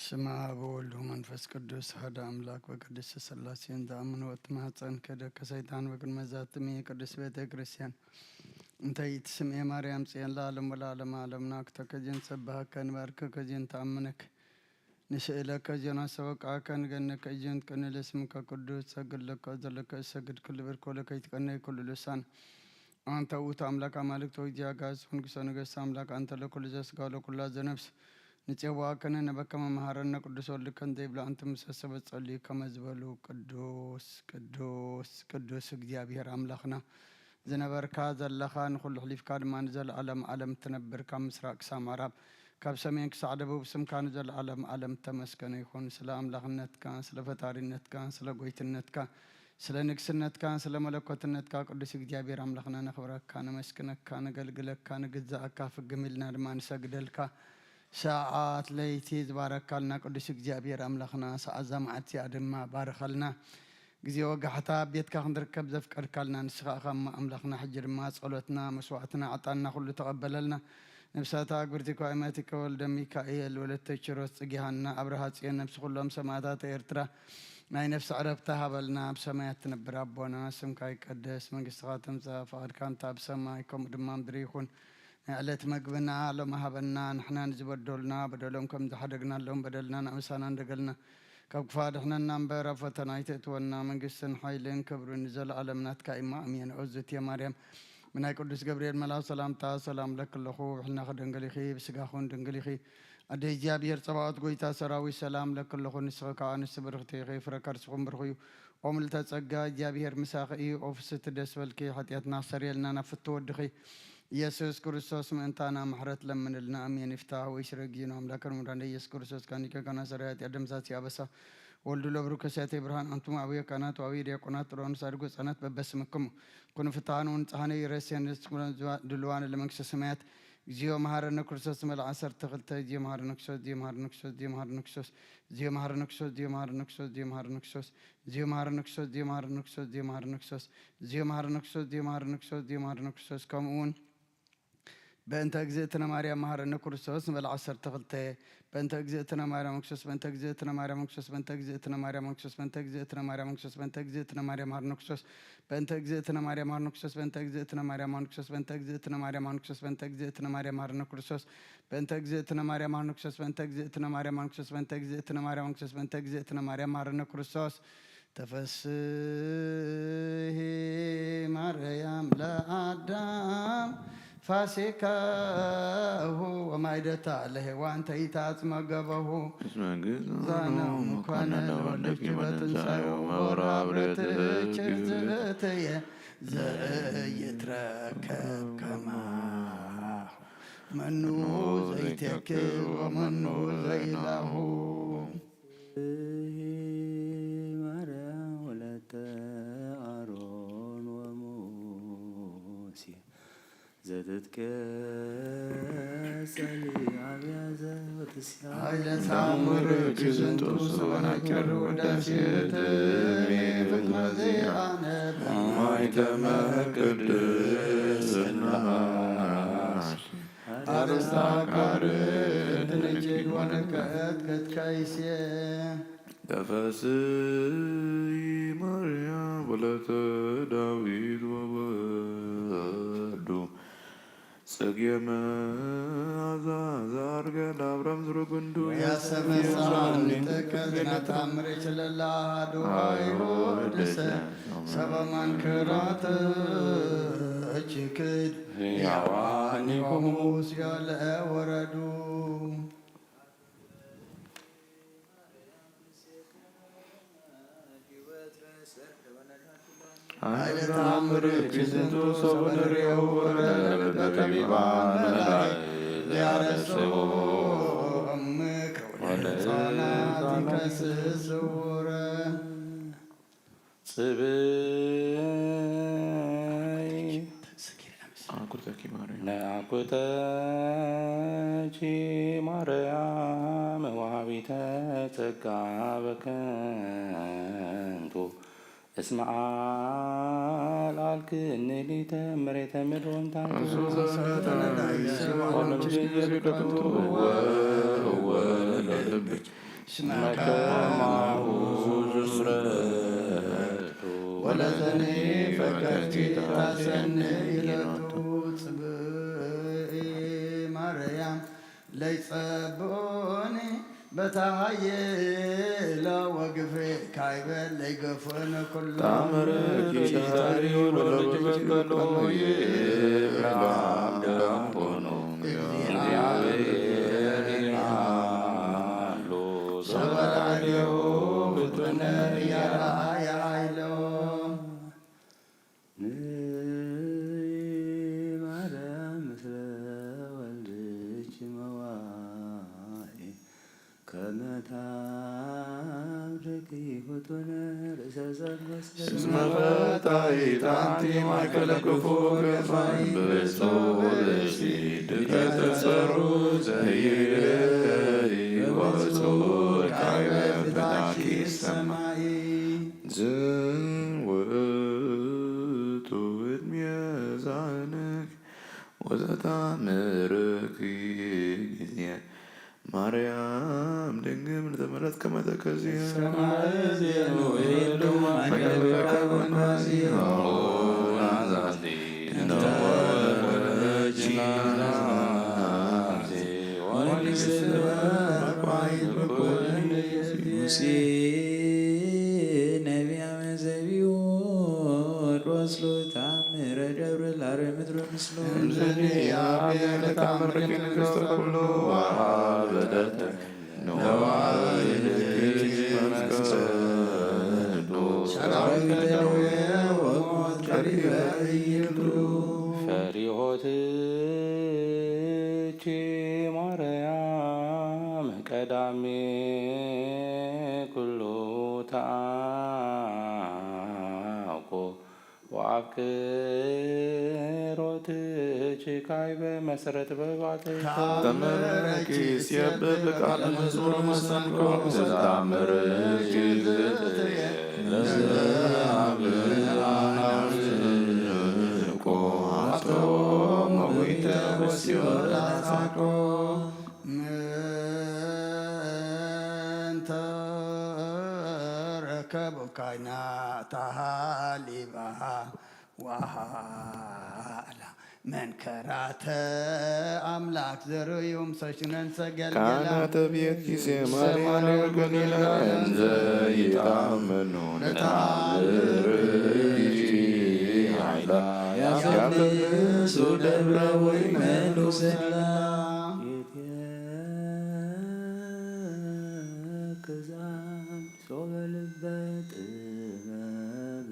ስማ ኣብ ወልድ መንፈስ ቅዱስ ሓደ ኣምላክ በቅድስት ስላሴን ዝኣምኑ ወትማህፀን ከደከ ሰይጣን በቅድመ ዛትሚ ቅድስት ቤተ ክርስቲያን እንተ ይትስምኤ ማርያም ጽዮን ለዓለም ወለዓለም ዓለምና ክተከጅን ሰብሃከ ንባርከከ ጅን ተኣምነክ ንስእለከ ጅን ኣሰወቃከ ንገነከ ጅን ቅንል ስምከ ቅዱስ ሰግድ ለከ ዘለከ እሰግድ ክልብር ኮለከ ይትቀነይ ኩሉ ልሳን ኣንተ ውእቱ ኣምላክ ኣማልክት ወእግዚእ ኣጋእዝት ወንጉሰ ነገስት ኣምላክ ኣንተ ለኩሉ ዘስጋ ወለኩላ ዘነፍስ ንጼዋከነ ነበከ መመሃረነ ቅዱስ ወልድከ እንዘይብሉ ኣንተ ምሰ ሰበት ጸልዩ ከመ ዝበሉ ቅዱስ ቅዱስ ቅዱስ እግዚኣብሔር ኣምላኽና ዝነበርካ ዘለኻ ንኹሉ ሕሊፍካ ድማ ንዘለዓለም ዓለም ትነብር ካብ ምስራቅ ክሳብ ምዕራብ ካብ ሰሜን ክሳዕ ደቡብ ስምካ ንዘለዓለም ዓለም ተመስገነ ይኹን። ስለ ኣምላኽነትካ ስለ ፈጣሪነትካ ስለ ጎይትነትካ ስለ ንግስነትካ ስለ መለኮትነትካ ቅዱስ እግዚኣብሔር ኣምላኽና ነኽብረካ ነመስግነካ ነገልግለካ ንግዛኣካ ፍግም ኢልና ድማ ንሰግደልካ። ሰዓት ለይቲ ዝባረካልና ቅዱስ እግዚኣብሔር ኣምላኽና ሰዓት እዛ መዓልቲ እዚኣ ድማ ባርኸልና። ግዜ ወጋሕታ ኣብ ቤትካ ክንርከብ ዘፍቀድካልና ንስኻ ኢኻ እሞ ኣምላኽና። ሕጂ ድማ ጸሎትና መስዋዕትና ዕጣንና ኩሉ ተቐበለልና። ነፍሳት ኣግብርቲ ኳይመቲከ ወልደ ሚካኤል ወለተ ኪሮስ ጽጌሃና ኣብርሃ ጽዮን ነፍሲ ኩሎም ሰማእታት ኤርትራ ናይ ነፍሲ ዕረፍቲ ሃበልና። ኣብ ሰማያት ትነብር ኣቦና ስምካ ይቀደስ መንግስትኻ ትምጻእ ፍቓድካ እንተ ኣብ ሰማይ ከምኡ ድማ ምድሪ ይኹን። ናይ ዕለት መግብና ሎሚ ሃበና ንሕና ንዝበደሉና በደሎም ከም ዝሓደግናሎም በደልና ንኣምሳና እንደገልና ካብ ክፋ ድሕነና እምበር ኣብ ፈተና ኣይትእትወና መንግስትን ሓይልን ክብርን ንዘለኣለም ናትካ እማ ኣሜን። ኦዝት ማርያም ብናይ ቅዱስ ገብርኤል መልኣክ ሰላምታ ሰላም ለክለኹ ብሕልናኺ ድንግል ኢኺ ብስጋኹን ድንግል ኢኺ ኣደ እግዚኣብሔር ጸባኦት ጎይታ ሰራዊት ሰላም ለክለኹ ንስኺ ከዓ ንስ ብርኽቲ ኢኺ ፍረ ከርስኹም ብርኽ እዩ። ኦም ልተ ጸጋ እግዚኣብሔር ምሳኺ እዩ። ኦ ፍስቲ ደስ በልኪ ሓጢኣትና ክሰርየልና ናብ ፍቱ ወድኺ ኢየሱስ ክርስቶስ ምእንታና ምሕረት ለምንልና ኣሜን። ይፍታህ ወይ ስረጊ ነው ኣምላክ ነው መድኃኒነ ኢየሱስ ክርስቶስ ካኒከ ካና ሰራያት ያደምሳት ያበሳ ወልዱ ለብሩ ከሲያተ ብርሃን አንቱም አብየ ካህናት ወአብየ ዲያቆናት ጥሮን ሳድጎ ህጻናት በበስምክሙ ኩኑ ፍትሐን ወንጽሐነ ይረሴን ድልዋን ለመንግስተ ሰማያት። እግዚኦ መሐረነ ክርስቶስ መልዓ ሰርተ ክልተ። እግዚኦ መሐረነ ክርስቶስ። እግዚኦ መሐረነ ክርስቶስ። እግዚኦ መሐረነ ክርስቶስ። እግዚኦ መሐረነ ክርስቶስ። እግዚኦ መሐረነ ክርስቶስ። እግዚኦ መሐረነ ክርስቶስ። እግዚኦ መሐረነ ክርስቶስ። እግዚኦ መሐረነ ክርስቶስ። እግዚኦ መሐረነ ክርስቶስ። እግዚኦ መሐረነ ክርስቶስ። እግዚኦ መሐረነ ክርስቶስ። ከምኡ እውን በእንተ እግዝእትነ ማርያም መሐረነ ክርስቶስ ንበል ዓሰርተ ክልተ። በእንተ እግዝእትነ ማርያም ክርስቶስ በእንተ እግዝእትነ ማርያም ክርስቶስ በእንተ እግዝእትነ ማርያም ክርስቶስ በእንተ እግዝእትነ ማርያም ክርስቶስ በእንተ እግዝእትነ ማርያም ክርስቶስ በእንተ እግዝእትነ ማርያም ክርስቶስ በእንተ እግዝእትነ ማርያም ክርስቶስ በእንተ እግዝእትነ ማርያም ክርስቶስ በእንተ እግዝእትነ ማርያም መሐረነ ክርስቶስ በእንተ እግዝእትነ ማርያም መሐረነ ክርስቶስ በእንተ እግዝእትነ ማርያም መሐረነ ክርስቶስ በእንተ እግዝእትነ ማርያም መሐረነ ክርስቶስ በእንተ እግዝእትነ ማርያም መሐረነ ክርስቶስ ተፈስሒ ማርያም ለአዳም ፋሲካሁ ወማይደታ ለሔዋን ተይታጽመገበሁ ዛነው ምኳነ ለወልድኪ በትንሳኤሁ መወራ ብረትኪ ዝእትየ ዘይትረከብ ከማሁ መኑ ዘይትክል ወመኑ ዘይላሁ። ማርያም ወለተ አሮን ወሙሴ ዘትትቀጸሊ አብያዘ ወትስያ ኃይለ ተአምር ክዝንቱ ሰበናከር ወዳሴ ትሜ ፍቅረ ዚአነ ማይተመ ቅድስና አርስታ ካርድ ንእጅግ ወንቀት ከትካይሴ ተፈስሒ ማርያም ወለተ ዳዊት ወወዱ ጽጌ መዓዛ ዘዐርገ ለአብርሃም ዝሩ ግንዱ ያሰመሳኒ ተከዝና ተአምር ይችለላ አሐዱ አይሁድ ሰበ መንክራት እችክድ ሕያዋን ይኹሙ ያለ ወረዱ። ኃይለ ተአምር እኪ ዝንቱ ሰው ንርእዮ ወረደ ለልበ ጠቢባን መላእክት ሊያረስኦ እምክ ወለሕፃናት ይከስስ ስውረ። ጽብይ አኩተኪ ማርያም። ነአኩተኪ ማርያም ወሃቢተ ጸጋ በከንቱ እስመ አልዓልክኒ ሊተ መሬተ ምድር ወንታይቱ። እሱ ሰተናይ ሲባሆን ምስኪን ዘሪቀቱ እወ እወ ለልብኪ እስመ ከማሁ ዝምረቱ ወለዘኒ ፈከርቲ ታሰኒ ኢለቱ። ጽብኢ ማርያም ለይጸብኡኒ በታ ሃየላ ወግፍዒ ካይበል ለይገፍኡኒ ኩሉ ታምርኪ ታሪዩ ለልጅ በቀሎ ይብራም ዳም ኮኑ። እግዚአብሔር ይሃሉ ሰበራዲዮ ፍጡነ እያረአየ ኃይሎ። ንማርያም ምስለ ወልድኪ መዋኢ ከመ ታምልኪ ፍጡነ ርእሰ ዘንበሰ። እስመ ፈታሒት አንቲ ማእከለ ክፉ ገፋይ ብእፁ ብእሲ ድቀተሰሩ ዘይወፁ ካይበ ፍታኪ ሰማይ። ዝን ውእቱ ዕድሜ ዛንክ ወዘታምርኪ ጊዜ ማርያም ድንግል ንተመረጽ ከመ ተከዝየ። እስከ ማእዜኑ ይሄዱ መገበካ ወንባዚ ናዛዚ እንተ ወረጂ ናዛዚ ወንግስት በባይ ብኩል ሙሴ ነቢያ መዘቢዎ ሮስሎ ታምረ ደብረ ላረ ምድረ ምስሎ። እምዝኒ አብየ ለታምርኪ ንግስተ ኩሉ ወሃበተት ነዋይ ልኪ መስቀሉ ሰራዊት ደዌ ወሞት ቀሪበ ይብሉ። ፈሪሆትኪ ማርያም ቀዳሜ ኩሉ ተአኮ ወአፍቅሮትኪ ካይበ መሰረት በባተይታ። ተአምረኪ ሲየብብ ቃል መዝሙር መሰንቆ ዘተአምርኪ ዝትየ ለዘአብ አናፍቆ አፍቶም ወይተ ወሲዮ ላጻቆ። ምንተ ረከቡ ካይና ታሃሊባ ወሃላ መንከራተ አምላክ ዘርእዩ ምሰሽነን ሰገልገላ። ካህናተ ቤት ጊዜ ማርያም ገሊላ እንዘ ይታመኑ ለታምርኪ ኃይላ ያፈልሱ ደብረ ወይ መሉ ሰላ። ይትከዛም ሶበ ልበ ጥበብ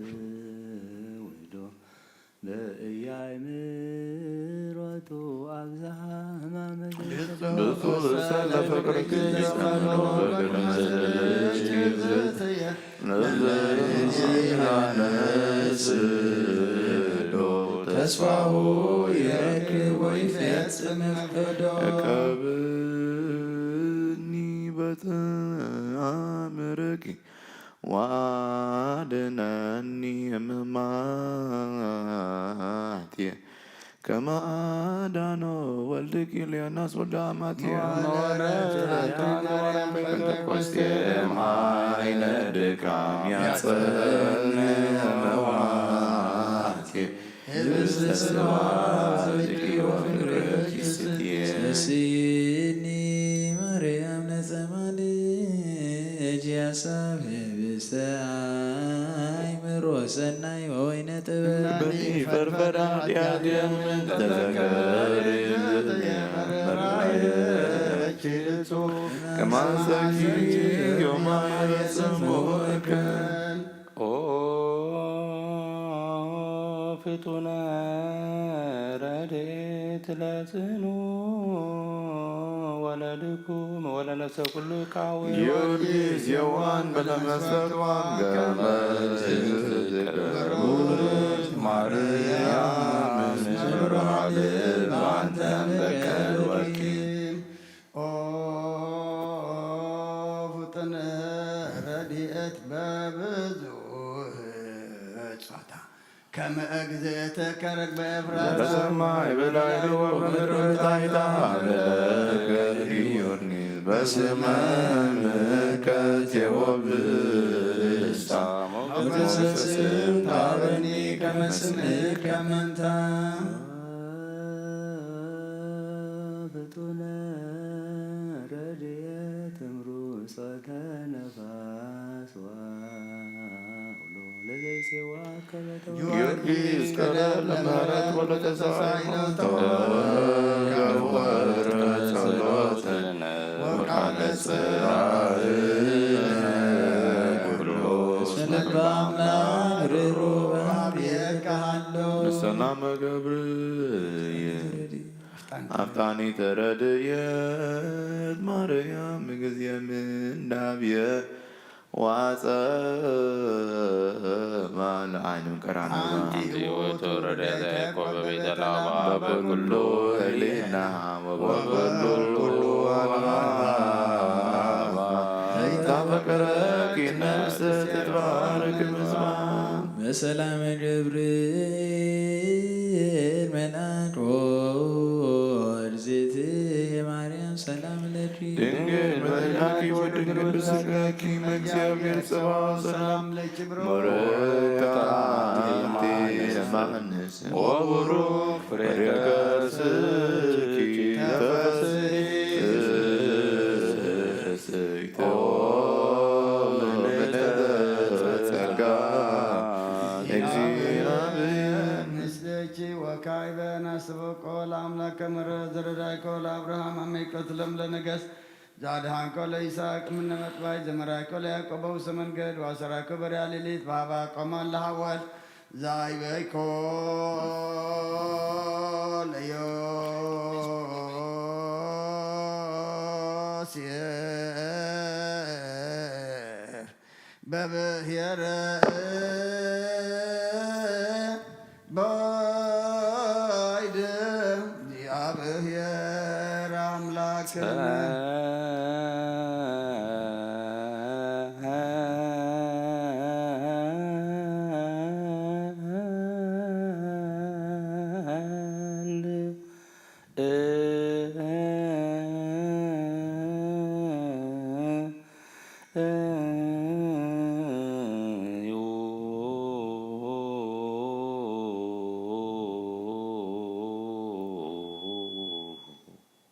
ውዶ በእያይ ምሮቱ አብዝሃ ህማመ ብፁዕ ሰለ ፍቅርኪ ጸንቶ በቅድመ ስእልኪ ዘተየ ለዘይናነስዶ ተስፋሁ ይረክብ ወይፈጽም እቅዶ። እቀብኒ በተአምርኪ ወአድነኒ እምማትየ ከመ አዳኖ ወልድኪ ለዮናስ ወልደ አማትየ። መወረተ ዳግማርያም ጴንጠቆስጤ እምኃይለ ድካም ያጸን መዋትየ ህብስተ ስብሐት ዘእትኪ ወፍቅርኪ ስትየ። እስኒ ማርያም ነጸማል እጅ ያሳብ ህብስተ አይምሮ ሰናይ ወወይነ ጥበብ። በኒ ፈርፈዳ ዲያድየም ተዘከሪ መራየኪ እጹ ከማንሰኪ ዮማ የጽሙ እከል። ኦ ፍጡነ ረድኤት ለጽኑ ወለድኩም ወለነፍሰ ኩሉ ይቃዊ። ጊዮርጊስ የዋን በለመሰት ዋን ገመ ትዝክር ማርያም ምስለ ብርሃን ባንተም በቀል ወርቂ። ኦ ፍጥነ ረድኤት በብዙህ ጾታ ከመ እግዝእትከ ርግበ ኤፍራታ። በሰማይ በላዕሊ ወበምድር በታሕታ አምላከ ጊዮርጊስ በስመ እምከ ቴዎብስታ ሞገሰ ስም ታበኒ ከመ ስምከ መንታ። ፍጡነ ረድኤት እምሩ ጸተ ነፋስ ወአውሎ ለዘይሴዋ ከበተ ጊዮርጊስ ቀረብ ለምህረት ወለተሳይኖ ተወከብ ወርቀ ጸሎትነ ወቃለ ጽራእነ ኩሎ እስመ ልበ አምላክ ርሩ በአብየት ከሃሎ። ንሰላመ ገብርኤል አፍጣኒተ ረድኤት ማርያም ጊዜ ምንዳብየ ዋጸባ ለዓይኑ ቀራንዮ። አንቲ ውእቱ ረድኤተ ያዕቆብ በቤተ ላባ በኩሉ ህሊና ወበኩሉ አልባ። ዘይታፈቀረኪ ነፍስ ትትባረክ ምስማ። በሰላመ ገብርኤል መልአክ ወርዜት የማርያም ሰላም ለኪ። ድንግል በድናኪ ወድንግል በስጋኪ እመ እግዚአብሔር ጸባኦት ሰላም ለኪ። ብሩክ ቡሩክ አንቲ እማንስ ወቡሩክ ፍሬ ከርስኪ ተፈስሒ ፍስሕቲ ኦ ምልዕተ ጸጋ እግዚአብሔር ምስሌኪ ወካዕበ ናስበቆ ለአምላከ ምሕረት ዘረዳይኮ ለአብርሃም አመይቀትሎም ለነገስ ዛድሃንኮ ለይስሐቅ እምነ መጥባይ ዘመራይኮ ለያዕቆብ በውሰ መንገድ ዋሰራይኮ በሪያ ሌሊት በሃባ ቆማን ለሃወል ዛይበይኮ ለዮሴፍ በብሔረ ባይድ እግዚአብሔር አምላክነ።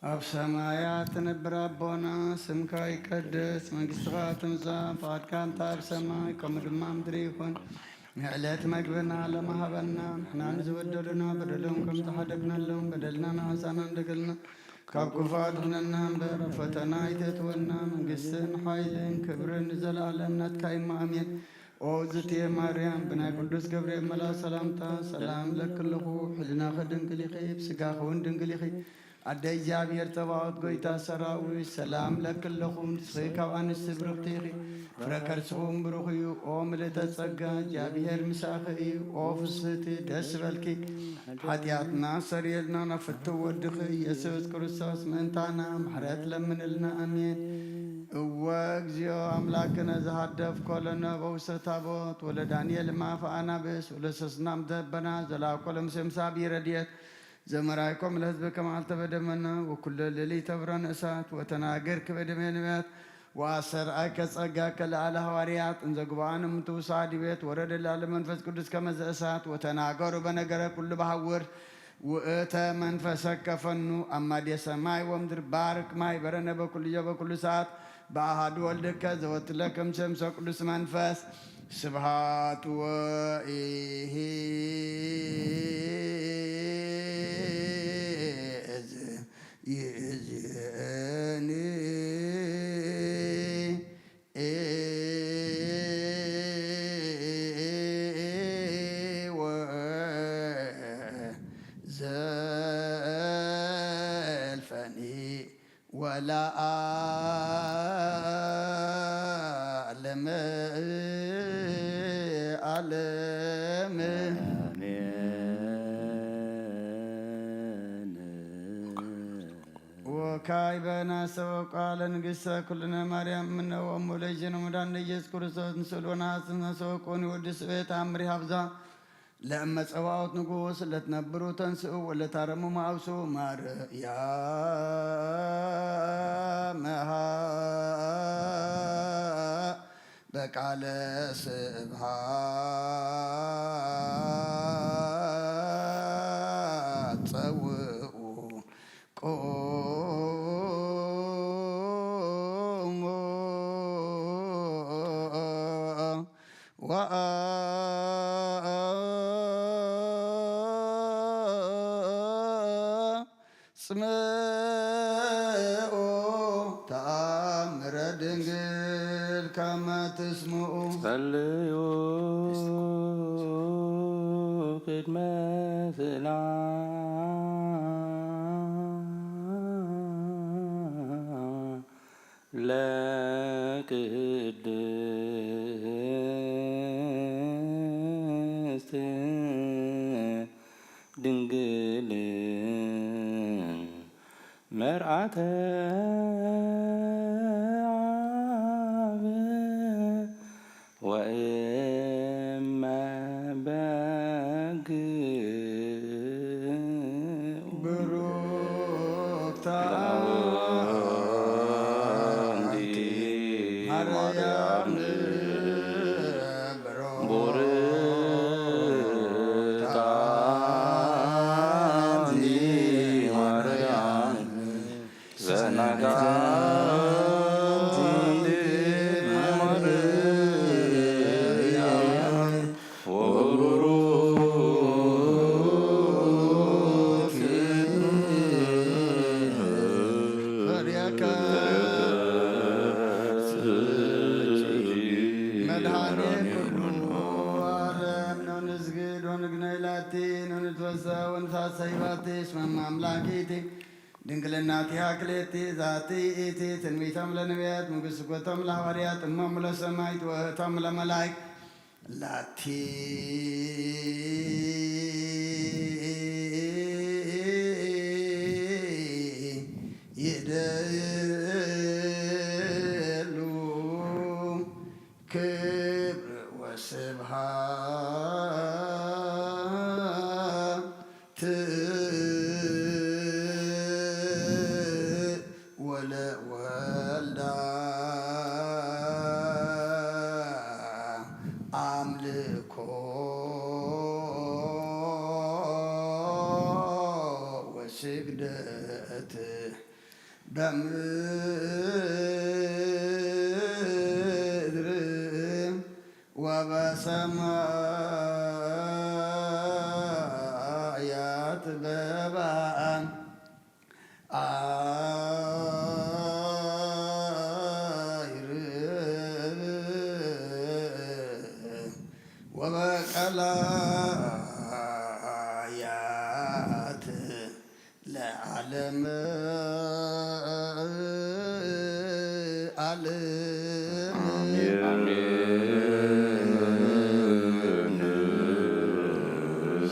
ኣብ ሰማያት ትነብር ኣቦና፣ ስምካ ይቀደስ፣ መንግስትኻ ትምጻእ፣ ፍቓድካ እንተ ኣብ ሰማይ ከምኡ ድማ ምድሪ ይኹን። ንዕለት መግብና ሎሚ ሃበና፣ ንሕና ንዝበደሉና በደሎም ከም ዝሓደግናሎም በደልና ንዓጻና እንደገልና፣ ካብ ክፉ ኣድሕነና እምበር፣ ኣብ ፈተና ኣይተእትወና፣ መንግስትን ሓይልን ክብርን ንዘለኣለም ናትካ እዩ፣ እሞ ኣሜን። ኦ ዝትየ ማርያም፣ ብናይ ቅዱስ ገብርኤል መልኣክ ሰላምታ ሰላም እብለኪ ኣለኹ። ሕሊናኺ ድንግል ኢኺ፣ ብስጋኺ እውን ድንግል ኢኺ። ኣደ እግዚኣብሔር ጸባኦት፣ ጎይታ ሰራዊት፣ ሰላም እብለኪ ኣለኹ። ንስኺ ካብ ኣንስቲ ብርኽቲ ኢኺ፣ ፍረ ከርስኺ እውን ብሩኽ እዩ። ኦ ምልእተ ጸጋ፣ እግዚኣብሔር ምሳኺ እዩ። ኦ ፍስህቲ፣ ደስ ይበልኪ። ሓጢኣትና ሰርየልና፣ ናብ ፍትው ወድኺ ኢየሱስ ክርስቶስ ምእንታና ምሕረት ለምንልና። ኣሜን። እወ እግዚኦ አምላክነ ዘሃደፍኮ ለነ በውስተ ታቦት ወለዳንኤል እምአፈ አናብስ ወለሰስናም ዘበና ዘላኮ ለሙሴ ምሳቢ ረድኤት ዘመራይኮም ለህዝብ ከማልተ በደመና ወኩለ ሌሊት ተብረን እሳት ወተናገርክ በደመ ነቢያት ወአስተርአይከ ጸጋከ ለአለ ሐዋርያት እንዘ ግብአን እምትውሳድ ቤት ወረደ ላለ መንፈስ ቅዱስ ከመዘ እሳት ወተናገሩ በነገረ ኩሉ በሐውር ውእተ መንፈሰከ ፈኑ አማዴ ሰማይ ወምድር ባርክ ማይ በረነ በኩልዮ በኩሉ ሰዓት በአሃዱ ወልድከ ዘወትለከ ምሰምሰ ቅዱስ መንፈስ ስብሃት ወኢሂ ይእዝየኒ ወዘልፈኒ ወለዓለመ ዓለም። ወካዕበ ናሰወ ቃለ ንግሥተ ኩልነ ማርያም እምነ ወእሙ ለእግዚእነ መድኃኒነ ኢየሱስ ክርስቶስ ንስእል ወነሐጽን ናሰወ ኮኒ ወዲ ስቤት አምሪ ሀብዛ ለእመ ጸባኦት ንጉስ ለትነብሩ ተንስኡ ወለታረሙ ማውሱ ማርያምሃ በቃለ ስብሃት ጸውኡ ቁሙ ወአጽምዑ ተአምረ ድንግል ከመ ትስምዑ። ጸልዩ ቅድመ ስእላ ለቅድስት ድንግል መርዓተ አብ ወእመ በግ ብሩክታ አንቲ ማርያም ብሩክታ አንቲ ማርያም ዘናጋንቲ ማርያም ወብሩክ ፍሬከ መድኃኔ ኩሉ ዓለም ነው ንስግድ ወንግነይ ላቲ ወንትወሳ ወንሳሰይ ባቲ እስመ አምላኪቲ ድንግልናቲሃ ክልኤቲ ዛቲ ኢቲ ትንቢቶም ለነቢያት ምጉስጎቶም ለሐዋርያት እሞም ለሰማይት ወእቶም ለመላይክ ላቲ ይደሉ ክብር ወስብሐት ወለወልዳ አምልኮ ወስግደት በምድር ወበሰማያት በበአን አይር ወበቀላያት ለዓለም ዓለም። አሜን።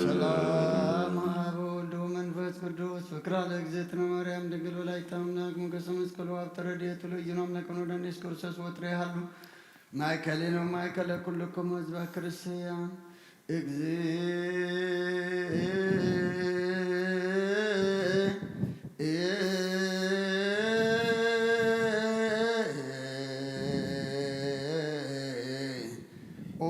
ሰላም አብ ወወልድ ወመንፈስ ቅዱስ ፍቅራ ለእግዝእትነ ማርያም ድንግል ወላዲተ አምላክ ሞገሰ መስቀሉ ሀብተ ረድኤቱ ለእግዚእነ አምላክነ ወመድኃኒነ ኢየሱስ ክርስቶስ ወትረ ይሃሉ ማእከሌነ ወማእከለ ኩልክሙ ህዝበ ክርስቲያን። እግዚእ ኦ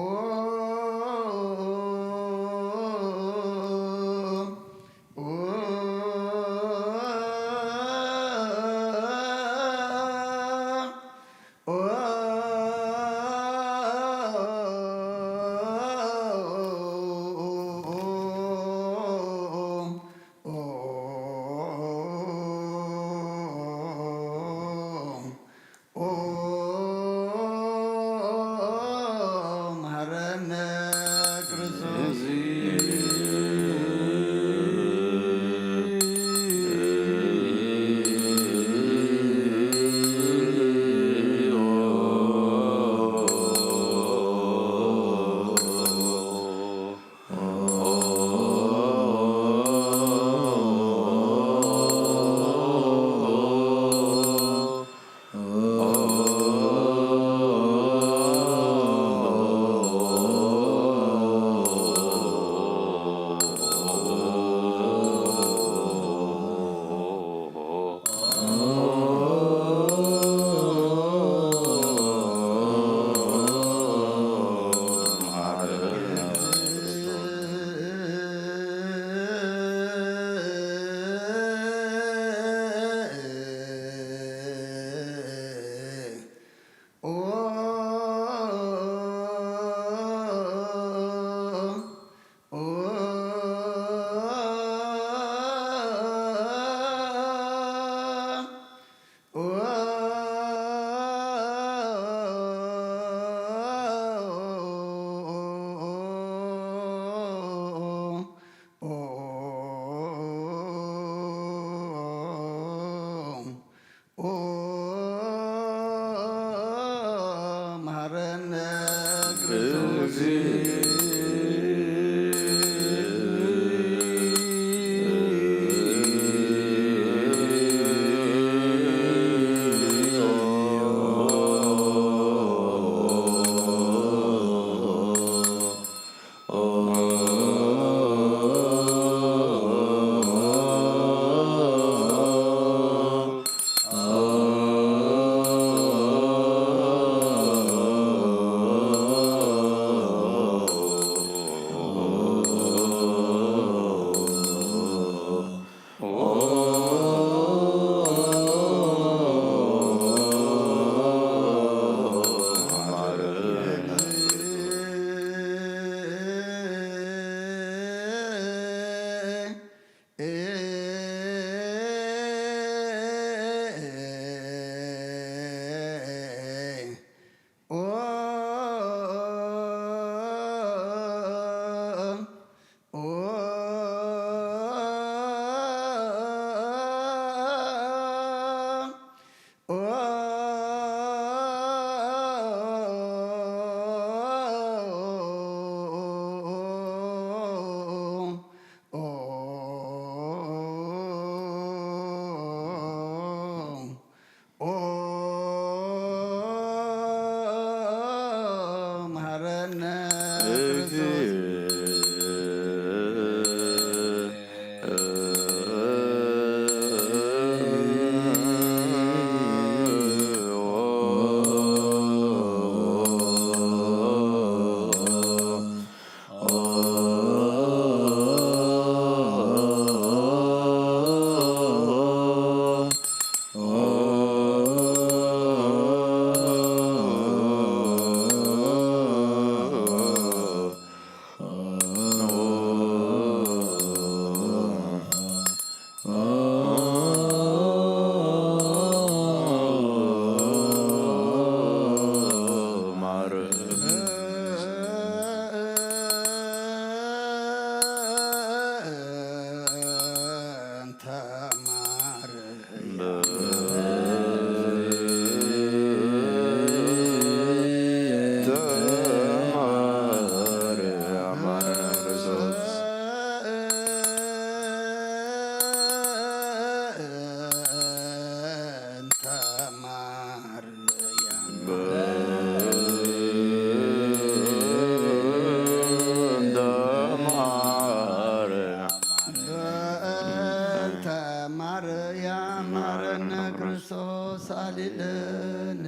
ማርያም ማረነ ክርስቶስ ሳሊለነ።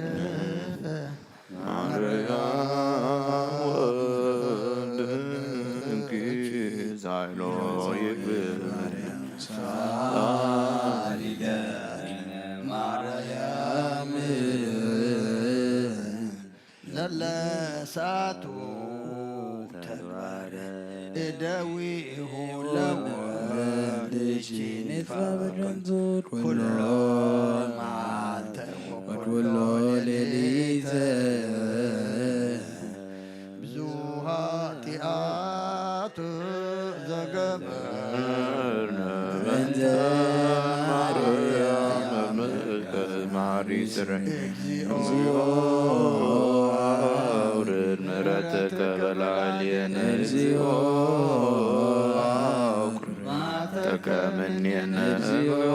ማርያም ወልድኪ ዛይሎ ይግብር። ሳሊለነ ማርያም ዘለሳቱ ተግባረ እደዊሁ ለወልድኪ ንትፈቅድ ኩሎ መዓልተ ወኩሎ ሌሊተ ብዙ ኃጢአት ዘገበርነ በእንተ ማርያም ምልዕተ ማሪ ስረ እግዚኦ አውርድ ምሕረተከ በላዕሌነ እግዚኦ አውርድ ተከምኔነ እግዚኦ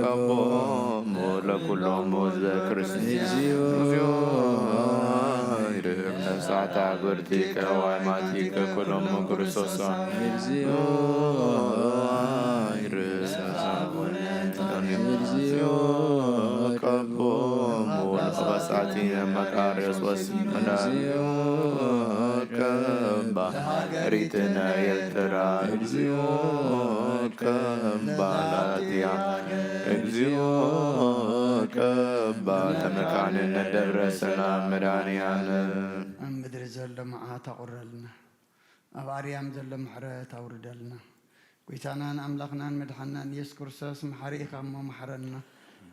ቀቦሙ ለኩሎሙ ህዝበ ክርስቲያን እግዚኦ ይርብ ነፍሳት አግብርቲከ ወአማቲከ ኩሎሙ ክርስቶስ እግዚኦ ይርብ ነፍሳት እግዚኦ ቀቦሙ ለበጻቲ መቃርዮስ ወስምና እግዚኦ ቀባ ሪትነ ኤርትራ እግዚኦ ቀባ ላትያ እግዚኦ ቀባ ተመካንነ ደብረ ሰላም መድኃኔዓለም። ኣብ ምድሪ ዘሎ መዓት ኣቑረልና፣ ኣብ ኣርያም ዘሎ ምሕረት ኣውርደልና። ጐይታናን ኣምላኽናን መድሓንናን ኢየሱስ ክርስቶስ፣ መሓሪ ኢኻ እሞ መሓረና።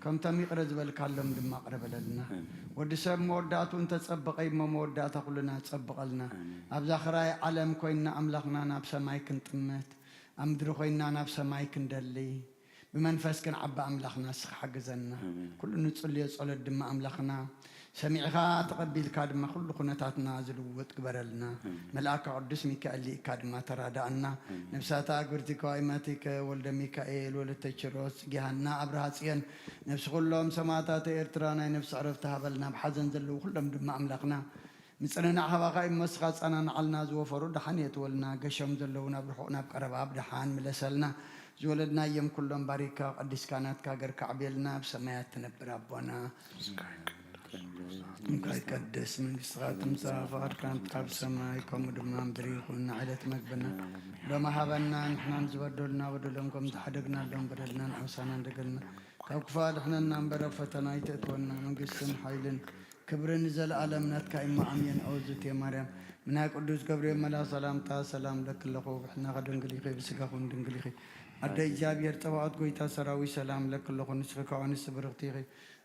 ከምቶም ይቕረ ዝበልካሎም ድማ ይቕረ በለልና። ኣሜን። ወዲ ሰብ መወዳእትኡ እንተጸበቐ እሞ መወዳእታ ኩልና ጸብቐልና። ኣሜን። ኣብዛ ኽራይ ዓለም ኮይንና ኣምላኽና ናብ ሰማይ ክንጥምት፣ ኣብ ምድሪ ኮይንና ናብ ሰማይ ክንደሊ፣ ብመንፈስ ክንዓቢ ኣምላኽና ንስኻ ሓግዘና። ኣሜን። ኩሉ ንጽልዮ ጸሎት ድማ ኣምላኽና ሰሚዕኻ ተቐቢልካ ድማ ኩሉ ኩነታትና ዝልውጥ ግበረልና። ኣሜን። መልኣካ ቅዱስ ሚካኤል ልኢካ ድማ ተራዳኣና። ኣሜን። ነብሳታ ኣግብርቲከ ወአማቲከ ወልደ ሚካኤል ወለተ ኪሮስ ጽጌ ሃና ኣብርሃ ጽዮን ነብሲ ኩሎም ሰማእታተ ኤርትራ ናይ ነብሲ ዕረፍቲ ሃበልና። ኣብ ሓዘን ዘለዉ ኩሎም ድማ ኣምላኽና ምጽንናዕ ሃባኻ እዩ እሞ ንስኻ ጻናንዓልና። ዝወፈሩ ደሓን የእትወልና፣ ገሾም ዘለዉ ናብ ርሑቕ ናብ ቀረባ ብደሓን ምለሰልና። ዝወለድናዮም ኩሎም ባሪካ ቀዲስካ ናትካ ገርካ ኣዕብየልና። ኣብ ሰማያት ትነብር ኣቦና፣ ስምካ ይቀደስ፣ መንግስትኻ ትምጻእ፣ ፍቓድካ ትምጻእ፣ ኣብ ሰማይ ከምኡ ድማ ምድሪ ይኹን። ንዕለት መግብና ሎሚ ሃበና፣ ንሕናን ዝበደሉና በደሎም ከም ዝሓደግናሎም በደልናን ዓሳናን ደገልና ካብ ክፉእ ኣድሕነና እምበር፣ ኣብ ፈተና ኣይተእትወና፣ መንግስትን ሓይልን ክብርን ንዘለኣለም ናትካ እሞ ኣሜን። ኦዝቴ ማርያም፣ ምናይ ቅዱስ ገብርኤል መልኣክ ሰላምታ ሰላም ለኪ ኣለኹ፣ ብሕልናኺ ድንግል ኢኺ፣ ብስጋኺ እውን ድንግል ኢኺ። ኣደ እግዚኣብሔር ጸባኦት፣ ጎይታ ሰራዊት፣ ሰላም ለኪ ኣለኹ፣ ንስኺ ካብ ኣንስቲ ብርኽቲ ኢኺ፣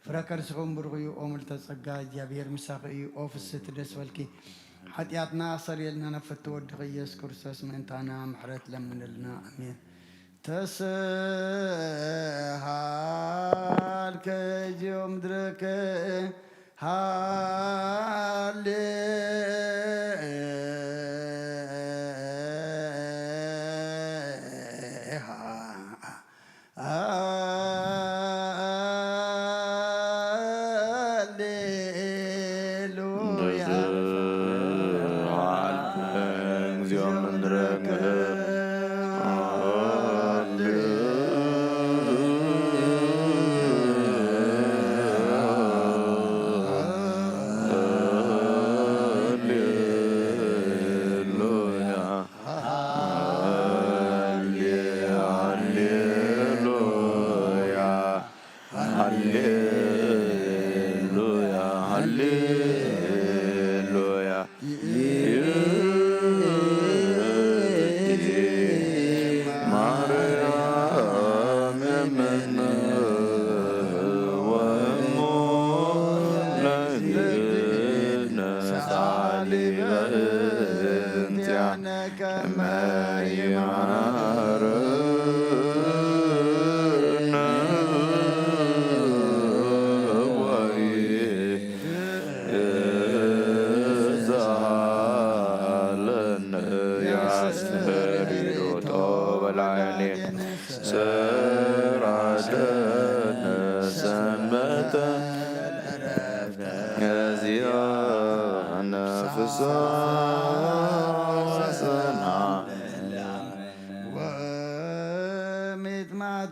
ፍረ ከርስኺ እውን ብሩኽ እዩ። ኦ ምልዕተ ጸጋ፣ እግዚኣብሔር ምሳኺ እዩ። ኦ ፍስሕቲ፣ ደስ በልኪ፣ ሓጢኣትና ኣስተሰርየልና፣ ናብ ፍትው ወድኺ ኢየሱስ ክርስቶስ ምእንታና ምሕረት ለምንልና። ኣሜን። ተስሃልከ ዚኦም ድረከ ሃሌ ሃሌሉያ። ተስሃልከ ዚኦም ድረከ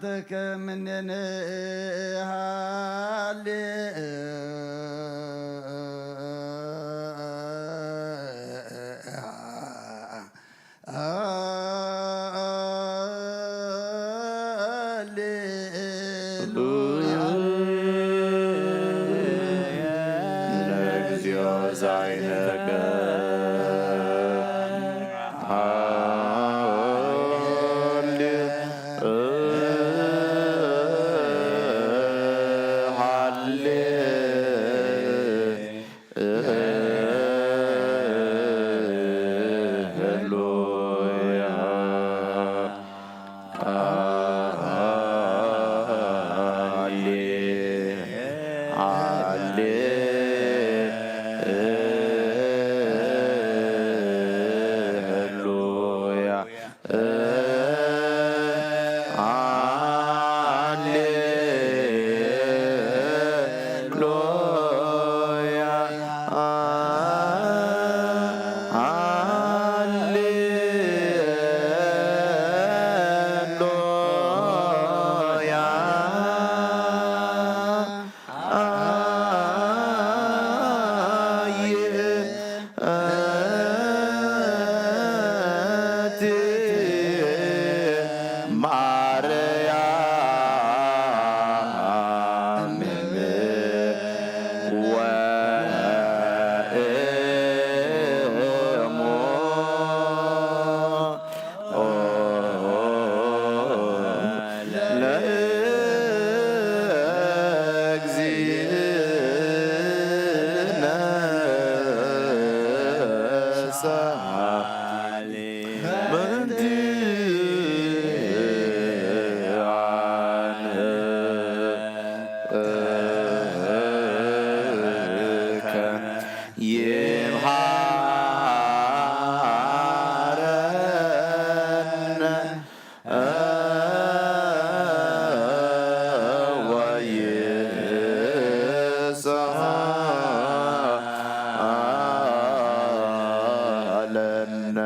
ተከምንን ሃሌ ሃሌሉያ። ለእግዚኦ ዛይነቀ ሃሌ ሃሌ ሃሌሉያ። ሃሌ ሃሌ ሃሌሉያ። ሃሌሉያ። ሃሌሉያ። አየ እቲ ማርያም ወእሙ ለእግዚእነ ሰአሊ መንቲአነ ከ ይምሃረነ ወይስአለነ።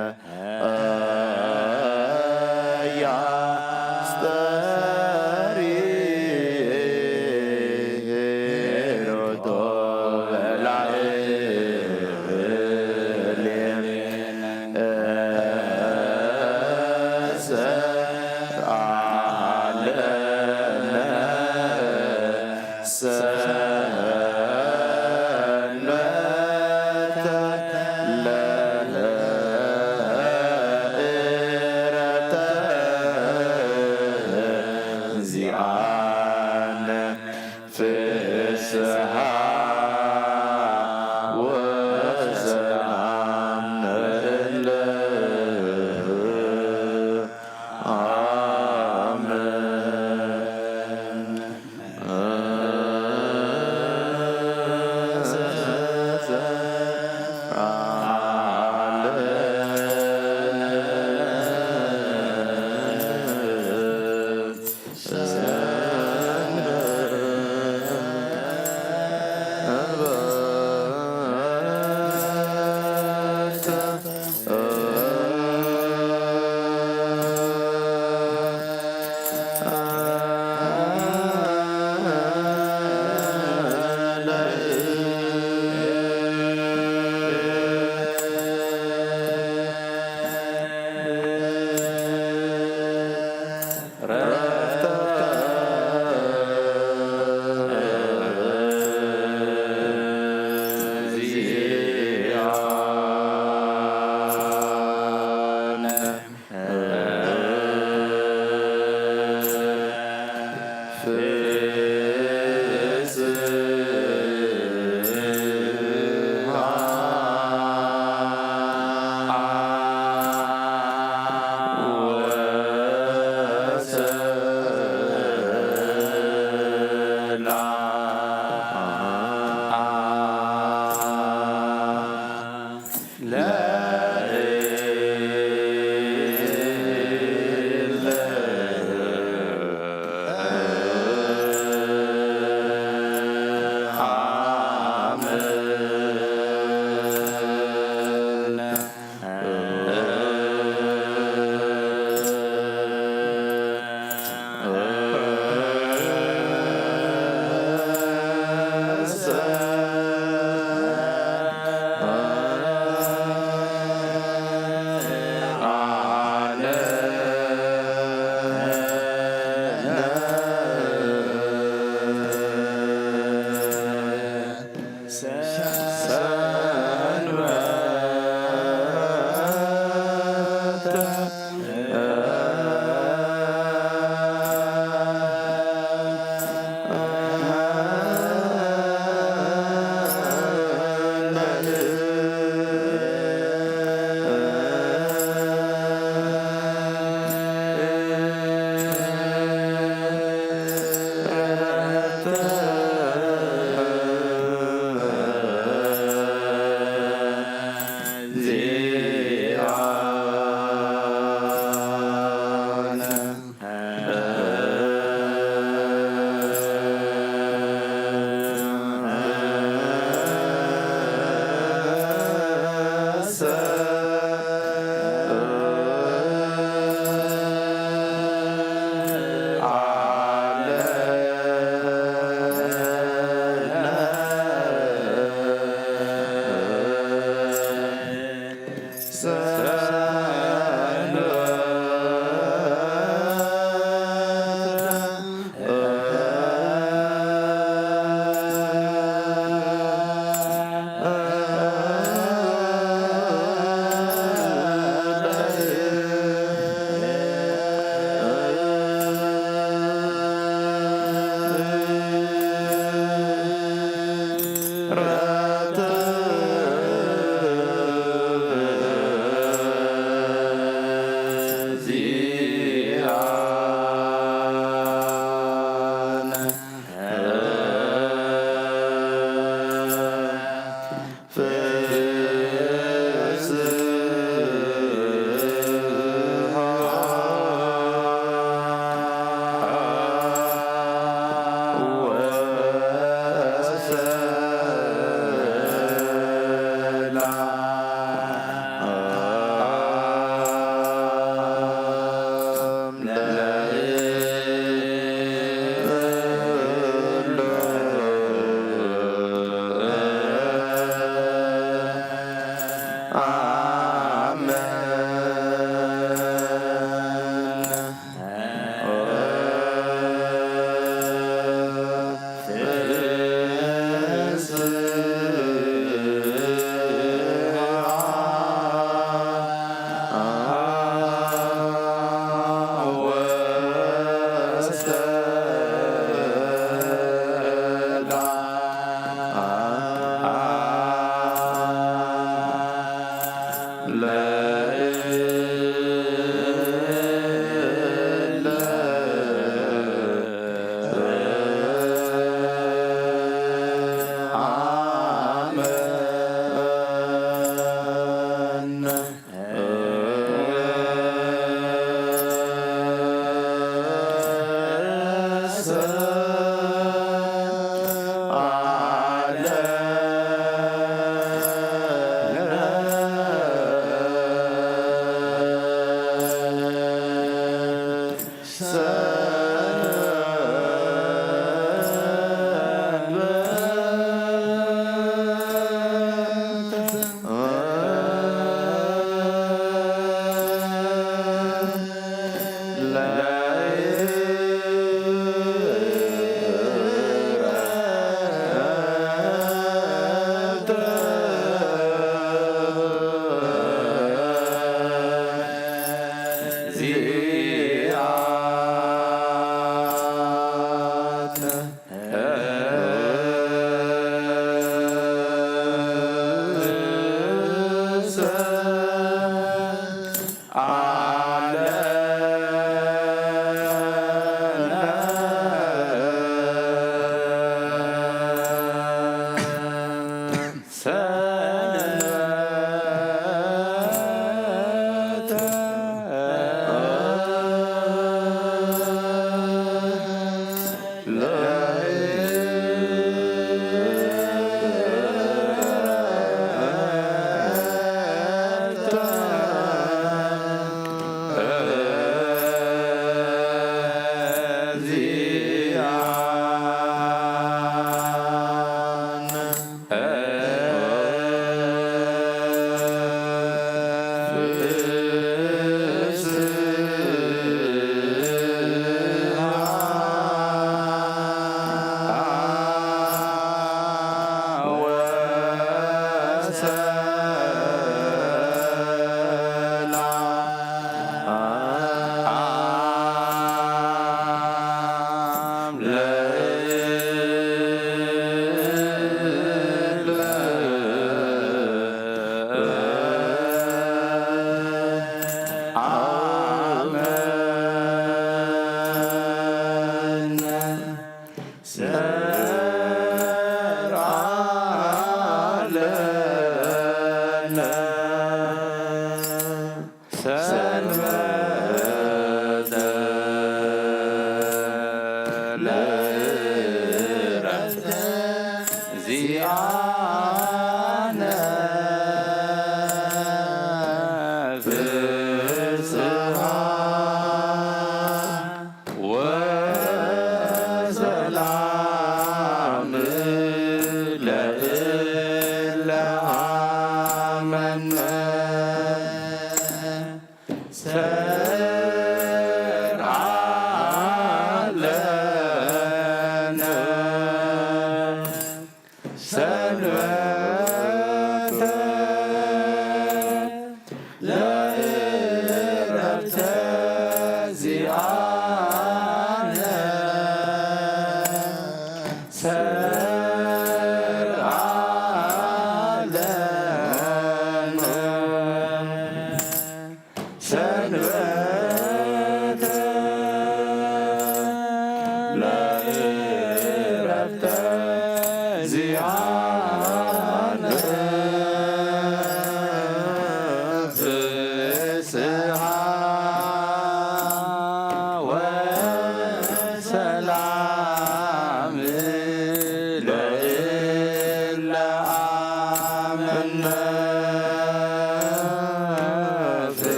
ያስተሪ ሩቶ በላዕሌነ ሰአለነ ሰንበተ ለእረተ ዚአነ ፍስሃ ወሰላም ንእለ። አሜን።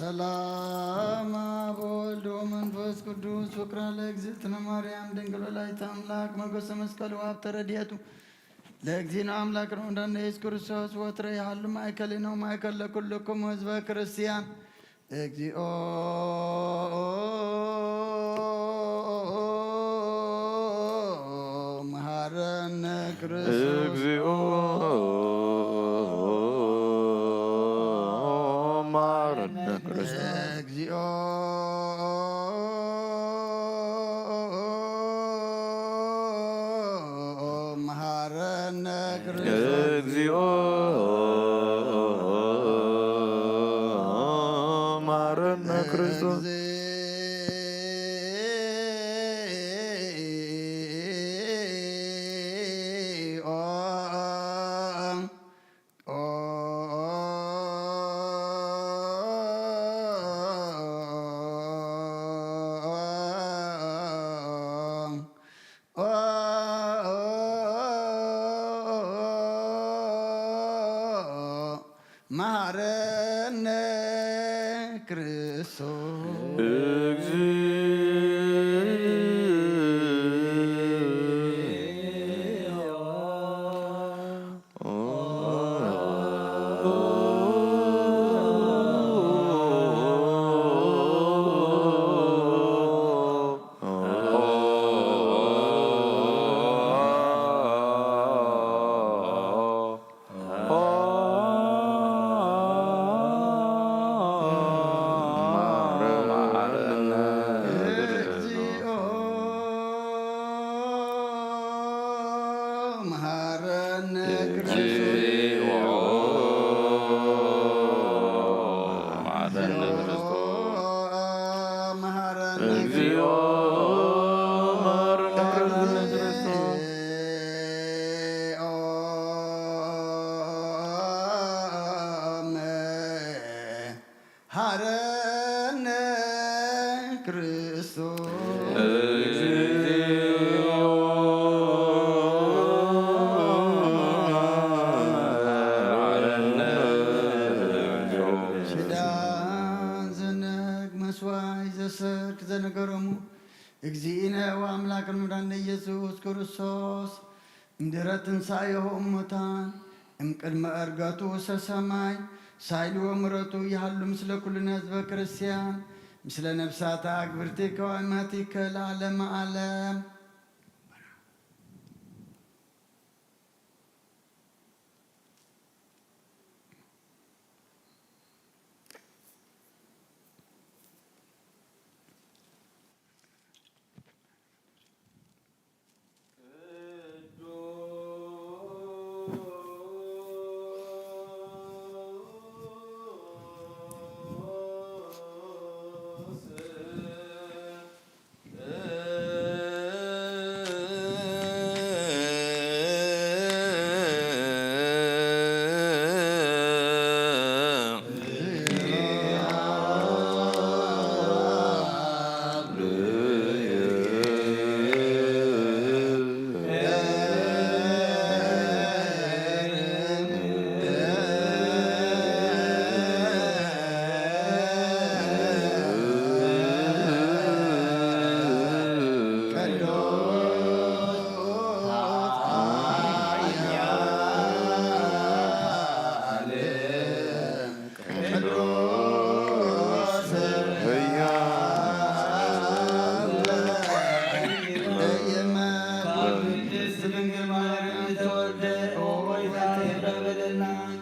ሰላም አብ ወወልድ ወመንፈስ ቅዱስ። ፍቅራ ለእግዝእትነ ማርያም ድንግል ወላዲተ አምላክ። ሞገሰ መስቀሉ ሀብተ ረድኤቱ ለእግዚእነ አምላክ ሮንዳን ኢየሱስ ክርስቶስ ወትረ ይሃሉ ማእከልና ወማእከለ ኩልኩም ህዝበ ክርስቲያን። እግዚኦ መሐረነ ክርስቶስ። እግዚኦ መሐረነ ክርስቶስ። እግዚኦ መሐረነ ክርስቶስ። እግዚኦ መሐረነ ክርስቶስ። እግዚኦ መሐረነ ክርስቶስ። እግዚኦ መሐረነ ክርስቶስ። መሐረነ ክርስቶስ። መሐረነ እግዚኦ መሐረነ ክርስቶስ። መሐረነ ክርስቶስ። ሽዳን ዘነግ መስዋይ ዘሰርክ ዘነገሮሙ እግዚእነ ወአምላክነ መድኃኒነ ኢየሱስ ክርስቶስ እምድረ ትንሣኤሁ እሙታን እምቅድመ ዕርገቱ ውስተ ሰማይ ሳይሉ ወምሕረቱ ይሃሉ ምስለ ኩልነ ህዝበ ክርስቲያን ምስለ ነፍሳተ አግብርቲከ ወአማቲከ ለዓለመ ዓለም።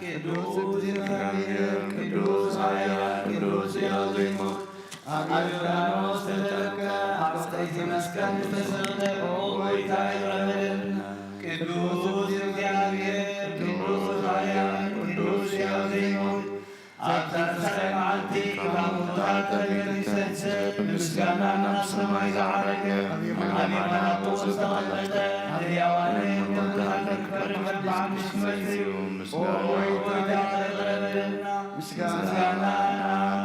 ቅዱስ እግዚአብሔር፣ ቅዱስ ኃያል፣ ቅዱስ ሕያው ዘይሞት፣ ኣብ ዮርዳኖስ ተጠምቀ፣ ኣብ ቀይቲ መስቀል ተሰቕለ፣ ኦ ጐይታ ይቕረ በለልና። ቅዱስ እግዚአብሔር፣ ቅዱስ ኃያል፣ ቅዱስ ሕያው ዘይሞት፣ ኣብ ሳልሳይ መዓልቲ ካብ ሙታን ተመሊሱ፣ ብምስጋና ናብ ሰማይ ዝዓረገ፣ ኣብ የማነ ኣቦ ዝተቐመጠ፣ ንሕያዋንን ንሙታንን ክፈርድ ብሓድሽ ክመጽእ እዩ። ምስጋና ኦ ጐይታ ይቕረ በለልና። ምስጋና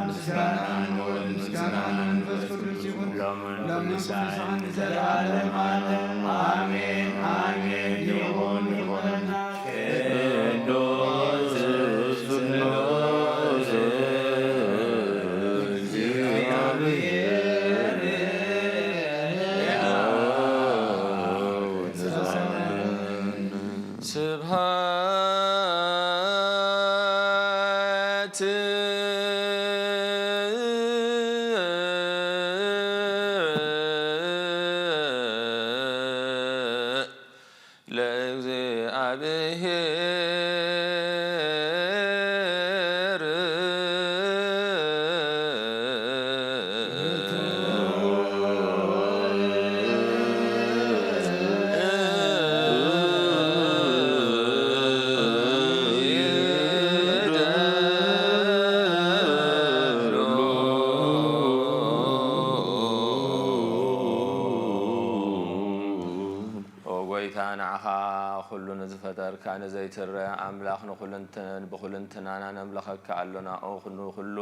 ምስጋና ንወልድ፣ ምስጋና ንመንፈስ ቅዱስ ይኹን። ሎምን ኩሉ ሰዓትን ንዘለዓለም ዓለም። ኣሜን፣ ኣሜን። ይኹን፣ ይኹን። ቅዱስ፣ ቅዱስ እግዚአብሔር። ለእግዚኣብሔር። ኦ ጎይታ፣ ንዓኻ ኩሉ ንዝፈጠርካ ንዘይትረአ ኣምላኽ ንኹልንትን-፣ ብኹልንትናና ነምልኸካ ኣሎና። ኦ ንኹሉ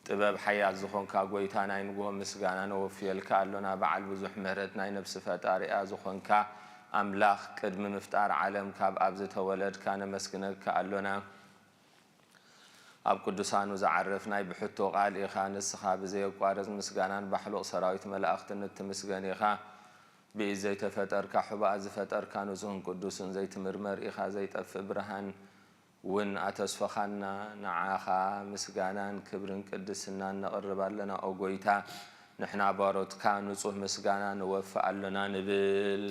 ጥበብ ሓያል ዝኾንካ ጎይታ፣ ናይ ንግሆ ምስጋና ነወፍየልካ ኣሎና። በዓል ብዙሕ ምሕረት ናይ ነፍሲ ፈጣሪኣ ዝኾንካ ኣምላኽ፣ ቅድሚ ምፍጣር ዓለም ካብ ኣብ ዝተወለድካ ነመስግነካ ኣሎና። ኣብ ቅዱሳኑ ዝዓርፍ ናይ ብሕቶ ቃል ኢኻ። ንስኻ ብዘየቋርጽ ምስጋናን ባሕሉቕ ሰራዊት መላእኽትን እትምስገን ኢኻ። ብኢድ ዘይተፈጠርካ፣ ሑባኣ ዝፈጠርካ ንጹህን ቅዱስን ዘይትምርመር ኢኻ። ዘይጠፍእ ብርሃን እውን ኣተስፈኻና። ንዓኻ ምስጋናን ክብርን ቅድስናን ነቕርብ ኣለና። ኦ ጎይታ፣ ንሕና ባሮትካ ንጹህ ምስጋና ንወፍእ ኣሎና ንብል።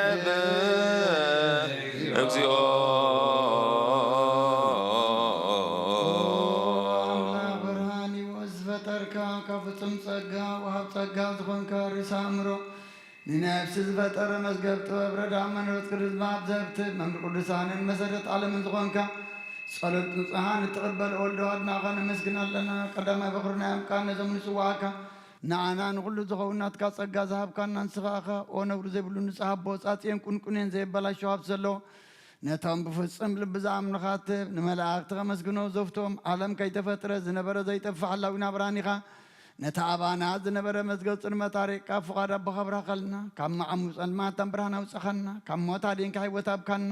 ንሴብህ እግዚኦ። ኣምላኽ ብርሃን ህይወት ዝፈጠርካ፣ ካብ ፍጹም ጸጋ ወሃብ ጸጋ ዝኾንካ ርእሰ ኣእምሮ፣ ንነፍሲ ዝፈጠረ መዝገብ ጥበብ፣ ረድኣ መንፈስ ቅዱስ፣ መሃብ ዘህብትብ መምህር ቅዱሳንን መሰረት ዓለምን ዝኾንካ፣ ጸሎት ንጹሃን እትቕበል ወልዶ ኣድናኻ ነመስግን ኣለና። ቀዳማይ በኹሪ ናይ ኣምቃን ነዞም ንጽዋዕካ፣ ንዓና ንኹሉ ዝኸውን ናትካ ጸጋ ዝሃብካና ንስኻ ኢኻ። ኦ ነውሪ ዘይብሉ ንጹህ ኣቦ፣ ጻጽየን ቁንቁኔን ዘየበላሽው ሃብቲ ዘለዎ፣ ነቶም ብፍጹም ልቢ ዝኣምኑኻ ትህብ፣ ንመላእኽቲ ከመስግኖ ዘፍትዎም፣ ዓለም ከይተፈጥረ ዝነበረ ዘይጠፍእ ሓላዊ ናብራን ኢኻ። ነቲ ኣባና ዝነበረ መዝገብ ጽልመት ኣሪቕካ፣ ፍቓድ ኣቦኻ ኣብርሃኸልና። ካብ መዓሙ ጸልማት ናብ ብርሃን ኣውጻኻና፣ ካብ ሞት ኣድንካ ህይወት ኣብካና፣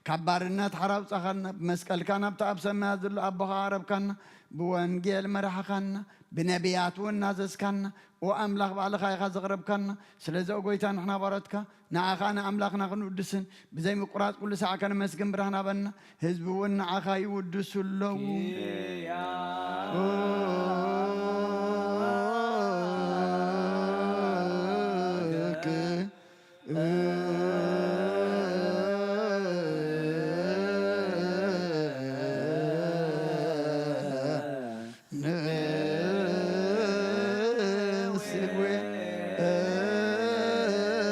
ካብ ባርነት ሓራ ኣውጻኻና። ብመስቀልካ ናብቲ ኣብ ሰማያት ዘሎ ኣቦኻ ኣቕረብካና። ብወንጌል መራሕኻና፣ ብነቢያት እውን ናዘዝካና። ኦ ኣምላኽ፣ ባዕልኻ ኢኻ ዘቕረብካና። ስለዚ ኦ ጎይታ፣ ንሕና ባሮትካ ንዓኻ ንኣምላኽና ክንውድስን ብዘይ ምቁራጽ ኩሉ ሳዕ ከነመስግን ብርሃን ሃበና። ህዝቢ እውን ንዓኻ ይውድሱ ኣለዉ። ንስግዌ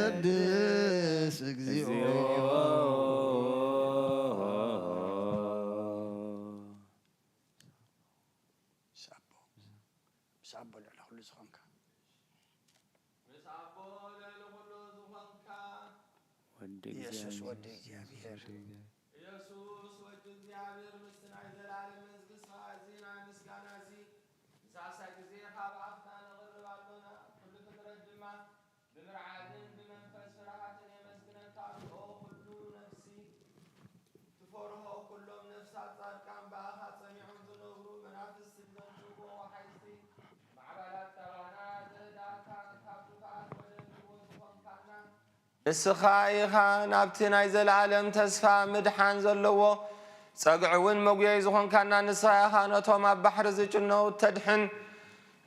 ቀድስ እግዚኦ። ምስ ኣቦ፣ ምስ ኣቦ ልዕሊ ኩሉ ዝኾንካ፣ ምስ ኣቦ ልዕሊ ኩሉ ዝኾንካ፣ ወዲ የሱስ እግዚኣብሔር። ወዲ እግዚኣብሔር። ኢየሱስ ወዲ እግዚኣብሔር ምስቲ ናይ ዘላለም መዝግስኻ እዚ ናይ ምስጋና እዚ ንሳልሳይ ግዜ ካብ ኣፍና ነቕርብ ኣሎና። ኩሉ ፍጥረት ድማ ብምርዓድን ብመንፈስ ፍርሃትን የመስግነካ። ኦ ኩሉ ነፍሲ ትፈርሆ፣ ኩሎም ነፍሳት ጻድቃን ብኣኻ ጸኒዖም ዝነብሩ መናፍስቲ ብዘምጽእዎ ወሓይዝቲ ማዕበላት ካባና ዘህዳእካ ካብ ጥፍኣት ወደብ ህይወት ዝኾንካና ንስኻ ኢኻ ናብቲ ናይ ዘለኣለም ተስፋ ምድሓን ዘለዎ ጸግዒ እውን መጉየዪ ዝኾንካና። ንስኻ ኢኻ ነቶም ኣብ ባሕሪ ዝጭነዉ እተድሕን፣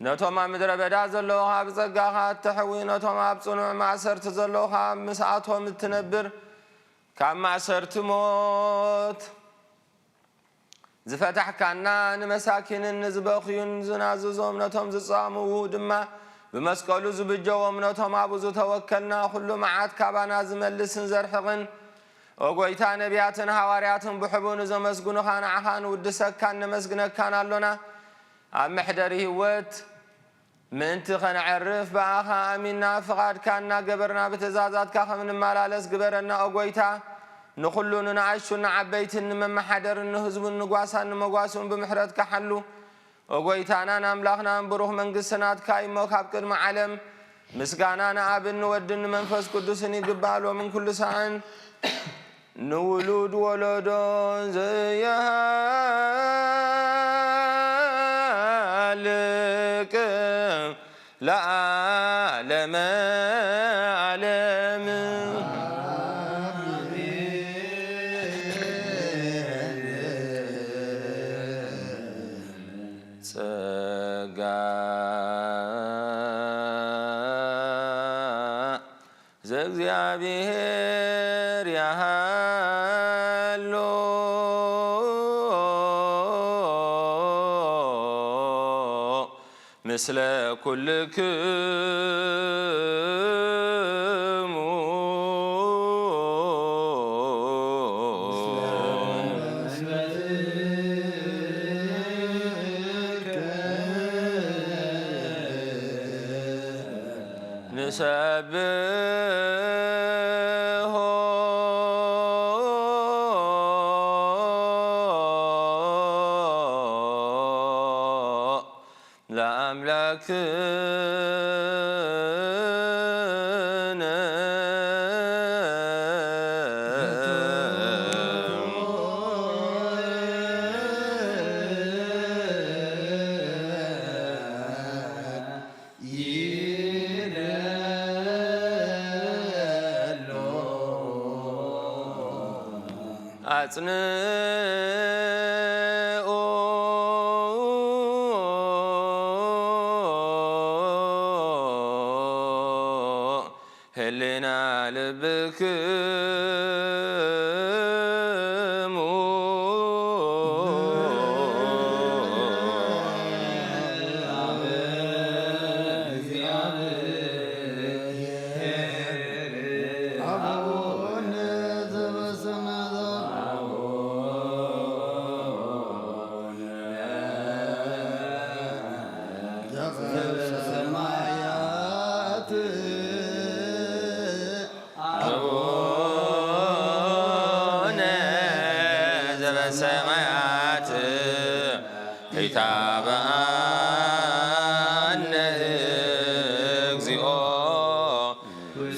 ነቶም ኣብ ምድረ በዳ ዘለዉ ኸኣ ብጸጋኻ እተሕዊ፣ ነቶም ኣብ ጽኑዕ ማእሰርቲ ዘለዉ ኸኣ ምስኣቶም እትነብር፣ ካብ ማእሰርቲ ሞት ዝፈታሕካና፣ ንመሳኪንን ንዝበኽዩን ዝናዝዞም፣ ነቶም ዝጻምዉ ድማ ብመስቀሉ ዝብጀዎም፣ ነቶም ኣብኡ ዝተወከልና፣ ኩሉ መዓት ካባና ዝመልስን ዘርሕቕን፣ ኦ ጐይታ፣ ነቢያትን ሃዋርያትን ብሕቡእ ንዘመስግኑኻ፣ ንዓኻ ንውድሰካን ነመስግነካን ኣሎና። ኣብ መሕደሪ ህይወት ምእንቲ ኸነዕርፍ፣ ብኣኻ ኣሚንና፣ ፍቓድካ እናገበርና፣ ብትእዛዛትካ ኸም ንመላለስ ግበረና። ኦ ጐይታ፣ ንኹሉ፣ ንንኣሽቱን ንዓበይትን፣ ንመመሓደርን ንህዝቡን፣ ንጓሳን ንመጓስኡን ብምሕረትካ ሓሉ። ኦ ጐይታናን ኣምላኽናን፣ ብሩኽ መንግስቲ ናትካ እዩ እሞ፣ ካብ ቅድሚ ዓለም ምስጋና ንኣብን ንወድን ንመንፈስ ቅዱስን ይግባእ፣ ሎምን ኩሉ ሳዕን። ንውሉድ ወለዶ ዘይሃልቅ ለዓለመ ዓለም። ጸጋ ዘእግዚኣብሔር ያሃሎ ምስለ ኩልክሙ። ንሰብሖ ለኣምላክነ። ይደሎ። አጽንኦ ህሊና ልብክሙ። አቡነ ዘበሰማያት ዘበሰማያት አቡነ ዘበሰማያት ኢታብአነ እግዚኦ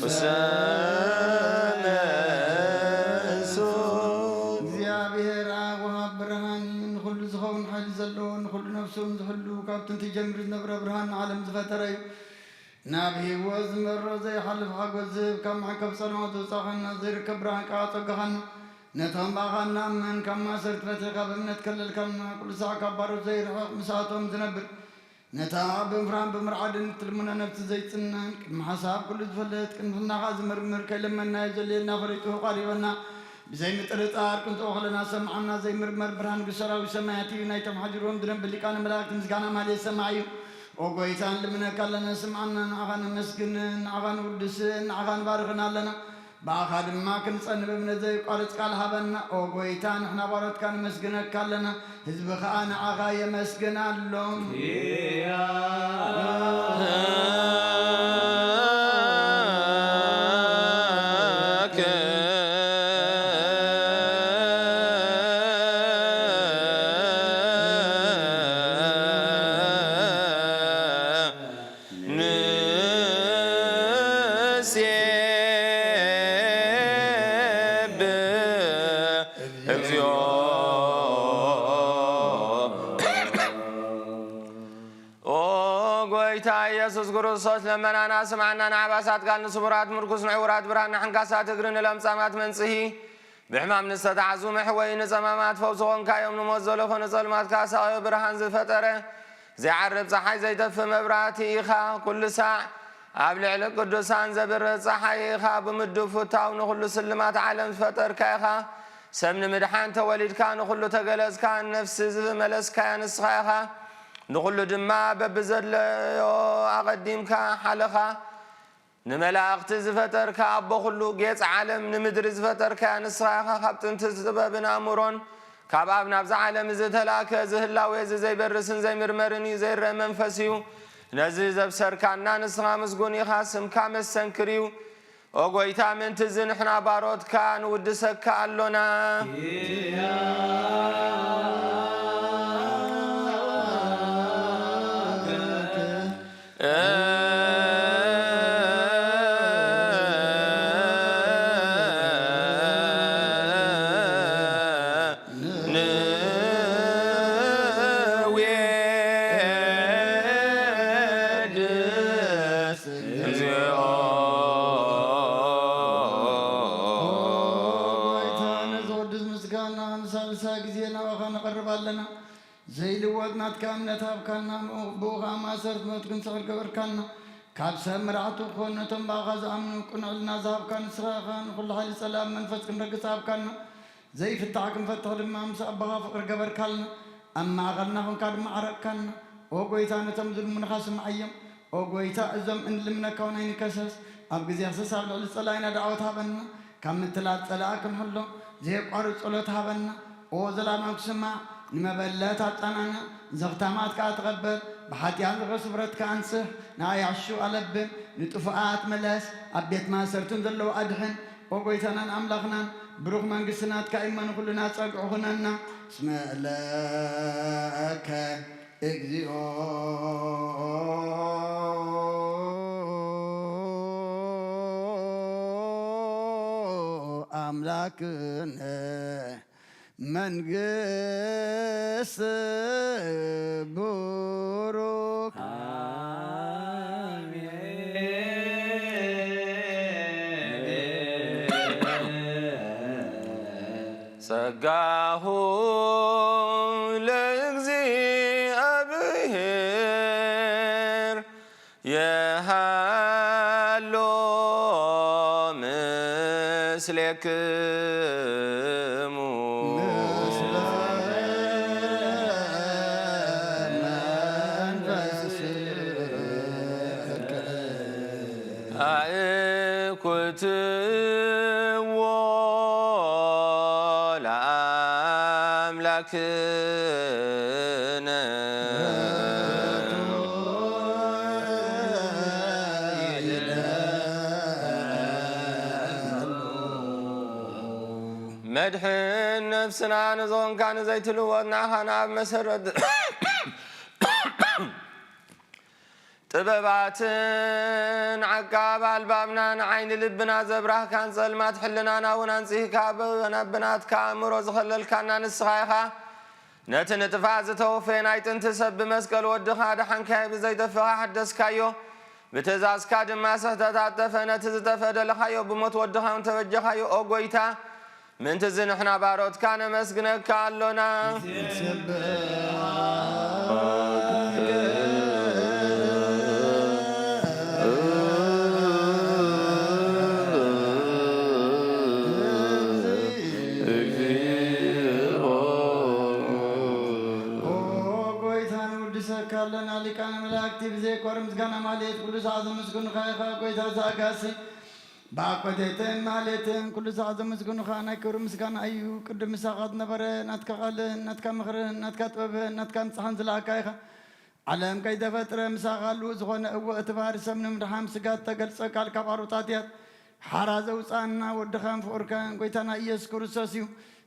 ውስተ መንሱት። እግዚኣብሔር ኣብ ወሃብ ብርሃን እዩ፣ ንኹሉ ዝኸውን ሓይሊ ዘለዎ፣ ንኹሉ ነፍሱን ዝሕሉ፣ ካብ ጥንቲ ጀሚሩ ዝነበረ ብርሃን ንዓለም ዝፈጠረ እዩ። ናብ ህይወት ዝመርሕ ዘይሓልፍ ሓጎስ ዝህብ፣ ካብ መዕቀብ ጸልማት ዘውጻእኻና፣ ዘይርከብ ብርሃን ከኣ ኣጸጋኻና። ነቶም ብኣኻ እናኣመን ካብ ማእሰርቲ ፈቲሕካ ብእምነት ከለልካና፣ ኩሉ ሳዕ ካብ ባሮት ዘይርሕቕ ምስኣቶም ዝነብር፣ ነታ ብምፍራህን ብምርዓድን እትልምኖ ነፍሲ ዘይጽነን፣ ቅድሚ ሓሳብ ኩሉ ዝፈልጥ፣ ቅንፍናኻ ዝምርምር፣ ከይለመንናዮ ዘድልየና ፈሊጡ ቃል ሂበና። ብዘይ ምጥርጣር ክንጽኦ ከለና ሰምዓና፣ ዘይምርመር ብርሃን ግሰራዊ ሰማያት እዩ። ናይቶም ሓዲሮም ዝነብር ሊቃነ መላእክት ምስጋና ማልየ ሰማዕ እዩ። ኦ ጎይታ፣ ንልምነካ ኣለና፣ ስምዓና፣ ንዓኻ ነመስግን፣ ንዓኻ ንውድስ፣ ንዓኻ ንባርኽን ኣለና። ብኣኻ ድማ ክንጸንብ እምነት ዘየቋርጽ ቃል ሃበና። ኦ ጎይታ፣ ንሕና ባሮትካ ነመስግነካ ኣለና፣ ህዝቢ ኸኣ ንዓኻ የመስግን ኣሎ። ንሴብሕ እግዚኦ። ኦ ጎይታ ኢየሱስ ክርስቶስ፣ ለመናና ስምዓና። ንዓባሳት ቃል፣ ንስሙራት ምርኩስ፣ ንዕውራት ብርሃን፣ ንሓንካሳት እግሪ፣ ንለምጻማት መንጽሂ፣ ብሕማም ንዝተታሕዙ መሕወዪ፣ ንጸማማት ፈውሲ ኾንካዮም። ንሞት ዘለኾ ንጸልማት ካሳዮ ብርሃን ዝፈጠረ፣ ዘይዓርብ ጸሓይ ዘይጠፍእ መብራህቲ ኢኻ። ኩሉ ሳዕ ኣብ ልዕሊ ቅዱሳን ዘብርህ ጸሓይ ኢኻ። ብምድብ ፍታው ንኹሉ ስልማት ዓለም ዝፈጠርካ ኢኻ። ሰብ ንምድሓን ተወሊድካ፣ ንኹሉ ተገለጽካ፣ ነፍሲ ዝመለስካያ ንስኻ ኢኻ። ንኹሉ ድማ በብዘድለዮ ኣቐዲምካ ሓለኻ። ንመላእኽቲ ዝፈጠርካ ኣቦ ኩሉ ጌጽ ዓለም፣ ንምድሪ ዝፈጠርካያ ንስኻ ኢኻ። ካብ ጥንቲ ጥበብን ኣእምሮን ካብ ኣብ ናብዚ ዓለም እዚ ተላእከ፣ እዚ ህላዌ እዚ ዘይበርስን ዘይምርመርን እዩ፣ ዘይረአ መንፈስ እዩ። ነዚ ዘብሰርካና ንስኻ ምስጉን ኢኻ፣ ስምካ መስተንክር እዩ። ኦ ጎይታ፣ ምእንቲ እዚ ንሕና ባሮትካ ንውድሰካ ኣሎና። እግዚኦ። ኦ ጎይታ፣ ነዚ ቅዱስ ምስጋና ንሳልሳይ ግዜ ናባኻ ነቐርብ ኣለና። ዘይልወጥ ናትካ እምነት ሃብካና፣ ብኡ ኸኣ ማእሰርቲ ሞት ክንስዕር ገበርካና። ካብ ሰብ መራሕቲ ክኾኑ ነቶም ብኣኻ ዝኣምኑ ቅኑዕ ሕልና ዝሃብካ ንስኻ ኢኻ። ንኹሉ ሓይሊ ጸላም መንፈስ ክንረግጽ ሃብካና። ዘይፍታሕ ክንፈትሕ ድማ ምስ ኣቦኻ ፍቕሪ ገበርካልና። ኣብ ማእኸልና ኾንካ ድማ ዓረቕካና። ኦ ጎይታ፣ ነቶም ዝልምኑኻ ስምዓዮም። ኦ ጎይታ፣ እዞም እንልምነካ እውን ኣይንከሰስ። ኣብ ግዜ ክሰስ ኣብ ልዕሊ ጸላኢና ደዓወት ሃበና። ካብ ምትላል ጸላኢ ክንሕሎ ዘየቋርጽ ጸሎት ሃበና። ኦ ዘላማዊ ክስማዕ፣ ንመበለት ኣጸናንዕ፣ ዘኽታማት ከኣ ተቐበል። ብሓጢኣት ዝኸሱ ብረትካ ኣንጽህ፣ ንኣያሹ ኣለብም፣ ንጥፉኣት ምለስ፣ ኣብ ቤት ማእሰርትን ዘለዉ ኣድሕን። ኦ ጎይታናን ኣምላኽናን፣ ብሩኽ መንግስቲ ናትካ እዩ እሞ ንኹልና ጸግዒ ኹነና። እስመ ለከ እግዚኦ ኣምላክነ መንግስት ብሩክ። ጸጋሁ ለእግዚኣብሔር የሃሎ ምስሌክሙ። ምስለ መንፈስከ። ኣእኩትዎ ለኣምላክነ። መድሕን ነፍስና ንዝኾንካ ንዘይትልወጥ ንዓኻ ንኣብ መሰረት ጥበባትን ዓቃብ ኣልባብናን ዓይኒ ልብና ዘብራህካን ጸልማት ሕልናና እውን ኣንጺህካ ብ-፣ ናብ ብናትካ ኣእምሮ ዝኸለልካና ንስኻ ኢኻ። ነቲ ንጥፋእ ዝተወፈየ ናይ ጥንቲ ሰብ ብመስቀል ወድኻ ኣድሓንካዮ፣ ብዘይጠፍእ ሓደስካዮ። ብትእዛዝካ ድማ ስሕተት ኣጠፈ፣ ነቲ ዝጠፍአ ደለኻዮ፣ ብሞት ወድኻ እውን ተበጀኻዮ። ኦ ጐይታ፣ ምእንትዚ ንሕና ባሮትካ ነመስግነካ ኣሎና። ኦ ጐይታ፣ ንውድሰካ ኣሎና። ሊቃነ መላእክቲ ብዘይቋርጽ ምስጋና ማህሌት ኩሉ ሰዓት ዘመስግኑኻ ኢኻ። ጐይታ ዘኣጋሲ ብኣኮቴትን ማህሌትን ኩሉ ሰዓት ዘመስግኑኻ ናይ ክብሪ ምስጋና እዩ። ቅድም ምሳኻ ዝነበረ ናትካ ቃልን ናትካ ምኽርን ናትካ ጥበብን ናትካ ንጽሓን ዝለኣካ ኢኻ። ዓለም ከይተፈጥረ ምሳኻ ህልው ዝኾነ፣ እወ፣ እቲ ባህሪ ሰብ ንምድሓን ስጋ እተገልጸ ቃል ካብ ኣሮት ኣትያት ሓራ ዘውጻእና ወድኻን ፍቑርካን ጐይታና ኢየሱስ ክርስቶስ እዩ።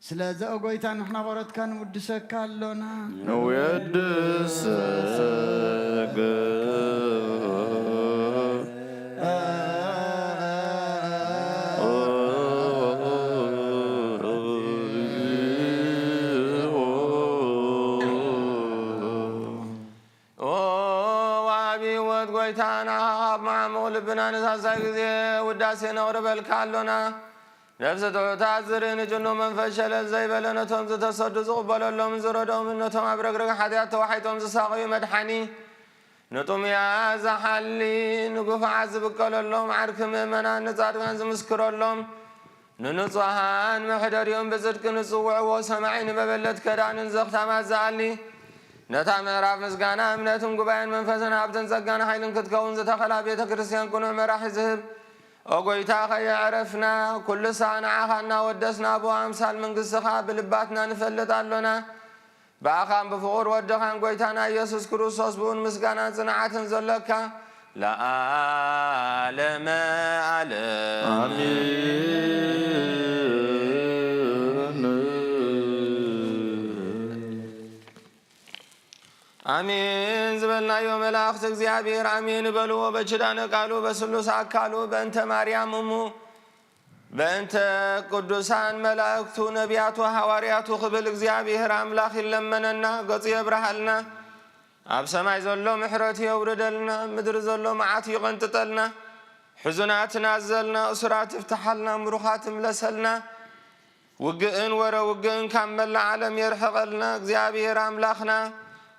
ስለዚ ኦ ጐይታ ንሕና ባሮትካ ንውድሰካ ኣሎና። ንውድሰካ። ኦ ወሃቢ ህይወት ጐይታ፣ ንዓኻ ካብ መዓሙቕ ልብና ንሳልሳይ ግዜ ውዳሴ ነቕርበልካ ኣሎና። ነፍሲ ትሑታት ዝርኢ፣ ንጭኑቕ መንፈስ ሸለል ዘይበለ፣ ነቶም ዝተሰዱ ዝቕበለሎምን ዝረድኦምን፣ ነቶም ኣብ ረግረግ ሓጢኣት ተዋሒጦም ዝሳቐዩ መድሓኒ፣ ንጥሙያት ዝሓሊ፣ ንግፉዓት ዝብቀለሎም፣ ዓርኪ ምእመናን ንጻድቃን ዝምስክረሎም፣ ንንጹሃን መሕደሪኦም ብጽድቂ ንጽውዕዎ ሰማዒ፣ ንመበለት ከዳንን ዘኽታማት ዝኣሊ፣ ነታ ምዕራፍ ምስጋና እምነትን ጉባኤን መንፈስን ሃብትን ጸጋን ሓይልን ክትከውን ዝተኸላ ቤተ ክርስቲያን ቅኑዕ መራሒ ዝህብ፣ ኦ ጐይታ፣ ከየዕረፍና ኩሉ ሳዕ ንዓኻ እናወደስና ብኣምሳል መንግሥትኻ ብልባትና ንፈልጥ ኣሎና። ብኣኻን ብፍቑር ወድኻን ጐይታና ኢየሱስ ክርስቶስ ብኡን ምስጋናን ጽንዓትን ዘሎካ ለዓለመ ዓለም። ኣሜን። ኣሜን ዝበልናዮ መላእኽቲ እግዚኣብሔር ኣሜን በልዎ። በኪዳነ ቃሉ በስሉስ ኣካሉ በእንተ ማርያም እሙ በእንተ ቅዱሳን መላእክቱ ነቢያቱ ሃዋርያቱ ክብል እግዚኣብሔር ኣምላኽ ይለመነና፣ ገጹ የብርሃልና። ኣብ ሰማይ ዘሎ ምሕረት የውርደልና፣ ኣብ ምድሪ ዘሎ መዓት ይቐንጥጠልና። ሕዙናት ናዘልና፣ እሱራት ይፍትሓልና፣ ምሩኻት ይምለሰልና። ውግእን ወረ ውግእን ካብ መላእ ዓለም የርሕቐልና። እግዚኣብሔር ኣምላኽና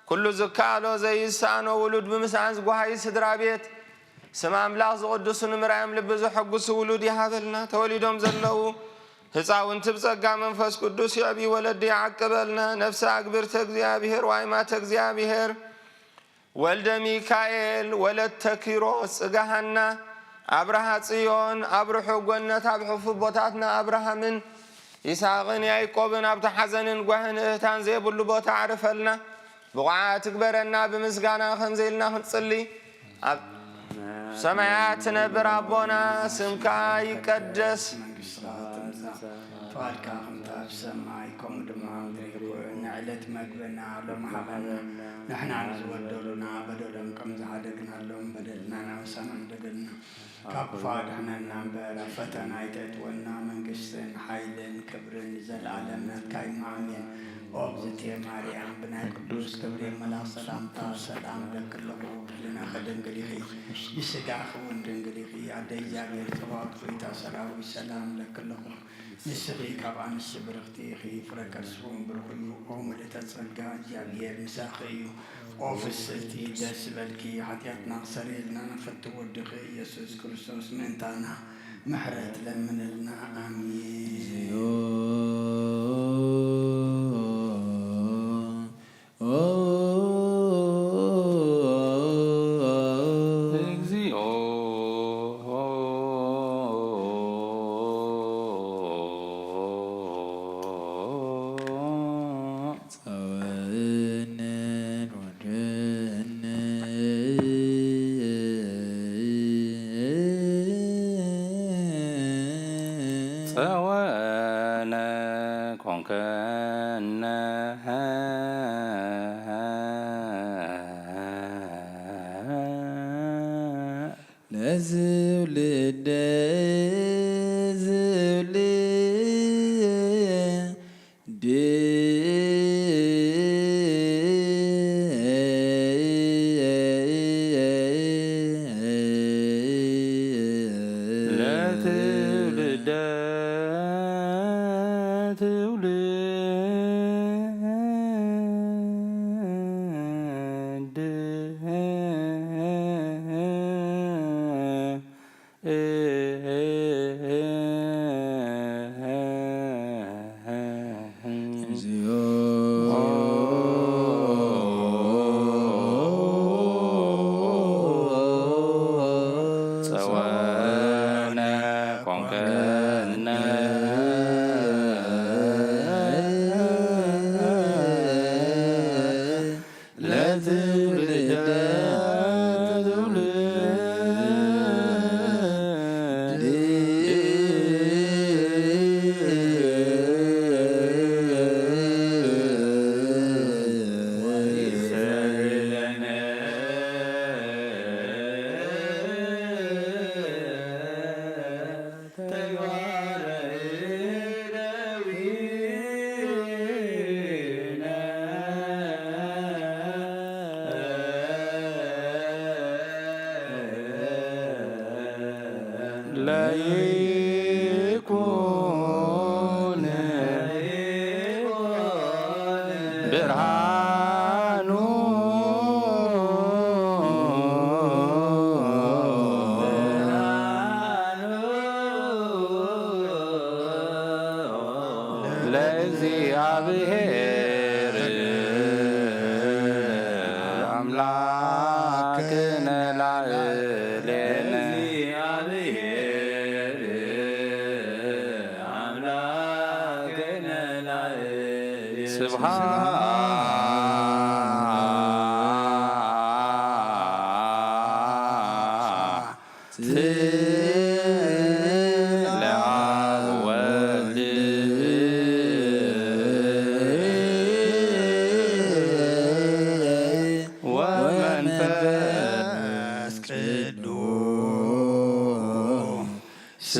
ኩሉ ዝከኣሎ ዘይሳኖ ውሉድ ብምስኣን ዝጓሃይ ስድራ ቤት ስም ኣምላኽ ዝቕድሱ ንምርኣዮም ልቢ ዘሐጉሱ ውሉድ ይሃበልና። ተወሊዶም ዘለዉ ህፃውንቲ ብጸጋ መንፈስ ቅዱስ ይዕቢ ወለዲ ይዓቅበልና። ነፍሰ ኣግብርተ እግዚኣብሔር ዋይማተ እግዚኣብሔር ወልደ ሚካኤል ወለተ ኪሮስ ጽጋሃና ኣብርሃ ጽዮን ኣብ ርሑቕ ጎነት ኣብ ሕፉ ቦታትና ኣብርሃምን ይስሐቕን ያዕቆብን ኣብቲ ሓዘንን ጓህን እህታን ዘይብሉ ቦታ ኣዕርፈልና። ብቑዓት ትግበረና ብምስጋና ከምዚ ኢልና ክንጽሊ። ኣብ ሰማያት ትነብር ኣቦና ስምካ ይቀደስ። መንግስትኻ ትምጻእ። ፍቓድካ ከምቲ ኣብ ሰማይ ከምኡ ድማ ኣብ ምድሪ ይኹን። ንዕለት መግብና ሎም ሃበና። ንሕና ንዝበደሉና በደሎም ከም ዝሓደግናሎም በደልና ናውሳና ንደገልና። ካብ ክፉ ኣድሕነና እምበር ኣብ ፈተና ኣይተእትወና። መንግስትን ሓይልን ክብርን ንዘለኣለም ናትካ እዩ። ኣሜን። ኦ እግዝእትየ ማርያም ብናይ ቅዱስ ገብርኤል መልኣኽ ሰላምታ ሰላም እብለኪ ኣለኹ። ብህልናኺ ድንግል ኢኺ፣ ብስጋኺ እውን ድንግል ኢኺ። ኣደ እግዚኣብሔር ጸባኦት ጎይታ ሰራዊት ሰላም እብለኪ ኣለኹ። ንስኺ ካብ ኣንስቲ ብርኽቲ ኢኺ፣ ፍረ ከርስኺ እውን ብሩኽ እዩ። ኦ ምልእተ ጸጋ እግዚኣብሔር ምሳኺ እዩ። ኦ ፍስሕቲ ደስ ይበልኪ፣ ሓጢኣትና ክሰርየልና ንፈቲ ወድኺ ኢየሱስ ክርስቶስ ምእንታና ምሕረት ለምንልና። ኣሜን። ጸወነ ኮንከነ ለዝውልደ ዝውልድ ለትውልደ ትውልድ ጸወነ ኮንከነ ለትውልደ ትውልድ ለይኩን ብርሃኑ ለእግዚኣብሔር ኣምላክነ ላዕሌነ። ስብሐት ለአብ ወወልድ ወመንፈስ ቅዱስ።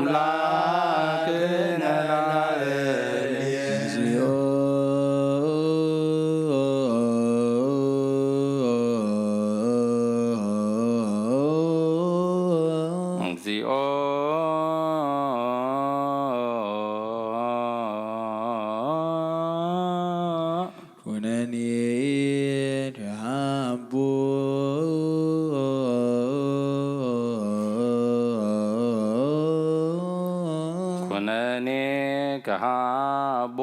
ኣምላክነ ላዕሌነ። እግዚኦ። ኩነኒ ከሃቦ። ኩነኒ ከሃቦ።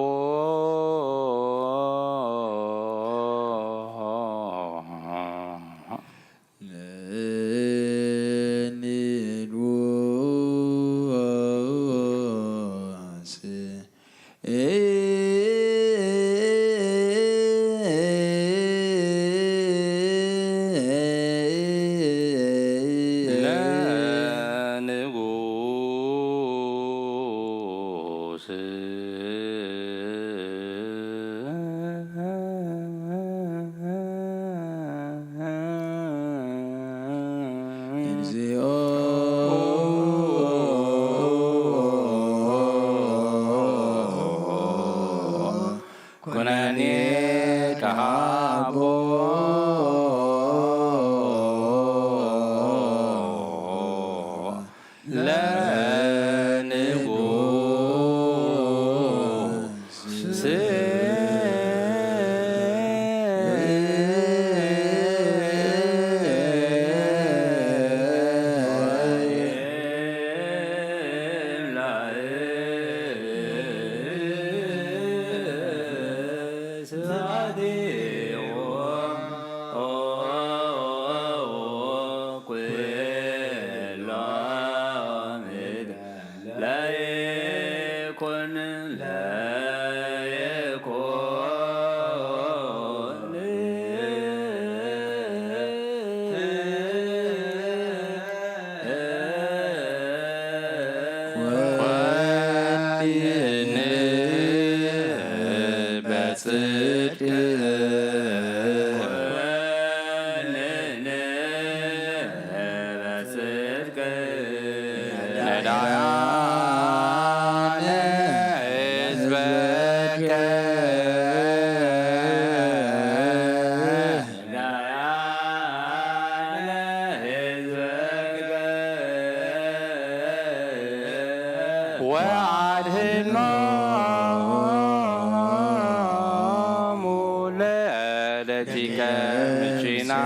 ለንጉስ። ለንጉስ። እግዚኦ። ኩነኒ ከሃቦ። ለንጉስ። ለይኩን ለይኩን። ኮንን በጽድቅ። ኮንን በጽድቅ። ነዳያነ ህዝበከ። ነዳያነ ህዝበከ። ወአድኅኖሙ ለደቂቀ ምስኪናኒከ።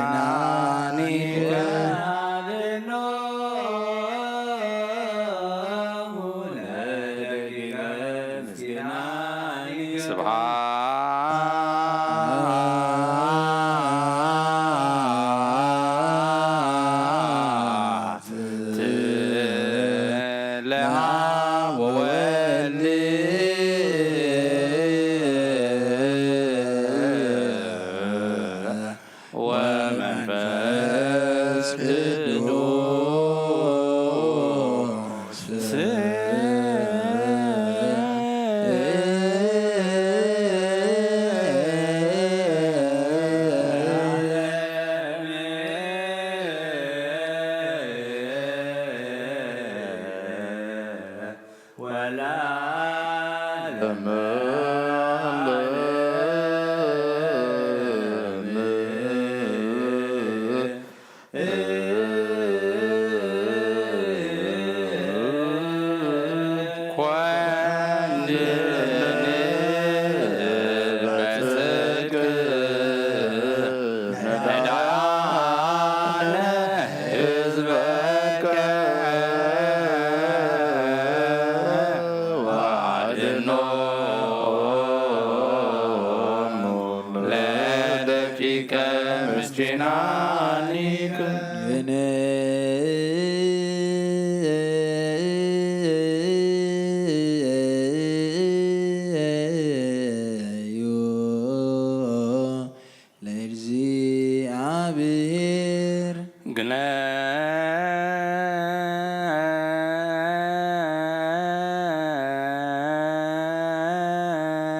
ስብሐት ለአብ ወወልድ ወመንፈስ ቅዱስ። ወለዓለመ ዓለም። ኮንን በጽድቅ ነዳያነ ህዝበከ ወአድኅኖሙ ለደቂቀ ምስኪናኒከ። ለእግዚአብሔር።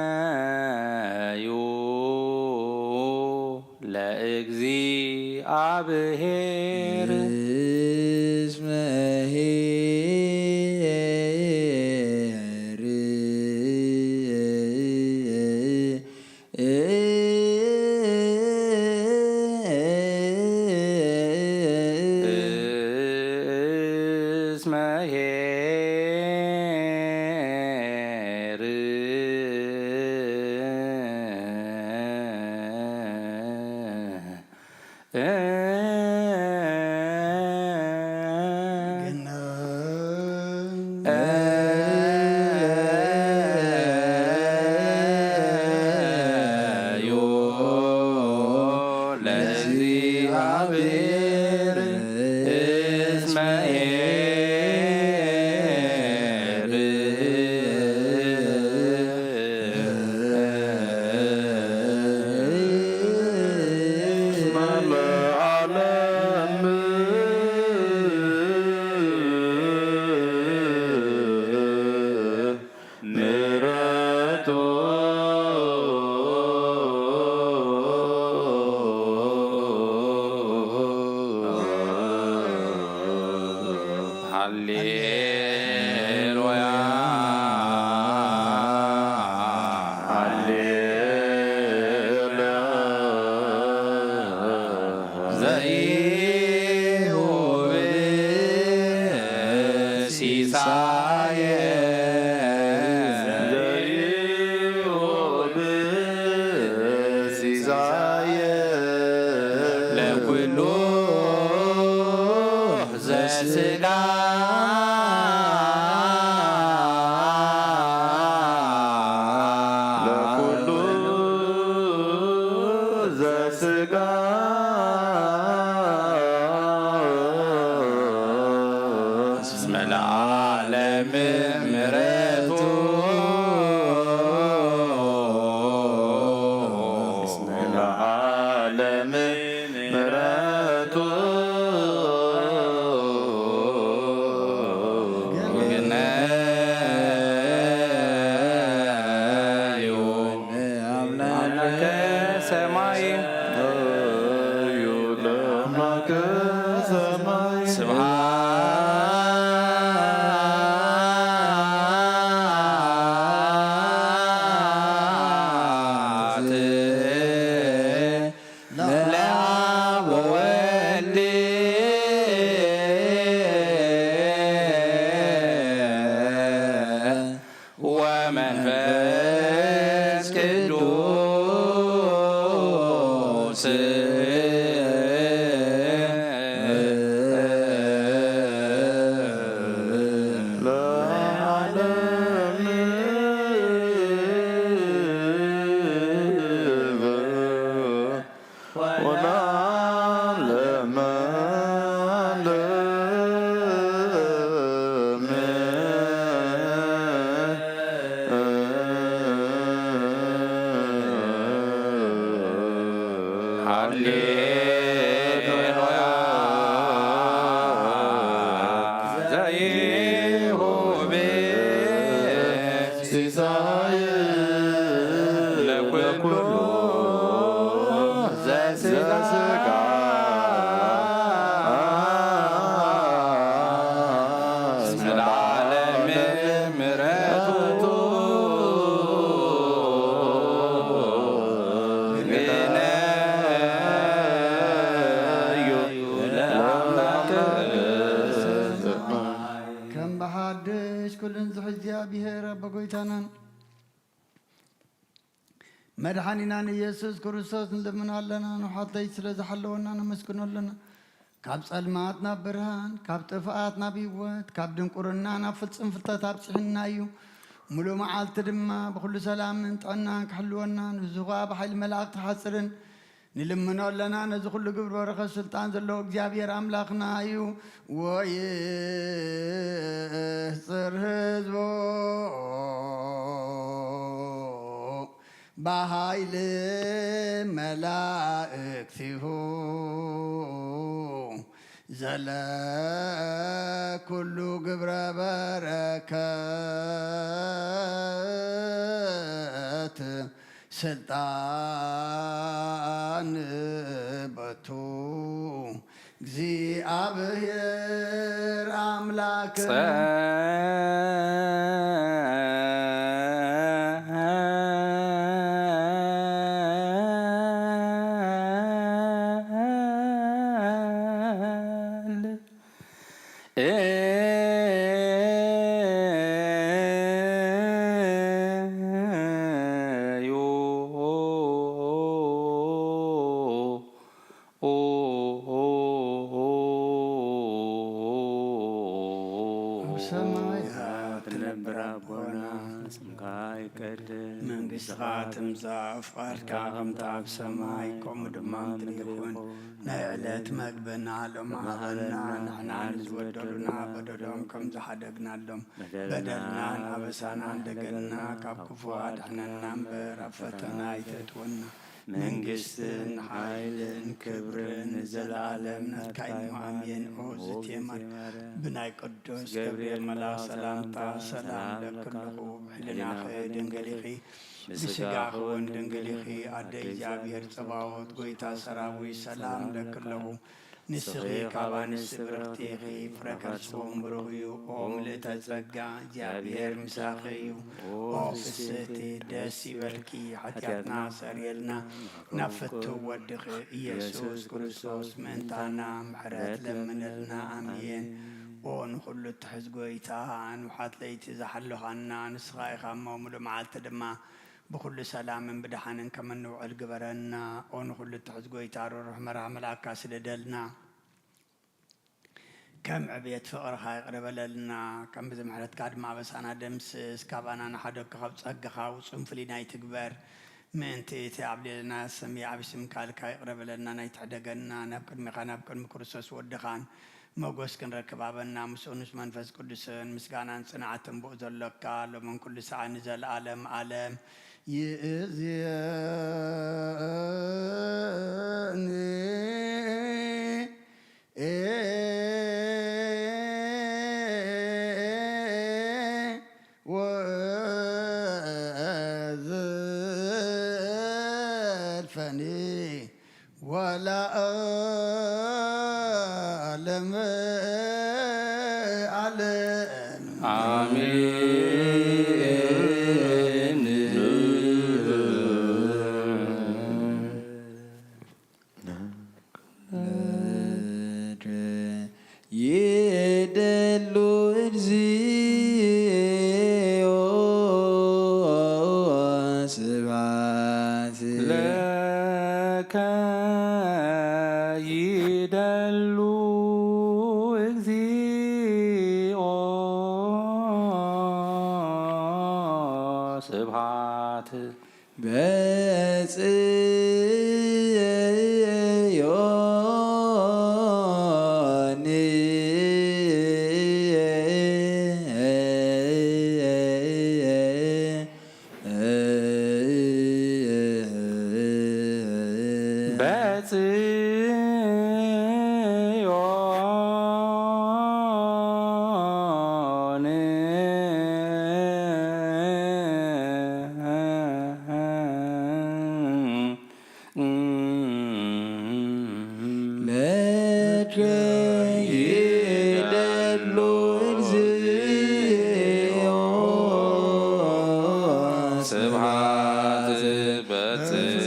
ግነዩ ለእግዚአብሔር። እስመ ለእግዚኣብሔር እስመ ሃሌሉያ፣ ሃሌሉያ። ዘይሁብ ሲሳየ፣ ዘይሁብ ሲሳየ፣ ለኩሉ ዘስጋ፣ ለኩሉ ዘስጋ፣ እስመ ለዓለም ምሕረቱ፣ እስመ ለዓለም ምሕረቱ ግነዩ። አምላከ ሰማይ ለአምላከ ሰማይ ስብሐት ለአብ ወወልድ ወመንፈስ ቅዱስ ለዓለም ወለዓለመ ዓለም። ሃሌሉያ። ዘይሁብ ሲሳይ ለኩሉ ዘስጋ እስመ ለዓለም ምሕረቱ ግነዩ ለአምላክ። ከም ብሓድሽ ኩሉን ዝሕዚ እግዚኣብሔር ኣቦ ጎይታናን መድሓኒናን ኢየሱስ ክርስቶስ ንልምኖ ኣለና፣ ንሓተይ ስለ ዝሓለወና ነመስግኖ ኣለና። ካብ ጸልማት ናብ ብርሃን፣ ካብ ጥፍኣት ናብ ህይወት፣ ካብ ድንቁርና ናብ ፍጹም ፍልጠት ኣብጺሑና እዩ። ሙሉእ መዓልቲ ድማ ብኹሉ ሰላምን ጥዕናን ክሕልወና፣ ንሱ ኸኣ ብሓይሊ መላእኽቲ ሓጽርን ንልምኖ ኣለና። ነዚ ኩሉ ግብረ በረኸት ስልጣን ዘለዎ እግዚኣብሔር ኣምላኽና እዩ። ወይሕጽር ህዝቦ ብሓይሊ መላእክቲሁ ዘለ ኩሉ ግብረ በረከት ስልጣን በቱ እግዚኣብሔር ኣምላክ። ጸል ትነብር ኣቦና፣ ስምካ ይቀደስ፣ መንግስትኻ ትምጻእ፣ ፍቓድካ ከምቲ ኣብ ሰማይ ከምኡ ድማ ኣብ ምድሪ ይኹን። ናይ ዕለት መግብና ሎሚ ሃበና፣ ንሕና ንዝበደሉና በደሎም ከም ዝሓደግናሎም፣ በደልናን ኣበሳናን ደገና፣ ካብ ክፉ ኣድሕነና እምበር ኣብ ፈተና ኣይተእትወና። መንግስትን ሓይልን ክብርን ንዘለኣለም ናትካ እዩ። ኣሜን። ኦ ዝቴማር ብናይ ቅዱስ ገብርኤል መልኣኽ ሰላምታ ሰላም ለክልኹ። ሕልናኺ ድንግል ኢኺ፣ ብስጋኺ እውን ድንግል ኢኺ። ኣደ እግዚኣብሔር ጸባኦት፣ ጎይታ ሰራዊት፣ ሰላም ለክለኹ። ንስኺ ካብ ኣንስቲ ብርኽቲ ኢኺ፣ ፍረ ከርስኺ እውን ብሩኽ እዩ። ኦ ምልእተ ጸጋ፣ እግዚኣብሔር ምሳኺ እዩ። ኦ ፍስህቲ፣ ደስ ይበልኪ፣ ሓጢኣትና ሰርየልና፣ ናብ ፍትው ወድኺ ኢየሱስ ክርስቶስ ምእንታና ምሕረት ለምነልና። ኣሜን። ኦ ንኹሉ እትሕዝ ጎይታ፣ ንውሓት ለይቲ ዝሓለኻና ንስኻ ኢኻ እሞ፣ ምሉእ መዓልቲ ድማ ብኹሉ ሰላምን ብደሓንን ከም እንውዕል ግበረና። ኦ ንኹሉ እትሕዝ ጎይታ፣ ርሩህ መርሃ መልኣካ ስደደልና። ከም ዕብየት ፍቕርኻ ይቕረ በለልና። ከም ብዚ ምሕረትካ ድማ ኣበሳና ደምስስ። ካባና ንሓደግካ ካብ ጸጋኻ ውጹን ፍልይና ኣይትግበር። ምእንቲ እቲ ኣብ ልዕሌና ስም ይዓቢ ስምካ ኢልካ ይቕረ በለልና። ናይ ትሕደገና፣ ናብ ቅድሚኻ፣ ናብ ቅድሚ ክርስቶስ ወድኻን መጎስ ክንረክብ ሃበና። ምስኡ ምስ መንፈስ ቅዱስን ምስጋናን ጽንዓትን ብኡ ዘሎካ፣ ሎምን ኩሉ ሰዓት ንዘለኣለም ዓለም። ይእዝየኒ ወዘልፈኒ ወለዓለመ ዓለም። ኣሜን። ይደሉ እግዚኦ ስብሐት ለከ ይደሉ እግዚኦ ስብሐት በጽዮን በጽዮን ለከ ይደሉ እግዚኦ ስብሐት በጽዮን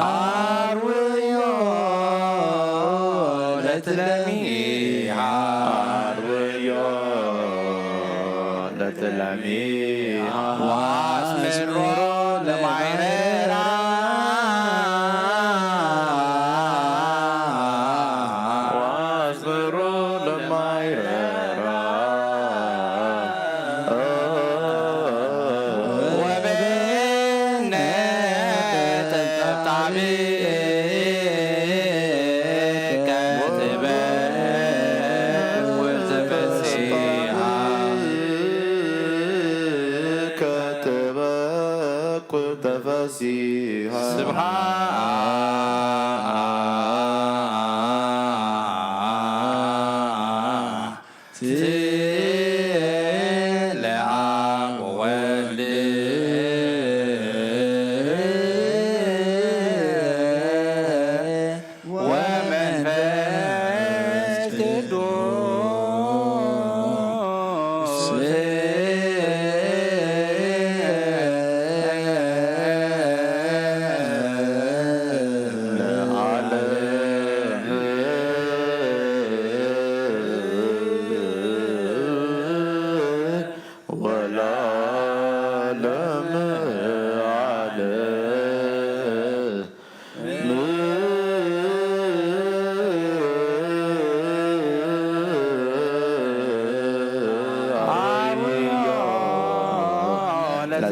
አርውዮ ለትለሚሃ አርውዮ ለትለሚሃ ወአስምሮ ለማይረራ ወአስምሮ ለማይረራ ወበነ ጠብጣቢ ከተበኩ ተፈሲሃ ስብሐት ለአብ ወወልድ ወመንፈስ ቅዱስ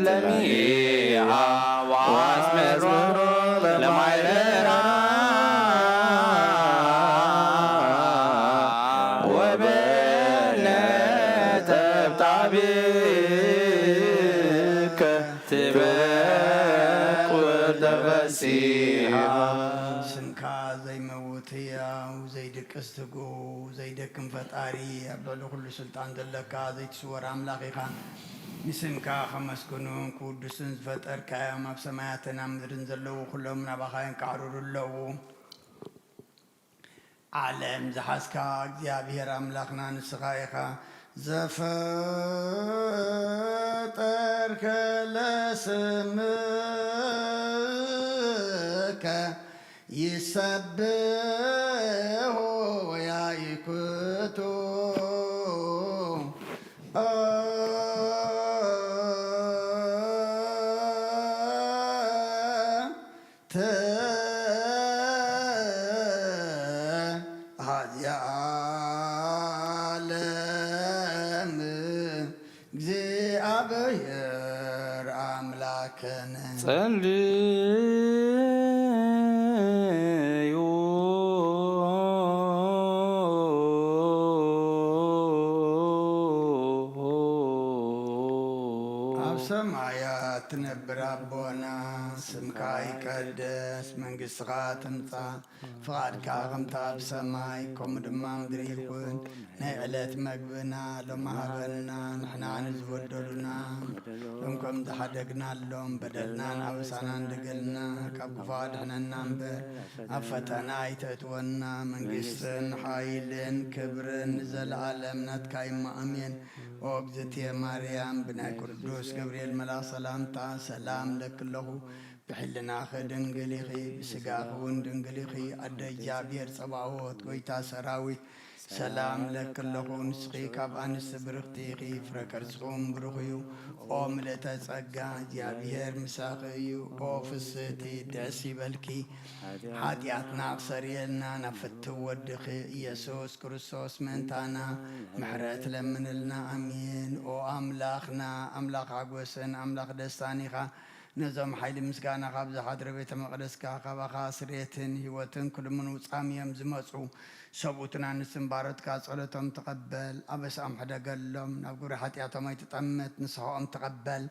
ለሚሃ ወአስመሮ ለማይ በራ ወበነጠብጣብከ ትበቁ ተፈሲሃ። ስምካ ዘይመውት ህያው ዘይድቅስ ትጉህ ዘይደክም ፈጣሪ ኣብ ልዕሊ ኩሉ ስልጣን ዘለካ ዘይትስወር ኣምላኽ ኢኻ። ንስምካ ከመስግኑን ክውድሱን ዝፈጠርካዮም ኣብ ሰማያትን ኣብ ምድርን ዘለዉ ኩሎም ናባኻ የንቃዕርሩ ኣለዉ። ዓለም ዝሓዝካ እግዚኣብሔር ኣምላኽና ንስኻ ኢኻ። ዘፈጠርከ ለስምከ ይሰብሖ ያይኩቱ ተሃዚኣለም እግዚኣብሔር ኣምላክነ። ጸልዩ ኣብ ሰማያት ትነብር ኣቦና፣ ስምካ ይቀደስ፣ መንግስትኻ ትምጻእ፣ ፍቓድካ ከምታ ኣብ ሰማይ ከምኡ ድማ ምድሪ ይኹን። ናይ ዕለት መግብና ሎም ሃበና፣ ንሕና ንዝበደሉና ሎም ከም ዝሓደግናሎም በደልናን ኣበሳናን ድገልና፣ ካብ ክፉእ ኣድሕነና እምበር ኣብ ፈተና ኣይተእትወና። መንግስትን ሓይልን ክብርን ንዘለኣለም ናትካ እዩ። ኣሜን። ኦ እግዝእትየ ማርያም፣ ብናይ ቅዱስ ገብርኤል መልኣኽ ሰላምታ ሰላም እለኪ ኣለኹ። ብሕልናኺ ድንግል ኢኺ፣ ብስጋኺ እውን ድንግል ኢኺ። ኣደ እግዚኣብሔር ጸባኦት፣ ጎይታ ሰራዊት፣ ሰላም እለኪ ኣለኹ። ንስኺ ካብ ኣንስቲ ብርኽቲ ኢኺ፣ ፍረ ከርስኺ እውን ብሩኽ እዩ። ኦ ምልእተ ጸጋ፣ እግዚኣብሔር ምሳኺ እዩ። ኦ ፍስህቲ፣ ደስ ይበልኪ። ሓጢኣትና ክሰርየልና ናብ ፍትው ወድኺ ኢየሱስ ክርስቶስ ምእንታና ምሕረት ለምንልና። ኣሜን። ኦ ኣምላኽና፣ ኣምላኽ ሓጎስን ኣምላኽ ደስታን ኢኻ። ነዞም ሓይሊ ምስጋና ካብ ዝሓድረ ቤተ መቕደስካ ካባኻ ስሬትን ህይወትን ክልምኑ ጻምዮም ዝመጹ ሰብኡትና ንስም ባሮትካ ጸሎቶም ተቐበል። ኣበስኦም ሕደገሎም፣ ናብ ግብሪ ሓጢኣቶም ኣይትጠምት፣ ንስሓኦም ተቐበል።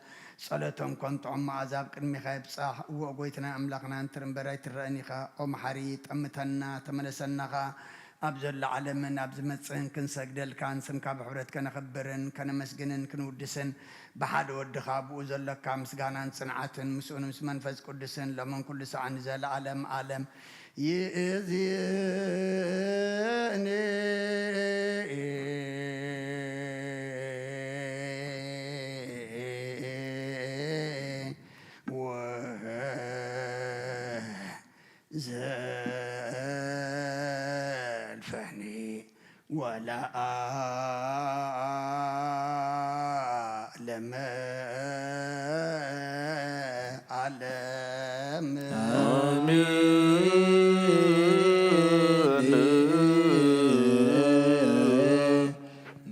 ጸሎቶም ከም ጥዑም መኣዛ ኣብ ቅድሜኻ ይብጻሕ። እወ ጎይትናን ኣምላኽናን ትርኢ እምበር ኣይትረእን ኢኻ። ኦ መሓሪ፣ ጠምተና፣ ተመለሰና ኸኣ። ኣብ ዘሎ ዓለምን ኣብ ዝመጽእን ክንሰግደልካን ስምካ ብሕብረት ከነኽብርን ከነመስግንን ክንውድስን ብሓደ ወድኻ ብኡ ዘሎካ ምስጋናን ጽንዓትን ምስኡን ምስ መንፈስ ቅዱስን ሎምን ኩሉ ሰዓን ንዘለኣለም ዓለም ይእዝኒ። ዘልፈኒ ወለዓለመ ዓለም። ኣሜን።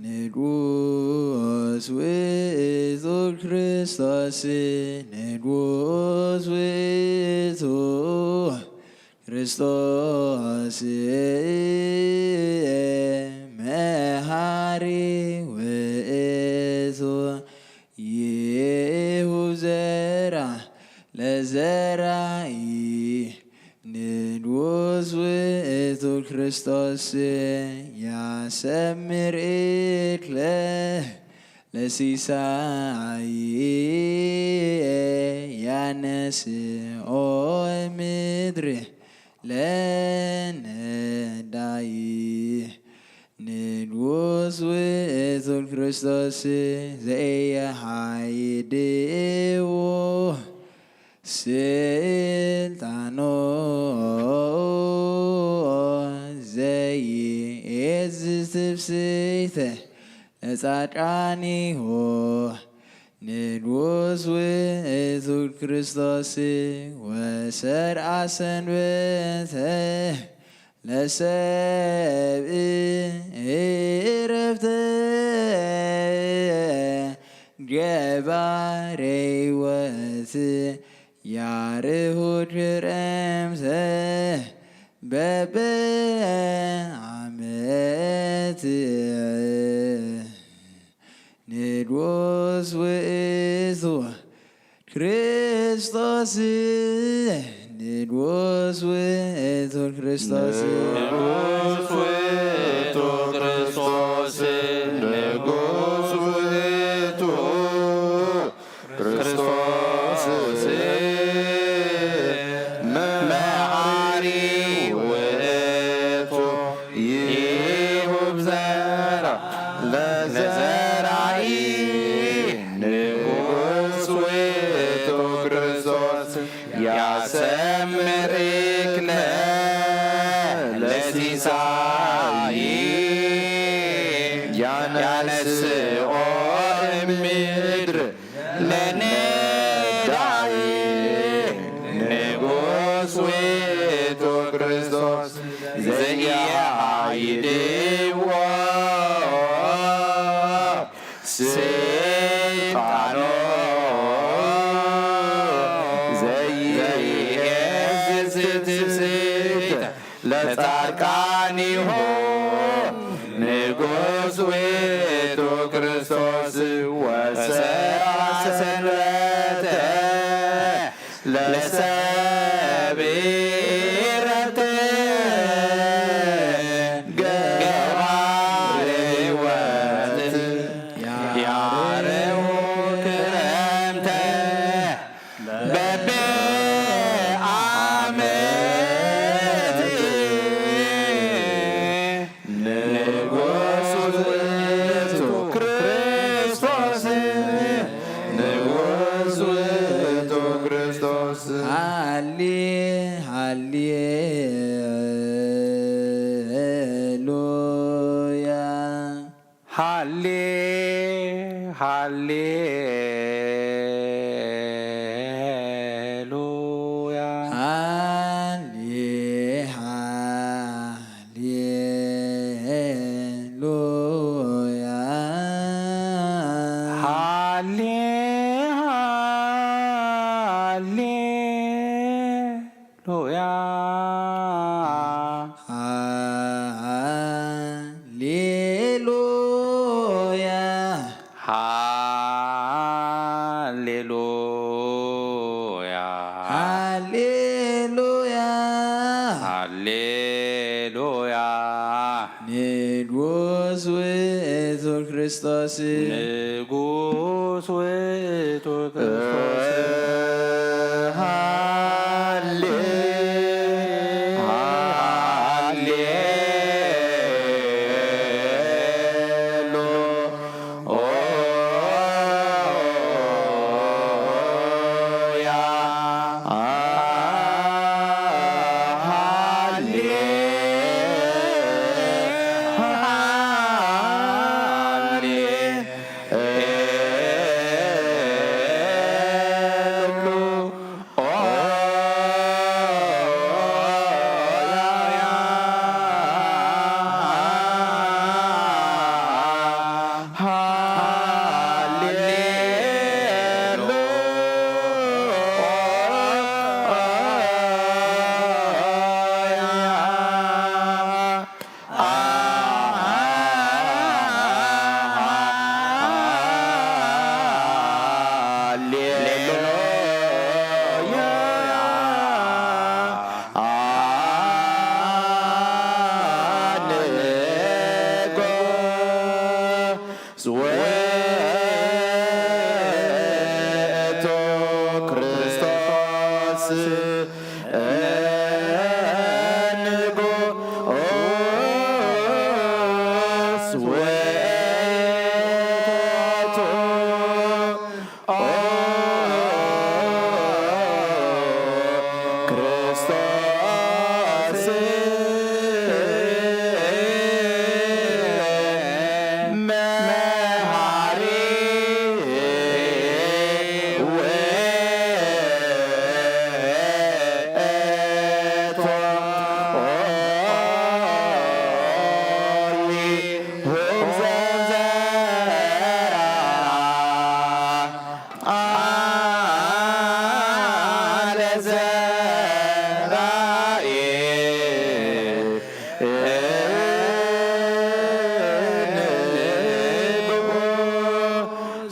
ንጉስ ውእቱ ክርስቶስ፣ ንጉስ ውእቱ ክርስቶስ፣ መሃሪ ውእቱ፣ ይሁብ ዘራ ለዘራኢ። ንጉስ ውእቱ ክርስቶስ፣ ያሰምር እክለ ለሲሳይ፣ ያነስኦ ምድሪ ለነዳይ። ንጉስ ውእቱ ክርስቶስ፣ ዘየሃይድዎ ስልጣኖ፣ ዘይእዝ ትፍስሕተ ለጻድቃኒሆ። ንጉስ ውእቱ ክርስቶስ፣ ወሰርዓ ሰንበተ ለሰብእ ዕረፍተ። ገባሬ ያርሁድ ክረምተ በበዓመት ንጉስ ውእቱ ክርስቶስ፣ ንጉስ ውእቱ ክርስቶስ። ንጉስ ውእቱ ክርስቶስ፣ ንጉስ ውእቱ ክርስቶስ መሓሪ ውእቱ ይሁብ ዘራ ለዘራኢ። ንጉስ ውእቱ ክርስቶስ ያሰምር እክለ ለሲሳይ ያነስኦ እምድር ለነዳይ። ንጉስ ውእቱ ክርስቶስ ዘኢያይድዎ ስልጣኖ ዘይእዝዝ ትስብእተ ለጻድቃኒሁ። ንጉስ ውእቱ ክርስቶስ ወሰራ ሰንበተ ለሰብረተ ገባሬ ሕይወት ያረው ክረምተ በበዓመት ንጉስ ውእቱ ክርስቶስ፣ ንጉስ ውእቱ ክርስቶስ። ሃሌ፣ ሃሌሉያ። ሃሌ፣ ሃሌ ሉያ። ሃሌ ሃሌ ሉያ። ሃሌ ሃሌ ሉያ። ሃሌ ሉያ። ሃሌ ሉያ። ሃሌ ሉያ። ሃሌ ሉያ። ንጉስ ውእቱ ክርስቶስ። ንጉስ ውእቱ ክርስቶስ። ሃሌ ሃሌ ሉያ። ሃሌ ሃሌ ውእቱ ክርስቶስ ንጉስ ውእቱ ክርስቶስ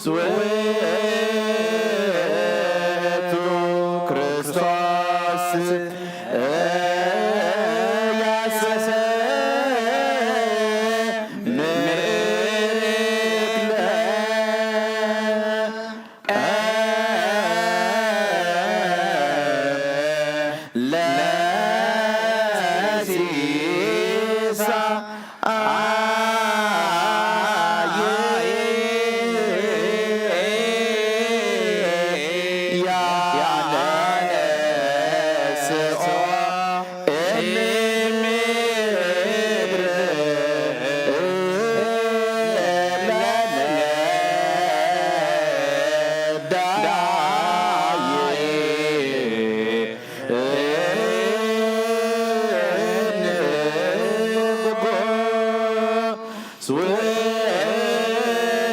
ውእቱ ክርስቶስ ያሰ ምእክለ ለሲሳ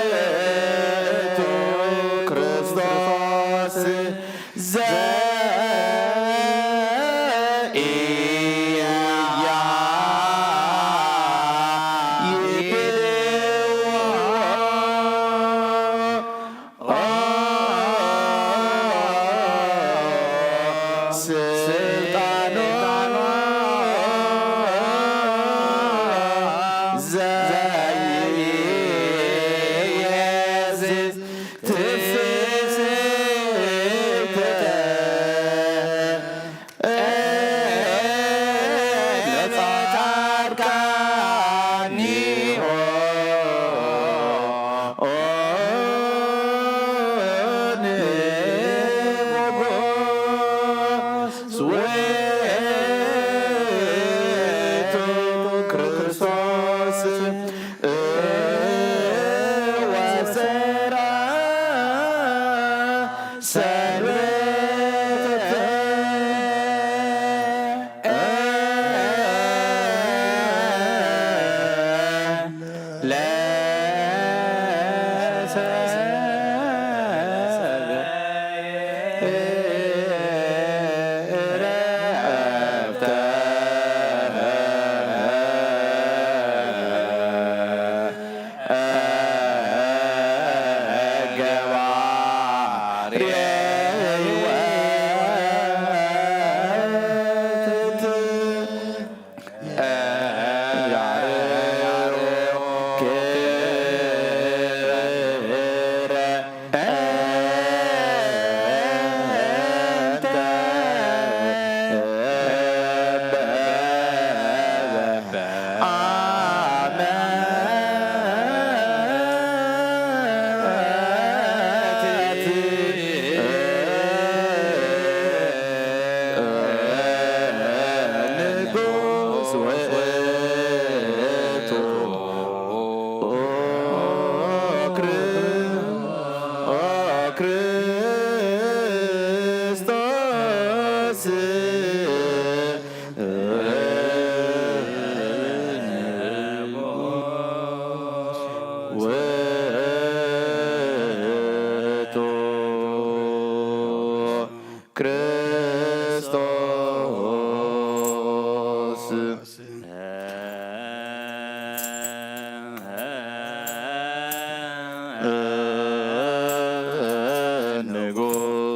ውእቱ ክርስቶስ ዘኢያይድዎ ስልጣኑ ዘይትስስት ለጻድቃን ንጉስ ውእቱ ክርስቶስ ወሰራ ሰንበት ለሰ ክርስቶስ ውእቱ ክርስቶስ ንጉስ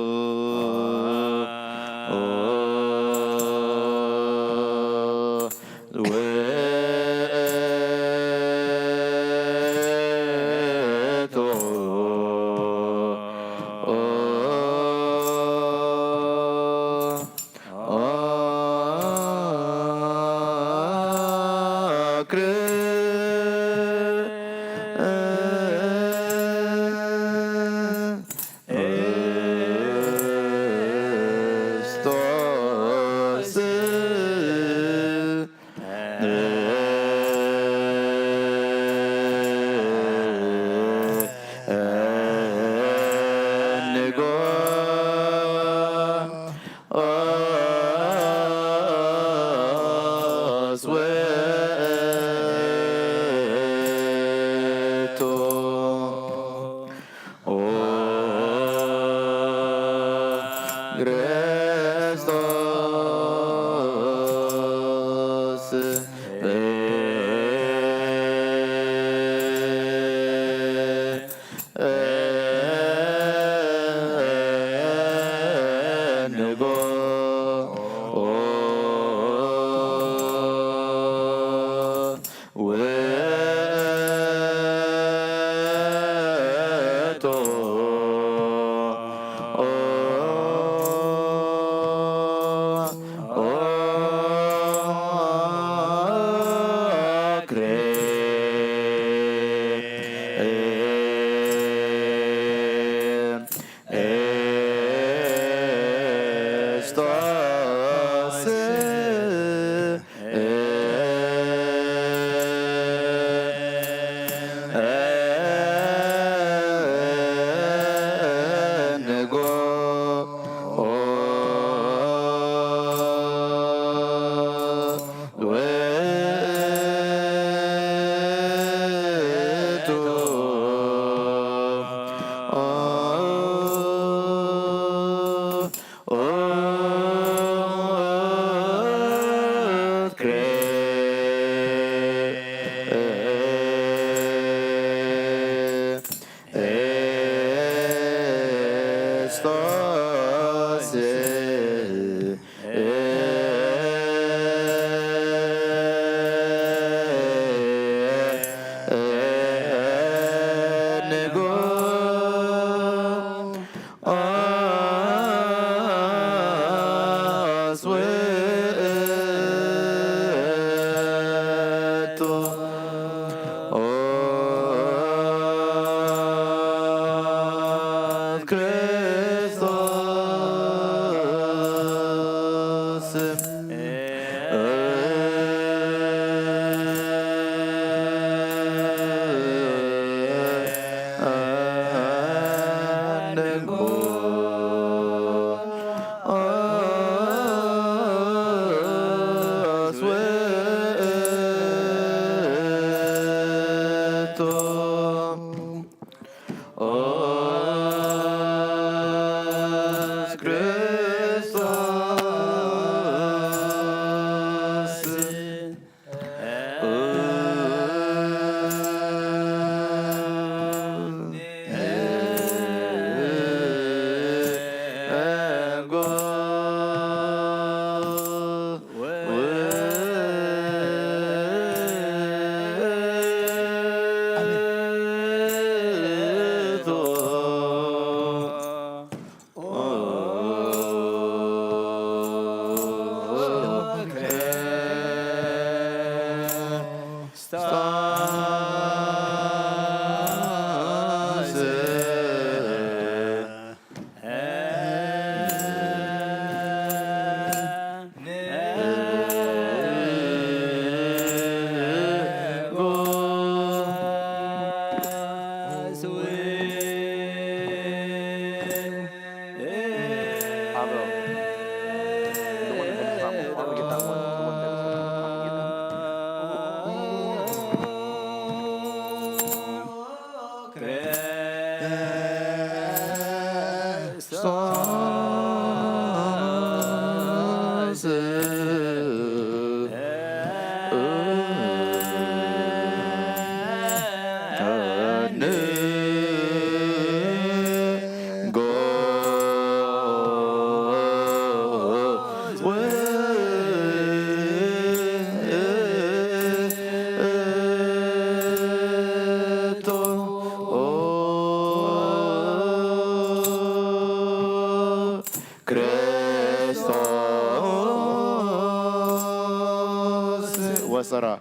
ሰርዓ።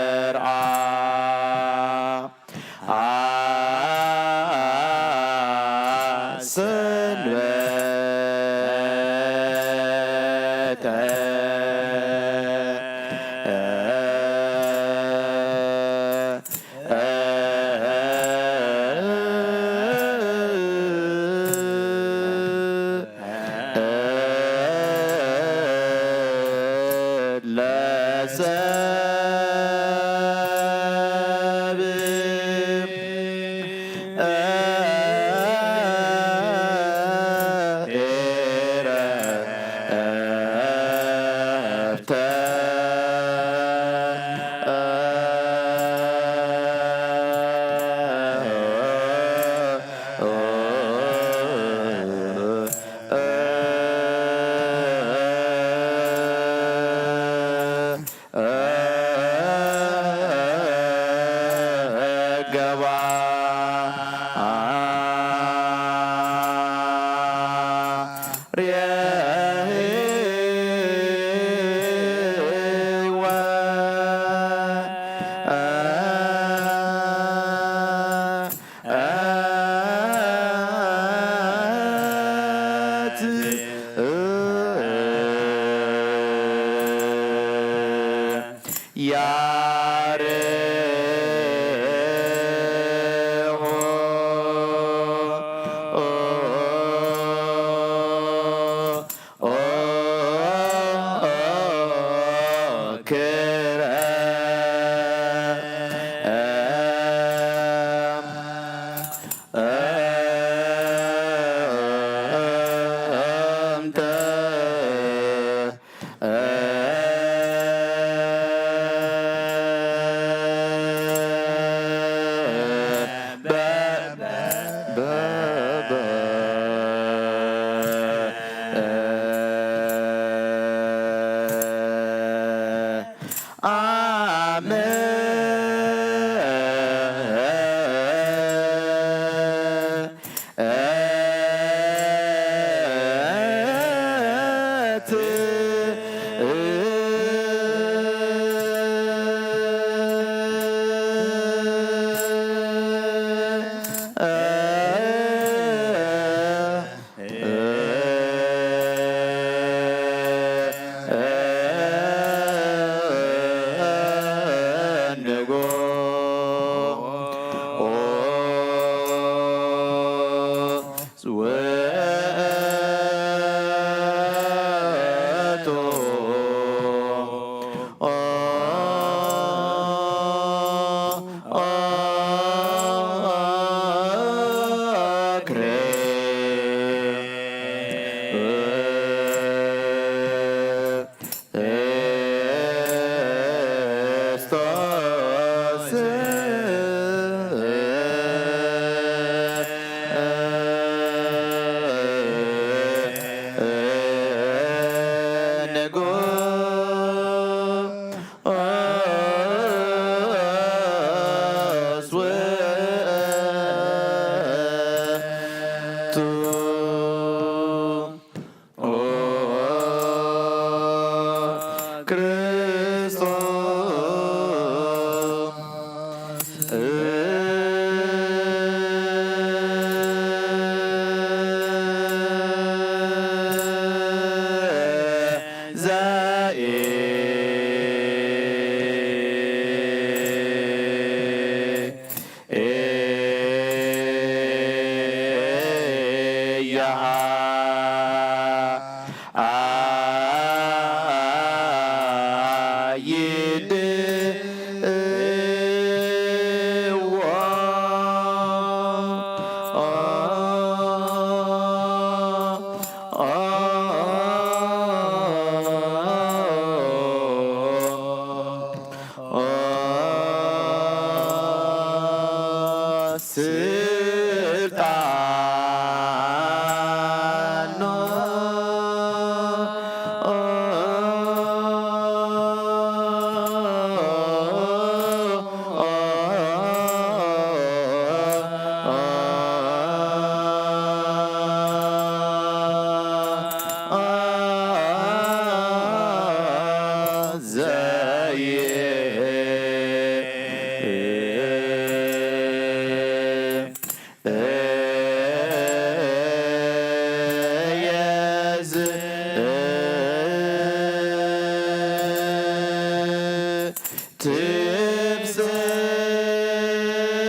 ወሰርዓ። ሰንበተ። ለሰብ ገባ። ያርሆ ክረ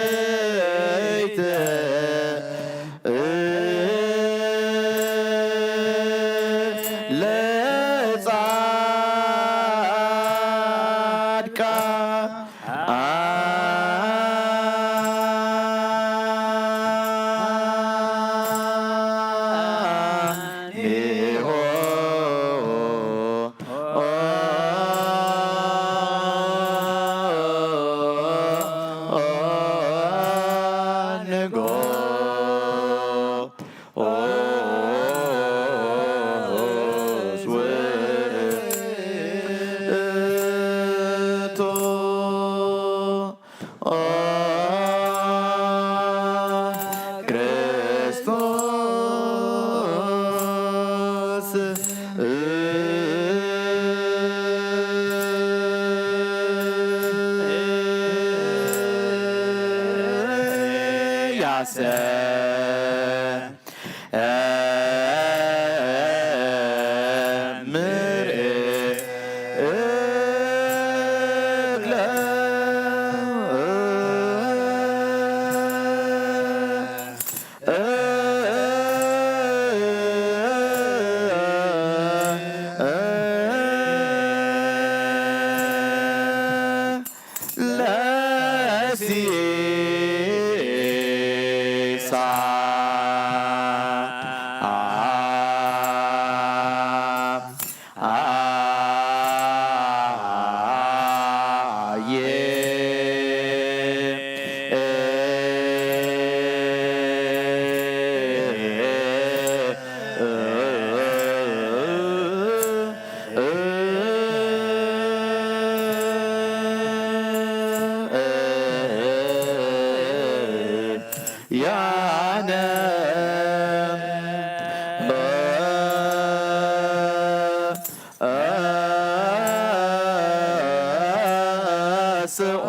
ትብስይተ ለጻድቃን ኔሆ ንጎ ውእቱ ክርስቶስ። ያሰ ምር እግለ ለሲሳ አየ ያነ ስኦ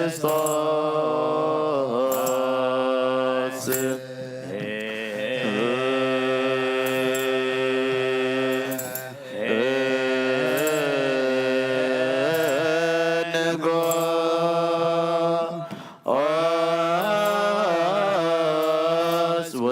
ክርስቶስ ንጎስ ውእቱ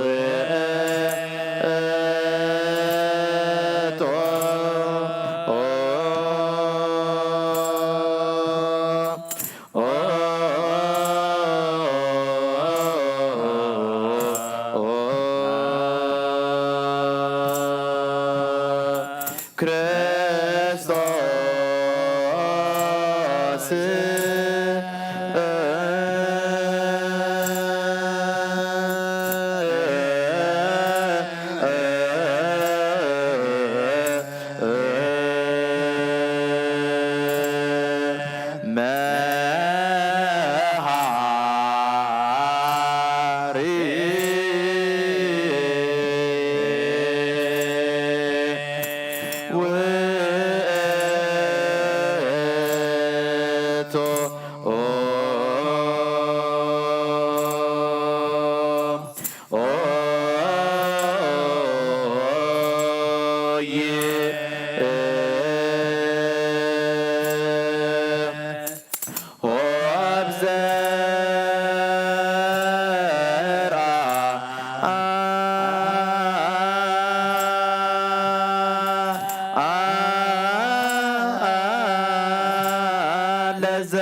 ክርስቶስ መሃሪ ውእቱ። ሆብ ዘርአ ለዘ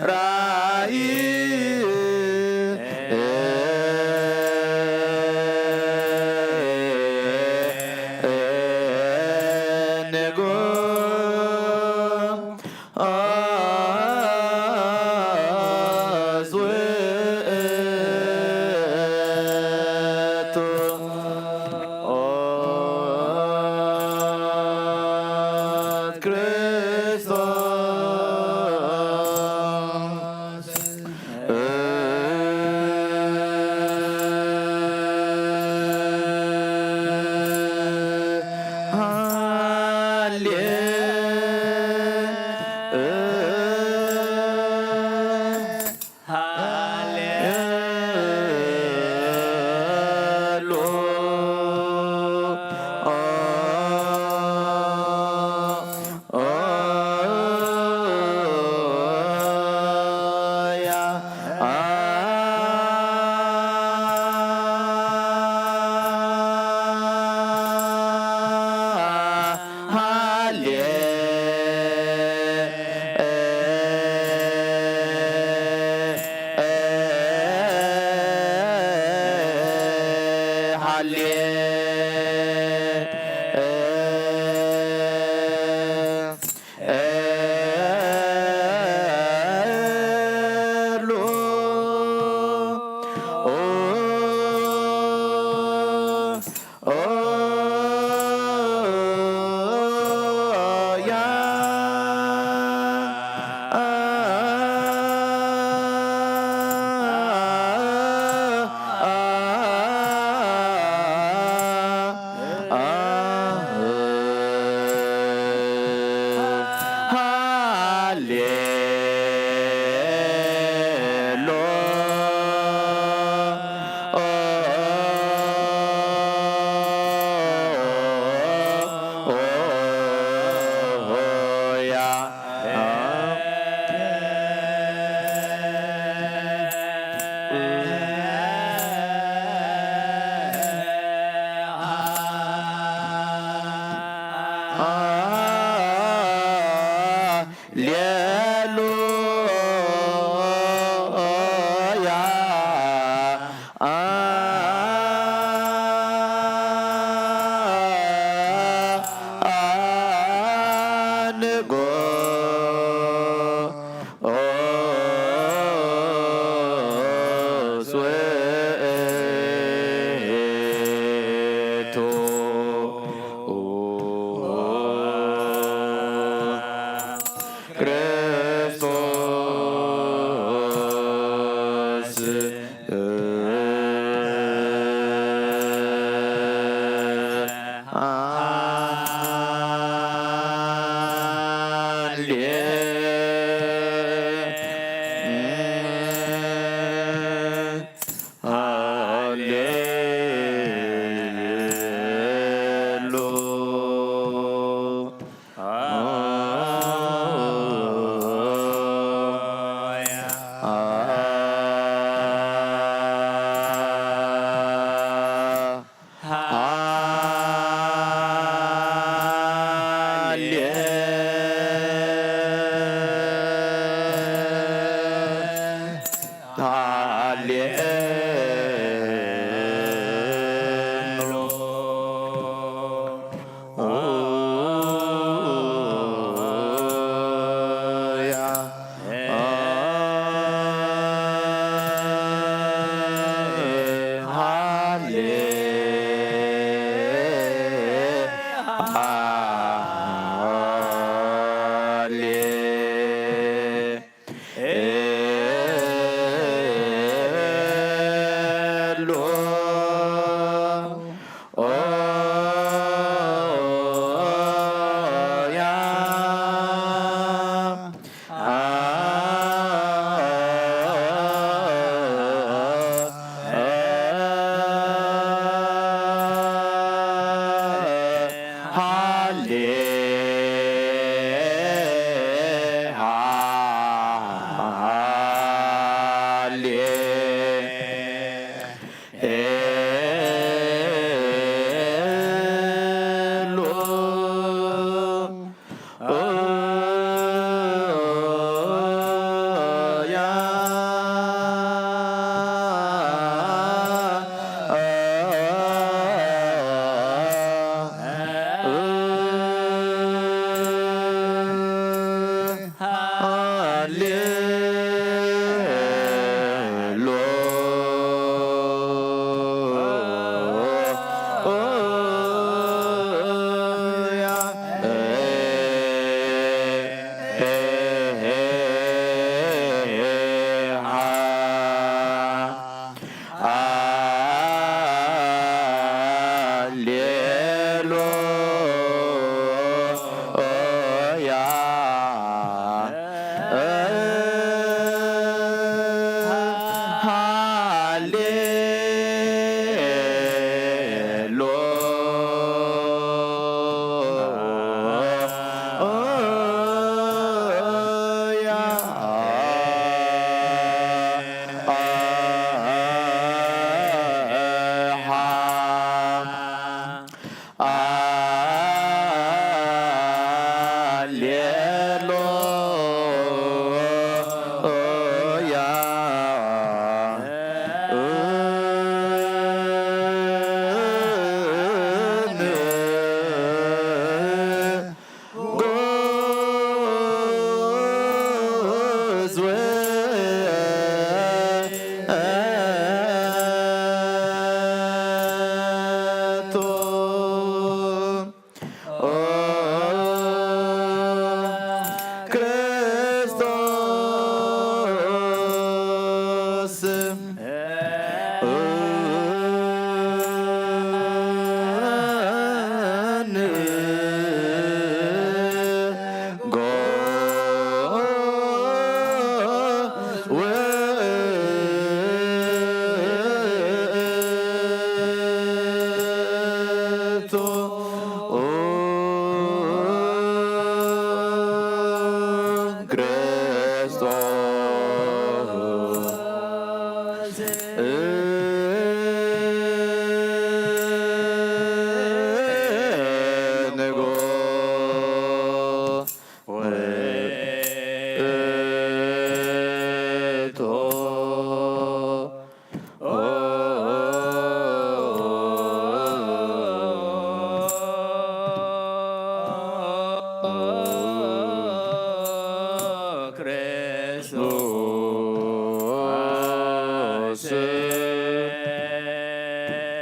ራእይ ንጉ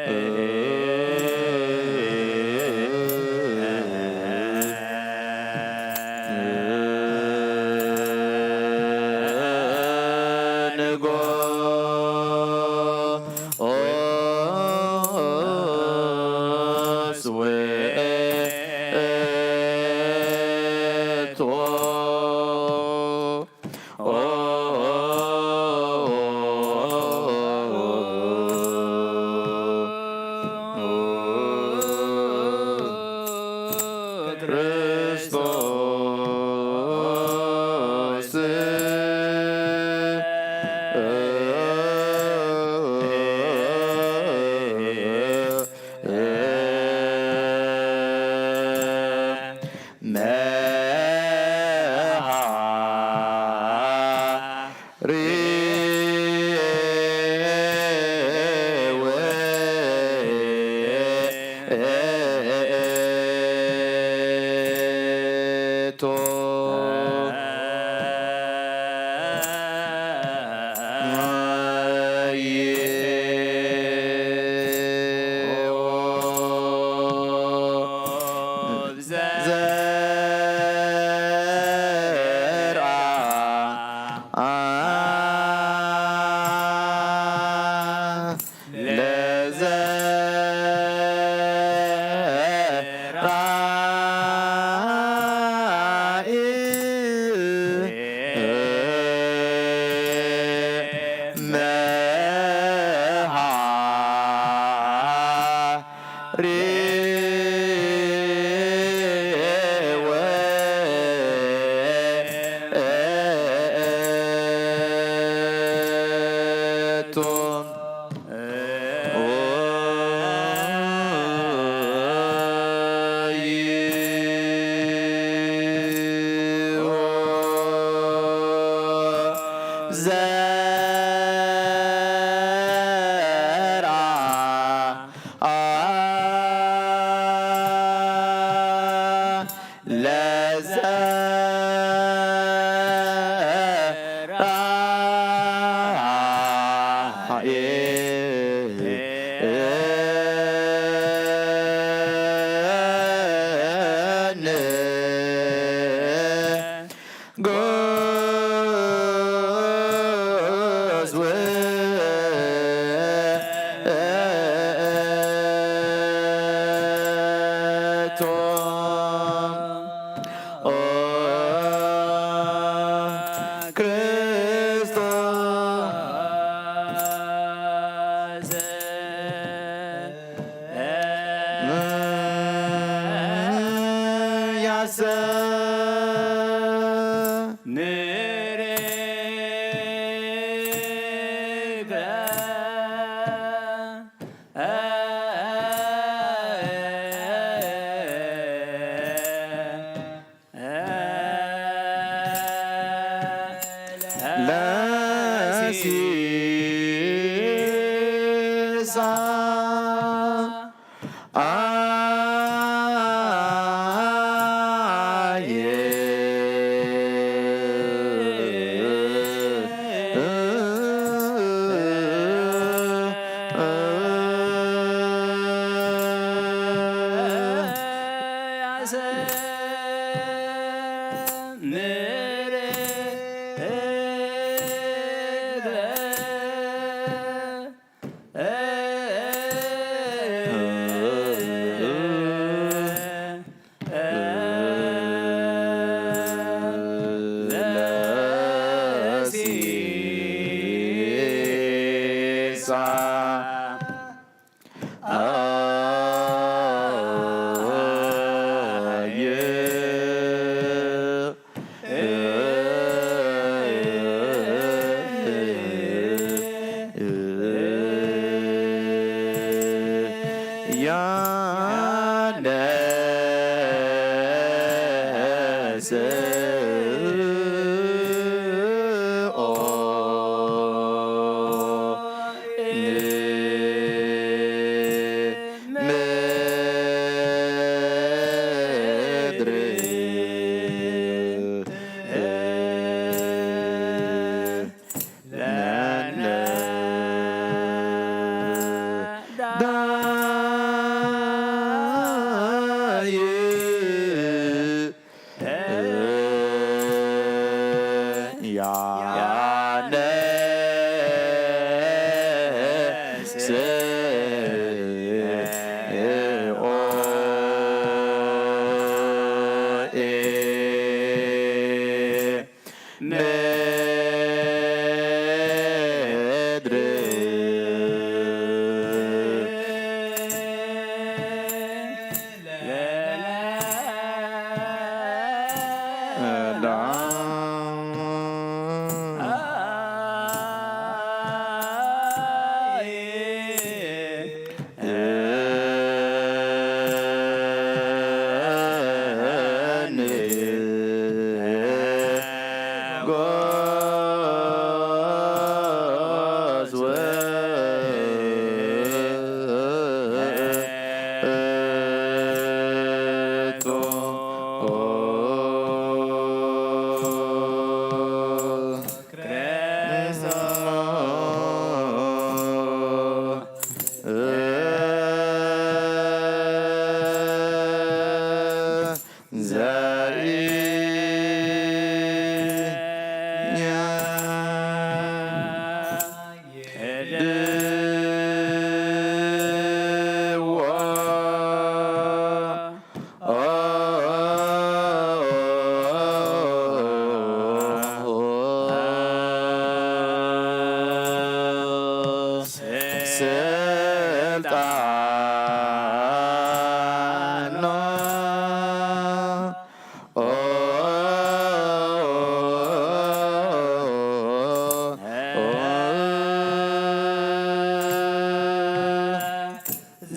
ክርስቶስ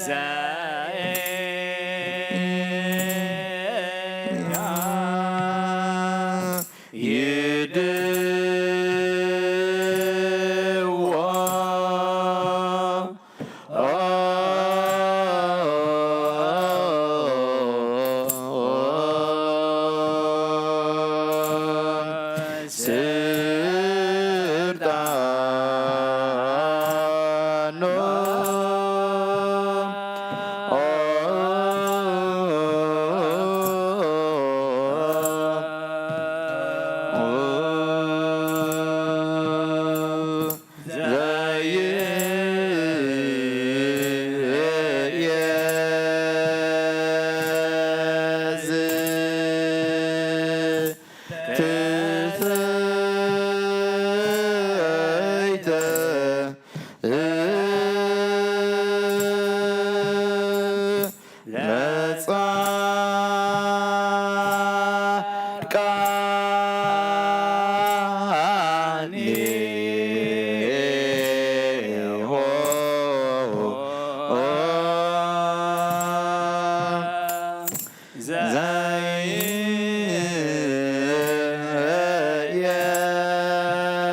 ዘያ ይድዎ ስልጣኖ ዘየዝ ትሰይተ ለጻድቃኒሆ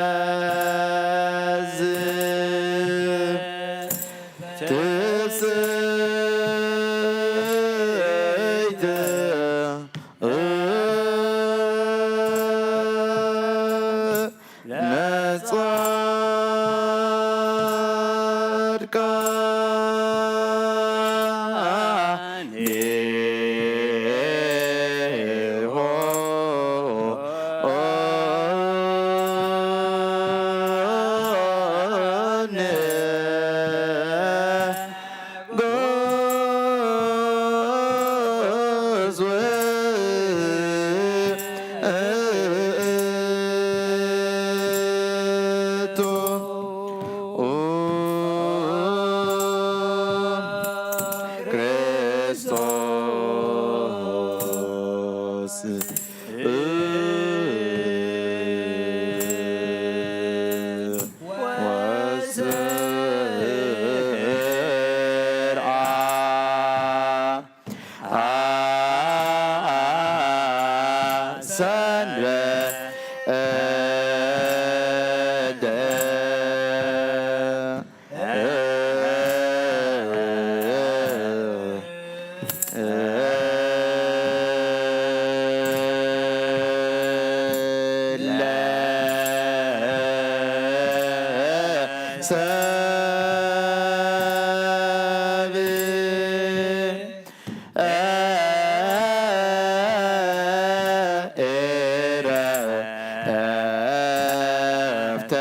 ዘየዝ ትስእይት ለጻድቃኒሆ ክርስቶስ ወስርዓ ሰንበደ ለሰብ እረፍተ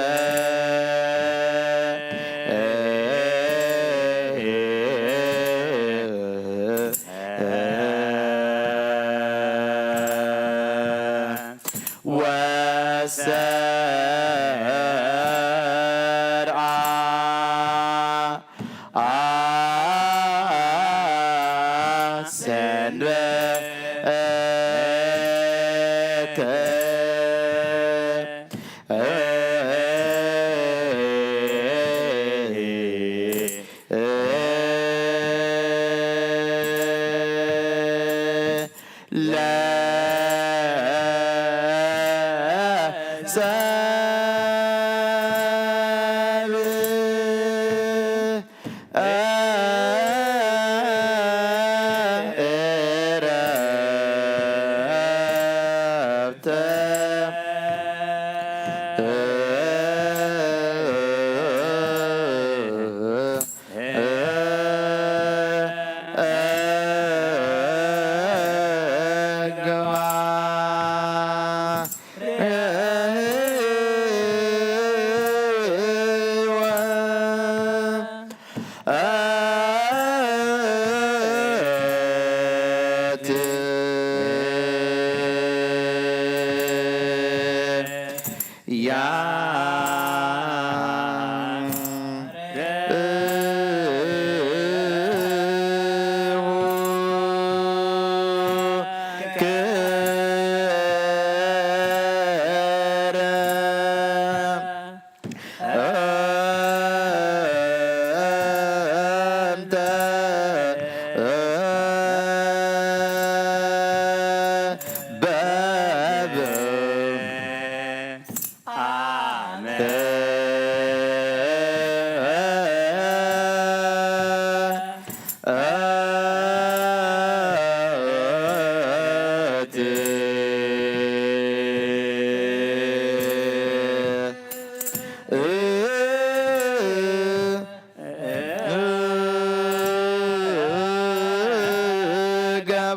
ወሰርዓ ሰንበተ ለሰብ እረፍተ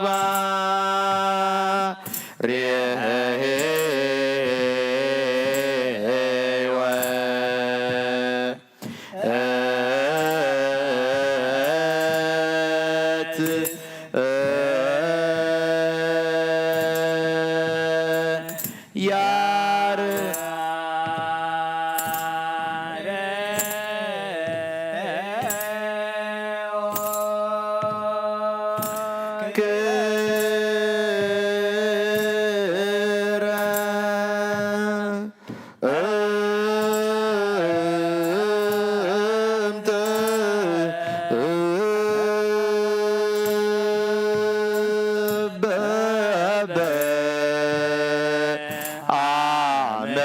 ባርያ ሕይወት ያር ክረ እምተ በበ አመ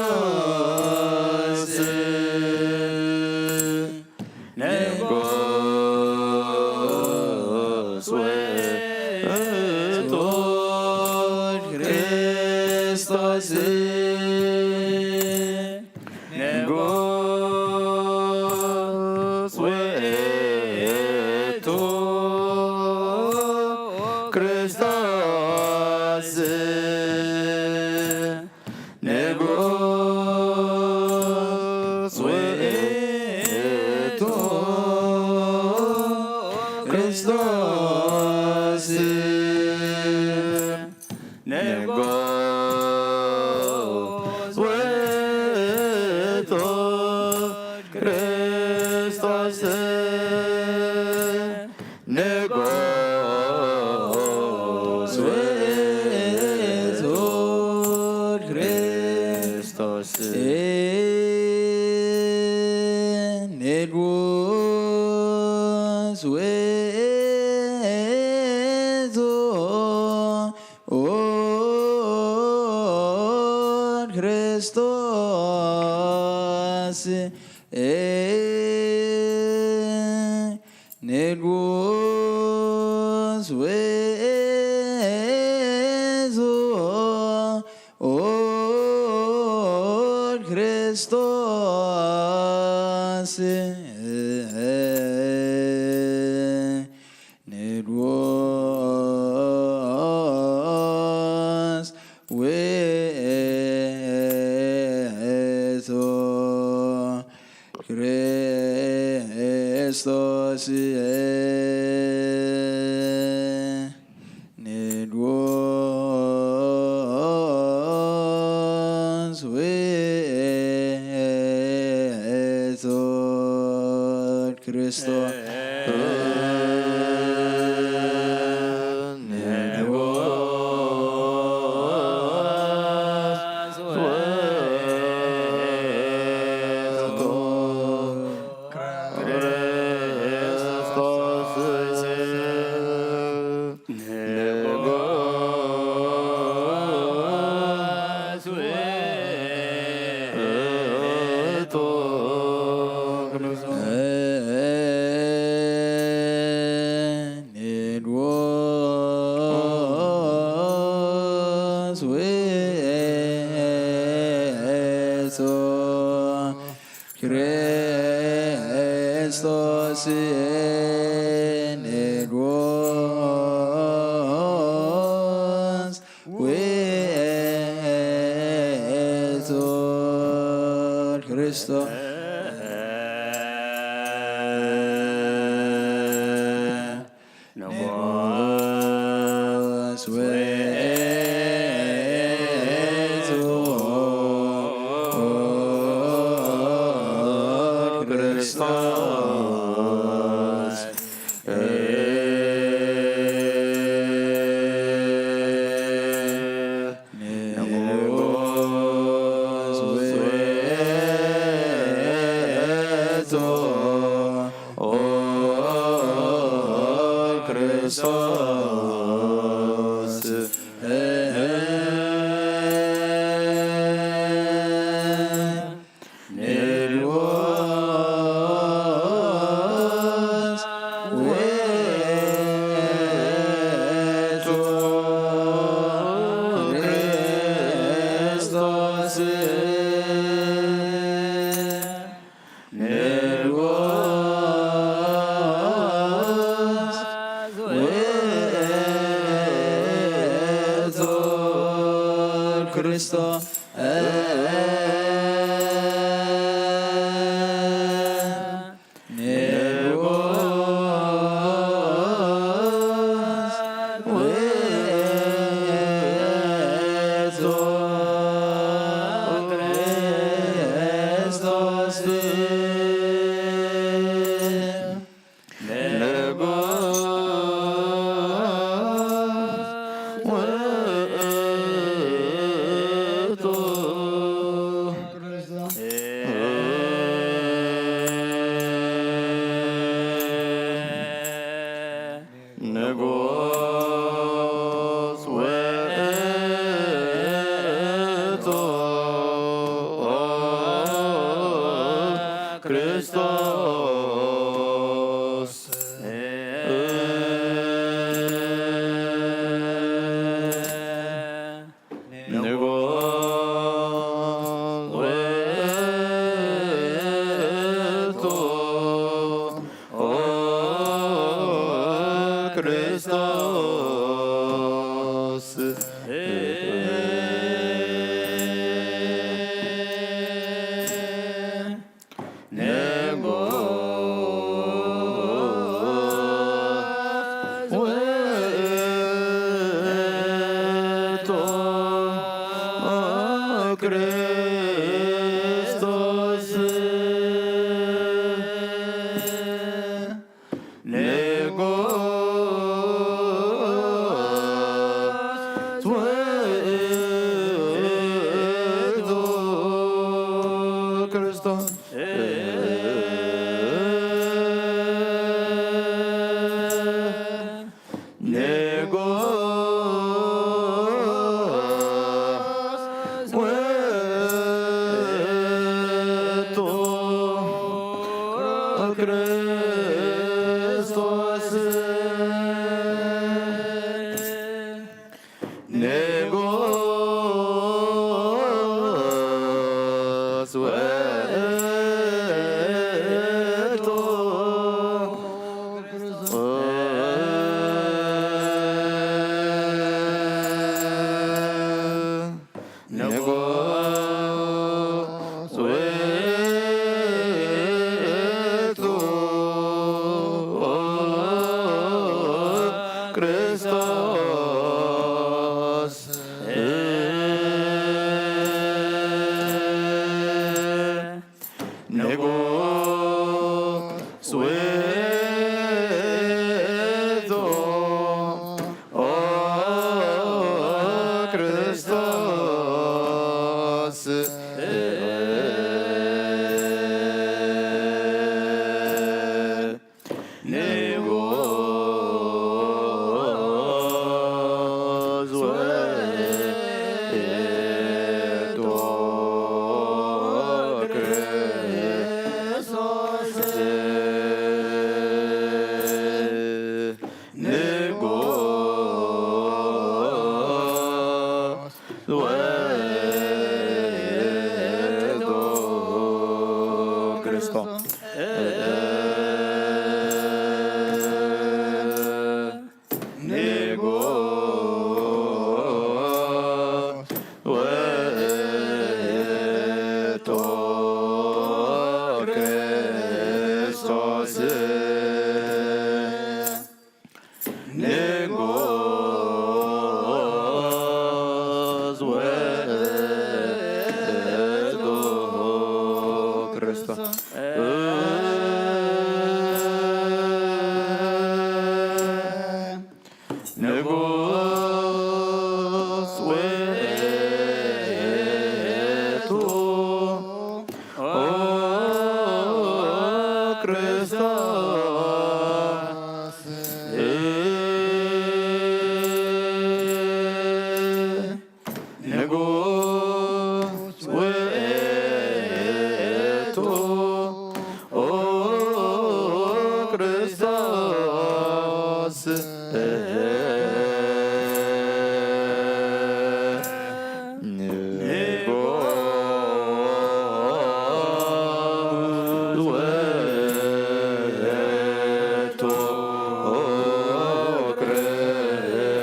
ክርስቶስ ንጉስ ውእቱ ክርስቶስ ንጉስ ውእቱ ክርስቶስ ንጉስ ውእቱ ክርስቶስ ንጉስ ውእቱ ክርስቶስ ንጉስ ውእቱ ክርስቶስ ንጉስ ውእቱ ክርስቶስ ንጉስ ውእቱ ክርስቶስ ንጉስ ውእቱ ክርስቶስ ንጉስ ውእቱ ክርስቶስ ንጉስ ውእቱ ክርስቶስ ንጉስ ውእቱ ክርስቶስ ንጉስ ውእቱ ክርስቶስ ንጉስ ውእቱ ክርስቶስ ክርስቶስ ንጉስ ውእቱ ክርስቶስ ንጉስ ውእቱ ንጉስ ውእቱ ክርስቶስ ንጉስ ውእቱ ክርስቶስ ንጉስ ውእቱ ክርስቶስ ንጉስ ውእቱ ክርስቶስ ንጉስ ውእቱ ክርስቶስ ንጉስ ውእቱ ንጉስ ውእቱ ክርስቶስ ንጉስ ውእቱ ክርስቶስ ንጉስ ውእቱ ክርስቶስ ንጉስ ውእቱ ክርስቶስ ንጉስ ውእቱ ክርስቶስ ንጉስ ውእቱ ክርስቶስ ንጉስ ውእቱ ክርስቶስ ንጉስ ውእቱ ክርስቶስ ንጉስ ውእቱ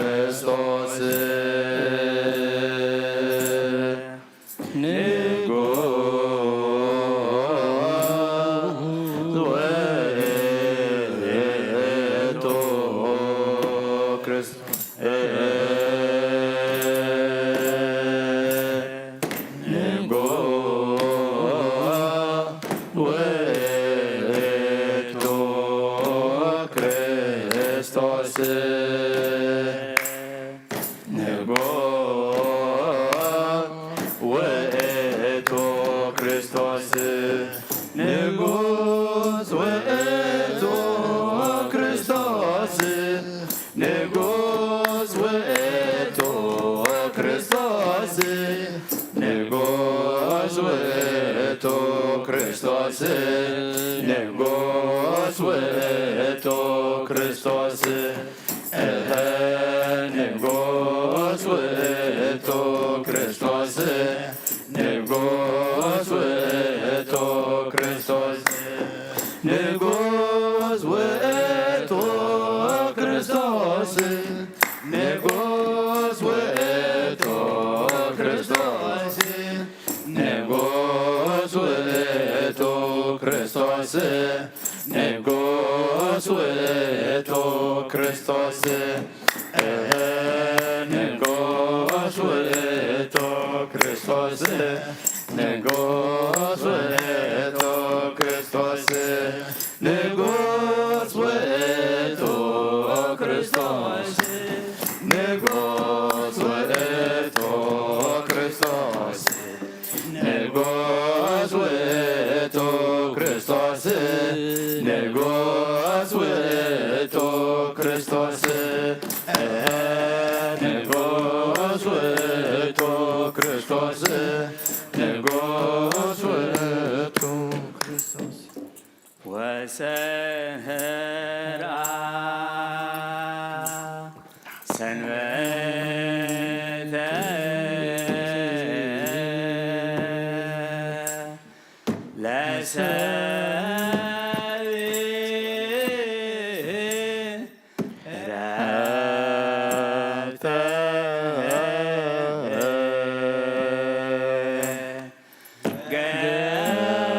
ክርስቶስ ክርስቶስ ንጉስ ውእቱ ክርስቶስ ንጉስ ውእቱ ክርስቶስ ንጉስ ውእቱ ክርስቶስ ንጉስ ውእቱ ክርስቶስ ንጉስ ውእቱ ክርስቶስ ንጉስ ውእቱ ክርስቶስ እህ ንጉስ ውእቱ ክርስቶስ ንጉስ ውእቱ ክርስቶስ ንጉስ ውእቱ ክርስቶስ ንጉስ ውእቱ ክርስቶስ ንጉስ ውእቱ ክርስቶስ ንጉስ ውእቱ ክርስቶስ እህ ንጉስ ውእቱ ክርስቶስ ንጉስ ውእቱ ክርስቶስ ንጉስ ውእቱ ክርስቶስ ንጉስ ውእቱ ክርስቶስ ንጉስ ውእቱ ክርስቶስ ንጉስ ውእቱ ክርስቶስ ንጉስ ውእቱ ክርስቶስ ንጉስ ውእቱ ክርስቶስ ወሰህራ ሰንበተ ለሰብእ ረፍተ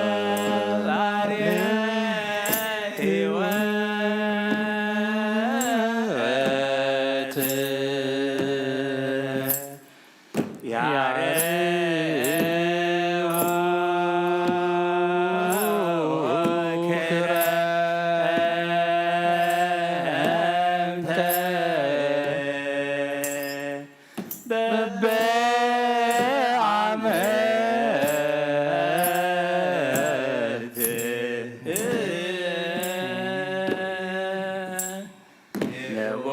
ገባሬ ሕይወት ያርዩ ክረምተ በበዓመት ንዑ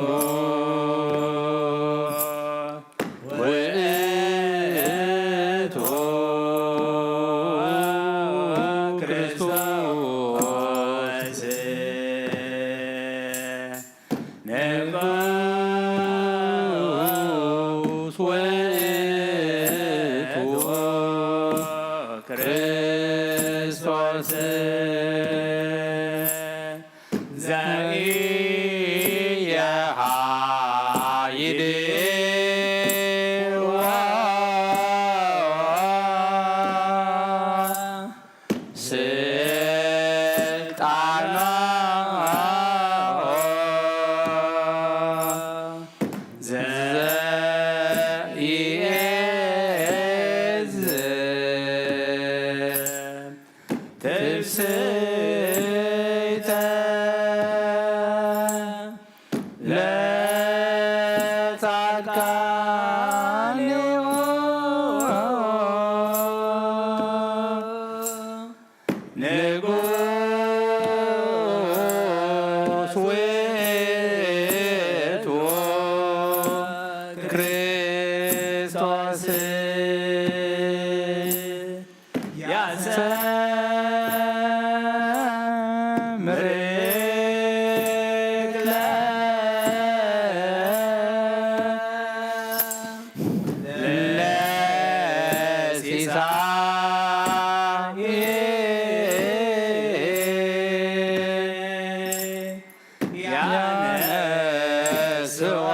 ውእቱ ክርስቶስ ንጉስ ውእቱ ክርስቶስ ዘኢየሃይድ ስልጣና ዘኢየዝብ ትስብእተ ለጻድቃን ንጉስ ውእቱ ክርስቶስ ያሰምርክ ለሲሳይ ያነስዋ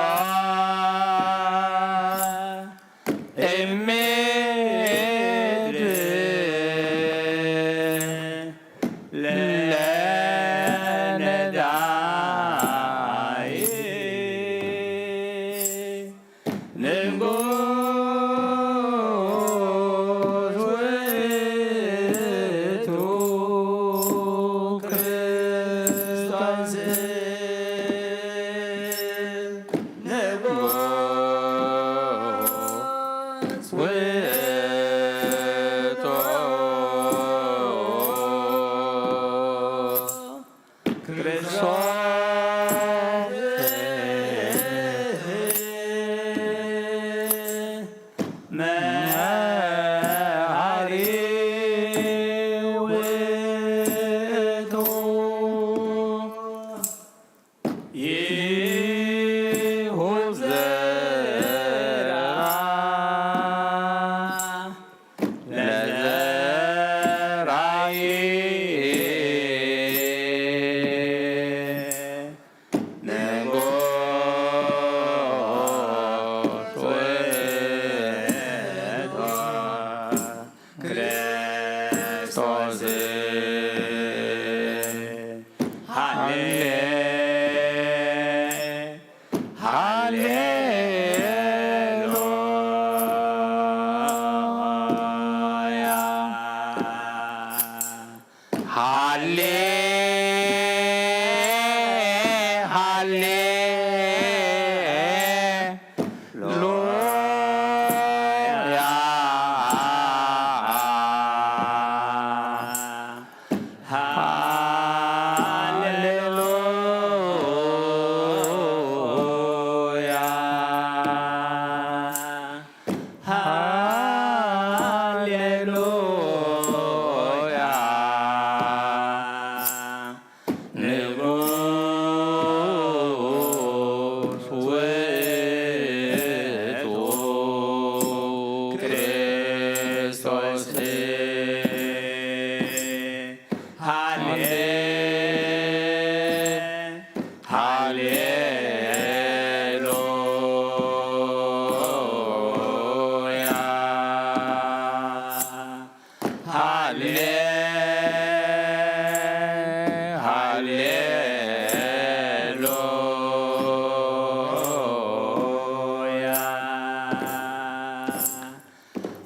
እምድር ለነዳይ ሃሌሉያ፣ ሃሌ፣ ሃሌ ሉያ፣ ሃሌሉያ፣ ሃሌሉያ። ንጉስ ውእቱ ክርስቶስ። ሃሌ፣ ሃሌ ሃሌ፣ ሃሌ ሉያ፣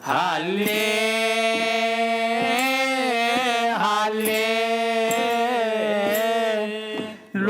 ሃሌ፣ ሃሌ ሉያ፣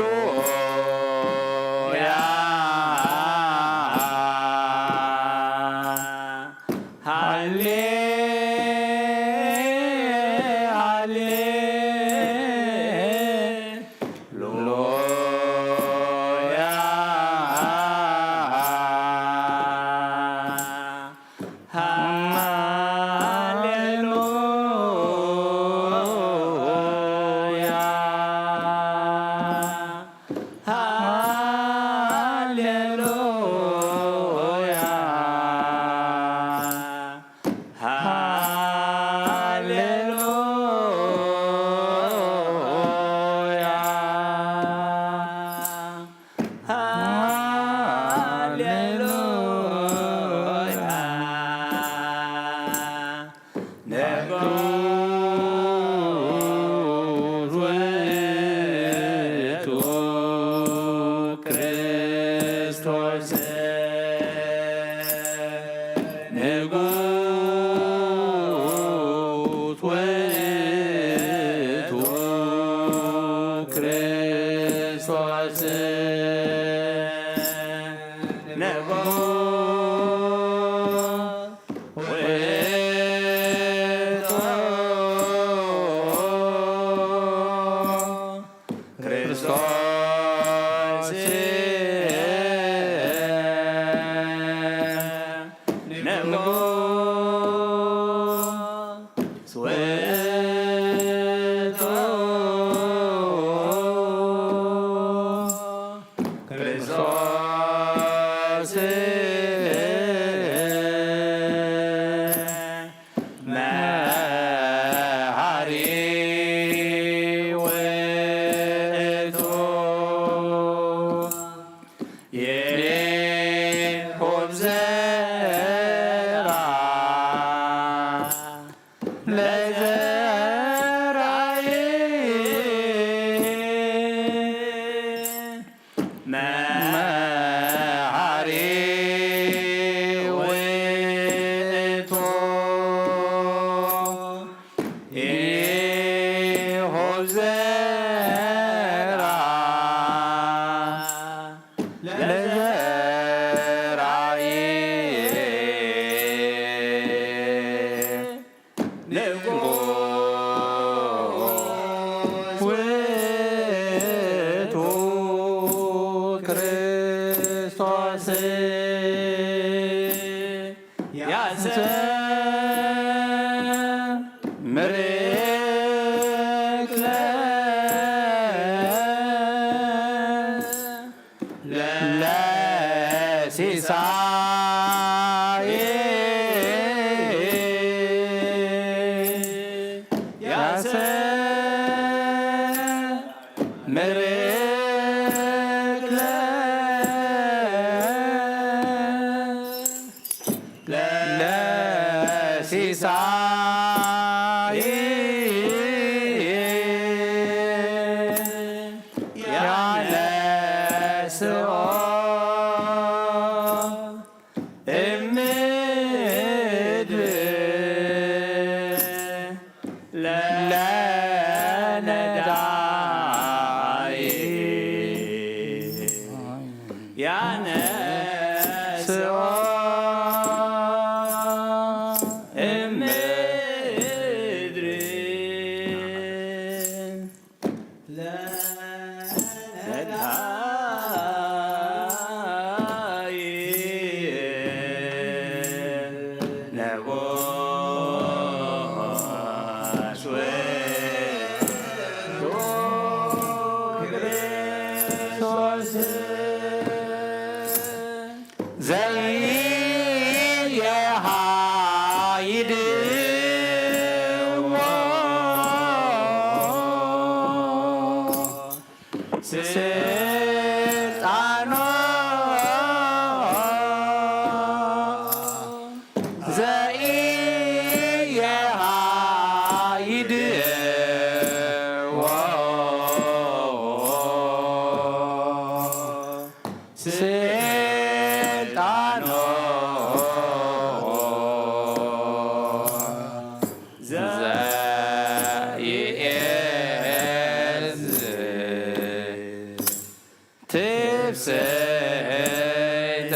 ሃሌሉያ፣ ሃሌሉያ፣ ሃሌሉያ፣ ሃሌሉያ። ንጉስ ውእቱ ክርስቶስ፣ ንጉስ ውእቱ ክርስቶስ፣ ንጉስ ውእቱ ክርስቶስ፣ ንጉስ ውእቱ ክርስቶስ፣ መሓሪ ውእቱ ይሁብ ዘርአ ለዘርአየ መሓሪ ውእቱ ይሁብ ዘርአ ለዘርአየ ንጉስ ውእቱ ክርስቶስ ያስተምረክ ለሲሳይ ያስተምረክ ለሲሳይ ያነስኦ ተንሥኦ እምድሪ ለዳይ ነጎስ ወክርስቶስ ዘኢየሃይድዎ ስልጣኖ ዘኢየሃይድዎ ስልጣኖ ዘኢየዝ ትፍስሕተ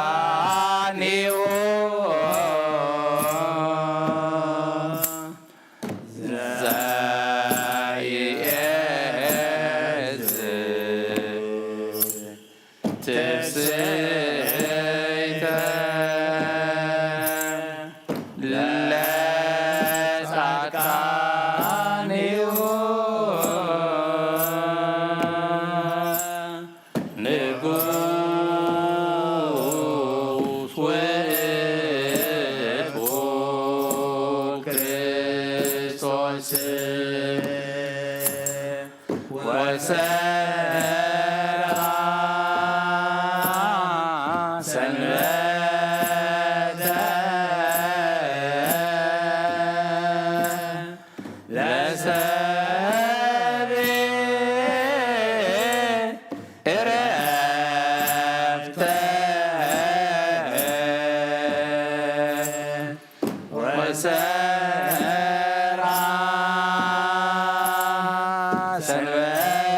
ለጻድቃኒሁ ዘኢየዝ ትፍስሕተ ለጻድቃኒሁ ንጉስ ውእቱ ክርስቶስ። ወሰርዓ ሰንበተ ለሰብእ ዕረፍተ ወሰርዓ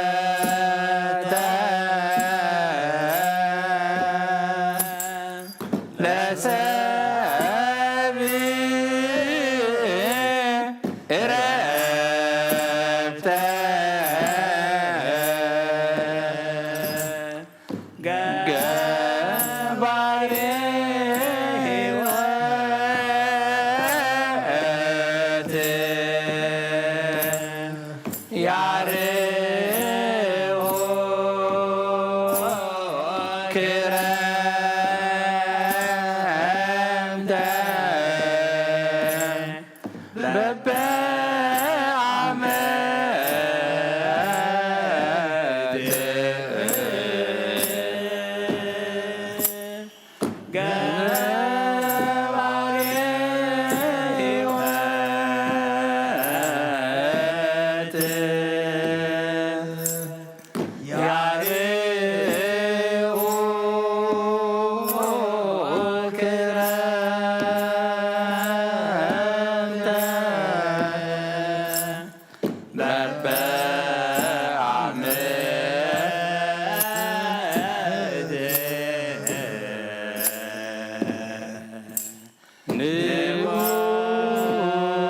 ሰንበተ ለሰብእ ዕረፍተ ገባሬ ሕይወት ያርሁ ክረምተ በበዓመት ገባሬ ሕይወት ያርኡ ክረምተ በበዓመት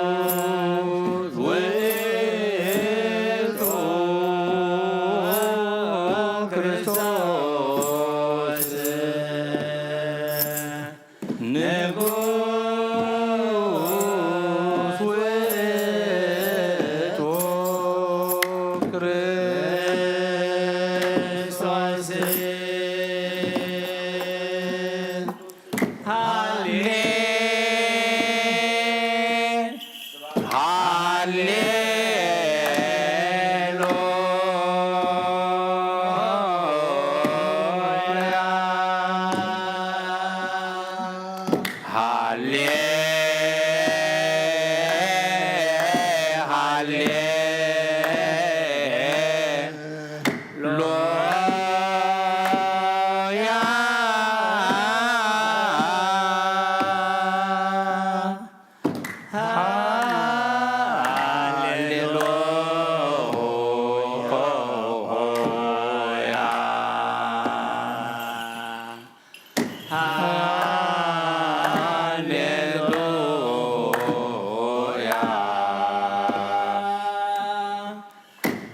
ንጉስ ውእቱ ክርስቶስ። ንጉስ ውእቱ ክርስቶስ። ሃሌ ሃሌ ሃሌ ሃሌ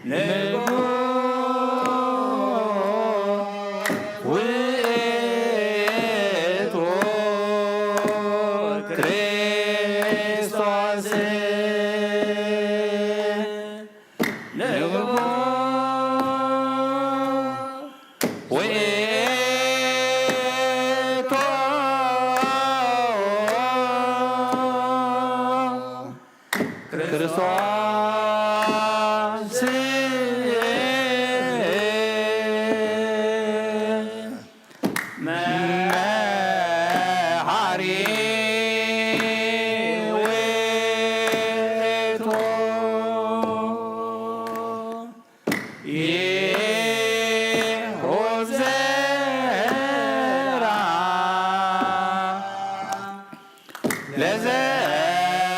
ንጉስ ውእቱ ክርስቶስ ንጉስ ውእቱ ክርስቶስ መሓሪ ውእቱ ይሁብ ዘርአ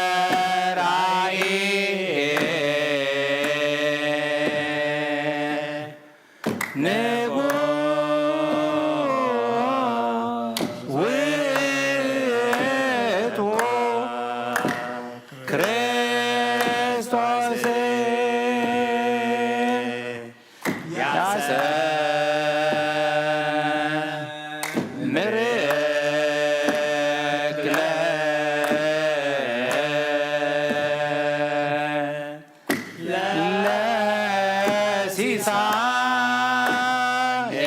ለዘራኢ ንጉስ ውእቱ ክርስቶስ ያሰምርክ ለሲሳይ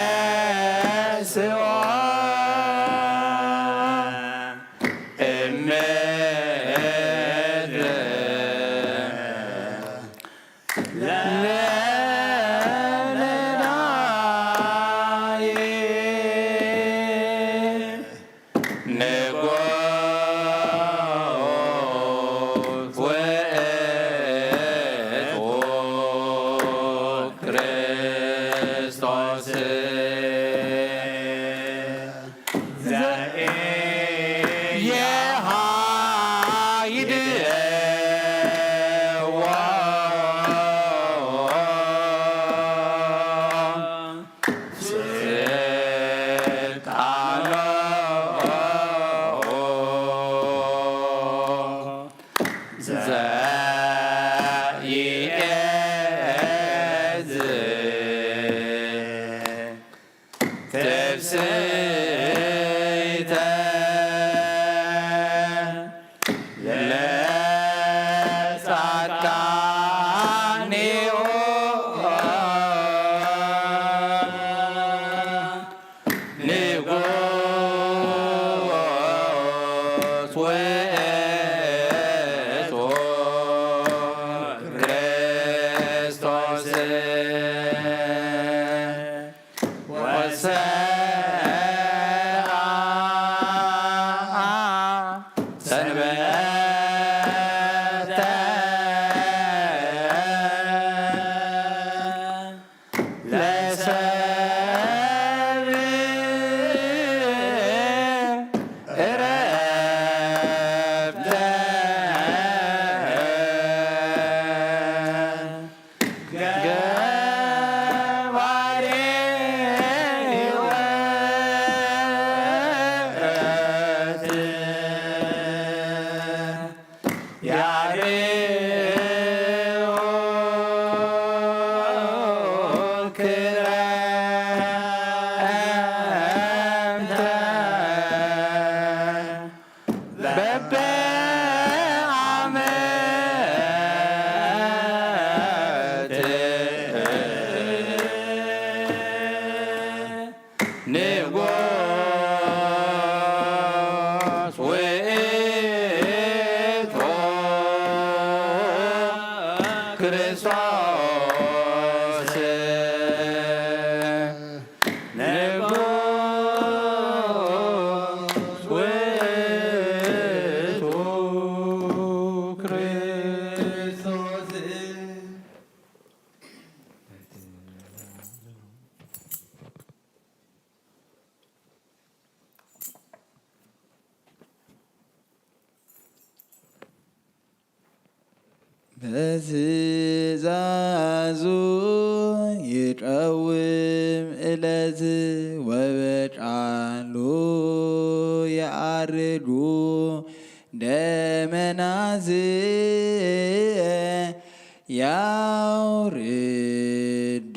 ያነስኦ እምድር ለነዳይ ንጉስ ውእቱ ክርስቶስ ዘኢየሃይድዎ ስልጣኖ ዘኢየእዝ ትፍስሕተ ለጻድቃኒሁ ንጉስ ውእቱ ክርስቶስ። ወሰብአ ሰንበተ ለሰብእ ዕረፍተ። ገባሬ ሕይወት ያርዮ ክረምተ። በበዓመት ንጉስ ውእቱ ክርስቶስ። ንጉስ ውእቱ ክርስቶስ። በትእዛዙ ይቀውም እለት ወበቃሉ የአርዱ ደመናት ያውርዱ፣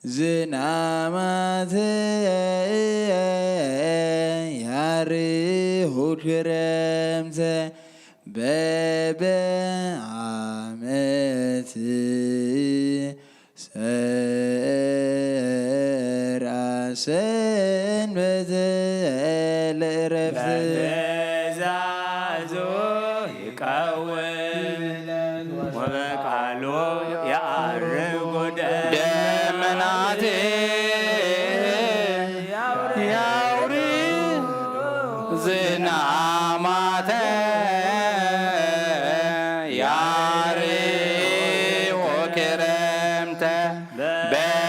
ዝናማት ያርሁ ክረምተ በበዓመት ሰርዓ ሰንበተ ለእረፍት። በትእዛዙ ይቀውም ወበቃሉ ያዕርግ ደመናት ያውርድ ዝናማተ ያርሁ ክረምተ በበዓመት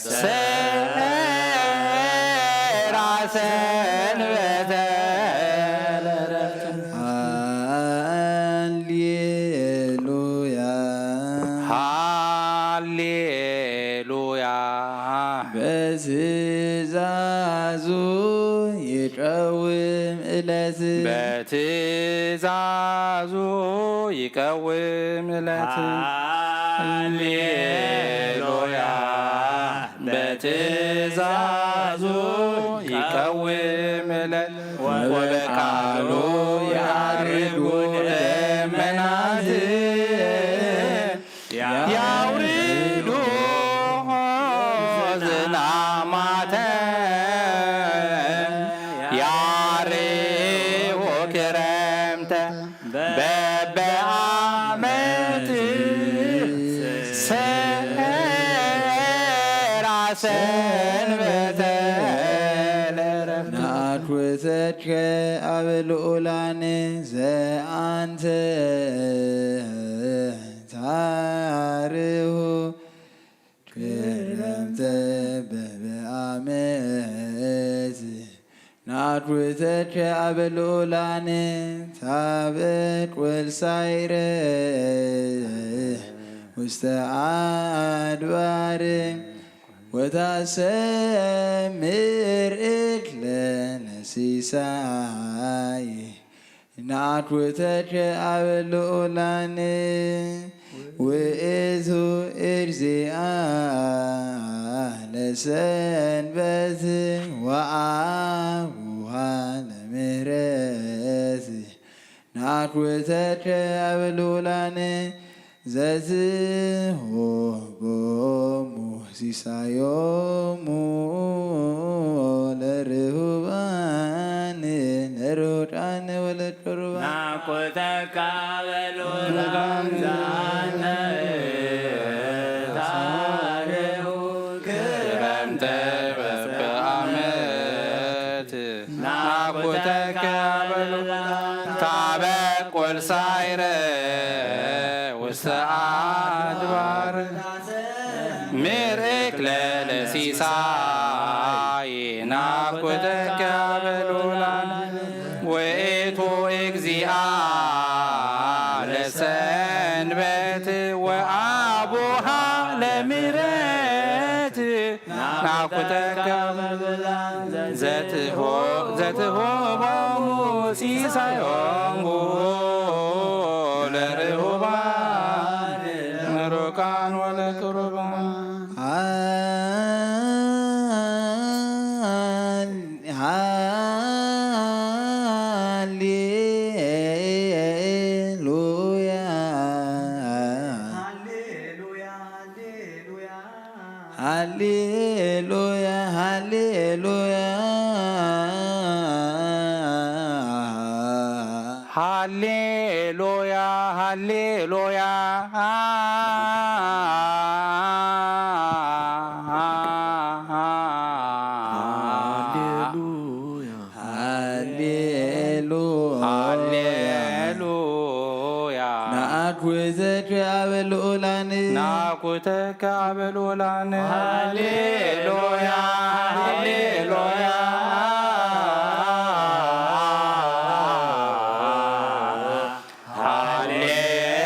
ሰርዓ ሰንበተ ለእረፍት። ሃሌሉያ። ሃሌሉያ። በትእዛዙ ይቀውም ዕለት። በትእዛዙ ይቀውም ዕለት። ሃሌሉያ። በትእዛዙ ይቀውም ዕለት። ወበቃሉ ያዕርጉ ደመናት ያውርዱ ዝናማተ ያርሁ ክረምተ በበዓመት ሰርዓ ሰንበተ ለእረፍት። ናኩተከ ኣብ ልኡላን ዘአንተ ታርሁ ክረምተ በበዓመት ናኩተከ ኣብ ልኡላን ታበቁል ሳይረ ውስተ ኣድባር ወታሰምር እክለ ለሲሳይ ናኩተከ ኣብ ልኡላን ውእቱ እግዚአ ለሰንበት ወአቡሃ ለምህረት ናኩተከ ኣብ ልኡላን ዘትሆቦሙ ሲሳዮሙ ለርሁባን ለርሁቃን ወለቅሩባን ናኩተካ በሉላን ዛነ ታርሁ ክረምተ በበዓመት ናኩተካ በሉላን ታበቁል ሳይረ ውስተ አድባር ምርክ ለለሲሳይ ናኩተካ በሉላን ውእቱ እግዚአ ለሰንበት ወአቡሃ ለምህረት ናኩተካ ዘትሆ- ዘትሆቦሙ ሲሳዮሙ ለርሁባን ምሩቃን ወለቅሩባን። ሃሌ- ሃሌሉያ። ሃሌሉያ፣ ሃሌሉያ። ሃሌሉያ፣ ሃሌሉያ። ሃሌሉያ። ሃሌሉያ። ሃሌሉያ። ናኩተከ ኣብ ልኡላን። ናኩተከ ኣብ ልኡላን። ሃሌሉያ፣ ሃሌሉያ።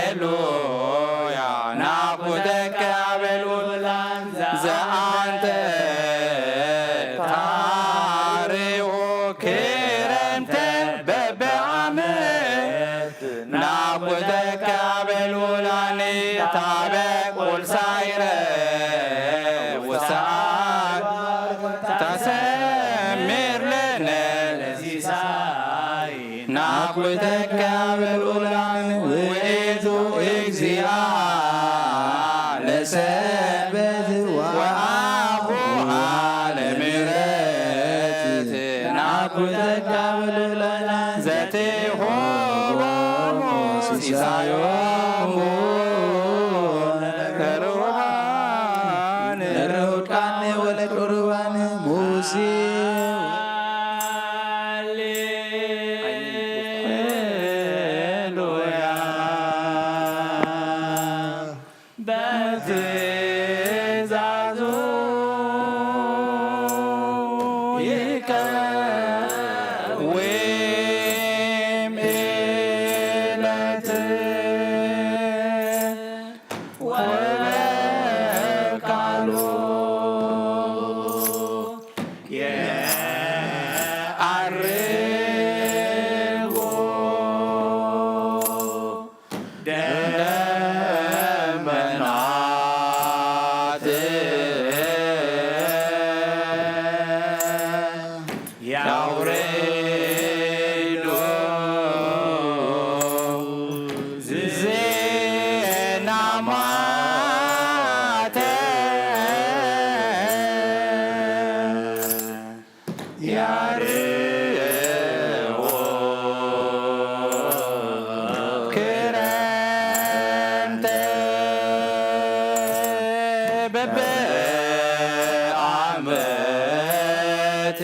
ሃሌሉያ። ናኩተከ ኣብ ልኡላን ዘአንተ ታበ ቁልሳይረ ወሰዓት ታሰምር ለነ ለሲሳይ ናኩተካ በልዑላን ውእቱ እግዚአ ለሰንበት ወአቡሃ ለምሕረት ናኩተካ በልዑላን ዘትሆቦሙ ሲሳዮሙ ለርሁባን ለርሁቃን ወለቁርባን ሙሴ ሃሌሉያ። በትእዛዙ ይቀውም እለት ወበቃሉ የዐርጎ ደመናት ያውርዶ ዝናማተ ያርዎ ክረምተ በበዓመት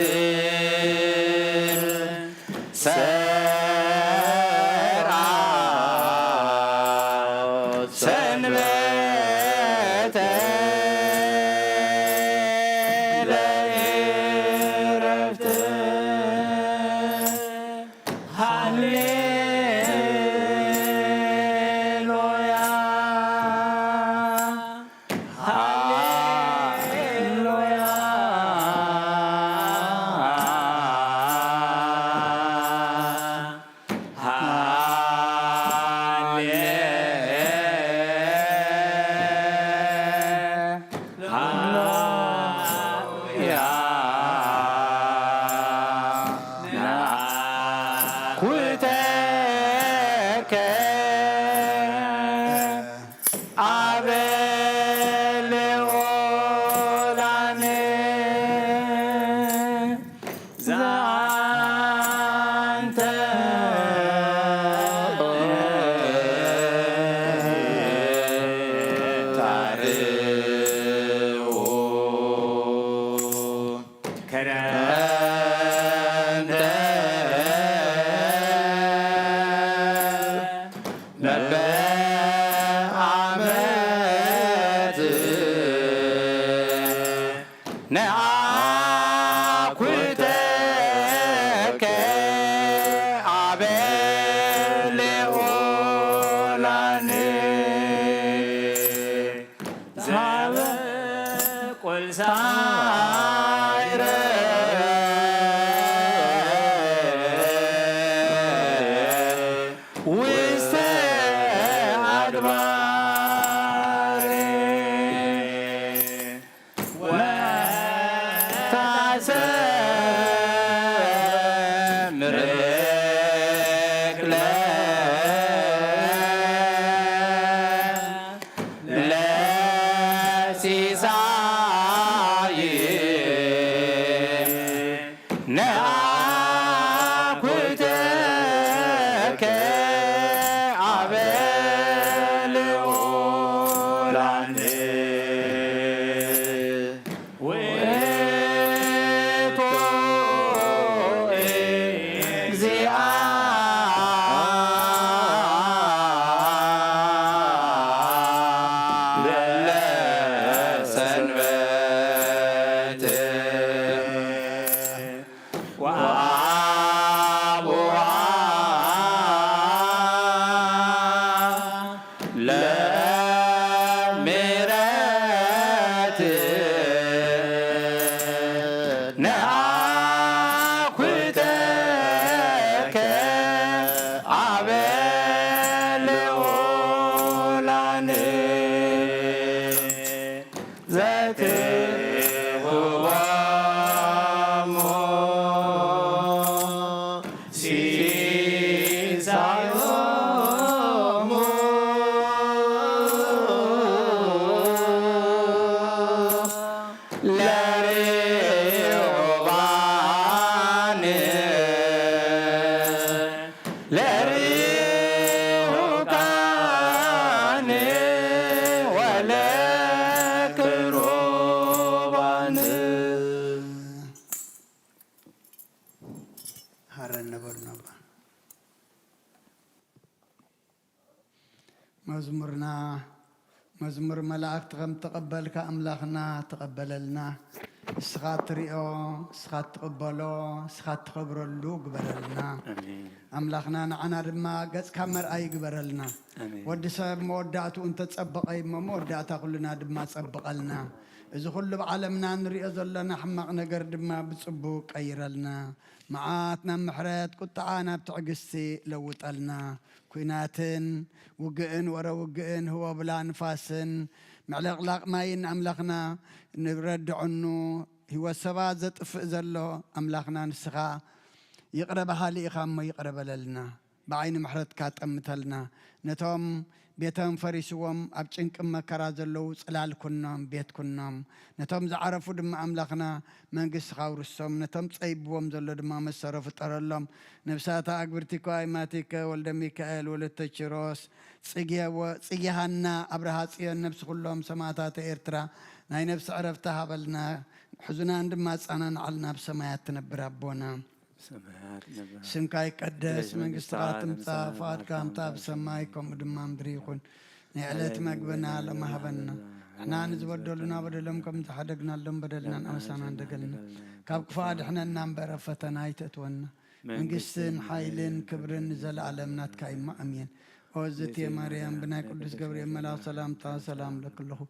ሰርዓ ሰንበተ ለእረፍት ሃሌሉያ። ሃሌሉያ። ሃሌ ሃሌሉያ። ናኩተከ አበ ልዑላን ዘአንተ ታርኡ ከረንተ በበዓመት ነአኩተከ አበ ልዑላን ዘበ ቁልሳይረ ውስተ አድባር ወታሰምርክ ለሲሳይ ነአኩተከ አበ ልዑላን ውእቱ እግዚአ ለሰንበት ወአቡሃ ለምሕረት ነአኩተከ አበ ልዑላን ሃረነ በሉና እባ። መዝሙርና፣ መዝሙር መላእክቲ ከም ተቐበልካ ኣምላኽና ተቐበለልና። እስኻ ትሪኦ፣ እስኻ ትቕበሎ፣ እስኻ ትኸብረሉ ግበረልና። ኣሜን። ኣምላኽና ንዓና ድማ ገጽካ መርኣይ ግበረልና። ኣሜን። ወዲ ሰብ መወዳእትኡ እንተጸበቐ እሞ መወዳእታ ኩልና ድማ ጸብቐልና። እዚ ኩሉ ብዓለምና ንሪኦ ዘለና ሕማቕ ነገር ድማ ብጽቡቕ ቀይረልና። መዓት ናብ ምሕረት፣ ቁጥዓ ናብ ትዕግስቲ ለውጠልና። ኲናትን ውግእን፣ ወረ ውግእን፣ ህቦብላ ንፋስን ምዕልቕላቕ ማይን ኣምላኽና ንረድዖኑ። ህይወት ሰባት ዘጥፍእ ዘሎ ኣምላኽና ንስኻ ይቕረ በሃሊ ኢኻ እሞ ይቕረ በለልና። ብዓይኒ ምሕረትካ ጠምተልና። ነቶም ቤቶም ፈሪስዎም ኣብ ጭንቅን መከራ ዘለዉ ጽላል ኩኖም፣ ቤት ኩኖም። ነቶም ዝዓረፉ ድማ ኣምላኽና መንግስትኻ ኣውርሶም። ነቶም ጸይብዎም ዘሎ ድማ መሰሮ ፍጠረሎም። ነብሳታ ኣግብርቲ እኮ ኣይማቲከ ወልደ ሚካኤል ወለተ ኪሮስ ጽጌ ወ-፣ ጽጌ ሃና ኣብርሃ ጽዮን ነብሲ ኩሎም ሰማእታተ ኤርትራ ናይ ነብሲ ዕረፍቲ ሃበልና። ሕዙናን ድማ ኣጻናንዓልና ኣብ ሰማያት ትነብር ኣቦና። ሰማያት ነበር። ስምካ ይቀደስ፣ መንግስትኻ ትምጻእ፣ ፍቓድካ ከምታ ብሰማይ ከምኡ ድማ ምድሪ ይኹን። ናይ ዕለት መግብና ሎሚ ሃበና። ንሕና ንዝበደሉና በደሎም ከም ዝሓደግናሎም በደልናን ኣበሳናን ደገልና። ካብ ክፉእ ኣድሕነና እምበር ኣብ ፈተና ኣይተእትወና። መንግስትን ሓይልን ክብርን ንዘለኣለም ናትካ እዩ። ኣሜን። ኦ እግዝእትየ ማርያም፣ ብናይ ቅዱስ ገብርኤል መልኣኽ ሰላምታ ሰላም እብለኪ ኣለኹ።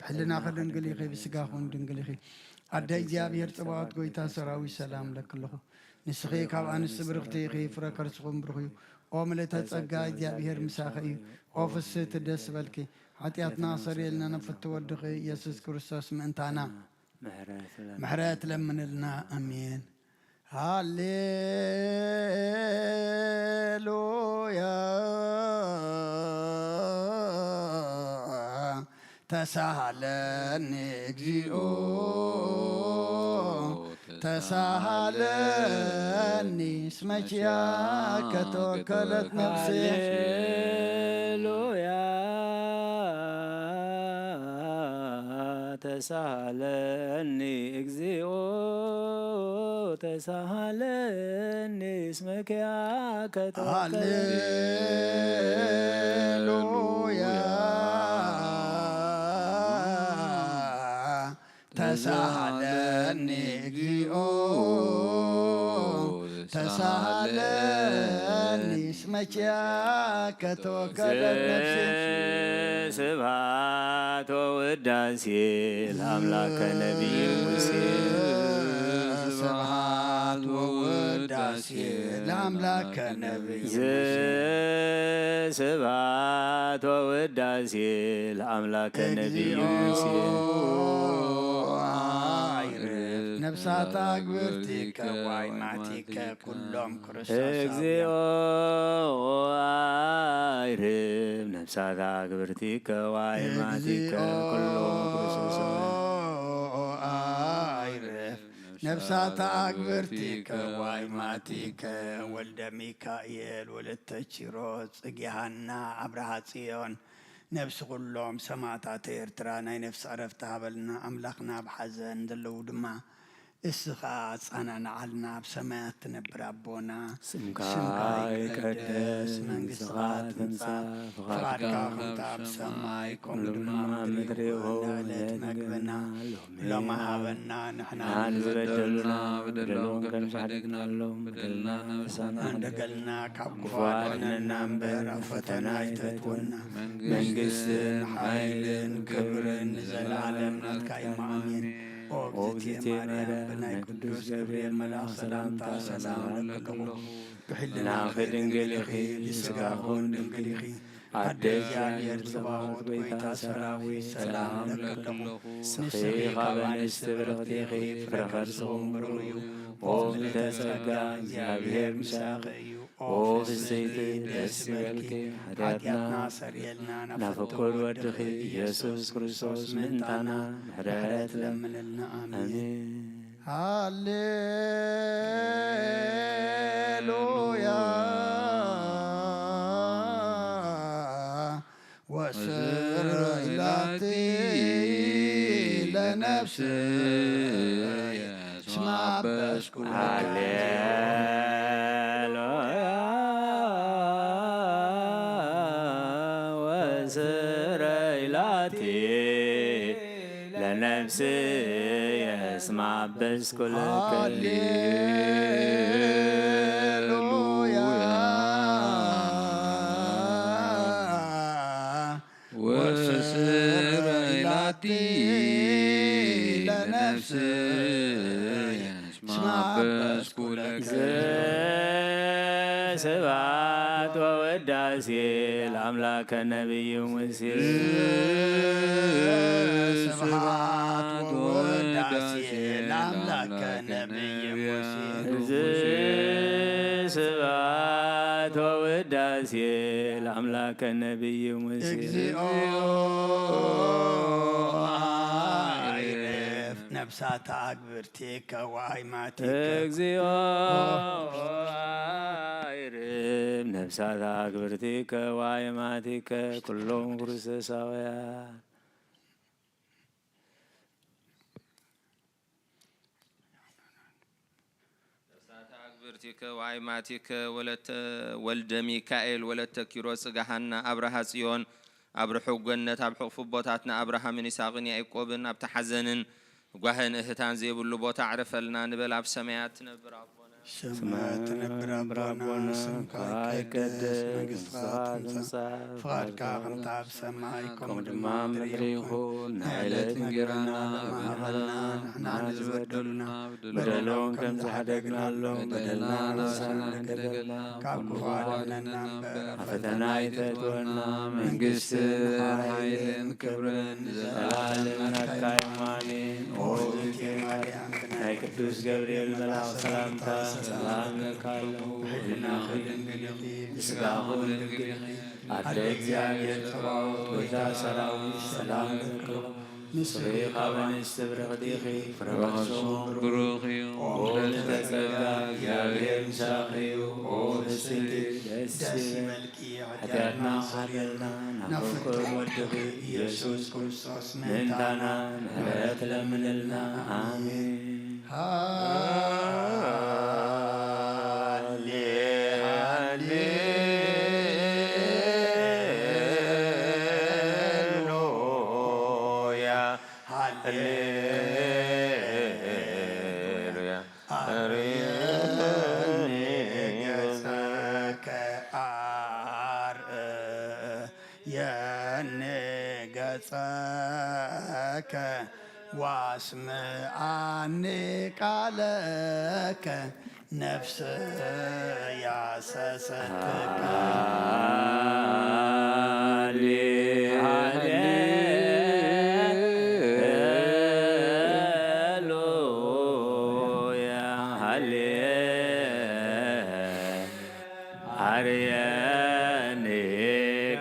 ብሕልናኺ ድንግል ኢኺ፣ ብስጋኺ እውን ድንግል ኢኺ። ኣደ እግዚኣብሔር ጸባኦት፣ ጎይታ ሰራዊት፣ ሰላም እብለኪ ኣለኹ። ንስኺ ካብ ኣንስቲ ብርኽቲ ኢኺ፣ ፍረ ከርስኺ እውን ብሩኽ እዩ። ኦ ምልእተ ጸጋ፣ እግዚኣብሔር ምሳኺ እዩ። ኦ ፍስህቲ፣ ደስ ይበልኪ። ሓጢኣትና ኣስተሰርየልና፣ ናብ ፍትው ወድኺ ኢየሱስ ክርስቶስ ምእንታና ምሕረት ለምንልና። ኣሜን። ሃሌሉያ። ተሳሃለኒ እግዚኦ፣ ተሳሃለኒ እስመ ኪያከ ተወከለት ነፍሴ። ሃሌሉያ። ተሳሃለኒ እግዚኦ፣ ተሳሃለኒ እስመ ኪያከ ተወከልኩ። ሃሌሉያ። ተሳሃለኒ እግዚኦ፣ ተሳሃለኒ እስመ ኪያከ ተወከለት ነፍሴ። ስብሐት ወውዳሴ ለአምላከ ነቢይ ሙሴ። ስብሐት ወውዳሴ ለአምላከ ነቢይ ሙሴ። ስብሐት ወውዳሴ ለአምላከ ነቢይ ሙሴ። ነፍሳት ኣግብርቲከ ዋይማቲከ ኩሎም ክርስቶስ። እግዚኦ ኣይርብ ነፍሳት ኣግብርቲከ ዋይማቲከ ኩሎም ክርስቶስ። ኣይርብ ነፍሳት ኣግብርቲከ ዋይማቲከ ወልደ ሚካኤል ወለተ ኪሮስ ጽጌ ሃና ኣብርሃ ጽዮን ነፍሲ ኩሎም ሰማእታት ኤርትራ ናይ ነፍሲ ዕረፍቲ ሃበልና። ኣምላኽና ኣብ ሓዘን ዘለዉ ድማ እስኻ ኣጻናንዓልና። ኣብ ሰማያት ትነብር ኣቦና፣ ስምካ ይቀደስ፣ መንግስትኻ ትምጻእ፣ ፍቓድካ ከምታ ኣብ ሰማይ ከምኡ ድማ ኣብ ምድሪ ይኹን። ዕለት መግብና ሎሚ ሃበና፣ ንሕና ንዝበደሉና በደሎም ከም ዝሓደግናሎም በደልና ነብሳና ኣንደገልና፣ ካብ ክፉ ኣድሕነና እምበር ኣብ ፈተና ኣይተእትወና። መንግስትን ሓይልን ክብርን ንዘለኣለም ናትካ እዩ። ኣሜን። ኦ እግዝእትየ ማርያም፣ ብናይ ቅዱስ ገብርኤል መልኣኽ ሰላምታ ሰላም እብለኪ ኣለኹ። ብሕልናኺ ድንግል ኢኺ፣ ብስጋኺ እውን ድንግል ኢኺ። ኣደ እግዚኣብሔር ጸባኦት፣ ጎይታ ሰራዊት፣ ሰላም እብለኪ ኣለኹ። ንስኺ ካብ ኣንስቲ ብርኽቲ ኢኺ፣ ፍረ ከርስኺ እውን ብሩኽ እዩ። ኦ ምልዕተ ጸጋ፣ እግዚኣብሔር ምሳኺ እዩ። ኦ ፍስሕቲ፣ ደስ ይበልኪ፣ ሓጢኣትና ኣስተሰርየልና፣ ናብ ፍቁር ወድኺ ኢየሱስ ክርስቶስ ምእንታና ምሕረት ለምንልና። ኣሜን። ኣሜን። ሃሌሉያ። ወስር ኢላቲ ለነፍስየ እስመ አበስኩ። ሃሌ ስረይ ላቲ ለነፍስየ እስማ በስኩለከ። ሃሌሉያ። ወስረይ ላቲ ለነፍስየ እስማ በስኩለከ። ስብሐት ወውዳሴ ለአምላከ ነቢይ ሙሴ። ስብሐት ወውዳሴ ለአምላከ ነቢይ ሙሴ። ስብሐት ወውዳሴ ለአምላከ ነቢይ ሙሴ። እግዚኦ አይርፍ ነፍሳተ አግብርቲከ ወአይማቲከ። እግዚኦ አይርፍ ነፍሳተ አግብርቲከ ወአይማቲከ ኩሎም ክርስቶሳውያን። ነፍሳተ አግብርቲከ ወአይማቲከ ወለተ ወልደ ሚካኤል ወለተ ኪሮስ ጽጋ ሃና አብርሃ ጽዮን ኣብ ርሑግ ገነት ኣብ ሕቑፊ ኣቦታትና ኣብርሃምን ይስሐቅን ያዕቆብን ኣብቲ ሓዘንን ጓህን እህታን ዘይብሉ ቦታ ኣዕርፈልና ንበል። ኣብ ሰማያት ትነብር ኣቦና። ሰማያት ትነብር ኣቦና፣ ስምካ ይቀደስ፣ መንግስትኻ ትምጻእ፣ ፍቓድካ ከምታ ኣብ ሰማይ ከምኡ ድማ ኣብ ምድሪ ይኹን። ናይ ዕለት እንጀራና ሃበና፣ ንሕና ንዝበደሉና በደሎም ከም ዝሓደግናሎም በደልና ንሳና ንደገልና፣ ካብ ክፉ ኣድሕነና እምበር። ኣብ ፈተና ኣይተእትወና፣ መንግስትን ሓይልን ክብርን ንዘለዓለም ናትካ እዩ። ኣሜን። ኦ እግዝእትየ ማርያም፣ ናይ ቅዱስ ገብርኤል መልኣኽ ሰላምታ ሰላም እብለካ ኣለኹ። ብሕልናኺ ድንግል ኢኺ፣ ብስጋኺ እውን ድንግል ኢኺ። ኣደ እግዚኣብሔር ጸባኦት፣ ጎይታ ሰራዊት፣ ሰላም እብለኪ። ንስኺ ካብ ኣንስቲ ብርኽቲ ኢኺ፣ ፍረ ከርስኺ እውን ብሩኽ እዩ። ኦ ምልዕተ ጸጋ፣ እግዚኣብሔር ምሳኺ እዩ። ኦ ብስቲ ደስ ይበልኪ፣ ሓጢኣትና ሓልየልና፣ ናብ ፍቁር ወድኺ ኢየሱስ ክርስቶስ ምእንታና ምሕረት ለምንልና። ኣሜን። ሃሌ ሃሌሉያ። ሃሌሉያ። ኣርየኒ ገጸከ፣ ኣርየኒ ገጸከ ወአስምዓኒ ቃለከ። ነፍሰያ ሰሰትካ። ሃሌሉያ፣ ሃሌ አርየኒ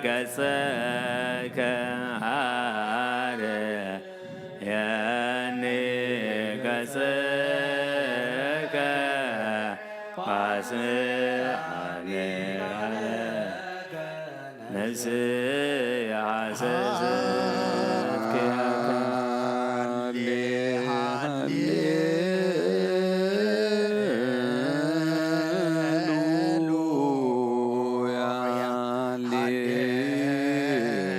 ገጸከ፣ አርየኒ ገጸከ፣ ወአስምዓኒ ቃለከ፣ ነፍስያ ሰሰትኪያከ።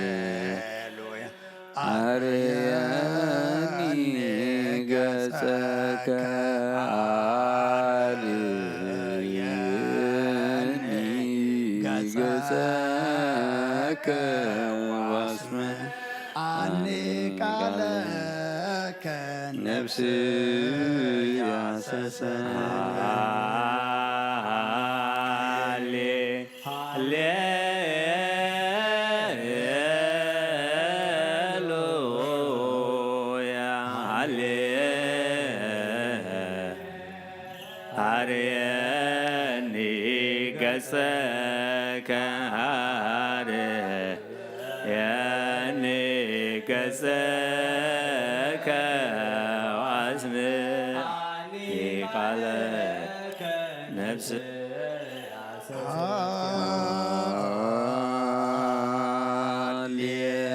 ሃሌሉያ። አርየኒ ገጸከ፣ አርየኒ ገጸከ ወአስምዓኒ ቃለከ። ነፍስያ ሰሰትካ። ሃሌ ሃሌሉያ፣ ሃሌ አርየኒ ገጸከ፣ አርየኒ ገጸከ ወአስምዓኒ ቃለከ። ነፍስ ሃሌሉያ።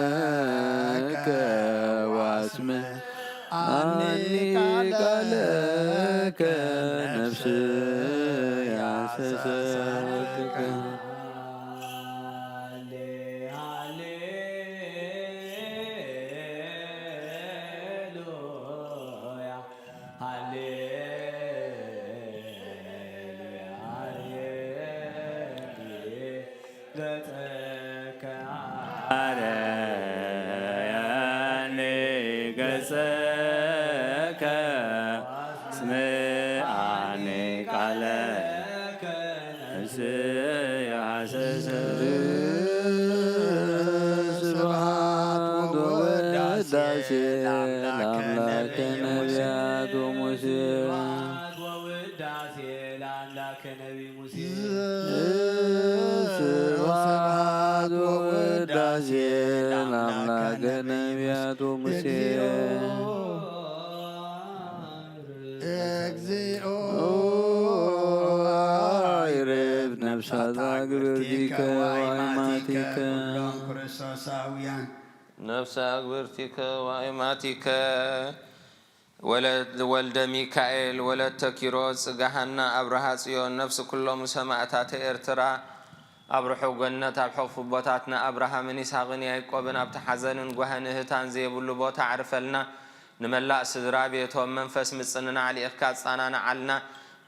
ቃለከ ወአስምዓኒ ቃለከ ነፍስየ ሐሰሰትከ። አርየኒ ገጸከ ወአስምዓኒ ቃለከ ነፍስየ ሐሰሰትከ። ስብሐት ወውዳሴ ለአምላከ ነቢያት ወሙሴ። ስብሐት ወውዳሴ ለአምላከ ነቢይ ሙሴ። ስብሐት ወውዳሴ ለአምላከ ነቢያት ወሙሴ። እግዚኦ ይርብ ነፍሳት አግብርቲከ ወአይማቲከ። ኩሎም ክርስቶሳውያን። ነፍሰ አግብርቲከ ወአይማቲከ ወለድ-፣ ወልደ ሚካኤል ወለተ ኪሮስ ጽጋ ሃና አብርሃ ጽዮን ነፍሲ ኩሎም ሰማእታተ ኤርትራ ኣብ ርሑቕ ገነት ኣብ ሕቑፊ ኣቦታትና ኣብርሃምን ይስሐቅን ያዕቆብን ኣብቲ ሓዘንን ጓህን እህታን ዘይብሉ ቦታ ኣዕርፈልና። ንመላእ ስድራ ቤቶም መንፈስ ምጽንናዕ ልኢኽካ ኣጻናንዓልና።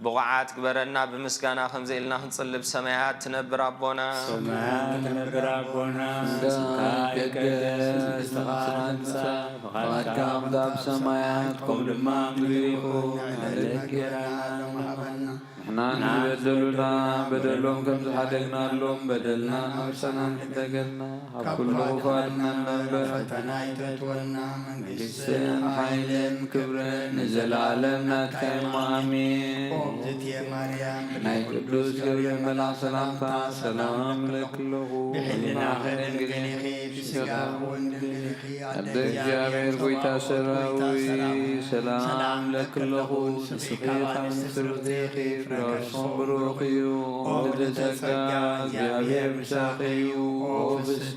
ብቑዓት ግበረና። ብምስጋና ከምዚ ኢልና ክንጽሊ። ብሰማያት ትነብር ኣቦና። ሰማያት ትነብር ኣቦና፣ ስምካ ይቀደስ፣ መንግስትኻ ትምጻእ፣ ፍቓድካ ከምታ ብሰማያት ከምኡ ድማ ኣብ ምድሪ ይኹን። ዕለትና ሎሚ ሃበና። ንሕና ንበደሉና በደሎም ከም ዝሓደግናሎም በደልና ንመልሰና ንሕደገልና፣ ካብ ኩሉ ክፉእ ኣድሕነና እምበር። ፈተና ኣይተእትወና፣ መንግስትን ሓይልን ክብርን ንዘለኣለም ናትካ እዮም። ኣሜን። ኦ እግዝእትየ ማርያም፣ ናይ ቅዱስ ገብርኤል መልኣክ ሰላምታ ሰላም እብለኪ ኣለኹ። ብሕልናኺ ድንግል ኢኺ፣ ብስጋኺ እውን ድንግል ኢኺ። ኣደ ኣደ እግዚኣብሔር እግዚኣብሔር፣ ጎይታ ኣቦ ሰራዊት፣ ሰራዊት፣ ሰላም ሰላም እብለኪ ኣለኹ። ንስኺ ካብ ኣንስቲ ፍርቲ ኢኺ፣ ፍረ ከርስኺ ብሩኽ እዩ። ኦ ምልዕተ ጸጋ፣ እግዚኣብሔር ምሳኺ እዩ። ኦ ፍስሕቲ፣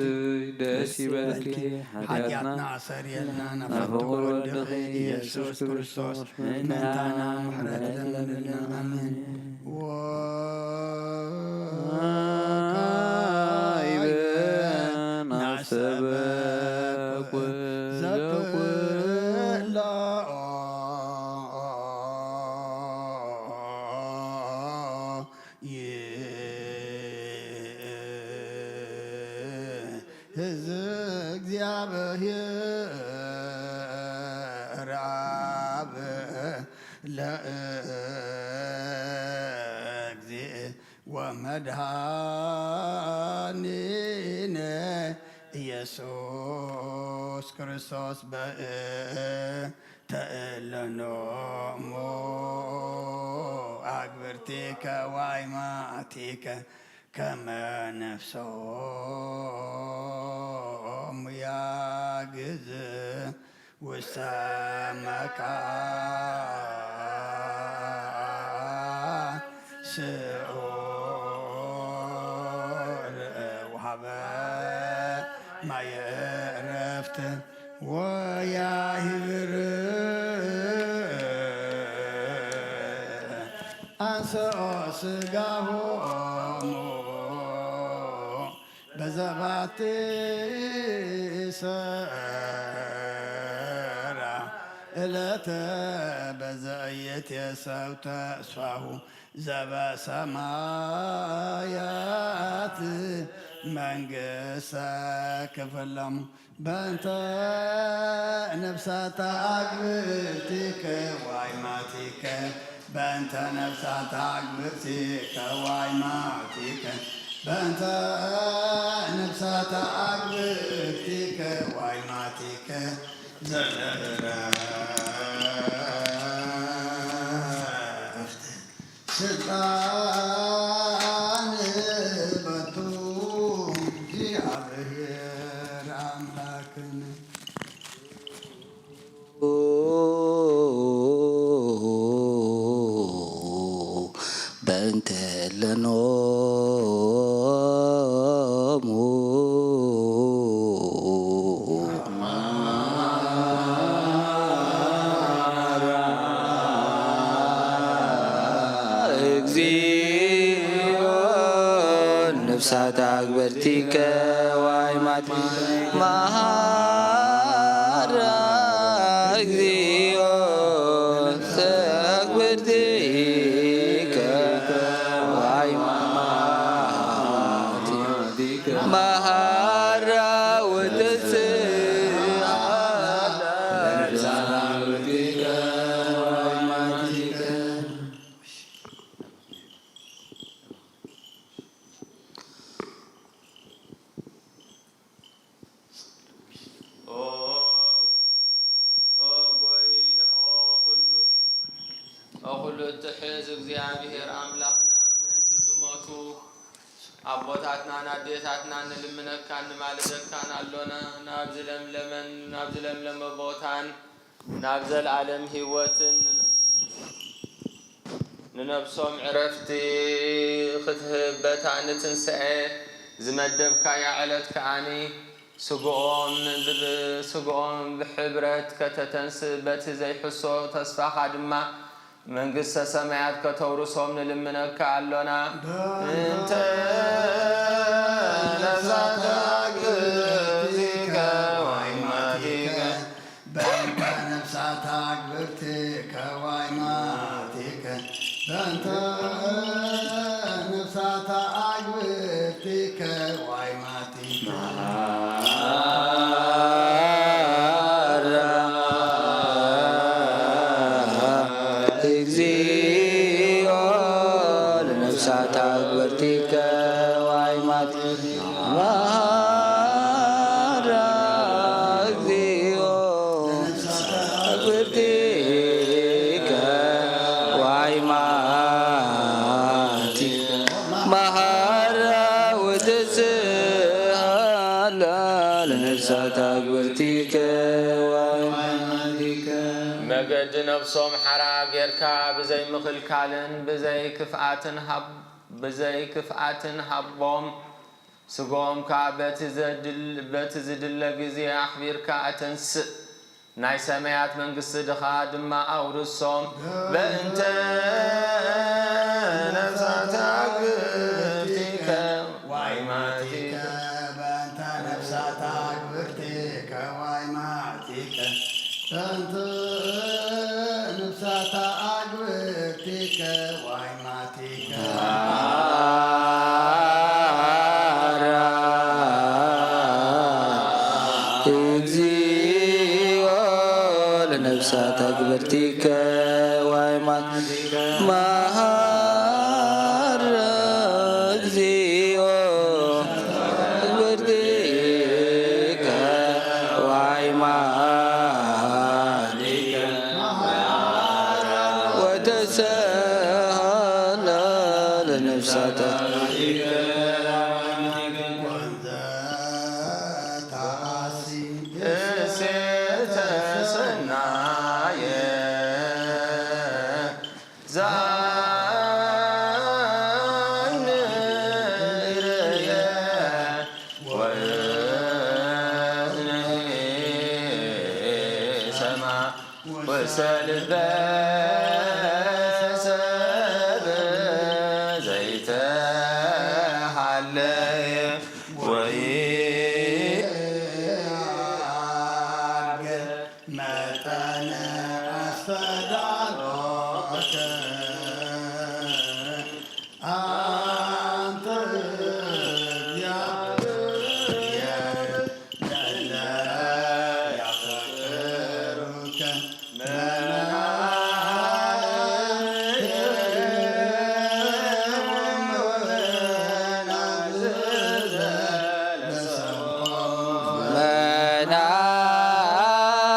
ደስ ይበልኪ፣ ሓጢኣትና ሓጢኣትና ኣሰርየልና፣ ናብ ፍቁር ወድኺ ኢየሱስ ክርስቶስ ምእንታና ምሕረት ለምንልና። ኣሜን። ወካዕበ ናሰበኩ ዘኩላ ህዝብ እግዚኣብሔር አብ ለእግዚእ ወመድኃኒነ ኢየሱስ ክርስቶስ በእንተ እለኖሙ አግብርቲከ ወአይማቲከ ከመ ነፍሶሙ ያግዝ ውስተ መካን ስዑል ወሀበ ማየ ዕረፍት ወያሂብር አንስኦ ስጋሆሙ በዘባቲ ሰራ እለተ በዘእየት የሰው ተስፋሁ ዘበሰማያት መንግስተ ክፍሎም በእንተ ነፍሳታ አግብርቲከ ዋይማቲከ በእንተ ነፍሳታ አግብርቲከ ዋይማቲከ በእንተ ነፍሳታ አግብርቲከ ዋይማቲከ ዘለእረፍት ስልጣን በቱ እግዚአብሔር አምላክን በእንተ ለኖሙ ነፍሳት ኣግብርቲከ ዋይማት መሃራ እግዚኦ ኣግብርቲከ ዋይማት መሃራ ወተስሃላ ነፍሳት ኣግብርቲከ ዋይማቲከ። ኦ፣ ኦ ጎይታ፣ ኦ ኩሉ፣ ኦ ኩሉ እትሕዝ እግዚኣብሔር ኣምላኽና፣ ምእንቲ ዝሞቱ ኣቦታትናን ኣዴታትናን ንልምነካን ንማልደካን ኣሎና። ናብ ዝለምለመን ናብ ዝለምለመ ቦታን ናብ ዘለኣለም ህይወትን ንነብሶም ዕረፍቲ ክትህብ፣ በታ ንትንስኤ ዝመደብካያ ዕለት ከኣኒ፣ ስግኦም ብብ-፣ ስግኦም ብሕብረት ከተተንስእ፣ በቲ ዘይሕሶ ተስፋኻ ድማ መንግስተ ሰማያት ከተውርሶም ንልምነካ ኣሎና። እንተ ነፍሳት ኣግብርቲከ ዋይማቲከ። በእንተ ነፍሳት ኣግብርቲከ ዋይማቲከ። በእንተ ነፍሳት ኣግብርቲከ ዋይማቲከ። መሃራ እግዚኦ ለነፍሳት ኣግብርቲከ ዋይማት መሃራ እግዚኦ ለነፍሳት ኣግብርቲከ ዋይማቲከ መሃራ ወተስሃላ ለነፍሳት ኣግብርቲከ ዋይማቲከ። መገዲ ነፍሶም ሓራ ጌርካ ብዘይ ምኽልካልን ብዘይ ክፍኣትን ሃብ-፣ ብዘይ ክፍኣትን ሃቦም። ስግኦም ከኣ በቲ ዘድል-፣ በቲ ዝድለ ግዜ ኣኽቢርካ ኣተንስእ። ናይ ሰማያት መንግስቲ ድኻ ድማ ኣውርሶም። በእንተ ነፍሳት ኣግብርቲከ ዋይማቲከ። በእንተ ነፍሳት ኣግብርቲከ ዋይማቲከ። በእንተ ነፍሳት ኣግብርቲከ ዋይማቲከ። መሃራ እግዚኦ ለነፍሳት ኣግብርቲከ ዋይማት መሃራ እግዚኦ ኣግብርቲከ ዋይማቲከ ወተስሃላ ለነፍሳት እሴተ ሰናየ ዛይን ርየ ወእዝኒ ሰማ ወሰልበ ሰብ ዘይተሃለየ ወይሃገ መጠነ ኣስተዳሎተ ኣንተ እግዚአብሔር ለእለ ያፈቅሩከ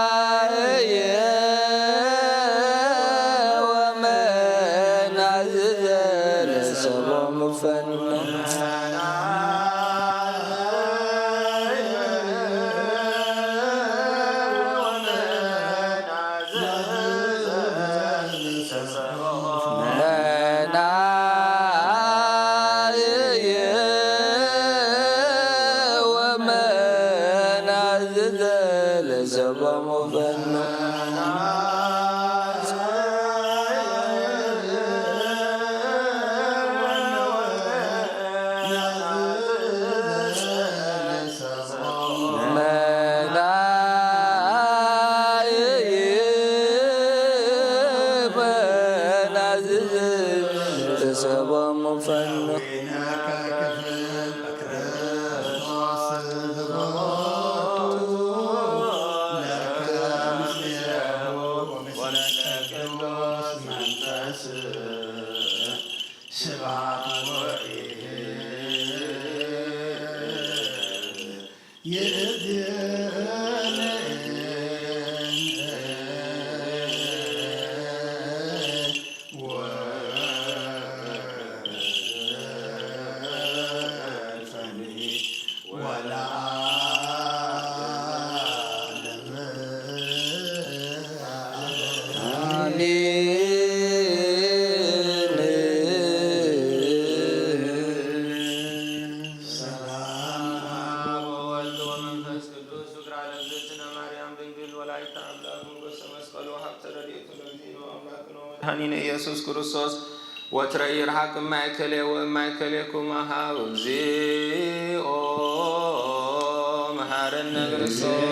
መናየ ወመናዝዘ ለሰቦሙ ፈኑ መናየ ወመናዝዘ ለሰቦሙ ፈኑ ኣይተ ኣምላኽ ሞገሰ መስቀሉ ሃብተ ረድኤቱ ለእግዚእነ ኣምላክነ ወመድኃኒነ ኢየሱስ ክርስቶስ ወትረ ይርሃቅ እማእከሌ ወእማእከሌኩም ኣሃው እግዚኦ መሐረነ ክርስቶስ።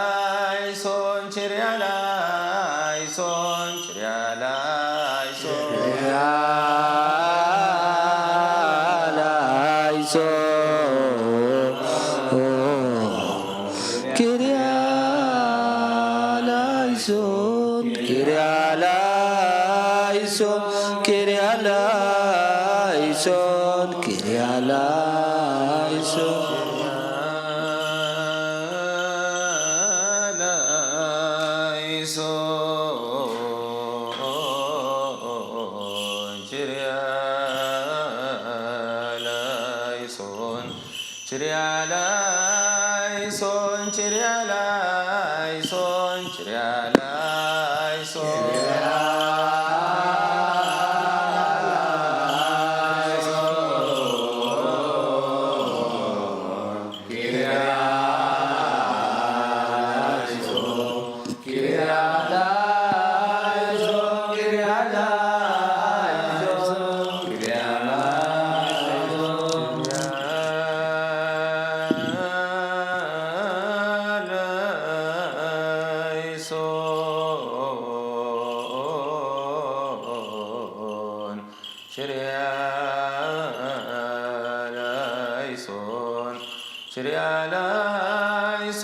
ችርያላይሶን ችርያላይሶን ችርያላይሶን ችርያላይሶን ችርያላይሶን ኪርያላይሶን ኪርያላይሶን ኪርያላይሶን ኪርያላይሶን ችርያላይሶን ችርያላይሶን ችርያላይሶን ችርያላይሶን ችርያላይሶን ችርያላይሶን ችርያላይሶን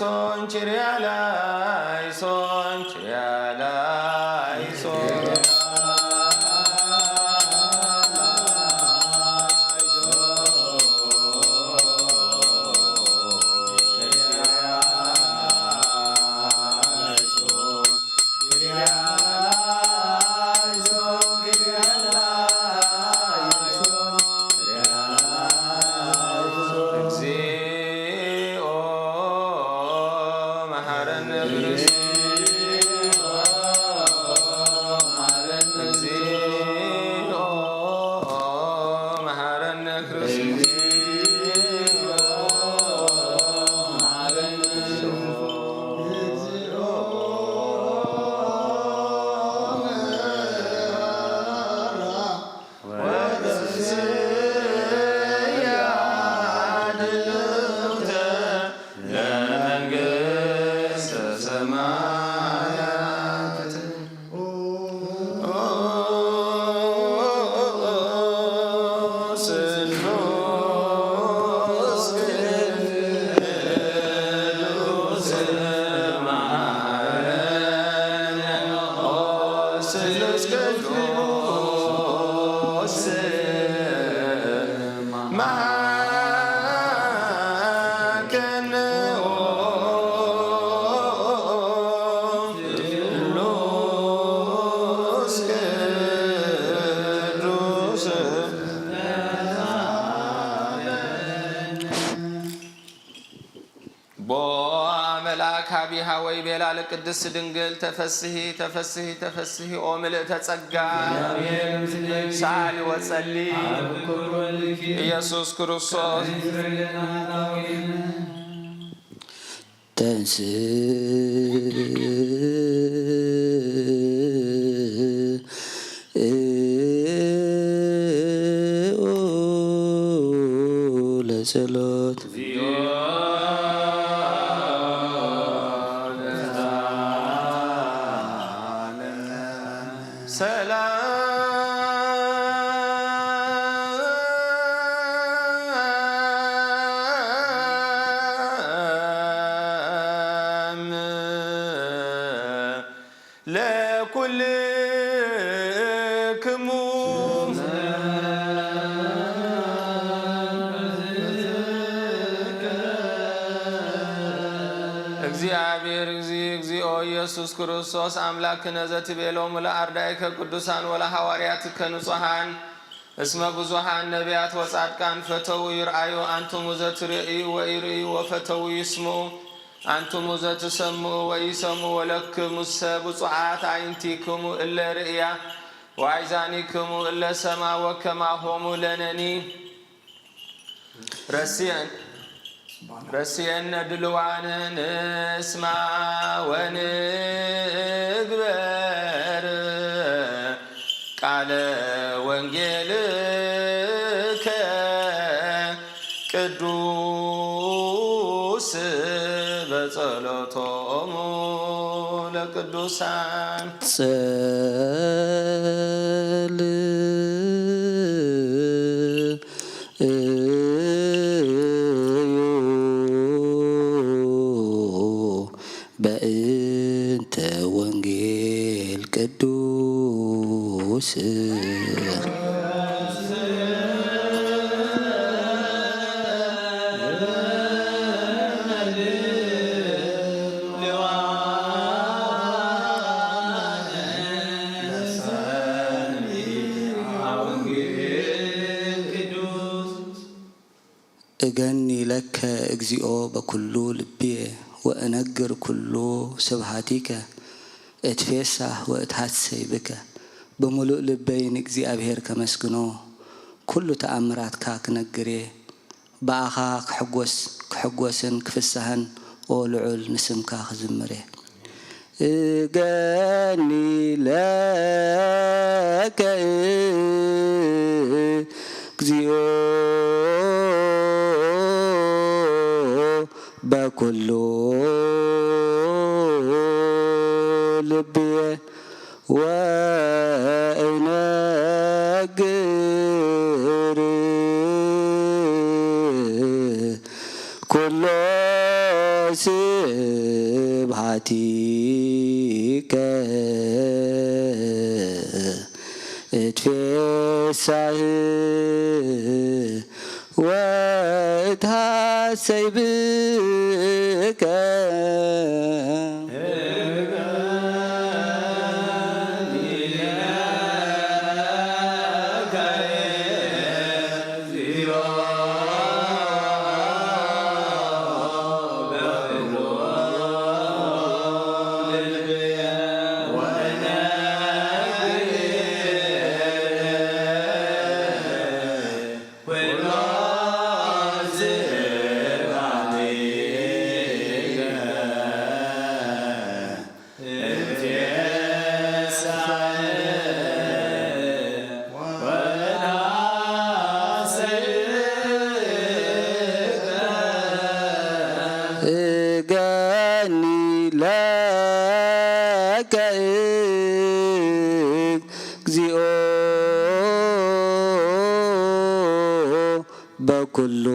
ችርያላይሶን ችርያላይሶን እግዚኦ መሐረነ ክርስቶስ። እግዚኦ መሐረነ ክርስቶስ። ለመንግስተ ሰማያት። ስሉስ ቅዱስ መሐረነ። ስሉስ ቅዱስ መሐረነ። ስሉስ ቅዱስ። ቦ መልአክ ሀቢሃ ወይቤላ ለቅድስት ድንግል ተፈስሂ ተፈስሂ ተፈስሂ ኦ ምልእተ ጸጋ ሳሊ ወጸሊ ኢየሱስ ክርስቶስ። ተንስእ ለጸሎት። ሰላም ለኩልክሙ እግዚኣብሔር እግዚ-፣ እግዚኦ ኢየሱስ ክርስቶስ ኣምላክነ ዘትቤሎሙ ለአርዳኢከ ቅዱሳን ወለሐዋርያትከ ንጹሐን እስመ ብዙኃን ነቢያት ወጻድቃን ፈተዉ ይርአዩ፣ አንትሙ ዘትርእዩ ወኢርእዩ ወፈተዉ ይስምዑ፣ አንትሙ ዘትሰምዑ ወኢሰምዑ ወለክሙሰ ብፁዓት አዕይንቲክሙ እለ ርእያ ወአእዛኒክሙ እለ ሰማ ወከማሆሙ ለነኒ ረስየን ረስየነ ድልዋነ ንስማ ወንግበር ቃለ ወንጌልከ ቅዱስ በጸሎቶሙ ለቅዱሳን። ጸል እዩ በእንተ ወንጌል ቅዱስ። እገኒ ለከ እግዚኦ በኩሉ ልብየ ወእነግር ኩሉ ስብሃቲከ። እትፌሳህ ወእትሃሰይ ብከ። ብምሉእ ልበይ ንእግዚኣብሔር ከመስግኖ፣ ኩሉ ተኣምራትካ ክነግር እየ። ብኣኻ ክሕጎስ፣ ክሕጎስን ክፍሳህን፣ ኦ ልዑል፣ ንስምካ ክዝምር እየ። እገኒ ለከ እግዚኦ በኩሉ ልብየ ወእነግር ኩሎ ስብሃቲከ። እትፌሳህ ወእትሃሰይ ብከ። እገኒ ለከ እግዚኦ በኩሉ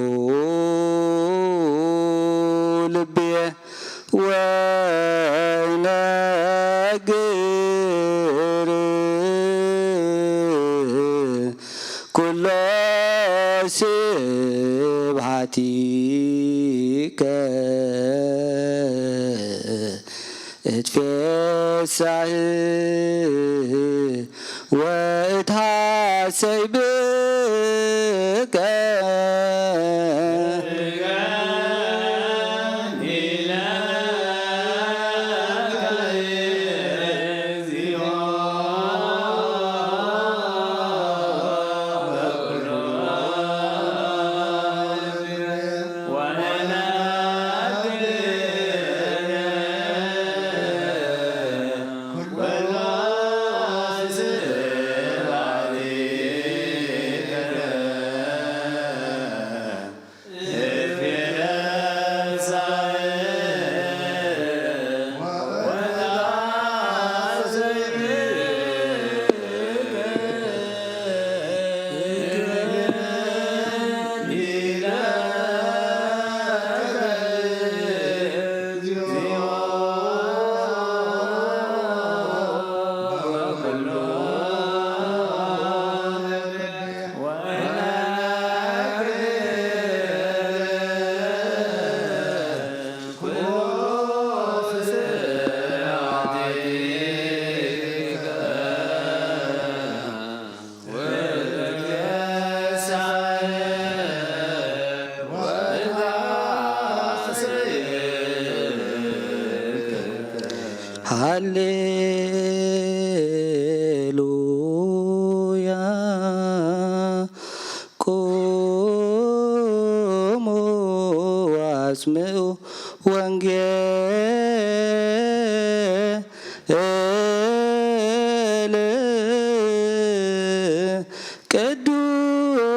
ልብየ ወይነግር ኩሎ ስብሃቲከ። እትፌሳህ ወእትሃሰይ ብከ። ኣስምዑ ወንጌል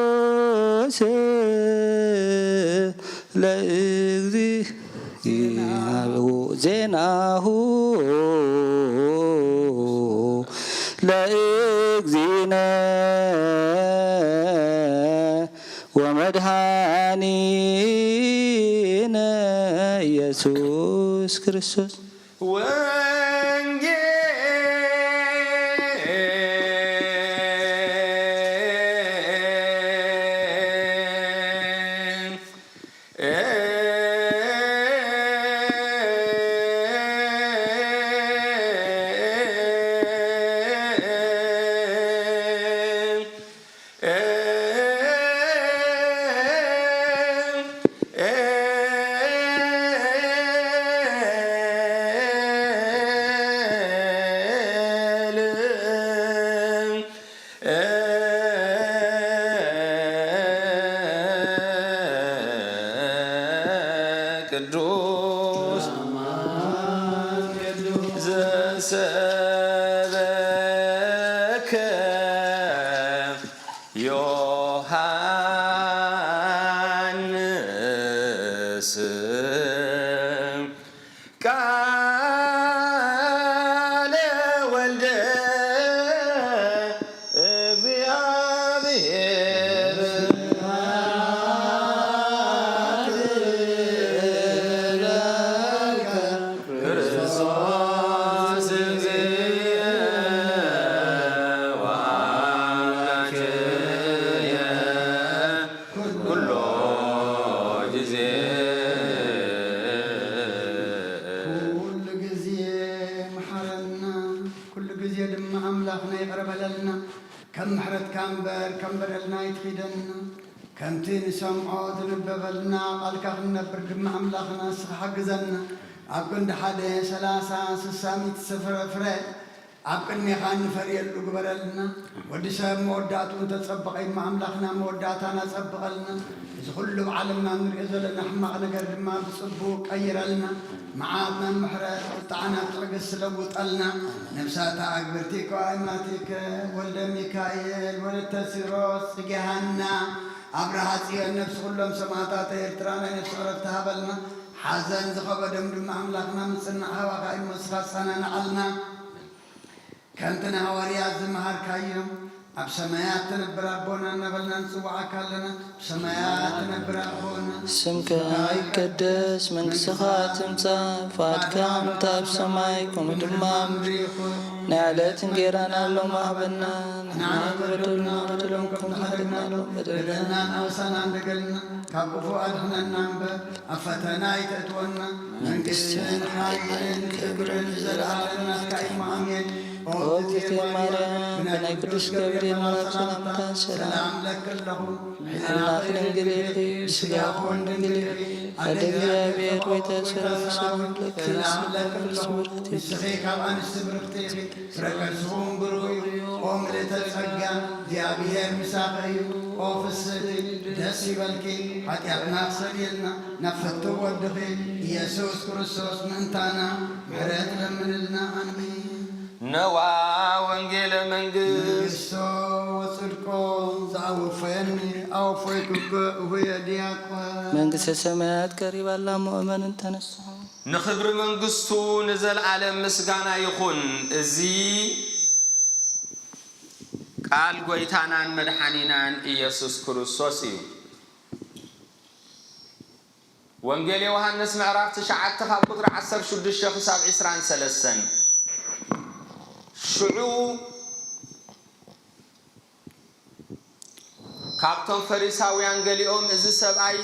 ቅዱስ ለእግዚእነ ዜናሁ ለእግዚእነ ወመድኃኒነ ኢየሱስ ክርስቶስ። ቅዱስ ዘሰበከ ዮሐንስ ቃለ ወልደ እግዚአብሔር ክርስቶስ እግዚእነ ወአምላክነ ኩሎ ጊዜ። ኩሉ ግዜ መሓረና፣ ኩሉ ግዜ ድማ ኣምላኽና ይቕረ በለልና። ከም ምሕረትካ እምበር ከም በደልና ኣይትኺደና። ከምቲ ንሰምዖ ዝንበበልና ቃልካ ክንነብር ድማ ኣምላኽና ንስኻ ሓግዘና። ኣብ ክንዲ ሓደ ሰላሳ ስሳ ሚእቲ ስፍረ ፍረ ኣብ ቅድሜኻ እንፈርየሉ ግበረልና። ወዲ ሰብ መወዳእትኡ እንተጸበቐ እሞ ኣምላኽና መወዳእታና ጸብቐልና። እዚ ኩሉ ኣብ ዓለምና እንሪኦ ዘለና ሕማቕ ነገር ድማ ብጽቡቕ ቀይረልና። መዓት ናብ ምሕረት፣ ቁጥዓ ናብ ትዕግስቲ ለውጠልና። ነፍሳታ ኣግብርቲከ ወኣእማቲከ ወልደ ሚካኤል ወለተ ሲሮስ ጽጌ ሃና ኣብርሃ ጽዮን ነፍሲ ኩሎም ሰማእታት ኤርትራ ናይ ነፍሲ ዕረፍቲ ሃበልና። ሓዘን ዝኸበዶም ድማ ኣምላኽና ምጽናዕ ሃባኻ እሞ ንስኻ ኣጸናንዓልና። ከምቲ ንሃዋርያት ዝመሃርካዮም፣ ኣብ ሰማያት ትነብር ኣቦና እናበልና ንጽውዓካ ኣለና። ኣብ ሰማያት ትነብር ኣቦና፣ ስምካ ይቀደስ፣ መንግስትኻ ትምጻእ፣ ፍቓድካ ከምቲ ኣብ ሰማይ ከምኡ ድማ ኣብ ምድሪ ይኹን። ናይ ዕለት እንጌራና ሎሚ ሃበና፣ ንሕና ንበደልና ንበደሎም ከም ንሓደግናሎም በደልና። በደልና ንኣበሳና እንደገልና፣ ካብ ክፉእ ኣድሕነና እምበር፣ ኣብ ፈተና ኣይተእትወና። መንግስትን ሓይልን ክብርን ንዘለኣለም ናትካ እዩ። ኣሜን። ኦ እግዝእትየ ማርያም፣ ብናይ ቅዱስ ገብርኤል መልኣክ ሰላምታ ሰላም እብለኪ ኣለኹ። ሕልናኺ ድንግል ኢኺ፣ ስጋኺ እውን ድንግል ኢኺ። ኣደ እግዚኣብሔር፣ ጎይታ ሰራዊት፣ ሰላም እብለኪ፣ ሰላም እብለኪ ኣለኹ። ንስኺ ካብ ኣንስቲ ብርኽቲ ኢኺ፣ ፍረ ከርስኺ እውን ብሩኽ እዩ። ኦ ምልእተ ጸጋ፣ እግዚኣብሔር ምሳኺ እዩ። ኦ ፍስሕቲ፣ ደስ ይበልኪ፣ ሓጢኣትና ክሰርየልና፣ ናብ ፍትው ወድኺ ኢየሱስ ክርስቶስ ምእንታና ምሕረት ለምንልና። ኣሜን። ነዋ ወንጌለ መንግስት። መንግስቶ ወጽድቆ ዘኣወፈየኒ ኣወፈይኩከ እሁየ ዲያቆን። መንግስተ ሰማያት ቀሪባ ኣላ እሞ እመኑን ተነስሑ። ንኽብሪ መንግስቱ ንዘለኣለም ምስጋና ይኹን። እዚ ቃል ጐይታናን መድሓኒናን ኢየሱስ ክርስቶስ እዩ። ወንጌል ዮሃንስ ምዕራፍ ትሽዓተ ካብ ቁጽሪ ዓሰርተ ሽዱሽተ ክሳብ ዕስራን ሰለስተን። ሽዑ ካብቶም ፈሪሳውያን ገሊኦም፣ እዚ ሰብኣይ፣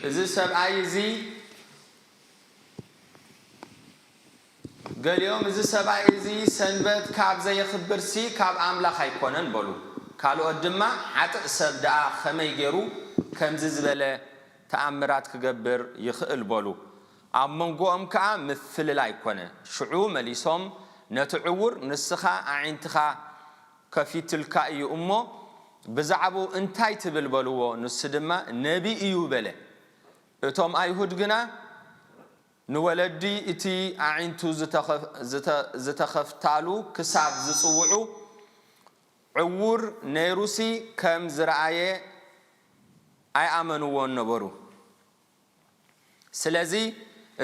እዚ ሰብኣይ እዚ፣ ገሊኦም፣ እዚ ሰብኣይ እዚ ሰንበት ካብ ዘየኽብርሲ ካብ ኣምላኽ ኣይኮነን በሉ። ካልኦት ድማ፣ ሓጥእ ሰብ ደኣ ኸመይ ገይሩ ከምዚ ዝበለ ተኣምራት ክገብር ይኽእል በሉ። ኣብ መንጎኦም ከኣ ምፍልላይ ኮነ። ሽዑ መሊሶም ነቲ ዕዉር፣ ንስኻ ኣዒንትኻ ከፊቱልካ እዩ እሞ፣ ብዛዕባኡ እንታይ ትብል? በልዎ። ንሱ ድማ ነቢይ እዩ በለ። እቶም ኣይሁድ ግና ንወለዲ እቲ ኣዒንቱ ዝተኸፍ-፣ ዝተ-፣ ዝተኸፍታሉ ክሳብ ዝጽውዑ ዕዉር ነይሩሲ ከም ዝረኣየ ኣይኣመንዎን ነበሩ። ስለዚ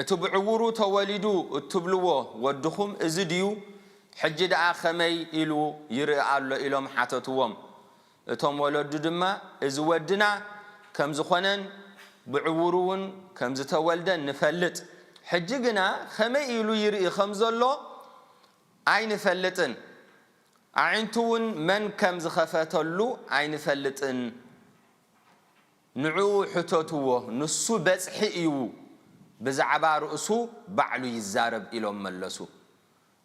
እቲ ብዕዉሩ ተወሊዱ እትብልዎ ወድኹም እዚ ድዩ? ሕጂ ደኣ ኸመይ ኢሉ ይርኢ ኣሎ? ኢሎም ሓተትዎም። እቶም ወለዱ ድማ እዚ ወድና ከም ዝኾነን ብዕዉሩ እውን ከም ዝተወልደን ንፈልጥ። ሕጂ ግና ኸመይ ኢሉ ይርኢ ከም ዘሎ ኣይንፈልጥን። ኣዒንቱ እውን መን ከም ዝኸፈተሉ ኣይንፈልጥን። ንዕኡ ሕተትዎ፣ ንሱ በጽሒ እዩ፣ ብዛዕባ ርእሱ ባዕሉ ይዛረብ ኢሎም መለሱ።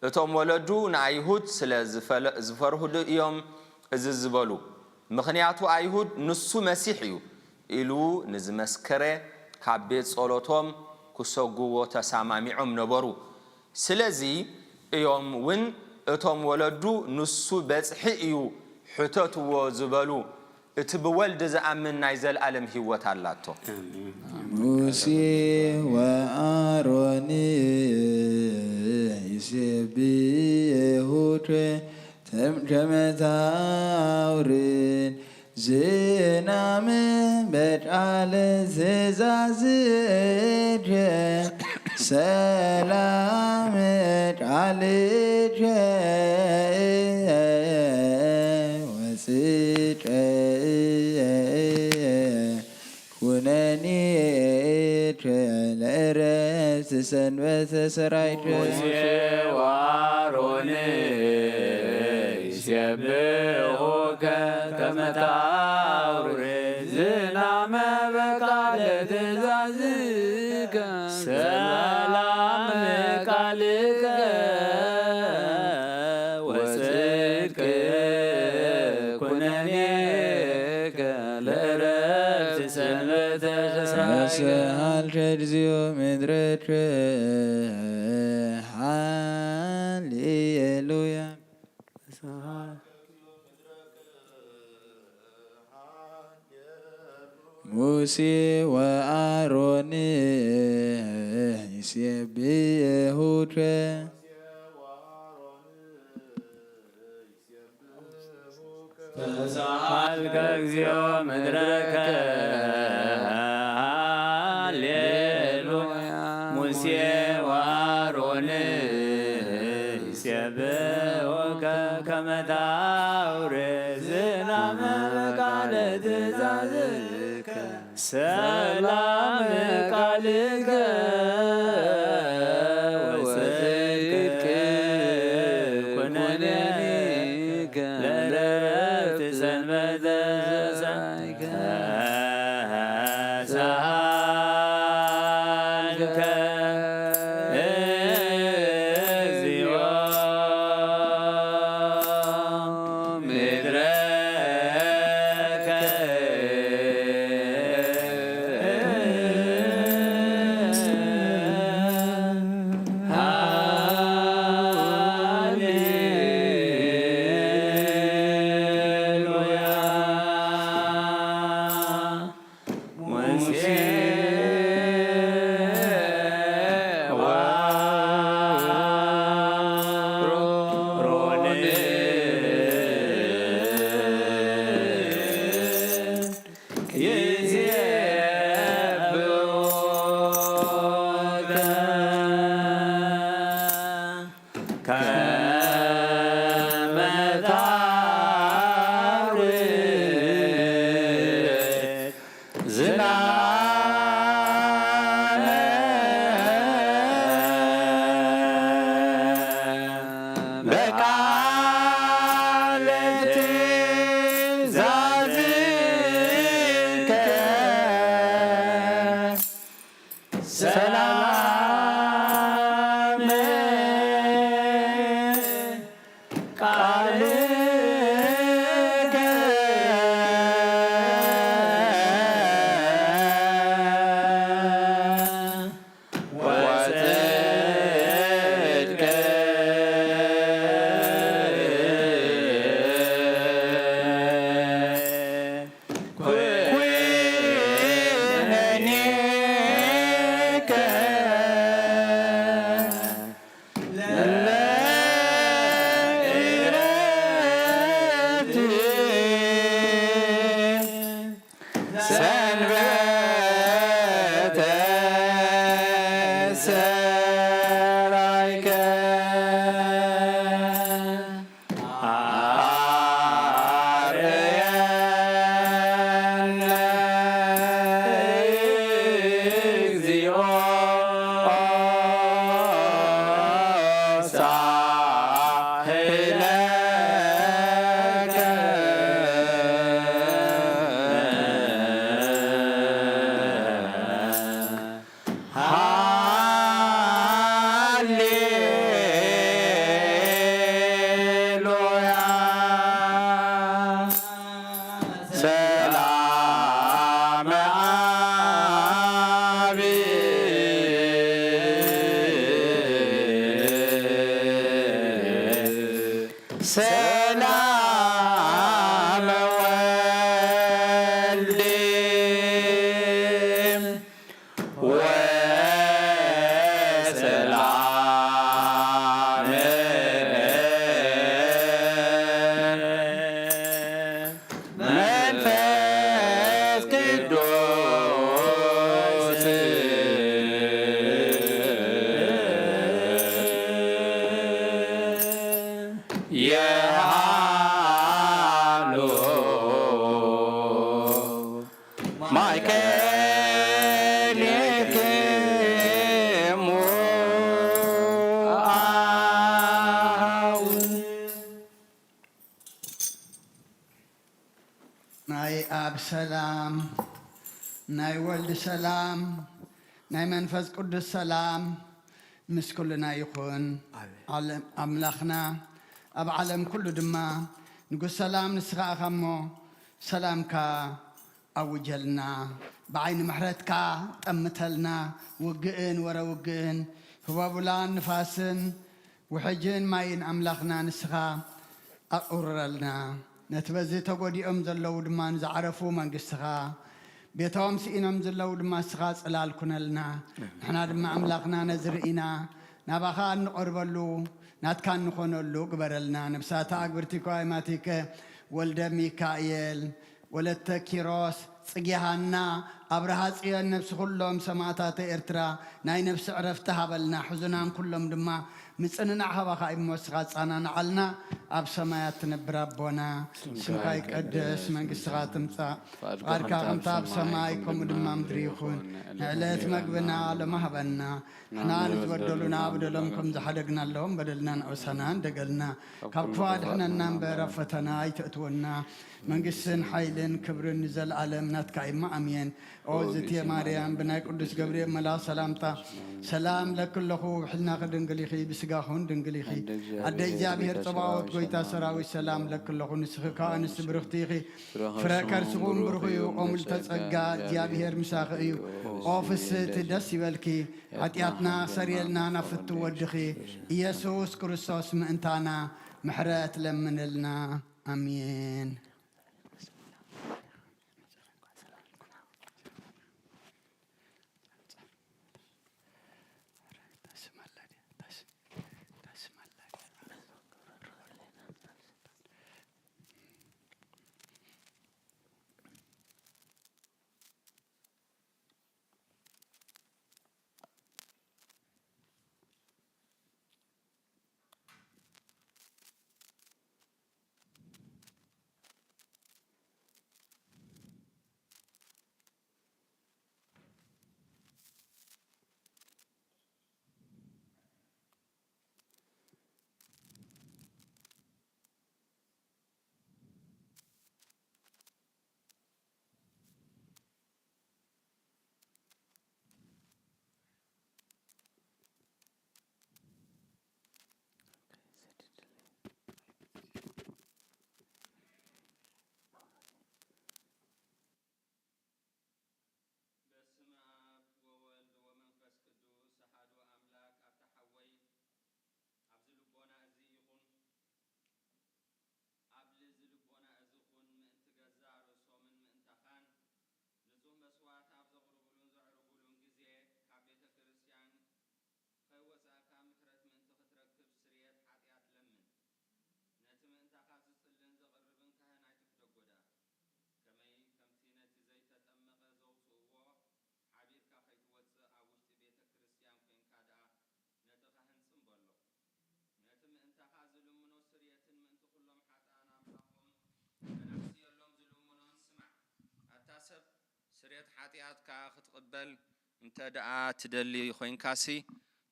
እቶም ወለዱ ንኣይሁድ ስለ ዝፈለ-፣ ዝፈርሁ ዶ እዮም እዚ ዝበሉ? ምኽንያቱ ኣይሁድ ንሱ መሲሕ እዩ ኢሉ ንዝመስከረ ካብ ቤት ጸሎቶም ክሰጉዎ ተሰማሚዖም ነበሩ። ስለዚ እዮም እውን እቶም ወለዱ ንሱ በጽሒ እዩ ሕተትዎ ዝበሉ። እቲ ብወልድ ዝኣምን ናይ ዘለኣለም ህይወት ኣላቶ። ሙሴ ወኣሮን ይሴብሑከ ከመ ታውርድ ዝናም በቃለ ትእዛዝከ ሰላም ቃልከ ወጽድቀ ኩነኔ ለእረፍት ሰንበት ሰራይከ። ሙሴ ወኣሮን ይሴብሑከ ከመ ታውርድ ዝናመ በቃለ ትእዛዝከ ሰላም ቃልከ ወጽድቅ ኩነኔከ ለእረፍት ሰንበተ ወሰሃልከ እግዚኦ ምድረከ ሃሌሉያ። ሙሴ ወኣሮን ይሴብሑከ ተሳሃልከ እግዚኦ ምድረከ ሃሌሉያ። ሙሴ ወኣሮን ይሴብሑከ ከመ ታውርድ ዝናመ በቃለ ትእዛዝከ ሰላም ቃልከ ወጽድቅ ኩነኔከ ለእረፍት ሰንበተ ሰሳይከ ሰሃልከ እግዚኦ ምድረከ ሃሌሉያ። ሙሴ ወአሮን ይሴብሑከ ከመ ታውርድ ዝናመ በቃለ ትእዛዝከ ሰላም ቃልከ ወጽድቅ ሰላም ወልድ ወሰላም መንፈስ ቅዱስ የሃሉ ማእከሌክሙ አው። ናይ ኣብ ሰላም፣ ናይ ወልድ ሰላም፣ ናይ መንፈስ ቅዱስ ሰላም ምስ ኩልና ይኹን። ኣሜን። ዓለም ኣምላኽና ኣብ ዓለም ኩሉ ድማ ንጉስ ሰላም ንስኻ ኢኻ እሞ ሰላምካ ኣውጀልና፣ ብዓይኒ ምሕረትካ ጠምተልና፣ ውግእን ወረ ውግእን፣ ህቦብላን ንፋስን፣ ውሕጅን ማይን ኣምላኽና ንስኻ ኣቑርረልና። ነቲ በዚ ተጎዲኦም ዘለዉ ድማ ንዝዓረፉ መንግስትኻ፣ ቤቶም ስኢኖም ዘለዉ ድማ ንስኻ ጽላል ኩነልና። ንሕና ድማ ኣምላኽና ነዚ ርኢና ናባኻ እንቐርበሉ ናትካ እንኾነሉ ግበረልና። ነብሳታ ኣግብርቲ ከዋይማቲከ ወልደ ሚካኤል፣ ወለተ ኪሮስ፣ ጽጌ ሃና፣ ኣብርሃ ጽዮን፣ ነብሲ ኩሎም ሰማእታተ ኤርትራ ናይ ነብሲ ዕረፍቲ ሃበልና። ሕዙናን ኩሎም ድማ ምጽንናዕ ሃባኻ እሞ ንስኻ ጻናንዓልና። ኣብ ሰማያት ትነብር ኣቦና፣ ስምካ ይቀደስ፣ መንግስትኻ ትምጻእ፣ ፍቓድካ ከምታ ኣብ ሰማይ ከምኡ ድማ ምድሪ ይኹን። ንዕለት መግብና ሎሚ ሃበና። ንሕና ንዝበደሉና በደሎም ከም ዝሓደግናሎም በደልና ንዕውሳና እንደገልና፣ ካብ ክፉ ኣድሕነና እምበር ኣብ ፈተና ኣይተእትወና። መንግስትን ሓይልን ክብርን ንዘለኣለም ናትካ እዩ። ኣሜን። ኦ ዝትየ ማርያም፣ ብናይ ቅዱስ ገብርኤል መልኣኽ ሰላምታ ሰላም ለኪ ኣለኹ። ብሕልናኺ ድንግል ኢኺ፣ ብስጋኹን ድንግል ኢኺ። ኣደ እግዚኣብሔር ጸባኦት፣ ጎይታ ሰራዊት፣ ሰላም ለኪ ኣለኹ። ንስኺ ካብ ኣንስቲ ብርኽቲ ኢኺ፣ ፍረ ከርስኹም ብሩኽ እዩ። ኦ ምልዕተ ጸጋ፣ እግዚኣብሔር ምሳኺ እዩ። ኦ ፍስህቲ፣ ደስ ይበልኪ። ሓጢኣትና ሰሪየልና ናብ ፍትው ወድኺ ኢየሱስ ክርስቶስ ምእንታና ምሕረት ለምንልና። ኣሜን። በስመ አብ ወወልድ ወመንፈስ ቅዱስ አሐዱ አምላክ። ኣታ ሓወይ፣ ኣብዚ ልቦና እዚ ይኹን፣ ኣብዚ ልቦና እዚ ኩን፣ ምእንቲ ገዛእ ርእሶምን ምእንታኻን ንጹህ መስዋዕት ኣብ ዘቕርቡሉን ዘዕርጉሉን ግዜ፣ ካብ ቤተ ክርስቲያን ከይወጻእካ ምሕረት ምእንቲ ክትረክብ ስርየት ሓጢኣት ለምን። ነቲ ምእንታኻ ዝጽልን ዘቕርብን ካህን ኣይትሕደጎ ደኣ። ከመይ ከምቲ ነቲ ዘይተጠመቐ ዘውጽእዎ፣ ሓቢርካ ከይትወጽእ ኣብ ውሽጢ ቤተ ክርስቲያን ኮይንካ ደኣ ነቲ ካህን ጽን በሎ። ነቲ ምእንታኻ ዝልምኖ ስርየትን ምእንቲ ኩሎም ሓጥኣን ኣምላኾም ከነሕስየሎም ዝልምኖን ስማዕ። ኣታ ሰብ፣ ስርየት ሓጢኣትካ ክትቕበል እንተ ደኣ ትደሊ ኮይንካሲ፣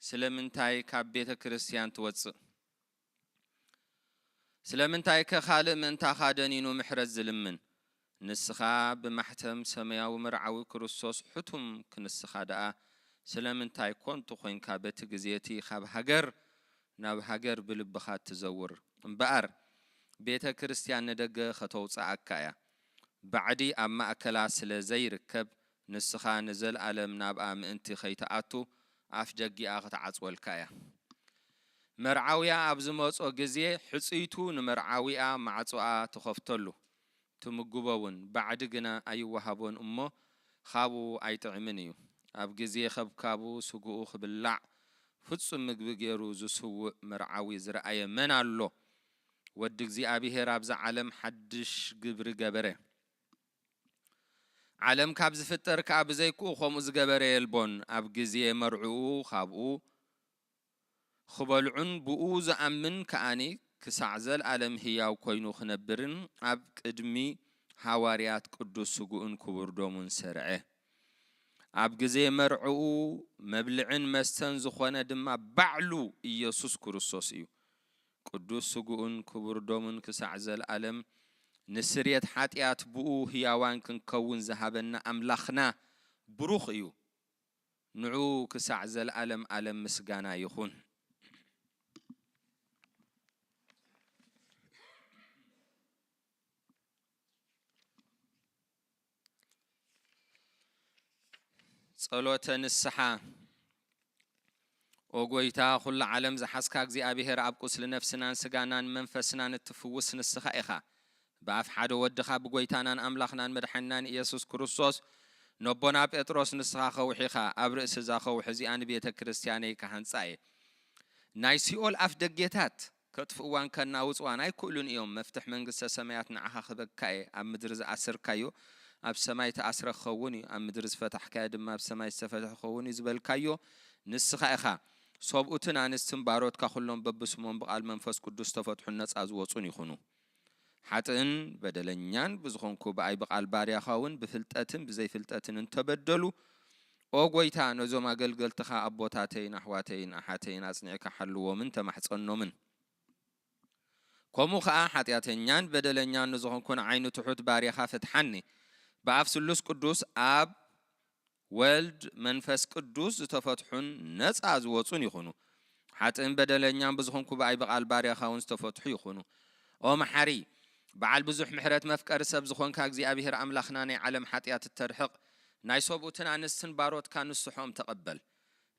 ስለምንታይ ካብ ቤተ ክርስቲያን ትወጽእ? ስለምንታይከ ካልእ ምእንታኻ ደኒኑ ምሕረት ዝልምን? ንስኻ ብማሕተም ሰማያዊ መርዓዊ ክርስቶስ ሕቱም ክንስኻ ደኣ፣ ስለምንታይ ኮንቱ ኾይንካ በቲ ግዜ እቲ ካብ ሃገር ናብ ሃገር ብልብኻ እትዘውር? እምበኣር፣ ቤተ ክርስቲያን ንደገ ኸተውጽኣካ እያ። ባዕዲ ኣብ ማእከላ ስለ ዘይርከብ፣ ንስኻ ንዘለኣለም ናብኣ ምእንቲ ኸይትኣቱ፣ ኣፍ ደጊኣ ኽትዓጽወልካ እያ። መርዓውያ ኣብ ዝመጾ ግዜ፣ ሕጽይቱ ንመርዓዊኣ ማዕጾኣ ትኸፍተሉ፣ ትምግቦ እውን፣ ባዕዲ ግና ኣይወሃቦን እሞ፣ ኻብኡ ኣይጥዕምን እዩ። ኣብ ግዜ ኸብካቡ ስግኡ ኽብላዕ፣ ፍጹም ምግቢ ገይሩ ዝስውእ መርዓዊ ዝረኣየ መን ኣሎ? ወዲ እግዚኣብሄር ኣብዛ ዓለም ሓድሽ ግብሪ ገበረ። ዓለም ካብ ዝፍጠር ከኣ ብዘይክኡ ኸምኡ ዝገበረ የልቦን። ኣብ ግዜ መርዕኡ ኻብኡ ኽበልዑን ብኡ ዝኣምን ከኣኒ ክሳዕ ዘልኣለም ህያው ኮይኑ ኽነብርን ኣብ ቅድሚ ሃዋርያት ቅዱስ ስግኡን ክቡር ደሙን ሰርዐ። ኣብ ግዜ መርዕኡ መብልዕን መስተን ዝኾነ ድማ ባዕሉ ኢየሱስ ክርስቶስ እዩ። ቅዱስ ስግኡን ክቡር ደሙን ክሳዕ ዘልኣለም ንስርየት ሓጢኣት ብኡ ህያዋን ክንከውን ዝሃበና ኣምላኽና ብሩኽ እዩ። ንዑ ክሳዕ ዘልኣለም ኣለም ምስጋና ይኹን። ጸሎተ ንስሓ። ኦ ጐይታ፣ ኹሉ ዓለም ዝሓዝካ እግዚኣብሄር፣ ኣብ ቁስሊ ነፍስናን ስጋናን መንፈስናን እትፍውስ ንስኻ ኢኻ። ብኣፍ ሓደ ወድኻ፣ ብጐይታናን ኣምላኽናን መድሓኒናን ኢየሱስ ክርስቶስ፣ ነቦና ጴጥሮስ፣ ንስኻ ኸውሒ ኢኻ፣ ኣብ ርእሲ እዛ ኸውሒ እዚኣ ንቤተ ክርስትያነይ ክሃንጻ እየ። ናይ ሲኦል ኣፍ ደጌታት ከጥፍእዋን ከናውጽዋን ኣይክእሉን እዮም። መፍትሕ መንግስተ ሰማያት ንዓኻ ክበካ እየ። ኣብ ምድሪ ዝኣሰርካዮ ኣብ ሰማይ ተኣስረ ክኸውን እዩ፣ ኣብ ምድሪ ዝፈታሕካዮ ድማ ኣብ ሰማይ ዝተፈትሐ ክኸውን እዩ ዝበልካዮ ንስኻ ኢኻ። ሰብኡትን ኣንስትን ባሮትካ ኩሎም በብስሞም ብቓል መንፈስ ቅዱስ ዝተፈትሑን ነጻ ዝወጹን ይኹኑ። ሓጥእን በደለኛን ብዝኾንኩ ብኣይ ብቓል ባርያኻ እውን ብፍልጠትን ብዘይፍልጠትን እንተበደሉ፣ ኦ ጐይታ፣ ነዞም ኣገልገልትኻ ኣቦታተይን ኣሕዋተይን ኣሓተይን ኣጽኒዕካ ሓልዎምን ተማሕጸኖምን። ከምኡ ኸኣ ሓጢኣተኛን በደለኛን ንዝኾንኩ ንዓይ ንትሑት ባርያኻ ፍትሓኒ። ብኣፍ ስሉስ ቅዱስ ኣብ ወልድ መንፈስ ቅዱስ ዝተፈትሑን ነጻ ዝወጹን ይኹኑ። ሓጥእን በደለኛን ብዝኾንኩ ብኣይ ብቓል ባርያኻ እውን ዝተፈትሑ ይኹኑ። ኦ መሓሪ፣ በዓል ብዙሕ ምሕረት መፍቀሪ ሰብ ዝኾንካ እግዚኣብሄር ኣምላኽና ናይ ዓለም ሓጢኣት እተርሕቕ ናይ ሰብኡትን ኣንስትን ባሮትካ ንስሖም ተቐበል።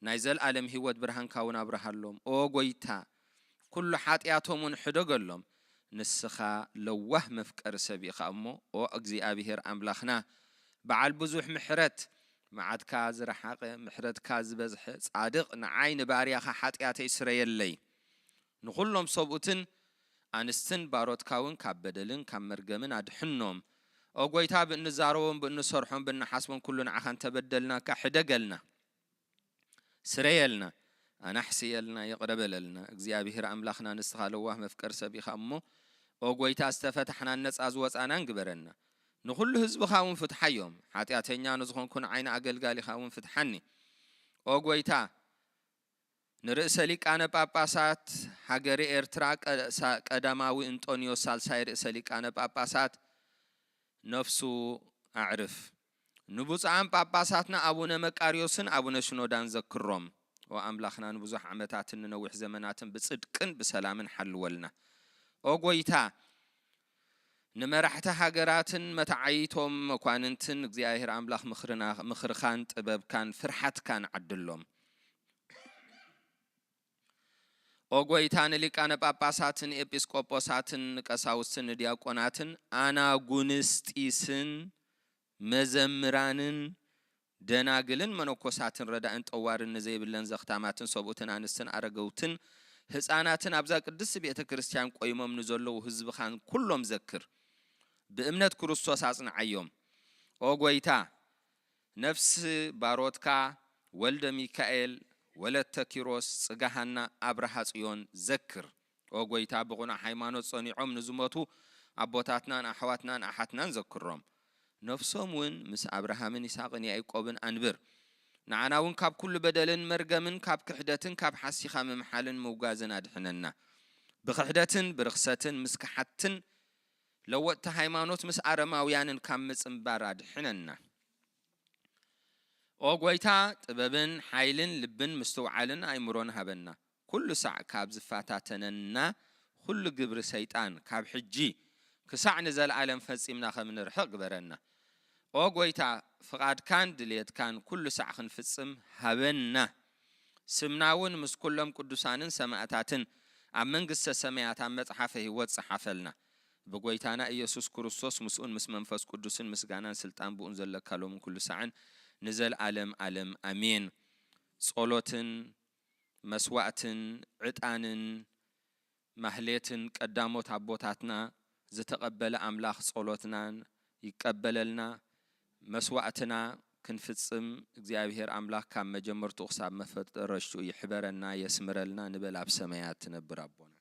ናይ ዘልኣለም ህይወት ብርሃንካ እውን ኣብርሃሎም። ኦ ጐይታ፣ ኩሉ ሓጢኣቶም እውን ሕደገሎም። ንስኻ ለዋህ መፍቀሪ ሰብ ኢኻ እሞ፣ ኦ እግዚኣብሄር ኣምላኽና፣ በዓል ብዙሕ ምሕረት፣ መዓትካ ዝረሓቐ፣ ምሕረትካ ዝበዝሐ፣ ጻድቕ፣ ንዓይ ንባርያኻ ሓጢኣተይ ስረየለይ። ንኹሎም ሰብኡትን ኣንስትን ባሮትካ እውን ካብ በደልን ካብ መርገምን ኣድሕኖም። ኦ ጐይታ፣ ብእንዛረቦን ብእንሰርሖን ብእንሓስቦን ኩሉ ንዓኻ እንተበደልናካ፣ ሕደገልና። ስረየልና፣ ኣናሕስየልና፣ ይቕረ በለልና። እግዚኣብሄር ኣምላኽና፣ ንስኻ ለዋህ መፍቀሪ ሰብ ኢኻ እሞ፣ ኦ ጐይታ፣ ዝተፈታሕናን ነጻ ዝወጻናን ግበረና። ንኹሉ ህዝብኻ እውን ፍትሓዮም። ሓጢኣተኛ ንዝኾንኩ ንዓይ ንኣገልጋሊኻ እውን ፍትሓኒ። ኦ ጐይታ፣ ንርእሰ ሊቃነ ጳጳሳት ሃገረ ኤርትራ ቀ-፣ ሳ-፣ ቀዳማዊ እንጦንዮስ ሳልሳይ ርእሰ ሊቃነ ጳጳሳት ነፍሱ ኣዕርፍ። ንብፁዓን ጳጳሳትና ኣቡነ መቃርዮስን ኣቡነ ሽኖዳን ዘክሮም። ኦ ኣምላኽና፣ ንብዙሕ ዓመታትን ንነዊሕ ዘመናትን ብጽድቅን ብሰላምን ሓልወልና። ኦ ጐይታ፣ ንመራሕቲ ሃገራትን መተዓይቶም መኳንንትን እግዚኣብሔር ኣምላኽ ምኽርና-፣ ምኽርኻን ጥበብካን ፍርሓትካን ዓድሎም። ኦ ጐይታ፣ ንሊቃነ ጳጳሳትን ኤጲስቆጶሳትን ንቀሳውስትን ንዲያቆናትን ኣናጉንስጢስን መዘምራንን ደናግልን መነኮሳትን ረዳእን ጠዋርን ንዘይብለን ዘኽታማትን ሰብኡትን ኣንስትን ኣረገውትን ህፃናትን ኣብዛ ቅድስቲ ቤተ ክርስቲያን ቆይሞም ንዘለዉ ህዝብኻን ኩሎም ዘክር። ብእምነት ክርስቶስ ኣጽንዓዮም። ኦ ጐይታ፣ ነፍሲ ባሮትካ ወልደ ሚካኤል፣ ወለተ ኪሮስ፣ ጽጋ ሃና፣ ኣብርሃ ጽዮን ዘክር። ኦ ጐይታ፣ ብቕኑዕ ሃይማኖት ጸኒዖም ንዝሞቱ ኣቦታትናን ኣሕዋትናን ኣሓትናን ዘክሮም። ነፍሶም እውን ምስ ኣብርሃምን ይስሐቅን ያዕቆብን ኣንብር። ንዓና እውን ካብ ኩሉ በደልን መርገምን ካብ ክሕደትን ካብ ሓሲኻ ምምሓልን ምውጋዝን ኣድሕነና። ብክሕደትን ብርኽሰትን ምስ ከሓድትን ለወጥቲ ሃይማኖት ምስ ኣረማውያንን ካብ ምጽንባር ኣድሕነና። ኦ ጐይታ፣ ጥበብን ሓይልን ልብን ምስትውዓልን ኣእምሮን ሃበና። ኩሉ ሳዕ ካብ ዝፈታተነና ኩሉ ግብሪ ሰይጣን ካብ ሕጂ ክሳዕ ንዘለኣለም ፈጺምና ከም ንርሕቕ ግበረና። ኦ ጐይታ፣ ፍቓድካን ድልየትካን ኩሉ ሳዕ ክንፍጽም ሃበና። ስምና እውን ምስ ኩሎም ቅዱሳንን ሰማእታትን ኣብ መንግስተ ሰማያት ኣብ መጽሓፈ ሕይወት ጸሓፈልና። ብጎይታና ኢየሱስ ክርስቶስ ምስኡን ምስ መንፈስ ቅዱስን ምስጋናን ስልጣን ብኡን ዘለካ ሎምን ኩሉ ሳዕን ንዘልኣለም ኣለም ኣሜን። ጸሎትን መስዋዕትን ዕጣንን ማህሌትን ቀዳሞት ኣቦታትና ዝተቐበለ ኣምላኽ ጸሎትናን ይቀበለልና። መስዋዕትና ክንፍጽም እግዚኣብሔር ኣምላኽ ካብ መጀመርትኡ ክሳብ መፈጠረሽትኡ ይሕበረና የስምረልና ንበል ኣብ ሰማያት ትነብር ኣቦና።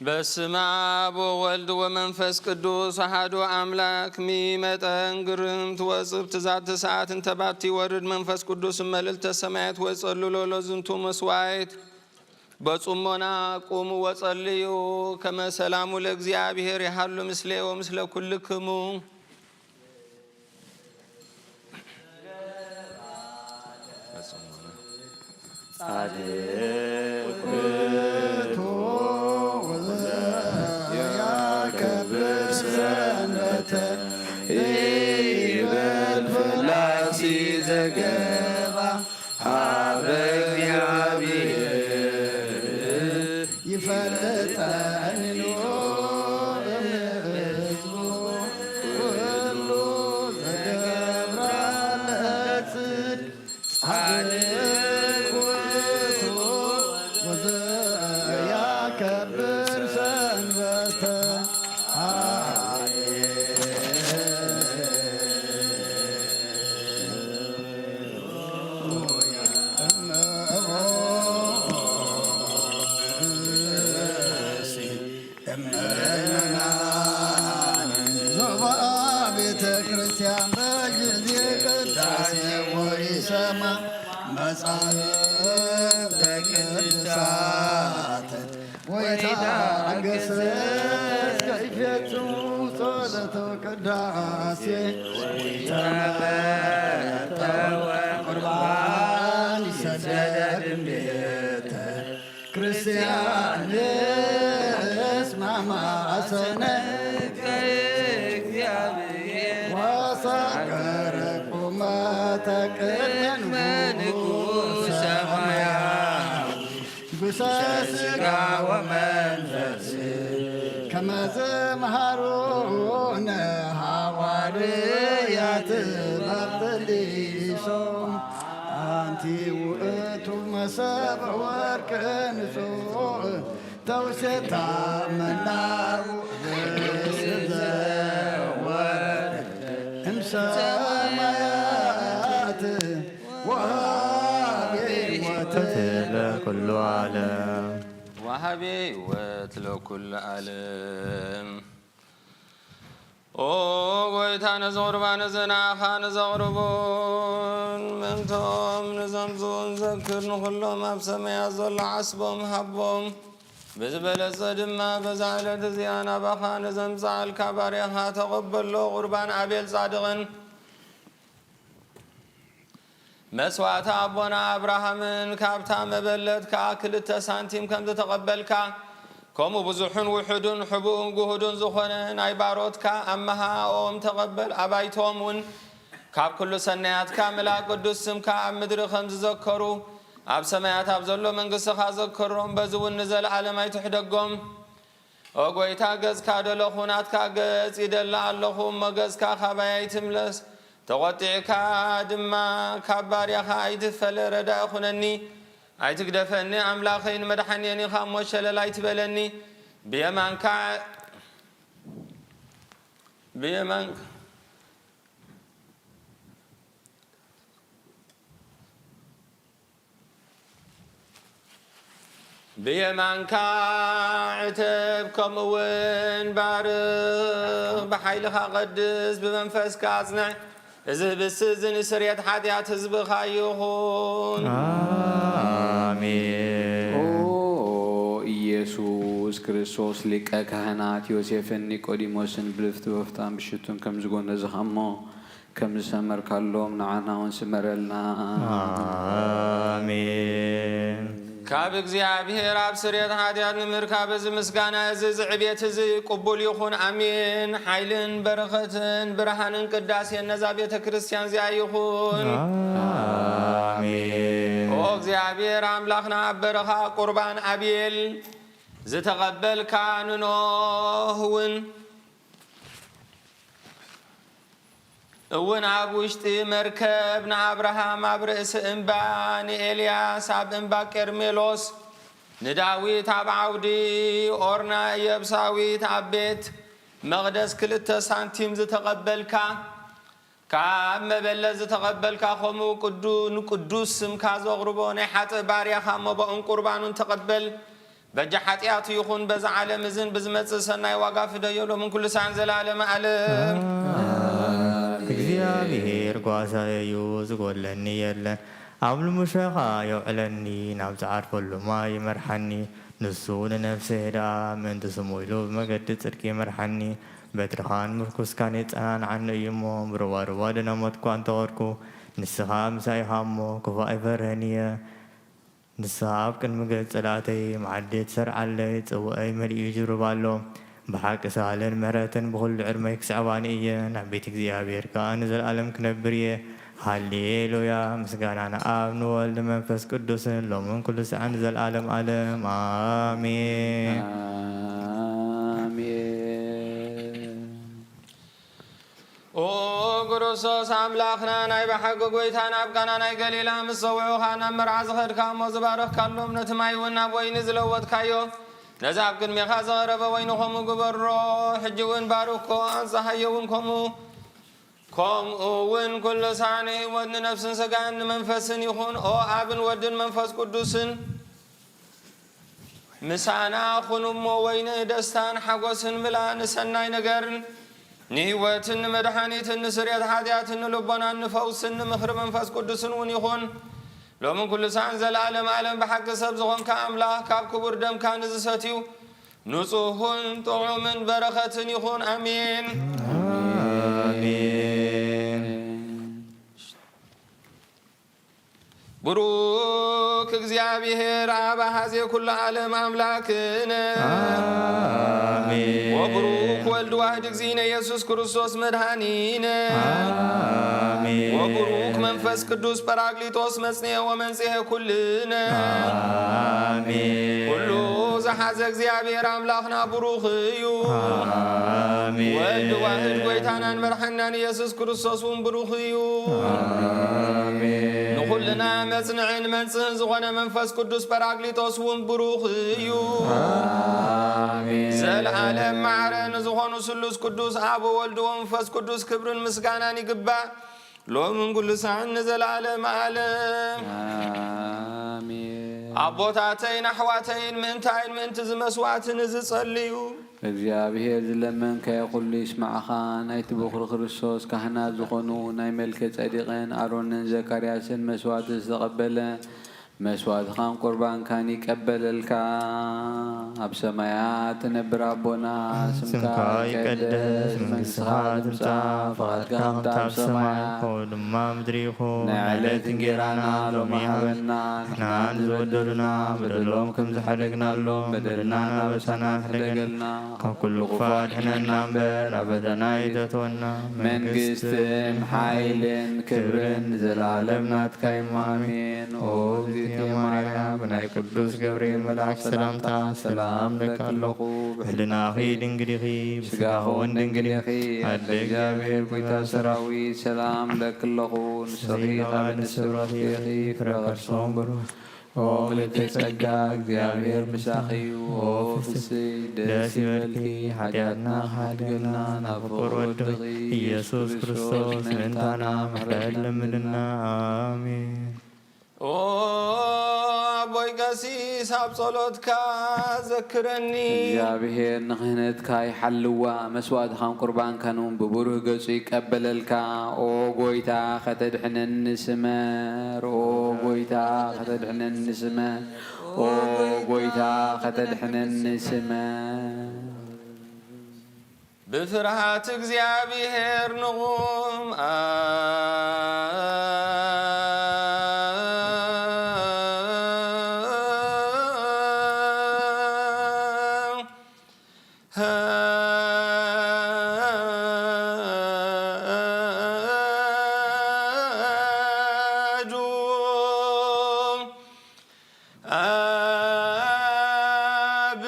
በስመ አብ ወወልድ ወመንፈስ ቅዱስ አሐዱ አምላክ። ሚመጠን ግርምት ወጽብት ዛቲ ሰዓት እንተ ባቲ ይወርድ መንፈስ ቅዱስ እመልዕልተ ሰማያት ወይጸልሎ ለዝንቱ መስዋዕት በጽሞና ቁሙ ወጸልዩ ከመ ሰላሙ ለእግዚአብሔር ይሃሉ ምስሌ ወምስለ ኩልክሙ። ጻድቅ ውእቱ ወዘያከብር ሰንበተ ይበል ፍላሲ ዘገባ ሀበ እግዚአብሔር ይፈልጠኒ ሎብ ህዝቡ ኩሉ ዘገብራ ለጽድቅ ጻድቅ ውእቱ ወዘያከብር ሰንበተ። እምእመናን ዞባ ቤተ ክርስቲያን በጊዜ ቅዳሴ ወይሰማ መጻሕፍተ ቅዱሳት ወይታገስ እስከ ይፈቱ ጸሎተ ቅዳሴ ወይተመጠወ ቁርባን ይሰደድ እምቤተ ክርስቲያን እስማማሰነ እግዚአብሔር ዋሳገረ ቁመተ ቅድመ ንጉሥ ሰማያዊ ንጉሠ ሥጋ ወመንፈስ ከመ ዘመሃሩነ ሐዋርያት በብሊሶም አንቲ ውእቱ መሰበ ወርቅ ንጹሕ ተውሴታ መናው ዘወረደ እምሰማያት ወሃቤ ሕይወት ለኩሉ ዓለም። ወሃቤ ሕይወት ለኩሉ ዓለም። ኦ ጎይታ፣ ነዚ ቁርባን እዚ ንኣኻ ንዘቕርቡን ምእንቶም ንዘምጽኡን ዘክር፣ ንኹሎም ኣብ ሰማያት ዘሎ ዓስቦም ሃቦም። ብዝበለጸ ድማ በዛ ዕለት እዚኣ ናባኻ ንዘምጽኣልካ ባርያኻ ተቐበሎ። ቁርባን ኣቤል ጻድቕን መስዋዕቲ ኣቦና ኣብርሃምን ካብታ መበለት ከኣ ክልተ ሳንቲም ከም ዝተቐበልካ፣ ከምኡ ብዙሑን ውሑዱን ሕቡእን ግሁዱን ዝኾነ ናይ ባሮትካ ኣመሃኦም ተቐበል። ኣባይቶም እውን ካብ ኩሉ ሰናያትካ ምልኣት ቅዱስ ስምካ ኣብ ምድሪ ከም ዝዘከሩ ኣብ ሰማያት ኣብ ዘሎ መንግስትኻ ዘከሮም። በዚ እውን ንዘለኣለም ኣይትሕደጎም። ኦ ጐይታ፣ ገጽካ ደለኹ፣ ናትካ ገጽ ይደሊ ኣለኹ፣ እሞ ገጽካ ካባይ ኣይትምለስ። ተቖጢዕካ ድማ ካብ ባርያኻ ኣይትፈለ። ረዳኢ ኩነኒ፣ ኣይትግደፈኒ። ኣምላኸይ ንመድሓኒየን ኢኻ እሞ ሸለል ኣይትበለኒ። ብየማንካ፣ ብየማንካ ብየማንካ ዕተብ፣ ከምኡ እውን ባርኽ፣ ብሓይልኻ ቀድስ፣ ብመንፈስካ ኣጽንዕ። እዚ ህብስቲ እዚ ንስርየት ሓጢኣት ህዝብኻ ይኹን። ኣሜን። ኦ ኢየሱስ ክርስቶስ፣ ሊቀ ካህናት ዮሴፍን ኒቆዲሞስን ብልፍቲ ወፍታን ብሽቱን ከም ዝጎነዝኻ እሞ፣ ከም ዝሰመርካሎም ንዓና እውን ስመረልና። ኣሜን። ካብ እግዚኣብሔር ኣብ ስርየት ሓጢኣት ንምርካብ እዚ ምስጋና እዚ፣ እዚ ዕቤት እዚ ቅቡል ይኹን። ኣሜን። ሓይልን በረኸትን ብርሃንን ቅዳሴን ነዛ ቤተ ክርስቲያን እዚኣ ይኹን። ኣሜን። ኦ እግዚኣብሔር ኣምላኽና፣ ኣብ በረኻ ቁርባን ኣቤል ዝተቐበልካ፣ ንኖህ እውን እውን ኣብ ውሽጢ መርከብ፣ ንኣብርሃም ኣብ ርእሲ እምባ፣ ንኤልያስ ኣብ እምባ ቀርሜሎስ፣ ንዳዊት ኣብ ዓውዲ ኦርና ኢየብሳዊት ኣብ ቤት መቕደስ ክልተ ሳንቲም ዝተቐበልካ፣ ካብ መበለት ዝተቐበልካ፣ ከምኡ ቅዱ-፣ ንቅዱስ ስምካ ዘቕርቦ ናይ ሓጥእ ባርያኻ መባኡን ቁርባኑን ተቐበል። በጃ ሓጢኣቱ ይኹን በዛ ዓለም እዝን ብዝመጽእ ሰናይ ዋጋ ፍደዮ ሎምን ኩሉ ሳዕን ዘለዓለመ ዓለም። እግዚኣብሔር ጓሳየ እዩ፣ ዝጎድለኒ የለን። ኣብ ልሙሸኻ የውዕለኒ፣ ናብ ዝዓርፈሉ ማይ ይመርሓኒ። ንሱ ንነፍሰይ ደኣ ምእንቲ ስሙ ኢሉ ብመገዲ ጽድቂ ይመርሓኒ። በትርኻን ምርኩስካን የጸናንዓኒ እዩ እሞ፣ ብሩባሩባ ደናሞት እኳ እንተኸድኩ፣ ንስኻ ምሳይ ኢኻ እሞ፣ ክፉእ ኣይፈርህን እየ። ንስኻ ኣብ ቅድሚ ገጽ ጸላእተይ መዓዲ ትሰርዓለይ፣ ጽዋኣይ መሊኡ ይጅርብ ኣሎ። ብሓቂ ሳህልን ምሕረትን ብኹሉ ዕድመይ ክስዕባኒ እየ፣ ናብ ቤት እግዚኣብሔር ከኣ ንዘለኣለም ክነብር እየ። ሃሌሉያ! ምስጋና ንኣብ ንወልድ ንመንፈስ ቅዱስን ሎምን ኩሉ ሰዓን ንዘለኣለም ኣለም። ኣሜን። ኣሜን። ኦ ክርስቶስ ኣምላኽና፣ ናይ ብሓቂ ጐይታ፣ ናብ ቃና ናይ ገሊላ ምስ ጸውዑኻ ናብ መርዓ ዝኸድካ እሞ ዝባረኽካሎም፣ ነቲ ማይ እውን ናብ ወይኒ ዝለወጥካዮ፣ ነዚ ኣብ ቅድሜኻ ዝቐረበ ወይኒ ከምኡ ግበሮ። ሕጂ እውን ባርኮ፣ ኣንጽሃዮ እውን ከምኡ። ከምኡ እውን ኩሉ ሳዕ ንህይወት ንነፍስን ስጋን ንመንፈስን ይኹን። ኦ ኣብን ወድን መንፈስ ቅዱስን ምሳና ኩን እሞ፣ ወይኒ ደስታን ሓጎስን ምልኣ፣ ንሰናይ ነገርን ንህይወትን ንመድሓኒትን ንስርየት ሓጢኣትን ንልቦናን ንፈውስን ንምኽሪ መንፈስ ቅዱስን እውን ይኹን። ሎምን ኩሉ ሳዕን ዘለዓለም ዓለም ብሓቂ ሰብ ዝኾንካ ኣምላኽ፣ ካብ ክቡር ደምካ ንዝሰትዩ ንጹሁን ጥዑምን በረኸትን ይኹን። ኣሜን። ኣሜን። ብሩክ እግዚኣብሔር ኣብ ኣሃዜ ኩሉ ዓለም ኣምላክነ። ኣሜን። ወብሩክ ወልድ ዋህድ እግዚእነ ኢየሱስ ክርስቶስ መድኃኒነ። ኣሜን። ወብሩክ መንፈስ ቅዱስ ጳራቅሊጦስ መጽንኤ ወመንጽሔ ኩልነ። ኣሜን። ኩሉ ዝሓዘ እግዚኣብሔር ኣምላኽና ብሩኽ እዩ። ኣሜን። ወልድ ዋህድ ጐይታናን መድሓናን ኢየሱስ ክርስቶስ እውን ብሩኽ እዩ። ኣሜን። ንኹልና መጽንዕን መንጽህን ዝኾነ መንፈስ ቅዱስ ጳራቅሊጦስ እውን ብሩኽ እዩ። ኣሜን። ዘለዓለም ማዕረ ንዝኾኑ ስሉስ ቅዱስ ኣብ ወልድ ወመንፈስ ቅዱስ ክብርን ምስጋናን ይግባእ። ሎምን ኩሉ ሳዕን ንዘለዓለም ዓለም። ኣሜን። ኣቦታተይን ኣሕዋተይን ምእንታይን ምእንቲ እዚ መስዋዕትን እዚ ጸልዩ። እግዚኣብሔር ዝለመንካዮ ኩሉ ይስማዕኻ። ናይቲ በኹሪ ክርስቶስ ካህናት ዝኾኑ ናይ መልከ ጸዲቅን ኣሮንን ዘካርያስን መስዋዕቲ ዝተቐበለ መስዋዕትኻን ቁርባንካን ይቀበለልካ። ኣብ ሰማያት ትነብር ኣቦና፣ ስምካ ስምካ ይቀደስ፣ ይቀደስ፣ መንግስትኻ መንግስትኻ ትምጻእ፣ ትምጻእ፣ ፍቓድካ ፍቓድካ ከምታ ኣብ ከምታ ኣብ ሰማይ ሰማይ ከምኡ ድማ ምድሪ ይኹን። ናይ ዕለት ዕለት እንጌራና እንጌራና ሎሚ ሎሚ ሃበና። ሃበና። ንሕና ንዝበደሉና በደሎም ከም ዝሓደግናሎም በደልና በደልና እናበሳና እናበሳና ትሕደገልና። ትሕደገልና። ካብ ኩሉ ክፉእ ኣድሕነና እምበር፣ ኣብ ፈተና ኣይተእትወና። መንግስትን መንግስትን ሓይልን ክብርን ንዘለዓለም ናትካ እዩ። ኣሜን። ኦ እግዝእትየ ማርያም፣ ብናይ ቅዱስ ገብርኤል መልኣክ ሰላምታ ሰላም እብለኪ ኣለኹ። ብሕልናኺ ድንግል ኢኺ፣ ብስጋኺ እውን ድንግል ኢኺ። ኣደ እግዚኣብሔር፣ ጐይታ ሰራዊት፣ ሰላም እብለኪ ኣለኹ። ንስኺ ካብ ኣንስቲ ብሩኽቲ ኢኺ፣ ፍረ ከርሶም ብሩኽ። ኦ ምልእቲ ጸጋ፣ እግዚኣብሔር ምሳኺ እዩ። ኦ ፍስሕቲ ደስ ይበልኪ፣ ሓጢኣትና ሓድገልና፣ ናብ ፍቁር ወድኺ ኢየሱስ ክርስቶስ ምእንታና ምሕረት ለምንልና። ኣሜን። ኦ ኣቦይ ቀሲስ፣ ኣብ ጸሎትካ ዘክረኒ። እግዚኣብሔር ንክህነትካ ይሓልዋ፣ መስዋእትኻን ቁርባንካን እውን ብብሩህ ገጹ ይቀበለልካ። ኦ ጐይታ፣ ከተድሕነኒ ስመር። ኦ ጐይታ፣ ከተድሕነኒ ስመር። ኦ ጐይታ፣ ከተድሕነኒ ስመር። ብፍርሃት እግዚኣብሔር ንቑም። ኣብ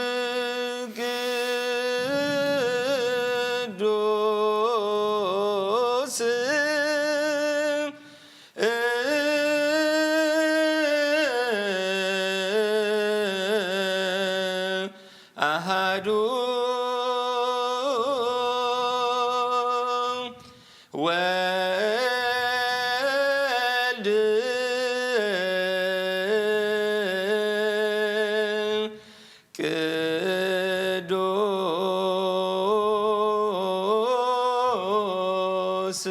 ቅዱስ ኣሃዱ ወልድ ቅዱስ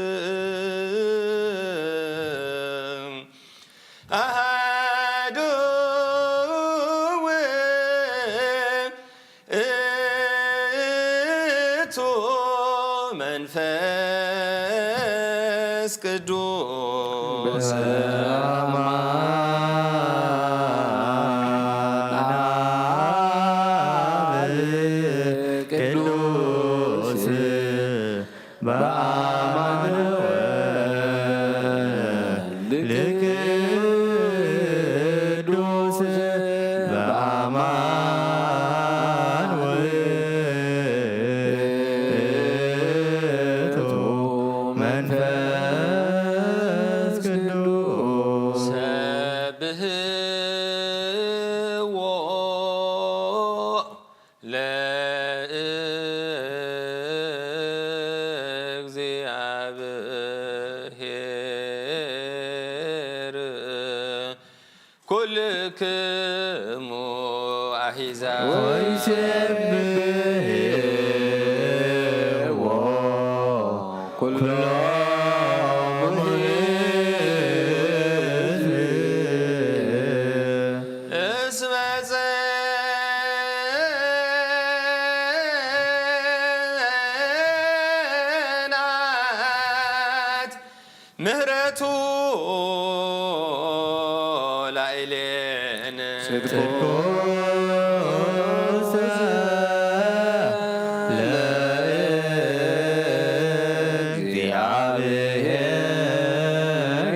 አሐዱ ውእቱ መንፈስ ቅዱስ። በአማን አብ ቅዱስ በአማን ወልድ ቅዱስ በአማን ውእቱ መንፈስ ቅዱስ። ሰብሕዎ ለእግዚአብሔር ኩልክሙ አሒዛብ። ወይሴብሕዎ ኩሎሙ ህዝብ እስመ ጸንዓት ምህረቱ ላዕሌነ። ጽድቁሰ ለእግዚአብሔር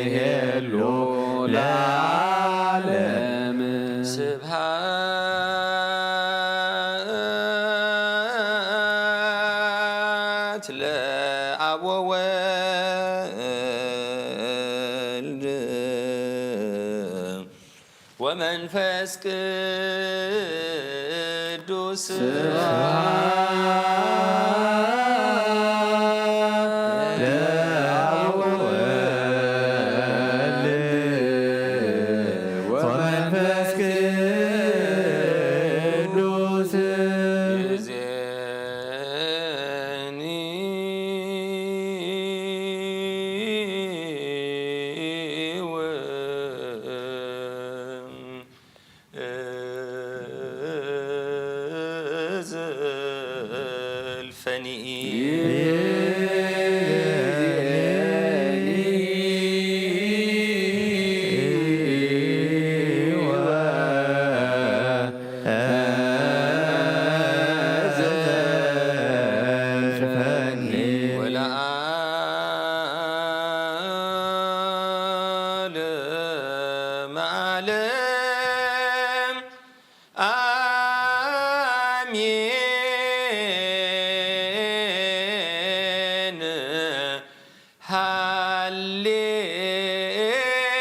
ይሄሉ ለዓለም። ስብሐት ለአብ ወወልድ ወመንፈስ ቅዱስ። ስብሐት ለአብ ወወልድ ወመንፈስ ቅዱስ። ይእዜኒ ወዘልፈኒ። ወለዓለመ ዓለም አሜን።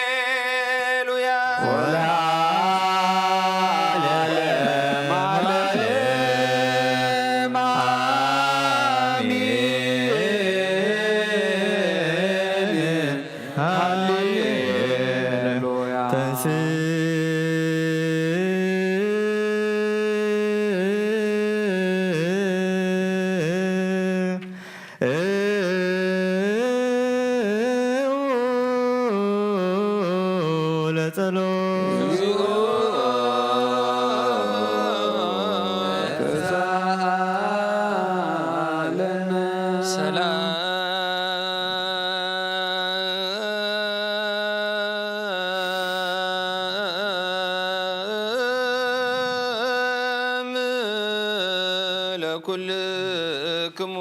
ሃሌሉያ። ወለዓለመ ዓለም አሜን። ሃሌሉያ። ተንሥእ ለጸሎት። ሰላም ለኩልክሙ።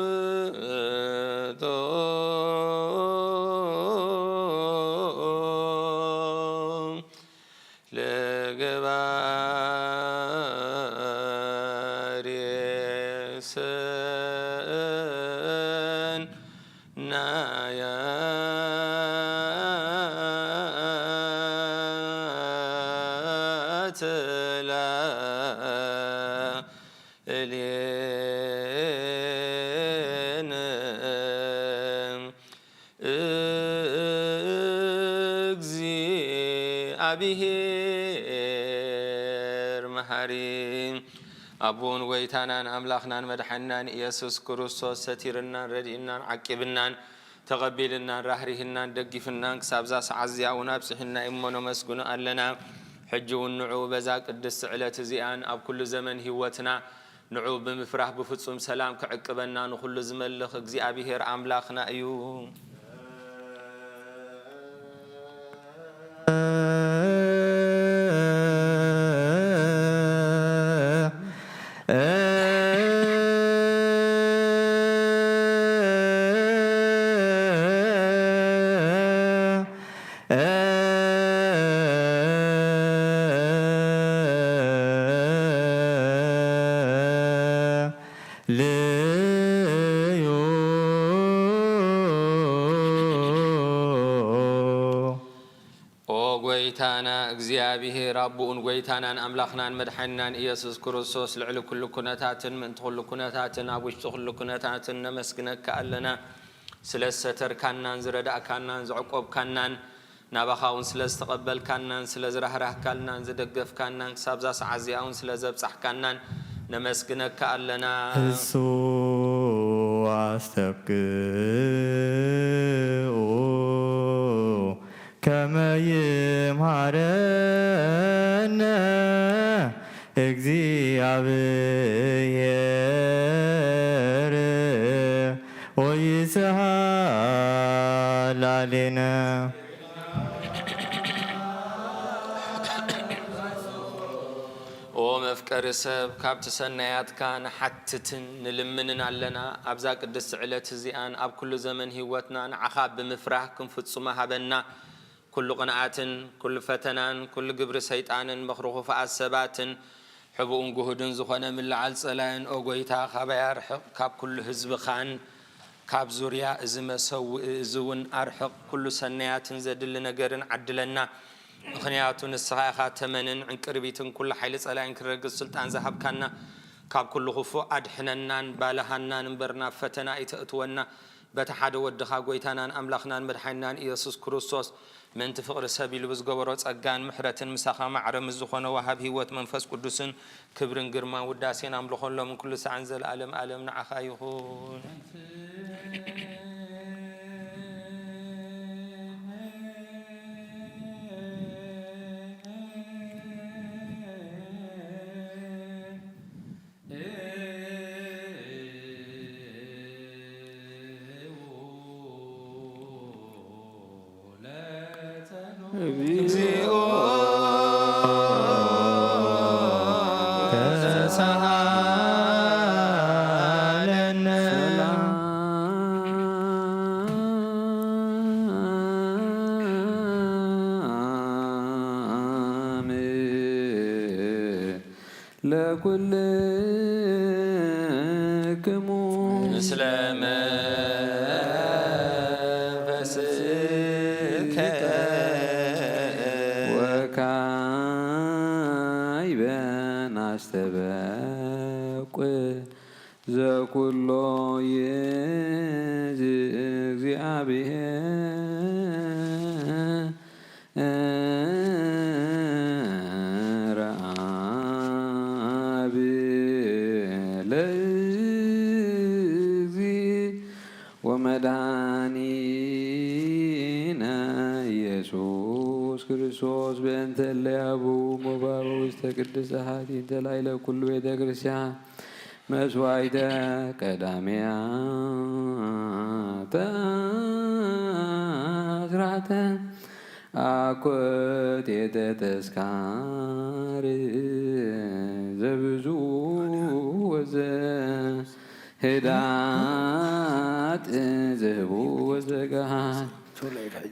ነአኩቶ ለገባሬ ሰናያት ላዕሌነ። ብሔር መሃሪ። ኣቦን ጎይታናን ኣምላኽናን መድሓኒናን ኢየሱስ ክርስቶስ ሰቲርናን ረዲእናን ዓቂብናን ተቐቢልናን ራህሪህናን ደጊፍናን ክሳብዛ ሰዓት እዚኣ እውን ኣብጽሕና እሞ ነመስግኖ ኣለና። ሕጂ እውን ንዑ በዛ ቅድስቲ ዕለት እዚኣን ኣብ ኩሉ ዘመን ህይወትና ንዑ ብምፍራህ ብፍጹም ሰላም ክዕቅበና ንኹሉ ዝመልኽ እግዚኣብሔር ኣምላኽና እዩ። ልዩ። ኦ ጎይታና እግዚኣብሔር ኣቦኡን ጎይታናን ኣምላኽናን መድሓኒናን ኢየሱስ ክርስቶስ፣ ልዕሊ ኩሉ ኩነታትን ምእንቲ ኩሉ ኩነታትን ኣብ ውሽጢ ኩሉ ኩነታትን ነመስግነካ ኣለና። ስለ ዝሰተርካናን ዝረዳእካናን ዘዕቆብካናን ናባኻ እውን ስለ ዝተቐበልካናን ስለ ዝራህራህካልናን ዝደገፍካናን ክሳብዛ ሰዓት እዚኣ እውን ስለ ዘብጻሕካናን ነመስግነካ ኣለና። እሱ ኣስተብቅኡ ከመ ይምሃረነ እግዚኣብሔር ወይስሃላሌነ። ኦ መፍቀሪ ሰብ፣ ካብቲ ሰናያትካ ንሓትትን ንልምንን ኣለና። ኣብዛ ቅድስቲ ዕለት እዚኣን ኣብ ኩሉ ዘመን ህይወትና ንዓኻ ብምፍራህ ክንፍጽሞ ሃበና። ኩሉ ቅንኣትን፣ ኩሉ ፈተናን፣ ኩሉ ግብሪ ሰይጣንን፣ ምኽሪ ኽፉኣት ሰባትን፣ ሕቡእን ግሁድን ዝኾነ ምልዓል ጸላእን፣ ኦ ጐይታ፣ ካባይ ኣርሕቕ፣ ካብ ኩሉ ህዝብኻን ካብ ዙርያ እዚ መሰውኢ እዚ እውን ኣርሕቕ። ኩሉ ሰናያትን ዘድሊ ነገርን ዓድለና። ምኽንያቱ ንስኻ ኢኻ ተመንን ዕንቅርቢትን ኩሉ ሓይሊ ጸላእን ክረግጽ ስልጣን ዝሃብካና። ካብ ኩሉ ክፉእ ኣድሕነናን ባልሃናን እምበር ናብ ፈተና ኣይተእትወና። በቲ ሓደ ወድኻ ጐይታናን ኣምላኽናን መድሓኒናን ኢየሱስ ክርስቶስ ምእንቲ ፍቕሪ ሰብ ኢሉ ብዝገበሮ ጸጋን ምሕረትን ምሳኻ ማዕረ ምስ ዝኾነ ወሃብ ህይወት መንፈስ ቅዱስን ክብርን ግርማን ውዳሴን ኣምልኾን ሎምን ኩሉ ሳዕን ዘለኣለም ኣለም ንዓኻ ይኹን። እግዚኦ ተሳሃለነ። ሰላም ለኩልክሙ ምስለ መንፈስከ ወካዕበ ናስተበቁ ዘኩሎ ይእቲ እግዚአብሔር ረአብ ለእግዚእ ወመድኃኒነ ኢየሱስ ክርስቶስ በእንተ እለ ያብኡ ሞባበ ውስተ ቅድስት ኃጢአት እንተ ላዕለ ኩሉ ቤተ ክርስቲያን መስዋዕተ ቀዳሚያተ አስራተ አኮቴተ ተስካር ዘብዙ ወዘ ህዳጥ ዘህቡ ወዘጋሃር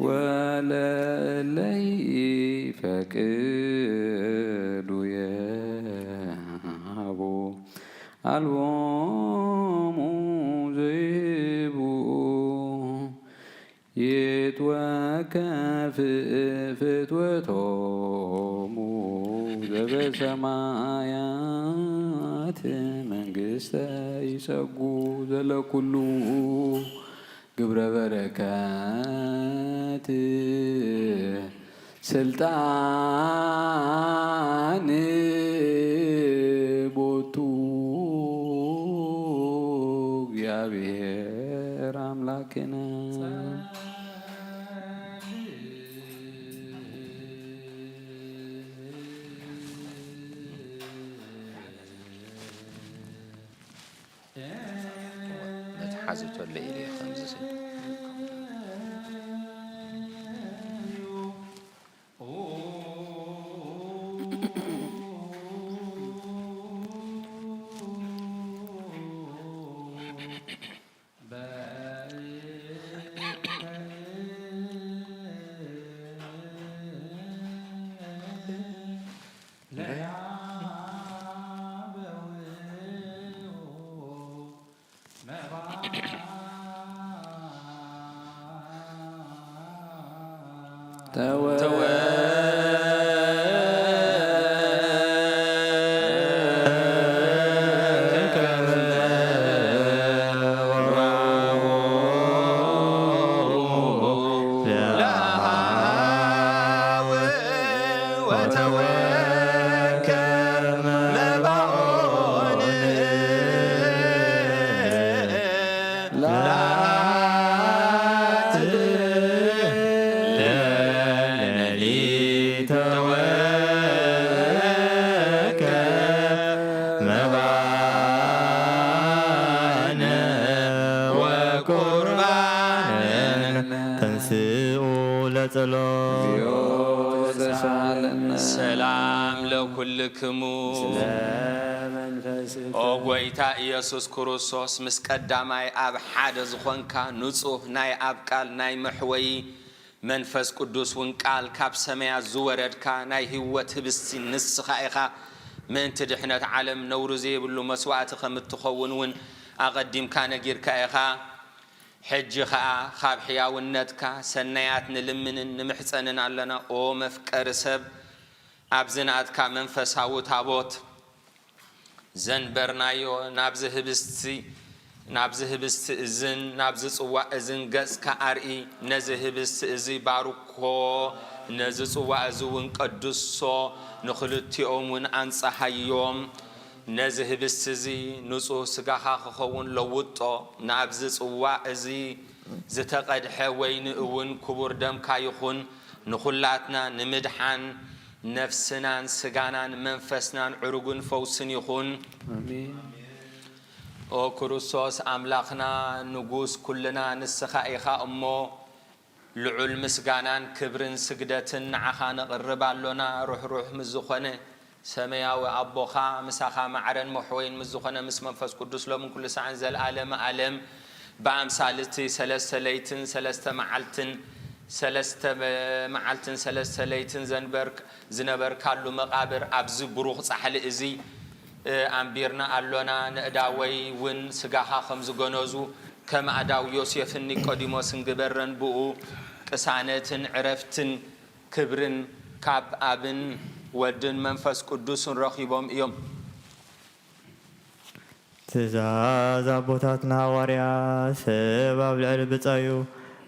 ወለእለይ ፈቅዱ የሃቡ አልቦሙ ዘይህቡ ይትወከፍ ፍትወቶሙ ዘበሰማያት መንግስተ ይጸጉ ዘለኩሉ ግብረ በረከት ስልጣን ቦቱ እግዚኣብሔር ኣምላክነ። መትሓዚ ተሎ ኢለ ከምዚ ስል ተንስኡ ለጸሎት። ሰላም ለኩልክሙ። ኦ ጎይታ ኢየሱስ ክርስቶስ፣ ምስ ቀዳማይ ኣብ ሓደ ዝኾንካ ንጹህ ናይ ኣብ ቃል ናይ መሕወዪ መንፈስ ቅዱስ እውን ቃል ካብ ሰማያት ዝወረድካ ናይ ህይወት ህብስቲ ንስኻ ኢኻ። ምእንቲ ድሕነት ዓለም ነውሪ ዘይብሉ መስዋእቲ ከም እትኸውን እውን ኣቐዲምካ ነጊርካ ኢኻ። ሕጂ ኸኣ ካብ ሕያውነትካ ሰናያት ንልምንን ንምሕጸንን ኣለና። ኦ መፍቀሪ ሰብ፣ ኣብዚ ናትካ መንፈሳዊ ታቦት ዘንበርናዮ፣ ናብዚ ህብስቲ ናብዚ ህብስቲ እዝን ናብዚ ጽዋእ እዝን ገጽካ ኣርኢ። ነዚ ህብስቲ እዚ ባርኮ፣ ነዚ ጽዋእ እዚ እውን ቀድሶ፣ ንኽልቲኦም እውን ኣንጽሃዮም። ነዚ ህብስቲ እዚ ንጹህ ስጋኻ ክኸውን ለውጦ። ናብዚ ጽዋእ እዚ ዝተቐድሐ ወይኒ እውን ክቡር ደምካ ይኹን፣ ንኹላትና ንምድሓን ነፍስናን ስጋናን መንፈስናን ዕሩግን ፈውስን ይኹን። ኣሜን። ኦ ክርስቶስ ኣምላኽና ንጉስ ኩልና ንስኻ ኢኻ እሞ፣ ልዑል ምስጋናን ክብርን ስግደትን ንዓኻ ነቕርብ ኣሎና። ርሕሩሕ ምስ ዝኾነ ሰማያዊ ኣቦኻ፣ ምሳኻ ማዕረን መሕወይን ምስ ዝኾነ ምስ መንፈስ ቅዱስ፣ ሎምን ኩሉ ሰዓን፣ ዘለዓለመ ዓለም፣ ብኣምሳል እቲ ሰለስተ ለይትን ሰለስተ መዓልትን፣ ሰለስተ መዓልትን ሰለስተ ለይትን ዘንበርክ-፣ ዝነበርካሉ መቓብር፣ ኣብዚ ብሩኽ ጻሕሊ እዚ፣ እ፣ ኣንቢርና ኣሎና። ንእዳወይ እውን ስጋኻ ከም ዝገነዙ፣ ከም ኣእዳው ዮሴፍን ኒቆዲሞስን ግበረን። ብኡ ቅሳነትን ዕረፍትን ክብርን ካብ ኣብን ወድን መንፈስ ቅዱስን ረኺቦም እዮም። ትእዛዝ ኣቦታትና ሃዋርያት፣ ሰብ ኣብ ልዕሊ ብጻዩ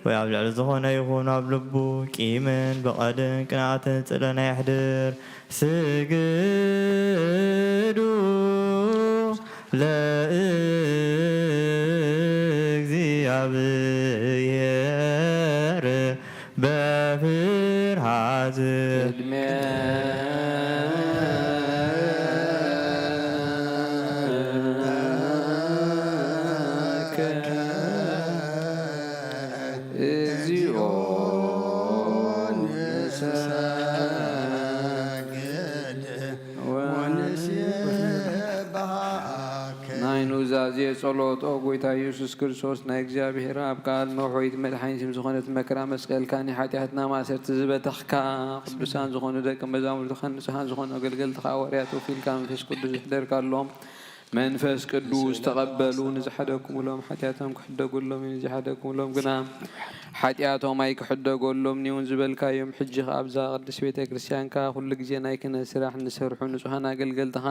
ወይ ኣብ ልዕሊ ዝኾነ ይኹን ኣብ ልቡ ቂምን በቐልን ቅንኣትን ጽልእን ኣየሕድር። ስግዱ ለእግዚኣብሔር በፍርሃት። ቅድሜከ እግዚኦ ንሰግድ ወንሴብሐከ። ናይ ኑዛዜ ጸሎት። ኦ ጎይታ ኢየሱስ ክርስቶስ፣ ናይ እግዚኣብሔር ኣብ ቃል መውሐይት መድሓኒት ዝኾነት መከራ መስቀልካ፣ ንሓጢኣትና ማእሰርቲ ዝበተኽካ፣ ቅዱሳን ዝኾኑ ደቂ መዛሙርትኻን ንጹሃን ዝኾኑ ኣገልገልትኻ ሃዋርያት ወኪልካ መንፈስ ቅዱስ ዝሕደርካሎም፣ መንፈስ ቅዱስ ተቐበሉ። ንዝሓደግኩምሎም ሓጢኣቶም ክሕደጉሎም እዩ፣ ንዝሓደግኩምሎም ግና ሓጢኣቶም ኣይክሕደገሎምን እዩ ዝበልካዮም፣ ሕጂ ኸኣ ኣብዛ ቅድስት ቤተ ክርስቲያንካ ኩሉ ግዜ ናይ ክህነት ስራሕ ንሰርሑ ንጹሃን ኣገልገልትኻ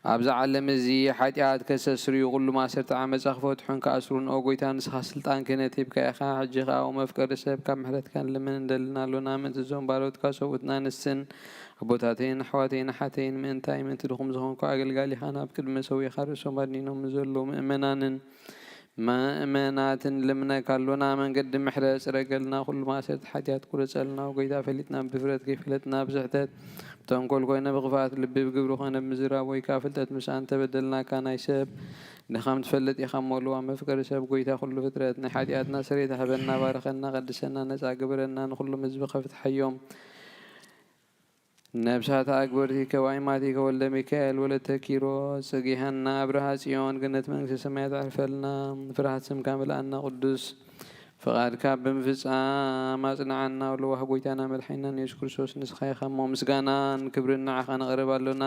ኣብዚ ዓለም እዚ ሓጢኣት ከስተስርዩ፣ ኩሉ ማእሰርቲ ዓመጻ ክፈትሑን ክኣስሩን፣ ኦ ጎይታ፣ ንስኻ ስልጣን ክህነት ሂብካ ኢኻ። ሕጂ ከኣ፣ ኦ መፍቀሪ ሰብ፣ ካብ ምሕረትካ ንልምን እንደልን ኣሎና። ምእንቲ እዞም ባሮትካ ሰብኡትና ንስን ኣቦታተይን ኣሕዋተይን ኣሓተይን፣ ምእንታይ፣ ምእንቲ ድኹም ዝኾንኩ ኣገልጋሊኻ፣ ናብ ቅድሚ ሰዊኻ ርእሶም ኣድኒኖም ንዘለዉ ምእመናንን መእመናትን ልምነካ ኣሎና። መንገዲ ምሕረት ጽረገልና፣ ኩሉ ማእሰርቲ ሓጢኣት ቁረጸልና። ኦ ጎይታ፣ ፈሊጥና ብድፍረት፣ ከይፈለጥና ብስሕተት፣ ብተንኮል ኮይነ ብኽፍኣት ልቢ፣ ብግብሪ ኮነ ብምዝራብ፣ ወይ ከኣ ፍልጠት ምስኣን ተበደልናካ። ናይ ሰብ ድኻም ትፈልጥ ኢኻ እሞ፣ ልዋም መፍቀሪ ሰብ፣ ጎይታ ኩሉ ፍጥረት፣ ናይ ሓጢኣትና ስርየት ሃበና፣ ባርኸና፣ ቀድሰና፣ ነጻ ግበረና፣ ንኹሎም ህዝብኻ ፍትሓዮም። ነብሳት ኣግበርቲ ከዋይማቲከ ወልደ ሚካኤል ወለተ ኪሮስ፣ ጽጊሃና ኣብርሃ ጽዮን፣ ገነት መንግስተ ሰማያት ኣዕርፈልና። ፍርሃት ስምካ ምልኣና፣ ቅዱስ ፍቓድካ ብምፍጻም ኣጽንዓና። ለዋህ ጎይታና መድሓኒናን የሱስ ክርስቶስ ንስኻ ኢኻ እሞ፣ ምስጋናን ክብርን ንዓኻ ነቕርብ ኣሎና።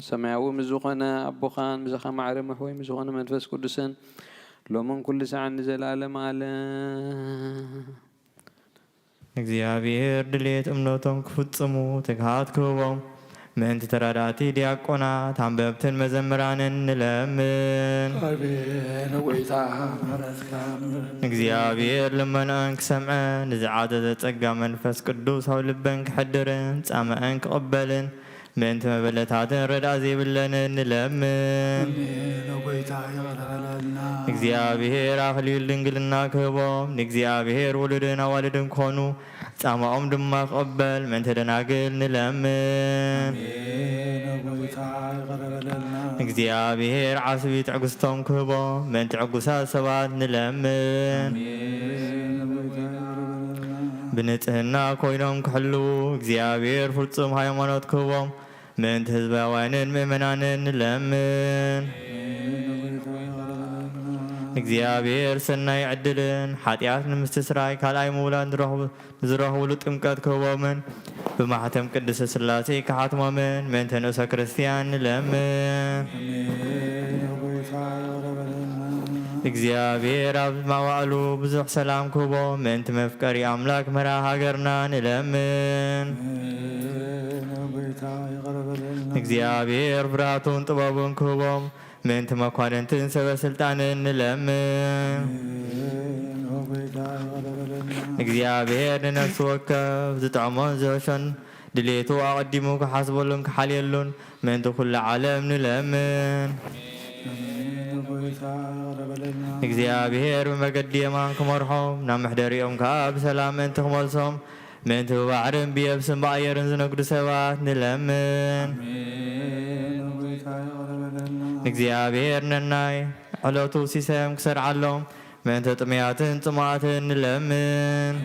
ሰማያዊ ምስ ዝኾነ ኣቦኻን፣ ብዝኻ ማዕረ መሕወይ ምስ ዝኾነ መንፈስ ቅዱስን፣ ሎምን ኩሉ ሳዕን ንዘለኣለም ኣለም። እግዚኣብሔር ድሌት እምነቶም ክፍጽሙ ትግሃት ክህቦም፣ ምእንቲ ተራዳእቲ ዲያቆናት፣ ኣንበብትን መዘምራንን ንለምን። ኣሜን። ጎይታ ምሕረትካ ምሕረት እግዚኣብሔር ልመንአን ክሰምዐን፣ ንዝዓዘዘ ጸጋ መንፈስ ቅዱስ ኣብ ልበን ክሕድርን ጻመአን ክቕበልን፣ ምእንቲ መበለታትን ረድኣ ዘይብለንን ንለምን። ኣሜን። ጎይታ ይቕረ በለልና። እግዚኣብሔር ኣኽሊል ድንግልና ክህቦም፣ ንእግዚኣብሔር ውሉድን ኣዋልድን ክኾኑ፣ ጻማኦም ድማ ክቕበል፣ ምእንቲ ደናግል ንለምን። ኣሜን። ጎይታ ይቕረ በለልና። እግዚኣብሔር ዓስቢ ትዕግስቶም ክህቦም፣ ምእንቲ ዕጉሳት ሰባት ንለምን። ኣሜን። ጎይታ ይቕረ በለልና። ብንጽህና ኮይኖም ክሕልዉ፣ እግዚኣብሔር ፍጹም ሃይማኖት ክህቦም፣ ምእንቲ ህዝባውያንን ምእመናንን ንለምን። እግዚኣብሔር ሰናይ ዕድልን ሓጢኣት ንምስትስራይ ካልኣይ ምውላድ ንረኽቡ-፣ ንዝረኽቡሉ ጥምቀት ክህቦምን ብማሕተም ቅድስት ሥላሴ ክሓትሞምን ምእንቲ ንእሰ ክርስቲያን ንለምን። እግዚኣብሔር ኣብ መዋዕሉ ብዙሕ ሰላም ክህቦ ምእንቲ መፍቀሪ ኣምላክ መርሃ ሃገርና ንለምን። እግዚኣብሔር ፍርሃቱን ጥበቡን ክህቦም ምእንቲ መኳንንትን ሰበ ስልጣንን ንለምን። እግዚኣብሔር ንነፍሲ ወከፍ ዝጥዕሞን ዝሕሾን ድሌቱ ኣቐዲሙ ክሓስበሉን ክሓልየሉን ምእንቲ ኩሉ ዓለም ንለምን። እግዚኣብሔር ብመገዲ የማን ክመርሖም፣ ናብ መሕደሪኦም ከኣ ብሰላም ምእንቲ ክመልሶም፣ ምእንቲ ብባሕርን ብየብስን ብኣየርን ዝነግዱ ሰባት ንለምን። እግዚኣብሔር ነናይ ዕለቱ ሲሳዮም ክሰርዓሎም፣ ምእንቲ ጥሙያትን ጽሙኣትን ንለምን።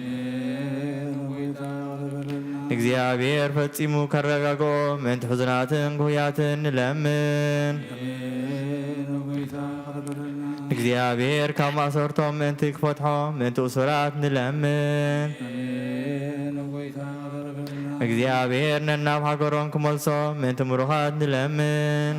እግዚኣብሔር ፈጺሙ ከረጋግኦ፣ ምእንቲ ሕዙናትን ግሁያትን ንለምን። እግዚኣብሔር ካብ ማእሰርቶም ምእንቲ ክፈትሖ፣ ምእንቲ እሱራት ንለምን። እግዚኣብሔር ነናብ ሃገሮም ክመልሶ፣ ምእንቲ ምሩኻት ንለምን።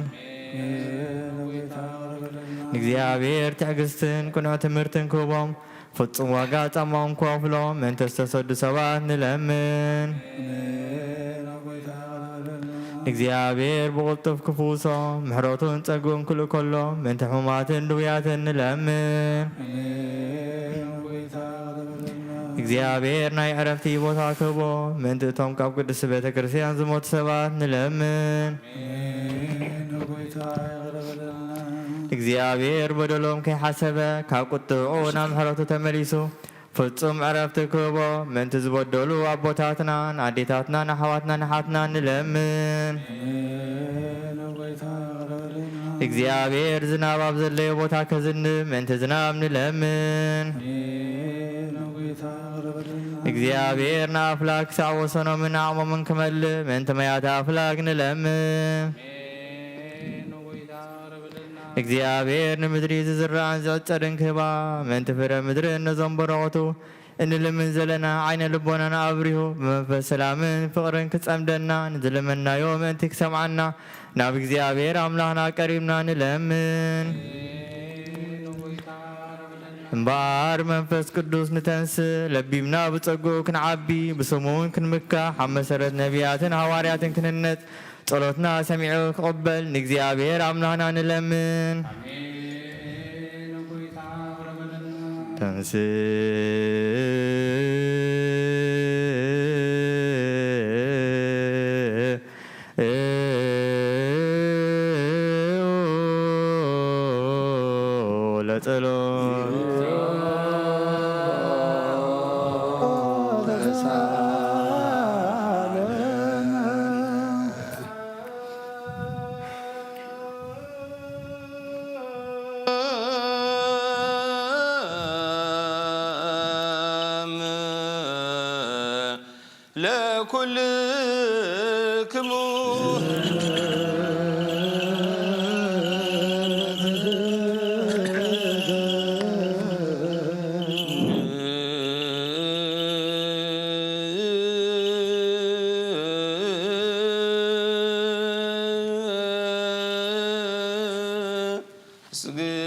እግዚኣብሔር ትዕግስትን ቅኑዕ ትምህርትን ክህቦም፣ ፍጹም ዋጋ ጻማኦም ክኸፍሎም ምእንቲ ዝተሰዱ ሰባት ንለምን። እግዚኣብሔር ብቕልጡፍ ክፍውሶም፣ ምሕረቱን ጸግኡን ክልእከሎም ምእንቲ ሕሙማትን ድውያትን ንለምን። እግዚኣብሔር ናይ ዕረፍቲ ቦታ ክህቦ፣ ምእንቲ እቶም ካብ ቅድስቲ ቤተ ክርስቲያን ዝሞቱ ሰባት ንለምን። እግዚኣብሔር በደሎም ከይሓሰበ፣ ካብ ቁጥዕኡ ናብ ምሕረቱ ተመሊሱ፣ ፍጹም ዕረፍቲ ክህቦ፣ ምእንቲ ዝበደሉ ኣቦታትናን ኣዴታትናን ኣሕዋትናን ኣሓትናን ንለምን። እግዚኣብሔር ዝናብ ኣብ ዘለዮ ቦታ ከዝንብ፣ ምእንቲ ዝናብ ንለምን። እግዚኣብሔር ንኣፍላክ ክሳዕ ወሰኖምን ዓቕሞምን ክመልእ፣ ምእንቲ ማያተ ኣፍላክ ንለምን። እግዚኣብሔር ንምድሪ ዝዝራእን ዝዕጸድን ክህባ፣ ምእንቲ ፍረ ምድርን ነዞም በረኸቱ እንልምን ዘለና ዓይነ ልቦናና ኣብሪሁ፣ ብመንፈስ ሰላምን ፍቕርን ክጸምደና፣ ንዝለመናዮ ምእንቲ ክሰምዓና፣ ናብ እግዚኣብሔር ኣምላኽና ቀሪብና ንለምን። እምበኣር መንፈስ ቅዱስ ንተንስእ፣ ለቢምና ብጸግኡ ክንዓቢ፣ ብስሙ እውን ክንምካሕ፣ ኣብ መሰረት ነቢያትን ሃዋርያትን ክንህነጽ፣ ጸሎትና ሰሚዑ ክቕበል ንእግዚኣብሔር ኣምላኽና ንለምን። ተንስእ ለጸሎት። ለኩልክሙ። ስግድ።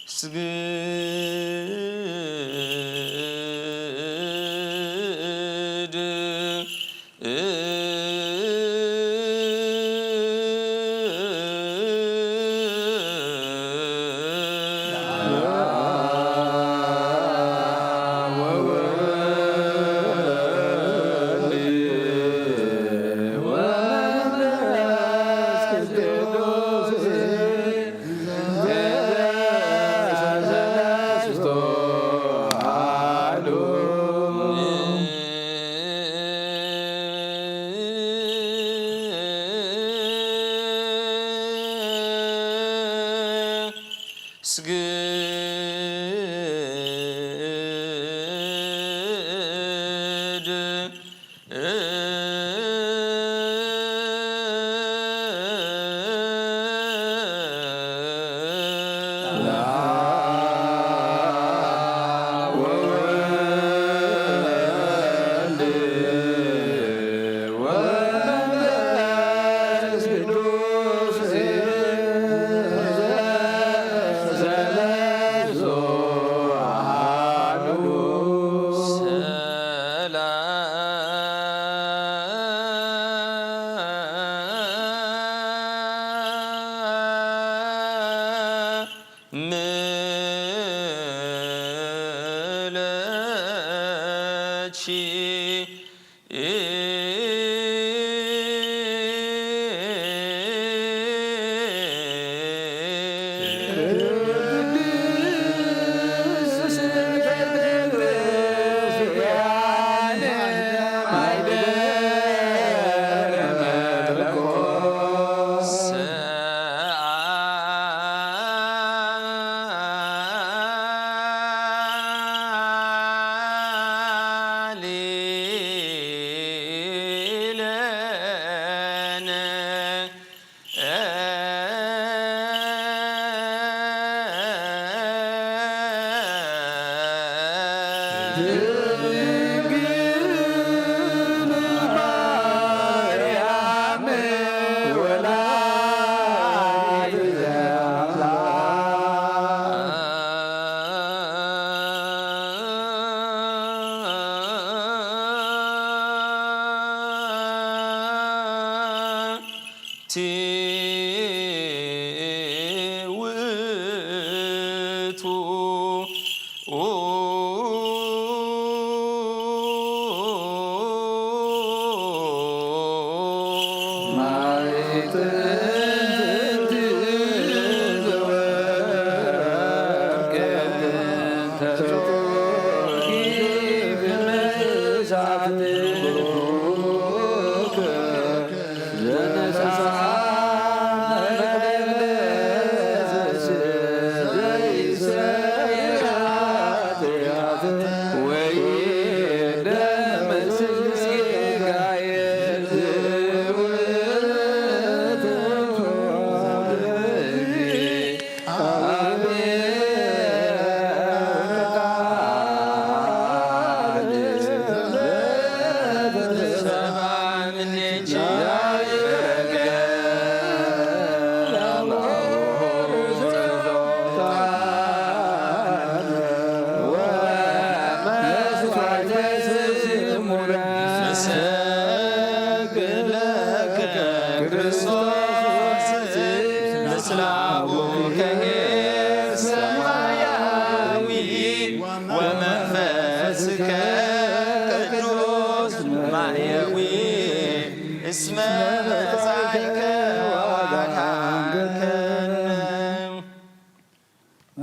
ስግድ። ስግድ። ሰላም ለኪ። ኦ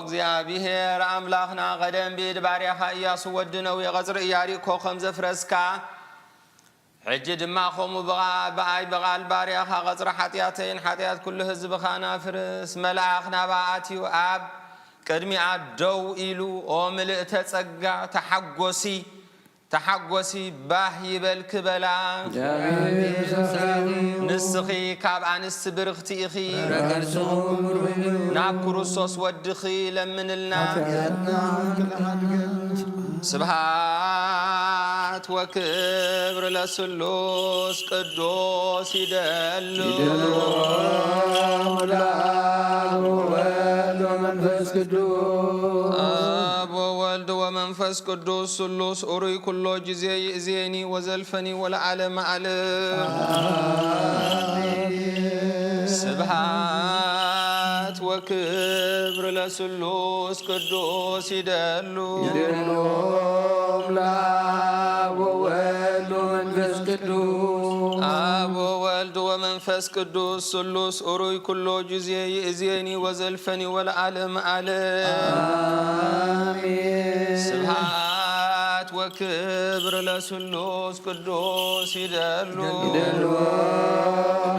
እግዚኣብሔር ኣምላኽና፣ ቀደም ብኢድ ባርያኻ ኢያሱ ወዲ ነዌ ቐጽሪ ኢያሪኮ ከም ዘፍረስካ፣ ሕጂ ድማ ከምኡ ብቓ-፣ ብኣይ ብቓል ባርያኻ ቐጽሪ ሓጢኣተይን ሓጢኣት ኩሉ ህዝብኻን ኣፍርስ። መልኣኽ ናብኣ ኣትዩ ኣብ ቅድሚኣ ደው ኢሉ፣ ኦ ምልእተ ጸጋ፣ ተሓጎሲ፣ ተሓጎሲ፣ ባህ ይበልኪ በላ። እግዚኣብሔር ምሳኺ እዩ። ንስኺ ካብ ኣንስቲ ብርኽቲ ኢኺ። ፍረ ከርስኺ እውን ብሩኽ እዩ። ናብ ክርስቶስ ወድኺ ለምንልና። ሓጢኣትና ክልሓድገን። ስብሃት ወክብር ለስሉስ ቅዱስ ይደሉ። ይደሉ ለአብ ወወልድ ወመንፈስ ቅዱስ። አብ ወወልድ ወመንፈስ ቅዱስ ስሉስ ኡሩይ ኩሎ ጊዜ ይእዜኒ ወዘልፈኒ ወለዓለመ ዓለም። አሜን። ስብሃት ወክብር ለስሉስ ቅዱስ ይደሉ። ይደሉ ለአብ ወወልድ ወመንፈስ ቅዱስ። አብ ወወልድ ወመንፈስ ቅዱስ ስሉስ ኡሩይ ኩሎ ጊዜ ይእዜኒ ወዘልፈኒ ወለዓለም ዓለም። አሜን። ስብሃት ወክብር ለስሉስ ቅዱስ ይደሉ። ይደሉ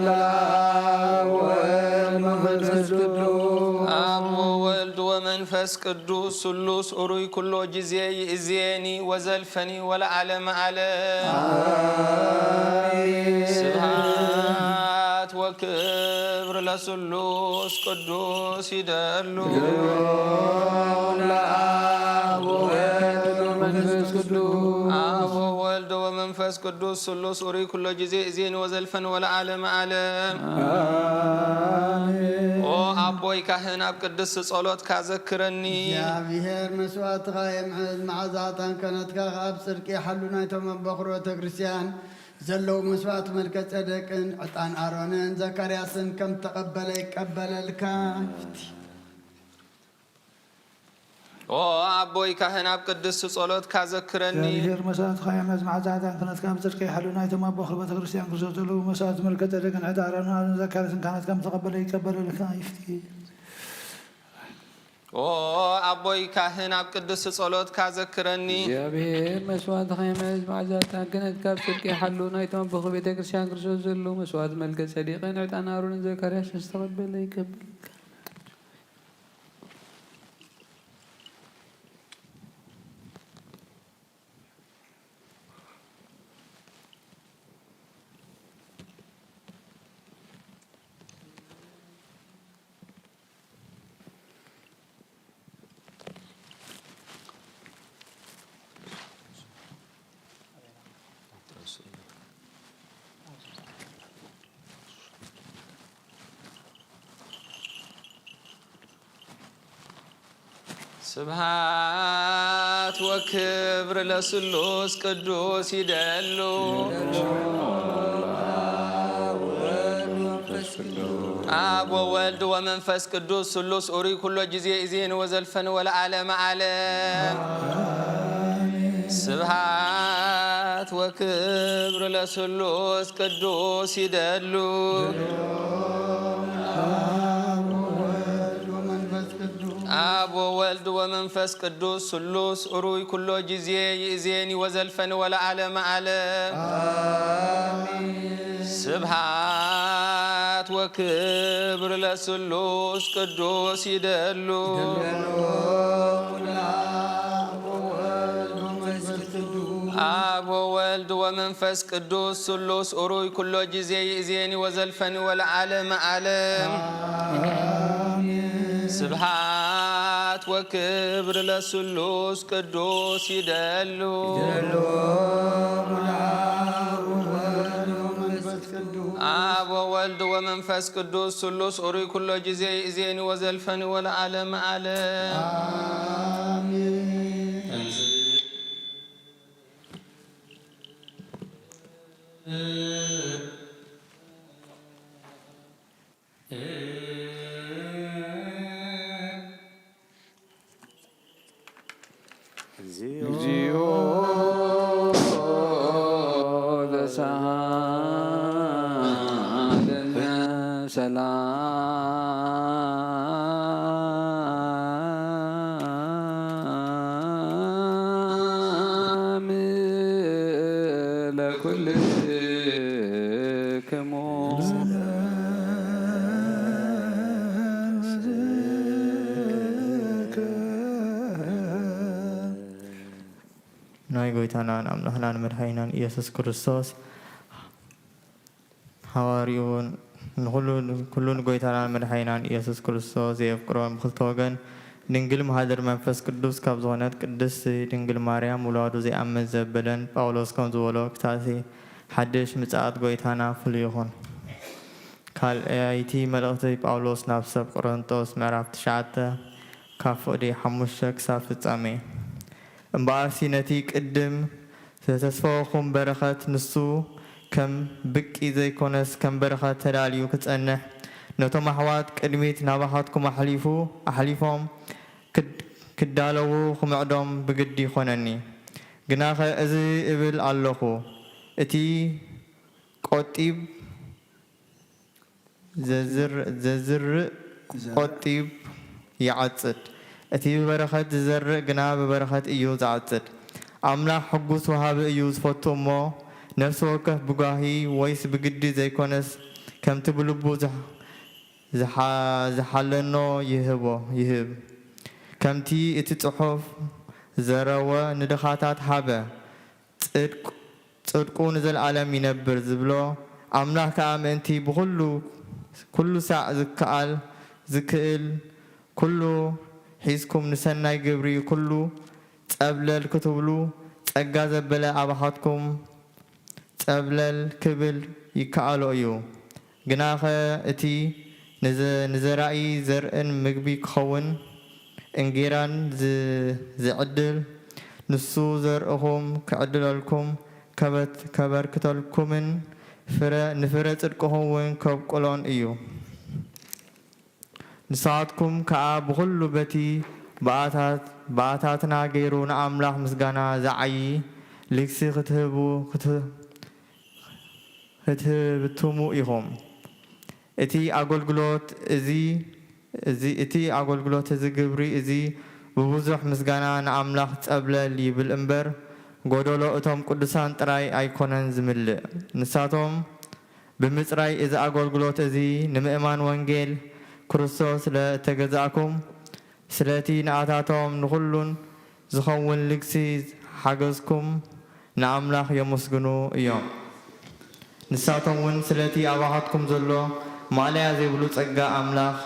ለአብ ወወልድ ወመንፈስ ቅዱስ። አብ ወወልድ ወመንፈስ ቅዱስ ስሉስ ኡሩይ ኩሎ ጊዜ ይእዜኒ ወዘልፈኒ ወለዓለም ዓለም። አሜን። ስብሃት ወክብር ለስሉስ ቅዱስ ይደሉ። ይደሉ ለአብ ወወልድ ወመንፈስ ቅዱስ። አብ ወወልድ ወመንፈስ ቅዱስ ስሉስ ኡሩይ ኩሎ ጊዜ እዜኒ ወዘልፈኒ ወለዓለም ዓለም። አሜን። ኦ ኣቦይ ካህን፣ ኣብ ቅድስቲ ጸሎትካ ዘክረኒ። እግዚኣብሔር መስዋዕትኻ የምሕል፣ መዓዛ ዕጣን ክህነትካ ኣብ ጽድቂ ይሓሉ። ናይቶም ኣቦ ኹር ቤተ ክርስቲያን ዘለዉ መስዋዕቲ መልከ ጸደቅን ዕጣን ኣሮንን ዘካርያስን ከም ተቐበለ ይቀበለልካ። ኦ ኣቦይ ካህን፣ ኣብ ቅድስቲ ጸሎትካ ዘክረኒ። እግዚኣብሔር መስዋዕትኻ የምሕል፣ መዓዛ ዕጣን ክህነትካ ኣብ ጽድቂ ይሓሉ። ናይቶም ኣቦ ኹር ቤተ ክርስቲያን ክርስቶስ ዘለዉ መስዋዕቲ መልከ ጸደቅን ዕጣን ኣሮንን ዘካርያስን ካህናት ከም ተቐበለ ይቀበለልካ። ይፍቲ። ኦ ኣቦይ ካህን፣ ኣብ ቅድስቲ ጸሎትካ ዘክረኒ። እግዚኣብሔር መስዋዕትኻ የምሕል፣ መዓዛ ዕጣን ክህነትካ ኣብ ጽድቂ ይሓሉ። ናይቶም ኣቦ ኹር ቤተ ክርስቲያን ክርስቶስ ዘለዉ መስዋዕቲ መልከ ጸደቅን ዕጣን ኣሮንን ዘካርያስን ዝተቐበለ ይቀበለልካ። ስብሃት ወክብር ለስሉስ ቅዱስ ይደሉ። አብ ወወልድ ወመንፈስ ቅዱስ ስሉስ ኡሩይ ኩሎ ጊዜ እዜኒ ወዘልፈኒ ወለዓለመ ዓለም። ስብሃት ወክብር ለስሉስ ቅዱስ ይደሉ። አብ ወወልድ ወመንፈስ ቅዱስ ስሉስ ኡሩይ ኩሎ ጊዜ ይእዜኒ ወዘልፈኒ ወለዓለመ ዓለም። ስብሃት ወክብር ለስሉስ ቅዱስ ይደሉ። አብ ወወልድ ወመንፈስ ቅዱስ ስሉስ ኡሩይ ኩሎ ጊዜ ይእዜኒ ወዘልፈኒ ወለዓለመ ዓለም። ስብሃት ወክብር ለስሉስ ቅዱስ ይደሉ። አብ ወወልድ ወመንፈስ ቅዱስ ስሉስ ኡሩይ ኩሎ ጊዜ ይእዜኒ ወዘልፈኒ ወለዓለመ ዓለም። እግዚኦ ተሳሃለነ ሰላም። ኩልክሙ። ናይ ጎይታናን ኣምላኽናን መድሓኒናን ኢየሱስ ክርስቶስ ሃዋርዩ ንኹሉ፣ ኩሉ ንጎይታናን መድሓኒናን ኢየሱስ ክርስቶስ ዘየፍቅሮን ብኽልተ ወገን ድንግል መሃድር መንፈስ ቅዱስ ካብ ዝኾነት ቅድስቲ ድንግል ማርያም ውላዱ ዘይኣምን ዘበለን ጳውሎስ ከም ዝበሎ ክሳዕ ሓድሽ ምጽኣት ጎይታና ፍሉይ ይኹን። ካልኣይቲ መልእኽቲ ጳውሎስ ናብ ሰብ ቆሮንቶስ ምዕራፍ ትሽዓተ ካብ ፍቕዲ ሓሙሽተ ክሳብ ፍጻሜ። እምበኣርሲ ነቲ ቅድም ዘተስፈወኹም በረኸት፣ ንሱ ከም ብቂ ዘይኮነስ ከም በረኸት ተዳልዩ ክጸንሕ፣ ነቶም ኣሕዋት ቅድሚት ናባኻትኩም ኣሕሊፉ፣ ኣሕሊፎም ክድ-፣ ክዳለዉ ክምዕዶም ብግዲ ኾነኒ። ግናኸ እዚ እብል ኣለኹ፣ እቲ ቆጢብ ዘዝር-፣ ዘዝርእ ቆጢብ ይዓጽድ፣ እቲ ብበረኸት ዝዘርእ ግና ብበረኸት እዩ ዝዓጽድ። ኣምላኽ ሕጉስ ወሃቢ እዩ ዝፈቱ እሞ፣ ነፍሲ ወከፍ ብጓሂ ወይስ ብግዲ ዘይኮነስ፣ ከምቲ ብልቡ ዝሕ-፣ ዝሓ-፣ ዝሓለኖ ይህቦ፣ ይህብ። ከምቲ እቲ ጽሑፍ ዘረወ፣ ንድኻታት ሃበ፣ ጽድቅ-፣ ጽድቁ ንዘለኣለም ይነብር ዝብሎ፣ ኣምላኽ ከኣ ምእንቲ ብኹሉ፣ ኩሉ ሳዕ ዝከኣል፣ ዝክእል፣ ኩሉ ሒዝኩም ንሰናይ ግብሪ ኩሉ ጸብለል ክትብሉ፣ ጸጋ ዘበለ ኣባኻትኩም ጸብለል ክብል ይከኣሎ እዩ። ግናኸ እቲ ንዘ-፣ ንዘራኢ ዘርእን ምግቢ ክኸውን እንጌራን ዝ-፣ ዝዕድል፣ ንሱ ዘርእኹም ክዕድለልኩም፣ ከበት-፣ ከበርክተልኩምን ፍረ-፣ ንፍረ ጽድቅኹም እውን ከብቁሎን እዩ። ንስኻትኩም ከኣ ብኹሉ በቲ ብኣታት-፣ ብኣታትና ገይሩ ንኣምላኽ ምስጋና ዝዓዪ ልግሲ ክትህቡ፣ ክት-፣ ክትህብትሙ ኢኹም። እቲ ኣገልግሎት እዚ፣ እዚ፣ እቲ ኣገልግሎት እዚ ግብሪ እዚ ብብዙሕ ምስጋና ንኣምላኽ ጸብለል ይብል እምበር፣ ጎደሎ እቶም ቅዱሳን ጥራይ ኣይኮነን ዝምልእ። ንሳቶም ብምጽራይ እዚ ኣገልግሎት እዚ ንምእማን ወንጌል ክርስቶስ ስለ እተገዛእኩም፣ ስለቲ ንኣታቶም ንኹሉን ዝኸውን ልግሲ ሓገዝኩም ንኣምላኽ የመስግኑ እዮም። ንሳቶም እውን ስለቲ ኣባኻትኩም ዘሎ ማእለያ ዘይብሉ ጸጋ ኣምላኽ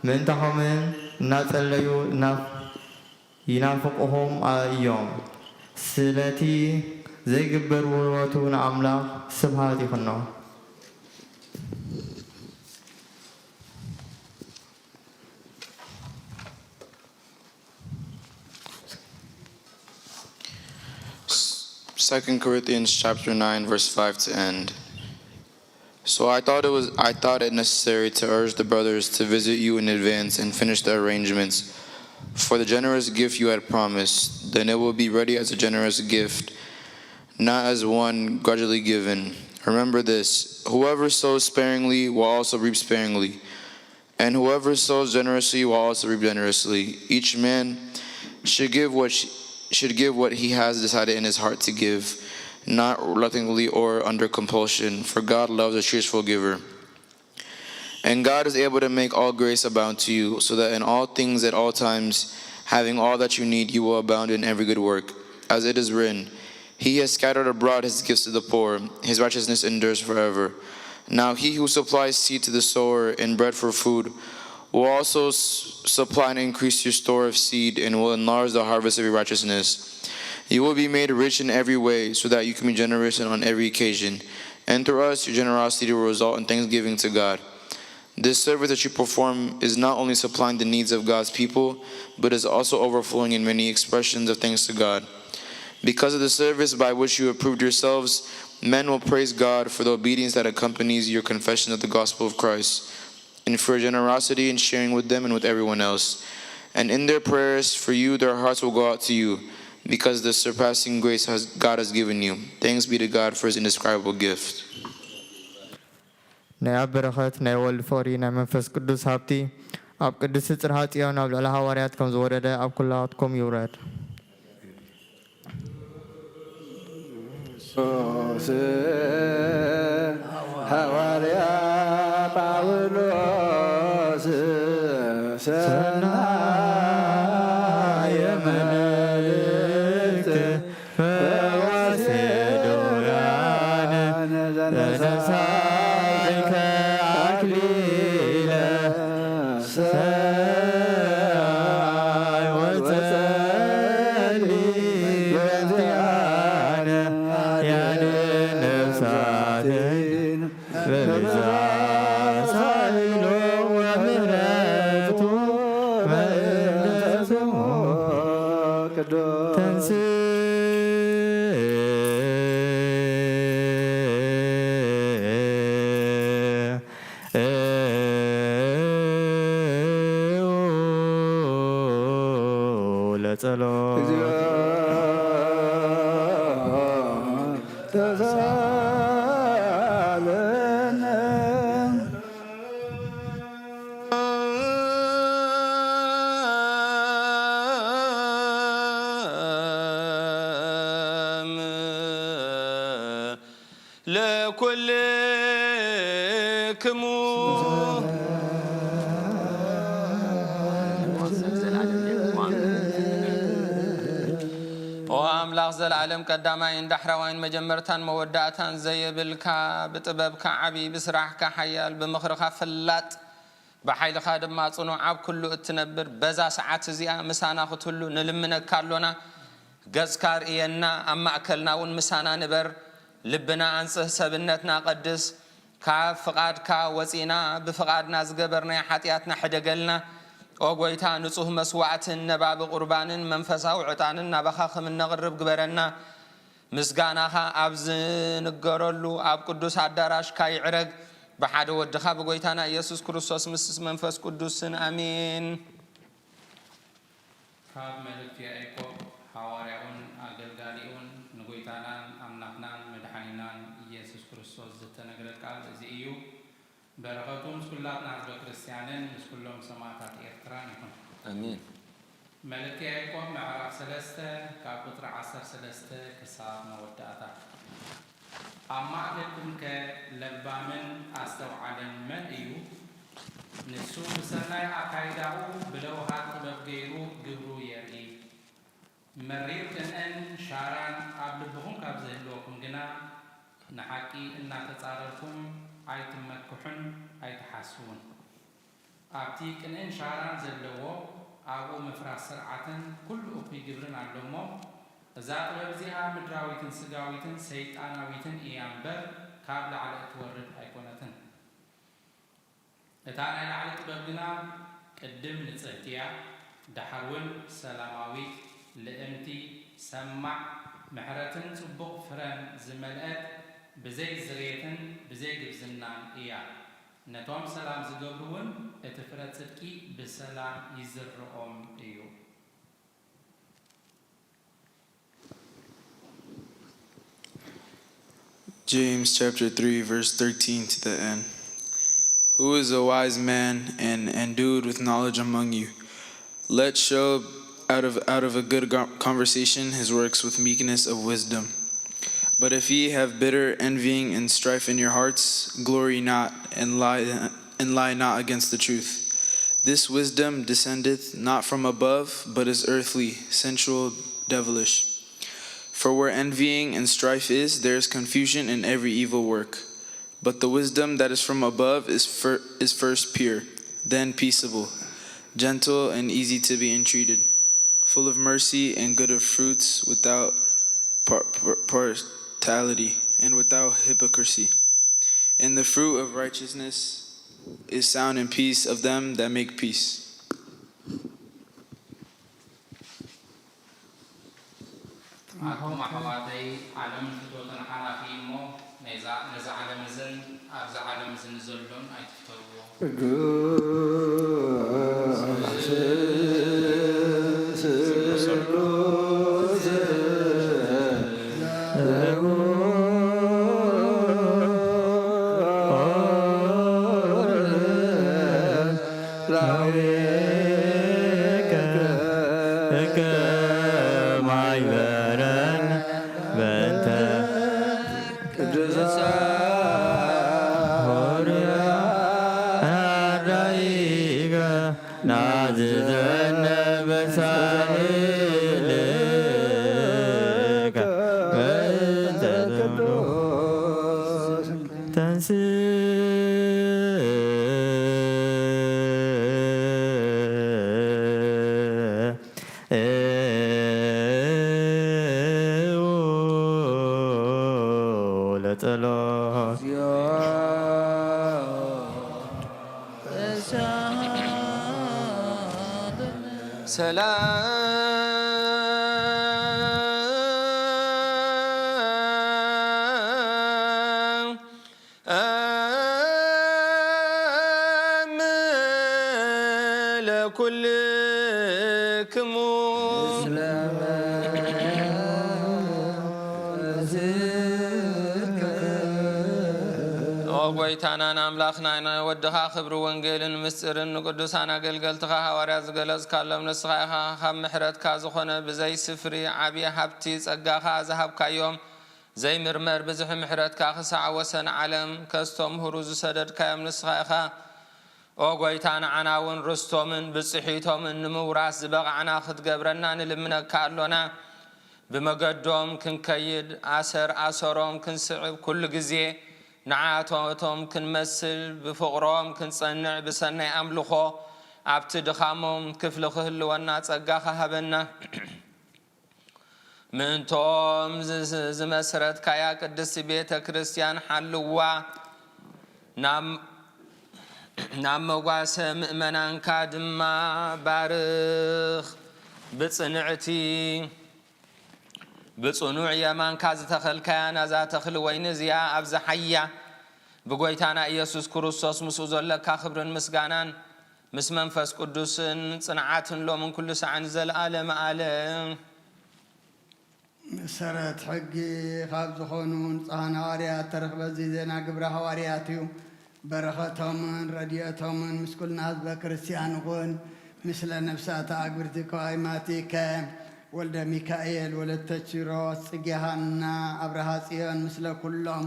ምእንታኹምን እናጸለዩ እናፍ-፣ ይናፍቑኹም እዮም። ስለቲ ዘይግበር ውህበቱ ንኣምላኽ ስብሃት ይኹኖ። Second Corinthians chapter nine, verse five to end. So I thought it was I thought it necessary to urge the brothers to visit you in advance and finish the arrangements for the generous gift you had promised. Then it will be ready as a generous gift, not as one grudgingly given. Remember this: whoever sows sparingly will also reap sparingly, and whoever sows generously will also reap generously. Each man should give what sh- should give what he has decided in his heart to give, not reluctantly or under compulsion, for God loves a cheerful giver. And God is able to make all grace abound to you, so that in all things at all times, having all that you need, you will abound in every good work. As it is written, "He has scattered abroad his gifts to the poor, his righteousness endures forever." Now he who supplies seed to the sower and bread for food will also s- supply and increase your store of seed and will enlarge the harvest of your righteousness. You will be made rich in every way, so that you can be generous on every occasion. And through us, your generosity will result in thanksgiving to God. This service that you perform is not only supplying the needs of God's people, but is also overflowing in many expressions of thanks to God. Because of the service by which you have proved yourselves, men will praise God for the obedience that accompanies your confession of the gospel of Christ, and for your generosity in sharing with them and with everyone else. And in their prayers for you, their hearts will go out to you because of the surpassing grace has, God has given you. Thanks be to God for his indescribable gift. ናይ ኣብ በረኸት ናይ ወልድ ፍቕሪ ናይ መንፈስ ቅዱስ ሃብቲ ኣብ ቅድስቲ ጽርሃ ጽዮን ኣብ ልዕሊ ሃዋርያት ከም ዝወረደ ኣብ ኩላትኩም ይውረድ። ሐዋርያ ጳውሎስ ሰናየ መልእክት ፈዋሴ ዶያነ ዘነሳይከ አክሊለ ሰማይ ወጸሊ በዚአነ ያድን ነፍሳትን በብዛት ኃይሉ ወምሕረቱ በእንተ ስሙ ቅዱስ ተንሥእ ለጸሎት። እግዚኦ ተሳለነ። ለኩልክሙ። ኦ ኣምላኽ፣ ዘለዓለም ቀዳማይን ዳሕራዋይን መጀመርታን መወዳእታን ዘየብልካ፣ ብጥበብካ ዓቢ፣ ብስራሕካ ሓያል፣ ብምኽርኻ ፈላጥ፣ ብሓይልኻ ድማ ጽኑዕ፣ ኣብ ኩሉ እትነብር፣ በዛ ሰዓት እዚኣ ምሳና ክትህሉ ንልምነካ ኣሎና። ገጽካ ርእየና፣ ኣብ ማእከልና እውን ምሳና ንበር። ልብና ኣንጽህ፣ ሰብነትና ቀድስ። ካብ ፍቓድካ ወጺና ብፍቓድና ዝገበርናዮ ሓጢኣትና ሕደገልና። ኦ ጐይታ፣ ንጹህ መስዋዕትን ነባቢ ቁርባንን መንፈሳዊ ዕጣንን ናባኻ ከም እነቕርብ ግበረና። ምስጋናኻ ኣብ ዝንገረሉ ኣብ ቅዱስ ኣዳራሽካ ይዕረግ። ብሓደ ወድኻ ብጐይታና ኢየሱስ ክርስቶስ ምስ መንፈስ ቅዱስን ኣሜን። ካብ መልእክቲ ያዕቆብ ሓዋርያኡን ኣገልጋሊኡን ንጐይታናን ኣምላኽናን መድሓኒናን ኢየሱስ ክርስቶስ ዝተነግረ ቃል እዚ እዩ። በረኸቱ ምስ ኩላትና ህዝበ ክርስትያንን ምስ ኩሎም ሰማእታት ኤርትራን ይኹን። ኣሜን። መልእክቲ ያዕቆብ ምዕራፍ ሰለስተ ካብ ቁጽሪ ዓሰርተ ሰለስተ ክሳብ መወዳእታ። ኣብ ማእከልኩምከ ለባምን ኣስተውዓልን መን እዩ? ንሱ ብሰናይ ኣካይዳኡ ብለውሃት ጥበብ ገይሩ ግብሩ የርኢ። መሪር ቅንእን ሻራን ኣብ ልብኹም ካብ ዝህልወኩም ግና፣ ንሓቂ እናተጻረርኩም ኣይትመክሑን ኣይትሓስዉን። ኣብቲ ቅንእን ሻራን ዘለዎ፣ ኣብኡ ምፍራስ ስርዓትን ኩሉ እኩይ ግብርን ኣሎ እሞ፣ እዛ ጥበብ እዚኣ ምድራዊትን ስጋዊትን ሰይጣናዊትን እያ እምበር፣ ካብ ላዕሊ እትወርድ ኣይኮነትን። እታ ናይ ላዕሊ ጥበብ ግና ቅድም ንጽህቲ እያ፣ ደሓር እውን ሰላማዊት፣ ልእምቲ፣ ሰማዕ፣ ምሕረትን ጽቡቕ ፍረን ዝመልአት፣ ብዘይ ዝርየትን ብዘይ ግብዝናን እያ። ነቶም ሰላም ዝገብሩ እውን እቲ ፍረ ጽድቂ ብሰላም ይዝርኦም እዩ። James chapter three, verse thirteen to the end. Who is a wise man and endued with knowledge among you? Let show out of, out of a good go- conversation his works with meekness of wisdom. But if ye have bitter envying and strife in your hearts, glory not and lie, and lie not against the truth. This wisdom descendeth not from above, but is earthly, sensual, devilish. For where envying and strife is, there is confusion in every evil work. But the wisdom that is from above is, fir- is first pure, then peaceable, gentle, and easy to be entreated, full of mercy and good of fruits, without par- par- partiality and without hypocrisy. And the fruit of righteousness is sound in peace of them that make peace. ኣቱም ኣሕዋተይ፣ ዓለም ፍትወትን ሓላፊ እሞ፣ ነዛ፣ ነዛ ዓለም እዝን ኣብዛ ዓለም እዝን ዘሎን ኣይትፍተውዎ። ቅዱስ ስሉስ ላዌከ እከ ማይበረን በእንተ ናዝዘነ በሳህልከ በእንተ ተንስ ለጸሎት። ሰላም ለኩልክሙ። ኦ ጎይታናን ኣምላኽናን፣ ናይ ወድኻ ክብሪ ወንጌልን ምስጢርን ንቅዱሳን ኣገልገልትኻ ሃዋርያት ዝገለጽካሎም፣ ንስኻ ኢኻ ካብ ምሕረትካ ዝኾነ ብዘይ ስፍሪ ዓብዪ ሃብቲ ጸጋኻ ዝሃብካዮም፣ ዘይምርመር ብዝሒ ምሕረትካ ክሳዕ ወሰን ዓለም ከስተምህሩ ዝሰደድካዮም ንስኻ ኢኻ። ኦ ጎይታ፣ ንዓና እውን ርስቶምን ብጽሒቶምን ንምውራስ ዝበቕዕና ክትገብረና ንልምነካ ኣሎና። ብመገዶም ክንከይድ፣ ኣሰር ኣሰሮም ክንስዕብ፣ ኩሉ ግዜ ንዓቶም ክንመስል፣ ብፍቕሮም ክንጸንዕ፣ ብሰናይ ኣምልኾ ኣብቲ ድኻሞም ክፍሊ ክህልወና ጸጋኻ ሃበና። ምእንቶም ዝ-፣ ዝመስረትካያ ቅድስቲ ቤተ ክርስቲያን ሓልዋ፣ ናብ፣ ናብ መጓሰ ምእመናንካ ድማ ባርኽ። ብጽንዕቲ፣ ብጽኑዕ የማንካ ዝተኸልካያ ናዛ ተኽሊ ወይኒ እዚኣ ኣብዝሓያ። ብጎይታና ኢየሱስ ክርስቶስ ምስኡ ዘለካ ክብርን ምስጋናን ምስ መንፈስ ቅዱስን ጽንዓትን ሎምን ኩሉ ሳዕን ዘለዓለመ ዓለም። መሰረት ሕጊ ካብ ዝኾኑ ንጹሃን ሃዋርያት ተረኽበ። እዚ ዜና ግብረ ሃዋርያት እዩ። በረኸቶምን ረድኤቶምን ምስ ኩልና ህዝበ ክርስቲያን ይኹን። ምስለ ነፍሳት ኣግብርቲ ከዋይማቲከ ወልደ ሚካኤል ወለተ ኪሮስ ጽጌ ሃና ኣብርሃ ጽዮን ምስለ ኩሎም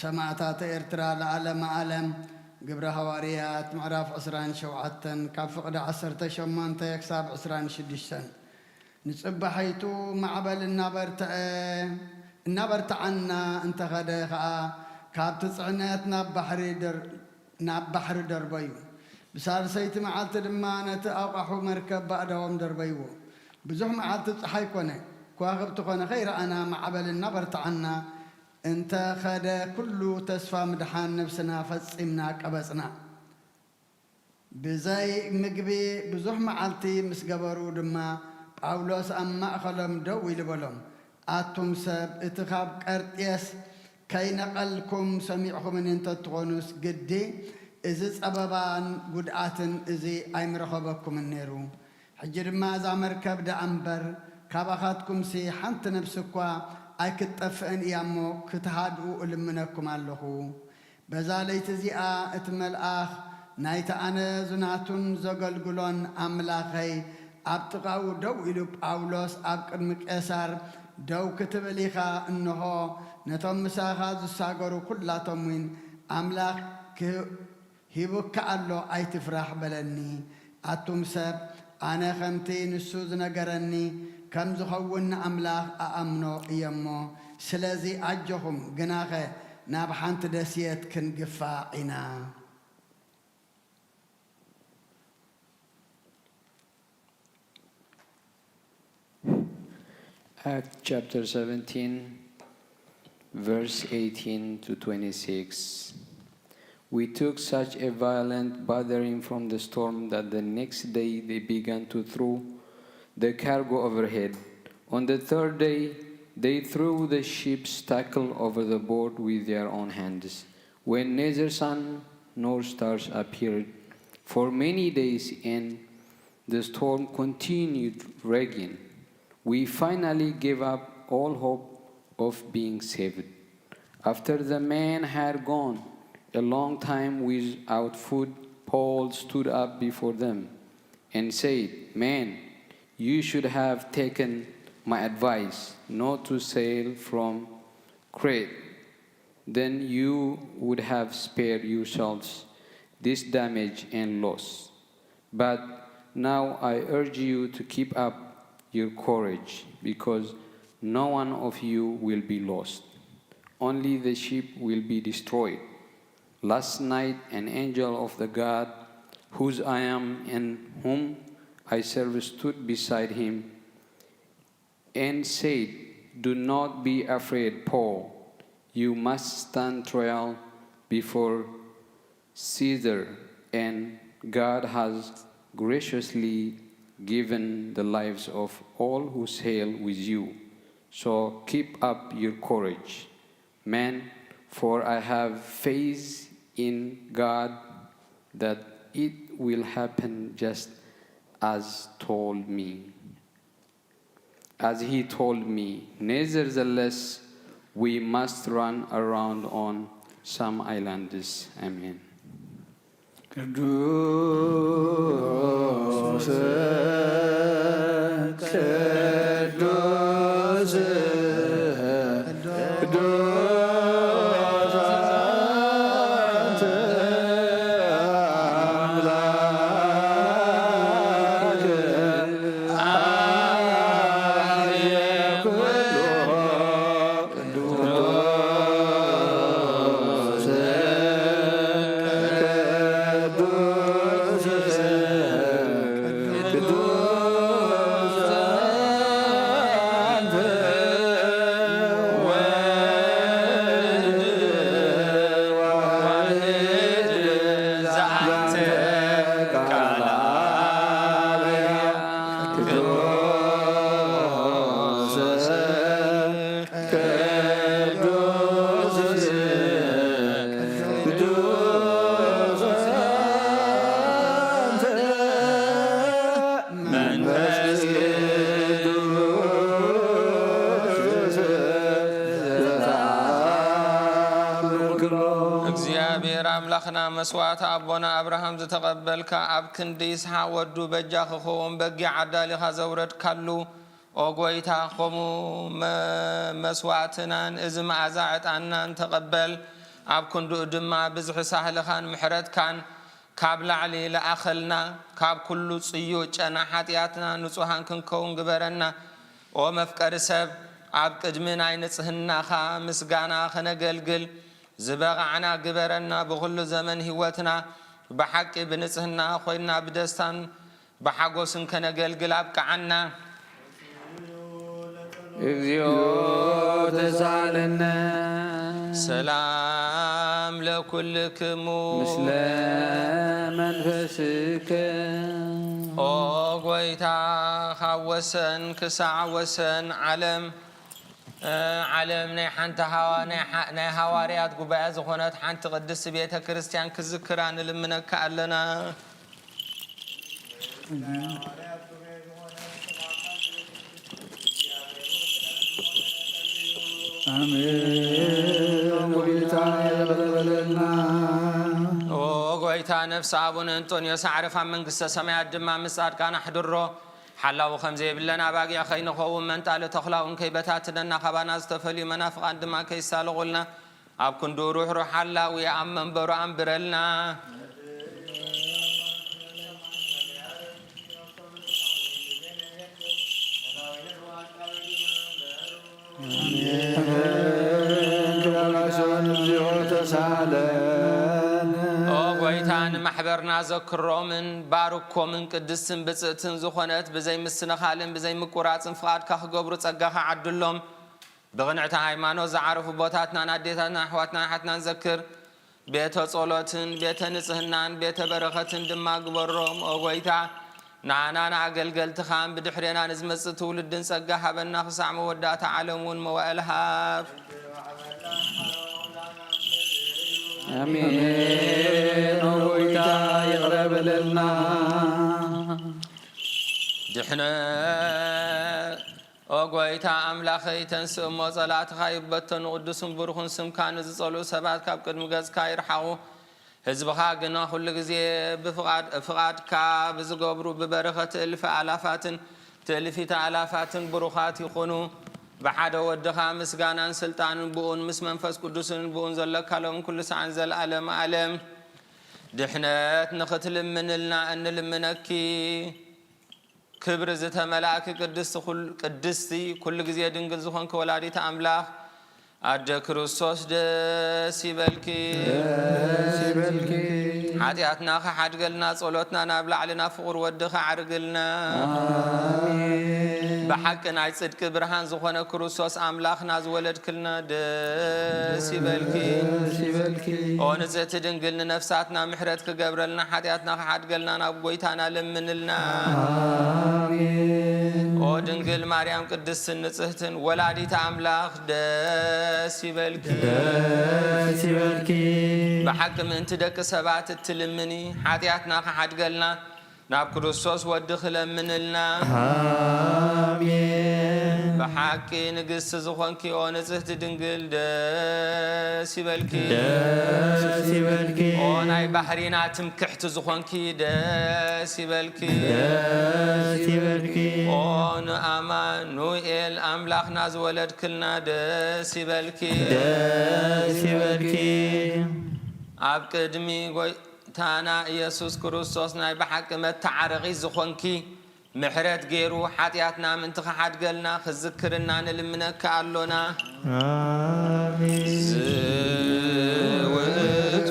ሰማዕታት ኤርትራ ለዓለመ ዓለም። ግብረ ሃዋርያት ምዕራፍ ዕስራን ሸውዓተን ካብ ፍቕዲ ዓሰርተ ሸሞንተ ክሳብ ዕስራን ሽዱሽተን። ንጽባሒቱ ማዕበል እናበርትዐ፣ እናበርትዓና እንተኸደ ኸኣ፣ ካብቲ ጽዕነት ናብ ባሕሪ ደር-፣ ናብ ባሕሪ ደርበዩ። ብሳልሰይቲ መዓልቲ ድማ ነቲ ኣቋሑ መርከብ ባእዳዎም ደርበይዎ። ብዙሕ መዓልቲ ጸሓይ ኮነ፣ ከዋኽብቲ ኮነ ከይረኣና፣ ማዕበል እናበርትዓና እንተ ኸደ፣ ኩሉ ተስፋ ምድሓን ነብስና ፈጺምና ቀበጽና። ብዘይ ምግቢ ብዙሕ መዓልቲ ምስ ገበሩ ድማ፣ ጳውሎስ ኣብ ማእከሎም ደው ኢሉ በሎም፣ ኣቱም ሰብ፣ እቲ ካብ ቀርጤስ ከይነቐልኩም ሰሚዕኩምኒ እንተትኾኑስ፣ ግዲ እዚ ጸበባን ጉድኣትን እዚ ኣይምረኸበኩምን ነይሩ። ሕጂ ድማ እዛ መርከብ ደኣ እምበር፣ ካባኻትኩምሲ ሓንቲ ነፍሲ እኳ ኣይክትጠፍእን እያ እሞ፣ ክትሃድኡ እልምነኩም ኣለኹ። በዛ ለይቲ እዚኣ እቲ መልኣኽ ናይቲ ኣነ ዝናቱን ዘገልግሎን ኣምላኸይ ኣብ ጥቓኡ ደው ኢሉ፣ ጳውሎስ፣ ኣብ ቅድሚ ቄሳር ደው ክትብል ኢኻ፣ እንሆ፣ ነቶም ምሳኻ ዝሳገሩ ኩላቶም እውን ኣምላኽ ክህ-፣ ሂቡካ ኣሎ፣ ኣይትፍራህ፣ በለኒ። ኣቱም ሰብ፣ ኣነ ከምቲ ንሱ ዝነገረኒ ከም ዝኸውን ንኣምላኽ እኣምኖ እየ እሞ፣ ስለዚ ኣጆኹም፣ ግናኸ ናብ ሓንቲ ደሴት ክንግፋዕ ኢና። Acts chapter seventeen, verse eighteen to twenty-six. We took such a violent battering from the storm that the next day they began to throw the cargo overhead. On the third day, they threw the ship's tackle over the board with their own hands, when neither sun nor stars appeared for many days, and the storm continued raging. We finally gave up all hope of being saved. After the men had gone a long time without food, Paul stood up before them and said, "Men, you should have taken my advice not to sail from Crete. Then you would have spared yourselves this damage and loss." But now I urge you to keep up your courage, because no one of you will be lost. Only the sheep will be destroyed. Last night, an angel of the God, whose I am and whom I serve, stood beside him and said, "Do not be afraid, Paul. You must stand trial before Caesar, and God has graciously given the lives of all who sail with you. So keep up your courage, men, for I have faith in God that it will happen just as told me." As he told me. Nevertheless, we must run around on some islands. Amen. ቅዱስ ቅዱስ ቅዱስ አንተ አምላክ አብየ ኩሉ ቅዱስ ቅዱስ ቅዱስ አንተ ወልድ ዋሕድ ዘአንተ ቃል አብ ቅዱስ ቅዱስ ቅዱስ አንተ መንፈስ ቅዱስ ዘተአምር ኩሎ። እግዚኣብሔር ኣምላኽና መስዋዕቲ ኣቦና ኣብርሃም ዝተቐበልካ፣ ኣብ ክንዲ ይስሓቅ ወዱ በጃ ክኸውን በጊዕ ኣዳሊኻ ዘውረድካሉ፣ ኦ ጐይታ፣ ኸምኡ መ-፣ መስዋዕትናን እዚ መኣዛ ዕጣንናን ተቐበል። ኣብ ክንድኡ ድማ ብዝሒ ሳህልኻን ምሕረትካን ካብ ላዕሊ ለኣኸልና። ካብ ኩሉ ጽዩእ ጨና ሓጢኣትና ንጹሃን ክንከውን ግበረና። ኦ መፍቀሪ ሰብ፣ ኣብ ቅድሚ ናይ ንጽህናኻ ምስጋና ኸነገልግል ዝበቓዕና ግበረና። ብኹሉ ዘመን ህይወትና ብሓቂ ብንጽህና ኮይንና ብደስታን ብሓጎስን ከነገልግል ኣብቅዓና። እግዚኦ ተሳለነ። ሰላም ለኩልክሙ። ምስለ መንፈስከ። ኦ ጐይታ፣ ካብ ወሰን ክሳዕ ወሰን ዓለም፣ እ፣ ዓለም ናይ ሓንቲ ሃዋ-፣ ናይ ሓ-፣ ናይ ሃዋርያት ጉባኤ ዝኾነት ሓንቲ ቅድስቲ ቤተ ክርስቲያን ክዝክራ ንልምነካ ኣለና። ኣሜን። ጐይታ ይቕረ በለልና። ኦ ጐይታ፣ ነፍሲ ኣቡነ እንጦንዮስ ኣዕርፍ ኣብ መንግስተ ሰማያት ድማ ምስ ጻድቃን ኣሕድሮ። ሓላዊ ከም ዘይብለን ኣባጊዕ ከይንኸውን፣ መንጣሊ ተኹላ እውን ከይበታትነና፣ ካባና ዝተፈልዩ መናፍቓን ድማ ከይሳለቑልና፣ ኣብ ክንድኡ ርሕሩሕ ሓላዊ ኣብ መንበሩ ኣንብረልና። ኣሜን። ክብረ ስብሐት እግዚኦ ተሳለን። ኦ ጐይታ፣ ንማሕበርና ዘክሮምን ባርኮምን ቅድስትን ብጽእትን ዝኾነት ብዘይ ምስንኻልን ብዘይ ምቁራጽን ፍቓድካ ክገብሩ ጸጋኻ ዓድሎም። ብቕንዕቲ ሃይማኖት ዝዓረፉ ኣቦታትናን ኣዴታትናን ኣሕዋትናን ኣሓትናን ዘክር። ቤተ ጸሎትን ቤተ ንጽህናን ቤተ በረኸትን ድማ ግበሮም። ኦ ጐይታ፣ ንዓናን ኣገልገልትኻን ብድሕሬና ንዝመጽእ ትውልድን ጸጋ ሃበና፣ ክሳዕ መወዳእታ ዓለም እውን መዋእል ሃብ። ኣሜን። ኦ ጐይታ፣ ይቕረ በለልና። ድሕነ ኦ ጐይታ ኣምላኸይ፣ ተንስእ እሞ ጸላእትኻ ይበተኑ፣ ቅዱስን ብሩኽን ስምካ ንዝጸልኡ ሰባት ካብ ቅድሚ ገጽካ ይርሓቑ። ህዝብኻ ግና ኩሉ ግዜ ብፍቓድ-፣ ፍቓድካ ብዝገብሩ ብበረኸት እልፊ ኣላፋትን ትእልፊተ ኣላፋትን ብሩኻት ይኹኑ። ብሓደ ወድኻ ምስጋናን ስልጣንን ብኡን ምስ መንፈስ ቅዱስን ብኡን ዘለካ ሎምን ኩሉ ሰዓን ዘለዓለም ዓለም። ድሕነት ንኽትልምንልና እንልምነኪ። ክብሪ ዝተመላእኪ ቅድስቲ ኩል-፣ ቅድስቲ ኩሉ ግዜ ድንግል ዝኾንኪ ወላዲት ኣምላኽ ኣደ ክርስቶስ ደስ ይበልኪ። ደስ ይበልኪ። ሓጢኣትና ክሓድገልና ጸሎትና ናብ ላዕሊ ናብ ፍቑር ወድኺ ኣዕርግልና። ኣሜን። ብሓቂ ናይ ጽድቂ ብርሃን ዝኾነ ክርስቶስ ኣምላኽና ዝወለድክልና ደስ ይበልኪ። ደስ ይበልኪ። ኦ ንጽሕቲ ድንግል ንነፍሳትና ምሕረት ክገብረልና ሓጢኣትና ክሓድገልና ናብ ጎይታና ለምንልና። ኣሜን። ኦ ድንግል ማርያም ቅድስትን ንጽሕትን ወላዲት ኣምላኽ ደስ ይበልኪ። ደስ ይበልኪ። ብሓቂ ምእንቲ ደቂ ሰባት እትልምኒ ሓጢኣትና ክሓድገልና ናብ ክርስቶስ ወዲ ክለምንልና። ኣሜን። ብሓቂ ንግስቲ ዝኾንኪ ኦ ንጽሕቲ ድንግል ደስ ይበልኪ። ደስ ይበልኪ። ኦ ናይ ባህሪና ትምክሕቲ ዝኾንኪ ደስ ይበልኪ። ደስ ይበልኪ። ኦ ንኣማኑኤል ኣምላኽና ዝወለድክልና ደስ ይበልኪ። ደስ ይበልኪ። ኣብ ቅድሚ ጎይታና ኢየሱስ ክርስቶስ ናይ ብሓቂ መተዓረቒ ዝኾንኪ ምሕረት ገይሩ ሓጢኣትና ምእንቲ ክሓድገልና ክዝክርና ንልምነካ ኣሎና። ኣሜን። ዝውእቱ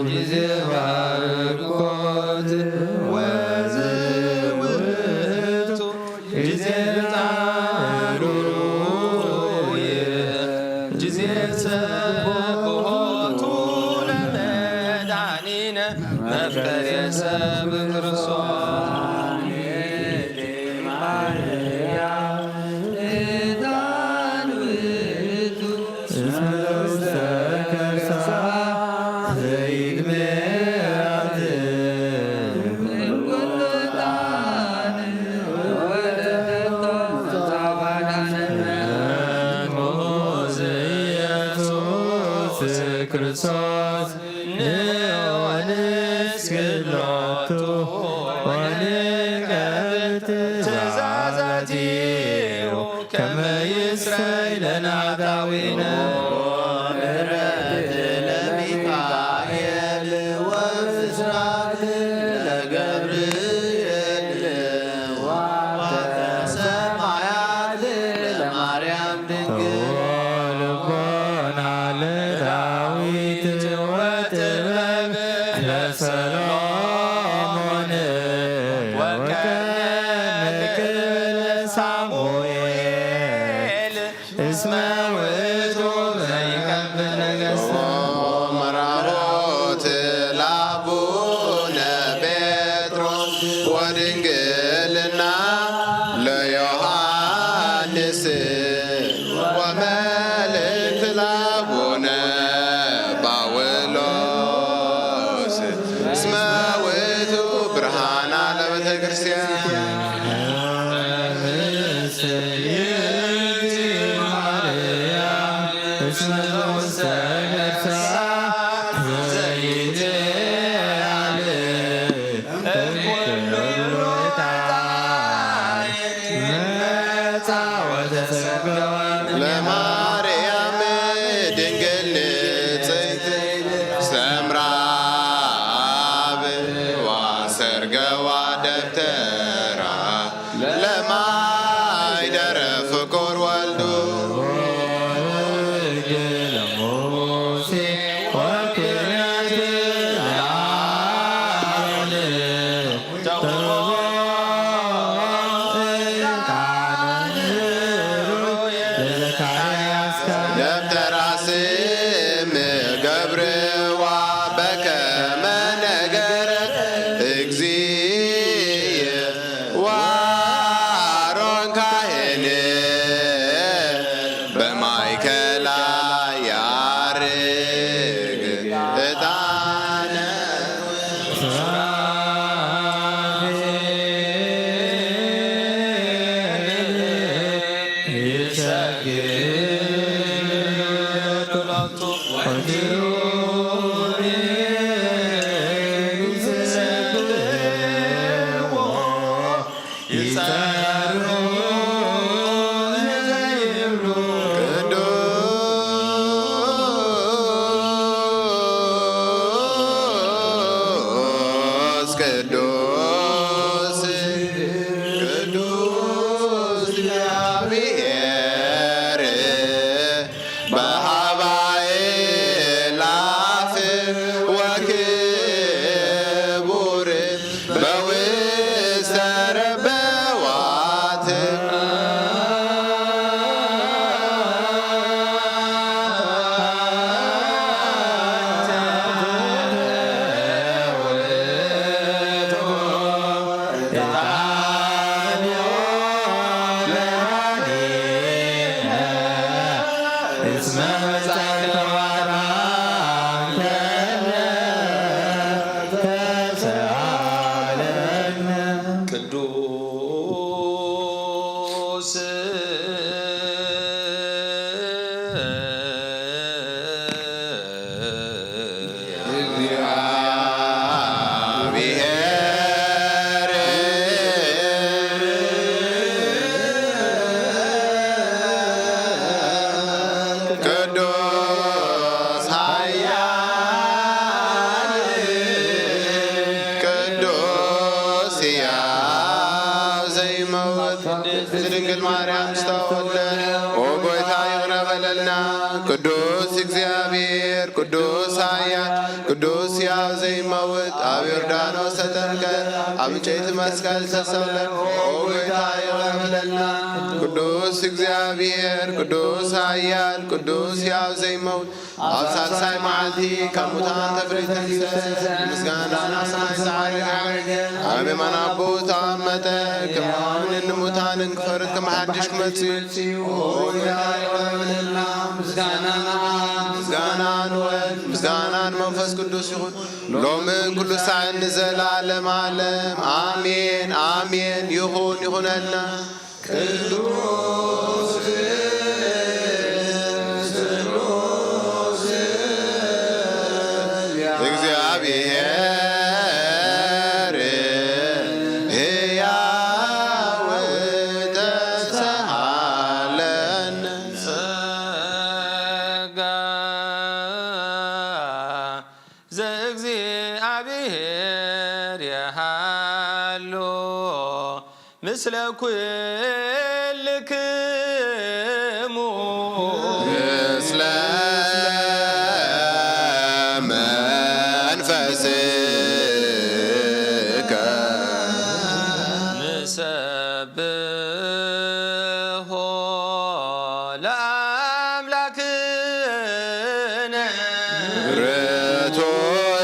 ጊዜ ባርኮት ወዝውእቱ ጊዜ ጣሉየ ጊዜ ጸብሖቱ ለመድኃኒነ መፍቀሬ ሰብ ክርስቶስ። ክርስቶስ ንወንስግድ ሎቱ ወንቀብር ትእዛዛቲሁ ከመ ይስረይ ለነ ኃጣውኢነ። ምሕረት ለሚካኤል ወብስራት ለገብርኤል ወሰማያት ለማርያም ድንግል። ልቦና ለዳዊት ወጥበብ ለሰሎሞን ወከመ ክብር ሳሙኤል እስመ ውእቱ ዘይከብር ነገሥት። መራሮት ለአቡነ ጴጥሮስ ወድንግልና ለዮሐንስ ወመልእክት ለአቡነ ጳውሎስ እስመ ውእቱ ብርሃና ለቤተ ክርስቲያን። ለማርያም ድንግል ንጽሕት ሰምራ አብ ወአሰርገዋ ደብተራ ለማይደረ ፍቁር ወልዱ። ደብተራ ስም ገብርዋ በከመ ነገረ እግዚእ ወአሮን ካህን በማእከላ ያርግ ዕጣነ። ዘይመውት ቅድስት ድንግል ማርያም ዝተወልደ፣ ኦ ጎይታ ይቕረ በለልና። ቅዱስ እግዚኣብሔር፣ ቅዱስ ኃያል፣ ቅዱስ ሕያው ዘይመውት፣ ኣብ ዮርዳኖስ ተጠምቀ፣ ኣብ ዕንጨይቲ መስቀል ተሰቕለ፣ ኦ ጎይታ ይቕረ በለልና። ቅዱስ እግዚኣብሔር፣ ቅዱስ ኃያል፣ ቅዱስ ሕያው ዘይመውት፣ ኣብ ሳልሳይ መዓልቲ ካብ ሙታን ተፈልዩ ተንሥአ፣ ምስጋና ናብ ሰማይ ዝዓረገ፣ ኣብ የማን ኣቦኡ ተቐመጠ፣ ከም ሕያዋንን ንሙታንን ክፈርድ ከም ሓድሽ ክመጽእ እዩ። ኦ ጎይታ ይቕረ በለልና። ምስጋና ንኣብ፣ ምስጋና ንወልድ፣ ምስጋና ንመንፈስ ቅዱስ ይኹን፣ ሎምን ኩሉ ሳዕን ንዘለዓለም ዓለም። ኣሜን፣ ኣሜን። ይኹን፣ ይኹነልና። ቅዱስ ስሉስ እግዚኣብሔር ሕያው ተሳሃለነ። ጸጋ ዘእግዚኣብሔር የሃሎ ምስለ ኩልክሙ። ምስለ መንፈስከ። ንሰብሖ ለኣምላክነ። ርቱዕ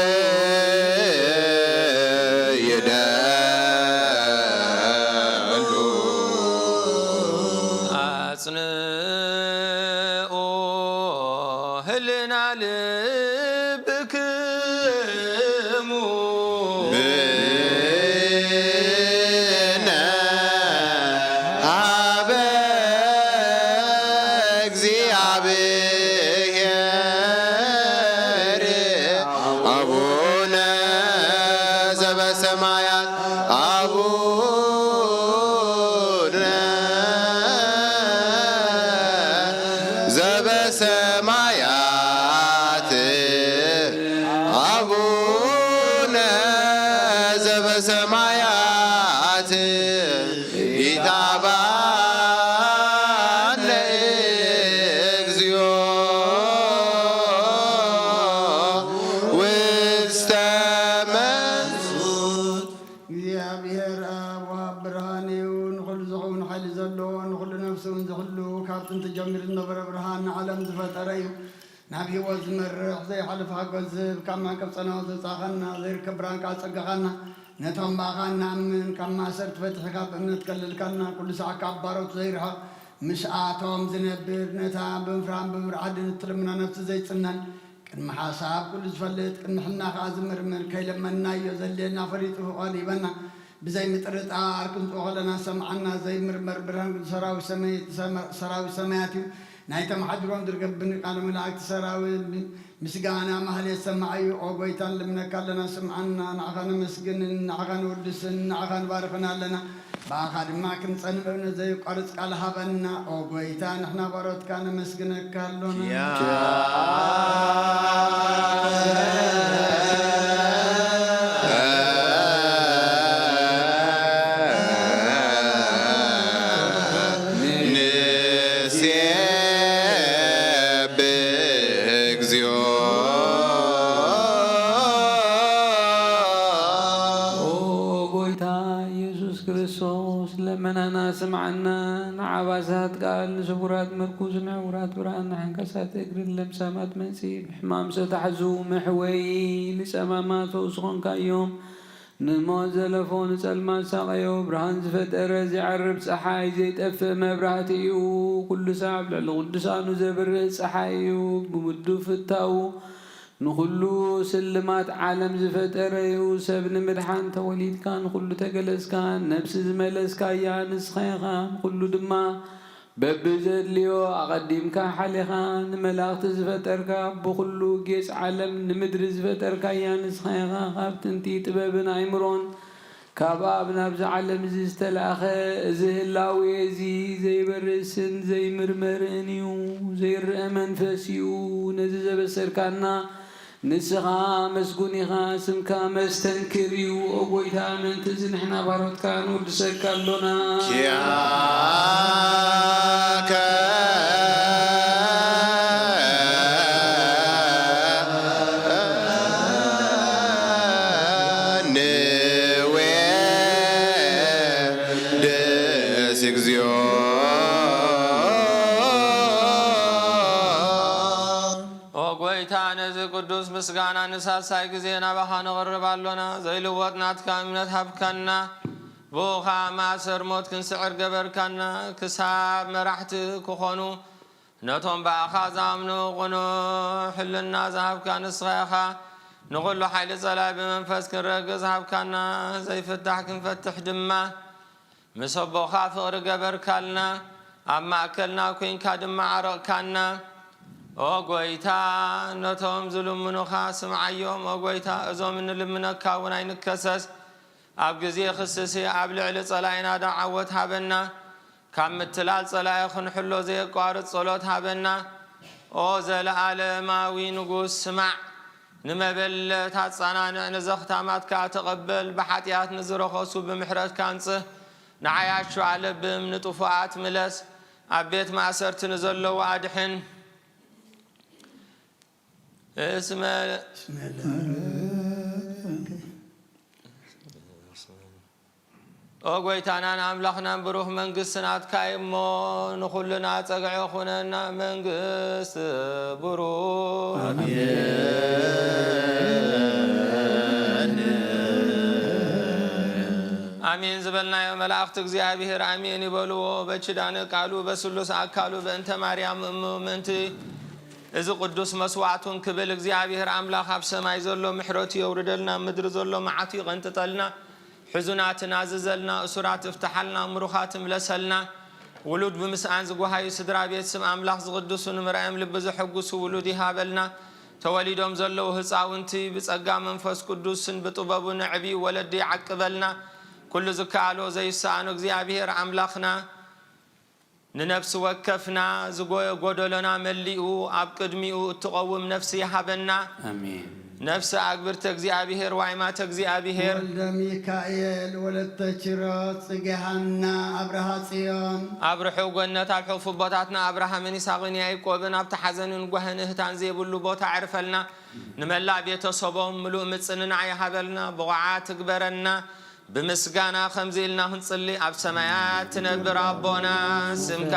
ይደሉ። ኣጽንኦ ህልና ልብክሙ። ብነ ሀበ እግዚኣብሔር አቡነ ዘበሰማያት። አቡነ ዘበሰማያት። አቡነ ዘበሰማያት። ኢታባነ እግዚኦ ውስተ መንሱት። እግዚኣብሔር ኣብ ወሃብ ብርሃን እዩ። ንኹሉ ዝኸውን ሓይሊ ዘለዎ፣ ንኹሉ ነፍሲ እውን ዝህሉ፣ ካብ ጥንቲ ጀሚሩ ዝነበረ ብርሃን ንዓለም ዝፈጠረ እዩ። ናብ ህይወት ዝመርሕ ዘይሓልፍ ሓጎስ ዝህብ፣ ካብ ማዕቀብ ጸናው ዘውጻእኻና፣ ዘይርከብ ብርሃን ከኣ ጸጋኻና፣ ነቶም ብኣኻ እንኣምን ካብ ማእሰርቲ ፈቲሕካ ብእምነት ከለልካና፣ ኩሉ ሰዓት ካብ ባሮት ዘይርሕቕ፣ ምስኣቶም ዝነብር፣ ነታ ብምፍራህን ብምርዓድን እትልምና ነፍሲ ዘይጽነን፣ ቅድሚ ሓሳብ ኩሉ ዝፈልጥ፣ ቅድሚ ሕልና ከኣ ዝምርምር፣ ከይለመንናዮ ዘድልየና ፈሊጡ ፍቓዱ ሂበና። ብዘይ ምጥርጣር ክንጽኦ ከለና ዝሰምዓና ዘይምርመር ብርሃን ሰራዊት ሰማይ-፣ ሰማ-፣ ሰራዊት ሰማያት እዩ። ናይቶም ሓዲሮም ዝርከብ ብንቃለ መላእክቲ ሰራዊት ምስጋና ማህሌት ሰማዕ እዩ። ኦ ጎይታ፣ ንልምነካ ኣለና፣ ስምዓና። ንዓኻ ነመስግንን፣ ንዓኻ ነወድስን፣ ንዓኻ ንባርኽን ኣለና። ብኣኻ ድማ ክንጸንዕ እምነት ዘየቋርጽ ቃል ሃበና። ኦ ጎይታ፣ ንሕና ባሮትካ ነመስግነካ ኣሎና። ያ ንሴብሕ እግዚኦ። ኦ ጎይታ ኢየሱስ ክርስቶስ፣ ልመናና ስምዓና። ንዓባሳት ቃል፣ ንስቡራት ምርኩስ፣ ንዕውራት ብርሃን፣ ንሓንካሳት እግርን ለምሳማት መንጽሂ፣ ብሕማም ዝተታሕዙ ምሕወይ፣ ንጸማማት ፈውሲ ኾንካዮም። ንሞት ዘለፎ፣ ንጸልማት ሳቐዮ፣ ብርሃን ዝፈጠረ፣ ዘይዓርብ ጸሓይ፣ ዘይጠፍእ መብራህቲ እዩ። ኩሉ ሳዕ ኣብ ልዕሊ ቅዱሳኑ ዘብርህ ጸሓይ እዩ። ብምዱብ ፍታዉ ንኹሉ ስልማት ዓለም ዝፈጠረ እዩ። ሰብ ንምድሓን ተወሊድካ፣ ንኹሉ ተገለጽካ፣ ነብሲ ዝመለስካያ ንስኻ ኢኻ። ንኹሉ ድማ በብዘድልዮ ኣቐዲምካ ሓሊኻ፣ ንመላእኽቲ ዝፈጠርካ፣ ብኹሉ ጌጽ ዓለም ንምድሪ ዝፈጠርካያ ንስኻ ኢኻ። ካብ ጥንቲ ጥበብን ኣእምሮን ካብ ኣብ ናብዚ ዓለም እዚ ዝተላእኸ፣ እዚ ህላዌ እዚ ዘይበርስን ዘይምርመርን እዩ። ዘይረአ መንፈስ እዩ። ነዚ ዘበሰርካና ንስኻ መስጉን ኢኻ፣ ስምካ መስተንክር እዩ። ኦ ጎይታ፣ ምእንቲ እዚ ንሕና ባሮትካ ንውድሰካ ኣሎና። ኪያከ ንዌድስ እግዚኦ። ኦ ጎይታ፣ ነዚ ቅዱስ ምስጋና ንሳልሳይ ግዜ ናባኻ ነቕርብ ኣሎና። ዘይልወጥ ናትካ እምነት ሃብካና። ብኡ ኸኣ ማእሰር ሞት ክንስዕር ገበርካና። ክሳብ መራሕቲ ክኾኑ ነቶም ብኣኻ ዝኣምኑ ቅኑዕ ሕልና ዝሃብካ ንስኻ ኢኻ። ንኹሉ ሓይሊ ጸላኢ ብመንፈስ ክንረግጽ ሃብካና። ዘይፍታሕ ክንፈትሕ ድማ ምስ ኣቦኻ ፍቕሪ ገበርካልና፣ ኣብ ማእከልና ኴንካ ድማ ዓረቕካና። ኦ ጐይታ፣ ነቶም ዝልምኑኻ ስምዓዮም። ኦ ጐይታ፣ እዞም እንልምነካ እውን ኣይንከሰስ። ኣብ ግዜ ክስሲ ኣብ ልዕሊ ጸላኢና ደዓ ዓወት ሃበና። ካብ ምትላል ጸላኢ ክንሕሎ ዘየቋርጽ ጸሎት ሃበና። ኦ ዘለኣለማዊ ንጉስ፣ ስማዕ። ንመበለት ኣጻናንዕ፣ ንዘኽታማት ከኣ ተቐበል። ብሓጢኣት ንዝረኸሱ ብምሕረትካ ኣንጽህ። ንዓያሹ ኣለብም፣ ንጥፉኣት ምለስ። ኣብ ቤት ማእሰርቲ ንዘለዉ ኣድሕን። እስመ ኦ ጐይታናን ኣምላኽናን፣ ብሩኽ መንግስቲ ናትካ እዩ እሞ፣ ንኹልና ጸግዒ ኩነና። መንግስቲ ብሩኽ። ኣሜን ዝበልናዮ መላእኽቲ እግዚኣብሔር ኣሜን ይበልዎ። በኪዳነ ቃሉ በስሉስ ኣካሉ በእንተ ማርያም እሙ ምእንቲ እዚ ቅዱስ መስዋዕቱን ክብል እግዚኣብሔር ኣምላኽ ኣብ ሰማይ ዘሎ ምሕረቱ የውርደልና፣ ምድሪ ዘሎ መዓቱ ይቐንጥጠልና። ሕዙናት ናዝዘልና፣ እሱራት እፍትሓልና፣ ምሩኻት እምለሰልና። ውሉድ ብምስኣን ዝጓሃዩ ስድራ ቤት ስም ኣምላኽ ዝቕድሱ ንምርኣዮም ልቢ ዘሐጉሱ ውሉድ ይሃበልና። ተወሊዶም ዘለዉ ህፃውንቲ ብጸጋ መንፈስ ቅዱስን ብጥበቡ ነዕብዩ ወለዲ ይዓቅበልና። ኩሉ ዝከኣሎ ዘይሰኣኖ እግዚኣብሔር ኣምላኽና ንነፍሲ ወከፍና ዝጎ- ጎደሎና መሊኡ ኣብ ቅድሚኡ እትቐውም ነፍሲ ይሃበና። ኣሜን። ነፍሲ ኣግብርተ እግዚኣብሔር ዋይማተ እግዚኣብሔር ወልደ ሚካኤል ወለተ ኪሮስ ጽጌ ሃና ኣብርሃ ጽዮን ኣብ ርሑቕ ጎነት ኣብ ሕቑፉ ኣቦታትና ኣብርሃምን ይስሐቅን ያዕቆብን ኣብቲ ሓዘንን ጓህን እህታን ዘይብሉ ቦታ ዕርፈልና። ንመላእ ቤተሰቦም ምሉእ ምጽንናዕ ይሃበልና። ብቑዓት ትግበረና። ብምስጋና ከምዚ ኢልና ክንጽሊ። ኣብ ሰማያት ትነብር ኣቦና ስምካ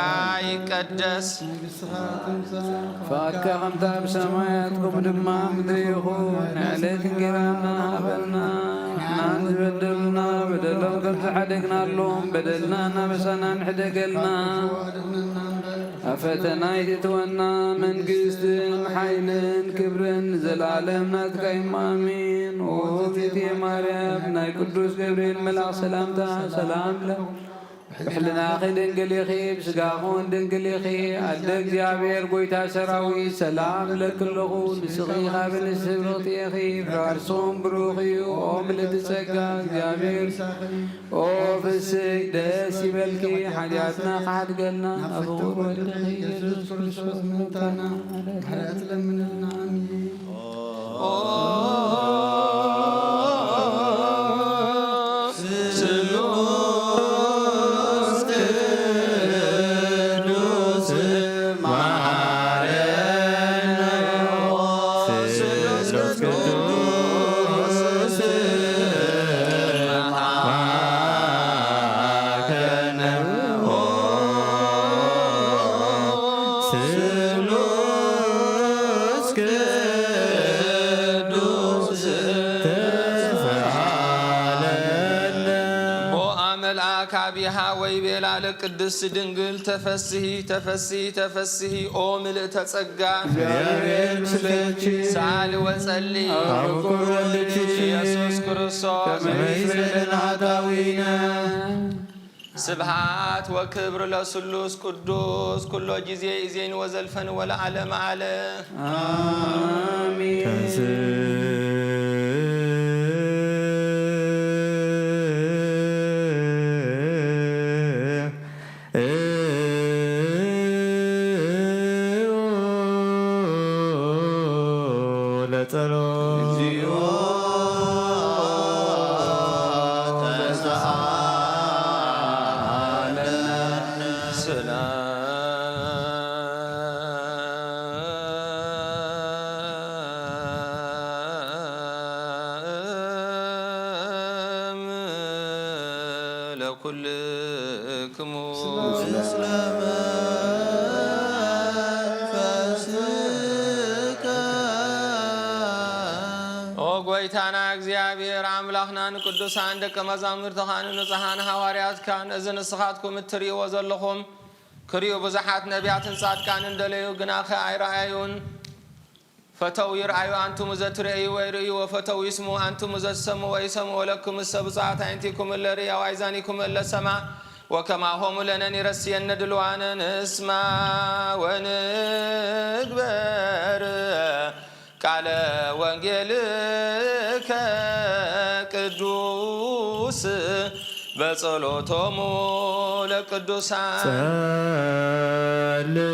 ይቀደስ። መንግስትኻ ትምጻእ ፈቃድካ ከምታ ኣብ ሰማያት ከምኡ ድማ ምድሪ ይኹን። ንዕለት እንጌራና ሃበና። ንሕናን ዝበደሉና በደሎም ከም ዝሓደግናሎም በደልና እናበሳና ንሕደገልና። ኣድሕነና እምበር ኣብ ፈተና ኣይትእትወና። መንግስትን ሓይልን ክብርን ንዘለኣለም ናትካ እዩ። ኣሜን። ኦ ቤቴ ማርያም ናይ ቅዱስ ገብርኤል መልኣኽ ሰላምታ ሰላም ለ ብሕልናኺ ድንግል ኢኺ፣ ብስጋኺ እውን ድንግል ኢኺ። ኣደ እግዚኣብሔር ጐይታ ሰራዊት ሰላም እብለኪ ኣለኹ። ንስኺ ካብ ኣንስቲ ብርኽቲ ኢኺ፣ ፍረ ከርስኺ እውን ብሩኽ እዩ። ኦ ምልእቲ ጸጋ እግዚኣብሔር ኦ ፍስይ ደስ ይበልኪ፣ ሓጢኣትና ክሓድገልና ናብ ፍቑር ወልድኺ ኢየሱስ ክርስቶስ ምሕረትና ምሕረት ለምንልና። ኣሜን። ቦአ መልአክ አቢሃ ወይቤላ ለቅድስት ድንግል ተፈስሂ ተፈስሂ ተፈስሂ ኦ ምልእተ ጸጋ እግዚኣብሔር ምስለኪ ሰአሊ ወጸሊ ኣብ ፍቁር ወልድኪ ኢየሱስ ክርስቶስ ከመ ይስረይ ለነ ኃጣውኢነ። ስብሃት ወክብር ለስሉስ ቅዱስ ኩሎ ጊዜ ኢዜን ወዘልፈን ወለዓለመ ዓለም። አሜን። ኩልክሙ ምስለ መንፈስከ። ኦ ጎይታና እግዚኣብሔር ኣምላኽና፣ ንቅዱሳን ደቀ መዛሙርትኻን ንጹሓን ሃዋርያትካን እዚ ንስኻትኩም እትርእይዎ ዘለኹም ክርእዩ ብዙሓት ነቢያትን ጻድቃንን ደለዩ፣ ግናኸ ኣይረኣዩን። ፈተው ይርኣዩ ኣንቱም ዘትርእዩ ወይ ርእዩ፣ ወፈተው ይስሙ ኣንቱም ዘትሰሙ ወይ ሰሙ። ወለክምሰ ብፁዓት ኣዕይንቲኩም እለ ርእያ ወኣእዛኒኩም እለ ሰማ፣ ወከማሆሙ ለነኒ ረስየነ ድልዋነ ንስማ ወንግበር ቃለ ወንጌልከ ቅዱስ በጸሎቶሙ ለቅዱሳን። ጸልእ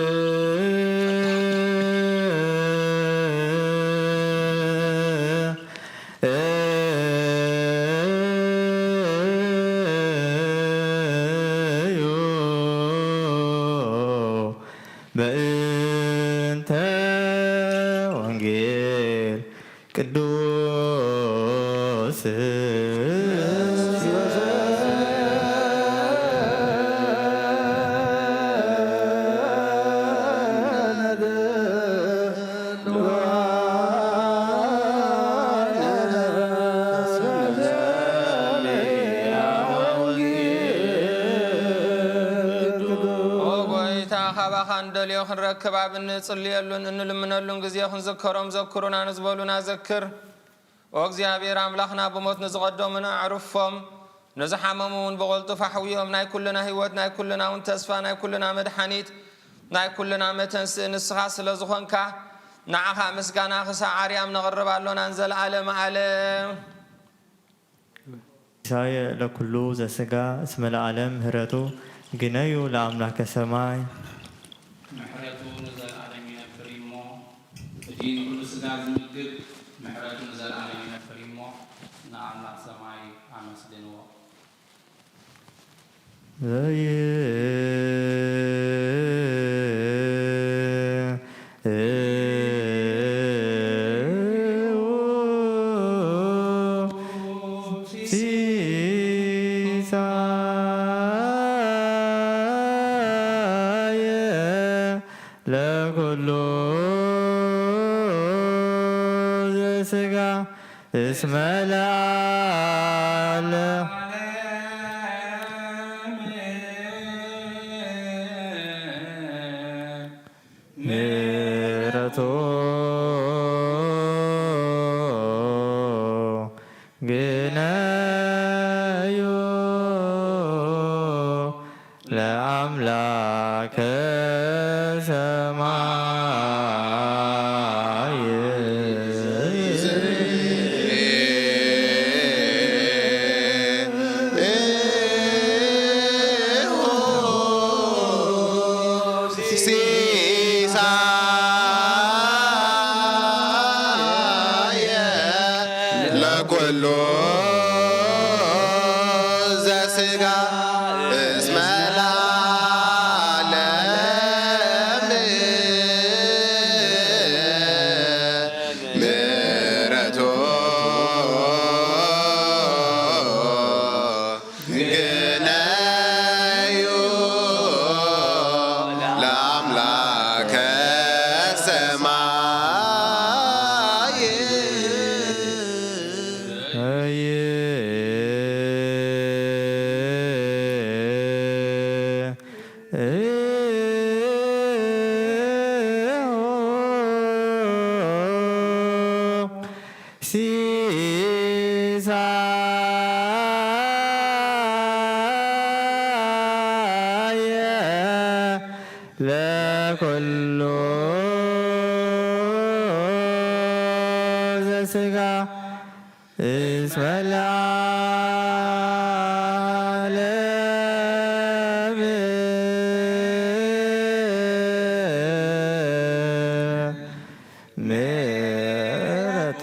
እዩ በእንተ ወንጌል ቅዱስ። ኦ ጎይታ፣ ካባኻ እንደልዮ ክንረክብ ኣብ እንጽልየሉን እንልምነሉን ግዜ ክንዝከሮም ዘክሩና ንዝበሉና ዘክር። ኦ እግዚኣብሔር ኣምላኽና፣ ብሞት ንዝቐደሙና ኣዕርፎም፣ ንዝሓመሙ እውን ብቐልጡፍ ኣሕውዮም። ናይ ኩልና ህይወት፣ ናይ ኩልና እውን ተስፋ፣ ናይ ኩልና መድሓኒት፣ ናይ ኩልና መተንስኢ ንስኻ ስለ ዝኾንካ፣ ንዓኻ ምስጋና ክሳዕ ኣርያም ነቕርብ ኣሎና ንዘለኣለመ ዓለም። ሲሳየ ለኩሉ ዘስጋ እስመ ለዓለም ምህረቱ ግነዩ ለኣምላከ ሰማይ። ምሕረቱ ንዘለዓለም ይነብር እሞ፣ እቲ ንኹሉ ስጋ ዝምግብ ምሕረቱ ንዘለዓለም ይነብር እሞ፣ ንኣምላኽ ሰማይ ኣመስግንዎ። ዘይ ሲሳየ ለኩሉ ዘስጋ እስመ ለዓለ ምሕረቱ ግነዩ ለአምላከ ሰማይ። ሲሳየ ለኩሉ ዘስጋ እስመ ለዓለም ምሕረቱ ግነዩ ለአምላከ ሰማይ። ሲሳየ ለኩሉ ዘስጋ እስመ ለዓለም ምሕረቱ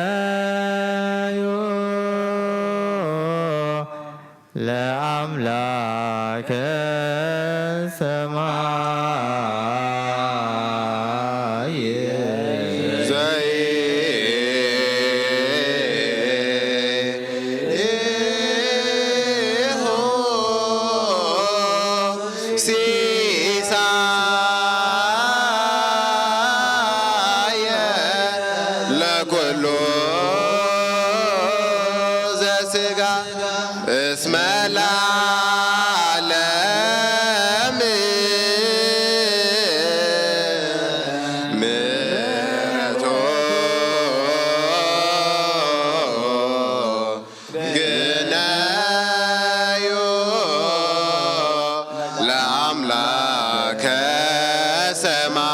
ግነዩ ለአምላከ ሰማይ። ዘይ ኩሉ ዘስጋ እስመ ለዓለም ምሕረቱ ግነዩ ለአምላከ ሰማይ።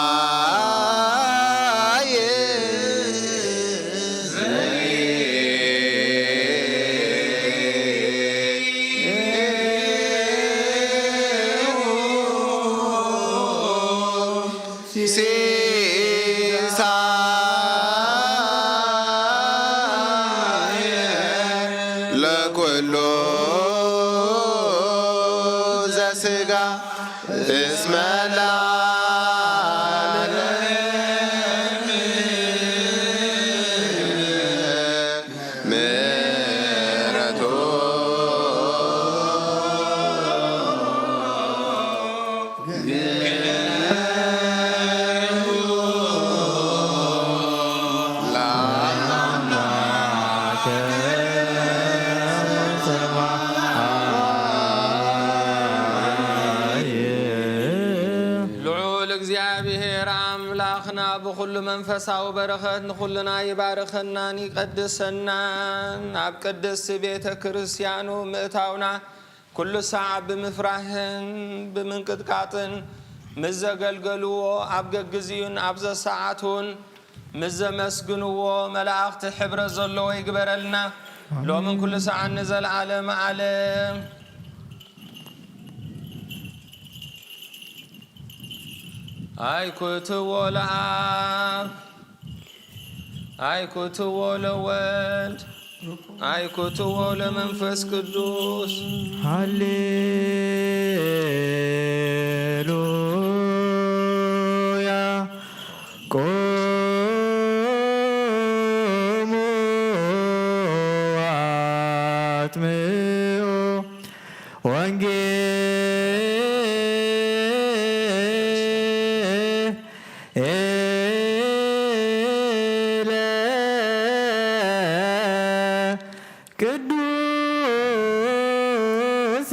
ሲሳየ ለኩሉ ዘስጋ እስመ ለዓለም ምሕረቱ ልዑል እግዚኣብሔር ኣምላኽና ብኹሉ መንፈሳዊ በረኸት ንኹልና ይባርኸናን ይቀድሰናን። ኣብ ቅድስቲ ቤተ ክርስቲያኑ ምእታውና ኩሉ ሳዕ ብምፍራህን ብምንቅጥቃጥን ምስ ዘገልገልዎ፣ ኣብ ገግዚኡን ኣብ ዘሰዓቱን ምስ ዘመስግንዎ መላእኽቲ ሕብረት ዘለዎ ይግበረልና፣ ሎምን ኩሉ ሳዕን ንዘለዓለም ዓለም። ኣይኩትዎ ለኣብ፣ ኣይኩትዎ ለወልድ፣ ኣይኩትዎ ለመንፈስ ቅዱስ። ሃሌሉያ። ቁሙ ወአጽምዑ ወንጌለ ቅዱሰ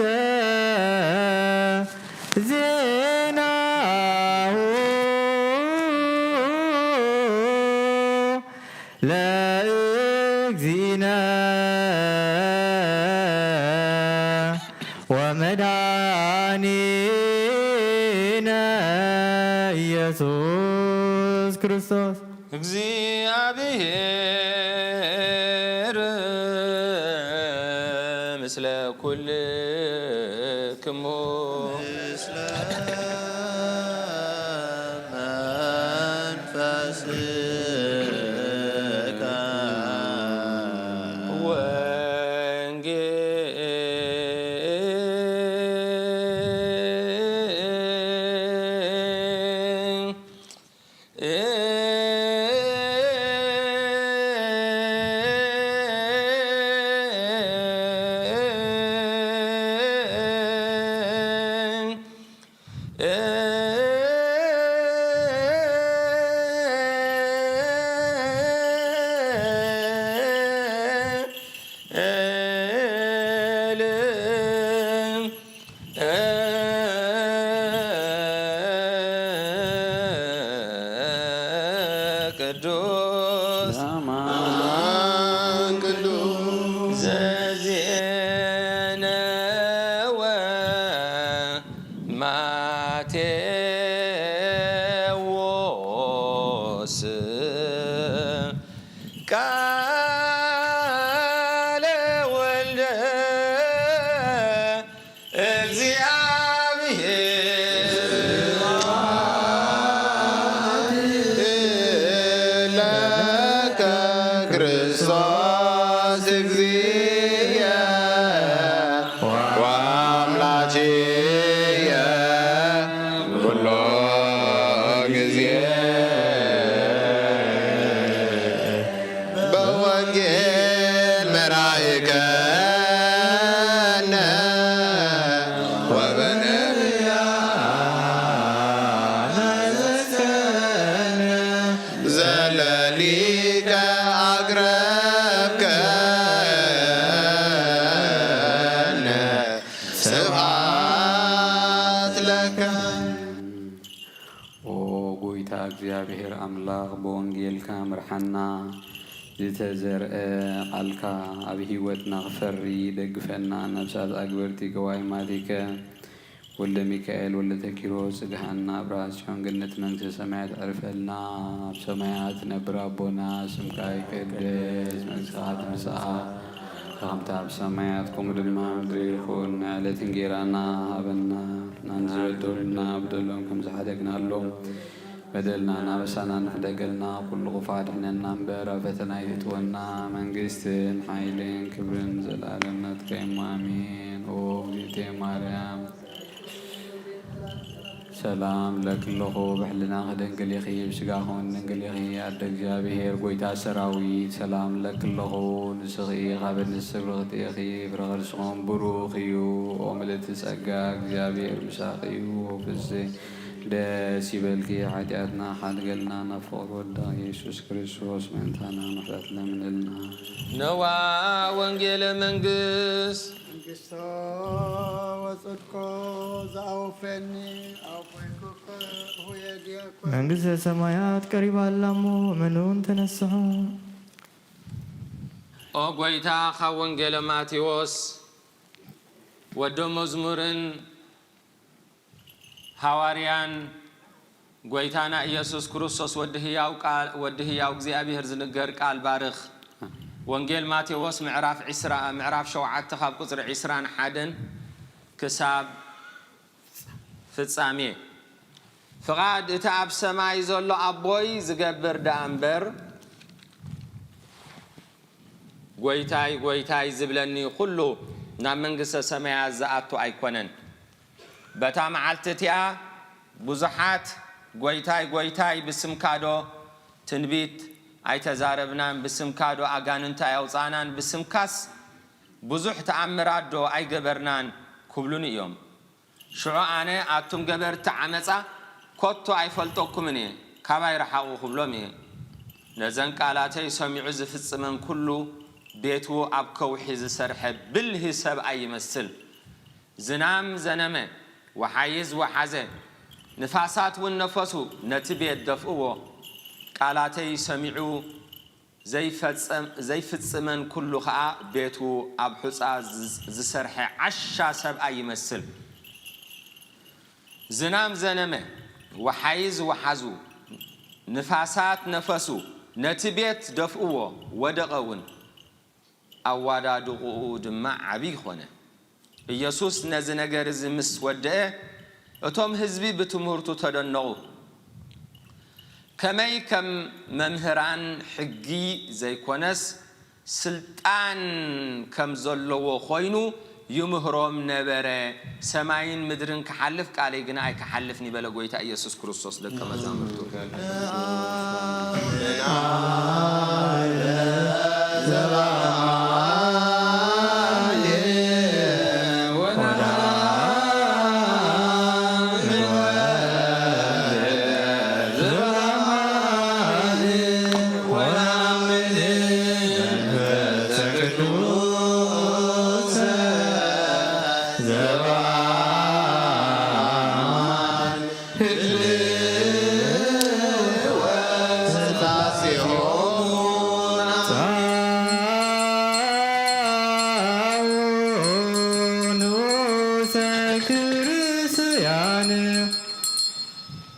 ዜናሁ ለእግዚእነ ወመድኃኒነ ኢየሱስ ክርስቶስ። እግዚኣብሔር ምስለ ኩልክሙ። ምስለ መንፈስከ። ወንጌል ቅዱስ አማን ቅዱስ ዘዜነወ ማቴዎስ ቃለ ወልደ እግዚአብሔር ለከ ክርስቶስ እግዚእየ ወአምላኬየ ኩሎ ጊዜ። በወንጌል መራእከነ ወበነቢያት ዘለሊከ ረከነ ስብሐት ለከ። ኦ ጎይታ እግዚኣብሔር ኣምላኽ፣ ብወንጌልካ ምርሓና፣ ዝተዘርአ ቃልካ ኣብ ህይወትና ክፈሪ ደግፈና። ነፍሳት ኣግበርቲ ገዋይ ማቲከ ወልደ ሚካኤል ወልደ ተኪሮ ጽግሃና ብርሃ ጽዮን ገነት መንግስተ ሰማያት ዕርፈልና። ኣብ ሰማያት ነብር ኣቦና ስምካ ይቀደስ፣ መንግስትኻ ትምጻእ፣ ከምታ ኣብ ሰማያት ከምኡ ድማ ምድሪ ይኹን። ዕለት እንጌራና ሃበና፣ ናን ዝበደሉና በደሎም ከም ዝሓደግናሎም በደልና ናበሳና ንሕደገልና፣ ኩሉ ክፉእ ኣድሕነና እምበር፣ ኣብ ፈተና ይእትወና። መንግስትን ሓይልን ክብርን ዘላለም ናትካ እሞ፣ ኣሜን። ኦ እግዝእትየ ማርያም፣ ሰላም ለኪ ኣለኹ፣ ብሕልናኺ ድንግል ኢኺ፣ ብስጋኺ እውን ድንግል ኢኺ። ኣደ እግዚኣብሔር፣ ጎይታ ሰራዊት፣ ሰላም ለኪ ኣለኹ። ንስኺ ካብ ኣንስቲ ብርኽቲ ኢኺ፣ ፍረ ከርስኺ እውን ብሩኽ እዩ። ኦ ምልእቲ ጸጋ፣ እግዚኣብሔር ምሳኺ እዩ። ፍስህ ደስ ይበልኪ፣ ሓጢኣትና ሓድገልና፣ ናብ ፍቕሪ ወዳ ኢየሱስ ክርስቶስ ምእንታና ምሕረት ለምንልና። ነዋ ወንጌለ መንግስት። መንግስቶ ወጽድቆ ዘኣውፈኒ ኣውፈይኩ። መንግስተ ሰማያት ቀሪባ ኣላ እሞ፣ እመኑን ተነስሑ። ኦ ጎይታ፣ ካብ ወንጌለ ማቴዎስ ወደ መዝሙርን ሃዋርያን ጎይታና ኢየሱስ ክርስቶስ ወዲ ህያው ቃል፣ ወዲ ህያው እግዚኣብሔር ዝንገር ቃል ባርኽ። ወንጌል ማቴዎስ ምዕራፍ ዒስራ፣ ምዕራፍ ሸውዓተ ካብ ቁጽሪ ዒስራን ሓደን ክሳብ ፍጻሜ። ፍቓድ እቲ ኣብ ሰማይ ዘሎ ኣቦይ ዝገብር ደኣ እምበር፣ ጎይታይ፣ ጎይታይ ዝብለኒ ኩሉ ናብ መንግስተ ሰማያት ዝኣቱ ኣይኮነን። በታ መዓልቲ እቲኣ ብዙሓት፣ ጎይታይ፣ ጎይታይ፣ ብስምካዶ ትንቢት ኣይተዛረብናን? ብስምካዶ ኣጋንንቲ ኣየውጻእናን? ብስምካስ ብዙሕ ተኣምራትዶ ኣይገበርናን? ክብሉኒ እዮም። ሽዑ ኣነ፣ ኣቱም ገበርቲ ዓመጻ፣ ኮቶ ኣይፈልጠኩምን እየ፣ ካባይ ረሓቑ ክብሎም እየ። ነዘን ቃላተይ ሰሚዑ ዝፍጽመን ኩሉ፣ ቤቱ ኣብ ከውሒ ዝሰርሐ ብልሂ ሰብኣይ ይመስል። ዝናም ዘነመ፣ ወሓይዝ ወሓዘ፣ ንፋሳት እውን ነፈሱ፣ ነቲ ቤት ደፍእዎ። ቃላተይ ሰሚዑ ዘይፈጸም-፣ ዘይፍጽመን ኩሉ ኸኣ ቤቱ ኣብ ሑጻ ዝ-፣ ዝሰርሐ ዓሻ ሰብኣይ ይመስል። ዝናም ዘነመ፣ ወሓይዝ ወሓዙ፣ ንፋሳት ነፈሱ፣ ነቲ ቤት ደፍእዎ፣ ወደቐ እውን። ኣዋዳድቑኡ ድማ ዓቢ ኾነ። ኢየሱስ ነዚ ነገር እዚ ምስ ወደአ፣ እቶም ህዝቢ ብትምህርቱ ተደነቑ። ከመይ ከም መምህራን ሕጊ ዘይኮነስ፣ ስልጣን ከም ዘለዎ ኮይኑ ይምህሮም ነበረ። ሰማይን ምድርን ክሓልፍ፣ ቃለይ ግና ኣይክሓልፍን እዩ በለ ጎይታ ኢየሱስ ክርስቶስ ደቀ መዛሙርቱ።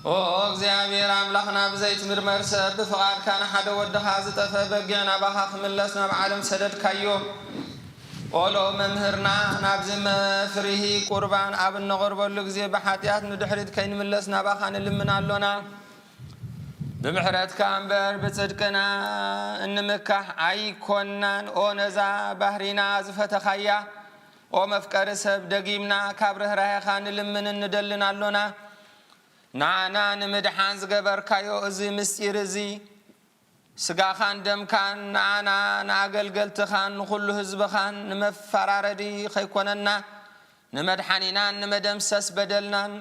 ኦ እግዚኣብሔር ኣምላኽና፣ ብዘይትምርመር ሰብ ብፍቓድካ ንሓደ ወድኻ ዝጠፍአ በጊዕ ናባኻ ክምለስ ናብ ዓለም ሰደድካዮ። ኦሎ መምህርና፣ ናብዚ መፍርሂ ቁርባን ኣብ እነቐርበሉ ግዜ ብሓጢኣት ንድሕሪት ከይንምለስ ናባኻ ንልምን ኣሎና። ብምሕረትካ እምበር ብጽድቅና እንምካሕ ኣይኮናን። ኦ ነዛ ባህሪና ዝፈተኻያ፣ ኦ መፍቀሪ ሰብ፣ ደጊምና ካብ ርህራሄኻ ንልምንን ንደልን ኣሎና። ንዓና ንምድሓን ዝገበርካዮ እዚ ምስጢር እዚ፣ ስጋኻን ደምካን ንዓና ንኣገልገልትኻን ንኹሉ ህዝብኻን ንመፈራረዲ ከይኮነና፣ ንመድሓኒናን ንመደምሰስ በደልናን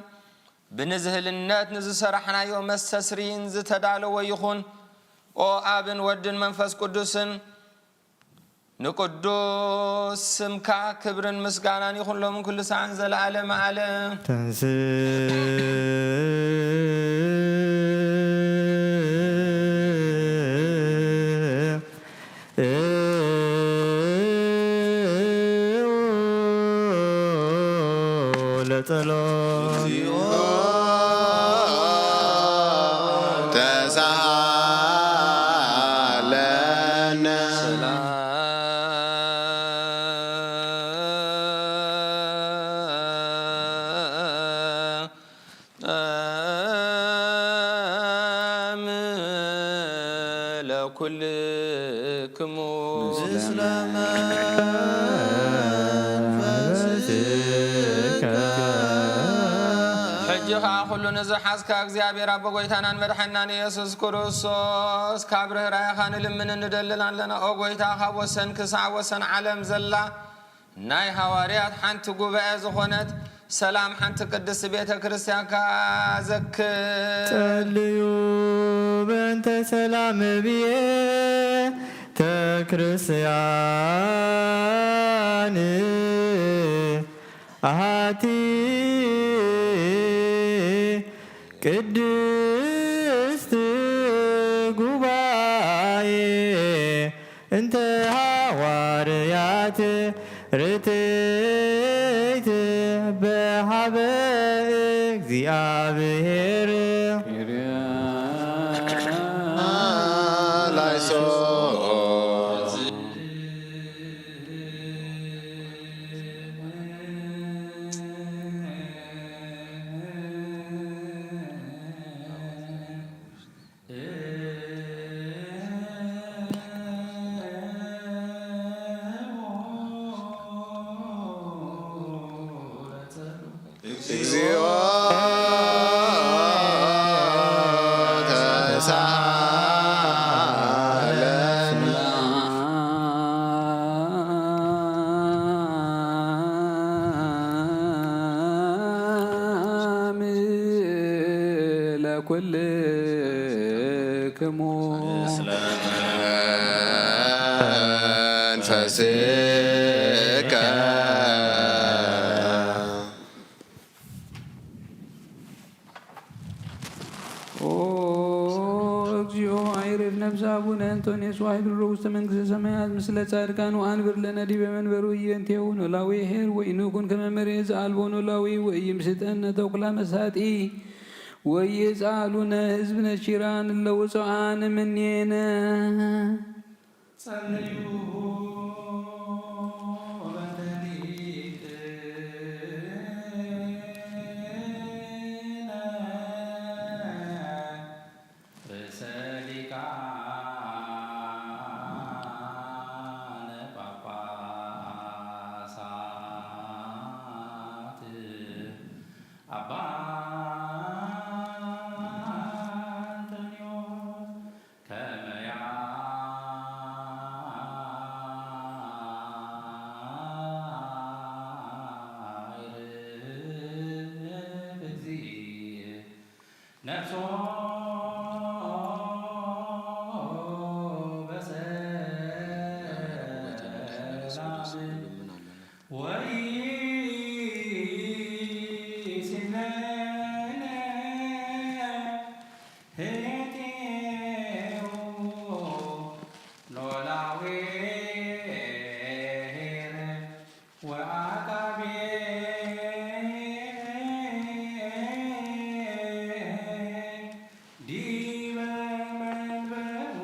ብንዝህልነት ንዝሰራሕናዮ መስተስሪን ዝተዳለወ ይኹን። ኦ ኣብን ወድን መንፈስ ቅዱስን፣ ንቅዱስ ስምካ ክብርን ምስጋናን ይኹን ሎምን ኩሉ ሰዓን ዘለዓለመ ዓለም። ተንሥእ ለጸሎት። ለኩልክሙ። ሕጂ ኸኣ ኩሉ ንዝሓዝካ እግዚኣብሔር ኣቦ ጐይታናን መድሓናን ኢየሱስ ክርስቶስ፣ ካብ ርህራሄኻ ንልምንን ንደልን ኣለና። ኦ ጐይታ፣ ካብ ወሰን ክሳዕ ወሰን ዓለም ዘላ ናይ ሃዋርያት ሓንቲ ጉባኤ ዝኾነት ሰላም ሓንቲ ቅድስቲ ቤተ ክርስቲያንካ ዘክር። ጸልዩ በእንተ ሰላም ቤተ ክርስቲያን ኣሃቲ ቅድስት ጉባኤ እንተ ሃዋርያት ርትዕት በሃበ እግዚኣብሔር። እግዚኦ ተሳሃለነ። ለኩልክሙ መንፈስከ። ኦ እግዚኦ፣ ኣይርፍ ነፍሰ ኣቡነ እንጦንዮስ ዋሕድ ውስተ መንግስተ ሰማያት ምስለ ጻድቃን ወአንብር ለነ ዲበ መንበሩ ኢዮንቴሁ ኖላዊ ኄር ወኢንኩን ከመ መሬት ዘአልቦ ኖላዊ ወኢይምስጠነ ተኩላ መሳጢ ወኢይጻሉነ ህዝብ ነቺራን እለ ውጹዓን እምኔነ። ጸልዩ በእንተ ሊቅነ ርእሰ ሊቃነ ጳጳሳት አባ እንጦንዮስ ከመ ያዕርፍ እግዚእ ነፍሶ በሰላም ወይሲነነ ህኔቴሁ ኖላዊ ኄር ወአቃቤ ዲበ መንበሩ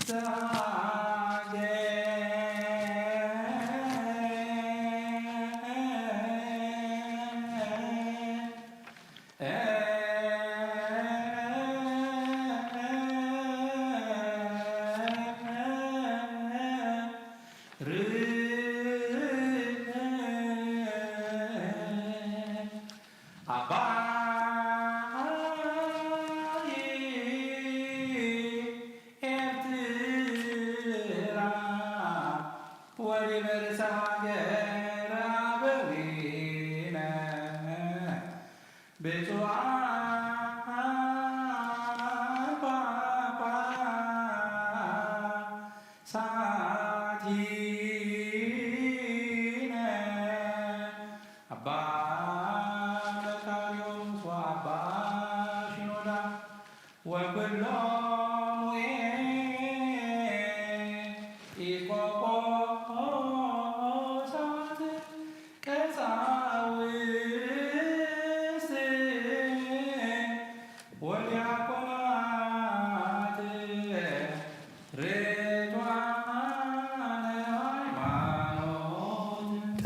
ተአገ ሳቲነ አባ መካርዮስ ወአባ ሽኖዳ ወኩሎሙ ኤጲስቆጶሳት ቀሳውስት ወዲያቆናት ርቱዓነ ሃይማኖት።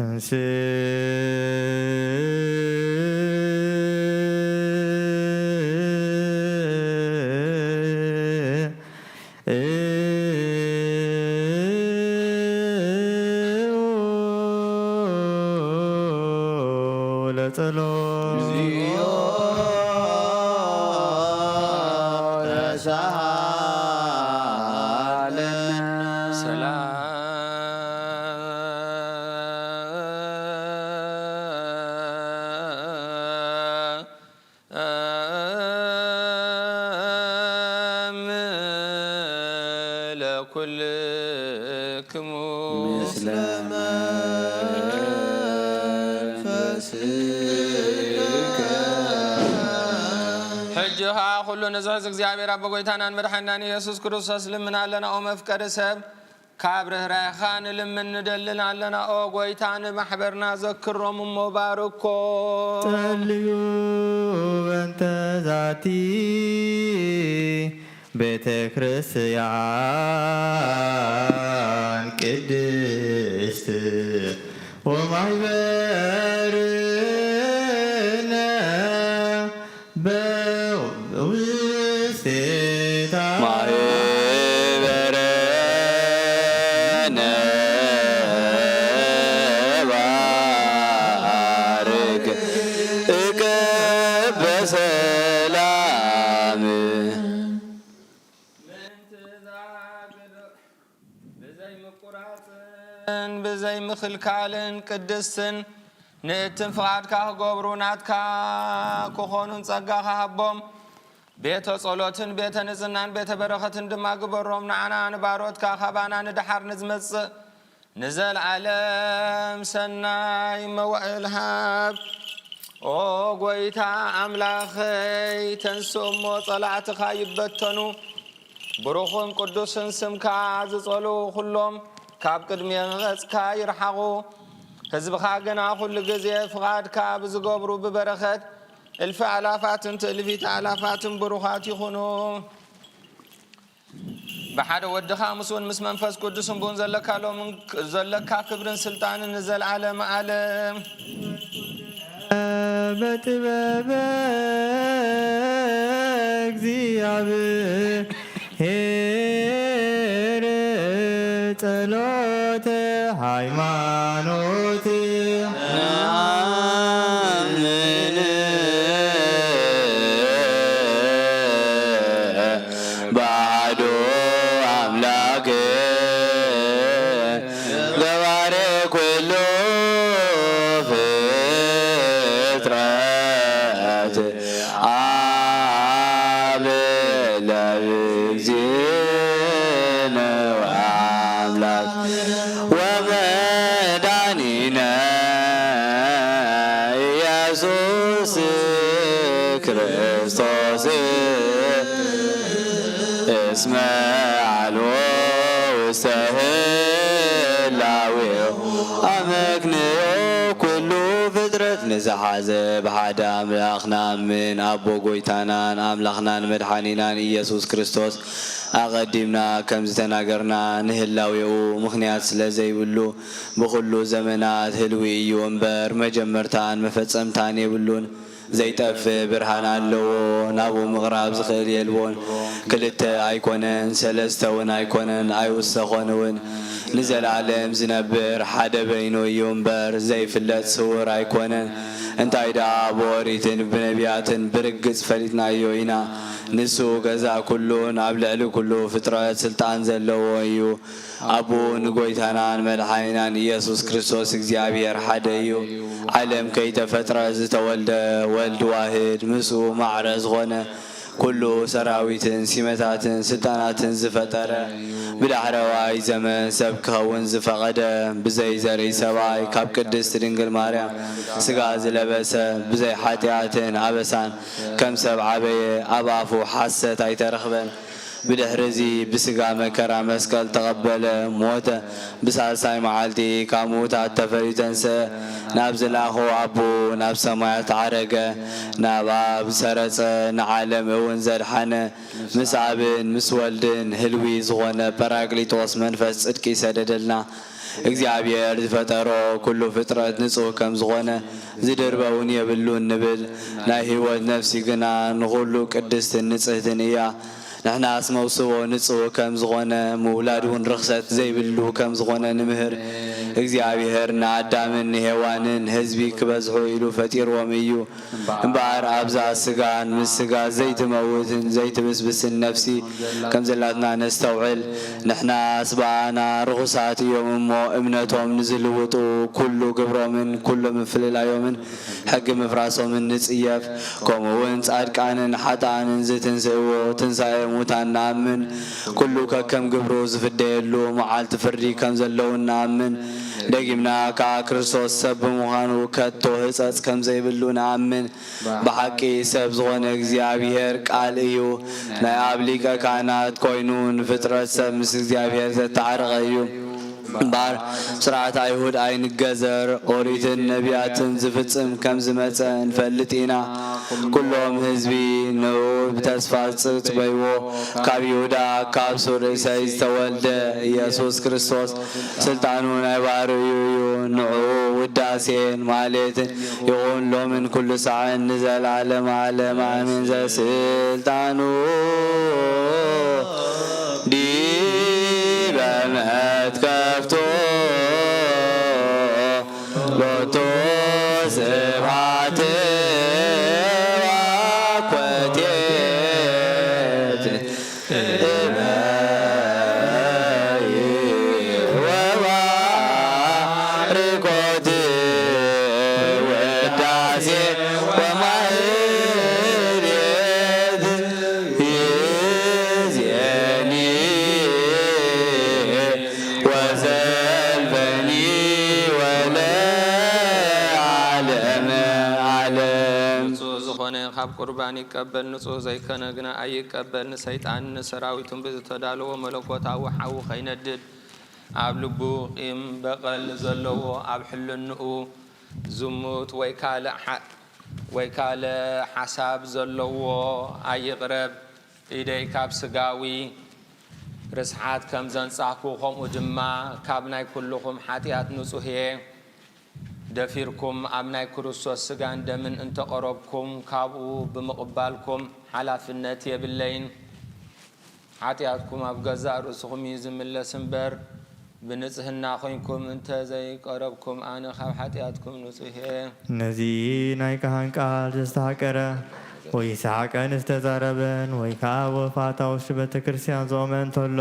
ለጸሎት። እግዚኦ ተሳሃለነ። ሰላም ለኩልክሙ። ምስለ መንፈስከ። ሕጂ ኸዓ ኩሉ ንዝሕዝ እግዚኣብሔር ኣቦ ጐይታናን መድሓኒናን ኢየሱስ ክርስቶስ ልምና ኣለና። ኦ መፍቀሪ ሰብ፣ ካብ ርህራሄኻ ንልምን ንደልን ኣለና። ኦ ጐይታ፣ ንማሕበርና ዘክሮም እሞ ባርኮ። ጸልዩ በንተ ዛቲ ቤተ ክርስቲያን ቅድስት ወማሕበርነ በውስቴታ ማህበረነ ባርክ እቀበ ሰላም። ብዘይምቁራጽን ብዘይምኽልካልን ቅድስትን ንእትን ፍቓድካ ክገብሩ ናትካ ክኾኑን ጸጋኻ ሃቦም። ቤተ ጸሎትን ቤተ ንጽህናን ቤተ በረኸትን ድማ ግበሮም። ንዓና ንባሮትካ ካባና ንደሓር ንዝመጽእ ንዘለዓለም ሰናይ መዋእል ሃብ። ኦ ጐይታ ኣምላኸይ፣ ተንስእ እሞ ጸላእትኻ ይበተኑ። ብሩኽን ቅዱስን ስምካ ዝጸልኡ ኹሎም ካብ ቅድሚ ገጽካ ይርሓቑ። ህዝብኻ ግና ኩሉ ግዜ ፍቓድካ ብዝገብሩ ብበረኸት እልፊ ኣላፋትን ትእልፊት ኣላፋትን ብሩኻት ይኹኑ። ብሓደ ወድኻ ምስኡን ምስ መንፈስ ቅዱስን ብኡን ዘለካ ሎምን ዘለካ ክብርን ስልጣንን ንዘለዓለመ ዓለም። በጥበበ እግዚኣብሔር ጸሎተ ሃይማኖት ነአምን። ባዶ ኣምላክ ገባሬ ኩሉ ፍጥረት ኣብ ለእግዚእነ ወኣምላክ ወመድኃኒነ ኢየሱስ ክርስቶስ እስመ አልቦ ውስተ ህላዌሁ ኣመክንዮ ኩሉ ፍጥረት ንዝሓዘ ብሓደ ኣምላኽ ንኣምን። ኣቦ ጐይታናን ኣምላኽናን መድሓኒናን ኢየሱስ ክርስቶስ ኣቐዲምና ከም ዝተናገርና ንህላዌኡ ምኽንያት ስለ ዘይብሉ ብኹሉ ዘመናት ህልዊ እዩ እምበር መጀመርታን መፈጸምታን የብሉን። ዘይጠፍእ ብርሃን ኣለዎ፣ ናብኡ ምቕራብ ዝኽእል የልቦን። ክልተ ኣይኮነን፣ ሰለስተ እውን ኣይኮነን፣ ኣይውሰኾን እውን። ንዘለኣለም ዝነብር ሓደ በይኑ እዩ እምበር ዘይፍለጥ ስውር ኣይኮነን። እንታይ ደኣ ብኦሪትን ብነቢያትን ብርግጽ ፈሊጥናዮ ኢና። ንሱ ገዛእ ኩሉን ኣብ ልዕሊ ኩሉ ፍጥረት ስልጣን ዘለዎ እዩ። ኣቦኡ ንጐይታናን መድሓኒናን ኢየሱስ ክርስቶስ እግዚኣብሔር ሓደ እዩ። ዓለም ከይተፈጥረ ዝተወልደ ወልድ ዋህድ ምስኡ ማዕረ ዝኾነ ኩሉ ሰራዊትን ሲመታትን ስልጣናትን ዝፈጠረ ብዳሕረዋይ ዘመን ሰብ ክኸውን ዝፈቐደ ብዘይ ዘርኢ ሰብኣይ ካብ ቅድስት ድንግል ማርያም ስጋ ዝለበሰ ብዘይ ሓጢኣትን ኣበሳን ከም ሰብ ዓበየ፣ ኣብ ኣፉ ሓሰት ኣይተረኽበን። ብድሕርዚ ብስጋ መከራ መስቀል ተቐበለ፣ ሞተ። ብሳልሳይ መዓልቲ ካብ ምዉታት ተፈልዩ ተንስአ፣ ናብ ዝለኣኾ ኣቦኡ ናብ ሰማያት ዓረገ፣ ናብ ኣብ ሰረጸ፣ ንዓለም እውን ዘድሓነ፣ ምስ ኣብን ምስ ወልድን ህልዊ ዝኾነ ጳራቅሊጦስ መንፈስ ጽድቂ ይሰደደልና። እግዚኣብሔር ዝፈጠሮ ኩሉ ፍጥረት ንጹህ ከም ዝኾነ ዝድርበ እውን የብሉን ንብል። ናይ ህይወት ነፍሲ ግና ንኹሉ ቅድስትን ንጽህትን እያ። ንሕናስ መውስቦ ንጹህ ከም ዝኾነ ምውላድ እውን ርኽሰት ዘይብሉ ከም ዝኾነ ንምህር። እግዚኣብሔር ንኣዳምን ንሄዋንን ህዝቢ ክበዝሑ ኢሉ ፈጢርዎም እዩ። እምበኣር ኣብዛ ስጋን ምስ ስጋ ዘይትመውትን ዘይትብስብስን ነፍሲ ከም ዘላትና ነስተውዕል። ንሕናስ ብኣና ርኹሳት እዮም እሞ እምነቶም ንዝልውጡ ኩሉ ግብሮምን ኩሉ ምፍልላዮምን ሕጊ ምፍራሶምን ንጽየፍ። ከምኡ እውን ጻድቃንን ሓጥኣንን ዝትንስእዎ ትንሳኤ ሙታን ንኣምን። ኩሉ ከከም ግብሩ ዝፍደየሉ መዓልቲ ፍርዲ ከም ዘለውን ንኣምን። ደጊምና ከኣ ክርስቶስ ሰብ ብምዃኑ ከቶ ህጸጽ ከም ዘይብሉ ንኣምን። ብሓቂ ሰብ ዝኾነ እግዚኣብሔር ቃል እዩ። ናይ ኣብ ሊቀ ካህናት ኮይኑ ንፍጥረት ሰብ ምስ እግዚኣብሔር ዘተዓረቐ እዩ። እምበኣር ስርዓት ኣይሁድ ኣይንገዘር፣ ኦሪትን ነቢያትን ዝፍጽም ከም ዝመጸ ንፈልጥ ኢና። ኩሎም ህዝቢ ንዑ ብተስፋ ጽጽበይዎ። ካብ ይሁዳ ካብ ሱር እሰይ ዝተወልደ ኢየሱስ ክርስቶስ ስልጣኑ ናይ ባህርዩ እዩ። ንዑ ውዳሴን ማሌትን ይኹን ሎምን ኩሉ ሳዕን ንዘለዓለም ዓለም ኣሜን። ዘስልጣኑ ዲበ መትከፍቱ ሎቱ ስብሐት ወኮቴት እበይ ወባርኮት ወዳሴ ወማህሌት ይዜኒ ወዘልፈኒ ወለዓለመ ዓለም። ንጹህ ዝኾነ ካብ ቁርባን ይቀበል፣ ንጹህ ዘይኮነ ግና ኣይቀበል። ንሰይጣን ንሰራዊቱን ብዝተዳለዎ መለኮታዊ ሓዊ ከይነድድ፣ ኣብ ልቡ ቂም በቐል ዘለዎ፣ ኣብ ሕልንኡ ዝሙት ወይ ካልእ ሓ-፣ ወይ ካልእ ሓሳብ ዘለዎ ኣይቕረብ። ኢደይ ካብ ስጋዊ ርስሓት ከም ዘንጻህኩ፣ ከምኡ ድማ ካብ ናይ ኩልኹም ሓጢኣት ንጹህ እየ። ደፊርኩም ኣብ ናይ ክርስቶስ ስጋን ደምን እንተቐረብኩም፣ ካብኡ ብምቕባልኩም ሓላፍነት የብለይን። ሓጢኣትኩም ኣብ ገዛእ ርእስኹም እዩ ዝምለስ እምበር፣ ብንጽህና ኮይንኩም እንተ ዘይቀረብኩም፣ ኣነ ካብ ሓጢኣትኩም ንጹህ እየ። ነዚ ናይ ካህን ቃል ዘስተሓቀረ ወይ ሰሓቀን ዝተዛረበን ወይ ከኣ ወፋታ ውሽጢ ቤተ ክርስቲያን ዝቖመ እንተሎ፣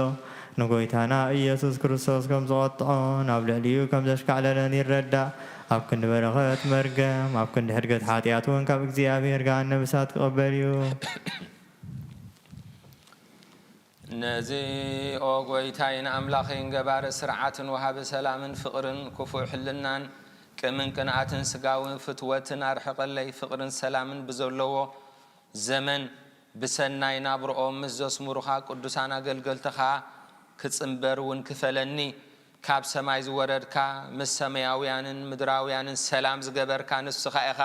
ንጎይታና ኢየሱስ ክርስቶስ ከም ዝቐጥዖን ኣብ ልዕሊኡ ከም ዘሽካዕለለን ይረዳእ። ኣብ ክንዲ በረኸት መርገም፣ ኣብ ክንዲ ሕድገት ሓጢኣት እውን ካብ እግዚኣብሔር ገሃነም እሳት ክቕበል እዩ። ነዚ ኦ ጎይታይን ኣምላኸይን ገባሪ ስርዓትን ወሃቢ ሰላምን ፍቕርን ክፉእ ሕልናን ቅምን ቅንኣትን ስጋዊ ፍትወትን ኣርሕቐለይ። ፍቕርን ሰላምን ብዘለዎ ዘመን ብሰናይ ናብርኦም ምስ ዘስምሩኻ ቅዱሳን ኣገልገልትኻ ክጽንበር እውን ክፈለኒ። ካብ ሰማይ ዝወረድካ ምስ ሰማያውያንን ምድራውያንን ሰላም ዝገበርካ ንስኻ ኢኻ።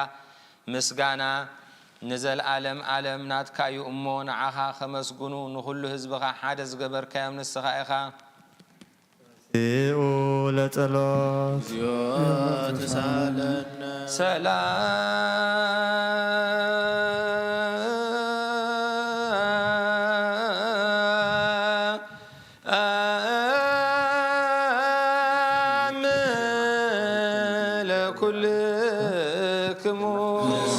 ምስጋና ንዘለዓለም ዓለም ናትካ እዩ እሞ፣ ንዓኻ ከመስግኑ ንኹሉ ህዝብኻ ሓደ ዝገበርካዮም ንስኻ ኢኻ። ስኡ ለጸሎት። እግዚኦ ተሳለነ። ሰላም ለኩልክሙ።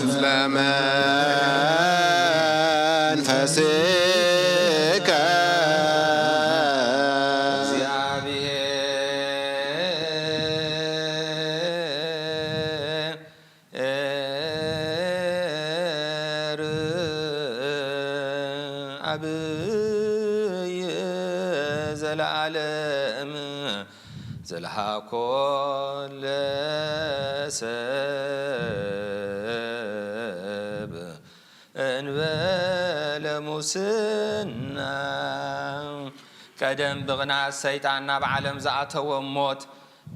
ምስለ መንፈስከ። እግዚአብሔር አብይ ዘ ለዓለም ዘልሃኮ ለሰብ እንበለ ሙስና። ቀደም ብቕንኣት ሰይጣን ናብ ዓለም ዝኣተወ ሞት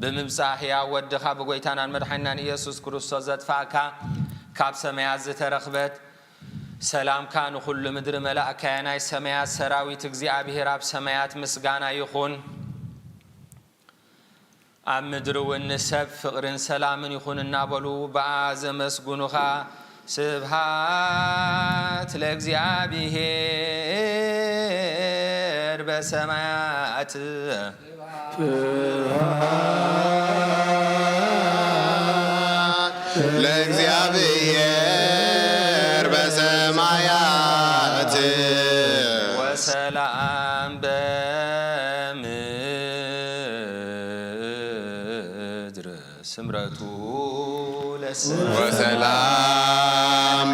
ብምብጻሕ፣ ሕያው ወድኻ ብጎይታናን መድሓኒናን ኢየሱስ ክርስቶስ ዘጥፋእካ፣ ካብ ሰማያት ዝተረኽበት ሰላምካ ንኹሉ ምድሪ መላእካያ። ናይ ሰማያት ሰራዊት እግዚኣብሔር ኣብ ሰማያት ምስጋና ይኹን። ኣብ ምድሪ እውን ንሰብ ፍቕርን ሰላምን ይኹን እናበሉ ብኣ ዘመስግኑኻ። ስብሃት ለእግዚኣብሔር በሰማያት። ስብሃት ለእግዚኣብሔር በሰማያት። ወሰላም በምድር ስምረቱ ለሰ- ወሰላም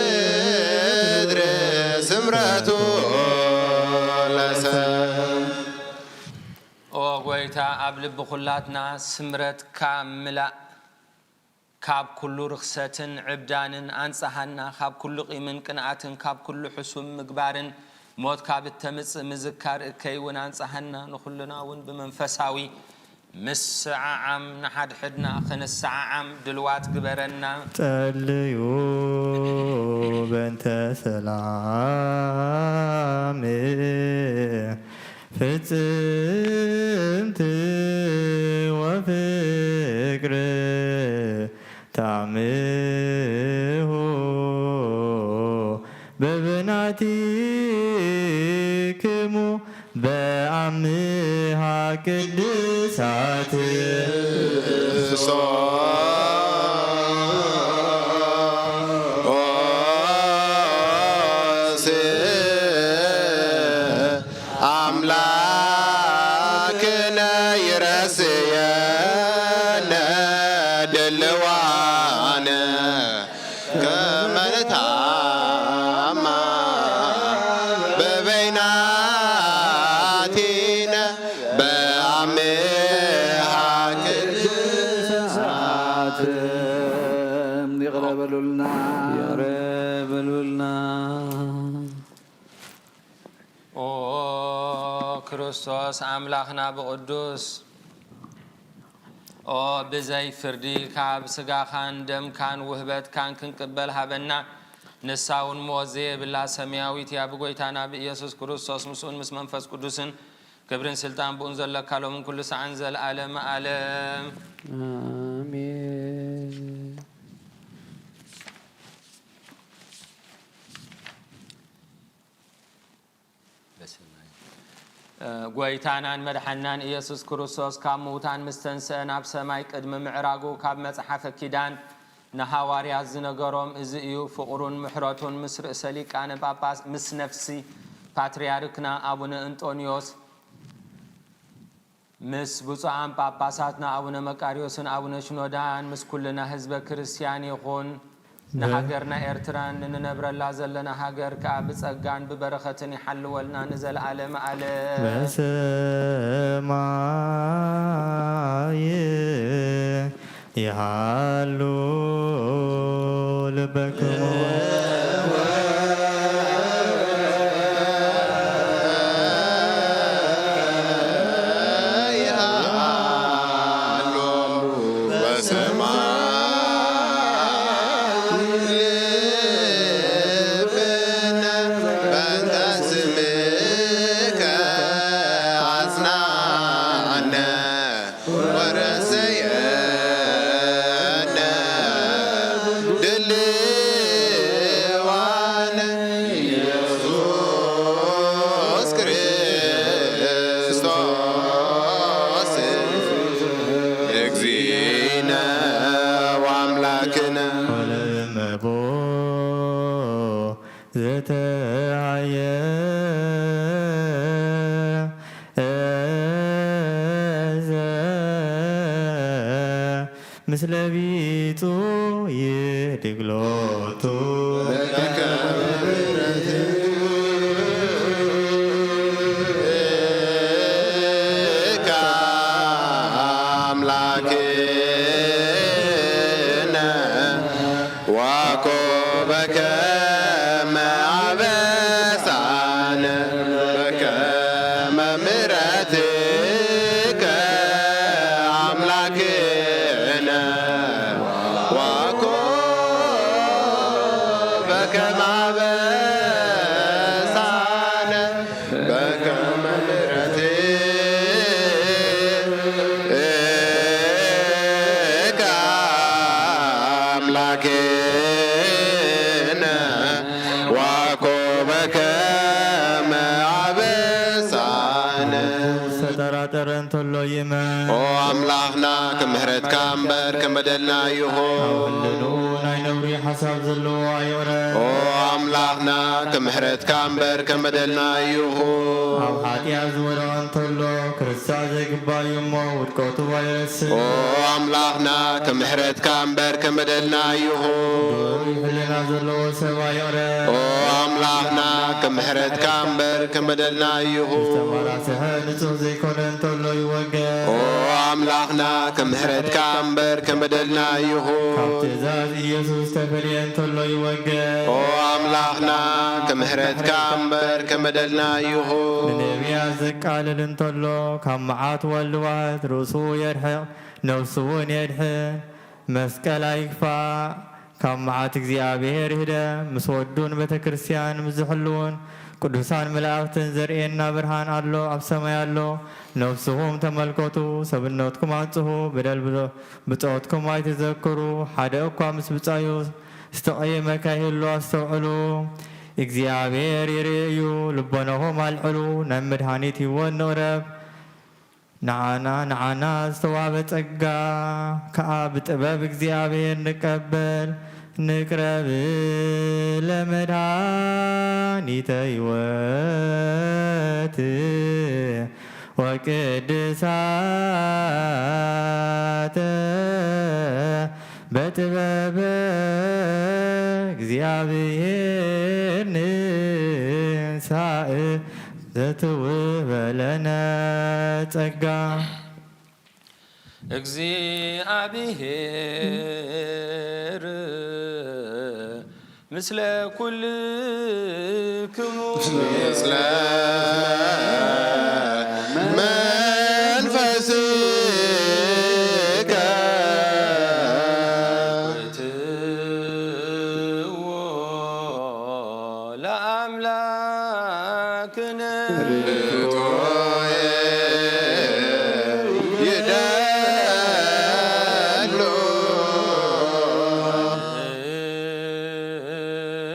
በምድር ስምረቱ ለሰ- ኦ ጎይታ፣ ኣብ ልቢ ኩላትና ስምረትካ ምላእ። ካብ ኩሉ ርኽሰትን ዕብዳንን ኣንጽሃና፣ ካብ ኩሉ ቂምን ቅንኣትን፣ ካብ ኩሉ ሕሱም ምግባርን፣ ሞት ካብ እተምጽእ ምዝካር እከይ እውን ኣንጽሃና። ንኹልና እውን ብመንፈሳዊ ምስዓዓም ንሓድሕድና ክንሰዓዓም ድልዋት ግበረና። ጸልዩ በእንተ ሰላም ፍጽምቲ ወፍቅር ታምሁ በብናቲክሙ በአምሃ ቅድሳት ክርስቶስ አምላክነ ይረስየነ ድልዋነ ከመ ንታማ በበይናቲነ በአምሃ ቅድሳት። ይቕረ በሉልና። ይቕረ በሉልና። ኦ ክርስቶስ ኣምላኽና ብቕዱስ፣ ኦ ብዘይ ፍርዲ ካብ ስጋኻን ደምካን ውህበትካን ክንቅበል ሃበና። ንሳ እውን ሞት ዘየብላ ሰማያዊት እያ። ብጎይታና ብኢየሱስ ክርስቶስ ምስኡን ምስ መንፈስ ቅዱስን ክብርን ስልጣን ብኡን ዘለካ ሎምን ኩሉ ሰዓን ዘለዓለመ ዓለም። ኣሜን። ጎይታናን መድሓናን ኢየሱስ ክርስቶስ ካብ ምውታን ምስ ተንስአ ናብ ሰማይ ቅድሚ ምዕራጉ ካብ መጽሓፈ ኪዳን ንሃዋርያት ዝነገሮም እዚ እዩ። ፍቕሩን ምሕረቱን ምስ ርእሰ ሊቃነ ጳጳስ፣ ምስ ነፍሲ ፓትርያርክና ኣቡነ እንጦንዮስ፣ ምስ ብፁዓን ጳጳሳትና ኣቡነ መቃርዮስን ኣቡነ ሽኖዳን፣ ምስ ኩልና ህዝበ ክርስቲያን ይኹን። ንሃገርና ኤርትራን ንንነብረላ ዘለና ሃገር ከኣ ብጸጋን ብበረኸትን ይሓልወልና ንዘለዓለመ ዓለም። በሰማይ ይሃሉ ልበክሙ። ይሃሉ በሰማይ ልብነ በእንተ ስምከ አጽናነ። ወረሰየነ ድልዋነ ኢየሱስ ክርስቶስ እግዚእነ ወአምላክነ። ወለመቦ ዘተሃየ እዘ ምስለ ቢጹ ይህድግ ሎቱ። በከመ ምሕረትከ አምላኬነ ዋኮ በከመ አበሳነ። ዝተጠራጠረ እንተሎ ይመን። ኦ ኣምላኽና፣ ከም ምሕረትካ እምበር ከም በደልና ይኹን። ኣብ ሕልንኡ ናይ ነውሪ ሓሳብ ዘለዎ ኣይቕረ። ኦ ኣምላኽና፣ ከም ምሕረትካ እምበር ከም በደልና ይኹን። ኣብ ሓጢኣት ዝወደቐ እንተሎ፣ ክርስዕ ዘይግባእ እዩ እሞ፣ ውድቀቱ ኣይረስዕ። ኦ ኣምላኽና፣ ከም ምሕረትካ እምበር ከም በደልና ይኹን። ርኡይ ሕልና ዘለዎ ሰብ ኣይቕረ። ኦ ኣምላኽና፣ ከም ምሕረትካ እምበር ከም በደልና ይኹን። ዝተመራስሐ ንጹህ ዘይኮነ እንተሎ ይወገድ። ኦ ኣምላኽና፣ ከም ምሕረትካ እምበር ከም በደልና ይኹን። ካብ ትእዛዝ ኢየሱስ ተፈልየ እንተሎ ይወገድ። ኦ ኣምላኽና፣ ከም ምሕረትካ እምበር ከም በደልና ይኹን። ንነቢያት ዘቃልል እንተሎ፣ ካብ መዓት ወልድ ዋህድ ርእሱ የርሕቕ፣ ነፍሱ እውን የድሕን። መስቀል ኣይግፋእ። ካብ መዓት እግዚኣብሔር ይህደ፣ ምስ ወዱን ቤተ ክርስቲያን ምስ ዝሕልውን ቅዱሳን መላእኽትን ዘርእየና ብርሃን ኣሎ፣ ኣብ ሰማይ ኣሎ። ነፍስኹም ተመልከቱ፣ ሰብነትኩም ኣንጽሁ፣ በደል ብጾ-፣ ብጾትኩም ኣይትዘክሩ። ሓደ እኳ ምስ ብጻዩ ዝተቐየመ ከይህሉ ኣስተውዕሉ። እግዚኣብሔር ይርኢ እዩ፣ ልቦናኹም ኣልዕሉ፣ ናብ መድኃኒት ህይወት ንቕረብ። ንዓና፣ ንዓና ዝተዋህበ ጸጋ ከኣ ብጥበብ እግዚኣብሔር ንቀበል። ንቅረብ ለመድኃኒተ ሕይወት ወቅድሳተ በጥበበ እግዚኣብሔር ንሳእ ዘትውህበ ለነ ጸጋ። እግዚኣብሔር ምስለ ኩልክሙ። ምስለ መንፈስከ። ትዎ ለአምላክነ። ርቶየ ይደሉ።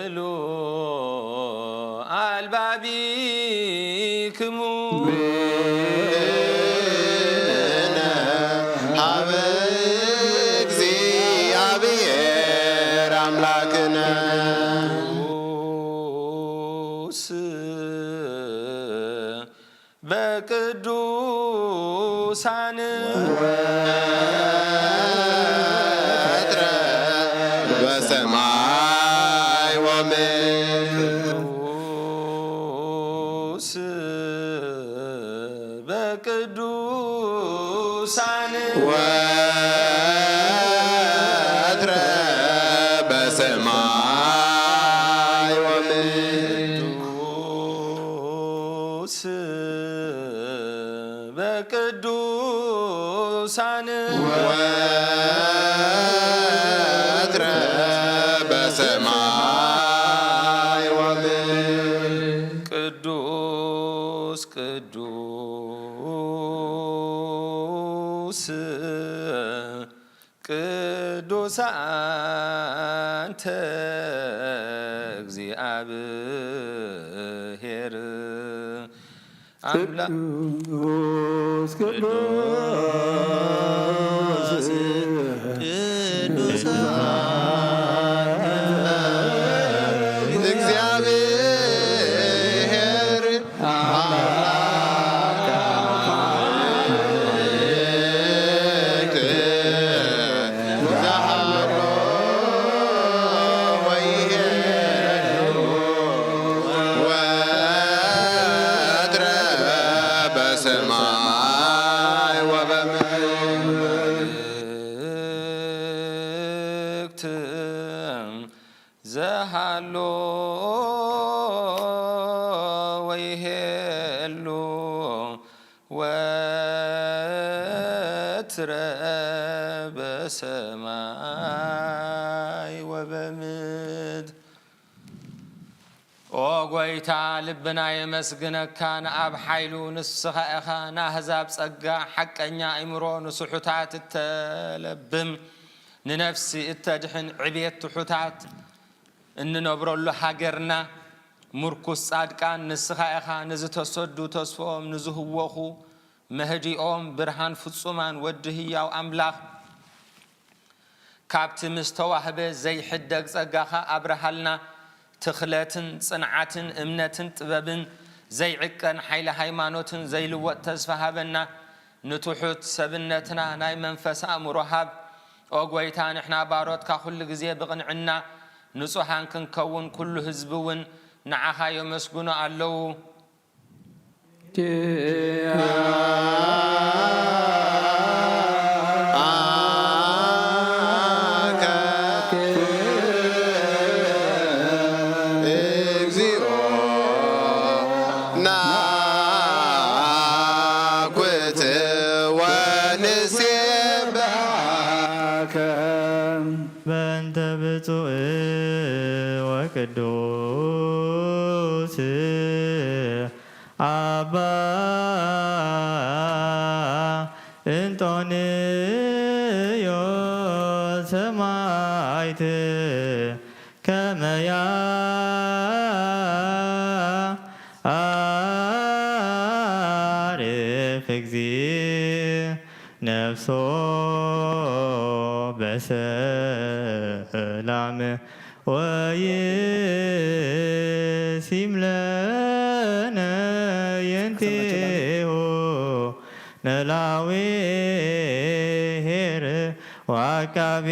እሉ አልባቢክሙ። ብእነ ሀበ እግዚአብሔር አምላክነ። ቅዱስ በቅዱሳን። ወትረ በሰማይ ወምድር። ቅዱስ በቅዱሳን። ወትረ በሰማይ ወምድር። ቅዱስ በቅዱሳን። ወትረ በሰማይ ወምድር። ቅዱስ ቅዱስ ቅዱስ አንተ እግዚአብሔር አምላክ። ቅዱስ ቅዱስ ቅዱስ እግዚአብሔር አምላክ ዘሃሎ ወይሄሉ ወትረ በሰማይ ወበምድር። ዘሃሎ ወይሄሉ ወትረ በሰማይ ወበምድር። ኦ ጐይታ፣ ልብና የመስግነካ፣ ንኣብ ሓይሉ ንስኻ ኢኻ፣ ንኣህዛብ ጸጋ፣ ሓቀኛ ኣእምሮ፣ ንስሑታት እተለብም፣ ንነፍሲ እተድሕን፣ ዕቤት ትሑታት እንነብረሉ ሃገርና፣ ምርኩስ ጻድቃን ንስኻ ኢኻ፣ ንዝተሰዱ ተስፍኦም፣ ንዝህወኹ መህዲኦም፣ ብርሃን ፍጹማን፣ ወዲ ህያው ኣምላኽ፣ ካብቲ ምስ ተዋህበ ዘይሕደግ ጸጋኻ ኣብርሃልና። ትኽለትን ጽንዓትን እምነትን ጥበብን ዘይዕቀን ሓይሊ ሃይማኖትን ዘይልወጥ ተስፋ ሃበና። ንትሑት ሰብነትና ናይ መንፈስ ኣእምሮ ሃብ። ኦ ጐይታ፣ ንሕና ባሮትካ ኩሉ ግዜ ብቕንዕና ንጹሃን ክንከውን፣ ኩሉ ህዝቢ እውን ንዓኻ የመስግኑ ኣለዉ። እግዚኦ ናኩት ወንሴብሐከ። በእንተ ብፁዕ ወቅዱስ ኣባ እንጦንዮስ ሰማዕት ከመ ያዕርፍ እግዚእ ነፍሶ በሰላም ወይሲም ለነ የንቴሁ ነላዊ ኄር ወዐቃቤ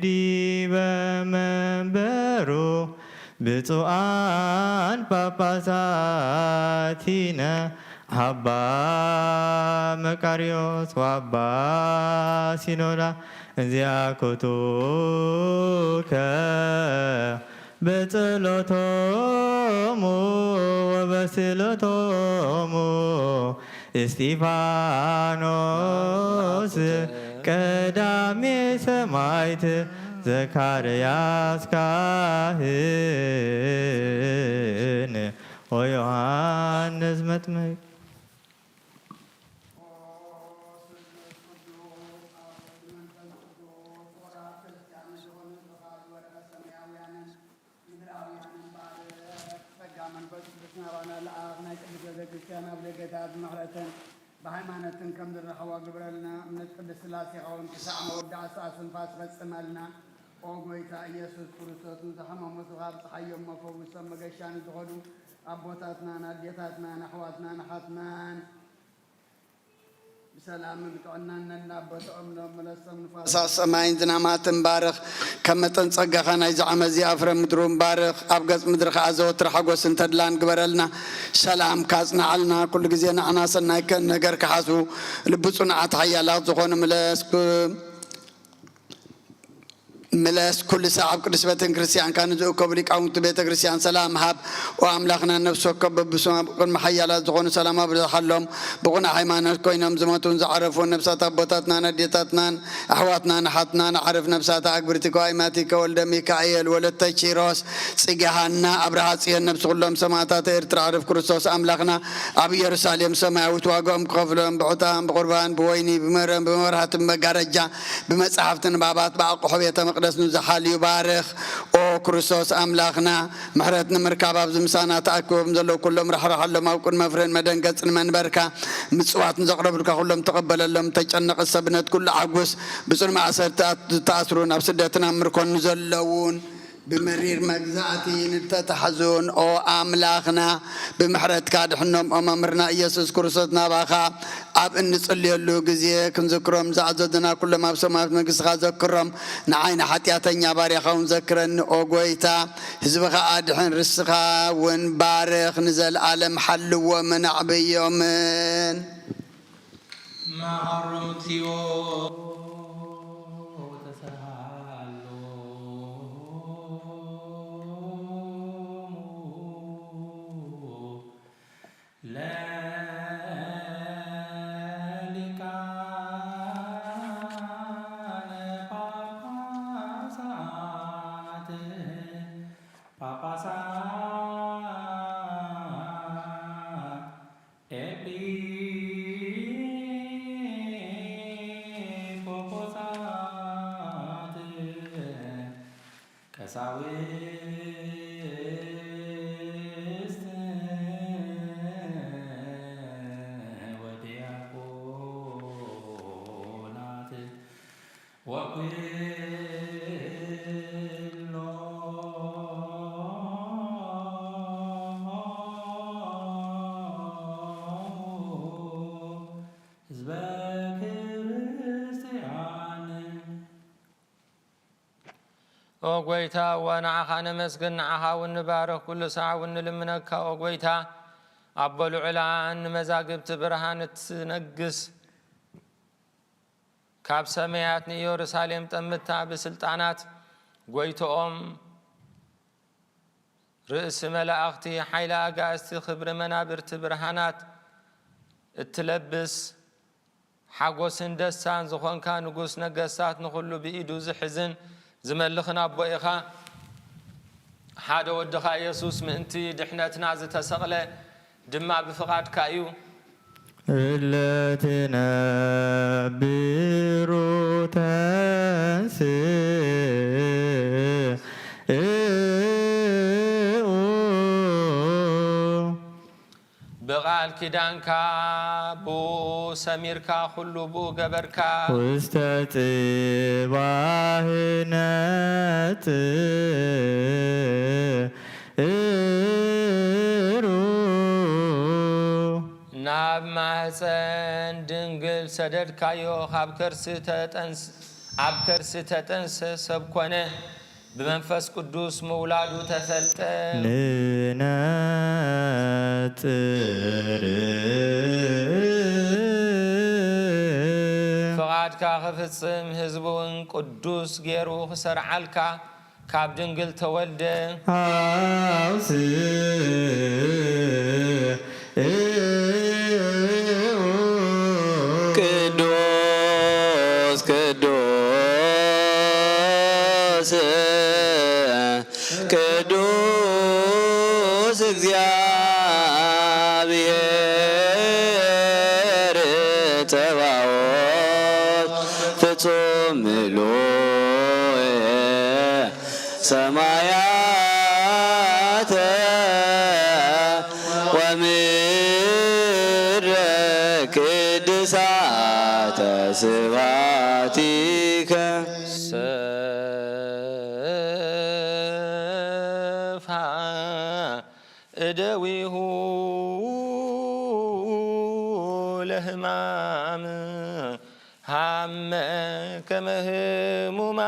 ዲበ መንበሩ ብፁዓን ጳጳሳቲነ አባ መቃርዮስ ወአባ ሲኖዳ እንዚአኩቱከ በጸሎቶሙ ወበስእለቶሙ እስጢፋኖስ ቀዳሜ ሰማዕት ዘካርያስ ካህን ወዮሐንስ መጥምቅ። ምድራውያን እምበኣር ጸጋ መንፈስ ቅዱስ ናባና ለኣኽ። ናይ ቅድስት ቤተ ክርስቲያን ኣብ ደገታት ምሕረትን ብሃይማኖትን ከም ዝራኸቦ ግብረልና። እምነት ቅድስት ሥላሴኻ እውን ክሳዕ መወዳእታ እስትንፋስ ፈጽመልና። ኦ ጐይታ ኢየሱስ ክርስቶስ፣ ንዝሓመሙ ስኻ ኣብጽሓዮም፣ መፈውሶም መገሻ ንዝኸዱ ኣቦታትናን ኣዴታትናን ኣሕዋትናን ኣሓትናን ብሰላምን ብጥዕናን ነናቦትኦም ሎም መለሶም ንፋሳት ሰማይን ዝናማትን ባርኽ። ከም መጠን ጸጋኻ ናይዚ ዓመት እዚኣ ፍረ ምድሩ እውን ባርኽ። ኣብ ገጽ ምድሪ ኸኣ ዘወትር ሓጎስን ተድላን ግበረልና። ሰላምካ ኣጽንዓልና። ኩሉ ግዜ ንዓና ሰናይ ከ-፣ ነገር ክሓስቡ ልቢ ጽኑዓት ሓያላት ዝኾኑ ምለስ። ምለስ። ኩሉ ሳዕ ኣብ ቅድስት ቤተ ክርስቲያንካ ንዝእከቡ ሊቃውንቲ ቤተ ክርስቲያን ሰላም ሃብ። ኦ ኣምላኽና፣ ነፍሲ ወከፍ በብስማ ቅድሚ ሓያላት ዝኾኑ ሰላም ኣብዝሓሎም። ብቕኑዕ ሃይማኖት ኮይኖም ዝሞቱን ዝዓረፉን ነፍሳት ኣቦታትናን ኣዴታትናን ኣሕዋትናን ኣሓትናን ኣዕርፍ ነፍሳት ኣግብርቲከ ወኣይማቲከ ወልደ ሚካኤል ወለተ ኪሮስ ጽጌ ሃና ኣብርሃ ጽዮን ነፍሲ ኩሎም ሰማእታት ኤርትራ ኣዕርፍ ክርስቶስ ኣምላኽና ኣብ ኢየሩሳሌም ሰማያዊት ዋጋኦም ክኸፍሎም ብዕጣን ብቑርባን ብወይኒ ብመረን ብመብራህትን ብመጋረጃ ብመጻሕፍቲ ንባባት ብኣቕሑ ቤተ መቕደስ ንዝሓልዩ ባርኽ። ኦ ክርስቶስ ኣምላኽና፣ ምሕረት ንምርካብ ኣብዚ ምሳና ተኣኪቦም ዘለዉ ኩሎም ራሕርሓሎም፣ ኣብ ቅድሚ መፍረን መደንገጽን መንበርካ ምጽዋት ንዘቕረብልካ ኩሎም ተቐበለሎም። ተጨነቐ ሰብነት ኩሉ ዓጉስ፣ ብጽኑ ማእሰርቲ ዝተኣስሩን ኣብ ስደትን ኣብ ምርኮን ንዘለዉን ብመሪር መግዛእቲ ንተታሕዙን ኦ ኣምላኽና፣ ብምሕረትካ ድሕኖም። ኦ መምህርና ኢየሱስ ክርስቶስ፣ ናባኻ ኣብ እንጽልየሉ ግዜ ክንዝክሮም ዝኣዘዝና ኩሎም ኣብ ሰማያት መንግስትኻ ዘክሮም። ንዓይ ንሓጢኣተኛ ባርያኻ እውን ዘክረኒ ኦ ጐይታ። ህዝብኻ ኣድሕን፣ ርስኻ እውን ባርኽ፣ ንዘለኣለም ሓልዎምን ኣዕብዮምን። መሃሮም ቀሳውስት ወዲያቆናት ወኩሎ ህዝበ ክርስቲያን። ኦ ጐይታ፣ እወ፣ ንዓኻ ነመስግን፣ ንዓኻ እውን ንባርኽ፣ ኩሉ ሳዕ እውን ንልምነካ። ኦ ጐይታ፣ ኣቦ ልዑላን ንመዛግብቲ ብርሃን እትነግስ፣ ካብ ሰማያት ንኢየሩሳሌም ጠምታ ብስልጣናት ጐይትኦም ርእሲ መላእኽቲ፣ ሓይሊ ኣጋእዝቲ፣ ክብሪ መናብርቲ ብርሃናት እትለብስ፣ ሓጎስን ደስታን ዝኾንካ ንጉስ ነገስታት፣ ንኹሉ ብኢዱ ዝሕዝን ዝመልኽን ኣቦ ኢኻ። ሓደ ወድኻ ኢየሱስ ምእንቲ ድሕነትና ዝተሰቕለ ድማ ብፍቓድካ እዩ። እለ ትነብሩ ተንስኡ። ብቓል ኪዳንካ ብኡ ሰሚርካ፣ ኩሉ ብኡ ገበርካ። ውስተ ጽባህ ነጽሩ። ናብ ማህፀን ድንግል ሰደድካዮ፣ ካብ ከርሲ ተጠንስ-፣ ኣብ ከርሲ ተጠንሰ፣ ሰብ ኮነ፣ ብመንፈስ ቅዱስ ምውላዱ ተፈልጠ። ንነጽር። ፍቓድካ ክፍጽም፣ ህዝቢ እውን ቅዱስ ገይሩ ክሰርዓልካ፣ ካብ ድንግል ተወልደ። ኣውስኡ። ቅዱስ ቅዱስ ቅዱስ እግዚኣብሔር ጸባኦት ፍጹም ምሉእ ሰማያተ ወምድረ ቅድሳተ ስብሐቲከ። ስብሐ እደዊሁ ለሕማም ሃመ ከመ ህሙማን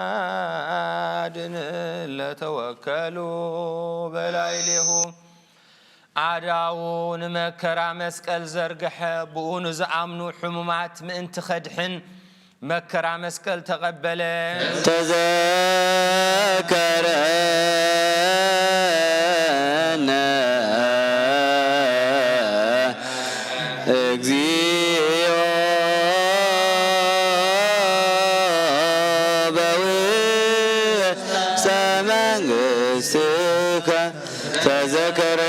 ያድን ለተወከሉ በላዕሌሁ። ኣዳዉ ንመከራ መስቀል ዘርግሐ፣ ብኡ ንዝኣምኑ ሕሙማት ምእንቲ ኸድሕን መከራ መስቀል ተቐበለ። ተዘከረነ እግዚኦ በውስተ መንግሥትከ። ተዘከረ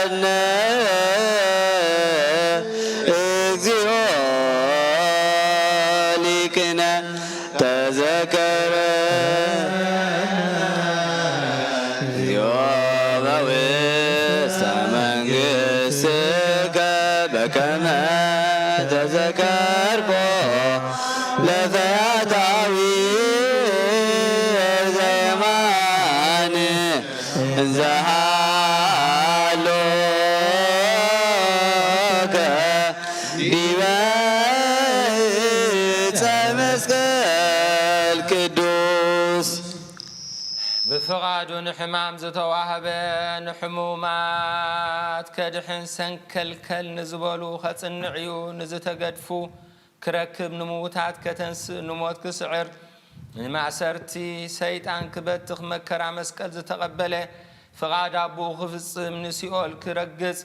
እነ እግዚኦ ሊቅነ። ተዘከረ እግዚኦ በውስተ መንግሥትከ በከመ ተዘከርኮ ለፈያታዊ ዘየማን እንዘሃሎከ ዲበ ዕፀ መስቀል ቅዱስ። ብፍቓዱ ንሕማም ዝተዋህበ፣ ንሕሙማት ከድሕን፣ ሰንከልከል ንዝበሉ ከጽንዕ እዩ፣ ንዝተገድፉ ክረክብ፣ ንምዉታት ከተንስእ፣ ንሞት ክስዕር፣ ንማእሰርቲ ሰይጣን ክበትኽ፣ መከራ መስቀል ዝተቐበለ፣ ፍቓድ ኣቦኡ ክፍጽም፣ ንሲኦል ክረግጽ፣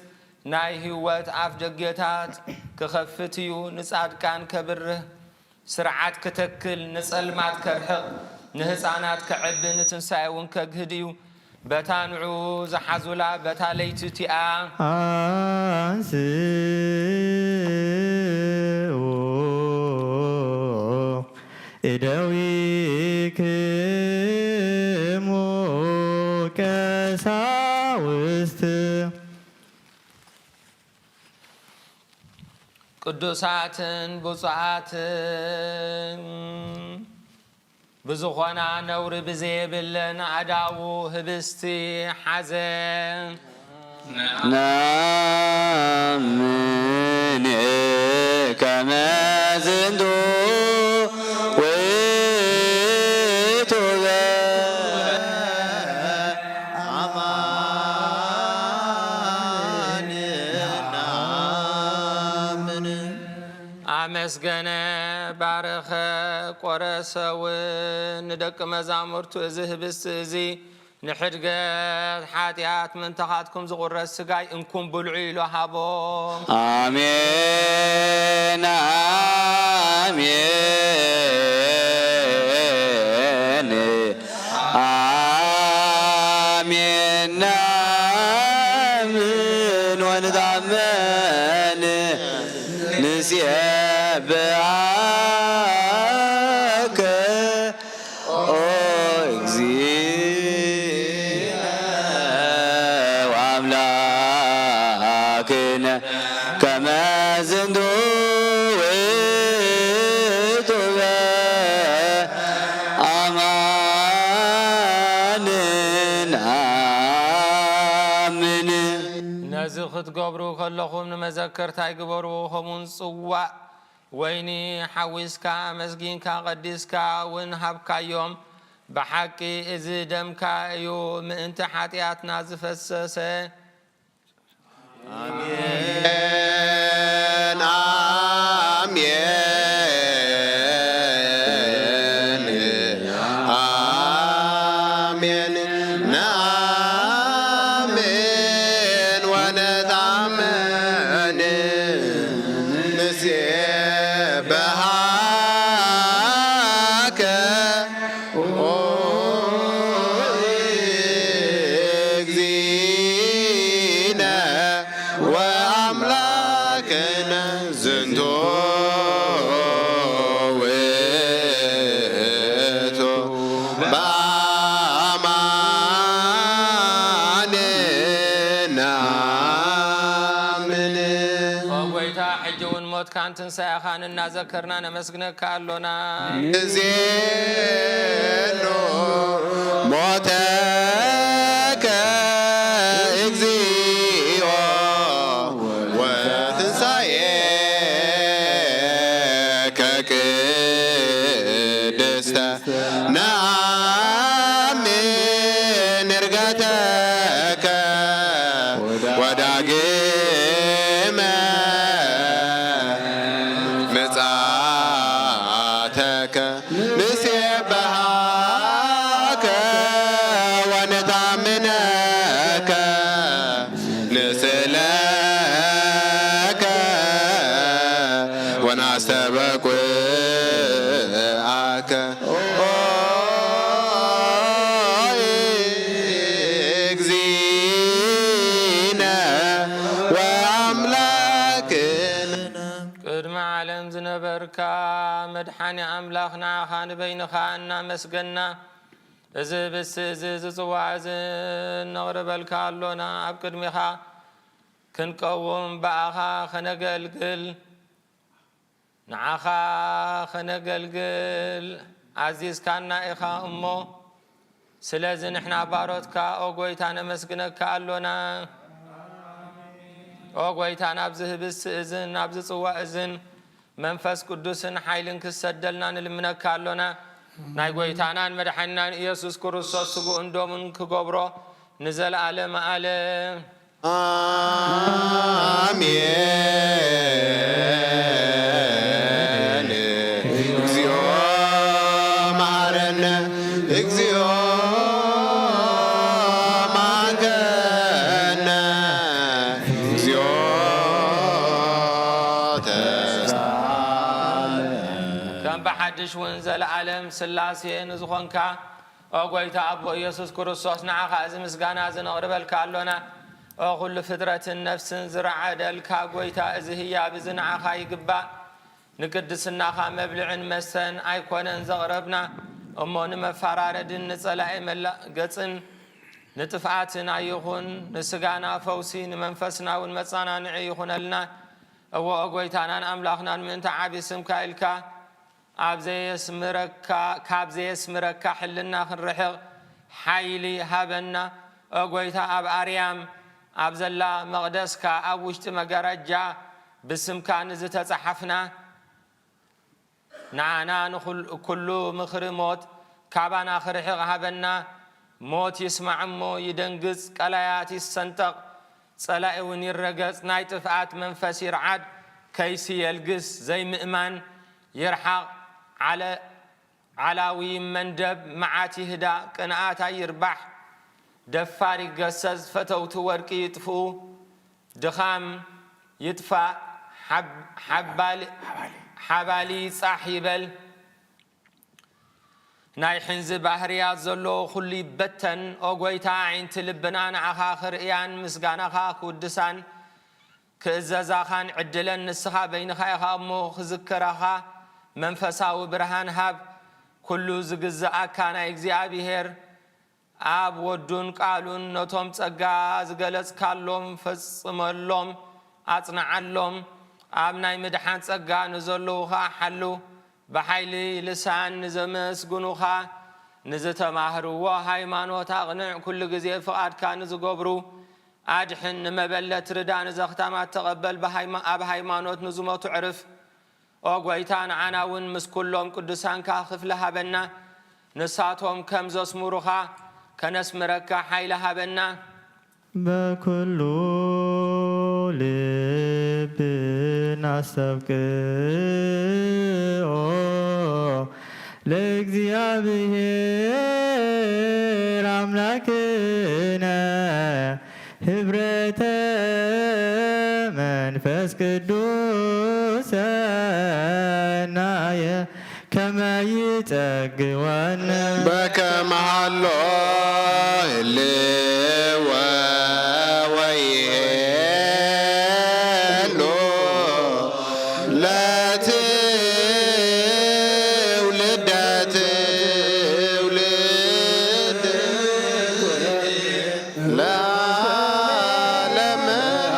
ናይ ህይወት ኣፍ ደጌታት ክኸፍት እዩ፣ ንጻድቃን ከብርህ፣ ስርዓት ክተክል፣ ንጸልማት ከርሕቕ፣ ንህፃናት ከዕቢ፣ ንትንሳኤ እውን ከግህድ እዩ። በታ ንዑ ዝሓዙላ በታ ለይቲ እቲኣ። አንስኡ እደዊክሙ ቀሳውስት። ቅዱሳትን ብፁዓትን ብዝኾና ነውሪ ብዘየብለን ኣእዳዉ ህብስቲ ሓዘ። ነአምን ከመ ዝንቱ ውእቱ አማን ነአምን። ኣመስገነ፣ ባረኸ፣ ቆረሰ እውን ንደቂ መዛሙርቱ፣ እዚ ህብስቲ እዚ ንሕድገት ሓጢኣት ምእንታኻትኩም ዝቑረስ ስጋይ፣ እንኩም ብልዑ ኢሉ ሃቦም። ኣሜን፣ ኣሜን፣ ኣሜን። ነአምን ወንትአመን ንሴብሐከ ኦ እግዚእነ ወአምላክነ ከመ ዝንቱ ውእቱ አማን ነአምን። ነዚ ክትገብሩ ከለኹም ንመዘከርታይ ግበርዎ። ከምኡውን ጽዋእ ወይኒ ሓዊስካ ኣመስጊንካ ቀዲስካ እውን ሃብካዮም። ብሓቂ እዚ ደምካ እዩ፣ ምእንቲ ሓጢኣትና ዝፈሰሰ። ኣሜን፣ ኣሜን፣ ኣሜን። ነአምን ወነትአመን ንሴብሐከ ኦ እግዚእነ ወአምላክነ ዝንቱ ውእቱ በአማን ነአምን። ኦ ጐይታ፣ ሕጂ እውን ሞትካን ትንሳኤኻን እናዘከርና ነመስግነካ ኣሎና። ንዜኑ ሞተከ እግዚኦ ወትንሳኤከ ቅድስተ ነአምን ዕርገተከ ወዳግመ ምጽአተከ ንሴብሐከ ወነታምነከ ንስእለከ ወናስተበቁዐከ ኦ እግዚእነ ወአምላክነ። ቅድሚ ዓለም ዝነበርካ መድሓኒ ኣምላኽ፣ ንዓኻ ንበይንኻ እናመስገና፣ እዚ ብስ-፣ እዚ ዝጽዋዕ እዚ እነቕርበልካ ኣሎና። ኣብ ቅድሚኻ ክንቀውም፣ ብኣኻ ኸነገልግል፣ ንዓኻ ኸነገልግል ኣዚዝካና ኢኻ እሞ፣ ስለዚ ንሕና ባሮትካ፣ ኦ ጐይታ፣ ነመስግነካ ኣሎና። ኦ ጐይታ፣ ናብዚ ህብስቲ እዝን ናብዚ ጽዋእ እዝን መንፈስ ቅዱስን ሓይልን ክሰደልና ንልምነካ ኣሎና። ናይ ጐይታናን መድሓኒናን ኢየሱስ ክርስቶስ ስግኡን ደሙን ክገብሮ ንዘለኣለመ ኣለም። ኣሜን። እግዚኦ መሐረነ፣ እግዚኦ መሐረነ፣ እግዚኦ ተሳለ። ከም ብሓድሽ እውን ዘለኣለም ስላሴ ንዝኾንካ ኦ ጐይታ ኣቦ ኢየሱስ ክርስቶስ፣ ንዓኻ እዚ ምስጋና እዚ ነቕርበልካ ኣሎና። ኦ ኵሉ ፍጥረትን ነፍስን ዝረዓደልካ ጐይታ፣ እዚ ህያብ እዚ ንዓኻ ይግባእ። ንቅድስናኻ መብልዕን መስተን ኣይኮነን ዘቕረብና፣ እሞ ንመፋራረድን ንጸላኢ መላገጽን ንጥፍኣትን ኣይኹን። ንስጋና ፈውሲ፣ ንመንፈስና እውን መጸናንዒ ይኹነልና። እወ ጐይታናን ኣምላኽናን፣ ምእንቲ ዓቢ ስምካ ኢልካ ኣብ ዘየስምረካ፣ ካብ ዘየስምረካ ሕልና ክንርሕቕ ሓይሊ ሃበና። ኦ ጐይታ፣ ኣብ ኣርያም ኣብ ዘላ መቕደስካ ኣብ ውሽጢ መጋረጃ ብስምካ ንዝተጻሓፍና፣ ንዓና ንኹል-፣ ኩሉ ምኽሪ ሞት ካባና ክርሕቕ ሃበና። ሞት ይስማዕ እሞ ይደንግጽ፣ ቀላያት ይሰንጠቕ፣ ጸላኢ እውን ይረገጽ። ናይ ጥፍኣት መንፈስ ይርዓድ፣ ከይሲ የልግስ፣ ዘይምእማን ይርሓቕ፣ ዓለ-፣ ዓላዊ መንደብ መዓት ይህዳእ፣ ቅንኣት ኣይርባሕ፣ ደፋር ይገሰጽ፣ ፈተውቲ ወርቂ ይጥፍኡ፣ ድኻም ይጥፋእ፣ ሓብ-፣ ሓባሊ-፣ ሓባሊ ጻሕ ይበል። ናይ ሕንዚ ባህርያት ዘለዎ ኩሉ ይበተን። ኦ ጐይታ፣ ኣዒንቲ ልብና ንዓኻ ክርእያን ምስጋናኻ ክውድሳን ክእዘዛኻን ዕድለን። ንስኻ በይንኻ ኢኻ እሞ ክዝክራኻ መንፈሳዊ ብርሃን ሃብ። ኩሉ ዝግዝኣካ ናይ እግዚኣብሔር ኣብ ወዱን ቃሉን ነቶም ጸጋ ዝገለጽካሎም ፈጽመሎም፣ ኣጽንዓሎም። ኣብ ናይ ምድሓን ጸጋ ንዘለዉ ኸኣ ሓሉ። ብሓይሊ ልሳን ንዘመስግኑኻ፣ ንዝተማህርዎ ሃይማኖት ኣቕንዕ። ኩሉ ግዜ ፍቓድካ ንዝገብሩ ኣድሕን። ንመበለት ርዳ፣ ንዘኽታማት ተቐበል። ብሃይማ-፣ ኣብ ሃይማኖት ንዝሞቱ ዕርፍ። ኦ ጐይታ፣ ንዓና እውን ምስ ኩሎም ቅዱሳንካ ክፍሊ ሃበና። ንሳቶም ከም ዘስምሩኻ ከነስምረካ ሓይሊ ሃበና። በኩሉ ልብና ነስተብቅዖ ለእግዚኣብሔር ኣምላክነ ህብረተ መንፈስ ቅዱስ ሰናየ ከመ ይጸግወነ። በከመ ሃሎ ህልወ ወይሄሉ ለትውልደ ትውልድ ለዓለመ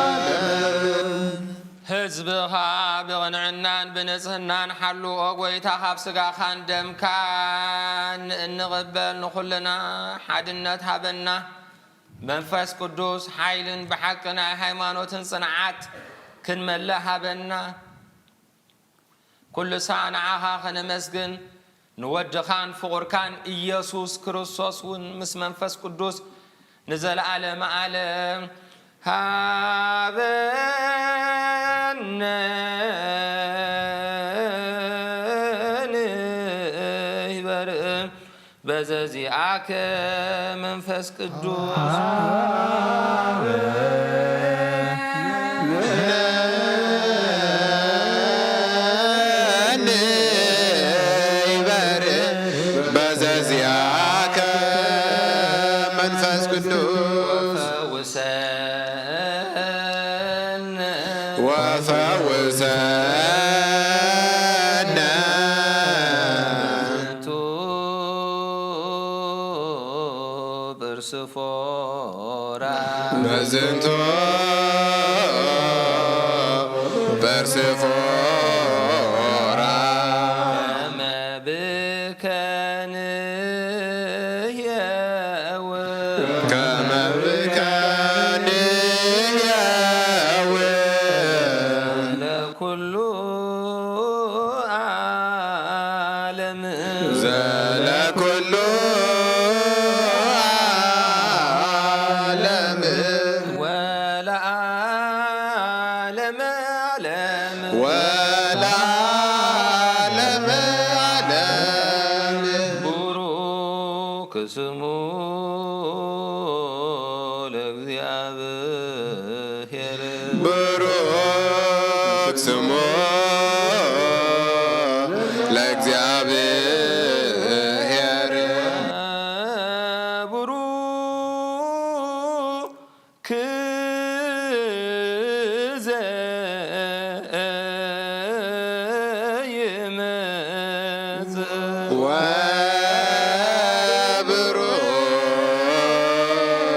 ዓለም። ህዝብኻ ብቕንዕናን ብንጽህናን ሓሉ። ኦ ጐይታ፣ ካብ ስጋኻን ደምካን እንቕበል ንኹልና ሓድነት ሃበና። መንፈስ ቅዱስ ሓይልን ብሓቂ ናይ ሃይማኖትን ጽንዓት ክንመልእ ሃበና። ኩሉ ሳዕ ንዓኻ ከነመስግን፣ ንወድኻን ፍቑርካን ኢየሱስ ክርስቶስ እውን ምስ መንፈስ ቅዱስ ንዘለዓለመ ዓለም ሃበነ ንበርእ። በዘዚኣከ መንፈስ ቅዱስ ንበርእ። በዘዚኣከ መንፈስ ቅዱስ ወፈውሰነ። በዝንቱ በርስፎራ። በዝንቱ በርስፎራ። ከመ ብከ ንሕየው። ከመ ብከ ንሕየው። ኩሉ ዓለም ዘለኩሉ ዓለም ወለዓለመ ዓለም ወለዓለመ ዓለም ቡሩክ ስሙ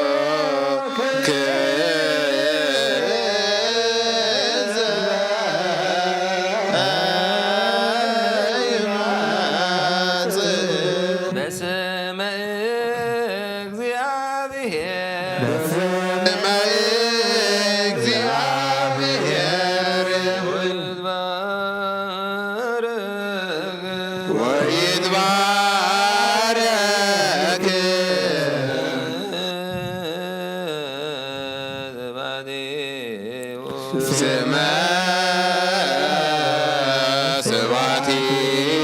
ወብሩክ ዘእይመጽእ በስመ እግዚአብሔር በስመ እግዚአብሔር ወይትባረክ ወይትባረክ ስብሐቲሁ ስመ ስብሐቲሁ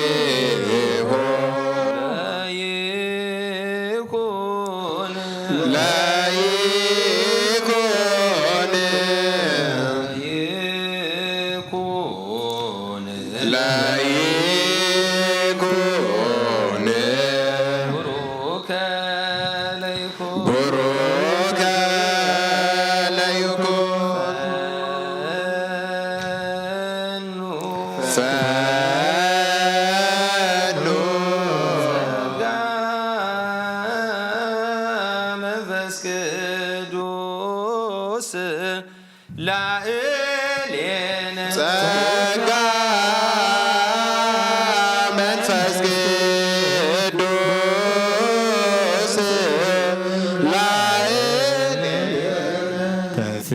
ለይኩን ለይኩን ለይኩን ለይኩን ቡሩከ ለይኩን ቡሩከ ለይኩን ፈኑ ፈኑ ጸጋ መንፈስ ቅዱስ ላዕሌነ ጸጋ መንፈስ ቅዱስ ላዕሌነ ተስ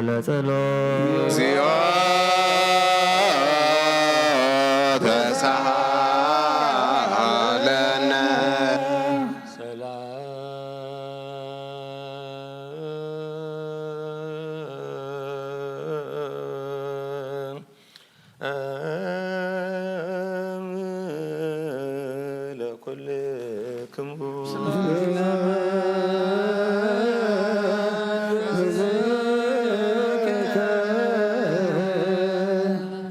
ለጸሎት እግዚኦ ተሳሃለነ ሰላም ለኩልክሙ።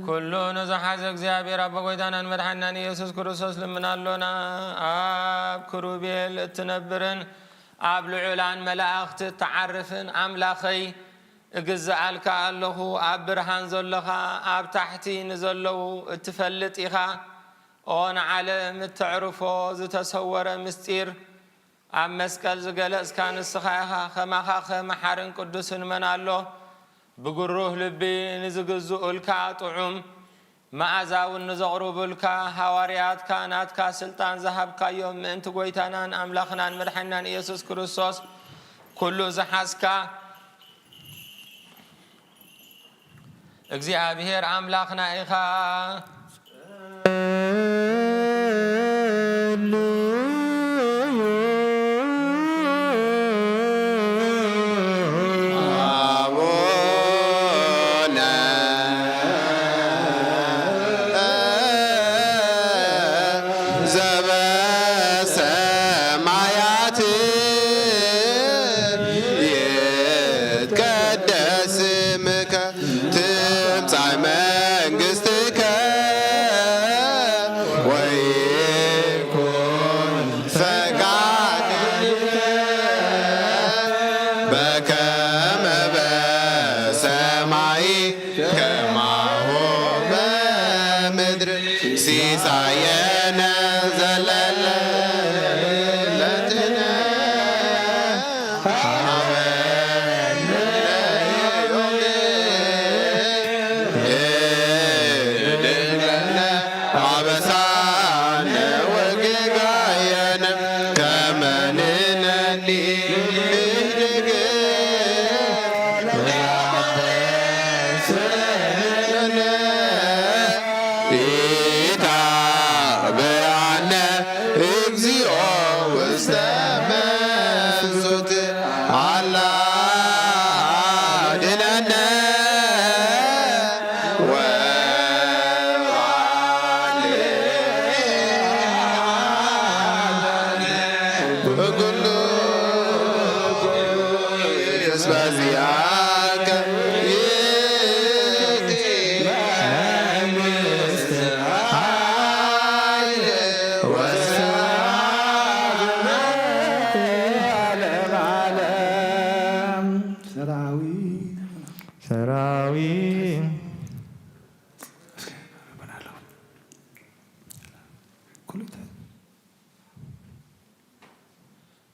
ኩሉ ንዝሓዘ እግዚኣብሔር ኣቦ ጎይታናን መድሓናን ኢየሱስ ክርስቶስ ልምና ኣሎና። ኣብ ክሩቤል እትነብርን ኣብ ልዑላን መላእኽቲ እትዓርፍን ኣምላኸይ፣ እግዝኣልካ ኣለኹ። ኣብ ብርሃን ዘሎኻ፣ ኣብ ታሕቲ ንዘለዉ እትፈልጥ ኢኻ። ኦ ንዓለም እተዕርፎ ዝተሰወረ ምስጢር፣ ኣብ መስቀል ዝገለጽካ ንስኻ ኢኻ። ከማኻኸ መሓርን ቅዱስን መን ኣሎ? ብግሩህ ልቢ ንዝግዝኡልካ ጥዑም መኣዛ እውን ንዘቕርቡልካ ሃዋርያትካ ናትካ ስልጣን ዝሃብካዮም ምእንቲ ጐይታናን ኣምላኽናን መድሓኒናን ኢየሱስ ክርስቶስ ኩሉ ዝሓዝካ እግዚኣብሔር ኣምላኽና ኢኻ። ኣቡነ ዘበሰማያት ይትቀደስ ስምከ ትምጻእ መንግስትከ ወይኩን ፈቃድከ በከመ በሰማይ ከማሁ በምድር። ሲሳየነ ዘለለ ዕለትነ ሀበነ ዮም። እድግ ለነ አበሳነ ወጌጋየነ ከመ ንሕነኒ ንህድግ ለነ ኢታ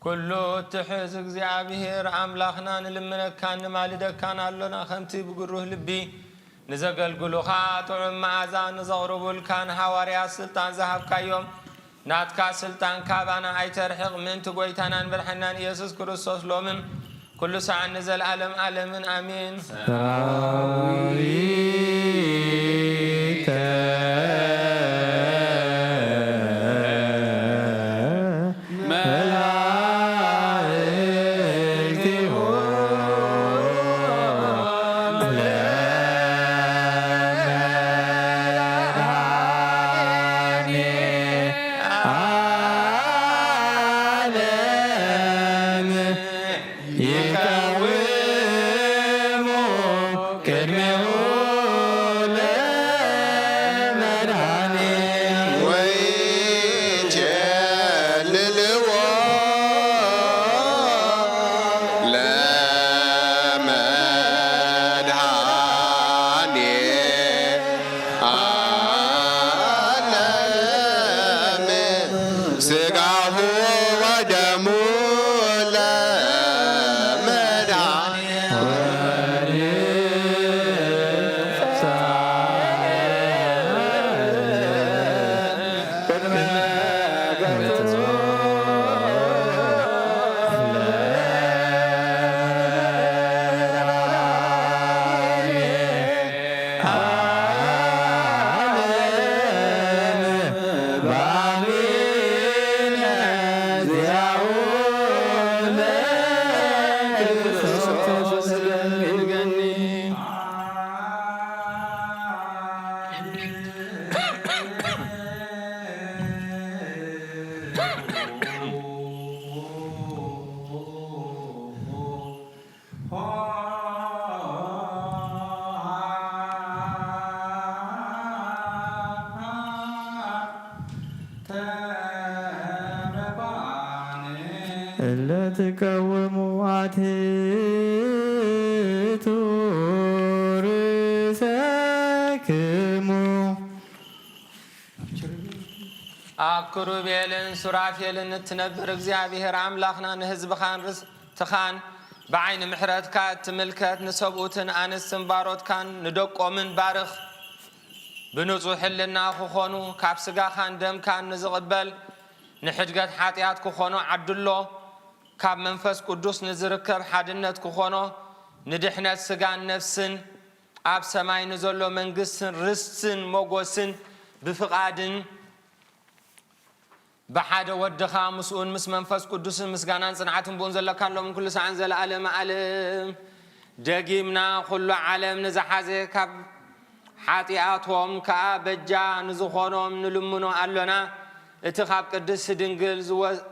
ኩሉ እትሕዝ እግዚኣብሔር ኣምላኽና፣ ንልምነካን ንማልደካን ኣሎና። ከምቲ ብግሩህ ልቢ ንዘገልግሉኻ ጥዑም መዓዛ ንዘቕርቡልካ ንሃዋርያት ስልጣን ዝሃብካዮም፣ ናትካ ስልጣን ካባና ኣይተርሕቕ። ምእንቲ ጐይታናን መድሓናን ኢየሱስ ክርስቶስ ሎምን ኩሉ ሰዓት ንዘለዓለም ዓለምን ኣሜን። ሰራዊተ መላእክቲሁ ለመድኃኔ ዓለም ይቀውሙ ቅድሜሁ ለመድኃኔ ወይኬልልዎ ለመድኃኔ ዓለም ሥጋሁ ወደሙ ለመድኃኔ እለ ትቀውሙ ኣትሕቱ ርእሰክሙ። ኣብ ክሩቤልን ሱራፌልን እትነብር እግዚኣብሔር ኣምላኽና፣ ንህዝብኻን ርስትኻን ብዓይኒ ምሕረትካ እትምልከት፣ ንሰብኡትን ኣንስትን ባሮትካን ንደቆምን ባርኽ። ብንጹሕ ሕልና ክኾኑ፣ ካብ ስጋኻን ደምካን ንዝቕበል፣ ንሕድገት ሓጢኣት ክኾኖ ዓድሎ። ካብ መንፈስ ቅዱስ ንዝርከብ ሓድነት ክኾኖ፣ ንድሕነት ስጋን ነፍስን፣ ኣብ ሰማይ ንዘሎ መንግስትን ርስትን ሞጎስን ብፍቓድን ብሓደ ወድኻ ምስኡን ምስ መንፈስ ቅዱስን ምስጋናን ጽንዓትን ብኡን ዘለካ ሎምን ኩሉ ሰዓን ዘለዓለመ ዓለም። ደጊምና ኩሉ ዓለም ንዝሓዘ ካብ ሓጢኣቶም ከኣ በጃ ንዝኾኖም ንልምኖ ኣሎና። እቲ ካብ ቅድስቲ ድንግል ዝወ-፣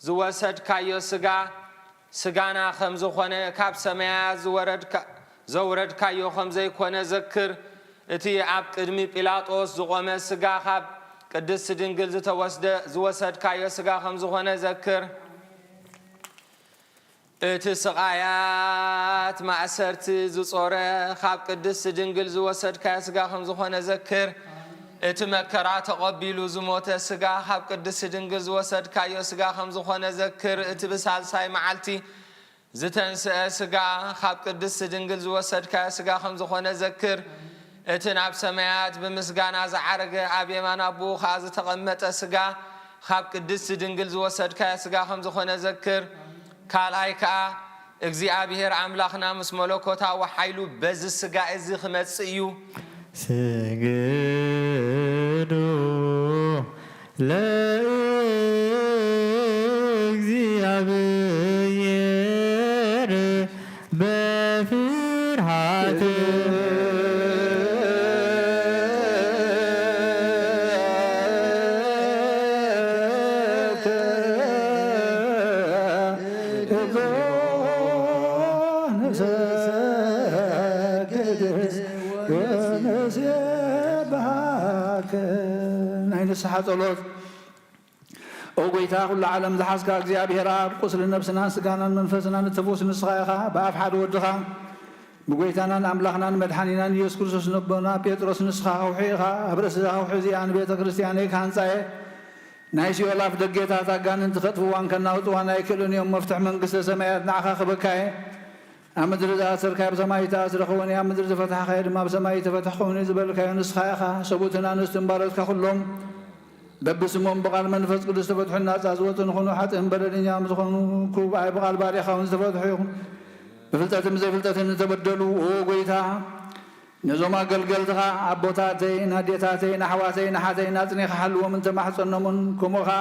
ዝወሰድካዮ ስጋ፣ ስጋና ከም ዝኾነ፣ ካብ ሰማያት ዝወረድካ-፣ ዘውረድካዮ ከም ዘይኮነ ዘክር። እቲ ኣብ ቅድሚ ጲላጦስ ዝቖመ ስጋ፣ ካብ ቅድስቲ ድንግል ዝተወስደ፣ ዝወሰድካዮ ስጋ ከም ዝኾነ ዘክር። እቲ ስቓያት ማእሰርቲ ዝጾረ፣ ካብ ቅድስቲ ድንግል ዝወሰድካዮ ስጋ ከም ዝኾነ ዘክር። እቲ መከራ ተቐቢሉ ዝሞተ ስጋ፣ ካብ ቅድስቲ ድንግል ዝወሰድካዮ ስጋ ከም ዝኾነ ዘክር። እቲ ብሳልሳይ መዓልቲ ዝተንስአ ስጋ፣ ካብ ቅድስቲ ድንግል ዝወሰድካዮ ስጋ ከም ዝኾነ ዘክር። እቲ ናብ ሰማያት ብምስጋና ዝዓረገ፣ ኣብ የማን ኣቦኡ ኸኣ ዝተቐመጠ ስጋ፣ ካብ ቅድስቲ ድንግል ዝወሰድካዮ ስጋ ከም ዝኾነ ዘክር። ካልኣይ ከኣ፣ እግዚኣብሔር ኣምላኽና ምስ መለኮታዊ ሓይሉ በዚ ስጋ እዚ ክመጽእ እዩ። ስግዱ ለእግዚኣብሔር በፍርሃት። ናይ ንስሓ ጸሎት። ኦ ጐይታ፣ ኩሉ ዓለም ዝሓዝካ እግዚኣብሔር ኣብ፣ ቁስሊ ነፍስናን ስጋናን መንፈስናን እትፍውስ ንስኻ ኢኻ። ብኣፍ ሓደ ወድኻ፣ ብጐይታናን ኣምላኽናን መድሓኒናን ኢየሱስ ክርስቶስ፣ ነቦና ጴጥሮስ፣ ንስኻ ከውሒ ኢኻ። ኣብ ርእሲ እዛ ከውሒ እዚኣ ንቤተ ክርስቲያነይ ክሃንጻ እየ። ናይ ሲኦል ኣፍ ደጌታት ኣጋንንቲ ከጥፍዋን ከናውጽዋን ኣይክእሉን እዮም። መፍትሕ መንግስተ ሰማያት ንዓኻ ክበካየ። ኣብ ምድሪ ዝኣሰርካዮ ብሰማይ ይተኣስረ ክውን እዩ፣ ኣብ ምድሪ ዝፈታሕካዮ ድማ ብሰማይ ይተፈትሕ ክውን እዩ ዝበልካዮ ንስኻ ኢኻ። ሰብኡትን ኣንስትን ባሮትካ ኩሎም በብስሞም ብቓል መንፈስ ቅዱስ ዝተፈትሑን ናጻ ዝወጹ ንኹኑ፣ ሓጥእን በደለኛም ዝኾኑ ኩብኣይ ብቓል ባሪኻ እውን ዝተፈትሑ ይኹን። ብፍልጠትን ብዘይፍልጠትን ዝተበደሉ፣ ኦ ጎይታ፣ ነዞም ኣገልገልትኻ ኣቦታተይን ኣዴታተይን ኣሕዋተይን ኣሓተይን ኣጽኒኻ ሓልዎም እንተማሕጸኖምን፣ ከምኡ ኸኣ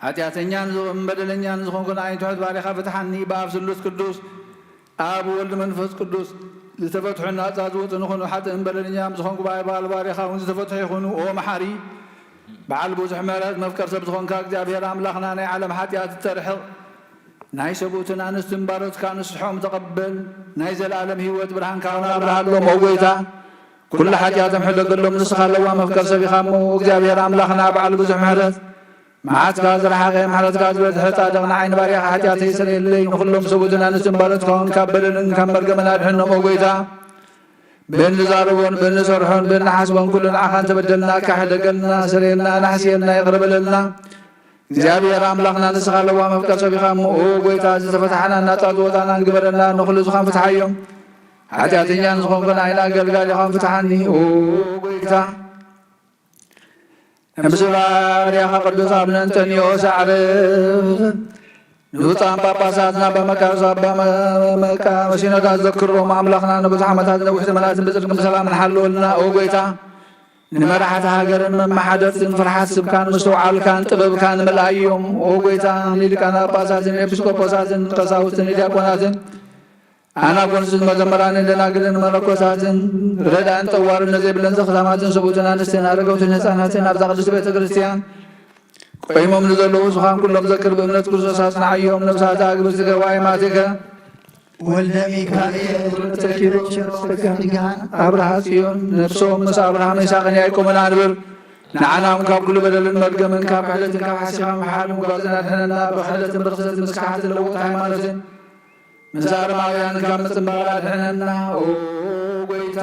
ሓጢኣተኛን ዝ-፣ በደለኛን ዝኾንኩ ንዓይ ትሑት ባሪኻ ፍትሓኒ። ብኣብ ስሉስ ቅዱስ፣ ኣብ ወልድ መንፈስ ቅዱስ ዝተፈትሑ ናጻ ዝወጹ ንኹኑ፣ ሓጥእን በደለኛን ዝኾንኩ ብኣይ በዓል ባሪኻ እውን ዝተፈትሑ ይኹኑ። ኦ መሓሪ፣ በዓል ብዙሕ ምሕረት፣ መፍቀር ሰብ ዝኾንካ እግዚኣብሔር ኣምላኽና፣ ናይ ዓለም ሓጢኣት እተርሕቕ፣ ናይ ሰብኡትን ኣንስትን ባሮትካ ንስሖም ተቐበል። ናይ ዘለኣለም ህይወት ብርሃንካ እውን ኣብርሃሎም። ኦ ጎይታ፣ ኩሉ ሓጢኣቶም ሕደገሎም። ንስኻ ለዋህ መፍቀር ሰብ ኢኻ እሞ፣ እግዚኣብሔር ኣምላኽና፣ በዓል ብዙሕ ምሕረት፣ መዓትካ ዝረሓቐ፣ ምሕረትካ ዝበዝሐ ጻድቕ፣ ንዓይ ንባርያኻ ሓጢኣተይ ስረየለይ፣ ንኹሎም ሰብኡትን ኣንስትን ባሮትካ እውን ካብ በደልን ካብ መርገምን ኣድሕኖም። ኦ ጎይታ፣ ብእንዛረቦን ብእንሰርሖን ብእንሓስቦን ኩሉ ንዓኻ እንተበደልና፣ ካሕደገልና፣ ስረየልና፣ ኣናሕስየልና፣ ይቕረ በለልና። እግዚኣብሔር ኣምላኽና፣ ንስኻ ለዋህ መፍቀር ሰብ ኢኻ እሞ፣ ኦ ጎይታ፣ ዝተፈታሕናን ናጻ ዝወጻናን ግበረና፣ ንኹሉ ዝኾን ፍትሓዮም። ሓጢኣተኛ ንዝኾንኩ ንዓይን ኣገልጋሊኻን ፍትሓኒ፣ ኦ ጎይታ። ንብፁዕ ባርያኻ ቅዱስ ኣቡነ እንጠንዮስ ኣዕርፍ፣ ንብፁዓን ጳጳሳትና፣ ኣባ መቃርዮስ፣ ኣባ መ-፣ መቃ-፣ ሲኖዳ ዘክሮም፣ ኣምላኽና ንብዙሕ ዓመታት ነዊሕ ዘመናትን ብጽድቅን ብሰላምን ሓልወልና። ኦ ጎይታ፣ ንመራሕቲ ሃገርን መመሓደርትን ፍርሓት ስብካን ምስትውዓልካን ጥበብካን ምልኣዮም። ኦ ጎይታ፣ ንሊቃነ ጳጳሳትን ኤጲስቆጶሳትን ቀሳውስትን ዲያቆናትን ኣናብስትን መዘምራንን ደናግልን መነኮሳትን ረዳእን ጠዋርን ነዘይብለን ዘኽታማትን ሰብኡትን ኣንስትን ኣረገውትን ህፃናትን ኣብዛ ቅድስቲ ቤተ ክርስቲያን ቆይሞም ንዘለዉ ስኻን ኩሎም ዘክር ብእምነት ክርስቶስ ኣጽንዓዮም። ነብሳት ኣግብርቲ ገባይ ማቴከ ወልደ ሚካኤል ወለተ ኪሮስ ጸጋ ኪዳን ኣብርሃ ጽዮን ነብሶም ምስ ኣብርሃም ይስሐቅን ያዕቆብን ኣንብር። ንዓናም ካብ ኩሉ በደልን መርገምን ካብ ክሕደትን ካብ ሓሲኻ ምሓርን ምጓዝን ኣድሕነና። ብክሕደትን ብርክሰትን ምስ ከሓድቲ ለወጥቲ ሃይማኖትን ምስ ኣረማውያን ካብ ምጽንባር ኣድሕነና። ኦ ጎይታ፣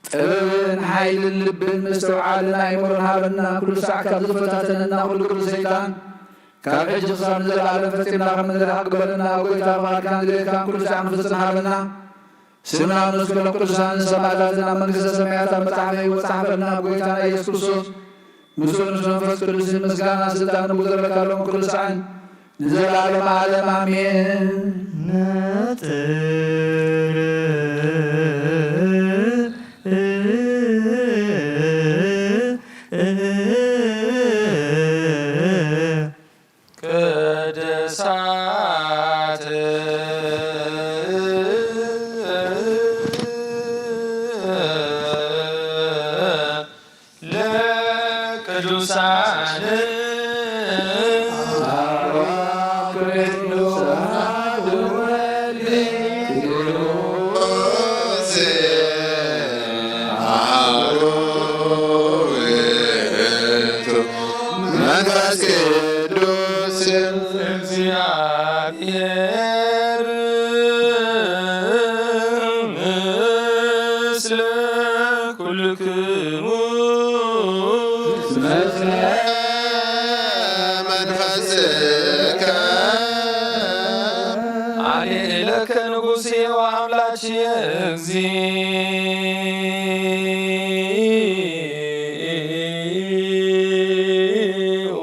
ጥበብን ሓይልን ልብን ምስትውዓልን ኣእምሮን ሃበና። ኩሉ ሳዕ ካብ ዝፈታተነና ኩሉ ግብሪ ሰይጣን ካብ ሕጂ ክሳብ ንዘለኣለም ፈጺምና ከም እንርሕቕ ግበረና። ኦ ጎይታ፣ ፍቓድካን ድሌትካን ኩሉ ሳዕ ክንፍጽም ሃበና። ስምና ምስ ኩሎም ቅዱሳን ሰማዕታትን ኣብ መንግስተ ሰማያት ኣብ መጽሓፈ ህይወት ጸሓፈና። ብጎይታና ኢየሱስ ክርስቶስ፣ ምስኡ ምስ መንፈስ ቅዱስ ምስጋና ስልጣን ንጉስ ዘለካ ሎም ኩሉ ሳዕን ንዘለዓለም ዓለም ኣሜን። ነጽር ቅድሳት ለቅዱሳን መንፈስ ቅዱስ እግዚአብሔር ምስለ ኩልክሙ። ምስለ መንፈስከ። አሜን። ለከ ንጉሴ ወአምላኬ እግዚኦ።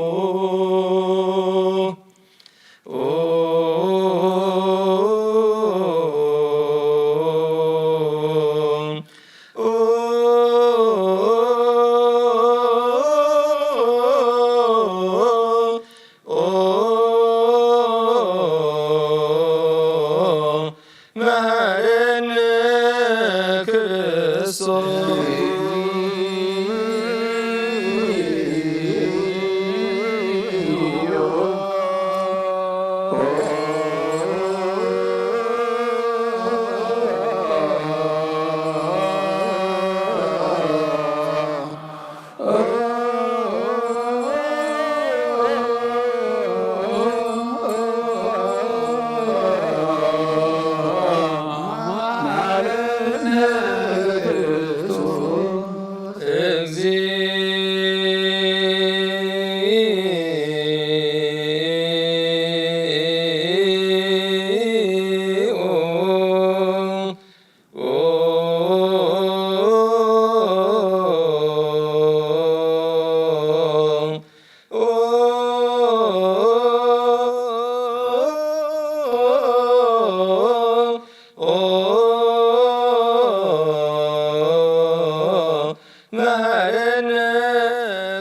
መሐረነ ክርስቶስ። መሐረነ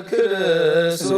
ክርስቶስ።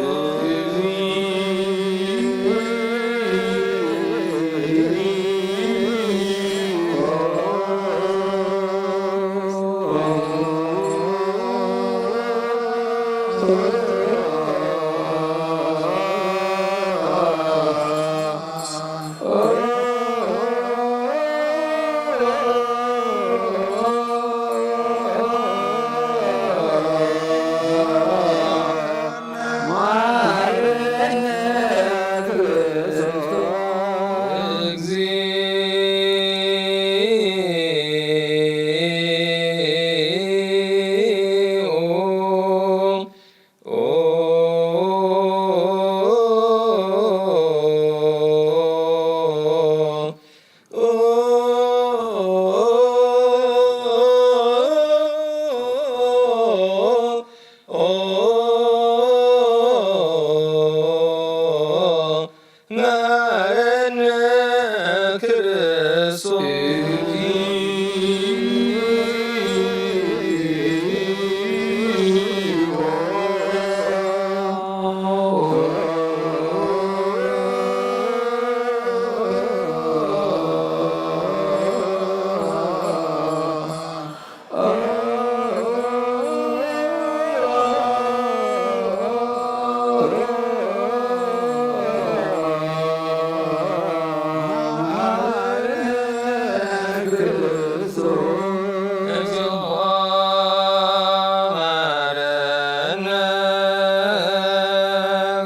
መሐረነ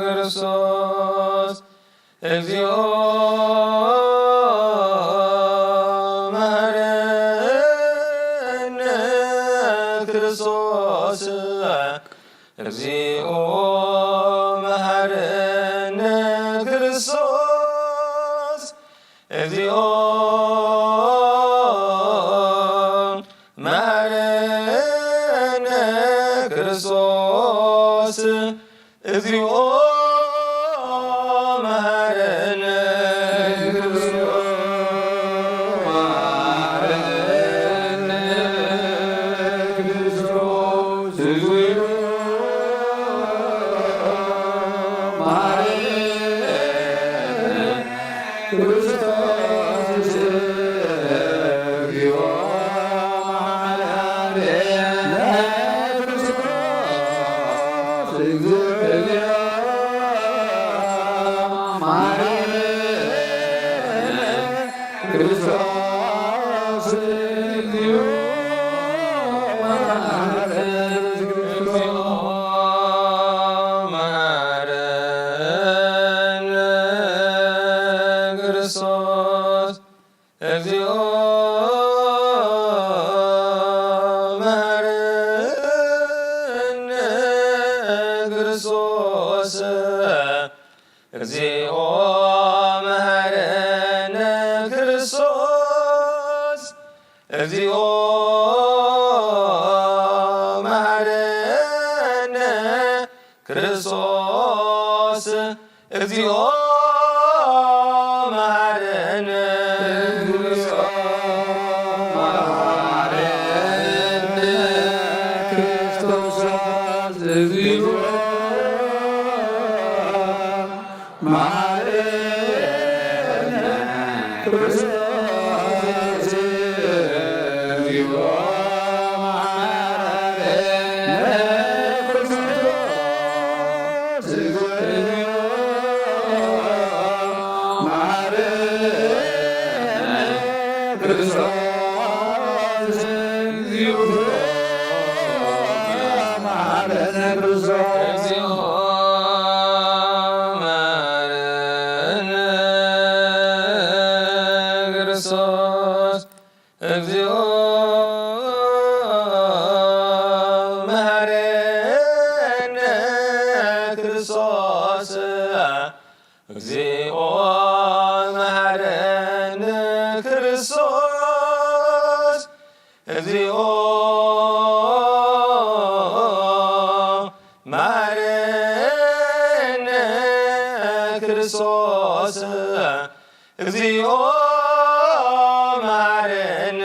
ክርስቶስ። እግዚኦ መሐረነ ክርስቶስ። እግዚኦ መሐረነ ክርስቶስ። እግዚኦ መሐረነ ክርስቶስ። እግዚኦ መሐረነ። እግዚኦ መሐረነ ክርስቶስ። እግዚኦ መሐረነ ክርስቶስ። እግዚኦ መሐረነ።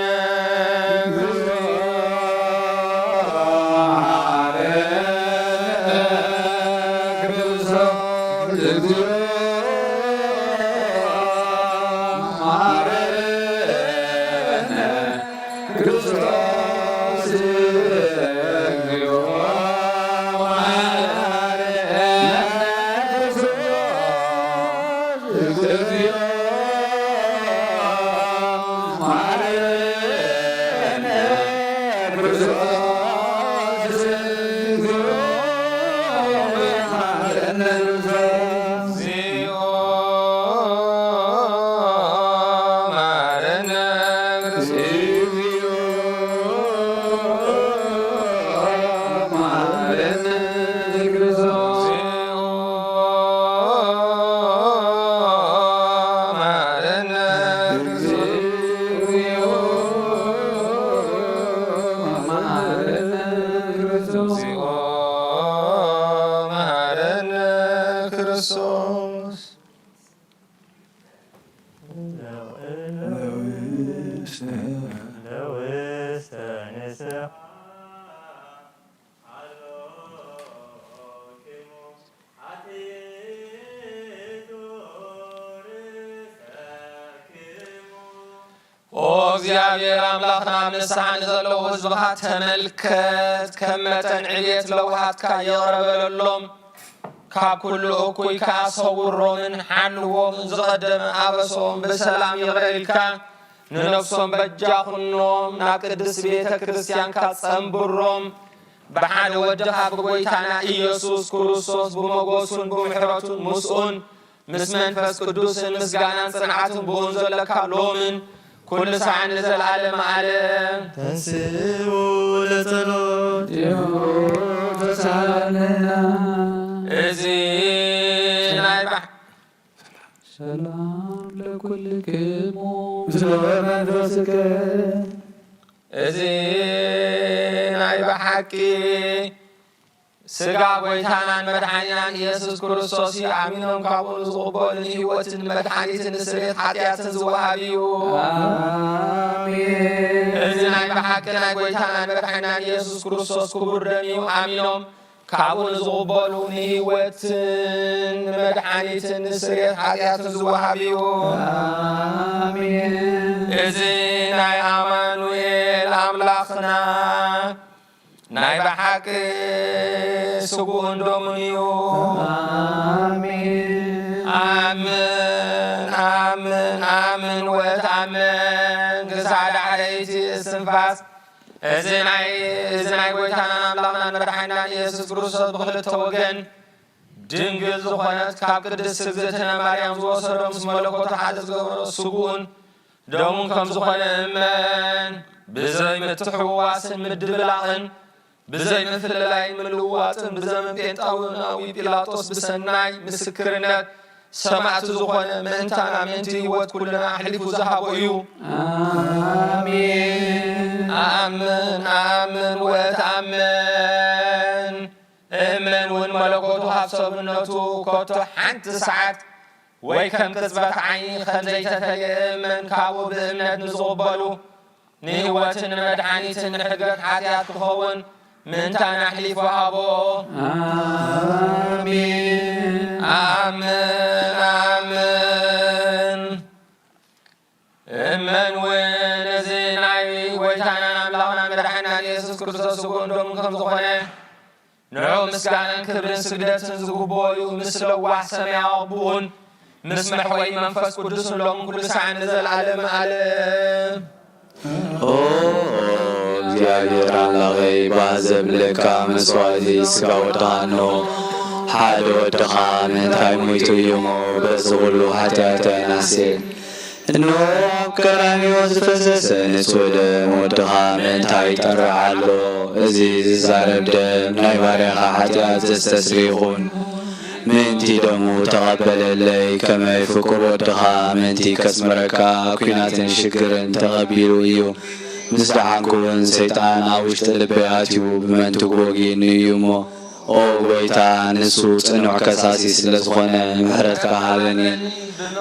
እግዚኦ መሐረነ ክርስቶስ። ለውስተ ንስሐ ኦ እግዚኣብሔር ኣምላኽና፣ ኣብ ንስሓ ንዘለዉ ህዝብኻ ተመልከት፣ ከም መጠን ዕብየት ለውሃትካ ይቕረ በለሎም። ካብ ኩሉ እኩይ ከኣ ሰውሮምን ሓልዎምን፣ ዝቐደመ ኣበሶም ብሰላም ይቕረ ኢልካ፣ ንነፍሶም በጃ ኩኖም፣ ናብ ቅድስት ቤተ ክርስቲያንካ ጸንብሮም። ብሓደ ወድኻ ብጎይታና ኢየሱስ ክርስቶስ ብመጎሱን ብምሕረቱን ምስኡን ምስ መንፈስ ቅዱስን ምስጋናን ጽንዓትን ብኡን ዘለካ ሎምን ኩሉ ሰዓን ንዘለዓለም ዓለም። ተንስኡ ለጸሎት ተሳለና። እዚ ናይ ባሕ- ሰላም ለኩልክሙ ምስለ መንፈስከ። እዚ ናይ ብሓቂ ስጋ ጎይታናን መድሓኒናን ኢየሱስ ክርስቶስ እዩ። ኣሚኖም ካብኡ ንዝቕበሉ ንህይወትን ንመድሓኒትን ንስርየት ሓጢኣትን ዝወሃብ እዩ። ኣሜን። እዚ ናይ ብሓቂ ናይ ጎይታናን መድሓኒናን ኢየሱስ ክርስቶስ ክቡር ደም እዩ። ኣሚኖም ካብኡ ንዝቕበሉ ንህይወትን ንመድሓኒትን ንስርየት ሓጢኣትን ዝወሃብ እዩ። ኣሜን። እዚ ናይ ኣማኑኤል ኣምላኽና ናይ ብሓቂ ስጉኡን ደሙን እዩ። ኣሜን። ኣምን፣ ኣምን፣ ኣምን ወእትኣምን ክሳዕ ዳሕረይቲ እስትንፋስ። እዚ ናይ፣ እዚ ናይ ጎይታናን ኣምላኽናን መድሓኒናን ኢየሱስ ክርስቶስ ብኽልተ ወገን ድንግል ዝኾነት ካብ ቅድስት እግዝእትነ ማርያም ዝወሰዶ ምስ መለኮቱ ሓደ ዝገበሮ ስጉኡን ደሙን ከም ዝኾነ እመን። ብዘይ ምትሕውዋስን ምድብላቕን ብዘይ ምፍልላይን ምልውዋጥን ብዘመን ጴንጣውናዊ ጲላጦስ ብሰናይ ምስክርነት ሰማዕቲ ዝኾነ ምእንታና ምእንቲ ህይወት ኩልና ኣሕሊፉ ዝሃቦ እዩ። ኣሜን። ኣምን፣ ኣምን ወእትኣምን። እመን እውን መለኮቱ ካብ ሰብነቱ ኮቶ ሓንቲ ሰዓት ወይ ከም ቅጽበት ዓይኒ ከም ዘይተፈልየ እመን። ካብኡ ብእምነት ንዝቕበሉ ንህይወትን ንመድሓኒትን ንሕድገት ሓጢኣት ክኸውን ምእንታና ኣሕሊፉ ሃቦ። ኣሜን። ኣምን፣ ኣምን። እመን እውን እዚ ናይ ጎይታናን ኣምላኽና መድሓኒናን ኢየሱስ ክርስቶስ ስግኡን ደሙን ከም ዝኾነ፣ ንዑ ምስጋናን ክብርን ስግደትን ዝግብኦ እዩ፣ ምስ ለዋህ ሰማያዊ ኣቦኡን ምስ መሕወይ መንፈስ ቅዱስን ሎምን ኩሉ ሰዓን ንዘለዓለመ ዓለም። ኦ እግዚኣብሔር ኣምላኸይ፣ ባህ ዘብለካ መስዋእቲ ስጋ ወድኻ እንሆ። ሓደ ወድኻ ምእንታይ ሞይቱ እዩ እሞ፣ በዚ ኩሉ ሓጢኣተይ ኣናስየ። እንሆ ኣብ ቀራንዮ ዝፈሰሰ ንጹህ ደም ወድኻ ምእንታይ ይጠርዕ ኣሎ። እዚ ዝዛረብ ደም ናይ ባርያኻ ሓጢኣት ዘስተስሪ ይኹን። ምእንቲ ደሙ ተቐበለለይ፣ ከመይ ፍቁር ወድኻ ምእንቲ ከስምረካ ኲናትን ሽግርን ተቐቢሉ እዩ። ምስ ደሓንኩ እውን ሰይጣን ኣብ ውሽጢ ልበይ ኣትዩ ብመንትጉ ወጊኡኒ እዩ እሞ፣ ኦ ጐይታ፣ ንሱ ጽኑዕ ከሳሲ ስለ ዝኾነ ምሕረትካ ሃበኒ።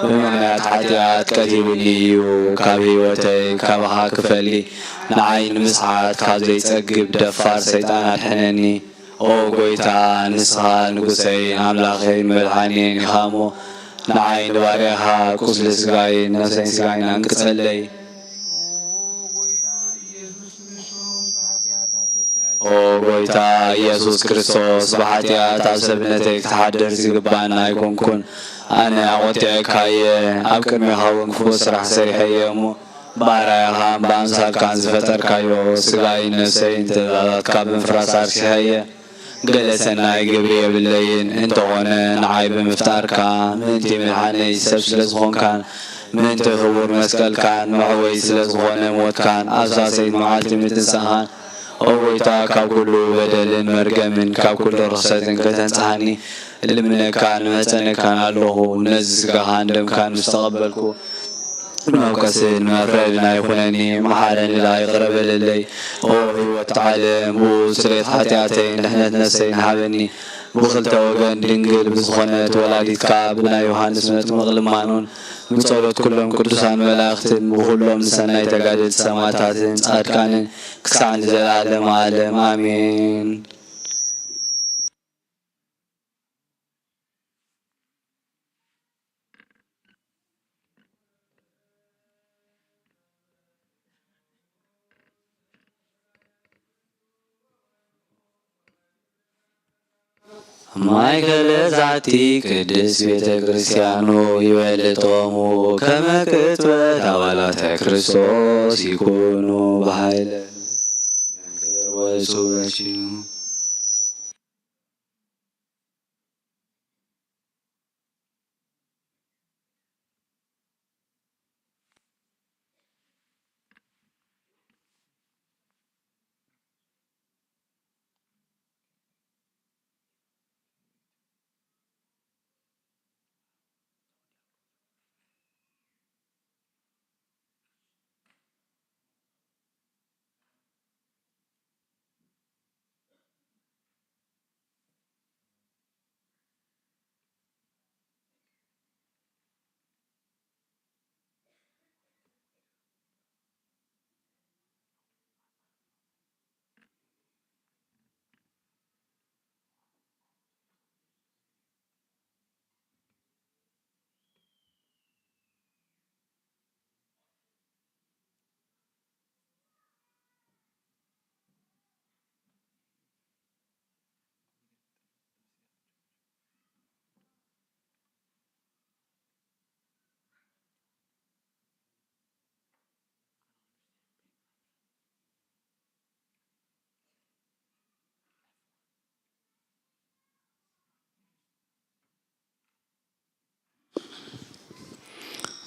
ብምኽንያት ሓጢኣት ቀቲሉኒ እዩ። ካብ ህይወተይ ካባኻ ክፈሊ፣ ንዓይ ንምስሓት ካብ ዘይጸግብ ደፋር ሰይጣን ኣድሕነኒ። ኦ ጐይታ፣ ንስኻ ንጉሰይን ኣምላኸይን መድሓኒየይን ኢኻ እሞ፣ ንዓይ ንባርያኻ ቁስሊ ስጋይን ነፍሰይን ስጋይን ኣንቅጸለይ። ኦ ጐይታ ኢየሱስ ክርስቶስ፣ ብሓጢኣት ኣብ ሰብነተይ ክትሓድር ዝግባእኒ ኣይኮንኩን። ኣነ ኣቖጢዐካ እየ፣ ኣብ ቅድሜኻ እውን ክፉእ ስራሕ ሰሪሐ እየ እሞ፣ ብኣርኣያኻን ብኣምሳልካን ዝፈጠርካዮ ስጋይን ነፍሰይን ትእዛዛትካ ብምፍራስ ኣርሲሐ እየ። ገለ ሰናይ ግብሪ የብለይን፣ እንተኾነ ንዓይ ብምፍጣርካ፣ ምእንቲ ምድሓነይ ሰብ ስለ ዝኾንካን፣ ምእንቲ ክቡር መስቀልካን መዕወይ ስለ ዝኾነ ሞትካን፣ ኣብ ሳልሰይቲ መዓልቲ ምትንሳእኻን፣ ኦ ጐይታ፣ ካብ ኩሉ በደልን መርገምን ካብ ኩሉ ርኽሰትን ከተንጽሃኒ እልምነካን እምሕጸነካን ኣለኹ። ነዚ ስጋኻን ደምካን ምስ ተቐበልኩ፣ መውቀሲ መፍረድና ይኹነኒ፣ መሓረኒ ደኣ ይቕረ በለለይ። ኦ ህይወት ዓለም፣ ብኡ ስርየት ሓጢኣተይን ድሕነት ነፍሰይን ሃበኒ። ብኽልተ ወገን ድንግል ብዝኾነት ወላዲትካ፣ ብናይ ዮሃንስ መጥምቕ ልማኖን፣ ብጸሎት ኩሎም ቅዱሳን መላእኽትን፣ ብኹሎም ሰናይ ተጋደልቲ ሰማዕታትን ጻድቃንን፣ ክሳዕ ንዘለዓለመ ዓለም ኣሜን። ማእከለ ዛቲ ቅድስት ቤተ ክርስቲያኑ ይበልጦሙ ከመ ቅጥበት ኣባላተ ክርስቶስ ይኩኑ በኃይለ መንክር ወጹ በሽኑ።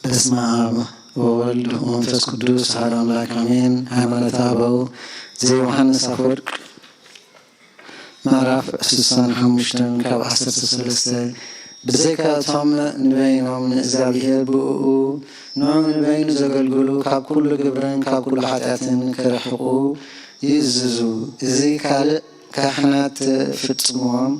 በስመ አብ ወወልድ ወመንፈስ ቅዱስ አሐዱ አምላክ አሜን። ሃይማኖተ አበው ዘዮሐንስ አፈወርቅ ምዕራፍ ስሳን ሓሙሽተን ካብ ዓሰርተ ሰለስተ። ብዘይካ እቶም ንበይኖም ንእግዚኣብሔር ብእኡ ንዑ ንበይኑ ዘገልግሉ ካብ ኩሉ ግብርን ካብ ኩሉ ሓጢኣትን ክርሕቁ ይእዝዙ። እዚ ካልእ ካህናት ፍጽሞም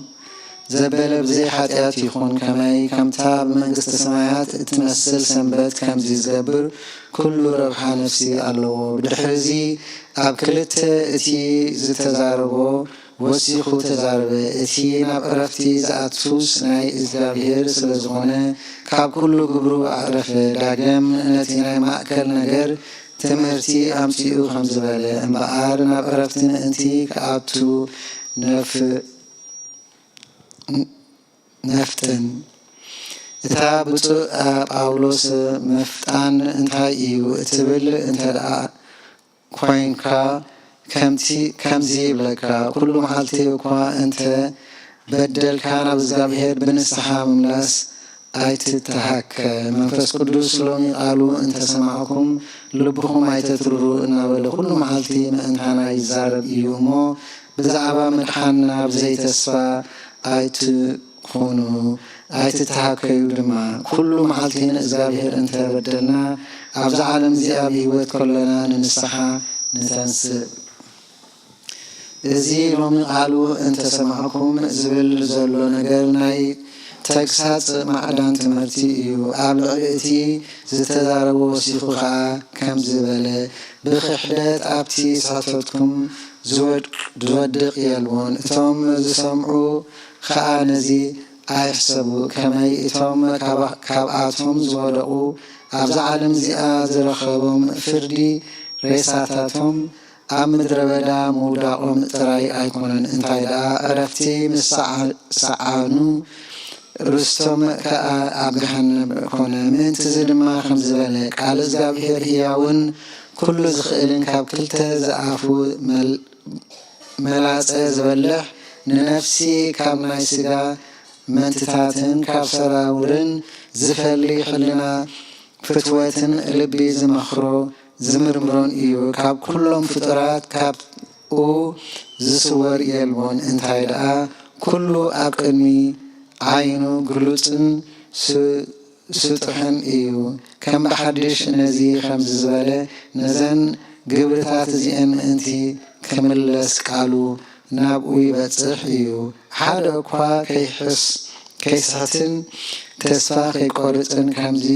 ዘበለ ብዘይ ሓጢኣት ይኹን። ከመይ ከምታ ብመንግስተ ሰማያት እትመስል ሰንበት ከምዚ ዝገብር ኩሉ ረብሓ ነፍሲ ኣለዎ። ብድሕርዚ ኣብ ክልተ እቲ ዝተዛረቦ ወሲኹ ተዛረበ። እቲ ናብ ዕረፍቲ ዝኣቱስ ናይ እግዚኣብሔር ስለ ዝኾነ ካብ ኩሉ ግብሩ ኣዕረፈ። ዳግም ነቲ ናይ ማእከል ነገር ትምህርቲ ኣምጺኡ ከምዚ በለ፣ እምበኣር ናብ ዕረፍቲ ምእንቲ ክኣቱ ነፍ-፣ ነፍጥን። እታ ብፁዕ ጳውሎስ ምፍጣን እንታይ እዩ እትብል እንተ ደኣ ኮይንካ፣ ከምቲ፣ ከምዚ ይብለካ፣ ኩሉ መዓልቲ እኳ እንተ በደልካ ናብ እግዚኣብሔር ብንስሓ ምምላስ ኣይትተሃከ። መንፈስ ቅዱስ ሎሚ ቃሉ እንተሰማዕኩም ልብኹም ኣይተትርሩ እናበለ ኩሉ መዓልቲ ምእንታና ይዛረብ እዩ እሞ፣ ብዛዕባ ምድሓንና ብዘይ ተስፋ ኣይትኩኑ፣ ኣይትተሃከዩ ድማ። ኩሉ መዓልቲ ንእግዚኣብሔር እንተ በደልና፣ ኣብዛ ዓለም እዚኣ ብህይወት ከሎና ንንስሓ ንተንስእ። እዚ ሎሚ ቃሉ እንተሰማዕኩም ዝብል ዘሎ ነገር ናይ ተግሳጽ ማዕዳን ትምህርቲ እዩ። ኣብ ልዕሊ እቲ ዝተዛረቦ ወሲኹ ኸኣ ከምዚ በለ፣ ብኽሕደት ኣብቲ ስሕተትኩም ዝወድቅ፣ ዝወድቅ የልቦን። እቶም ዝሰምዑ ኸኣ ነዚ ኣይሕሰቡ። ከመይ እቶም ካባ-፣ ካብኣቶም ዝወደቑ ኣብዛ ዓለም እዚኣ ዝረኸቦም ፍርዲ ሬሳታቶም ኣብ ምድረ በዳ ምውዳቖም ጥራይ ኣይኮነን፣ እንታይ ደኣ ዕረፍቲ ምስ ሰዓ-፣ ሰዓኑ፣ ርስቶም ከኣ ኣብ ገሃነም ኮነ። ምእንትዚ ድማ ከምዚ በለ፣ ቃል እግዚኣብሔር ህያውን ኩሉ ዝኽእልን ካብ ክልተ ዝኣፉ መል-፣ መላጸ ዝበልሕ፣ ንነፍሲ ካብ ናይ ስጋ መንትታትን ካብ ሰራውርን ዝፈሊ፣ ሕልና ፍትወትን ልቢ ዝመኽሮ ዝምርምሮን እዩ። ካብ ኩሎም ፍጡራት ካብኡ ዝስወር የልቦን። እንታይ ደኣ ኩሉ ኣብ ቅድሚ ዓይኑ ግሉጽን ስ-፣ ስጡሕን እዩ። ከም ብሓድሽ ነዚ ከምዚ ዝበለ ነዘን ግብርታት እዚኤን ምእንቲ ክምለስ ቃሉ ናብኡ ይበጽሕ እዩ። ሓደ እኳ ከይሕስ-፣ ከይስሕትን ተስፋ ከይቆርጽን ከምዚ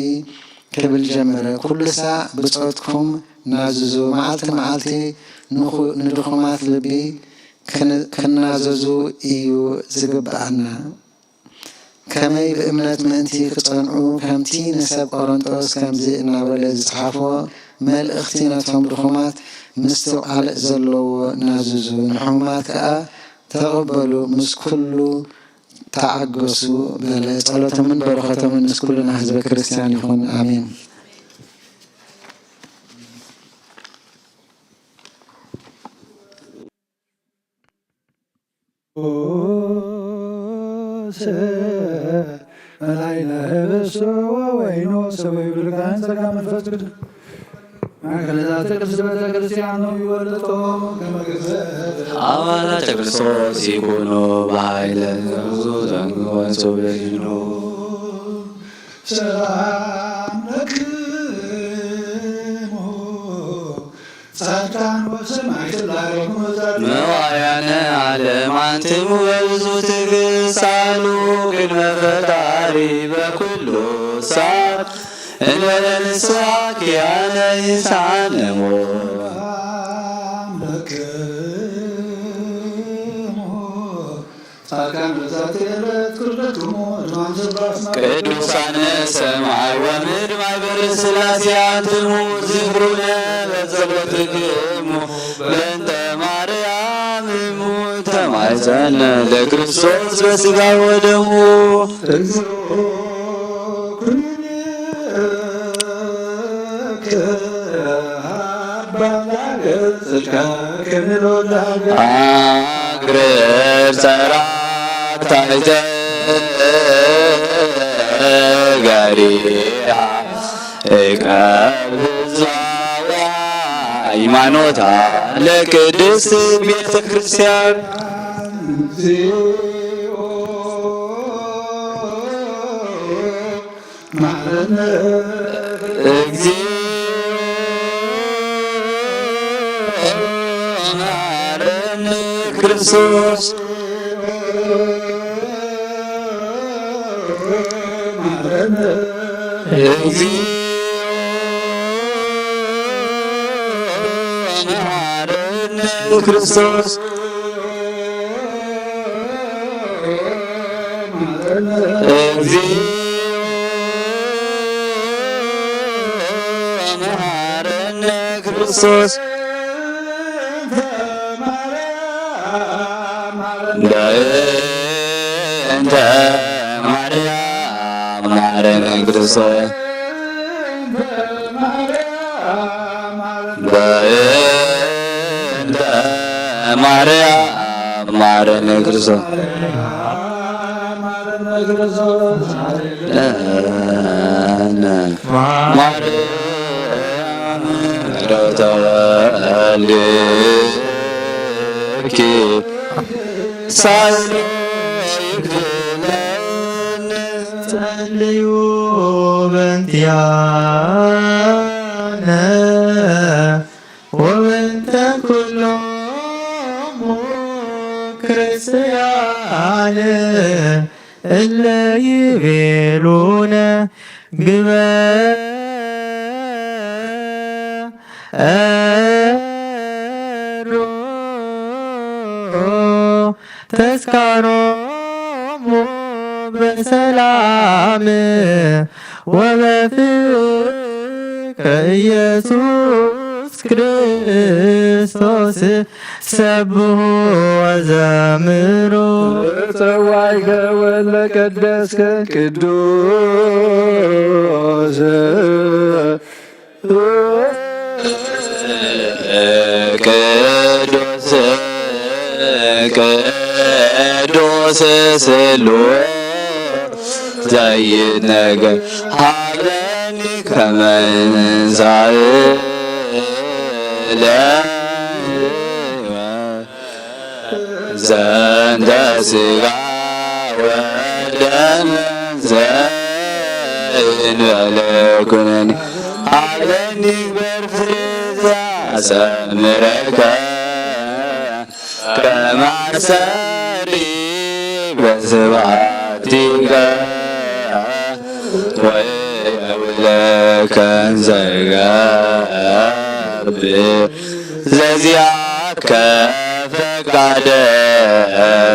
ክብል ጀመረ፣ "ኩሉ ሳዕ ብጾትኩም ናዝዙ፣ መዓልቲ መዓልቲ ንኹ-፣ ንድኹማት ልቢ ክን-፣ ክናዘዙ እዩ ዝግብኣና።" ከመይ ብእምነት ምእንቲ ክጸንዑ፣ ከምቲ ንሰብ ቆሮንጦስ ከምዚ እናበለ ዝጸሓፎ መልእኽቲ ነቶም ድኹማት ምስትውዓል ዘለዎ ናዝዙ፣ ንሕሙማት ከኣ ተቐበሉ፣ ምስ ኩሉ ተዓገሱ በለ። ጸሎቶምን በረኸቶምን ምስ ኩልና ህዝበ ክርስቲያን ይኹን። ኣሜን። አባላተ ክርስቶስ ይኩኑ በኃይለ ዘንግወን ሶበይኑ ሰላም ለክሙ ጻድቃን ወሰማዕት ላይኩኑ መዋያነ ዓለም አንትሙ በብዙ ትግሳሉ ቅድመ ፈጣሪ በኩሉ ሰዓት እንበለ ንስሐ ኪያነ ይንስሓነ ሞት። ቅዱሳነ ሰማይ ወምድር ማይበረ ሥላሴ አንትሙ ዝክሩነ በጸሎትክሙ በእንተ ማርያም እሙ ተማይጸነ ለክርስቶስ በስጋ ወደሙ። አግርር ጸራት ታሕተ ገሪሃ እቀብ ህዝባዋ ሃይማኖታ ለቅድስት ቤተ ክርስቲያን። እግዚኦ መሐረነ ክርስቶስ። እግዚኦ መሐረነ ክርስቶስ። እግዚኦ መሐረነ ክርስቶስ። በእንተ ማርያም መሐረነ ክርስቶስ። በእንተ ማርያም መሐረነ ክርስቶስ። ማርያም ተወልድኪ ሳይሎ ይክለነ ጸልዩ በእንቲአነ ወበእንተ ኩሎሙ ክርስቲያን እለ ይቤሉነ ግበሩ ተስካሮሙ በሰላም ወበፍቅር ኢየሱስ ክርስቶስ ሰብሑ ወዘምሩ። ጸዋይከ ወለቀደስከ ቅዱስ ቅዱስ ቅዱስ ስሉስ ዘይትነገር ሀበኒ ከመ እንሳእ ለዘንተ ስጋ ወደም ዘ እንበለ ኩነኒ፣ ዓለም ንግበር ፍሬ ዘሰምረካ፣ ከማሰሪ በስብሐቲከ ወየብለከን ዘገብር ዘዚአከ ፈቃደ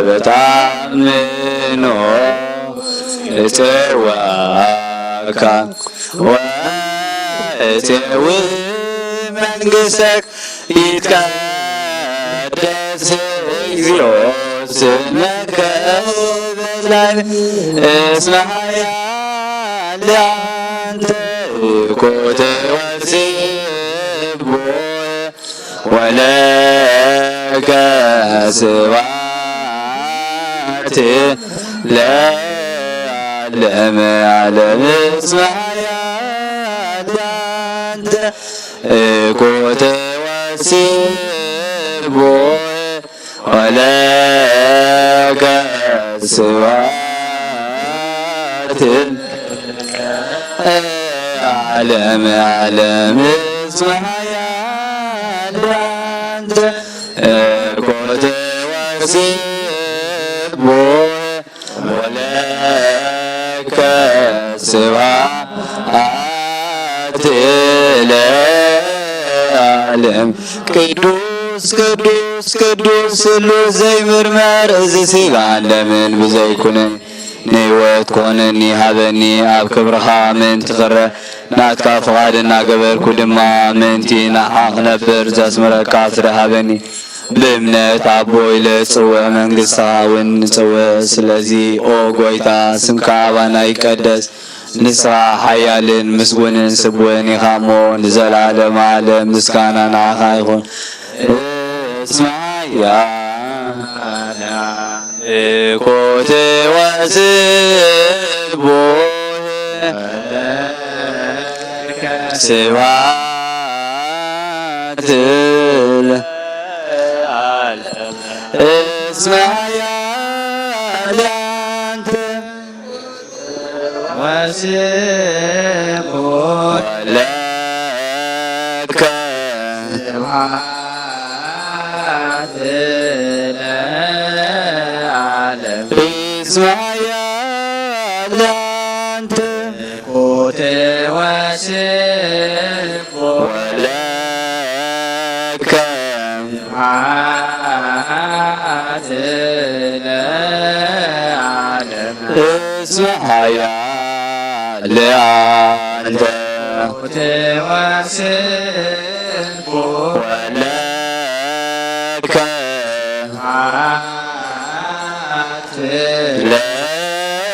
በታምኖ እጽዋካ ወእጼዊ መንግስተክ ይትቀደስ እግዚኦ ስመከ በላይ እስመ ኃያል አንተ ኮተ ወስቦ ወለከ ስብሐት ለዓለመ ዓለም እስመ ኃያል አንተ እኮ ተወስቦ ወለከ ስብሐት ዓለም ዓለም እስመ ኃያል አንተ እኮ ተወስቦ ወለከ ስብሐት ለዓለም። ቅዱስ ቅዱስ ቅዱስ ስሉስ ዘይምርመር እዚ ሥጋ ለምን ብዘይኩነ ንሕይወት ኮነኒ ሃበኒ ኣብ ክብርኻ ምእንቲ ክረ ናትካ ፍቓድ እናገበርኩ ድማ ምእንቲ ንዓኻ ክነብር ዘስምረካ ፍረ ሃበኒ። ብእምነት ኣቦ ኢለ ጽውዕ መንግስትኻ እውን ንጽውዕ። ስለዚ ኦ ጎይታ ስምካ ኣባና ይቀደስ። ንስኻ ሓያልን ምስጉንን ስቡሕን ኢኻ እሞ ንዘለዓለመ ዓለም ምስጋና ንዓኻ ይኹን። እስመ ኃያል እኮ ተወስቦ ስብሐት ለዓለም እስመ ኃያል አንተ ወስብሐት ለከ ስብሐት ለዓለም እስመ ኃያል አንተ ኮተ ወስቦ ወለከ ስብሐት ለዓለም እስመ ኃያል አንተ ኮተ ወስቦ ወለከ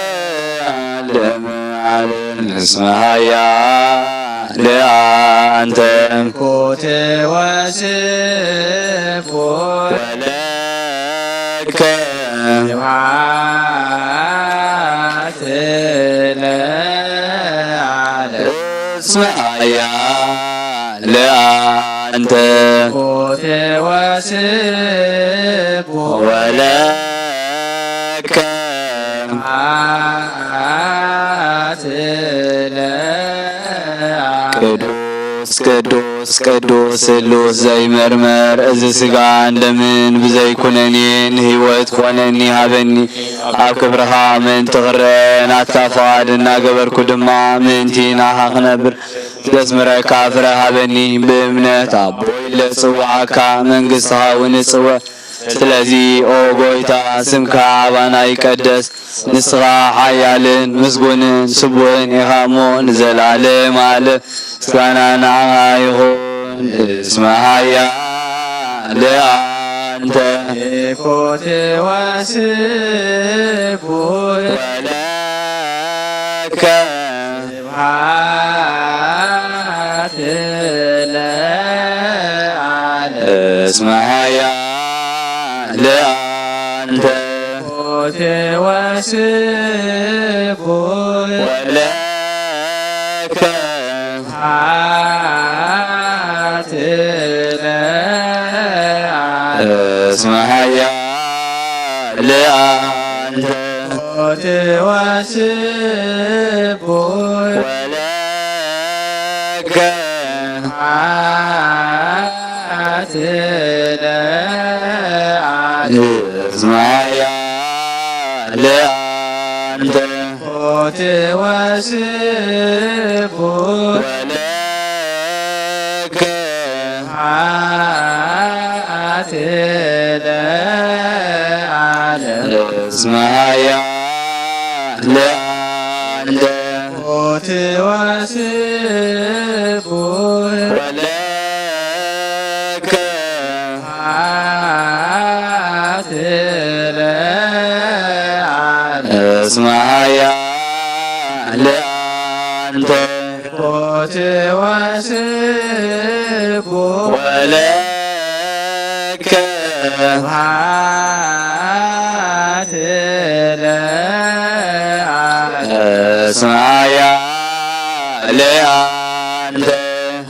ለዓለም ዓለም እስመ ኃያል አንተ ኮተ ወስቦ ወለከ ስብሐት ለዓለም እስመ ኃያል አንተ ኮተ ወስቦ ወለከ ስብሐት ለዓለም ቅዱስ ቅዱስ ቅዱስ ስሉስ ዘይመርመር እዚ ሥጋ እንደምን ብዘይኩነኔ ንሕይወት ኮነኒ ሃበኒ። ኣብ ክብርኻ ምእንቲ ክረ ናትካ ፍቓድ እናገበርኩ ድማ ምእንቲ ናኻ ክነብር ዘስምረካ ፍረ ሃበኒ። ብእምነት ኣቦይ ለጽውዓካ መንግሥትኻ እውን እጽውዕ። ስለዚ ኦ ጎይታ ስምካ ኣባና ይቀደስ። ንስኻ ሓያልን ምስጉንን ስቡሕን ኢኻ እሞ ንዘለዓለም ዓለም ምስጋና ንዓኻ ይኹን። እስመ ኃያል አንተ ኮቴ ወስቡሕ ወለከ ስብሐት ለዓለም እስመ ኃያል አንተ ኮቴ ወስቡሕ ወለከ ስብሐት ለዓለም እስመ ኃያል አንተ ሞት ወስቡሕ ወለከ አትለ አለ። እስመ ኃያል አንተ። ሞት ወስቡሕ ወለከ አትለ አለ። እስመ ኃያል አንተ። ሞት ወስቡሕ ወለከ አትለ አለ። እስመ ኃያል አንተ። ሞት ወስቡሕ ወለከ አትለ አለ። እስመ ኃያል አንተ።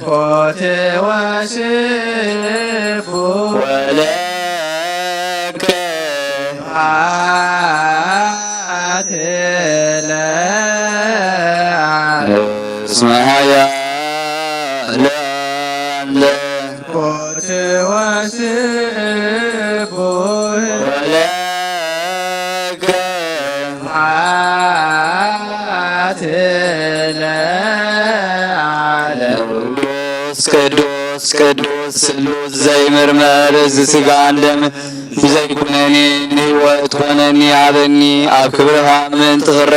ሞት ወስቡሕ ወለከ አትለ አለ። እስመ ኃያል አንተ። ሞት ወስቡሕ ወለከ አትለ አለ። ቅዱስ ቅዱስ ቅዱስ ስሉስ ዘይምርመር፣ እዚ ሥጋ እንደም ብዘይኩነኔ ንህይወት ኮነኒ ሃበኒ። ኣብ ክብርኻ ምእንቲ ክረ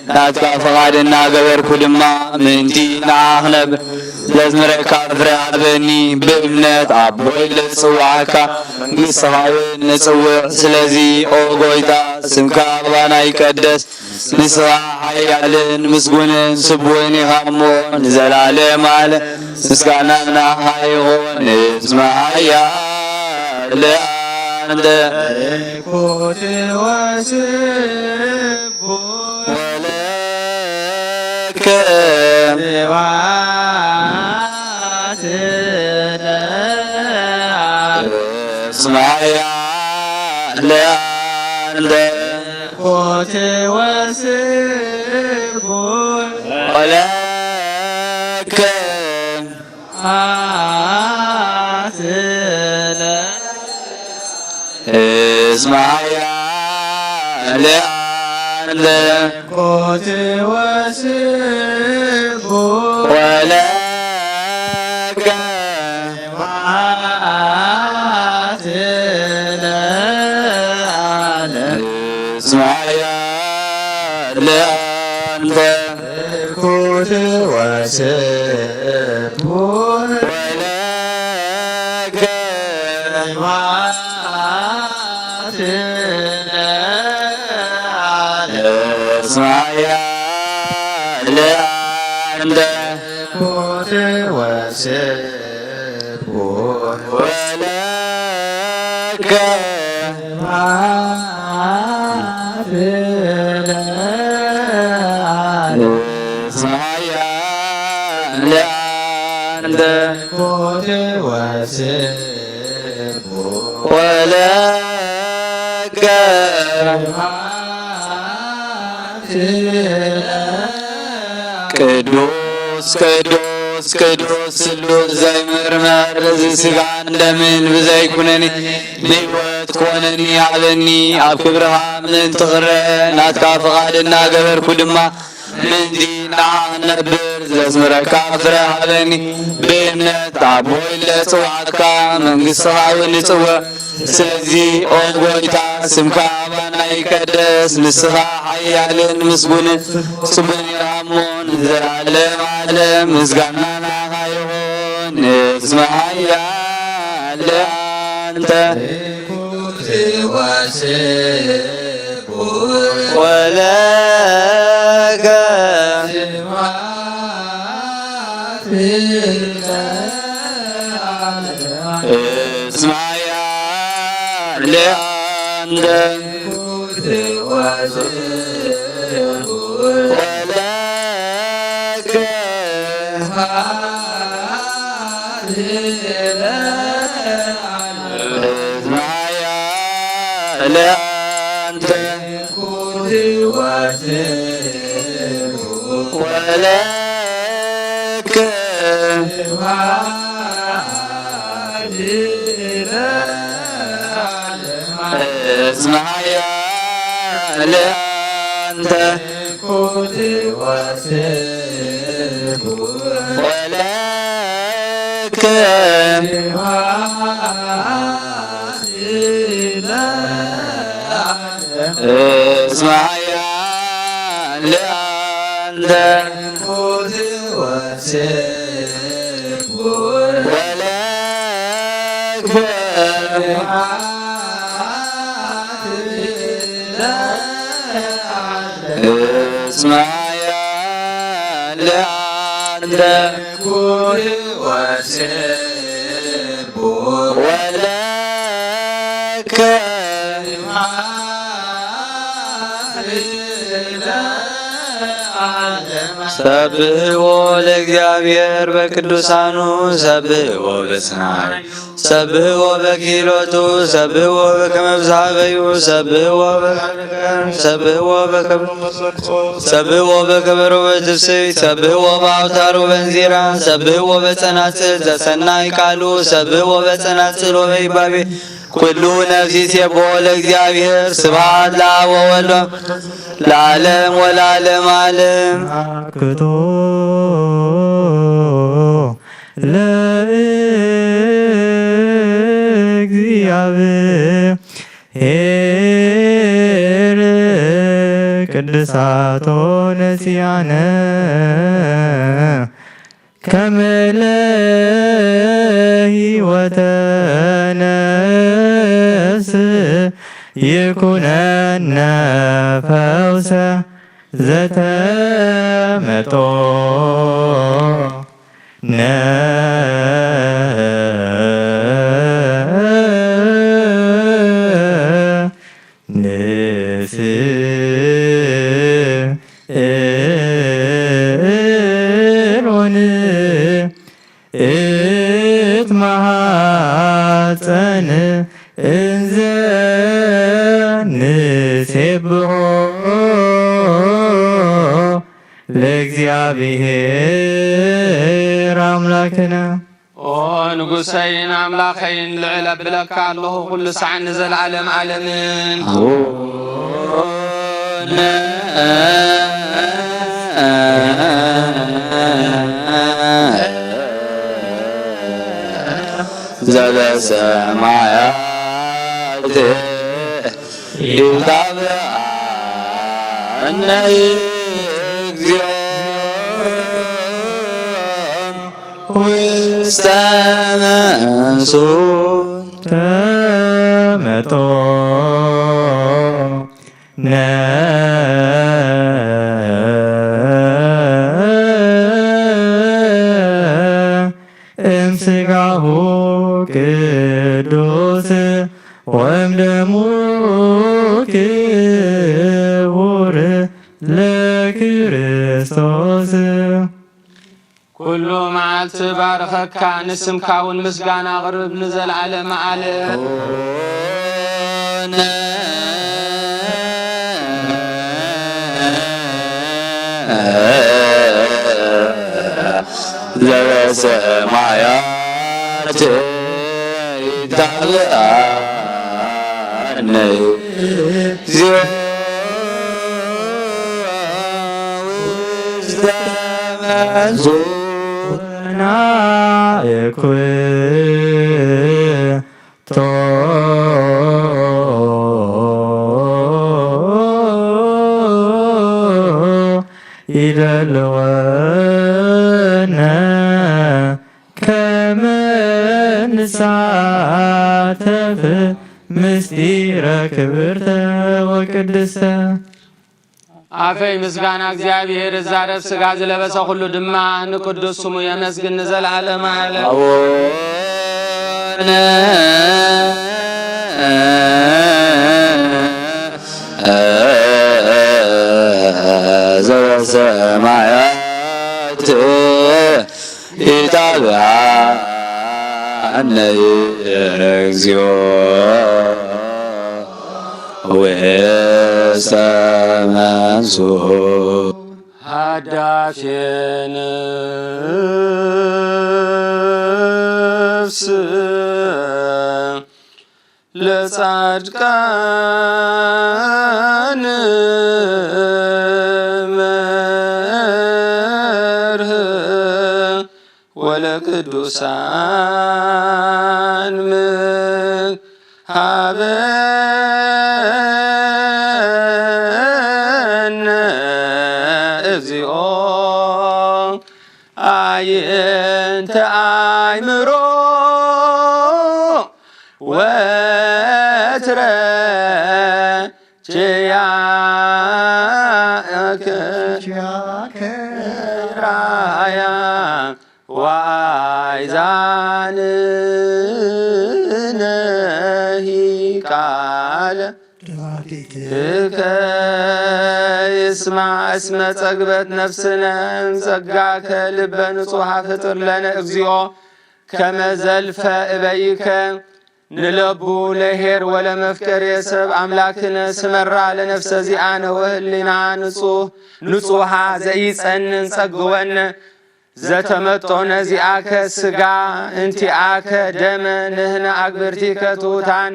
ናትካ ፈቓድ እናገበርኩ ድማ ምእንቲ ንዓኻ ክነብር ዘዝምረካ ፍረ ሃበኒ። ብእምነት ኣቦይ ለዝጽዋዓካ መንግሥትኻ እውን ንጽውዕ። ስለዚ ኦ ጎይታ ስምካ ኣባና ይቀደስ። ንስኻ ሓያልን ምስጉንን ስቡሕን ኢኻ እሞ ንዘላለም ዓለም ምስጋና ናኻ ይኹን። እስመ ኃያል አንተ። ኮት ወስቡሕ ወለከ ስብሐት ለአብ። እስመ ኃያል አንተ። ኮት ወስቡሕ ወለከ አትለ። እስመ ኃያል አንተ። ኮት ወስቡሕ ወለከ አትለ አለ። እስመ ኃያል አንተ። ኮት ወስቡሕ ወለከ አትለ አለ። እስመ ኃያል አንተ። ኮት ወስቡሕ ወለከ አትለ አለ። እስመ ኃያል አንተ። ኮት ወስቡሕ ወለከ ቅዱስ ቅዱስ ቅዱስ ስሉስ ዘይምርመር፣ እዚ ሥጋን ደምን ብዘይኩነኒ ንሕይወት ኮነኒ ሃበኒ። ኣብ ክብርኻ ምእንቲ ክረ ናትካ ፍቓድ እናገበርኩ ድማ ምእንቲ ንዓኻ ክነብር ዘስምረካ ፍረ ሃበኒ። ብእምነት ኣቦይ ለጽዋዕካ መንግሥትኻ እውን ንጽውዕ። ስለዚ ኦ ጎይታ ስምካ ኣባና ይቀደስ፣ ንስኻ ሓያልን ምስጉንን ጽቡን ኢኻ እሞ ንዘለዓለም ዓለም ምስጋና ንዓኻ ይኹን። እስመ ኃያል አንተ። ወለከ እስመ ኃያል አንተ። ወለከ እስመ ኃያል አንተ። ወለከ እስመ ኃያል አንተ ወለከ እስመ ኃያል አንተ ወለከ እስመ ኃያል አንተ ወለከ ሰብሕዎ ለእግዚኣብሔር በቅዱሳኑ፣ ሰብሕዎ በጽናይ፣ ሰብሕዎ በኪሎቱ፣ ሰብሕዎ በከመ ብዝሃበዩ፣ ሰብሕዎ በ-፣ ሰብሕዎ በከመ፣ ሰብሕዎ በከበሮ በትፍስሕት፣ ሰብሕዎ በአውታሩ በእንዚራ፣ ሰብሕዎ በጸናጽል ዘሰናይ ቃሉ፣ ሰብሕዎ በጸናጽል ወበይባቤ ኩሉ ነፍስ ይሴብሖ ለእግዚኣብሔር። ስብሐት ለአብ ወወልድ ለዓለም ወለዓለም ዓለም። አክቶ ለእግዚኣብሔር ቅድሳቶ ነሲያነ ከመ ለህይወተ ነፍስ ይኩነነ ፈውሰ ዘተመጦ ነ ንስእሎን እትመሃፀን እንዘ ንሴብሖ ለእግዚኣብሔር ኣምላክነ። ኦ ንጉሰይን ኣምላኸይን፣ ልዕል ኣብለካ ኣለኹ፣ ኩሉ ሳዕ ንዘለዓለም ዓለምን። ዘበሰማያት ይትባበአነ እግዚኦ ውስተ መንሱት ተመጦ ነ እምስጋሁ ቅዱስ ወእምደሙ ክቡር ለክርስቶስ። ኩሉ መዓልቲ ባርኸካ፣ ንስምካ እውን ምስጋና ኣቕርብ ንዘለዓለመ ዓለም። ዘበሰማያት ይትባበአነ እግዚኦ ውስተ መንሱት ናእኩቶ ይደልወነ ከመ ንሳተፍ ምስጢረ ክብርተ ወቅድስተ። ኣፈይ ምስጋና እግዚኣብሔር እዛረብ፣ ሥጋ ዝለበሰ ኩሉ ድማ ንቅዱስ ስሙ የመስግን ንዘለዓለመ ዓለም። ኣቡነ ዘበሰማያት ይትባበአነ እግዚኦ። ሰመንሱ ሃዳፌ ነፍስ ለጻድቃን መርህ ወለቅዱሳን ምሃበነ እግዚኦ። አየንተ አእምሮ ወትረ ችያከ ራያ ዋይዛንነሂ ቃለ ትከ ይስማዕ እስመ ጸግበት ነፍስነ እምጸጋከ ልበ ንጹሐ ፍጥር ለነ እግዚኦ ከመ ዘልፈ እበይከ ንለቡ ለሄር ወለመፍቀሬ ሰብ አምላክነ ስመራ ለነፍሰ ዚአነ ወህሊና ንጹሕ ንጹሓ ዘይጸንን ጸግወነ ዘተመጦነ ዚአከ ስጋ እንቲአከ ደመ ንህነ አግብርቲከ ትሑታን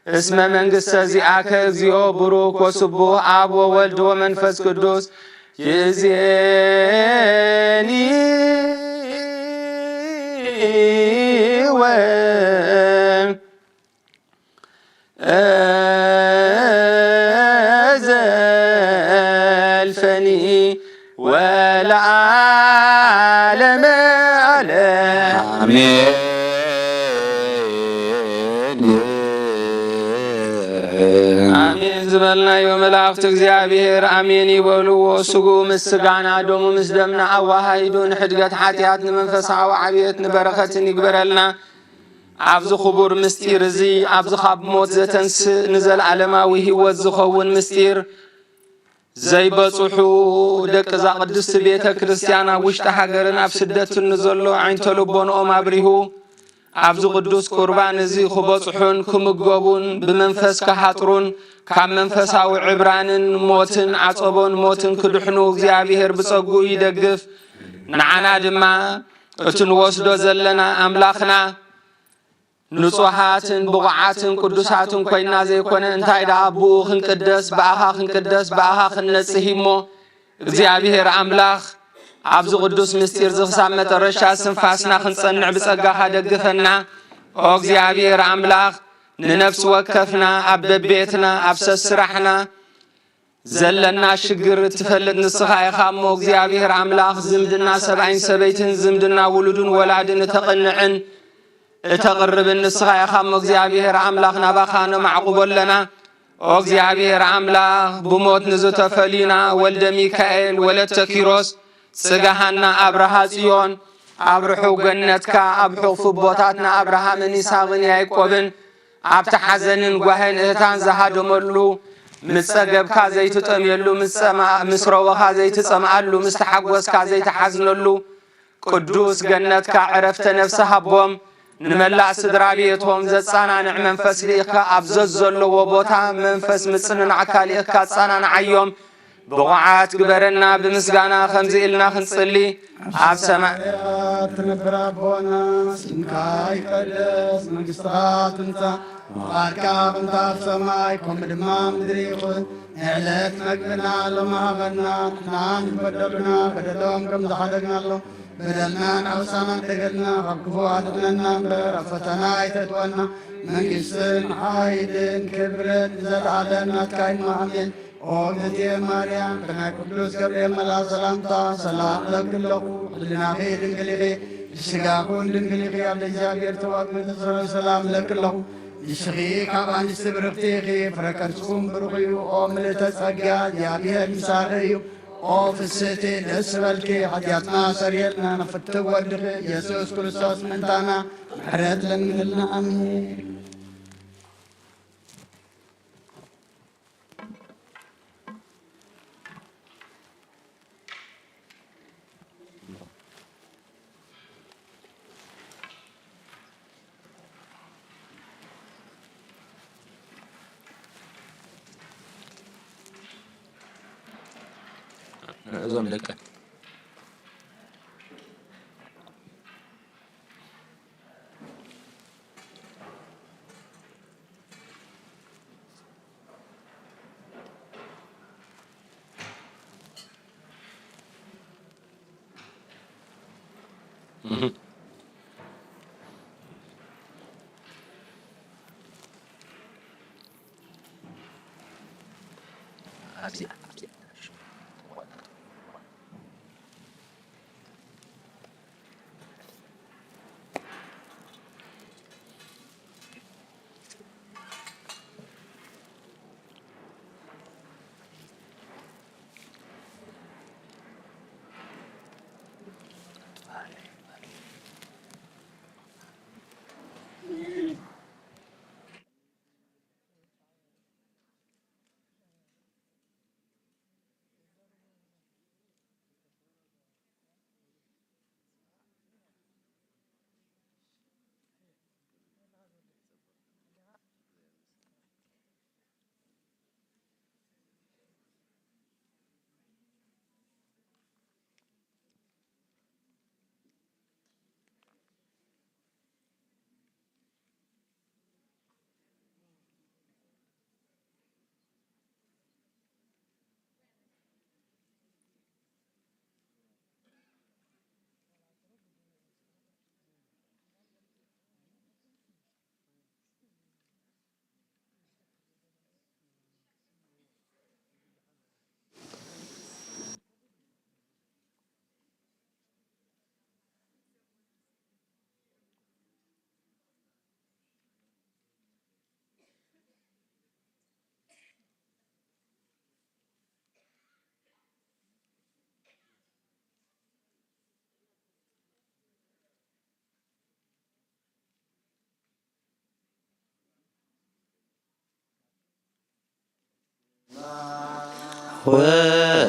እስመ መንግስተ ዚአከ እግዚኦ ብሩክ ወስቡሕ አብ ወወልድ ወመንፈስ ቅዱስ ይእዜኒ ወ እዘልፈኒ ወለዓለመ ዓለም። አሜን። አሜን ዝበልናዮ መላእኽቲ እግዚኣብሔር አሜን ይበልዎ። ስግኡ ምስ ስጋና ደሙ ምስ ደምና አዋሃሂዱ ንሕድገት ሓጢኣት ንመንፈሳዊ ዓብየት ንበረኸትን ይግበረልና። ኣብዚ ክቡር ምስጢር እዚ፣ ኣብዚ ካብ ሞት ዘተንስእ ንዘለዓለማዊ ህይወት ዝኸውን ምስጢር ዘይበጽሑ ደቂ እዛ ቅድስቲ ቤተ ክርስቲያን ኣብ ውሽጢ ሃገርን ኣብ ስደትን ንዘሎ ዓይንተ ልቦንኦም ኣብሪሁ ኣብዚ ቅዱስ ቁርባን እዚ ክበጽሑን ክምገቡን ብመንፈስ ክሓጥሩን ካብ መንፈሳዊ ዕብራንን ሞትን ዓጸቦን ሞትን ክድሕኑ እግዚኣብሔር ብጸግኡ ይደግፍ። ንዓና ድማ እቲ ንወስዶ ዘለና ኣምላኽና ንጹሓትን ብቑዓትን ቅዱሳትን ኮይና ዘይኮነ፣ እንታይ ደኣ ብኡ ክንቅደስ፣ ብኣኻ ክንቅደስ፣ ብኣኻ ክንነጽህ እሞ፣ እግዚኣብሔር ኣምላኽ ኣብዚ ቅዱስ ምስጢር እዚ ክሳብ መጠረሻ ስንፋስና ክንጸንዕ ብጸጋኻ ደግፈና። ኦ እግዚኣብሔር ኣምላኽ፣ ንነፍሲ ወከፍና፣ ኣብ በቤትና፣ ኣብ ሰስራሕና፣ ዘለና ሽግር እትፈልጥ ንስኻ ኢኻ እሞ፣ እግዚኣብሔር ኣምላኽ፣ ዝምድና ሰብኣይን ሰበይትን፣ ዝምድና ውሉድን ወላድን እተቕንዕን እተቕርብን ንስኻ ኢኻ እሞ፣ እግዚኣብሔር ኣምላኽ፣ ናባኻ ነማዕቁቦ ኣለና። ኦ እግዚኣብሔር ኣምላኽ፣ ብሞት ንዝተፈልዩና ወልደ ሚካኤል፣ ወለተ ኪሮስ፣ ጽገ ሃና፣ ኣብርሃ ጽዮን፣ ኣብ ርሑቕ ገነትካ፣ ኣብ ሕቑፉ ኣቦታትና ኣብርሃምን ይስሐቅን ያዕቆብን፣ ኣብቲ ሓዘንን ጓህን እህታን ዝሃደመሉ፣ ምስ ጸገብካ ዘይትጠምየሉ፣ ምስ ጸማ-፣ ምስ ረወኻ ዘይትጸምኣሉ፣ ምስ ተሓጎስካ ዘይትሓዝነሉ፣ ቅዱስ ገነትካ ዕረፍተ ነፍሲ ሃቦም። ንመላእ ስድራ ቤቶም ዘጸናንዕ መንፈስ ልኢኽካ፣ ኣብ ዘዘለዎ ቦታ መንፈስ ምጽንናዕካ ልኢኽካ ኣጸናንዓዮም። ብቑዓት ግበረና። ብምስጋና ከምዚ ኢልና ክንጽሊ፣ ኣብ ሰማይ ትነብር ኣቦና፣ ስምካ ይቀደስ፣ መንግስትኻ ትምጻእ፣ ፍቓድካ ከምታ ኣብ ሰማይ፣ ከምኡ ድማ ኣብ ምድሪ ይኹን። ንዕለት መግብና ሎሚ ሃበና፣ ንሕና ንበደሉና በደሎም ከም ዝሓደግናሎም፣ በደልና ናብ ሳና ደገልና፣ ካብ ክፉ ኣድሕነና እምበር፣ ኣብ ፈተና ኣይተእትወና። መንግስትን ሓይልን ክብርን ንዘለኣለም ናትካ እዩ። ኣሜን። ኦ እግዝእትየ ማርያም፣ ብናይ ቅዱስ ገብርኤል መልኣክ ሰላምታ ሰላም እለኪ ኣለኹ። ህሊናኺ ድንግል ኢኺ፣ ብስጋኹን ድንግል ኢኺ፣ ኣደ እግዚኣብሔር ተዋሕዶ ሰላም እለኪ ኣለኹ። ንስኺ ካብ ኣንስቲ ብርኽቲ ኢኺ፣ ፍረ ከርስኹም ብሩኽ እዩ። ኦ ምልእተ ጸጋ፣ እግዚኣብሔር ምሳኺ እዩ። ኦ ፍስሕቲ ደስ በልኪ፣ ሓጢኣትና ሰርየልና፣ ንፍትው ወድኺ ኢየሱስ ክርስቶስ ምእንታና ምሕረት ለምንልና። ኣሜን። እዞም ደቀ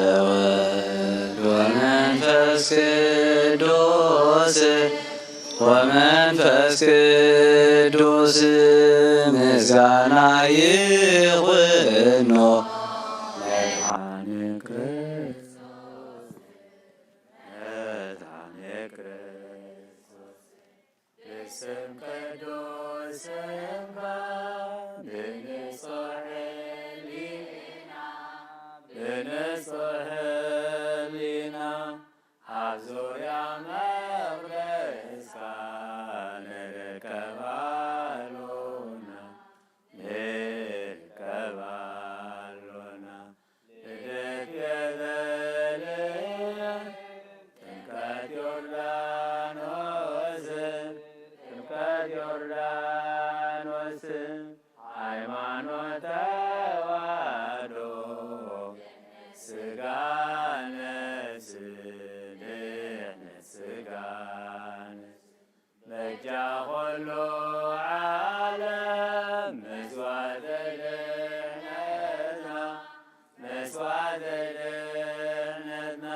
ወወልድ ወመንፈስ ቅዱስ፣ ወመንፈስ ቅዱስ ምስጋና ይኹኖ። መድኃኔ ክርስቶስ፣ መድኃኔ ክርስቶስ። ብስም ቅዱስ ስምካ ብንጹሕ ህሊና፣ ብንጹሕ ህሊና ኣብ ዙርያ መቕደስካ ንርከብ ኣሎና፣ ንርከብ ኣሎና። ልደት ቤተልሔም፣ ጥምቀት ዮርዳኖስ፣ ጥምቀት ዮርዳኖስ፣ ሃይማኖት ተዋህዶ፣ ስጋ ነፍስ፣ ድሕነት ስጋ ነፍስ። በጃ ኹሉ ዓለም መስዋዕተ ድሕነትና፣ መስዋዕተ ድሕነትና፣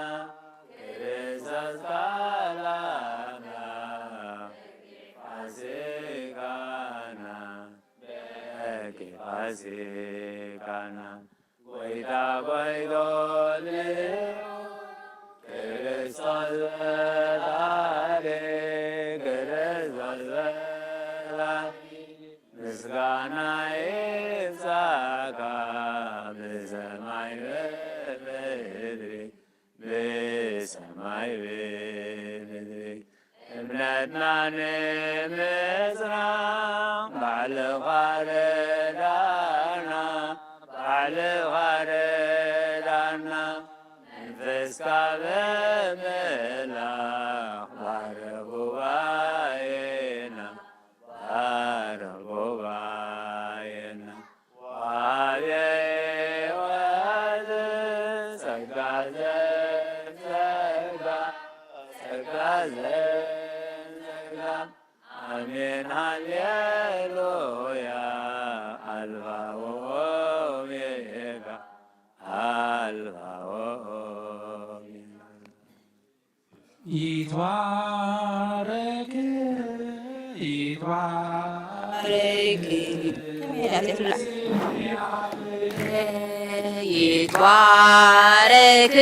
ክርስቶስ ቃል ኣምላኽ ፋሲካና፣ በኪ ፋሲካና። ጎይታ ጎይቶልዩ ክርስቶስ ፈጣሪ፣ ክርስቶስ ፈጣሪ፣ ምስጋና ይብጻሕካ ብሰማይ ብምድሪ፣ ብሰማይ ብምድሪ። እምነትና ንምጽናዕ ባዕልኻ ርዳና፣ ባዕልኻ ርዳና። መንፈስካ ብምልኣኽ ባርኽ ጉባኤና፣ ባርኽ ጉባኤና። ወሃቢ ሕይወት ጸጋ ዘጸጋ፣ ጸጋ ዘጸጋ። ኣሜን ሃሌሉያ። ኣልፋ ወኦሜጋ፣ ኣልፋ ወኦሜጋ። ይትባረክ፣ ይትባረክ። ይትባረክ።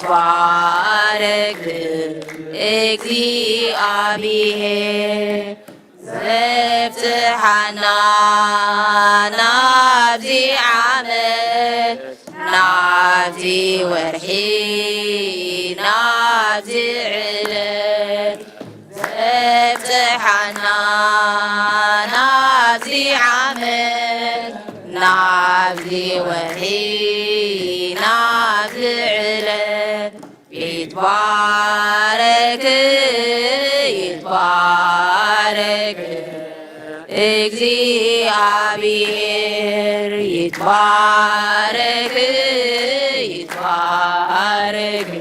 ይትባረክ እግዚኣብሔር ዘብጽሓና ናብዚ ዓመት፣ ናብዚ ወርሒ፣ ናብዚ ዕለት ዘብጽሓና ናብዚ ዓመት፣ ናብዚ ወርሒ፣ ናብዚ ዕለት ይትባረክ፣ ይትባረክ እግዚኣብሔር፣ ይትባረክ፣ ይትባረክ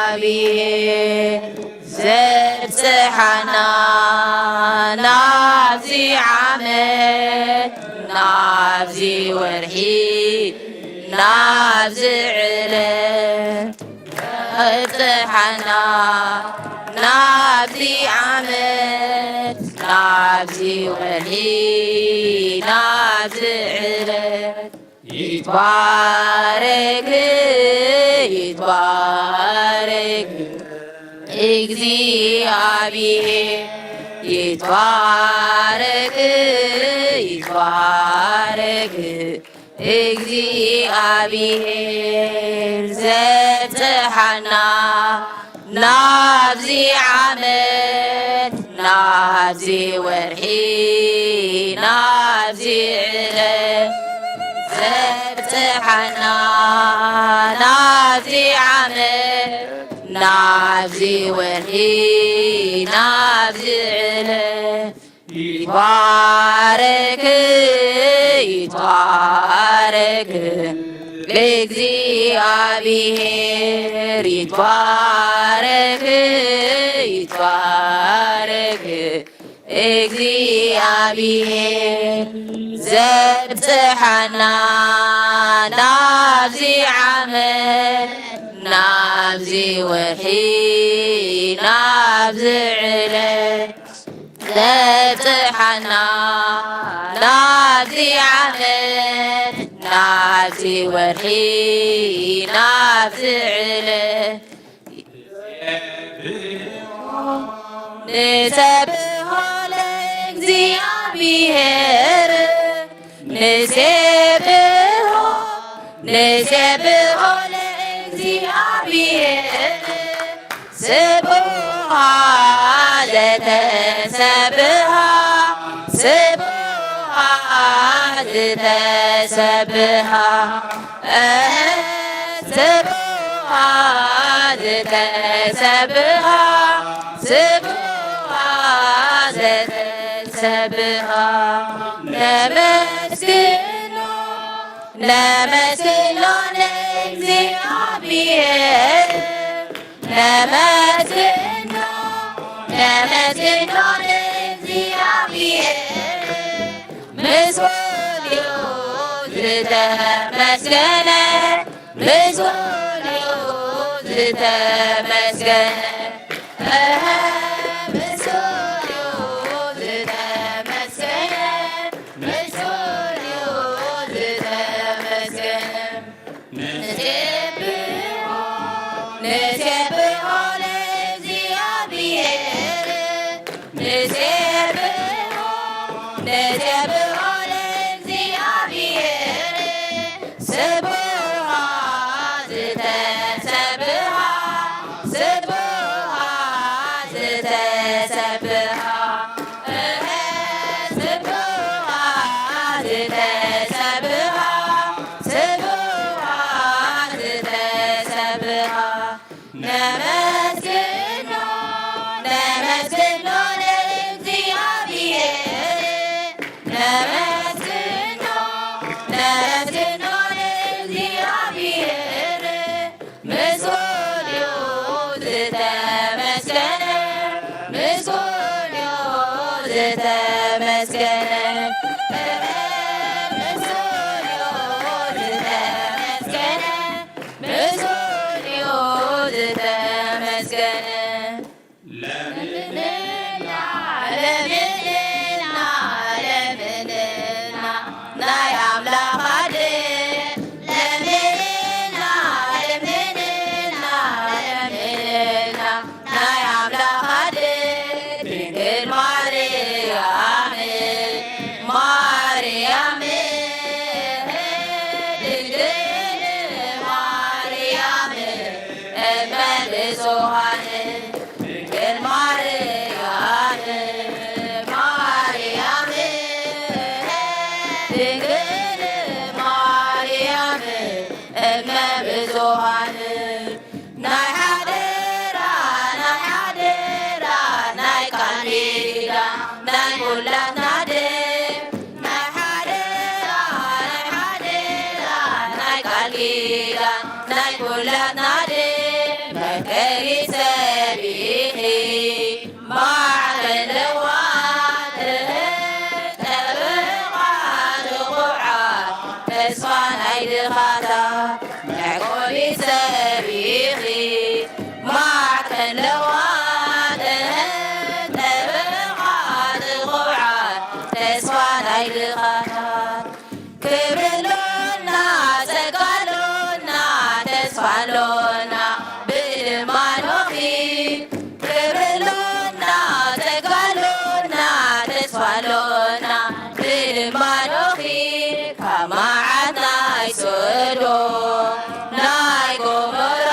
እግዚኣብሔር ዘብጽሓና ናብዚ ዓመት፣ ናብዚ ወርሒ፣ ናብዚ ዕለት ዘብጽሓና ናብዚ ዓመት፣ ናብዚ ወርሒ፣ ናብዚ ዕለት ይትባረክ፣ ይትባረክ እግዚኣብሔር፣ ይትባረክ፣ ይትባረክ እግዚኣብሔር ዘብጽሓና ናብዚ ዓመት፣ ናብዚ ወርሒ፣ ናብዚ ዕለት ዘብጽሓና ናብዚ ዓመት፣ ናብዚ ወርሒ፣ ናብዚ ዕለት ይትባረክ፣ ይትባረክ እግዚኣብሔር፣ ይትባረክ፣ ይትባረክ እግዚኣብሔር ዘብጽሓና ናብዚ ዓመት፣ ናብዚ ወርሒ፣ ናብዚ ዕለት ዘብጽሓና ናብዚ ዓመት፣ ናብዚ ወርሒ፣ ናብዚ ዕለት ንሰብሖ ለእግዚኣብሔር፣ ንሴብሖ፣ ንሴብሖ ለእግዚኣብሔር። ስብሖ ዘተሰብሐ፣ ስብሖ ዘተሰብሐ፣ እህ፣ ስብሖ ዘተሰብሐ፣ ስብሖ ዘተሰብሐ፣ ነመስግኖ፣ ነመስግኖ ንእግዚኣብሔር። ነመስግኖ፣ ነመስግኖ ንእግዚኣብሔር። ምስ ኩሉ ዝተመስገነ፣ ምስ ኩሉ ዝተመስገነ፣ እህ፣ ምስ ኩሉ ዝተመስገነ፣ ምስ ኩሉ ዝተመስገነ። ንሴብሖ፣ ንሴብሖ ለእግዚኣብሔር፣ ንሴብሖ፣ ንሴብሖ ለእግዚኣብሔር። ስብሖ ዝተሰብሐ፣ ስብሖ ዝተሰብሐ፣ እህ፣ ስብሖ ዝተሰብሐ፣ ስብሖ ዝተሰብሐ። ነመስግኖ፣ ነመስግኖ ንእግዚኣብሔር። ነመስግኖ፣ ነመስግኖ ብዙኃን ድንግል ማርያም፣ ማርያም ድንግል ማርያም እመ ብዙኃን ናይ ሓደራ፣ ናይ ሓደራ፣ ናይ ቃል ኪዳን፣ ናይ ኩላትና ደም፣ ናይ ሓደራ፣ ናይ ሓደራ፣ ናይ ቃል ኪዳን፣ ናይ ኩላትና ደም፣ መፍቀሪ ሰብ ኢኺ። ማዕበል ለዋጥህ ጠበቓ ንቑዓ ተስፋ ናይ ድኻታት መዕቆቢ ሰብ ኢኺ። ማዕበል ለዋጥህ ጠበቓ ንቑዓ ተስፋ ናይ ድኻታት ክብሪ ኣሎና፣ ጸጋ ኣሎና፣ ተስፋ ኣሎና ብልማኖኺ። ክብሪ ኣሎና፣ ጸጋ ኣሎና፣ ተስፋ ኣሎና ብልማኖኺ። ካብ መዓት ናይ ሶዶም ናይ ጎሞራ፣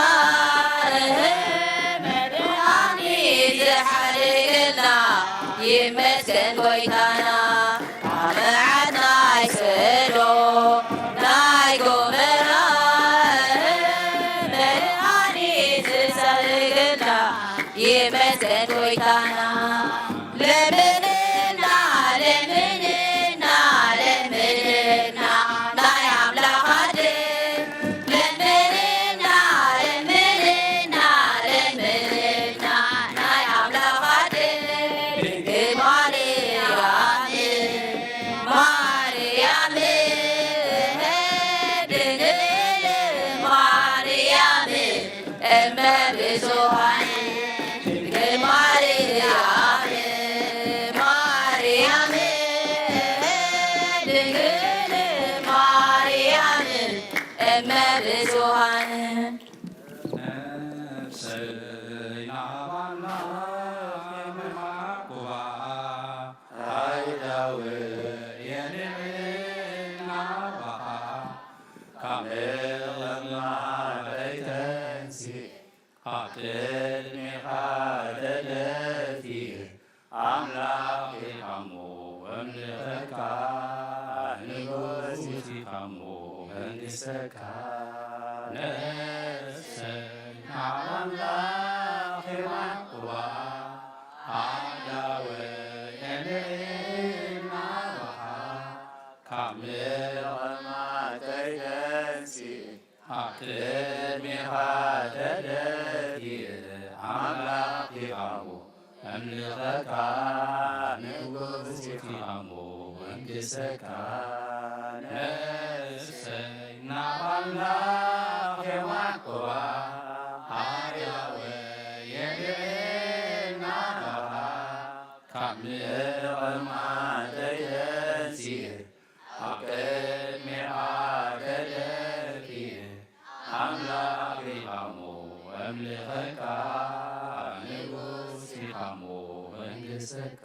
እህ፣ መድኃኒት ዝሓደገልና ይመስገን ጎይታና። ካብ መዓት ናይ ሰዶም ናይ ጎመራ መድኃኒት ዝሰግድና ይመስገን ጎይታና። ለምንና ለምንና ለምንና ናይ ኣምላኽ ኣደ ለምንና ለምንና ለምንና ናይ ኣምላኽ ኣደ ድንግል ማርያም፣ ማርያም፣ ድንግል ማርያም፣ እመ ብዙኃን፣ ድንግል ማርያም፣ ማርያም፣ ድንግል ማርያም፣ እመ ብዙኃን። ነፍሰይ ናብ ኣምላኽ የማዕቁባ፣ ኣእዳወይ የንዕድ ናባኻ፣ ካብ ምቕማጠይ ተንሲእ፣ ኣብ ቅድሜኻ ተደፊኤ፣ ኣምላኽ ኢኻሞ እምልኸካ፣ ንጉስ ኢኻሞ መንግስተካ። ነፍሰይ ናብ ኣምላኽ የማዕቁባ፣ ኣእዳወይ የንዕድ ናባኻ፣ ካብ ምቕማጠይ ተንሲኤ፣ ኣብ ቅድሜኻ ተደፊኤ ኣምላኽ ኢኻሞ እምልኸካ፣ ንጉስ ኢኻሞ መንግሰካ። ነፍሰይ ናብ ኣምላኽ የማዕቁባ፣ ኣእዳወይ የንዕድ ናባኻ፣ ካብ ምቕማጠይ ተንሲኤ፣ ኣብ ቅድሜኻ ተደፊኤ፣ ኣምላኽ ኢኻሞ እምልኸካ፣ ንጉስ ኢኻሞ መንግሰካ።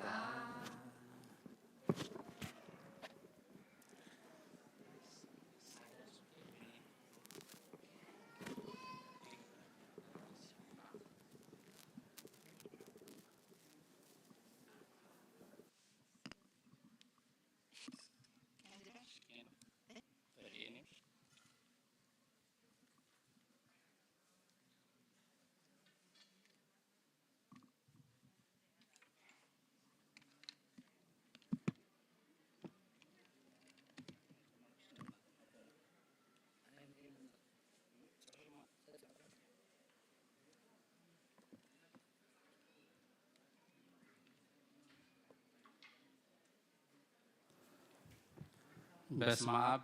በስመ አብ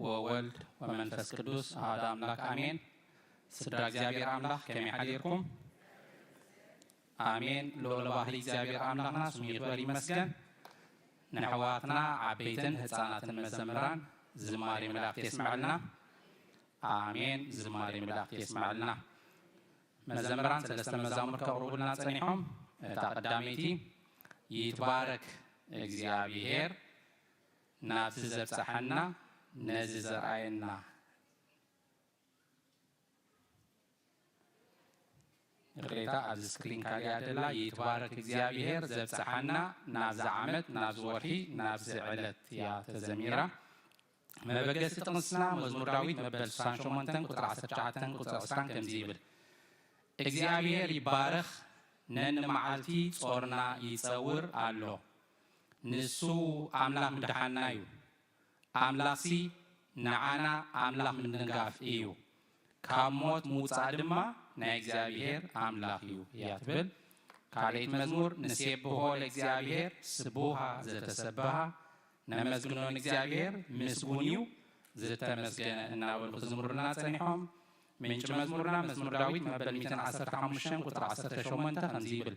ወወልድ ወመንፈስ ቅዱስ አሐዱ አምላክ አሜን። ስድራ እግዚኣብሔር ኣምላኽ ከመይ ሓዲርኩም? ኣሜን። ልዑለ ባህሪ እግዚኣብሔር ኣምላኽና ስሙ ይኽበር ይመስገን። ንኣሕዋትና ዓበይትን ህፃናትን መዘምራን ዝማሬ መላእክት የስምዐልና። ኣሜን። ዝማሬ መላእክት የስምዐልና። መዘምራን ሰለስተ መዛሙር ከቕርቡልና ጸኒሖም። እታ ቀዳመይቲ፣ ይትባረክ እግዚኣብሔር ናብቲ ዘብጽሓና ነዚ ዘርኣየና። ይቕሬታ፣ ኣብዚ ስክሪን ካሊኣ ደላ። ይትባረክ እግዚኣብሔር ዘብጽሓና ናብዚ ዓመት፣ ናብዚ ወርሒ፣ ናብዚ ዕለት እያ ተዘሚራ። መበገሲ ጥቕስና መዝሙር ዳዊት መበል ስሳን ሸሞንተን ቁጽሪ ዓሰርተ ትሽዓተን ቁጽሪ ዕስራን ከምዚ ይብል፣ እግዚኣብሔር ይባረኽ፣ ነንመዓልቲ ጾርና ይጸውር ኣሎ። ንሱ ኣምላኽ ምድሓንና እዩ። ኣምላኽሲ ንዓና ኣምላኽ ምድንጋፍ እዩ። ካብ ሞት ምውጻእ ድማ ናይ እግዚኣብሔር ኣምላኽ እዩ እያ ትብል። ካልኣይቲ መዝሙር፣ ንሴብሖ ለእግዚኣብሔር ስቡሃ ዘተሰብሃ፣ ነመስግኖ ንእግዚኣብሔር ምስጉን እዩ ዝተመስገነ እናበሉ ክዝምሩልና ጸኒሖም። ምንጪ መዝሙርና መዝሙር ዳዊት መበል ሚእትን ዓሰርተ ሓሙሽተን ቁጽሪ ዓሰርተ ሸሞንተ ከምዚ ይብል፣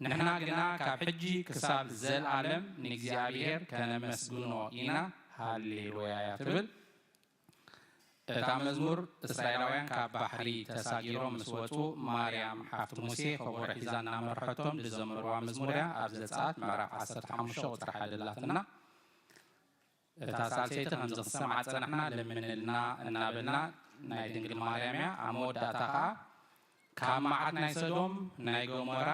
ንሕና ግና ካብ ሕጂ ክሳብ ዘልኣለም ንእግዚኣብሔር ከነመስግኖ ኢና። ሃሌሉያ እያ ትብል። እታ መዝሙር፣ እስራኤላውያን ካብ ባሕሪ ተሳጊሮም ምስ ወጹ፣ ማርያም ሓፍቲ ሙሴ ከበሮ ሒዛ እናመርሐቶም ዝዘመርዋ መዝሙር እያ። ኣብ ዘጸኣት ምዕራፍ ዓሰርተ ሓሙሽተ ቁጽሪ ሓደ ኣላትና። እታ ሳልሰይቲ ከምዚ ክሰምዓ ጸናሕና፣ ለምንልና እናበልና፣ ናይ ድንግል ማርያም እያ። ኣብ መወዳእታ ኸኣ፣ ካብ መዓት ናይ ሰዶም ናይ ገሞራ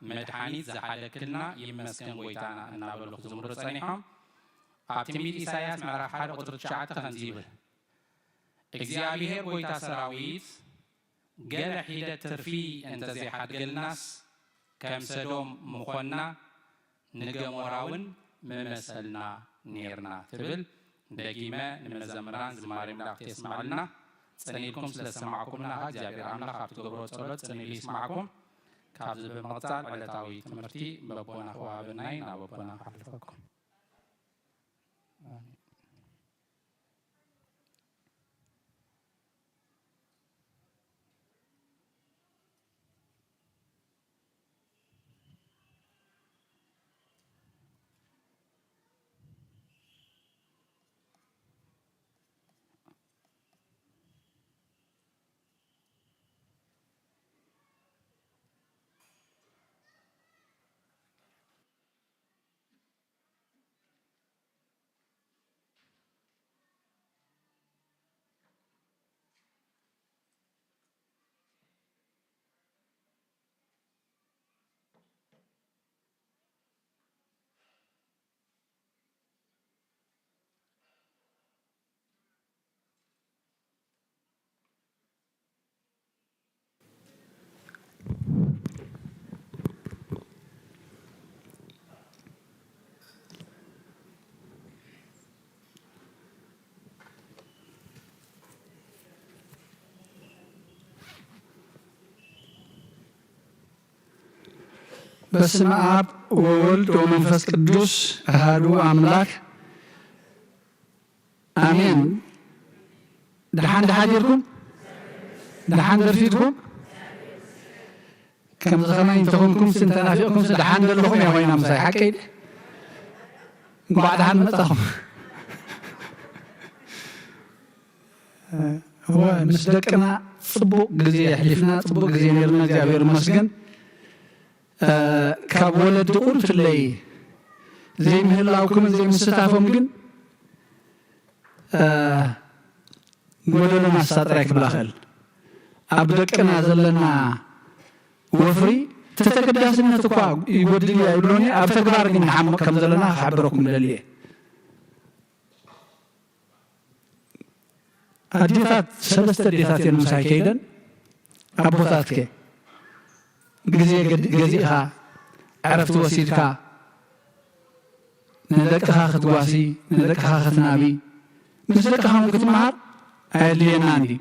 መድሓኒት ዝሓለክልና ይመስገን ጎይታና እናበሉ ክዝምሩ ጸኒሖም። ኣብ ትንቢት ኢሳይያስ ምዕራፍ ሓደ ቁጽሪ ትሽዓተ ከምዚ ይብል፣ እግዚኣብሔር ጎይታ ሰራዊት ገለ ሒደት ትርፊ እንተዘይሓድገልናስ ከም ሰዶም ምኾንና፣ ንገሞራ እውን ምመሰልና ኔርና ትብል። ደጊመ ንመዘምራን ዝማሬ ኣምላኽ የስምዓልና። ጽን ኢልኩም ስለ ዝሰማዕኩምና ኸኣ እግዚኣብሔር ኣምላኽ ኣብ ትገብርዎ ጸሎት ጽን ኢሉ ይስማዕኩም። ካብዚ ብምቕጻል ዕለታዊ ትምህርቲ በቦና ክወሃበና እዩ። ናብ ኣቦና ከሕልፈኩም። ኣሜን። በስመ አብ ወወልድ ወመንፈስ ቅዱስ አሐዱ አምላክ አሜን። ደሓን ደሓዲርኩም? ደሓን ደርፊድኩም? ከምዚ ከማይ እንተኾንኩምሲ እንተናፊቕኩምሲ ደሓን ዘለኹም እያ ኮይና ምሳይ፣ ሓቀይ ድየ? እንኳዕ ደሓን መጻኹም። እወ፣ ምስ ደቅና ጽቡቕ ግዜ ኣሕሊፍና፣ ጽቡቕ ግዜ ነይርና፣ እግዚኣብሔር ይመስገን። እ፣ ካብ ወለዲ ቁሩብ ፍለይ ዘይምህላውኩምን ዘይምስታፎም ግን፣ እ፣ ጎደሎ ናሳ ጥራይ ክብላ እኽእል። ኣብ ደቅና ዘለና ወፍሪ፣ እቲ ተገዳስነት እኳ ይጎድል እዩ ኣይብሎን እየ፣ ኣብ ተግባር ግን ንሓምቕ ከም ዘለና ክሕብረኩም ደልየ። ኣዴታት፣ ሰለስተ ኣዴታት እየን ምሳይ ከይደን፣ ኣቦታትከ ግዜ ገድ-፣ ገዚእኻ፣ ዕረፍቲ ወሲድካ፣ ንደቅኻ ክትጓሲ፣ ንደቅኻ ክትናቢ፣ ምስ ደቅኻ እውን ክትመሃር ኣየድልየናን ድዩ?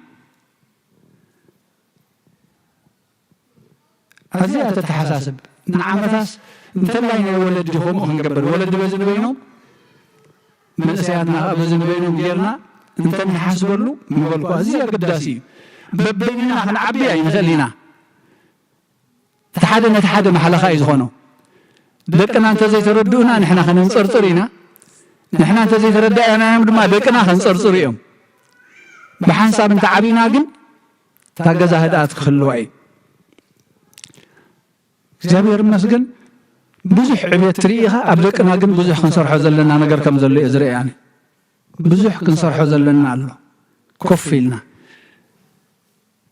ኣዝያ ተተሓሳስብ። ንዓመታስ እንተላይ ናይ ወለዲ ከምኡ ክንገብር፣ ወለዲ በዚ ንበይኖም፣ መንእሰያትና ኸዓ በዚ ንበይኖም ጌርና እንተንሓስበሉ ምበልኩ፣ ኣዝዩ ኣገዳሲ እዩ። በበይንና ክንዓቢ ኣይንኽእል ኢና። እቲ ሓደ ነቲ ሓደ ማሕለኻ እዩ ዝኾኖ። ደቅና እንተዘይተረድኡና ንሕና ከነንጸርጽር ኢና። ንሕና እንተዘይተረዳእናዮም ድማ ደቅና ከንጸርጽሩ እዮም። ብሓንሳብ እንተዓቢና ግን እታ ገዛ ህድኣት ክህልዋ እዩ። እግዚኣብሔር ይመስገን፣ ብዙሕ ዕብየት ትርኢ ኢኻ፣ ኣብ ደቅና ግን ብዙሕ ክንሰርሖ ዘለና ነገር ከም ዘሎ እየ ዝርኢ ኣነ። ብዙሕ ክንሰርሖ ዘለና ኣሎ፣ ኮፍ ኢልና።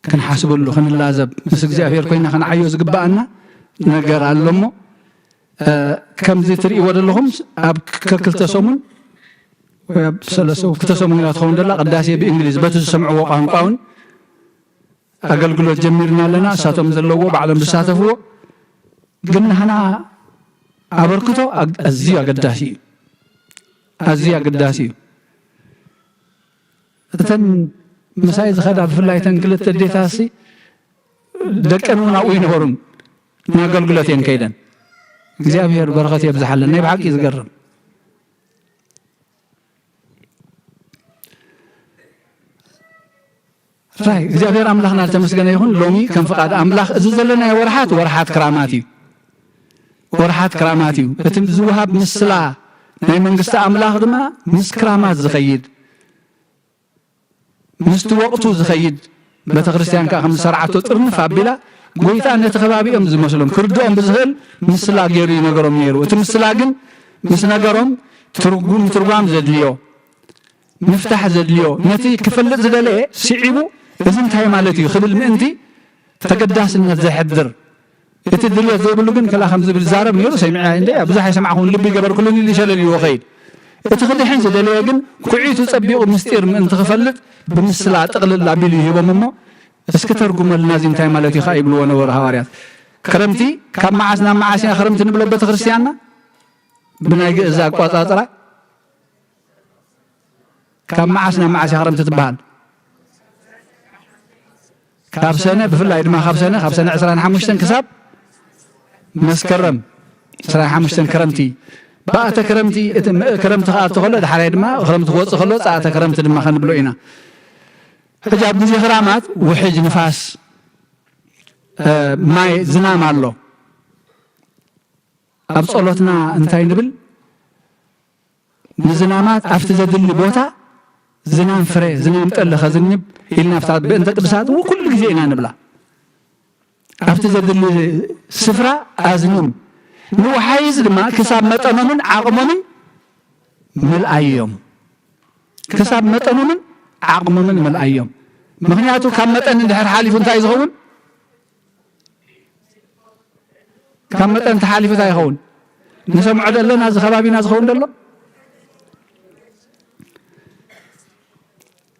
ክንሓስበሉ፣ ክንላዘብ፣ ምስ እግዚኣብሔር ኮይና ክንዓዮ ዝግብኣና ነገር ኣሎ እሞ፣ እ፣ ከምዚ ትርእይዎ ዘለኹም ኣብ ከክልተ ሰሙን ወይ ኣብ ሰለስተ ክልተ ሰሙን እያ ትኸውን ዘላ። ቅዳሴ ብእንግሊዝ በቲ ዝሰምዕዎ ቋንቋ እውን ኣገልግሎት ጀሚርና ኣለና። እሳቶም ዘለዎ ባዕሎም ዝሳተፍዎ፣ ግን ንሕና ኣበርክቶ ኣግ-፣ ኣዝዩ ኣገዳሲ እዩ። ኣዝዩ ኣገዳሲ እዩ። እተን ምሳይ ዝኸዳ ብፍላይ እተን ክልተ ኣዴታትሲ ደቀን እውን ኣብኡ ይነበሩን ንኣገልግሎት እየን ከይደን። እግዚኣብሔር በረኸት የብዝሓለን። ናይ ብሓቂ ዝገርም። ራይ እግዚኣብሔር ኣምላኽና ዝተመስገነ ይኹን። ሎሚ ከም ፍቓድ ኣምላኽ እዚ ዘለናዮ ወርሓት፣ ወርሓት ክራማት እዩ። ወርሓት ክራማት እዩ። እቲ ዝወሃብ ምስላ ናይ መንግስቲ ኣምላኽ ድማ ምስ ክራማት ዝኸይድ፣ ምስቲ ወቕቱ ዝኸይድ፣ ቤተ ክርስቲያን ከኣ ከም ዝሰርዓቶ ጥርንፍ ኣቢላ፣ ጎይታ ነቲ ከባቢኦም ዝመስሎም ክርድኦም ብዝኽእል ምስላ ገይሩ ይነገሮም ነይሩ። እቲ ምስላ ግን ምስ ነገሮም ትርጉም፣ ምትርጓም ዘድልዮ፣ ምፍታሕ ዘድልዮ፣ ነቲ ክፈልጥ ዝደለየ ስዒቡ፣ እዚ እንታይ ማለት እዩ ክብል ምእንቲ ተገዳስነት ዘሕድር። እቲ ድልየት ዘይብሉ ግን ከላ ከም ዝብል ዛረብ ነይሩ፣ ሰሚዐ እንደ ብዙሕ ኣይሰማዕኹን፣ ልቢ ገበርኩሉን ኢሉ ሸለል ይዎ ኸይድ። እቲ ክድሕን ዝደለየ ግን ኩዒቱ ጸቢቑ ምስጢር ምእንቲ ክፈልጥ ብምስላ ጥቕልል ኣቢሉ ይህቦም እሞ፣ "እስኪ ተርጉመልና፣ እዚ እንታይ ማለት እዩ?" ከኣ ይብልዎ ነበሩ ሃዋርያት። ክረምቲ ካብ መዓስ ናብ መዓስ ኢና ክረምቲ ንብሎ ቤተ ክርስቲያንና? ብናይ ግእዝ ኣቋጻጽራ ካብ መዓስ ናብ መዓስ እያ ክረምቲ ትበሃል? ካብ ሰነ፣ ብፍላይ ድማ ካብ ሰነ፣ ካብ ሰነ ዕስራን ሓሙሽተን ክሳብ መስከረም ዕስራን ሓሙሽተን ክረምቲ። ብኣተ ክረምቲ፣ እቲ ም-፣ ክረምቲ ክኣቲ ከሎ፣ ዳሕራይ ድማ ክረምቲ ክወጽእ ከሎ፣ ጸኣተ ክረምቲ ድማ ክንብሎ ኢና። ሕጂ ኣብ ግዜ ክራማት ውሕጅ ንፋስ፣ እ፣ ማይ ዝናም ኣሎ። ኣብ ጸሎትና እንታይ ንብል? ንዝናማት ኣብቲ ዘድሊ ቦታ ዝናም ፍረ፣ ዝናም ጠሊ ከዝንብ ኢልና ኣብታ በእንተ ቅዱሳት እውን ኩሉ ግዜ ኢና ንብላ። ኣብቲ ዘድሊ ስፍራ ኣዝንም፣ ንወሓይዝ ድማ ክሳብ መጠኖምን ዓቕሞምን ምልኣዮም። ክሳብ መጠኖምን ዓቕሞምን ምልኣዮም። ምኽንያቱ ካብ መጠን እንድሕር ሓሊፉ እንታይ ዝኸውን? ካብ መጠን ተሓሊፉ እንታይ ይኸውን? ንሰምዖ ዘለና፣ እዚ ከባቢና ዝኸውን ዘሎ?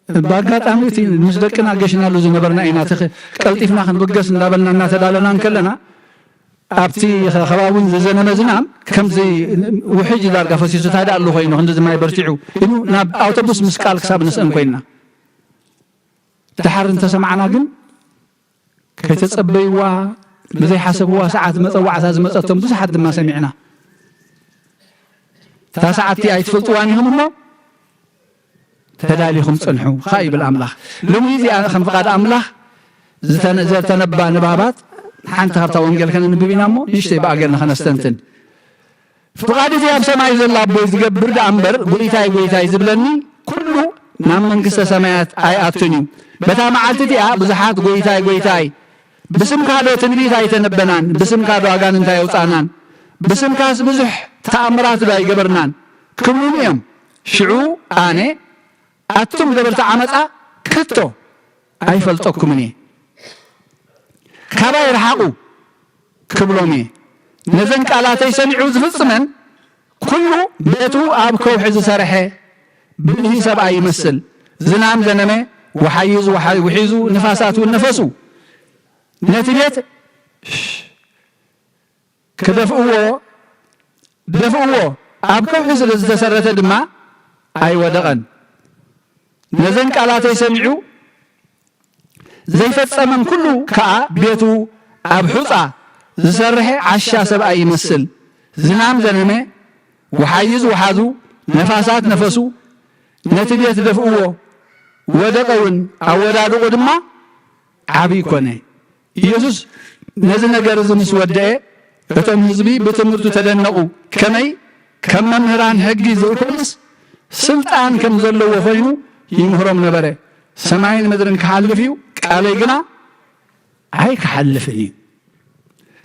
ብኣጋጣሚ እቲ ምስ ደቅና ገሽናሉ ዝነበርና ኢና። እቲ ኸ-፣ ቀልጢፍና ክንብገስ እንዳበልና እናተዳለና እንከለና፣ ኣብቲ ኸ-፣ ከባቢ እውን ዝዘነበ ዝናም ከምዚ ውሕጅ ዳርጋ ፈሲሱ፣ "እንታይ ደኣ ኣሎ ኮይኑ ክንድዚ ማይ በርቲዑ?" ኢሉ ናብ ኣውቶቡስ ምስቃል ክሳብ ንስእን ኮይንና። ደሓር እንተሰማዕና ግን፣ ከይተጸበይዋ፣ ብዘይሓሰብዋ ሰዓት መጸዋዕታ ዝመጸቶም ብዙሓት ድማ ሰሚዕና። እታ ሰዓት እቲኣ ኣይትፈልጥዋን ኢኹም እሞ፣ ተዳሊኹም ጽንሑ፣ ኸኣ ይብል ኣምላኽ። ሎሚ እዚኣ ከም ፍቓድ ኣምላኽ ዝተነ-፣ ዘተነባ ንባባት ሓንቲ ካብታ ወንጌል ከነንብብ ኢና እሞ፣ ንእሽተይ ብኣ ጌርና ኸነስተንትን። ፍቓድ እቲ ኣብ ሰማይ ዘሎ ኣቦይ ዝገብር ደኣ እምበር፣ "ጐይታይ፣ ጐይታይ" ዝብለኒ ኩሉ ናብ መንግስተ ሰማያት ኣይኣቱን እዩ። በታ መዓልቲ እቲኣ ብዙሓት "ጐይታይ፣ ጐይታይ፣ ብስምካ ዶ ትንቢት ኣይተነበናን? ብስምካ ዶ ኣጋንንት ኣየውጻእናን? ብስምካስ ብዙሕ ተኣምራት ዶ ኣይገበርናን?" ክብሉኒ እዮም። ሽዑ ኣነ፣ "ኣቱም ገበርቲ ዓመጻ፣ ከቶ ኣይፈልጠኩምን እየ። ካባይ ርሓቑ" ክብሎም እየ። ነዘን ቃላተይ ሰሚዑ ዝፍጽመን፣ ኩሉ ቤቱ ኣብ ከውሒ ዝሰርሐ ብልሂ ሰብኣይ ይመስል። ዝናም ዘነመ፣ ወሓይዝ ወሓ-፣ ውሒዙ፣ ንፋሳት እውን ነፈሱ። ነቲ ቤት ክደፍእዎ፣ ደፍእዎ፣ ኣብ ከውሒ ስለ ዝተሰረተ ድማ ኣይወደቐን። ነዘን ቃላተይ ሰሚዑ ዘይፈጸመን ኩሉ ከኣ ቤቱ ኣብ ሑጻ ዝሰርሐ ዓሻ ሰብኣይ ይመስል። ዝናም ዘነመ፣ ወሓይዝ ወሓዙ፣ ነፋሳት ነፈሱ፣ ነቲ ቤት ደፍእዎ፣ ወደቐ እውን፣ ኣወዳድቑ ድማ ዓብዪ ኮነ። ኢየሱስ ነዚ ነገር እዚ ምስ ወደአ፣ እቶም ህዝቢ ብትምህርቱ ተደነቑ። ከመይ ከም መምህራን ሕጊ ዘይኮነስ፣ ስልጣን ከም ዘለዎ ኮይኑ ይምህሮም ነበረ። "ሰማይን ምድርን ክሓልፍ እዩ፣ ቃለይ ግና ኣይክሓልፍን እዩ።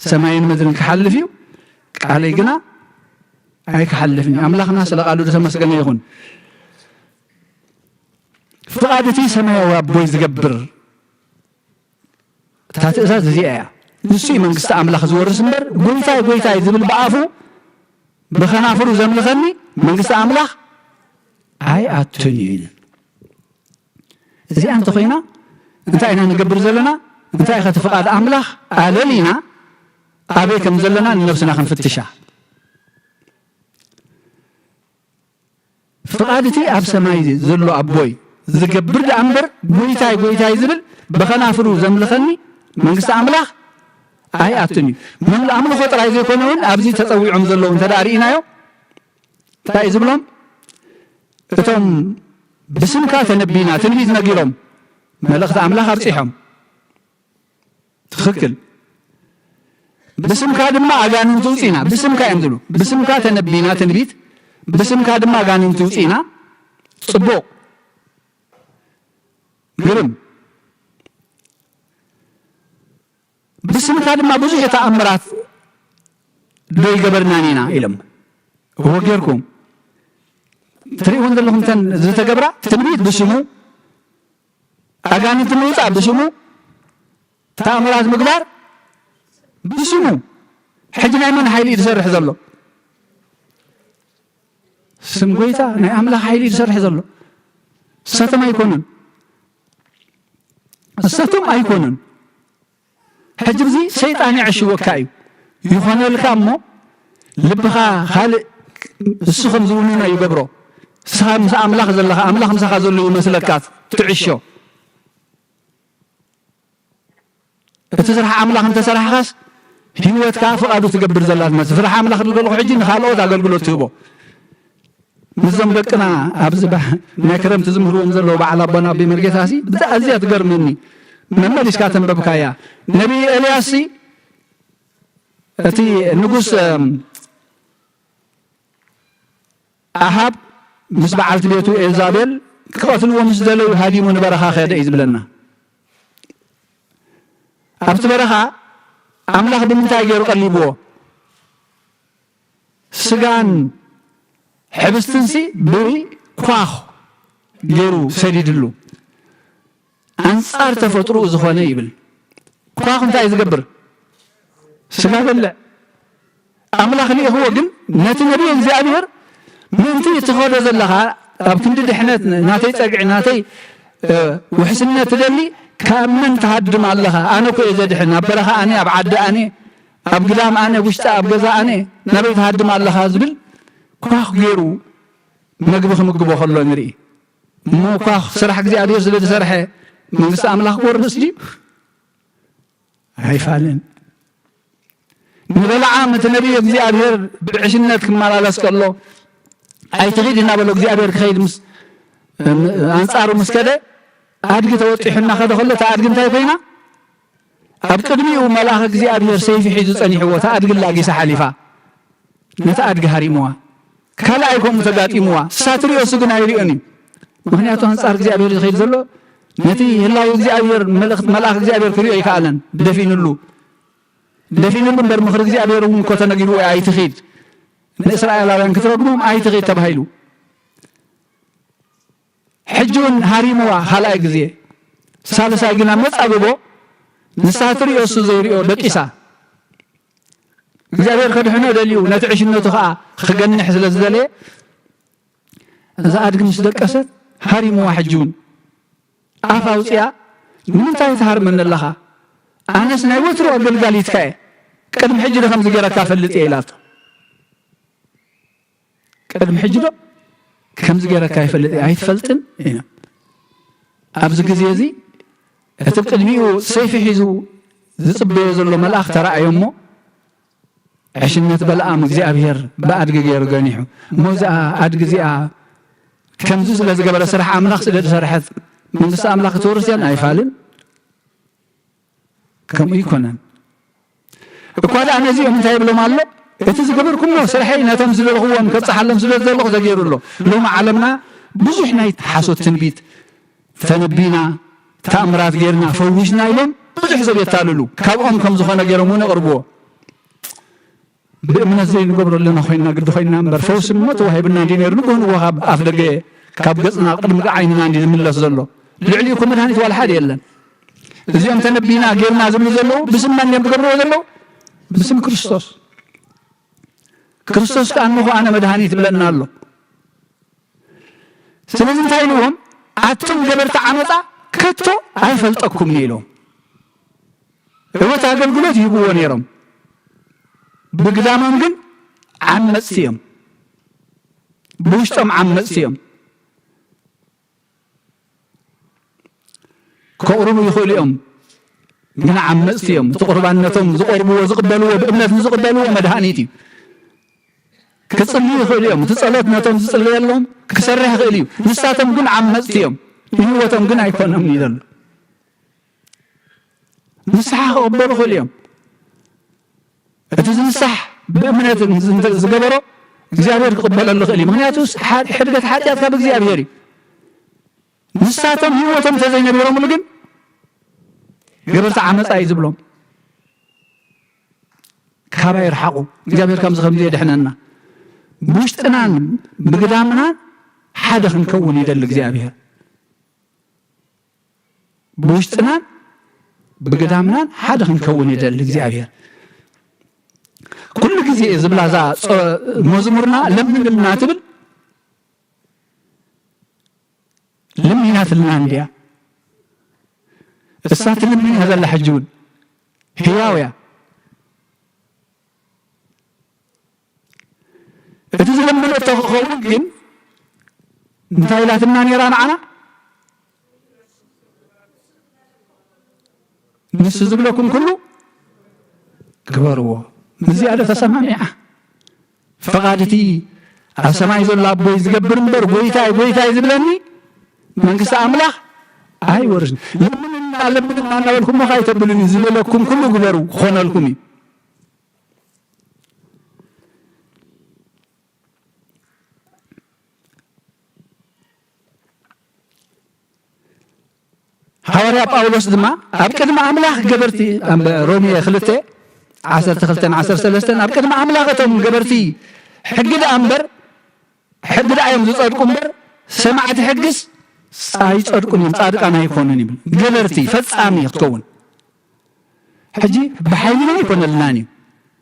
ሰማይን ምድርን ክሓልፍ እዩ፣ ቃለይ ግና ኣይክሓልፍን እዩ።" ኣምላኽና ስለ ቃሉ ዝተመስገነ ይኹን። ፍቓድ እቲ ሰማያዊ ኣቦይ ዝገብር እታ ትእዛዝ እዚኣ እያ። ንሱ እዩ መንግስቲ ኣምላኽ ዝወርስ እምበር፣ "ጎይታይ፣ ጎይታይ" ዝብል ብኣፉ፣ ብኸናፍሩ ዘምልኸኒ መንግስቲ ኣምላኽ ኣይኣቱን እዩ ኢሉ። እዚኣ እንተኾይና፣ እንታይ ኢና ንገብር ዘለና? እንታይ ኸ እቲ ፍቓድ ኣምላኽ ኣለሊና ኣበይ ከም ዘለና ንነብስና ክንፍትሻ። ፍቓድ እቲ ኣብ ሰማይ ዘሎ ኣቦይ ዝገብር ደኣ እምበር፣ "ጎይታይ፣ ጎይታይ" ዝብል ብኸናፍሩ ዘምልኸኒ መንግስቲ ኣምላኽ ኣይኣቱን እዩ። መምልእ ኣምልኾ ጥራይ ዘይኮነ እውን ኣብዚ ተጸዊዖም ዘለዉ እንተ ደኣ ርኢናዮ፣ እንታይ እዩ ዝብሎም? እቶም ብስምካ ተነቢና ትንቢት ነጊሮም መልእኽቲ ኣምላኽ ኣብጺሖም። ትኽክል። ብስምካ ድማ ኣጋንንቲ ውፂና፣ ብስምካ እዮም ዝብሉ። ብስምካ ተነቢና ትንቢት፣ ብስምካ ድማ ኣጋንንቲ ውፂና። ፅቡቕ። ግርም። ብስምካ ድማ ብዙሕ ተኣምራት ዶ ይገበርናን ኢና ኢሎም። እወ ጌርኩም። ትሪእወን ዘለኹም እተን ዝተገብራ ትንቢት ብስሙ፣ ኣጋንንቲ ምውፃእ ብስሙ፣ ተኣምራት ምግባር ብስሙ። ሕጂ ናይ መን ሓይሊ እዩ ዝሰርሕ ዘሎ? ስም ጎይታ ናይ ኣምላኽ ሓይሊ እዩ ዝሰርሕ ዘሎ። እሳቶም ኣይኮኑን። እሳቶም ኣይኮኑን። ሕጂ ብዚ ሰይጣን የዕሽወካ እዩ። ይኾነልካ እሞ ልብኻ ካልእ እሱ ከም ዝውንኖ ይገብሮ። ንስኻ ምስ ኣምላኽ ዘለኻ፣ ኣምላኽ ምሳኻ ዘሎ ይመስለካ ትዕሾ። እቲ ስራሕ ኣምላኽ እንተሰራሕኻስ ህይወትካ ፍቓዱ ትገብር ዘላ ትመስል። ስራሕ ኣምላኽ ዝብል ከለኹ ሕጂ ንኻልኦት ኣገልግሎት ትህቦ። ምስዞም ደቅና ኣብዚ ባ-፣ ናይ ክረምቲ ዝምህርዎም ዘለዉ በዓል ኣቦና ኣቢ መርጌታሲ ብዛ-፣ ኣዝያ ትገርመኒ። መመሊስካ ተንበብካያ። ነቢይ ኤልያስሲ እቲ ንጉስ፣ እም፣ ኣሃብ ምስ በዓልቲ ቤቱ ኤልዛቤል ክቐትልዎ ምስ ደለዩ ሃዲሙ ንበረኻ ከደ እዩ ዝብለና። ኣብቲ በረኻ ኣምላኽ ብምንታይ ገይሩ ቀሊብዎ? ስጋን ሕብስትንሲ ብኳኽ ገይሩ ሰዲድሉ። ኣንጻር ተፈጥሮኡ ዝኾነ ይብል። ኳኽ እንታይ ዝገብር? ስጋ በልዕ። ኣምላኽ ልኢኽዎ ግን ነቲ ነቢይ እግዚኣብሔር ምእንቲ እትኸዶ ዘለኻ ኣብ ክንዲ ድሕነት ናተይ ጸግዒ ናተይ፣ እ፣ ውሕስነት ትደሊ ካብ መን ትሃድም ኣለኻ? ኣነ እኮ እየ ዘድሕን። ኣብ በረኻ ኣነ፣ ኣብ ዓዲ ኣነ፣ ኣብ ግዳም ኣነ፣ ውሽጢ ኣብ ገዛ ኣነ፣ ናበይ ትሃድም ኣለኻ? ዝብል ኳኽ ገይሩ መግቢ ክምግቦ ከሎ ንርኢ። እሞ ኳኽ ስራሕ እግዚኣብሔር ስለ ዝሰርሐ መንግስቲ ኣምላኽ ክወርስ ድዩ? ኣይፋልን። ንበለዓም እቲ ነቢይ እግዚኣብሔር ብዕሽነት ክመላለስ ከሎ፣ "ኣይትኺድ" እናበሎ እግዚኣብሔር ክኸይድ ምስ፣ ኣንጻሩ ምስ ከደ፣ ኣድጊ ተወጢሑ እናኸደ ከሎ፣ እታ ኣድጊ እንታይ ኮይና? ኣብ ቅድሚኡ መልኣኽ እግዚኣብሔር ሰይፊ ሒዙ ጸኒሕዎ፣ እታ ኣድጊ ላጊሳ ሓሊፋ። ነቲ ኣድጊ ሃሪምዋ። ካልኣይ ከምኡ ተጋጢምዋ። እሳ ትሪኦ፣ እሱ ግን ኣይሪኦን እዩ። ምኽንያቱ ኣንጻር እግዚኣብሔር ዝኸይድ ዘሎ፣ ነቲ ህላዊ እግዚኣብሔር፣ መልእኽቲ መልኣኽ እግዚኣብሔር ክሪኦ ኣይከኣለን። ደፊንሉ። ደፊንሉ እምበር ምኽሪ እግዚኣብሔር እውን እኮ ተነጊርዎ እዩ፣ "ኣይትኺድ። ንእስራኤላውያን ክትረግሞም ኣይትኺድ" ተባሂሉ። ሕጂ እውን ሃሪምዋ ካልኣይ ግዜ። ሳልሳይ ግና መጻብቦ፣ ንሳ ትሪኦ እሱ ዘይሪኦ ደቂሳ። እግዚኣብሔር ከድሕኖ ደልዩ፣ ነቲ ዕሽነቱ ኸኣ ክገንሕ ስለ ዝደለየ፣ እዛ ኣድጊ ምስ ደቀሰት ሃሪምዋ። ሕጂ እውን ኣፍ ኣውጺኣ፣ "ንምንታይ ትሃርመኒ ኣለኻ? ኣነስ ናይ ወትሩ ኣገልጋሊትካ እየ። ቅድሚ ሕጂ ዶ ከምዚ ገይረካ እፈልጥ እየ?" ኢላቶ። "ቅድሚ ሕጂ ዶ ከምዚ ገይረካ ይፈልጥ እየ? ኣይትፈልጥን?" ኢና። ኣብዚ ግዜ እዚ እቲ ቅድሚኡ ሰይፊ ሒዙ ዝጽበዮ ዘሎ መልኣኽ ተራእዮ እሞ፣ ዕሽነት በለዓም እግዚኣብሔር ብኣድጊ ገይሩ ገኒሑ። እሞ እዚኣ ኣድጊ እዚኣ ከምዚ ስለ ዝገበረ፣ ስራሕ ኣምላኽ ስለ ዝሰርሐት፣ መንግስቲ ኣምላኽ ክትወርስ እያን ኣይፋልን። ከምኡ ይኮነን። እኳ ደኣ ነዚኦም እንታይ ይብሎም ኣሎ? "እቲ ዝገበርኩሞ ስርሐይ ነቶም ዝደለኽዎም ከብጽሓሎም ስለ ዝደለኹ ተገይሩ ኣሎ።" ሎሚ ዓለምና ብዙሕ ናይ ሓሶት ትንቢት፣ "ተነቢና፣ ተኣምራት ጌርና፣ ፈዊስና" ኢሎም ብዙሕ ሰብ የታልሉ። ካብኦም ከም ዝኾነ ገይሮም እውን የቕርብዎ። ብእምነት ዘይንገብሮ ኣለና ኮይንና፣ ግዲ ኮይንና እምበር፣ ፈውሲ እሞ ተዋሂብና እንዲ ነይሩ፣ ንግሆ ንግሆ ካብ ኣፍ ደገ፣ ካብ ገጽና፣ ቅድሚ ዓይንና እንዲ ዝምለስ ዘሎ። ልዕሊኡ እኮ መድሃኒት ዋላ ሓደ የለን። እዚኦም ተነቢና ጌርና ዝብሉ ዘለዉ ብስም መን እዮም ዝገብርዎ ዘለዉ? ብስም ክርስቶስ። ክርስቶስ ከኣ እንሆ ኣነ መድሃኒት ይብለና ኣሎ። ስለዚ እንታይ ኢልዎም? ኣቱም ገበርቲ ዓመፃ ከቶ ኣይፈልጠኩምን ኢሎም። እወት ኣገልግሎት ይህብዎ ነይሮም። ብግዳሞም ግን ዓመፅቲ እዮም። ብውሽጦም ዓመፅቲ እዮም። ከቕርቡ ይኽእሉ እዮም፣ ግን ዓመፅቲ እዮም። እቲ ቁርባን ነቶም ዝቐርብዎ ዝቕበልዎ ብእምነት ንዝቕበልዎ መድሃኒት እዩ። ክጽልዩ ይኽእሉ እዮም። እቲ ጸሎት ነቶም ዝጽለየሎም ክሰርሕ ይኽእል እዩ። ንሳቶም ግን ዓመፅቲ እዮም፣ ንህይወቶም ግን ኣይኮኖምን እዩ ዘሎ። ንስሓ ክቕበሉ ይኽእሉ እዮም። እቲ ዝንሳሕ ብእምነት እንተ ዝገበሮ እግዚኣብሔር ክቕበለሉ ይኽእል እዩ። ምኽንያቱ ሓ- ሕድገት ሓጢኣት ካብ እግዚኣብሔር እዩ። ንሳቶም ህይወቶም እንተዘይነቢሮምሉ ግን ገበርቲ ዓመፃ እዩ ዝብሎም። ካባይ ይርሓቑ። እግዚኣብሔር ከምዚ ከምዚ የድሕነና። ብውሽጥናን ብግዳምናን ሓደ ክንከውን ይደሊ እግዚኣብሔር። ብውሽጥናን ብግዳምናን ሓደ ክንከውን ይደሊ እግዚኣብሔር። ኩሉ ግዜ ዝብላ እዛ ጸ- መዝሙርና ለምንልና ትብል ለሚናትልና እንድያ። እሳ ትልምን እያ ዘላ ሕጂ እውን ህያው እያ። እቲ ዝለመነቶ ክኸውን ግን እንታይ ኢላትና ነይራ ንዓና? ንሱ ዝብለኩም ኩሉ ግበርዎ። ምስዚኣ ዶ ተሰማሚዓ? ፈቓድ እቲ ኣብ ሰማይ ዘሎ ኣቦይ ዝገብር እምበር ጎይታይ ጎይታይ ዝብለኒ መንግስቲ ኣምላኽ ኣይወርስን። ለምንና ለምንና እናበልኩሞ ከይተብሉኒ ዝበለኩም ኩሉ ግበሩ ክኾነልኩም እዩ። ሃዋርያ ጳውሎስ ድማ ኣብ ቅድሚ ኣምላኽ ገበርቲ ኣብ ሮሜ ክልተ ዓሰርተ ክልተን ዓሰርተ ሰለስተን ኣብ ቅድሚ ኣምላኽ እቶም ገበርቲ ሕጊ ደኣ እምበር ሕጊ ደኣ እዮም ዝጸድቁ እምበር ሰማዕቲ ሕግስ ኣይጸድቁን እዮም ጻድቃን ኣይኮኑን ይብል። ገበርቲ ፈጻሚ ክትከውን ሕጂ ብሓይልና ኣይኮነልናን እዩ።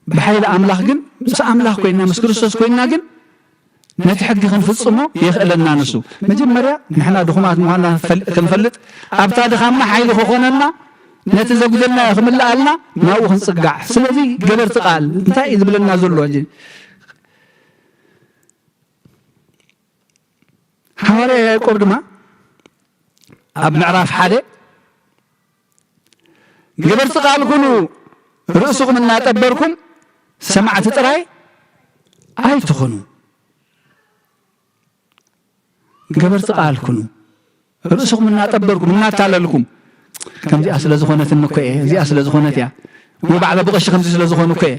ብሓይሊ ኣምላኽ ግን ምስ ኣምላኽ ኮይና ምስ ክርስቶስ ኮይና ግን ነቲ ሕጊ ክንፍጽሞ የኽእለና ንሱ። መጀመርያ ንሕና ድኹማት ምዃንና ፈል- ክንፈልጥ ኣብታ ድኻምና ሓይሊ ክኾነና ነቲ ዘጉደልናዮ ክምልኣልና ናብኡ ክንጽጋዕ። ስለዚ ገበርቲ ቃል እንታይ እዩ ዝብለና ዘሎ ሕጂ? ሃዋርያ ያዕቆብ ድማ ኣብ ምዕራፍ ሓደ ገበርቲ ቃል ኩኑ ርእስኹም እናጠበርኩም ሰማዕቲ ጥራይ ኣይትኹኑ። ገበርቲ ቃል ኩኑ ርእስኹም እናጠበርኩም እናታለልኩም ከምዚኣ ስለ ዝኾነትኒ እኮ እየ እዚኣ ስለ ዝኾነት እያ ወይ ባዕላ ብቐሺ ከምዚ ስለ ዝኾኑ እኮ እየ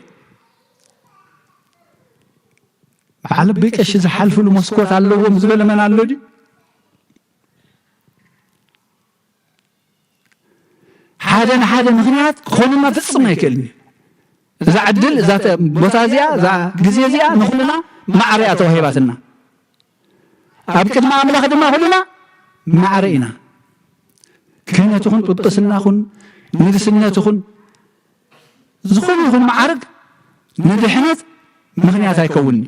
በዓል ኣቦይ ቀሺ ዝሓልፍሉ መስኮት ኣለዎም ዝበለ መን ኣሎ ድዩ? ሓደ ንሓደ ምኽንያት ክኾነና ፍጹም ኣይክእልን እዩ። እዛ ዕድል እዛ ተ- ቦታ እዚኣ እዛ ግዜ እዚኣ ንኹልና ማዕረ እያ ተዋሂባትና። ኣብ ቅድሚ ኣምላኽ ድማ ኩልና ማዕረ ኢና። ክህነት ይኹን ጵጵስና ይኹን ንግስነት ይኹን ዝኾነ ይኹን መዓርግ ንድሕነት ምኽንያት ኣይከውንኒ።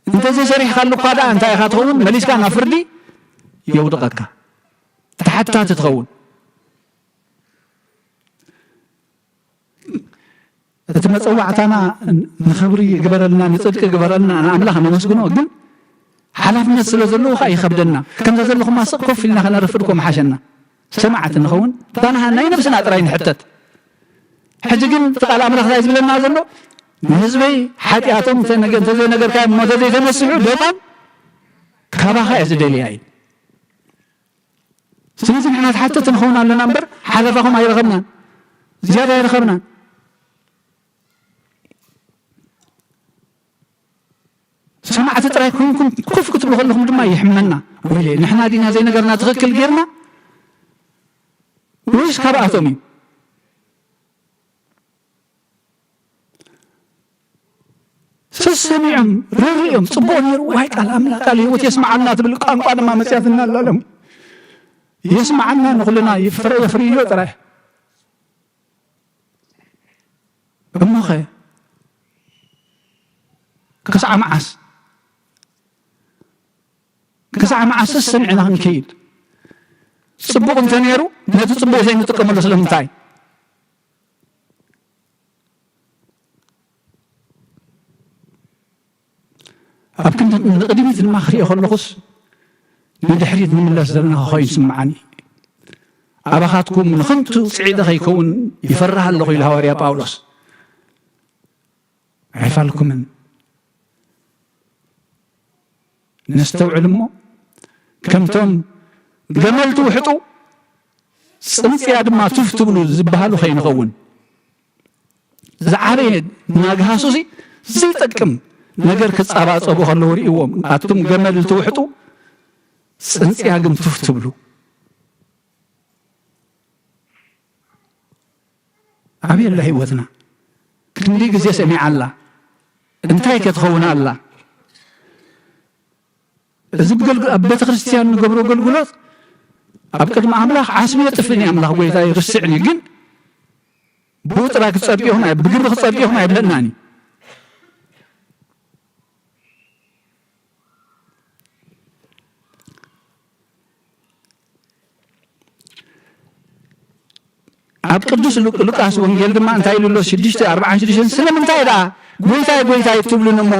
እንተዘይሰሪሕካሉ እኳ ደኣ እንታይ ኢኻ ትኸውን? መሊስካ ናብ ፍርዲ የውድቐካ፣ ተሓታቲ ትኸውን። እቲ መጸዋዕታና ንኽብሪ ግበረልና፣ ንጽድቂ ግበረልና፣ ንኣምላኽ ነመስግኖ። ግን ሓላፍነት ስለ ዘለዎ ኸኣ ይኸብደና። ከምዛ ዘለኹማ ስቕ ኮፍ ኢልና ከነርፍድ እኮ ምሓሸና። ሰማዕቲ ንኸውን፣ እታ ንሃ- ናይ ነብስና ጥራይ ንሕተት። ሕጂ ግን እቲ ቃል ኣምላኽ እንታይ ዝብለና ዘሎ? ንህዝበይ ሓጢኣቶም እንተነገ- እንተዘይነገርካዮም እሞ እንተዘይተነስሑ ደሞም ካባኻ እየ ዝደልያ እዩ። ስለዚ ንሕና ተሓተቲ ንኸውን ኣለና እምበር ሓለፋኹም ኣይረኸብናን፣ ዝያዳ ኣይረኸብናን። ሰማዕቲ ጥራይ ኮይንኩም ኮፍ ክትብሉ ከለኹም ድማ ይሕመና። ወይለ ንሕና ዲና ዘይነገርና ትኽክል ጌርና ወይስ ካብኣቶም እዩ? ሰሰሚዖም ረሪኦም ጽቡቕ ነይሩ ዋይ ቃል ኣምላኽ ቃል ህይወት የስምዓልና ትብል ቋንቋ ድማ መጽያትና ኣላለም የስምዓልና ንኹልና ይፍረ የፍርዮ ጥራይ ክሳዕ መዓስ? ክሳዕ መዓስስ ሰሚዕና ክንከይድ? ጽቡቕ እንተ ነይሩ፣ ነቲ ጽቡቕ ዘይንጥቀመሉ ስለምንታይ? ኣብ ክንዲ ንቕድሚት ድማ ክሪኦ ከለኹስ፣ ንድሕሪት ንምለስ ዘለና ኮይኑ ይስምዓኒ። ኣባኻትኩም ንኸንቱ ጽዒደ ከይከውን ይፈርህ ኣለኹ ኢሉ ሃዋርያ ጳውሎስ። ኣይፋልኩምን። ነስተውዕል እሞ፣ ከምቶም ገመል ትውሕጡ፣ ጽንጽያ ድማ ቱፍ ትብሉ ዝበሃሉ ከይንኸውን። ዝዓበየ ናግሃሱሲ ዘይጠቅም ነገር ክጻባጸቡ ከለዉ ርእይዎም፣ ኣቱም ገመል ትውሕጡ፣ ጽንጽያ ግን ቱፍ ትብሉ። ኣበይ ኣላ ህይወትና? ክንደይ ግዜ ሰሚዓ ኣላ? እንታይ ከ ትኸውን ኣላ? እዚ ብገልግ-፣ ኣብ ቤተ ክርስቲያን ንገብሮ ኣገልግሎት ኣብ ቅድሚ ኣምላኽ ዓስቢ የጥፍእን እዩ። ኣምላኽ ጎይታ ይርስዕን እዩ። ግን ብኡ ጥራይ ክትጸድቁ ኢኹም ኣይ-፣ ብግብሪ ክትጸድቁ ኢኹም ኣይብለናን እዩ። ኣብ ቅዱስ ሉቅ-፣ ሉቃስ ወንጌል ድማ እንታይ ኢሉ ኣሎ? ሽዱሽተ ኣርባዓን ሽዱሽተን፣ ስለምንታይ ደኣ ጎይታይ፣ ጎይታይ ትብሉኒ እሞ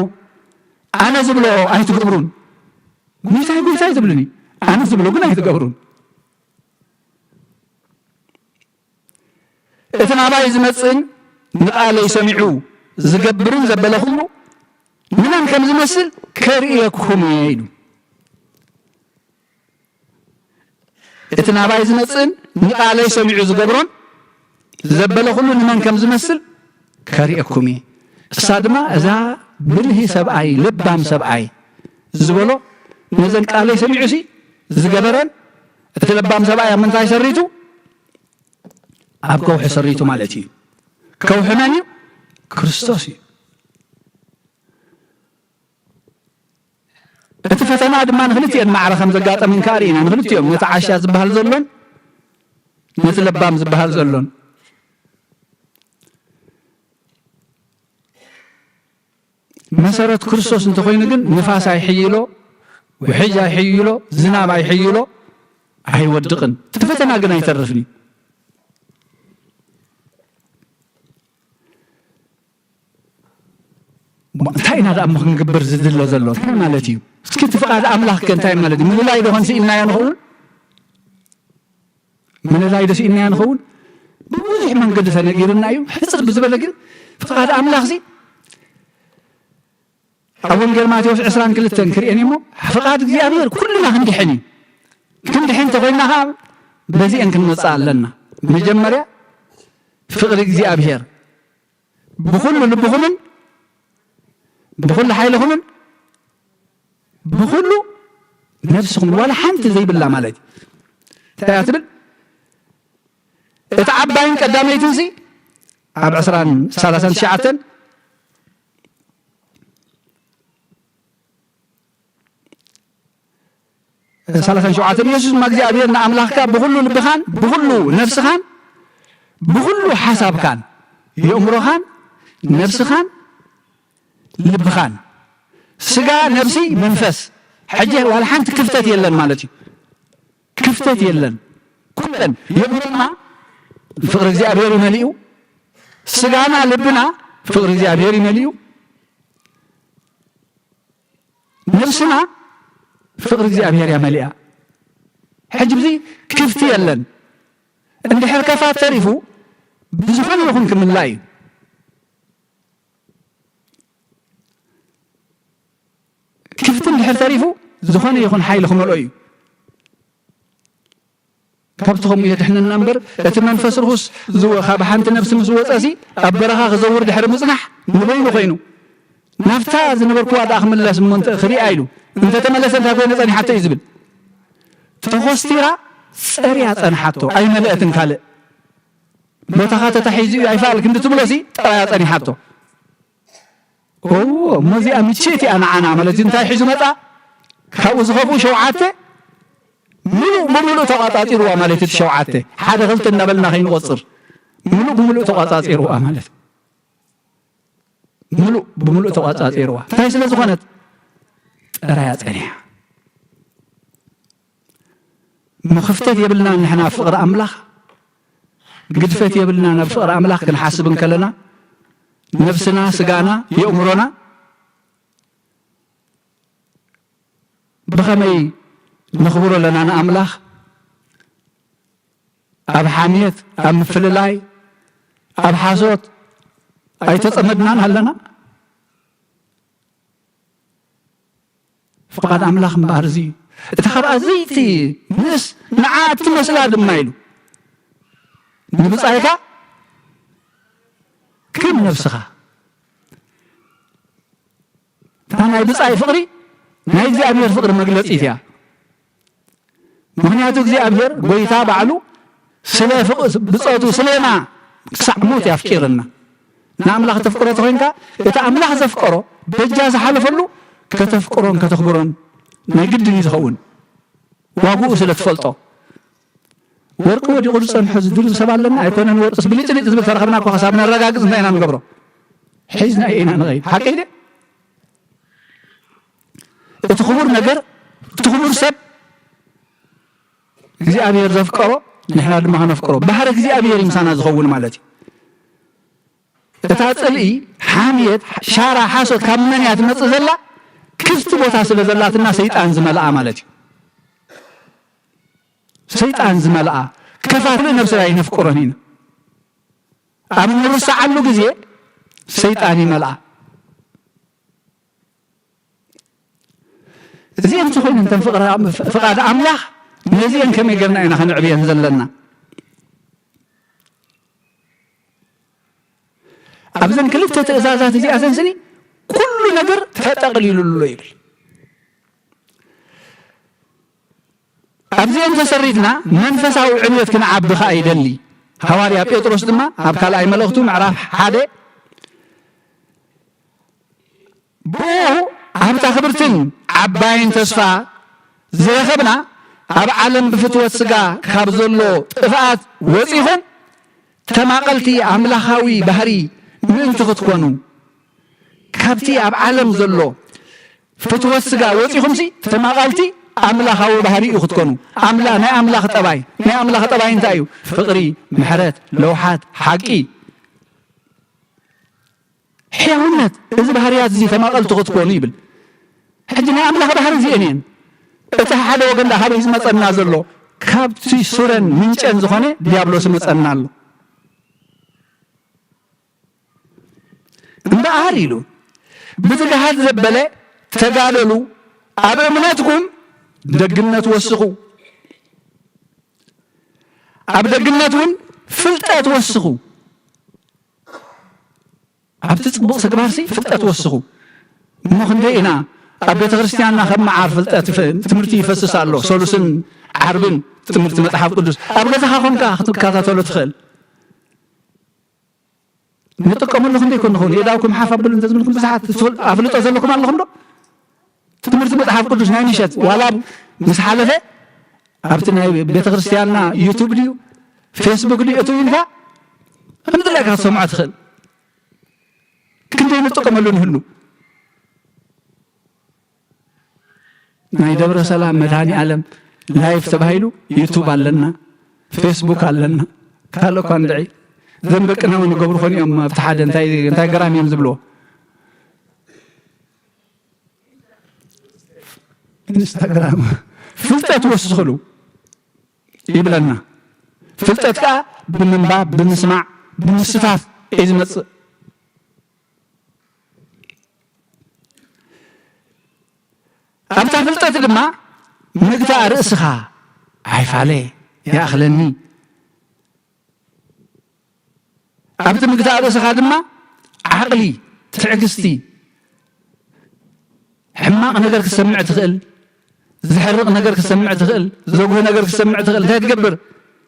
ኣነ ዝብሎ ኣይትገብሩን? ጎይታይ፣ ጎይታይ ትብሉኒ፣ ኣነ ዝብሎ ግን ኣይትገብሩን። እቲ ናባይ ዝመጽእን ንቓለይ ሰሚዑ ዝገብርን ዘበለ ኩሉ ንመን ከም ዝመስል ከርእየኩም እየ ኢሉ። እቲ ናባይ ዝመጽእን ንቓለይ ሰሚዑ ዝገብሮን ዘበለ ኩሉ ንመን ከም ዝመስል ከርእየኩም እየ። እሳ ድማ እዛ ብልሂ ሰብኣይ፣ ለባም ሰብኣይ ዝበሎ ነዘን ቃለይ ሰሚዑ ሲ ዝገበረን፣ እቲ ለባም ሰብኣይ ኣብ ምንታይ ሰሪቱ? ኣብ ከውሒ ሰሪቱ ማለት እዩ። ከውሒ መን እዩ? ክርስቶስ እዩ። እቲ ፈተና ድማ ንክልቲኦን ማዕረ ከም ዘጋጠመን ከኣ ርኢና፣ ንክልቲኦም፣ ነቲ ዓሻ ዝበሃል ዘሎን ነቲ ለባም ዝበሃል ዘሎን። መሰረት ክርስቶስ እንተኾይኑ ግን ንፋስ ኣይሕይሎ፣ ውሕጅ ኣይሕይሎ፣ ዝናብ ኣይሕይሎ፣ ኣይወድቕን። እቲ ፈተና ግን ኣይተርፍን እዩ። እንታይ ኢና ደኣ እሞ ክንግበር ዝድሎ ዘሎ? እንታይ ማለት እዩ? እስኪ እቲ ፍቓድ ኣምላኽ ከ እንታይ ማለት እዩ? ምልላይ ዶ ኾን ስኢንናዮ ንኸውን? ምልላይ ዶ ስኢንናዮ ንኸውን? ብብዙሕ መንገዲ ተነጊሩና እዩ። ሕጽር ብዝበለ ግን ፍቓድ ኣምላኽሲ ኣብ ወንጌል ማቴዎስ ዕስራን ክልተን ክርእየን እሞ፣ ፍቓድ እግዚኣብሔር ኩልና ክንድሕን እዩ። ክንድሕን እንተኾይንና ኸዓ በዚአን ክንመጽእ ኣለና። መጀመርያ ፍቕሪ እግዚኣብሔር ብኹሉ ልብኹምን ብኹሉ ሓይልኹምን ብኹሉ ነፍስኹም ዋላ ሓንቲ ዘይብላ ማለት እዩ። እንታይ እያ ትብል? እቲ ዓባይን ቀዳመይትንሲ ኣብ ዕስራን ሰላሳን ትሽዓተን፣ ሰላሳን ሸውዓተን፣ ኢየሱስ ድማ እግዚኣብሔር ንኣምላኽካ ብኹሉ ልብኻን ብኹሉ ነፍስኻን ብኹሉ ሓሳብካን የእምሮኻን ነፍስኻን ልብኻን፣ ስጋ፣ ነፍሲ፣ መንፈስ፣ ሕጂ ዋላ ሓንቲ ክፍተት የለን ማለት እዩ። ክፍተት የለን። ኩለን የእምሮና ፍቕሪ እግዚኣብሔር እዩ መሊኡ፣ ስጋና፣ ልብና ፍቕሪ እግዚኣብሔር እዩ መሊኡ፣ ነፍስና ፍቕሪ እግዚኣብሔር እያ መሊኣ። ሕጂ ብዚ ክፍቲ የለን። እንድሕር ከፋት ተሪፉ ብዝኾነ ይኹን ክምላ እዩ። ክፍቲ እንድሕር ተሪፉ፣ ዝኾነ ይኹን ሓይሊ ክመልኦ እዩ። ካብቲ ከምኡ የድሕነና እምበር፣ እቲ መንፈስ ርኹስ ዝወ-፣ ካብ ሓንቲ ነፍሲ ምስ ወጸሲ፣ ኣብ በረኻ ክዘውር ድሕሪ ምጽናሕ፣ ንበይኑ ኾይኑ፣ ናብታ ዝነበርኩዋ ደኣ ክምለስ እሞ እንተ-፣ ክሪኣ ኢሉ፣ እንተተመለሰ እንታይ ኮይነ ጸኒሓቶ እዩ ዝብል። ተኾስቲራ ጸርያ ጸንሓቶ፣ ኣይመለአትን ካልእ። ቦታኻ ተታሒዙ እዩ ኣይፋል ክንዲ ትብሎሲ፣ ጥራያ ጸኒሓቶ። ኦ፣ እሞ እዚኣ ምችእቲ እያ ንዓና ማለት እዩ። እንታይ ሒዙ መጻ? ካብኡ ዝኸፍኡ ሸውዓተ ምሉእ ብምሉእ ተቋጻጺርዋ ማለት እዩ። እቲ ሸውዓተ፣ ሓደ ክልተ እናበልና ከይንቆጽር ምሉእ ብምሉእ ተቋጻጺርዋ ማለት እዩ። ምሉእ ብምሉእ ተቋጻጺርዋ። እንታይ ስለ ዝኾነት? ጥራያ ጸኒሓ። መኽፍተት የብልናን ንሕና ኣብ ፍቕሪ ኣምላኽ፣ ግድፈት የብልናን ኣብ ፍቕሪ ኣምላኽ ክንሓስብ እንከለና፣ ነብስና፣ ስጋና፣ የእምሮና ብኸመይ ነኽብሮ ኣለና ንኣምላኽ? ኣብ ሓምየት፣ ኣብ ምፍልላይ፣ ኣብ ሓሶት ኣይተጸመድናን ኣለና? ፍቓድ ኣምላኽ እምበኣር እዚ እዩ። እታ ካብ ኣዘይቲ ንእስ ንዓ እትመስላ ድማ ኢሉ ንብጻይካ ከም ነብስኻ። እታ ናይ ብጻይ ፍቕሪ ናይ እግዚኣብሔር ፍቕሪ መግለጺት እያ። ምኽንያቱ እግዚኣብሔር ጐይታ ባዕሉ ስለ ፍቕ-፣ ብጾቱ ስሌና ክሳዕ ሞት እዩ ኣፍቂርና። ንኣምላኽ ተፍቅሮ ተኾይንካ፣ እቲ ኣምላኽ ዘፍቀሮ በጃ ዝሓለፈሉ ከተፍቅሮን ከተኽብሮን ናይ ግድን እዩ ዝኸውን። ዋግኡ ስለ ትፈልጦ። ወርቂ ወዲቑ ዝጸንሖ ዝድርብ ሰብ ኣለና ኣይኮነን። ወርቅስ ብልጭልጭ ዝብል ተረኸብና እኮ ክሳብ ነረጋግጽ እንታይ ኢና ንገብሮ? ሒዝና ኢና ንኸይድ። ሓቂ ድየ? እቲ ክቡር ነገር፣ እቲ ክቡር ሰብ እግዚኣብሔር ዘፍቀሮ ንሕና ድማ ከነፍቅሮ። ባህሪ እግዚኣብሔር እዩ ምሳና ዝኸውን ማለት እዩ። እታ ጽልኢ፣ ሓምየት፣ ሻራ፣ ሓሶት ካብ መን እያ ትመጽእ ዘላ? ክፍቲ ቦታ ስለ ዘላትና ሰይጣን ዝመልኣ ማለት እዩ። ሰይጣን ዝመልኣ ክፋት ነብስና ኣይነፍቅሮን ኢና። ኣብ እንርስዓሉ ግዜ ሰይጣን ይመልኣ። እዚአን እንተኾይነን እተን ፍቕራ-፣ ፍቓድ ኣምላኽ ነዚአን ከመይ ጌርና ኢና ከነዕብየን ዘለና? ኣብዘን ክልተ ትእዛዛት እዚኣተን ስኒ ኩሉ ነገር ተጠቕሊሉ ኣሎ ይብል። ኣብዚአን ተሰሪትና መንፈሳዊ ዕብየት ክንዓቢ ኸኣ ይደሊ። ሃዋርያ ጴጥሮስ ድማ ኣብ ካልኣይ መልእኽቱ ምዕራፍ ሓደ ብኡ ኣብታ ክብርትን ዓባይን ተስፋ ዝረኸብና ኣብ ዓለም ብፍትወት ስጋ ካብ ዘሎ ጥፍኣት ወጺኹም ተማቐልቲ ኣምላኻዊ ባህሪ ምእንቲ ክትኮኑ ካብቲ ኣብ ዓለም ዘሎ ፍትወት ስጋ ወጺኹምሲ ተማቐልቲ ኣምላኻዊ ባህሪ እዩ ክትኮኑ። ኣምላ-፣ ናይ ኣምላኽ ጠባይ፣ ናይ ኣምላኽ ጠባይ እንታይ እዩ? ፍቕሪ፣ ምሕረት፣ ለውሓት፣ ሓቂ። ሕያውነት፣ እዚ ባህርያት እዚ ተማቐልቲ ክትኮኑ ይብል። ሕጂ ናይ ኣምላኽ ባህሪ እዚአን እየን። እቲ ሓደ ወገን ደኣ ካበይ ዝመጸና ዘሎ? ካብቲ ሱረን ምንጨን ዝኾነ ዲያብሎስ ይመጸና ኣሎ። እምበኣር ኢሉ፣ ብትግሃት ዘበለ ተጋደሉ፣ ኣብ እምነትኩም ደግነት ወስኹ፣ ኣብ ደግነት እውን ፍልጠት ወስኹ። ኣብቲ ጽቡቕ ተግባርሲ ፍልጠት ወስኹ። እሞ ክንደይ ኢና ኣብ ቤተ ክርስቲያንና ከም መዓር ፍልጠት ይፈ-፣ ትምህርቲ ይፈስስ ኣሎ። ሰሉስን ዓርብን ትምህርቲ መጽሓፍ ቅዱስ ኣብ ገዛኻ ኮንካ ክትከታተሎ ትኽእል። ንጥቀመሉ ክንደይ ኮን ንኸውን? የእዳውኩም ሓፍ ኣብሉ እንተ ዝብልኩም ብዙሓት ትፈል-፣ ኣፍልጦ ዘለኩም ኣለኹም ዶ? ትምህርቲ መጽሓፍ ቅዱስ ናይ ምሸት ዋላ ምስ ሓለፈ ኣብቲ ናይ ቤተ ክርስቲያንና ዩቱብ ድዩ ፌስቡክ ድዩ እትው ኢልካ ከምዝድለካ ክትሰምዖ ትኽእል። ክንደይ ንጥቀመሉ ንህሉ። ናይ ደብረ ሰላም መድኃኔ ዓለም ላይፍ ተባሂሉ ዩቱብ ኣለና፣ ፌስቡክ ኣለና። ካልእ እኳ እንድዒ እዞም ደቅና እውን ይገብሩ ኾን እዮም። ኣብቲ ሓደ እንታይ፣ እንታይ ገራሚ እዮም ዝብልዎ? ኢንስታግራም። ፍልጠት ወስኽሉ ይብለና። ፍልጠት ከኣ ብምንባብ፣ ብምስማዕ፣ ብምስታፍ እዩ ዝመጽእ። ኣብታ ፍልጠት ድማ ምግታእ ርእስኻ ኣይፋለ ይኣኽለኒ። ኣብቲ ምግታእ ርእስኻ ድማ ዓቕሊ፣ ትዕግስቲ፣ ሕማቕ ነገር ክትሰምዕ ትኽእል፣ ዘሕርቕ ነገር ክትሰምዕ ትኽእል፣ ዘጉህ ነገር ክትሰምዕ ትኽእል። እንታይ ትገብር?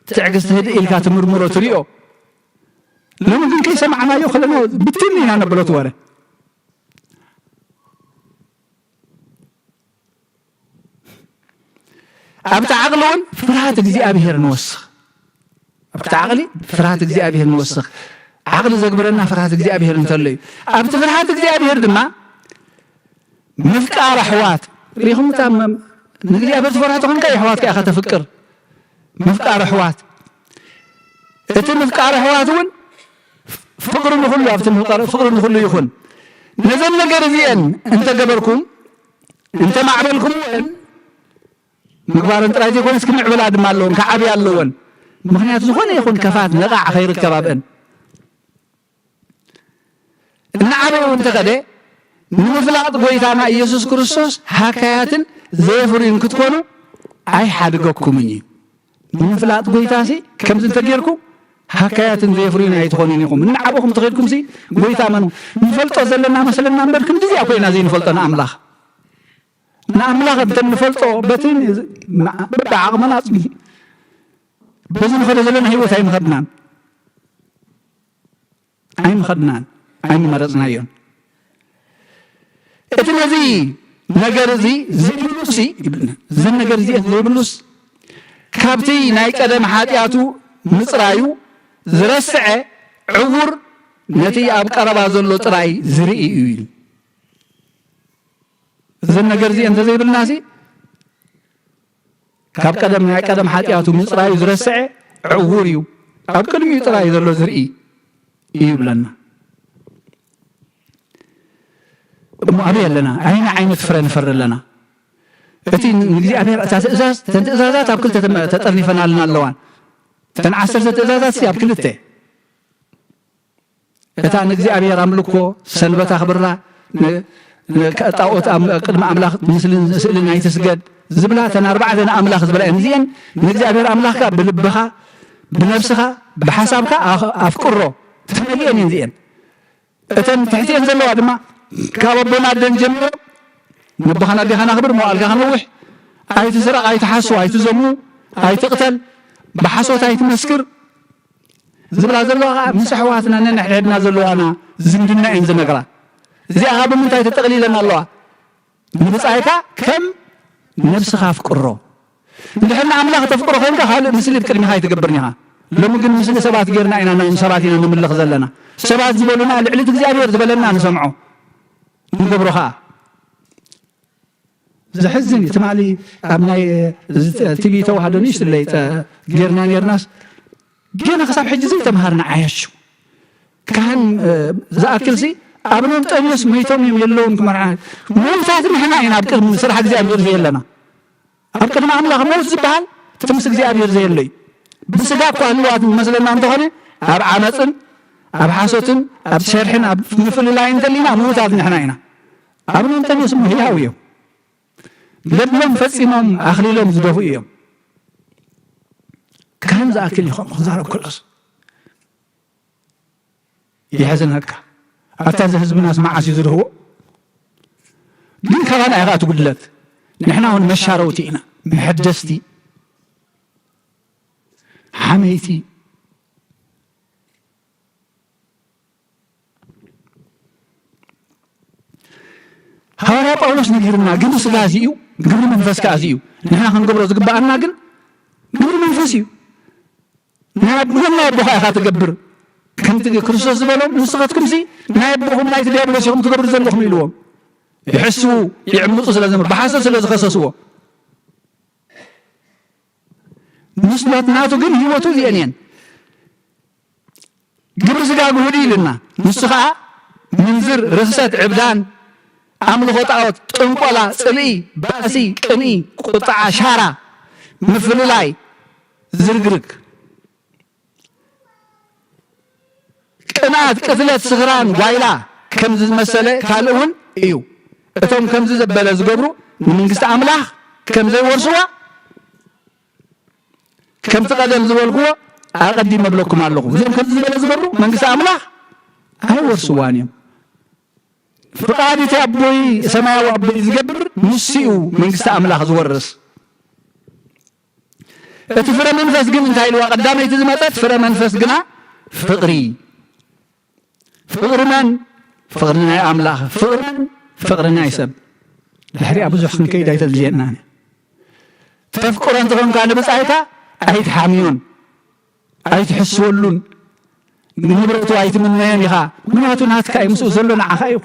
ትዕግስቲ ህድእ ኢልካ ትምርምሮ፣ ትሪኦ። ሎሚ ግን ከይሰማዕናዮ ከለና ብትን ኢና ነብሎ እቲ ወረ። ኣብቲ ዓቕሊ እውን ፍርሃት እግዚኣብሔር ንወስኽ። ኣብቲ ዓቕሊ ፍርሃት እግዚኣብሔር ንወስኽ። ዓቕሊ ዘግብረና ፍርሃት እግዚኣብሔር እንተሎ እዩ። ኣብቲ ፍርሃት እግዚኣብሔር ድማ ምፍቃር ኣሕዋት ርኢኹም፣ እታ መ-፣ ንእግዚኣብሔር ትፈርሖ ተኾንካ የሕዋትካ ኢኻ ተፍቅር። ምፍቃር ኣሕዋት፣ እቲ ምፍቃር ኣሕዋት እውን ፍቕሪ ንኹሉ፣ ኣብቲ ምፍቃር ፍቕሪ ንኹሉ ይኹን። ነዘን ነገር እዚአን እንተገበርኩም፣ እንተማዕበልኩምወን፣ ምግባረን ጥራይ ዘይኮነስ ክምዕብላ ድማ ኣለወን፣ ክዓብያ ኣለወን። ምኽንያቱ ዝኾነ ይኹን ከፋት ነቓዕ ከይርከብ ኣብአን። እናዓበዩ እንተኸደ ንምፍላጥ ጎይታና ኢየሱስ ክርስቶስ ሃካያትን ዘየፍርዩን ክትኮኑ ኣይሓድገኩምን እዩ። ንምፍላጥ ጎይታሲ ከምዚ እንተጌርኩም ሃካያትን ዘየፍርዩን ኣይትኾኑን ኢኹም። እናዓበኹም ተኸድኩምሲ ጎይታ መን ንፈልጦ ዘለና መስለና እምበር ክንድዚኣ ኮይና ዘይንፈልጦ ንኣምላኽ። ንኣምላኽ እንተ ንፈልጦ በቲ በብዓቕምና በዚ ንኸዶ ዘለና ህይወት ኣይምኸድናን። ኣይምኸድናን፣ ኣይምመረጽናዮን። እቲ ነዚ ነገር እዚ ዘይብሉሲ ይብልና። እዘን ነገር እዚአን ዘይብሉስ ካብቲ ናይ ቀደም ሓጢኣቱ ምጽራዩ ዝረስዐ ዕዉር ነቲ ኣብ ቀረባ ዘሎ ጥራይ ዝርኢ እዩ ኢሉ። እዘን ነገር እዚአን እንተዘይብልናሲ ካብ ቀደም ናይ ቀደም ሓጢኣቱ ምጽራዩ ዝረስዐ ዕዉር እዩ። ኣብ ቅድሚኡ ጥራይ ዘሎ ዝርኢ እዩ ይብለና። እሞ ኣበይ ኣለና? ኣየናይ ዓይነት ፍረ ንፈሪ ኣለና? እቲ ንእግዚኣብሔር እታ ትእዛዝ፣ እተን ትእዛዛት ኣብ ክልተ ተመ-፣ ተጠርኒፈናልና ኣለዋ። እተን ዓሰርተ ትእዛዛት ኣብ ክልተ። እታ ንእግዚኣብሔር ኣምልኮ ሰንበት ኣኽብራ፣ ን-፣ ን-፣ ጣዖት ኣም-፣ ቅድሚ ኣምላኽ ምስልን ስእልን ኣይትስገድ ዝብላ፣ እተን ኣርባዕተ ንኣምላኽ ዝበላ እየን። እዚአን ንእግዚኣብሔር ኣምላኽካ ብልብኻ፣ ብነብስኻ፣ ብሓሳብካ ኣኽ-፣ ኣፍቅሮ፣ ተመሊአን እየን እዚአን። እተን ትሕቲአን ዘለዋ ድማ ካብ ኣቦን ኣደን ጀሚሮም ነቦኻን ኣዴኻን ኣኽብር፣ መዋእልካ ክነውሕ፣ ኣይትስረቕ፣ ኣይትሓሱ፣ ኣይትዘሙ፣ ኣይትቕተል፣ ብሓሶት ኣይትመስክር ዝብላ ዘለዋ ኸዓ ምስ ኣሕዋትና ነንሕድሕድና ዘለዋና ዝምድና እየን ዝነግራ። እዚኣ ኸዓ ብምንታይ ተጠቕሊለን ኣለዋ? ንብጻይካ ከም ነብስኻ ኣፍቅሮ። እንድሕር ንኣምላኽ ተፍቅሮ ኮይንካ ካልእ ምስሊ ብቅድሚኻ ኣይትገብርን ኢኻ። ሎሚ ግን ምስሊ ሰባት ጌርና ኢና፣ ንሰባት ኢና ንምልኽ ዘለና። ሰባት ዝበሉና ልዕሊ እቲ እግዚኣብሔር ዝበለና ንሰምዖ፣ ንገብሮ ኸዓ። ዘሕዝን እዩ። ትማሊ ኣብ ናይ፣ እዚ ቲቪ ተዋህዶ ንእሽትለይ ጠ-፣ ጌርና ኔርናስ፣ ገና ክሳብ ሕጂ ዘይተምሃርና ዓያሹ። ካህን፣ እ፣ ዝኣክልሲ ኣብ ነንጠንዮስ መይቶም እዮም የለውን ክመርዓ። ምዉታት ንሕና ኢና ኣብ ቅድሚ ስራሕ እግዚኣብሔር ዘየለና። ኣብ ቅድሚ ኣምላኽ ምዉት ዝበሃል እቲ ምስ እግዚኣብሔር ዘየሎ እዩ። ብስጋ እኳ ህልዋት ንመስለና እንተኾነ፣ ኣብ ዓመፅን ኣብ ሓሶትን ኣብ ሸርሕን ኣብ ምፍልላይን እንተሊና ምዉታት ንሕና ኢና። ኣብ ነንጠንዮስ እሞ ህያው እዮም። ገድሎም ፈጺሞም ኣኽሊሎም ዝደፍኡ እዮም። ካህን ዝኣክል እዩ ከምኡ ክዛረብ ከሎስ። የሕዝነካ። ኣታ እዚ ህዝብናስ መዓስ እዩ ዝድህቦ? ግን ካባና ኢኻ እቲ ጉድለት። ንሕና እውን መሻረውቲ ኢና፣ መሐደስቲ፣ ሓመይቲ። ሃዋርያ ጳውሎስ ነጊርና፣ ግብሪ ስጋ እዚ እዩ፣ ግብሪ መንፈስ ከኣ እዚ እዩ። ንሕና ክንገብሮ ዝግብኣና ግን ግብሪ መንፈስ እዩ። ናይ ኣቦኹም ናይ ኣቦኻ ኢኻ ትገብር። ከምቲ ክርስቶስ ዝበሎም፣ ንስኻትኩምሲ ናይ ኣቦኹም ናይቲ ዲያብሎስ ኢኹም ትገብሩ ዘለኹም ኢልዎም። ይሕስዉ፣ ይዕምፁ ስለ ዝነበሩ፣ ብሓሶት ስለ ዝኸሰስዎ። ንስለት ናቱ ግን ህይወቱ እዚአን እየን። ግብሪ ስጋ ግሁድ እዩ ኢልና። ንሱ ኸዓ ምንዝር፣ ርኽሰት፣ ዕብዳን፣ ኣምልኾ ጣዖት፣ ጥንቆላ፣ ጽልኢ፣ ባእሲ፣ ቅንኢ፣ ቁጥዓ፣ ሻራ፣ ምፍልላይ፣ ዝርግርግ፣ ቅንኣት፣ ቅትለት፣ ስኽራን፣ ጓይላ ከም ዝመሰለ ካልእ እውን እዩ። እቶም ከምዚ ዘበለ ዝገብሩ ንመንግስቲ ኣምላኽ ከም ዘይወርስዋ ከምቲ ቀደም ዝበልክዎ ኣቐዲመ እብለኩም ኣለኹ። እዞም ከምዚ ዝበለ ዝገብሩ መንግስቲ ኣምላኽ ኣይወርስዋን እዮም። ፍቓድ እቲ ኣቦይ፣ ሰማያዊ ኣቦይ ዝገብር ንሱ እዩ መንግስቲ ኣምላኽ ዝወርስ። እቲ ፍረ መንፈስ ግን እንታይ ኢልዋ? ቀዳመይቲ ዝመጸት ፍረ መንፈስ ግና ፍቕሪ። ፍቕሪ መን? ፍቕሪ ናይ ኣምላኽ። ፍቕሪ መን? ፍቕሪ ናይ ሰብ። ድሕሪኣ ብዙሕ ክንከይድ ኣይተድልየናን። ተፍቅሮ እንተኾንካ ንብጻይካ ኣይትሓምዮን፣ ኣይትሕስወሉን። ንብረቱ ኣይትምነዮን ኢኻ፣ ምኽንያቱ ናትካ እዩ፣ ምስኡ ዘሎ ንዓኻ እዩ።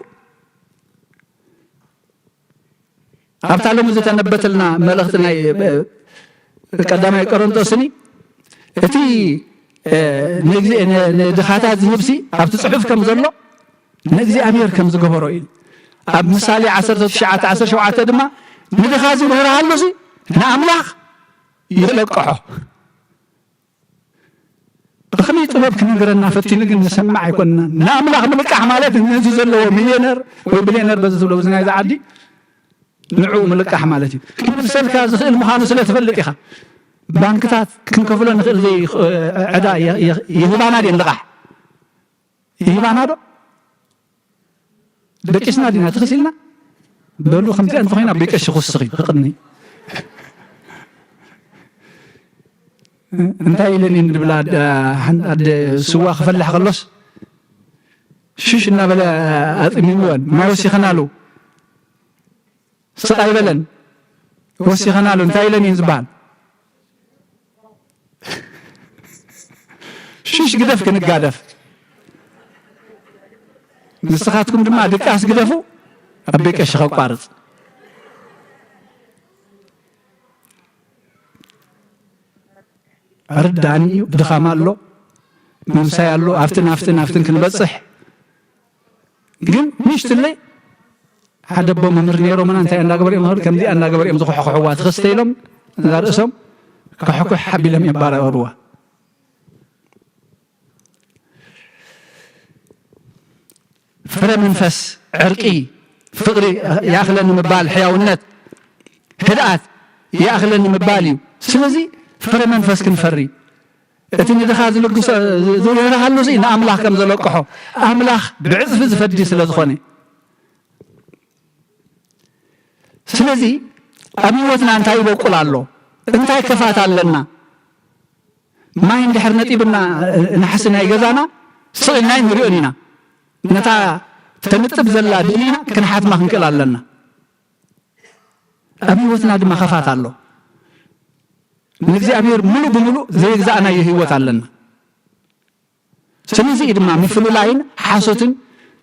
ኣብታ ሎሚ ዝተነበተልና መልእኽቲ ናይ ቀዳማይ ቆሮንቶስኒ፣ እቲ ንድኻታት ዝህብሲ ኣብቲ ጽሑፍ ከም ዘሎ ንእግዚኣብሔር ከም ዝገበሮ እዩ። ኣብ ምሳሌ ዓሰርተ ትሽዓተ ዓሰርተ ሸውዓተ ድማ፣ ንድኻ ዝምህርሃሉሲ ንኣምላኽ ይለቅሖ። ብኸመይ ጥበብ ክነግረና ፈቲኑ ግን ንሰምዕ ኣይኮንናን። ንኣምላኽ ምልቃሕ ማለት ነዚ ዘለዎ ሚልዮነር ወይ ቢልዮነር በዚ ትብሎ በዚ ናይዚ ዓዲ ንዕኡ ምልቃሕ ማለት እዩ። ክመልሰልካ ዝኽእል ምዃኑ ስለ ትፈልጥ ኢኻ። ባንክታት ክንከፍሎ ንኽእል ዘይ-፣ ዕዳ የ-፣ የ-፣ ይህባና ድየን ልቓሕ? ይህባና ዶ? ደቂስና ዲና ትኽስ ኢልና? በሉ ከምዚኣ እንተኾይና ቤቀሽ ክውስኽ እዩ ክቕኒ። እንታይ ኢለን እየን ዝብላ፣ ኣደ፣ ሓንቲ ኣደ ስዋ ክፈልሕ ከሎስ ሽሽ እናበለ ኣጥሚምወን ማይ ወሲኸናሉ። ስቕ ኣይበለን። ወሲኸናሉ እንታይ ኢለን እየን ዝበሃል? ሽሽ ግደፍ ክንጋደፍ። ንስኻትኩም ድማ ድቃስ ግደፉ፣ ኣቤ ቀሺ ከቋርጽ። ኣረዳእኒ እዩ፣ ድኻም ኣሎ፣ ምምሳይ ኣሎ፣ ኣብትን ኣብትን ኣብትን ክንበጽሕ። ግን ምሽትለይ ሓደ ኣቦ መምህር ነይሮምና፣ እንታይ እንዳገበሩ እዮም ዝኸዱ? ከምዚኣ እንዳገበሩ እዮም ዝኹሕኩሕዋ፣ ትኽስተ ኢሎም እዛ ርእሶም ክሕኩሕ ሓቢሎም የባራበሩዋ። ፍረ መንፈስ፣ ዕርቂ፣ ፍቕሪ ይኣኽለኒ ምባል፣ ሕያውነት፣ ህድኣት ይኣኽለኒ ምባል እዩ። ስለዚ ፍረ መንፈስ ክንፈሪ፣ እቲ ንድኻ ዝልግሶ፣ ዝርህርሃሉ እዚ ንኣምላኽ ከም ዘለቅሖ፣ ኣምላኽ ብዕጽፊ ዝፈዲ ስለ ዝኾነ። ስለዚ ኣብ ህይወትና እንታይ ይበቁል ኣሎ? እንታይ ክፋት ኣለና? ማይ እንድሕር ነጢብና፣ ናሕሲ ናይ ገዛና ስቕ ኢልና ኣይንሪኦን ኢና። ነታ ተንጥብ ዘላ ድሊና ክንሓትማ ክንክእል ኣለና። ኣብ ህይወትና ድማ ክፋት ኣሎ። ንእግዚኣብሔር ምሉእ ብምሉእ ዘየግዛእናዮ ህይወት ኣለና። ስለዚ እዩ ድማ ምፍልላይን ሓሶትን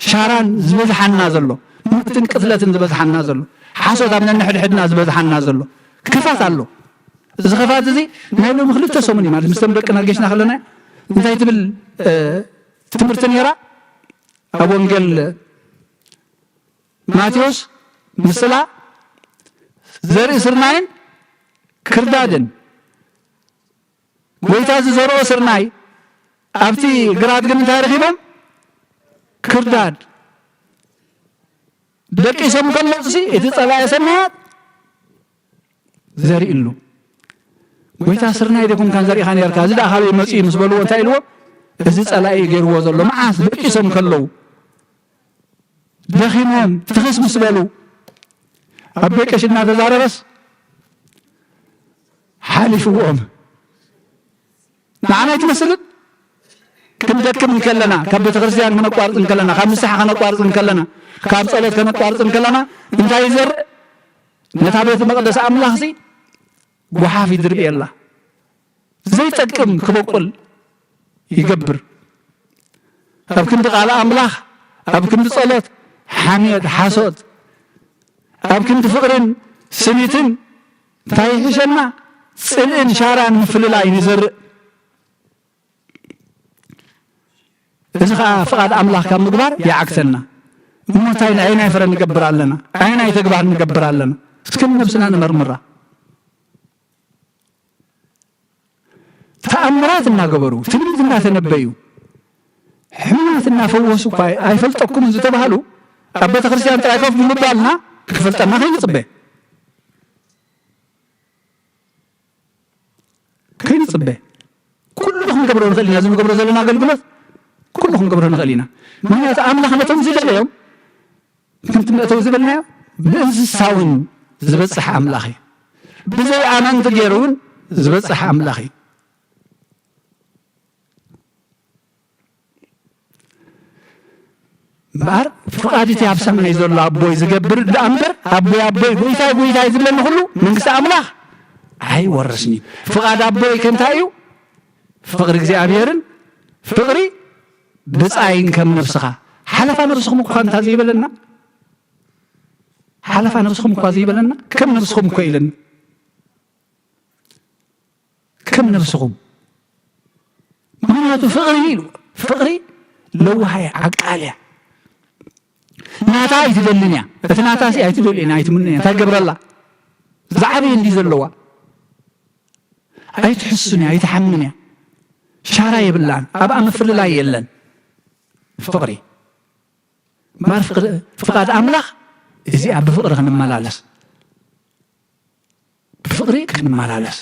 ሻራን ዝበዝሓና ዘሎ፣ ምትን ቅትለትን ዝበዝሓና ዘሎ፣ ሓሶት ኣብ ነንሕድሕድና ዝበዝሓና ዘሎ ክፋት ኣሎ። እዚ ክፋት እዚ ናይ ሎሚ ክልተ ሰሙን እዩ ማለት፣ ምስቶም ደቅና ጌሽና ከለና እንታይ ትብል፣ እ፣ ትምህርቲ ነይራ? ኣብ ወንጌል ማቴዎስ ምስላ ዘርኢ ስርናይን ክርዳድን፣ ጎይታ ዝዘርኦ ስርናይ ኣብቲ ግራት ግን እንታይ ረኺቦም? ክርዳድ። ደቂሶም ከለውሲ እቲ ጸላኢ ሰናያት ዘርኢ ኣሎ። ጎይታ ስርናይ ደይኮንካን ዘሪእኻ ነርካ፣ እዚ ደኣ ካበይ መጺኡ ምስ በልዎ እንታይ ኢልዎ? እዚ ጸላኢ ገይርዎ ዘሎ። መዓስ? ደቂሶም ከለዉ። ደኺሞም ትኽስ ምስ በሉ፣ ኣቤ ቀሺ እናተዛረበስ ሓሊፍዎም። ንዓና ኣይትመስልን? ክንደክም እንከለና፣ ካብ ቤተ ክርስቲያን ከነቋርጽ እንከለና፣ ካብ ንስሓ ከነቋርጽ እንከለና፣ ካብ ጸሎት ከነቋርጽ እንከለና፣ እንታይ ይዘርእ? ነታ ቤት መቕደስ ኣምላኽሲ ጓሓፍ ይድርብየላ። ዘይጠቅም ክበቁል ይገብር። ኣብ ክንዲ ቃል ኣምላኽ፣ ኣብ ክንዲ ጸሎት፣ ሓሜት፣ ሓሶት፣ ኣብ ክንዲ ፍቕርን ስኒትን እንታይ ይሕሸና? ጽልእን ሻራን ምፍልላይን ይዘርእ። እዚ ኸኣ ፍቓድ ኣምላኽ ካብ ምግባር ይዓግተና። እሞ እንታይ፣ ኣየናይ ፍረ ንገብር ኣለና? ኣየናይ ተግባር ንገብር ኣለና? እስከ ነብስና ንመርምራ። ተኣምራት እናገበሩ፣ ትንቢት እናተነበዩ፣ ሕሙማት እናፈወሱ እኳ ኣይፈልጠኩምን ዝተባህሉ ኣብ ቤተ ክርስቲያን ጥራይ ኮፍ ብምባልና ክፈልጠና ከይንጽበ፣ ከይንጽበ። ኩሉ ክንገብሮ ንኽእል ኢና፣ እዚ ንገብሮ ዘለና ኣገልግሎት ኩሉ ክንገብሮ ንኽእል ኢና። ምኽንያቱ ኣምላኽ ነቶም ዝደለዮም ከምቲ መእተዊ ዝበልናዮ ብእንስሳ እውን ዝበጽሕ ኣምላኽ እዩ። ብዘይ ኣመንቲ ገይሩ እውን ዝበጽሕ ኣምላኽ እዩ። እምበኣር ፍቓድ እቲ ኣብ ሰማይ ዘሎ ኣቦይ ዝገብር ደኣ እምበር፣ ኣቦይ ኣቦይ፣ ጎይታይ ጎይታይ ዝብለኒ ኩሉ መንግስቲ ኣምላኽ ኣይወርስን እዩ። ፍቓድ ኣቦይ ከ እንታይ እዩ? ፍቕሪ እግዚኣብሔርን ፍቕሪ ብጻይን ከም ነብስኻ ሓለፋ ነብስኹም እኳ እንታ ዘይበለና ሓለፋ ነብስኹም እኳ ዘይበለና ከም ነብስኹም እኮ ኢለና ከም ነብስኹም ምክንያቱ ፍቕሪ ኢሉ ፍቕሪ ለዋሃይ ዓቃል እያ ናታ ኣይትደልን እያ እቲ ናታ ሲ ኣይትደልን ኣይትምንን እያ እንታይ ገብረላ ዝዓበየ እንዲ ዘለዋ ኣይትሕሱን እያ ኣይትሓምን እያ ሻራ የብላን ኣብኣ ምፍልላይ የለን ፍቕሪ እምበኣር ፍቓድ ኣምላኽ እዚኣ ብፍቕሪ ክንመላለስ ብፍቕሪ ክንመላለስ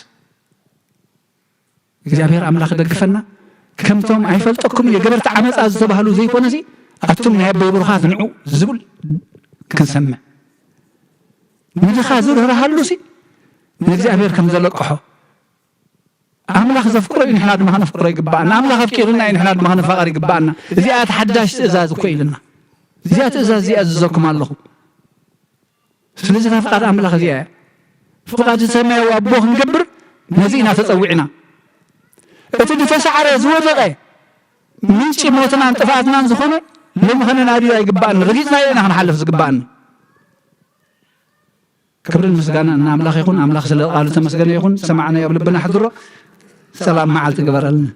እግዚኣብሔር ኣምላኽ ደግፈና ከምቶም ኣይፈልጠኩም እየ ገበርቲ ዓመፃ ዝተባህሉ ዘይኮነሲ ኣቱም ናይ ኣቦይ ብሩኻት ንዑ ዝብል ክንሰምዕ ንድኻ ዝርህርሃሉሲ ንእግዚኣብሔር ከም ዘለቅሖ ኣምላኽ ዘፍቅሮ እዩ ንሕና ድማ ከነፍቅሮ ይግባኣና ኣምላኽ ኣፍቂሩና እዩ ንሕና ድማ ከነፋቐር ይግባኣና እዚኣ ተሓዳሽ ትእዛዝ እኮ ኢልና እዚኣ ትእዛዝ እዚኣ ዝዘኩም ኣለኹ ስለዚ እታ ፍቓድ ኣምላኽ እዚኣ እያ ፍቓድ ሰማያዊ ኣቦ ክንገብር ነዚ ኢና ተፀዊዕና እቲ ዝተሳዕረ ዝወደቐ ምንጪ ሞትናን ጥፍኣትናን ዝኾነ ሎሚ ከነናድዮ ኣይግባኣኒ ረጊፅናዮ ኢና ክንሓልፍ ዝግባኣኒ ክብርን ምስጋና ንኣምላኽ ይኹን ኣምላኽ ስለ ቃሉ ተመስገነ ይኹን ሰማዕናዮ ኣብ ልብና ሕድሮ ሰላም መዓልቲ ግበረልና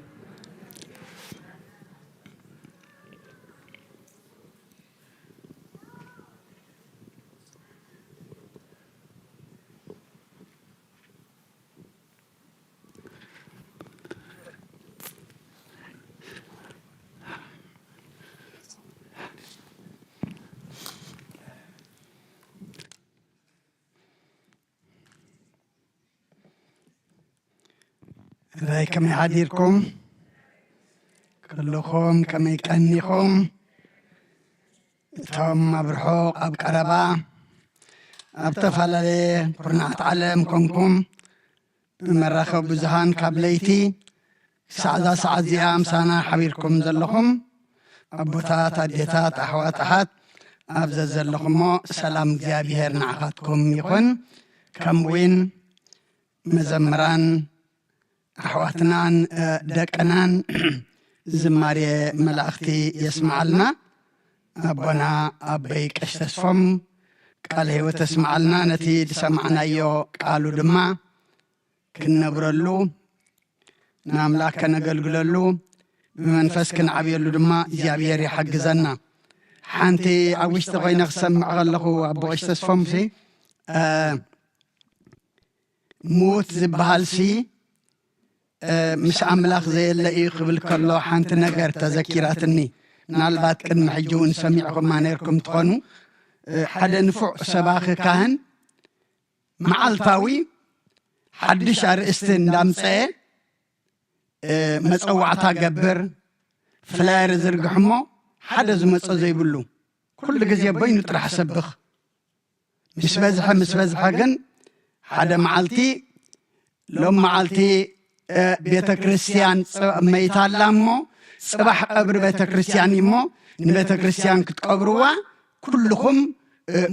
እዛይ ከመይ ሓዲርኩም ኩልኹም ከመይ ቀኒኹም እቶም ኣብ ርሑቕ ኣብ ቀረባ ኣብ ዝተፈላለየ ኩርናዓት ዓለም ኮንኩም ብመራኸቢ ብዙሃን ካብ ለይቲ ክሳዕ እዛ ሰዓት እዚኣ ምሳና ሓቢርኩም ዘለኹም ኣቦታት ኣዴታት ኣሕዋት ኣሓት ኣብ ዘዘለኹሞ ሰላም እግዚኣብሔር ንዓኻትኩም ይኹን ከምኡውን መዘምራን ኣሕዋትናን ደቅናን ዝማሬ መላእኽቲ የስምዓልና ኣቦና ኣበይ ቀሽ ተስፎም ቃል ህይወት ተስምዓልና ነቲ ዝሰማዕናዮ ቃሉ ድማ ክንነብረሉ ንኣምላኽ ከነገልግለሉ ብመንፈስ ክንዓብየሉ ድማ እግዚኣብሔር ይሓግዘና ሓንቲ ኣብ ውሽጢ ኮይነ ክሰምዕ ከለኹ ኣቦ ቀሽ ተስፎም ሲ ምዉት ዝበሃል ሲ ምስ ኣምላኽ ዘየለ እዩ ክብል ከሎ ሓንቲ ነገር ተዘኪራትኒ ምናልባት ቅድሚ ሕጂ እውን ሰሚዕኹማ ነርኩም ትኾኑ ሓደ ንፉዕ ሰባኺ ካህን መዓልታዊ ሓድሽ ኣርእስቲ እንዳምፀአ መፀዋዕታ ገብር ፍላየር ዝርግሕ እሞ ሓደ ዝመፀ ዘይብሉ ኩሉ ግዜ በይኑ ጥራሕ ሰብኽ ምስ በዝሐ ምስ በዝሐ ግን ሓደ መዓልቲ ሎም መዓልቲ ቤተ ክርስቲያን መይታ ኣላ እሞ ፅባሕ ቀብሪ ቤተ ክርስቲያን እሞ ንቤተ ክርስቲያን ክትቀብርዋ ኩልኹም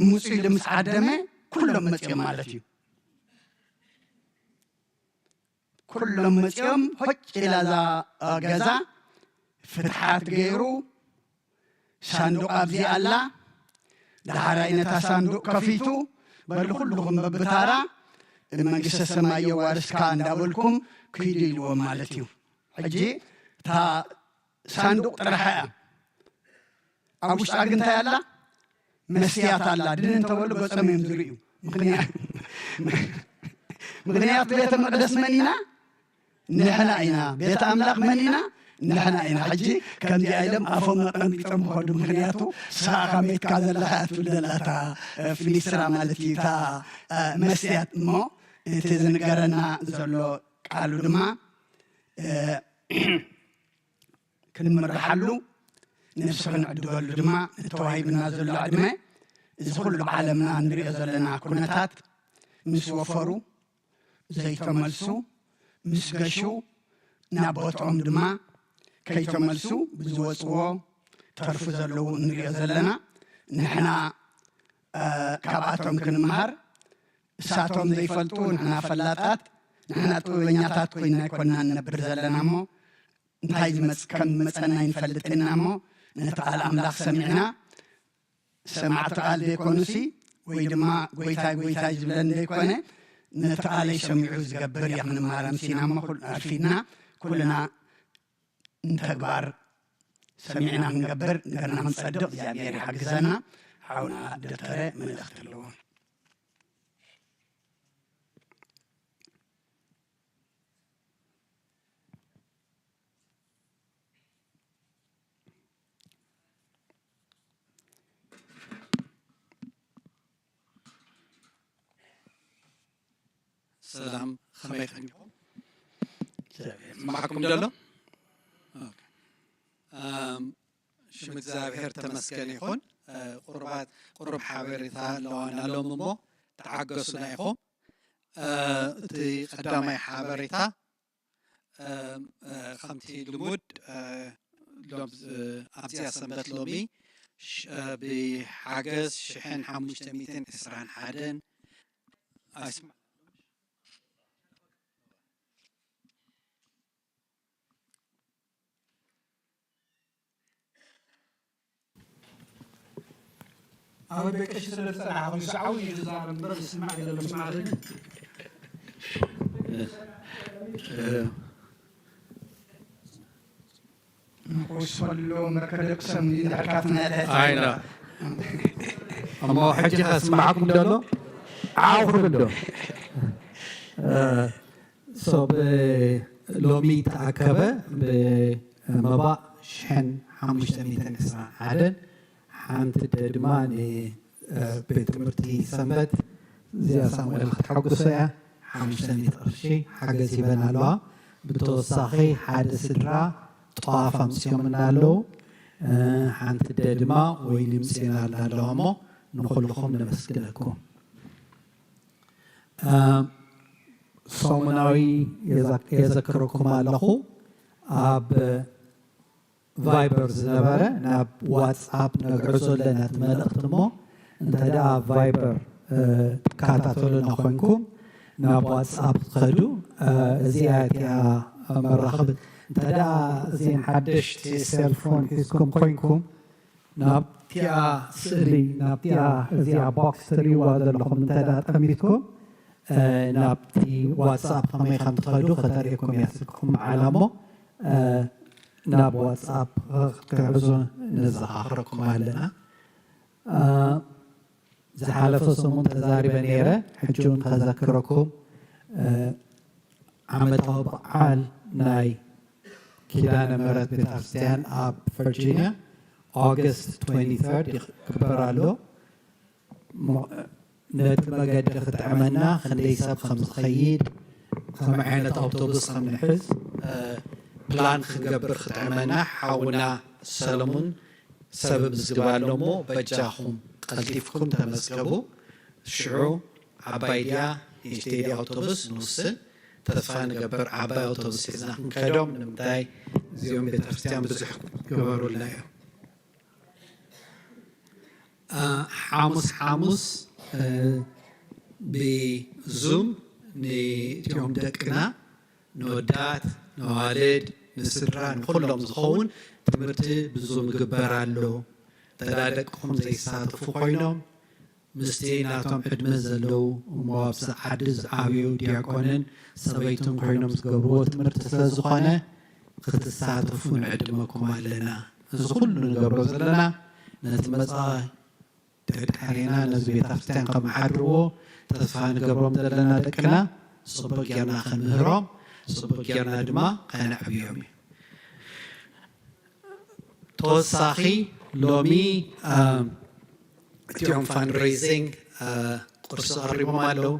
ምፁ ኢሉ ምስ ዓደመ ኩሎም መፅኦም ማለት እዩ ኩሎም መፅኦም ሆጭ ኢላ እዛ ገዛ ፍትሓት ገይሩ ሳንዱቕ ኣብዚ ኣላ ዳሕራይ ነታ ሳንዱቕ ከፊቱ በሉ ኩልኹም በብታራ መንግስተ ሰማይ የዋርስካ እንዳበልኩም ክይዱ ኢልዎም ማለት እዩ ሕጂ እታ ሳንዱቕ ጥራሕ እያ ኣብ ውሽጣ ግንታይ ኣላ መስትያት ኣላ ድን እንተበሉ ገጾም እዮም ዝርእዩ ምክንያቱ ቤተ መቅደስ መን ኢና ንሕና ኢና ቤተ ኣምላኽ መን ኢና ንሕና ኢና ሕጂ ከምዚኣ ኢሎም ኣፎም መቀንጢጦም ክኸዱ ምክንያቱ ስኻ ኢኻ ሜትካ ዘለኻ እያ ትብል ዘላ እታ ፍሊስትራ ማለት እዩ እታ መስትያት እሞ እቲ ዝንገረና ዘሎ ቃሉ ድማ ክንምርሓሉ ነብሲ ክንዕድገሉ ድማ ተዋሂብና ዘሎ ዕድመ እዚ ኩሉ ብዓለምና ንሪኦ ዘለና ኩነታት ምስ ወፈሩ ዘይተመልሱ ምስ ገሹ ናብ ቦትኦም ድማ ከይተመልሱ ብዝወፅዎ ተርፊ ዘለዉ ንሪኦ ዘለና ንሕና ካብኣቶም ክንምሃር እሳቶም ዘይፈልጡ ንሕና ፈላጣት ንሕና ጥበበኛታት ኮይና ኣይኮና ንነብር ዘለና እሞ እንታይ ዝመጽ ከም ዝመጸና ይንፈልጥ ኢና እሞ፣ ነቲ ቃል ኣምላኽ ሰሚዕና፣ ሰማዕቲ ቃል ዘይኮኑሲ፣ ወይ ድማ ጎይታይ ጎይታይ ዝብለን ዘይኮነ፣ ነቲ ቃለይ ሰሚዑ ዝገብር እያ ክንማረም ሲና እሞ፣ ኩል-፣ ኣርፊድና ኩልና ንተግባር ሰሚዕና ክንገብር፣ ነገርና ክንጸድቕ እግዚኣብሔር ይሓግዘና። ሓውና ዶክተረ መልእኽቲ ኣለዎ። ሰላም፣ ከመይ ቀኒኹም? ይስማዕኩም ደሎ? ኦኬ። ኣም፣ ሽም እግዚኣብሔር ተመስገን ይኹን። እ፣ ቁሩባት፣ ቁሩብ ሓበሬታ ኣለዋና ሎም እሞ ተዓገሱና ኢኹም። እ፣ እቲ ቀዳማይ ሓበሬታ፣ እ፣ እ፣ ከምቲ ልሙድ፣ እ፣ ሎም-፣ እ፣ ኣብዚኣ ሰንበት ሎሚ ሽ-፣ እ፣ ብሓገዝ ሽሕን ሓሙሽተ ሚእትን ዕስራን ሓደን ኣይስማዕ። ኣብ ደቀሽ ስለ ዝጸናሕኹም፣ ሰዓው እዩ ዝዛረብ እምበር፣ ዝስማዕ ገለ መስማዕ ዘይብሉ። ንቑስ ፈሎ መርከደቅሰም እንዳልካትና ያለ ኣይና። እሞ ሕጂ ከስማዕኩም ደሎ ዓው ክብል ዶ? እ፣ ሶብ ሎሚ ተኣከበ ብመባእ ሽሕን ሓሙሽተ ሚእትን ዕስራን ሓደን ሓንቲ ደ ድማ ንቤት ትምህርቲ ሰንበት እዚኣ ሳሙኤል ክትሐጉሶ እያ። ሓሙሽተ ሚእቲ ቅርሺ ሓገዝ ሂበን ኣለዋ። ብተወሳኺ ሓደ ስድራ ጧፍ ኣምፅኦምና ኣለዉ። ሓንቲ ደ ድማ ወይኒ ምፅእና ኣለዋ እሞ ንኩልኹም ነመስግነኩም። ሰሙናዊ የዘክረኩም ኣለኹ ኣብ ቫይበር ዝነበረ ናብ ዋትስኣፕ ነግዕዞ ኣለና እቲ መልእኽቲ እሞ እንተ ደኣ ቫይበር ትከታተሉና ኮይንኩም ናብ ዋትስኣፕ ትኸዱ። እዚኣ እቲኣ መራኸቢ እንተ ደኣ እዚን ሓደሽቲ ሴልፎን ሒዝኩም ኮይንኩም ናብቲኣ ስእሊ ናብቲኣ እዚኣ ቦክስ ትሪእዋ ዘለኹም እንተ ደኣ ጠሚትኩም ናብቲ ዋትስኣፕ ከመይ ከም ትኸዱ ከተርእየኩም እያ ስልክኹም በዓላ እሞ ናብ ዋትስኣፕ ክትግዕዙ ነዘኻኽረኩም ኣለና። ዝሓለፈ ሰሙን ተዛሪበ ነይረ። ሕጂ እውን ከዘክረኩም ዓመታዊ በዓል ናይ ኪዳነ ምሕረት ቤተክርስትያን ኣብ ቨርጂኒያ ኦገስት ትወንቲ ተርድ ይክበር ኣሎ። ነቲ መገዲ ክጥዕመና ክንደይ ሰብ ከም ዝኸይድ ከመይ ዓይነት ኣውቶቡስ ከም ንሕዝ ፕላን ክንገብር ክጥዕመና ሓውና ሰለሙን ሰብ ምዝግብ ኣሎ እሞ በጃኹም ቀልጢፍኩም ተመዝገቡ። ሽዑ ዓባይ ድያ ንእሽተይ ድያ ኣውቶቡስ ንውስን። ተስፋ ንገብር ዓባይ ኣውቶቡስ ሒዝና ክንከዶም ንምንታይ እዚኦም ቤተክርስትያን ብዙሕ ገበሩልና እዮም። ሓሙስ ሓሙስ ብዙም ንእቲኦም ደቅና ንወዳት ንዋልድ ንስድራ ንኩሎም ዝኸውን ትምህርቲ ብዙም ይግበር ኣሎ። ተዳ ደቅኹም ዘይሳተፉ ኮይኖም ምስቲ ናቶም ዕድመ ዘለዉ እሞ ኣብዚ ዓዲ ዝዓብዩ ዲያቆንን ሰበይቱን ኮይኖም ዝገብርዎ ትምህርቲ ስለ ዝኾነ ክትሳተፉ ንዕድመኩም ኣለና። እዚ ኩሉ ንገብሮ ዘለና ነቲ መጻኢ ድሕሪና ነዚ ቤተ ክርስቲያን ከመሓድርዎ ተስፋ ንገብሮም ዘለና ደቅና ጽቡቅ ጌርና ክንምህሮም ጽቡቅ ጌርና ድማ ከነዕብዮም እዩ። ተወሳኺ ሎሚ እቲኦም ፋንድሬዚንግ ቁርሲ ቀሪቦም ኣለዉ።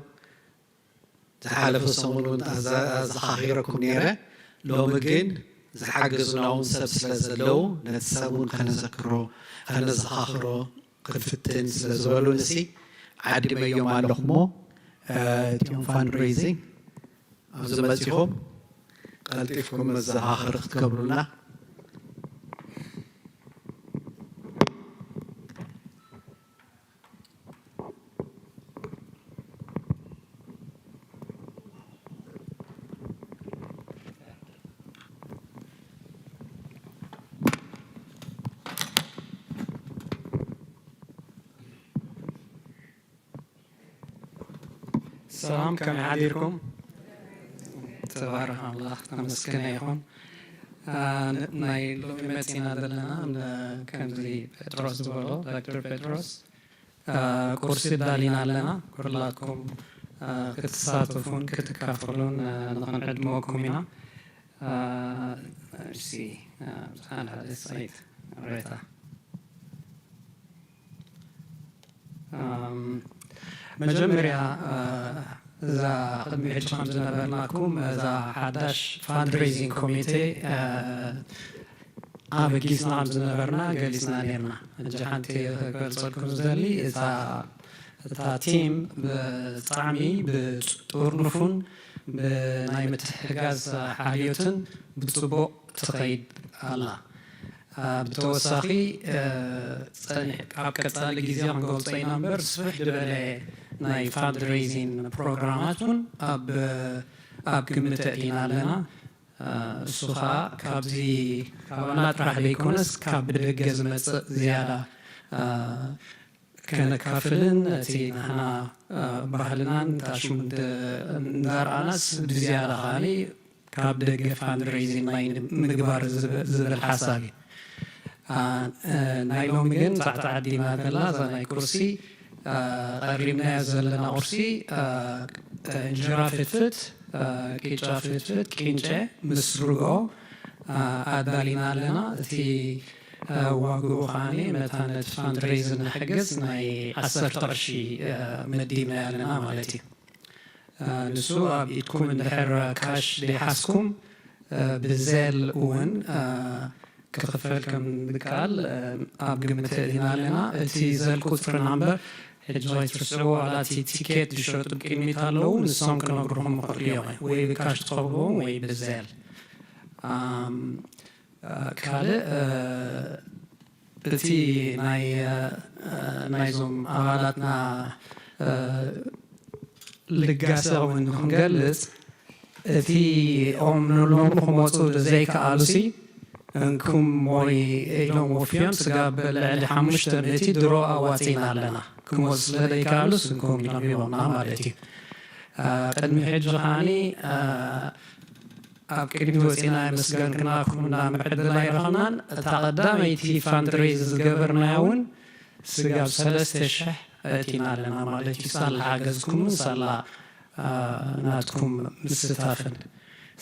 ዝሓለፈ ሰሙን እውን ኣዘኻኺረኩም ነይረ። ሎሚ ግን ዝሓገዙና እውን ሰብ ስለ ዘለዉ ነቲ ሰብ እውን ከነዘክሮ ከነዘኻኽሮ ክንፍትን ስለ ዝበሉ ንሲ ዓዲመዮም ኣለኹሞ እቲኦም ፋንድሬዚንግ ኣብዚ መፂኹም ቀልጢፍኩም መዘኻኽሪ ክትገብሩልና ሰላም፣ ከመይ ሓዲርኩም? ተባረኽ ኣምላኽ፣ ተመስገነ ይኹን። አ፣ ን-፣ ናይ ሎሚ መጺና ዘለና ን-፣ ከምዚ ጴጥሮስ ዝበሎ፣ ዶክተር ጴጥሮስ፣ አ፣ ቁርሲ ኣዳሊና ኣለና። ኩላትኩም፣ አ፣ ክትሳተፉን ክትካፈሉን፣ አ፣ ንኽንዕድመኩም ኢና። አ፣ እሺ፣ አ፣ ብዝሓን ሓደ ሳይት ሬታ። ኣም፣ መጀመርያ፣ አ፣ እዛ ቅድሚ ሕጂ ከም ዝነበርናኩም፣ እዛ ሓዳሽ ፋንድሬዚንግ ኮሚቴ፣ አ፣ ኣበጊስና ከም ዝነበርና ገሊጽና ነርና። ሕጂ ሓንቲ ክገልጸልኩም ዝደሊ፣ እታ፣ እታ ቲም ብጣዕሚ ብጥርኑፉን ብናይ ምትሕግጋዝ ሓልዮትን ብጽቡቕ ትኸይድ ኣላ። አ፣ ብተወሳኺ፣ አ፣ ጸኒሕ-፣ ኣብ ቀጻሊ ግዜ ክንገልጾ ኢና እምበር፣ ስፍሕ ዝበለ ናይ ፋንድሬዚንግ ፕሮግራማት እውን ኣብ፣ ኣብ ግምት ኣእቲና ኣለና። አ፣ እሱ ኸኣ ካብዚ ካባና ጥራሕ ዘይኮነስ፣ ካብ ብደገ ዝመጽእ ዝያዳ፣ አ፣ ከነካፍልን፣ እቲ ንሕና፣ አ፣ ባህልናን ታሽሙ እንደ-፣ እንዳርኣናስ ብዝያዳ ኸኣኒ ካብ ደገ ፋንድሬዚንግ ናይ ምግባር ዝብ-፣ ዝብል ሓሳብ እዩ። አ፣ አ፣ ናይ ሎሚ ግን ጻዕጻዕ ኣዲማ ዘላ እዛ ናይ ቁርሲ፣ አ፣ ቀሪብናዮ ዘለና ቁርሲ፣ አ፣ እንጀራ ፍትፍት፣ አ፣ ቂጫ ፍትፍት፣ ቂንጨ ምስ ርግኦ፣ አ፣ ኣዳሊና ኣለና። እቲ፣ አ፣ ዋግኡ ኸኣኒ ነታ ነቲ ፋንድሬዝ ንሕግዝ ናይ ዓሰርተ ቅርሺ፣ አ፣ መዲብናዮ ኣለና ማለት እዩ። አ፣ ንሱ ኣብ ኢድኩም እንድሕር ካሽ ዘይሓዝኩም፣ አ፣ ብዜል እውን፣ አ፣ ክኽፈል ከም ዝከኣል፣ አ፣ ኣብ ግምት ኣእቲና ኣለና። እቲ ዘል ቁጽርና እምበር፣ ሕጂ ከይትርስዕዎ፣ ዋላ እቲ ቲኬት ዝሸጡ ቅድሚት ኣለዉ፣ ንሶም ክነግርኹም ይኽእሉ እዮም። ወይ ብካሽ ትኸፍልዎም ወይ ብዜል። ኣም፣ አ፣ ካልእ፣ አ፣ እቲ ናይ፣ አ፣ ናይዞም ኣባላትና፣ አ፣ ልጋሰ እውን ንክንገልጽ፣ እቲ ኦም ንሎሚ ክመጹ ዘይከኣሉሲ፣ እንኩም ወይ ኢሎም ወፍዮም ስጋብ ልዕሊ ሓሙሽተ ሚእቲ ድሮ ኣዋጺእና ኣለና። ክመጹ ስለ ዘይከኣሉስ እንኩም ኢሎም ሂቦምና ማለት እዩ። አ፣ ቅድሚ ሕጂ ከኣኒ፣ አ፣ ኣብ ቅድሚት ወጺና የመስገንክናኩም እና ዕድል ኣይረኸብናን። እታ ቀዳመይቲ ፋንድሬዝ ዝገበርናያ እውን ስጋብ ሰለስተ ሽሕ ኣእቲና ኣለና ማለት እዩ። ሳላ ሓገዝኩምን ሳላ፣ አ፣ ናትኩም ምስታፍን።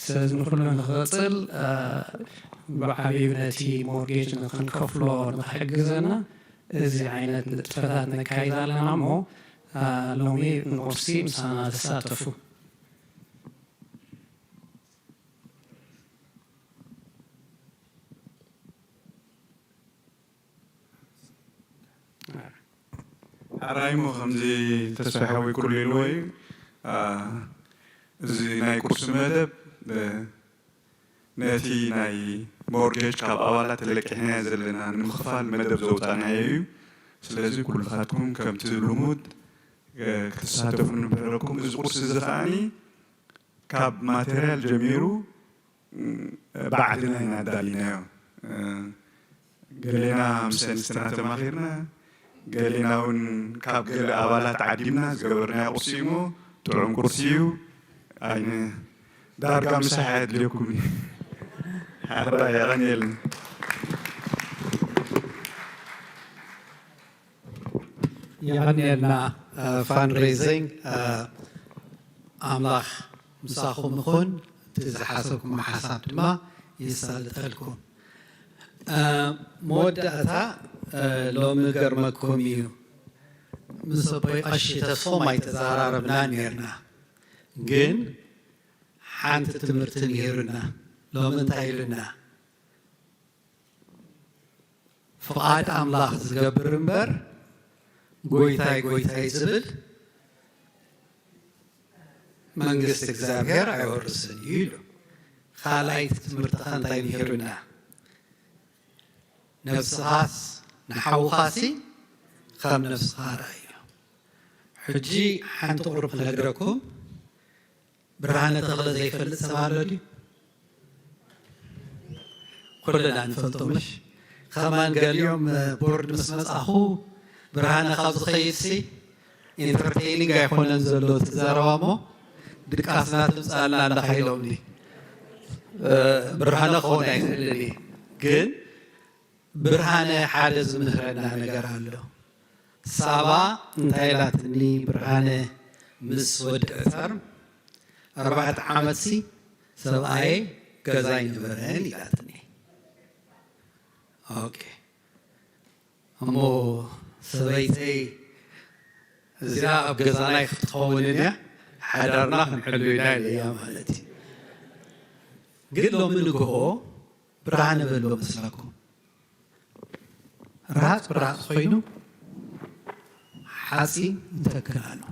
ስለዚ ንኹሉ ንኽቕጽል፣ አ፣ ብዓብዩ ነቲ ሞርጌጅ ንኽንከፍሎ ንኽሕግዘና እዚ ዓይነት ንጥፈታት ነካይድ ኣለና እሞ፣ አ፣ ሎሚ ንቁርሲ ምሳና ተሳተፉ። ሓራይ እሞ ከምዚ ተስፋ ሓወይ ኩሉ ኢልዎ እዩ። አ፣ እዚ ናይ ቁርሲ መደብ፣ እ፣ ነቲ ናይ ሞርጌጅ ካብ ኣባላት ተለቂሕናዮ ዘለና ንምኽፋል መደብ ዘውፃእናዮ እዩ። ስለዚ ኩልኻትኩም ከምቲ ልሙድ፣ እ፣ ክትሳተፉ ንምህረኩም። እዚ ቁርሲ እዚ ከዓኒ ካብ ማቴርያል ጀሚሩ፣ እ፣ ባዕልና ኢና ኣዳሊናዮ። እ፣ ገሌና ምስ ኣንስትና ተማኺርና፣ ገሌና እውን ካብ ገለ ኣባላት ዓዲምና ዝገበርናዮ ቁርሲ እዩ እሞ ጥዑም ቁርሲ እዩ። ኣይነ ዳርጋ ምሳሕ ኣየድልየኩም እዩ። ሓራ የቐንየልና። የቐንየልና፣ እ፣ ፋንድሬዚንግ፣ እ፣ ኣምላኽ ምሳኹም ይኹን። እቲ ዝሓሰብኩም ሓሳብ ድማ ይሳልጠልኩም። እ፣ መወዳእታ፣ እ፣ ሎሚ ገርመኩም እዩ። ምስ ኣቦይ ቀሺ ተስፎም ኣይተዘራረብናን ነርና። ግን ሓንቲ ትምህርቲ ምሂሩና። ሎሚ እንታይ ኢሉና? ፍቓድ ኣምላኽ ዝገብር እምበር፣ ጎይታይ፣ ጎይታይ ዝብል መንግስቲ እግዚኣብሔር ኣይወርስን እዩ ኢሉ። ካልኣይቲ ትምህርቲ ኸ እንታይ ምሂሩና? ነብስኻስ ንሓውኻሲ ከም ነብስኻ ርኣዮ። ሕጂ ሓንቲ ቁሩብ ክነግረኩም። ብርሃነ ተኽለ ዘይፈልጥ ሰብ ኣሎ ድዩ? ኩልና ንፈልጦ ምሽ? ከማን ገሊኦም፣ እ፣ ቦርድ ምስ መጻኹ፣ ብርሃነ ካብ ዝኸይድሲ፣ ኢንተርቴይኒንግ ኣይኮነን ዘሎ እቲ ዘረባ እሞ ድቃስና ትምፃልና ኣለኻ ኢሎምኒ። ብርሃነ ክኸውን ኣይኽእልን እየ፣ ግን ብርሃነ ሓደ ዝምህረና ነገር ኣሎ። ሳባ እንታይ ኢላትኒ? ብርሃነ ምስ ወድአ ተርም ኣርባዕተ ዓመትሲ ሰብኣየ ገዛ ኣይነበረን ኢላትኒ። ኦኬ፣ እሞ ሰበይተይ እዚኣ ኣብ ገዛናይ ክትኸውን እያ፣ ሓዳርና ክንሕሉ ኢና ኢለያ ማለት እዩ። ግን ሎሚ ንግሆ ብርሃነ በሎ መስለኩም። ርሃፅ ብርሃፅ ኮይኑ ሓፂን ይተክል ኣሎ።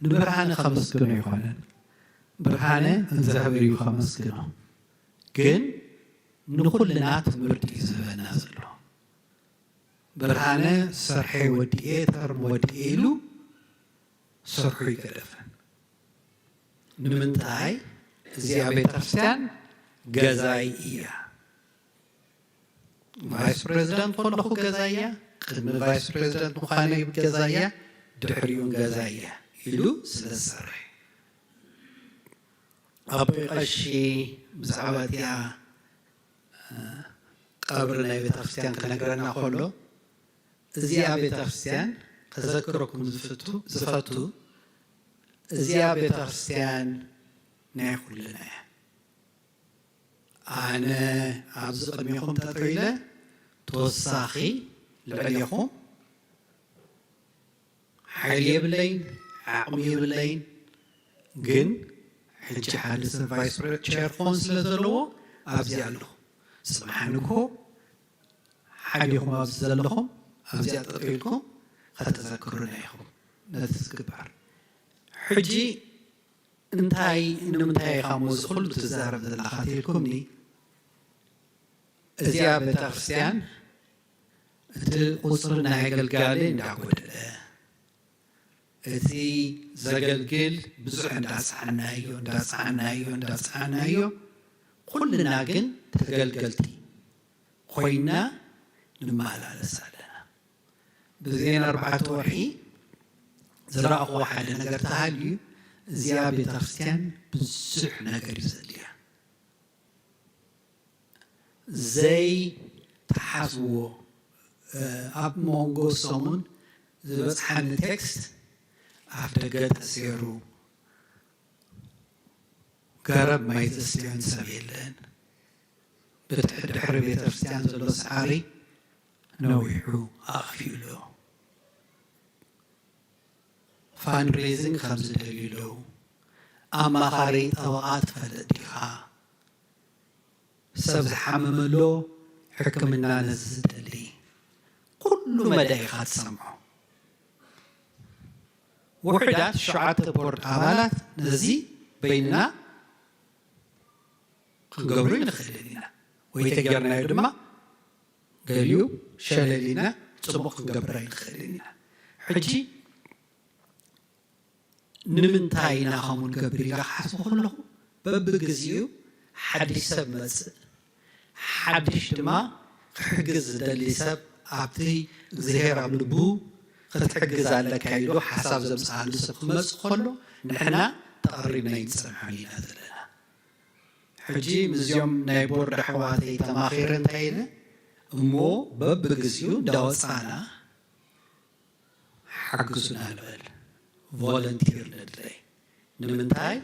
ንብርሃነ ከመስግኖ ይኮነን፣ ብርሃነ እግዚኣብሔር እዩ ከመስግኖ። ግን ንኩልና ትምህርቲ እዩ ዝህበና ዘሎ። ብርሃነ ሰርሐይ ወዲኤ ተርም ወዲኤ ኢሉ ሰርሑ ይገደፈን። ንምንታይ? እዚኣ ቤተክርስትያን ገዛይ እያ። ቫይስ ፕሬዚደንት ከለኹ ገዛይ እያ፣ ቅድሚ ቫይስ ፕሬዚደንት ምዃነይ ገዛይ እያ፣ ድሕሪኡን ገዛይ እያ ኢሉ ስለ ዝሰርሐ። ኣቦይ ቀሺ ብዛዕባ እቲኣ ቀብሪ ናይ ቤተክርስትያን ክነግረና ከሎ፣ እዚኣ ቤተክርስትያን ከዘክረኩም ዝፍቱ ዝፈቱ፣ እዚኣ ቤተክርስትያን ናይ ኩልና እያ። ኣነ ኣብዚ ቅድሚኹም ጠጠው ኢለ ተወሳኺ ልዕሌኹም ሓይሊ የብለይን፣ ዓቕሚ የብለይን። ግን ሕጂ ሓደ ሰብ ቫይስ ቸር ክኾን ስለ ዘለዎ ኣብዚ ኣለኹ። ጽባሕ ንግሆ ሓዲኹም ኣብዚ ዘለኹም ኣብዚኣ ጠጠው ኢልኩም ከተዘክሩና ኢኹም ነቲ ዝግበር። ሕጂ እንታይ ንምንታይ ኢኻ እሞ እዚ ኩሉ ትዛረብ ዘለኻ ተልኩምኒ? እዚኣ ቤተክርስትያን እቲ ቁፅሪ ናይ ኣገልጋሊ እንዳጎደለ፣ እቲ ዘገልግል ብዙሕ እንዳፀዓናዮ እንዳፀዓናዮ እንዳፀዓናዮ፣ ኩልና ግን ተገልገልቲ ኮይና ንመላለስ ኣለና። ብዜን ኣርባዕተ ወርሒ ዝረኣኽዎ ሓደ ነገር ተሃልዩ፣ እዚኣ ቤተክርስትያን ብዙሕ ነገር እዩ ዘድልያ። ዘይተሓስብዎ፣ ኣብ መንጎ ሰሙን ዝበፅሓኒ ቴክስት፣ ኣፍ ደገ ተሴሩ፣ ገረብ ማይ ዘስትየን ሰብ የለን፣ ብድሕሪ ቤተክርስትያን ዘሎ ሳዕሪ ነዊሑ ኣኽፊኡ ኣሎ። ፋንድሬዚንግ ከም ዝደልዩ ኣለዉ። ኣማኻሪ ጠበቓ ትፈልጥ ዲኻ? ሰብ ዝሓመመ ኣሎ፣ ሕክምና ነዚ ዝደሊ፣ ኩሉ መዳይ ኢኻ ትሰምዖ። ውሑዳት ሸውዓተ ቦርድ ኣባላት ነዚ በይንና ክንገብሩ ይንኽእልን ኢና፣ ወይ ተጌርናዮ ድማ ገሊኡ ሸለሊና ጽቡቕ ክንገብር ኣይንኽእልን ኢና። ሕጂ ንምንታይ ኢና ከምኡ ንገብር ኢለ ክሓስብ ከለኹ፣ በብግዜኡ ሓድሽ ሰብ መጽእ፣ ሓድሽ ድማ ክሕግዝ ዝደሊ ሰብ ኣብቲ እግዚኣብሔር ኣብ ልቡ ክትሕግዝ ኣለካ ኢሉ ሓሳብ ዘምጽኣሉ ሰብ ክመጽእ ከሎ፣ ንሕና ተቐሪብና ኣይንጸንሖን ኢና ዘለና። ሕጂ ምስዚኦም ናይ ቦርድ ኣሕዋተይ ተማኺረ እንታይ ኢለ እሞ፣ በብግዜኡ እንዳወጻና ሓግዙና ንበል። ቮለንቲር ነድለይ። ንምንታይ?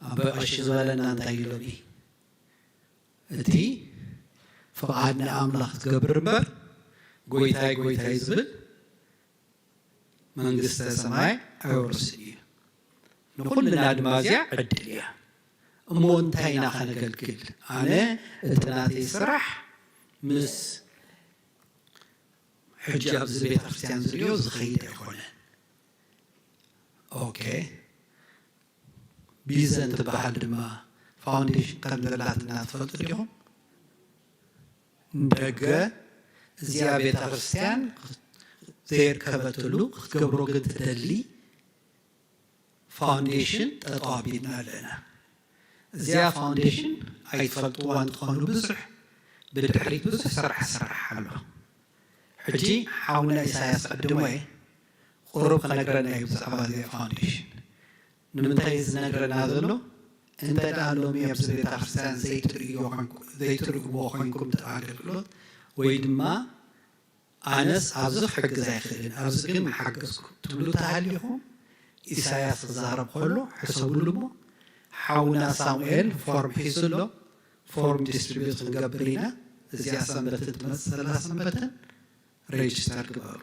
ኣቦይ ቀሺ ዝበለና እንታይ ኢሎኒ? እቲ ፍቓድ ንኣምላኽ ትገብር እምበር፣ ጎይታይ ጎይታይ ዝብል መንግስተ ሰማይ ኣይወርስን እዩ። ንኹልና ድማ እዚኣ ዕድል እያ። እሞ እንታይ ኢና ከነገልግል? ኣነ እቲ ናተይ ስራሕ ምስ ሕጂ ኣብዚ ቤተክርስትያን ዝድዮ ዝኸይድ ኣይኮነን። ኦኬ፣ ቢዘን ትበሃል ድማ ፋውንዴሽን ከም ዘላትና ትፈልጡ ዲኹም? ንደገ እዚኣ ቤተክርስትያን ዘየርከበትሉ ክትገብሮ ግን ትደሊ ፋውንዴሽን ጠጠው ኣቢልና ኣለና። እዚኣ ፋውንዴሽን ኣይትፈልጥዋ እንትኾኑ ብዙሕ ብድሕሪት ብዙሕ ስራሕ ስራሕ ኣሎ። ሕጂ ሓውና ኢሳያስ ዕድሞ እየ ቁሩብ ክነግረና እዩ ብዛዕባ እዚ ፋውንዴሽን። ንምንታይ ዝነግረና ዘሎ? እንተ ደኣ ሎሚ ኣብዚ ቤተ ክርስቲያን ዘይትርእይዎ ኮይንኩ- ዘይትርእይዎ ኮይንኩም እቲ ኣገልግሎት ወይ ድማ ኣነስ ኣብዚ ክሕግዝ ኣይኽእልን፣ ኣብዚ ግን ምሓገዝኩ ትብሉ ተሃሊኹም፣ ኢሳያስ ክዛረብ ከሎ ሕሰብሉ እሞ፣ ሓውና ሳሙኤል ፎርም ሒዙ ኣሎ፣ ፎርም ዲስትሪቢዩት ክንገብር ኢና። እዚኣ ሰንበት ትመጽእ ዘላ ሰንበትን ሬጅስተር ግበሩ።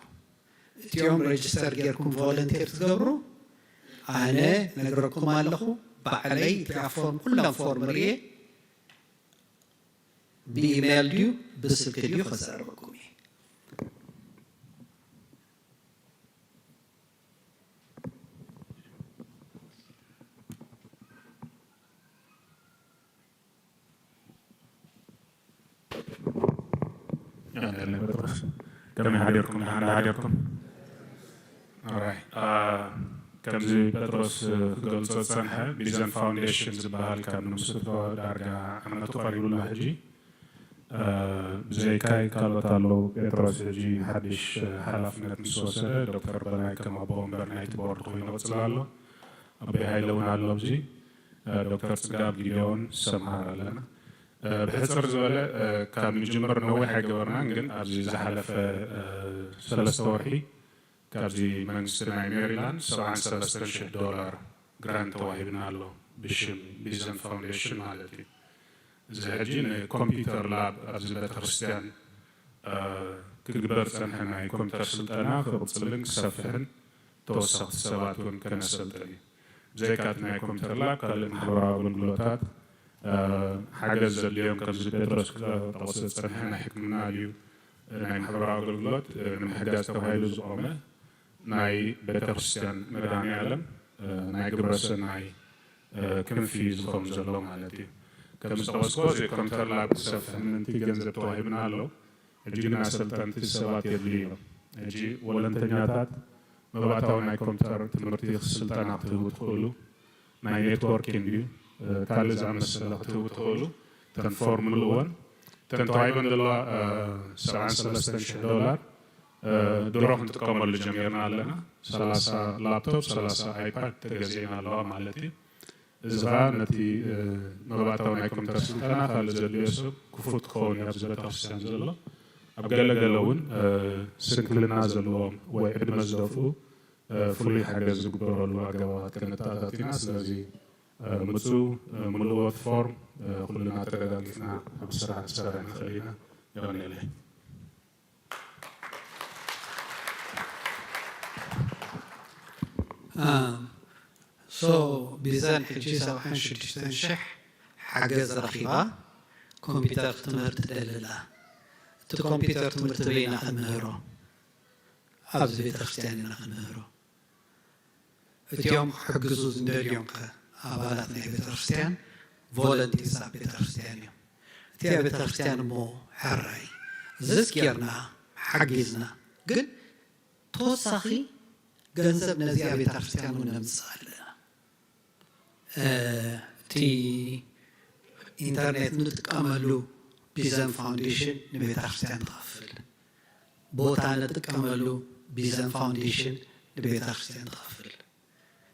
እቲኦም ሬጅስተር ጌርኩም ቮለንቲር ትገብሩ፣ ኣነ ነግረኩም ኣለኹ፣ ባዕለይ እቲኣ ፎርም ኩላን ፎርም ርየ ብኢሜይል ድዩ ብስልኪ ድዩ ከዛረበኩም እየ። ያለ ጴጥሮስ ከመይ ሓዲርኩም? ደሓን ሓዲርኩም? ኦራይ። ከምዚ ጴጥሮስ ክገልጾ ዝጸንሐ ቢዘን ፋውንዴሽን ዝበሃል ካብ ንምስርቶ ዳርጋ ዓመቱ ቀሪቡላ ሕጂ። ብዘይካይ ካልኦት ኣለዉ። ጴጥሮስ ሕጂ ሓድሽ ሓላፍነት ምስ ወሰደ ዶክተር በላይ ከም ኣቦ ወንበር ናይቲ ቦርድ ኮይኑ ይቕጽል ኣሎ። ኣቦይ ሃይለ እውን ኣሎ ኣብዚ። ዶክተር ጽጋብ ጊዴዎን ሰምሃር ኣለና። ብሕጽር ዝበለ ካብ ንጅምር ነዊሕ ኣይገበርናን፣ ግን ኣብዚ ዝሓለፈ ሰለስተ ወርሒ ካብዚ መንግስቲ ናይ ሜሪላንድ ሰብዓን ሰለስተን ሽሕ ዶላር ግራንት ተዋሂብና ኣሎ፣ ብሽም ቢዘን ፋውንዴሽን ማለት እዩ። እዚ ሕጂ ንኮምፒውተር ላብ ኣብዚ ቤተክርስትያን ክግበር ዝጸንሐ ናይ ኮምፒውተር ስልጠና ክቕጽልን ክሰፍሕን ተወሰኽቲ ሰባት እውን ከነሰልጥን እዩ። ብዘይካ እቲ ናይ ኮምፒውተር ላብ ካልእ ማሕበራዊ ኣገልግሎታት ሓገዝ ዘድልዮም ከምዚ ጴጥሮስ ክጠቕስ ዝጸንሐ ናይ ሕክምና ድዩ ናይ ማሕበራዊ ኣገልግሎት ንምሕጋዝ ተባሂሉ ዝቖመ ናይ ቤተክርስትያን መድሃኔ ዓለም ናይ ግብረሰናይ ክንፊ ዝኸውን ዘሎ ማለት እዩ። ከም ዝጠቐስኮ እዚ ኮምፒውተር ላብ ክሰፍሕ ምእንቲ ገንዘብ ተዋሂብና ኣሎ። ሕጂ ግን ኣሰልጠንቲ ሰባት የድልዩ እዮም። ሕጂ ወለንተኛታት መባእታዊ ናይ ኮምፒውተር ትምህርቲ ስልጠና ክትህቡ ትኽእሉ፣ ናይ ኔትወርኪንግ እዩ ካልእ ዝኣመሰለ ክትህቡ ትኽእሉ። ተን ፎርም ምልእወን ተን ተዋሂበን ዘለዋ ሰብዓን ሰለስተን ሽሕ ዶላር ድሮ ክንጥቀመሉ ጀሚርና ኣለና። ሰላሳ ላፕቶፕ ሰላሳ ኣይፓድ ተገዚእና ኣለዋ ማለት እዩ። እዚ ኸዓ ነቲ መባእታዊ ናይ ኮምፒተር ስልጠና ካልእ ዘድልዮ ሰብ ክፉት ክኸውን እዩ ኣብዚ ቤተክርስትያን ዘሎ። ኣብ ገለ ገለ እውን ስንክልና ዘለዎም ወይ ዕድመ ዝደፍኡ ፍሉይ ሓገዝ ዝግበረሉ ኣገባባት ከነተኣታቱ ኢና። ስለዚ ምፁ ምልእዎ እቲ ፎርም ኩልና ተደጋጊፍና ኣብ ስራሕ ክንሰርሕ ንኽእል ኢና። የቐንየለይ። ሶ ቢዘን ሕጂ ሰብዓን ሽዱሽተን ሽሕ ሓገዝ ረኺባ ኮምፒተር ክትምህር ትደሊ ኣላ። እቲ ኮምፒተር ትምህርቲ በይና ክንምህሮ ኣብዚ ቤተክርስትያን ኢና ክንምህሮ። እቲኦም ክሕግዙ ዝደልዮም ከ ኣባላት ናይ ቤተክርስትያን ቮለንቲርስ ኣብ ቤተክርስትያን እዮም። እቲኣ ቤተክርስትያን እሞ ሕራይ እዝስ ጌርና ሓጊዝና ግን ተወሳኺ ገንዘብ ነዚኣ ቤተክርስትያን እውን ነምፅእ ኣለና። እቲ ኢንተርኔት ንጥቀመሉ ቢዘን ፋውንዴሽን ንቤተክርስትያን ትኸፍል። ቦታ ንጥቀመሉ ቢዘን ፋውንዴሽን ንቤተክርስትያን ትኸፍል።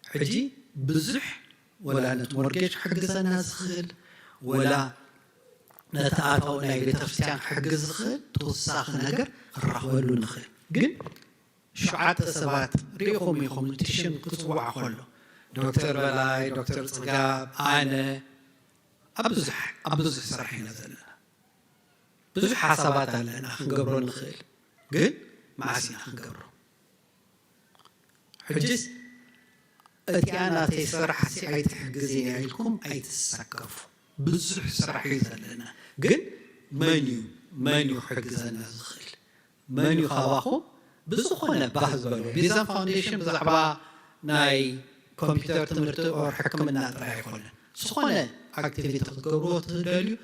ሕጂ ብዙሕ ወላ ነቲ ሞርጌጅ ክሕግዘና ዝኽእል ወላ ነቲ ኣታዊ ናይ ቤተክርስትያን ክሕግዝ ዝኽእል ተወሳኺ ነገር ክረኽበሉ ንኽእል። ግን ሸውዓተ ሰባት ሪኢኹም ኢኹም እቲ ሽም ክፅዋዕ ከሎ ዶክተር በላይ፣ ዶክተር ፅጋብ፣ ኣነ ኣብ ብዙሕ ኣብ ብዙሕ ስራሕ ኢና ዘለና። ብዙሕ ሓሳባት ኣለና ክንገብሮ ንኽእል፣ ግን መዓስ ኢና ክንገብሮ? ሕጅስ እቲኣ ናተይ ስራሕ ሲ ኣይትሕግዝን እያ ኢልኩም ኣይትሰከፉ። ብዙሕ ስራሕ እዩ ዘለና፣ ግን መን እዩ መን እዩ ክሕግዘና ዝኽእል? መን እዩ ካባኹም ብዝኾነ ባህ ዝበሎ? ቢዘን ፋውንዴሽን ብዛዕባ ናይ ኮምፒውተር ትምህርቲ ኦር ሕክምና ጥራይ ኣይኮነን። ዝኾነ ኣክቲቪቲ ክትገብርዎ ትደልዩ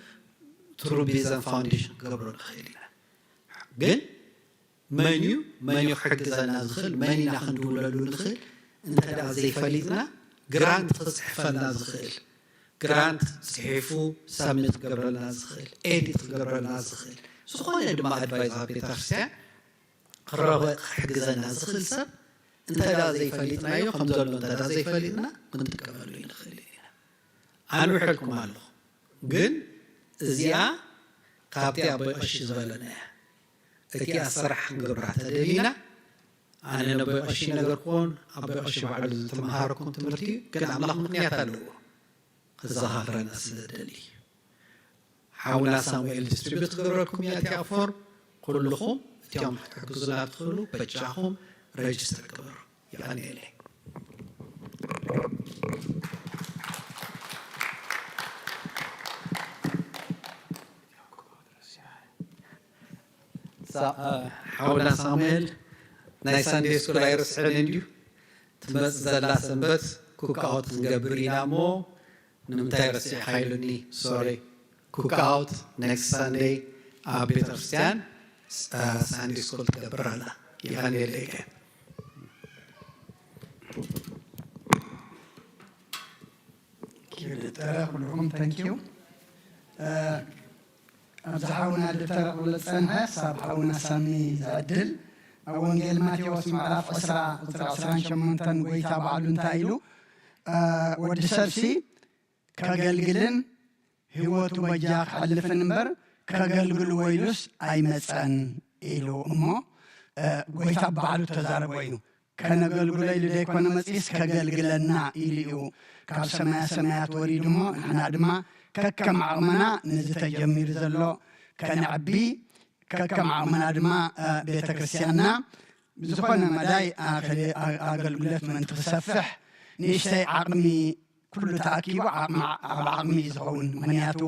ትሩ ቢዘን ፋውንዴሽን ክገብሮ ንኽእል ኢና። ግን መን እዩ መን እዩ ክሕግዘና ዝኽእል? መን ኢና ክንድውለሉ ንኽእል? እንተ ደኣ ዘይፈሊጥና ግራንት ክፅሕፈልና ዝኽእል፣ ግራንት ፅሒፉ ሰብሚት ክገብረልና ዝኽእል፣ ኤዲት ክገብረልና ዝኽእል፣ ዝኾነ ድማ ኣድቫይስ ኣብ ቤተክርስትያን ክረኸ ክሕግዘና ዝኽእል ሰብ እንተ ዳ ዘይፈሊጥናዮ ከም ዘሎ እንተ ዳ ዘይፈሊጥና ክንጥቀመሉ ይንኽእል ኢና። ኣነ ውሕልኩም ኣለኹ። ግን እዚኣ ካብቲ ኣቦይ ቀሺ ዝበለና እያ። እቲ ኣሰራሕ ክንገብራ ተደሊና ኣነ ነቦይ ቀሺ ነገርኩዎን ኣቦይ ቀሺ ባዕሉ ዝተምሃረኩም ትምህርቲ እዩ። ግን ኣምላኽ ምኽንያት ኣለዎ። ክዘኻኽረና ስለ ዝደሊ ሓውና ሳሙኤል ዲስትሪቢዩት ክገብረልኩም እያ እቲኣ ፎርም። ኩልኹም እቲኦም ክትሕግዙና ትኽእሉ በጃኹም ረጅስተር ግበሩ። ይቐንየለይ። ሓውና ሳሙኤል ናይ ሳንዴ ስኩል ኣይርስዕን እንድዩ። ትመጽእ ዘላ ሰንበት ኩክኣውት ክንገብር ኢና እሞ ንምንታይ ረሲዕካ ኢሉኒ። ሶሪ። ኩክኣውት ኔክስት ሳንደይ ኣብ ቤተ ክርስቲያን ሳንዴ ስኩል ትገብር ኣላ። ይቐንየለይ። ኪብልጠረ ኩልኹም ተንኪዩ። ኣብዚ ሓውና ደብተራ ክብሎ ዝጸንሐ ሳብ ሓውና ሳሚ ዝዕድል ኣብ ወንጌል ማቴዎስ ምዕራፍ ዕስራ ቁጽሪ ዕስራን ሸሞንተን ጎይታ ባዕሉ እንታይ ኢሉ? ወዲ ሰብሲ ከገልግልን ህይወቱ በጃ ከሕልፍን እምበር ከገልግልዎ ኢሉስ ኣይመጸን ኢሉ እሞ ጎይታ ባዕሉ ተዛረቦ እዩ። ከነገልግሎ ኢሉ ዘይኮነ መጺኡስ ከገልግለና ኢሉ እዩ ካብ ሰማያ ሰማያት ወሪዱ እሞ ንሕና ድማ ከከም ዓቕምና ነዚ ተጀሚሩ ዘሎ ከነዕቢ ከከም ዓቕምና ድማ ቤተ ክርስቲያንና ብዝኾነ መዳይ ኣገልግሎት ምእንቲ ክሰፍሕ ንእሽተይ ዓቕሚ ኩሉ ተኣኪቡ ዓቕሚ ኣብ ዓቕሚ እዩ ዝኸውን። ምኽንያቱ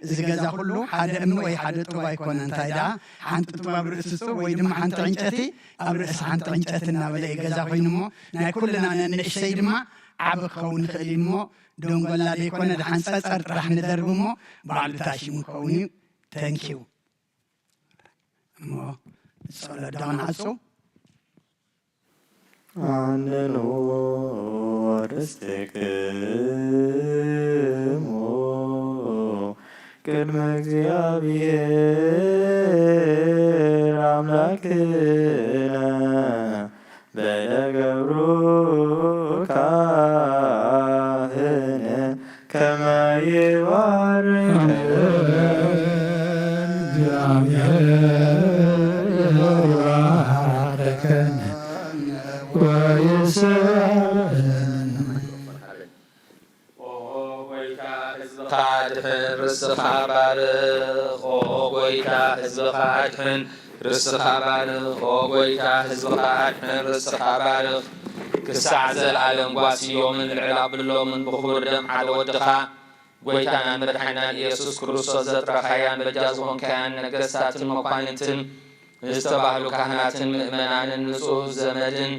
እዚ ገዛ ኩሉ ሓደ እምኒ ወይ ሓደ ጡብ ኣይኮነ። እንታይ ደኣ ሓንቲ ጡብ ኣብ ርእሲ ጡብ ወይ ድማ ሓንቲ ዕንጨቲ ኣብ ርእሲ ሓንቲ ዕንጨቲ እናበለ እዩ ገዛ ኮይኑ እሞ ናይ ኩልና ነንእሽተይ ድማ ዓቢ ክኸውን ይኽእል እዩ እሞ ደንጎላ ዘይኮነ ደሓን ጸጸር ጥራሕ ንደርቢ እሞ ባዕሉ ታሽሙ ክኸውን እዩ። ተንኪዩ እሞ ጸሎት ዳውን ዓጹ። ኣንንዎ ርስትክሙ ቅድመ እግዚኣብሔር ኣምላክነ በለ ገብሩ ካህነ ከመ ይባርክ እግዚአብሔር ይባርከነ ወይስዕረነ። ኦ ጎይታ ህዝብኻ ድሕን ርስኻ ባርኽ። ኦ ጎይታ ህዝብኻ ድሕን ርስኻ ባርኽ። ኦ ጎይታ ህዝብኻ ድሕን ርስኻ ባርኽ። ክሳዕ ዘለኣለም ጓስዮምን ልዕል ኣብሎምን ብኽቡር ደም ሓደ ወድኻ ጎይታናን መድሓኒናን ኢየሱስ ክርስቶስ ዘጥረኻያን በጃ ዝኾንካያን ነገስታትን መኳንንትን ዝተባህሉ ካህናትን ምእመናንን ንጹህ ዘመድን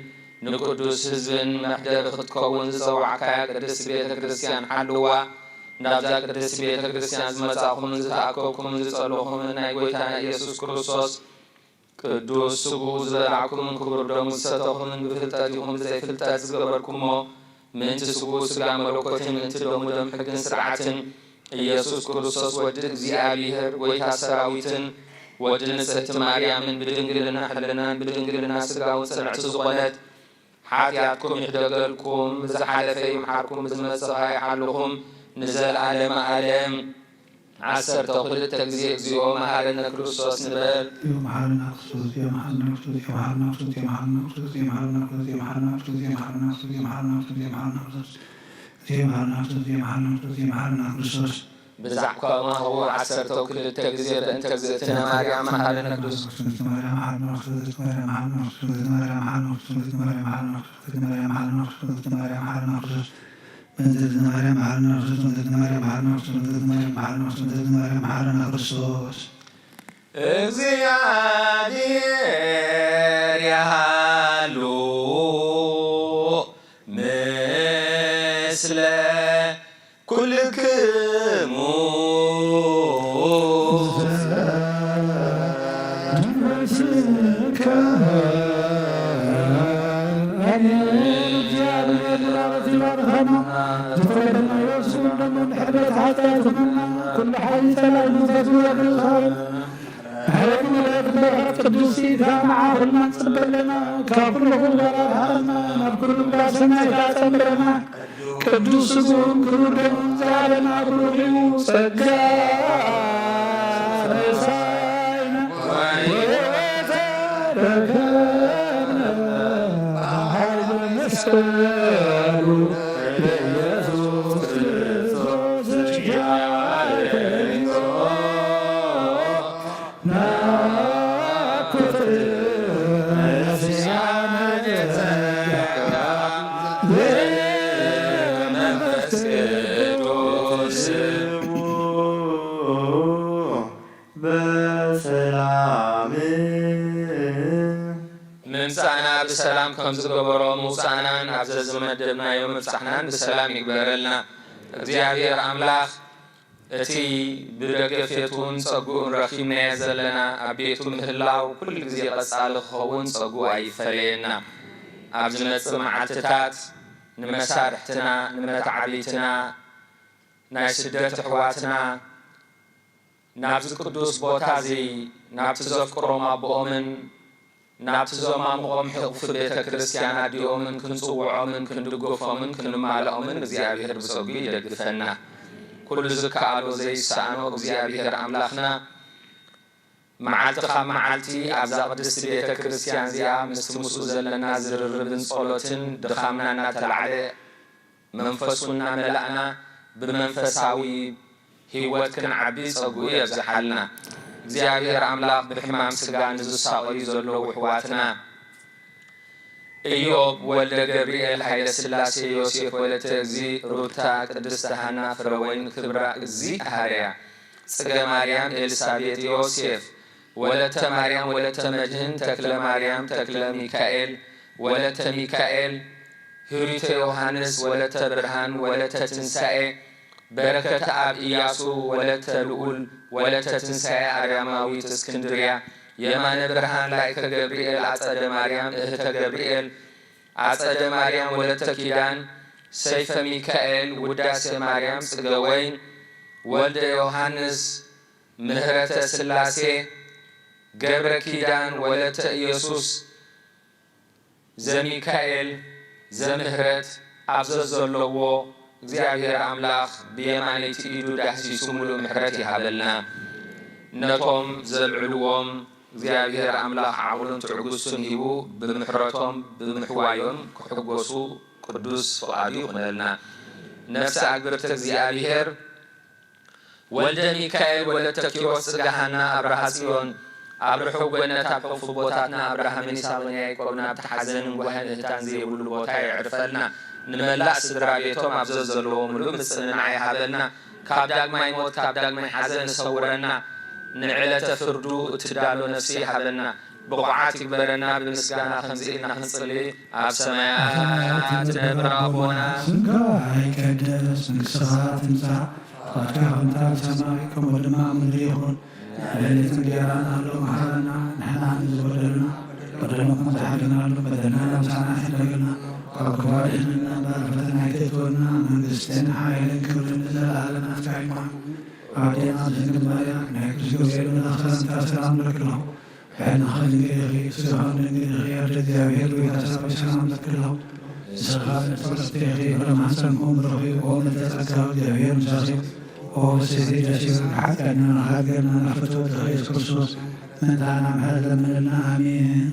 ንቅዱስ ህዝብን መሕደሪ ክትከውን ዝጸዋዕካያ ቅድስት ቤተ ክርስቲያን ሓልዋ። ናብዛ ቅድስት ቤተ ክርስቲያን ዝመጻእኹምን ዝተኣከብኩምን ዝጸለኹምን ናይ ጎይታና ኢየሱስ ክርስቶስ ቅዱስ ስግኡ ዝበላዕኩምን ክቡር ደሙ ዝሰተኹምን ብፍልጠት ይኹን ብዘይፍልጠት ዝገበርኩሞ ምእንቲ ስግኡ ስጋ መለኮትን ምእንቲ ደሙ ደም ሕግን ስርዓትን ኢየሱስ ክርስቶስ ወዲ እግዚኣብሔር ጎይታ ሰራዊትን ወዲ ንጽሕቲ ማርያምን ብድንግልና ሕልናን ብድንግልና ስጋውን ጽንዕቲ ዝኾነት ሓጢኣትኩም ይሕደገልኩም፣ ብዝሓለፈ ይምሓርኩም፣ ብዝመጽእ ኸኣ ይሓልኹም ንዘለኣለመ ኣለም። ዓሰርተ ክልተ ግዜ እግዚኦ መሓረነ ክርስቶስ ንበል። ብዛዕ ከማሁ ዓሰርተ ክልተ ግዜ በእንተ እግዝእትነ ማርያም መሓረነ ክርስቶስ። በእንተ እግዝእትነ ማርያም መሓረነ ክርስቶስ፣ በእንተ እግዝእትነ ማርያም መሓረነ ክርስቶስ፣ በእንተ እግዝእትነ ማርያም መሓረነ ክርስቶስ፣ በእንተ እግዝእትነ ማርያም መሓረነ ክርስቶስ። እግዚኣብሔር ያሃሉ ምስለ ኩልክሙ። ምሕረት ምሕረት በረኸት ቅዱስ ኢድካ መዓኹልና ንጽበለና፣ ካብ ኩሉ ኹባራ ሃበና፣ ናብ ኩሉ ምግባር ሰናይካ ጸንብረና። ቅዱስ ስግኡን ክቡር ደሙን ዝሃበና ብሩኽ እዩ። ጸጋ ነሳይና ወሕይወት ረከብና ብሓይሊ መስቀሉ በኢየሱስ ክርስቶስ ሻይቶ ናኩት ነሲያነ ጸጋ መንፈስ ቅዱስ በሰላም ምምጻእና ብሰላም ከም ዝገበሮ ምውጻእናን ኣብ ዘዝመደብናዮ ምብጻሕናን ብሰላም ይግበረልና። እግዚኣብሔር ኣምላኽ እቲ ብደገፌቱን ጸግኡን ረኺብናዮ ዘለና ኣብ ቤቱ ምህላው ኩሉ ግዜ ቀጻሊ ክኸውን ጸግኡ ኣይፈለየና። ኣብ ዝመጽእ መዓልትታት ንመሳርሕትና፣ ንመተዓቢትና፣ ናይ ስደት ኣሕዋትና ናብዚ ቅዱስ ቦታ እዚ ናብቲ ዘፍቅሮም ኣቦኦምን ናብቲ ዘማሙቖም ሕቑፊ ቤተ ክርስቲያን ኣዲኦምን ክንጽውዖምን ክንድግፎምን ክንማልኦምን እግዚኣብሔር ብጸጉ ይደግፈና። ኩሉ ዝከኣሎ ዘይሰኣኖ እግዚኣብሔር ኣምላኽና መዓልቲ ካብ መዓልቲ ኣብዛ ቅድስቲ ቤተ ክርስቲያን እዚኣ ምስቲ ምስኡ ዘለና ዝርርብን ጸሎትን ድኻምና እናተላዕለ መንፈሱ እናመላእና ብመንፈሳዊ ህይወት ክንዓቢ ጸጉኡ የብዝሓልና። እግዚኣብሔር ኣምላኽ ብሕማም ስጋ ንዝሳቐዩ ዘለዉ ኣሕዋትና ኢዮብ ወልደ ገብርኤል፣ ሃይለ ስላሴ፣ ዮሴፍ ወለተ እግዚ፣ ሩታ፣ ቅድስት ሃና፣ ፍረወይን ክብራ፣ እግዚ ሃርያ፣ ጽገ ማርያም፣ ኤልሳቤጥ፣ ዮሴፍ ወለተ ማርያም፣ ወለተ መድህን፣ ተክለ ማርያም፣ ተክለ ሚካኤል፣ ወለተ ሚካኤል፣ ህሩተ ዮሃንስ፣ ወለተ ብርሃን፣ ወለተ ትንሳኤ፣ በረከተ ኣብ ኢያሱ፣ ወለተ ልኡል፣ ወለተ ትንሳኤ ኣርያማዊት እስክንድርያ፣ የማነ ብርሃን፣ ላይከ ገብርኤል፣ ኣጸደ ማርያም፣ እህተ ገብርኤል፣ ኣጸደ ማርያም፣ ወለተ ኪዳን፣ ሰይፈ ሚካኤል፣ ውዳሴ ማርያም፣ ጽገ ወይን፣ ወልደ ዮሃንስ፣ ምህረተ ስላሴ፣ ገብረ ኪዳን፣ ወለተ ኢየሱስ፣ ዘሚካኤል፣ ዘምህረት ኣብ ዘዘለዎ እግዚኣብሔር ኣምላኽ ብየማነይቲ ኢዱ ዳህሲሱ ምሉእ ምሕረት ይሃበልና። ነቶም ዘልዕልዎም እግዚኣብሔር ኣምላኽ ዓቕሉን ትዕግስቱን ሂቡ ብምሕረቶም ብምሕዋዮም ክሕጎሱ ቅዱስ ፍቓዱ ይኹነልና። ነፍሲ ኣግብርተ እግዚኣብሔር ወልደ ሚካኤል ወለተ ኪሮስ ጽገ ሃና ኣብርሃ ጽዮን ኣብ ርሑቕ ገነት ኣብ ሕቑፉ ኣቦታትና ኣብርሃምን ይስሐቕን ያዕቆብን ኣብቲ ሓዘንን ጓህን እህታን ዘይብሉ ቦታ የዕርፈልና። ንመላእ ስድራ ቤቶም ኣብ ዘዘለዎ ምሉእ ምጽንናዕ ይሃበልና። ካብ ዳግማይ ሞት ካብ ዳግማይ ሓዘን ይሰውረና። ንዕለተ ፍርዱ እትዳሎ ነፍሲ ይሃበና። ብቑዓት ይግበረና። ብምስጋና ከምዚ ኢልና ክንጽሊ ኣብ ሰማያት ትነብር ኣቦና ስምካ ይቀደስ፣ መንግስትኻ ትምጻእ፣ ፍቓድካ ከምታ ብሰማይ ከምኡ ድማ ኣብ ምድሪ ይኹን። ዕለትን እንጀራና ሎሚ ሃበና፣ ንሕና ንዝበደሉና በደሎም ከም ዝሓለናሉ በደልና ምሳና ይሕደገልና፣ ካብ ክፉእ ኣድሕነና እምበር ፈተና ኣይተእትወና፣ መንግስትን ሓይልን ክብርን ንዘለኣለም ናትካ ይኹን። ኣዴና ድንግል ማርያም ናይ ቅዱስ ገብርኤል መልኣኽ ሰላምታ ሰላም ንብለኪ ኣለኹ። ሕልናኺ ድንግል ኢኺ፣ ስጋኺ ድንግል ኢኺ፣ ኣደ እግዚኣብሔር ብጌታ ሰላም ሰላም ንብለኪ ኣለኹ። ንስኺ ኸዓ ብርኽቲ ኢኺ፣ ፍረ ማህፀንኪ እውን ብሩኽ እዩ። ኦ ምልዕተ ጸጋ፣ እግዚኣብሔር ምሳኺ፣ ኦ ብስቲ ደስ ይበልኪ፣ ሓጢኣትና ንሓጥኣና፣ ናብ ፍትወት ወልድኺ ኢየሱስ ክርስቶስ ምእንታና ምሕረት ለምንልና። ኣሜን።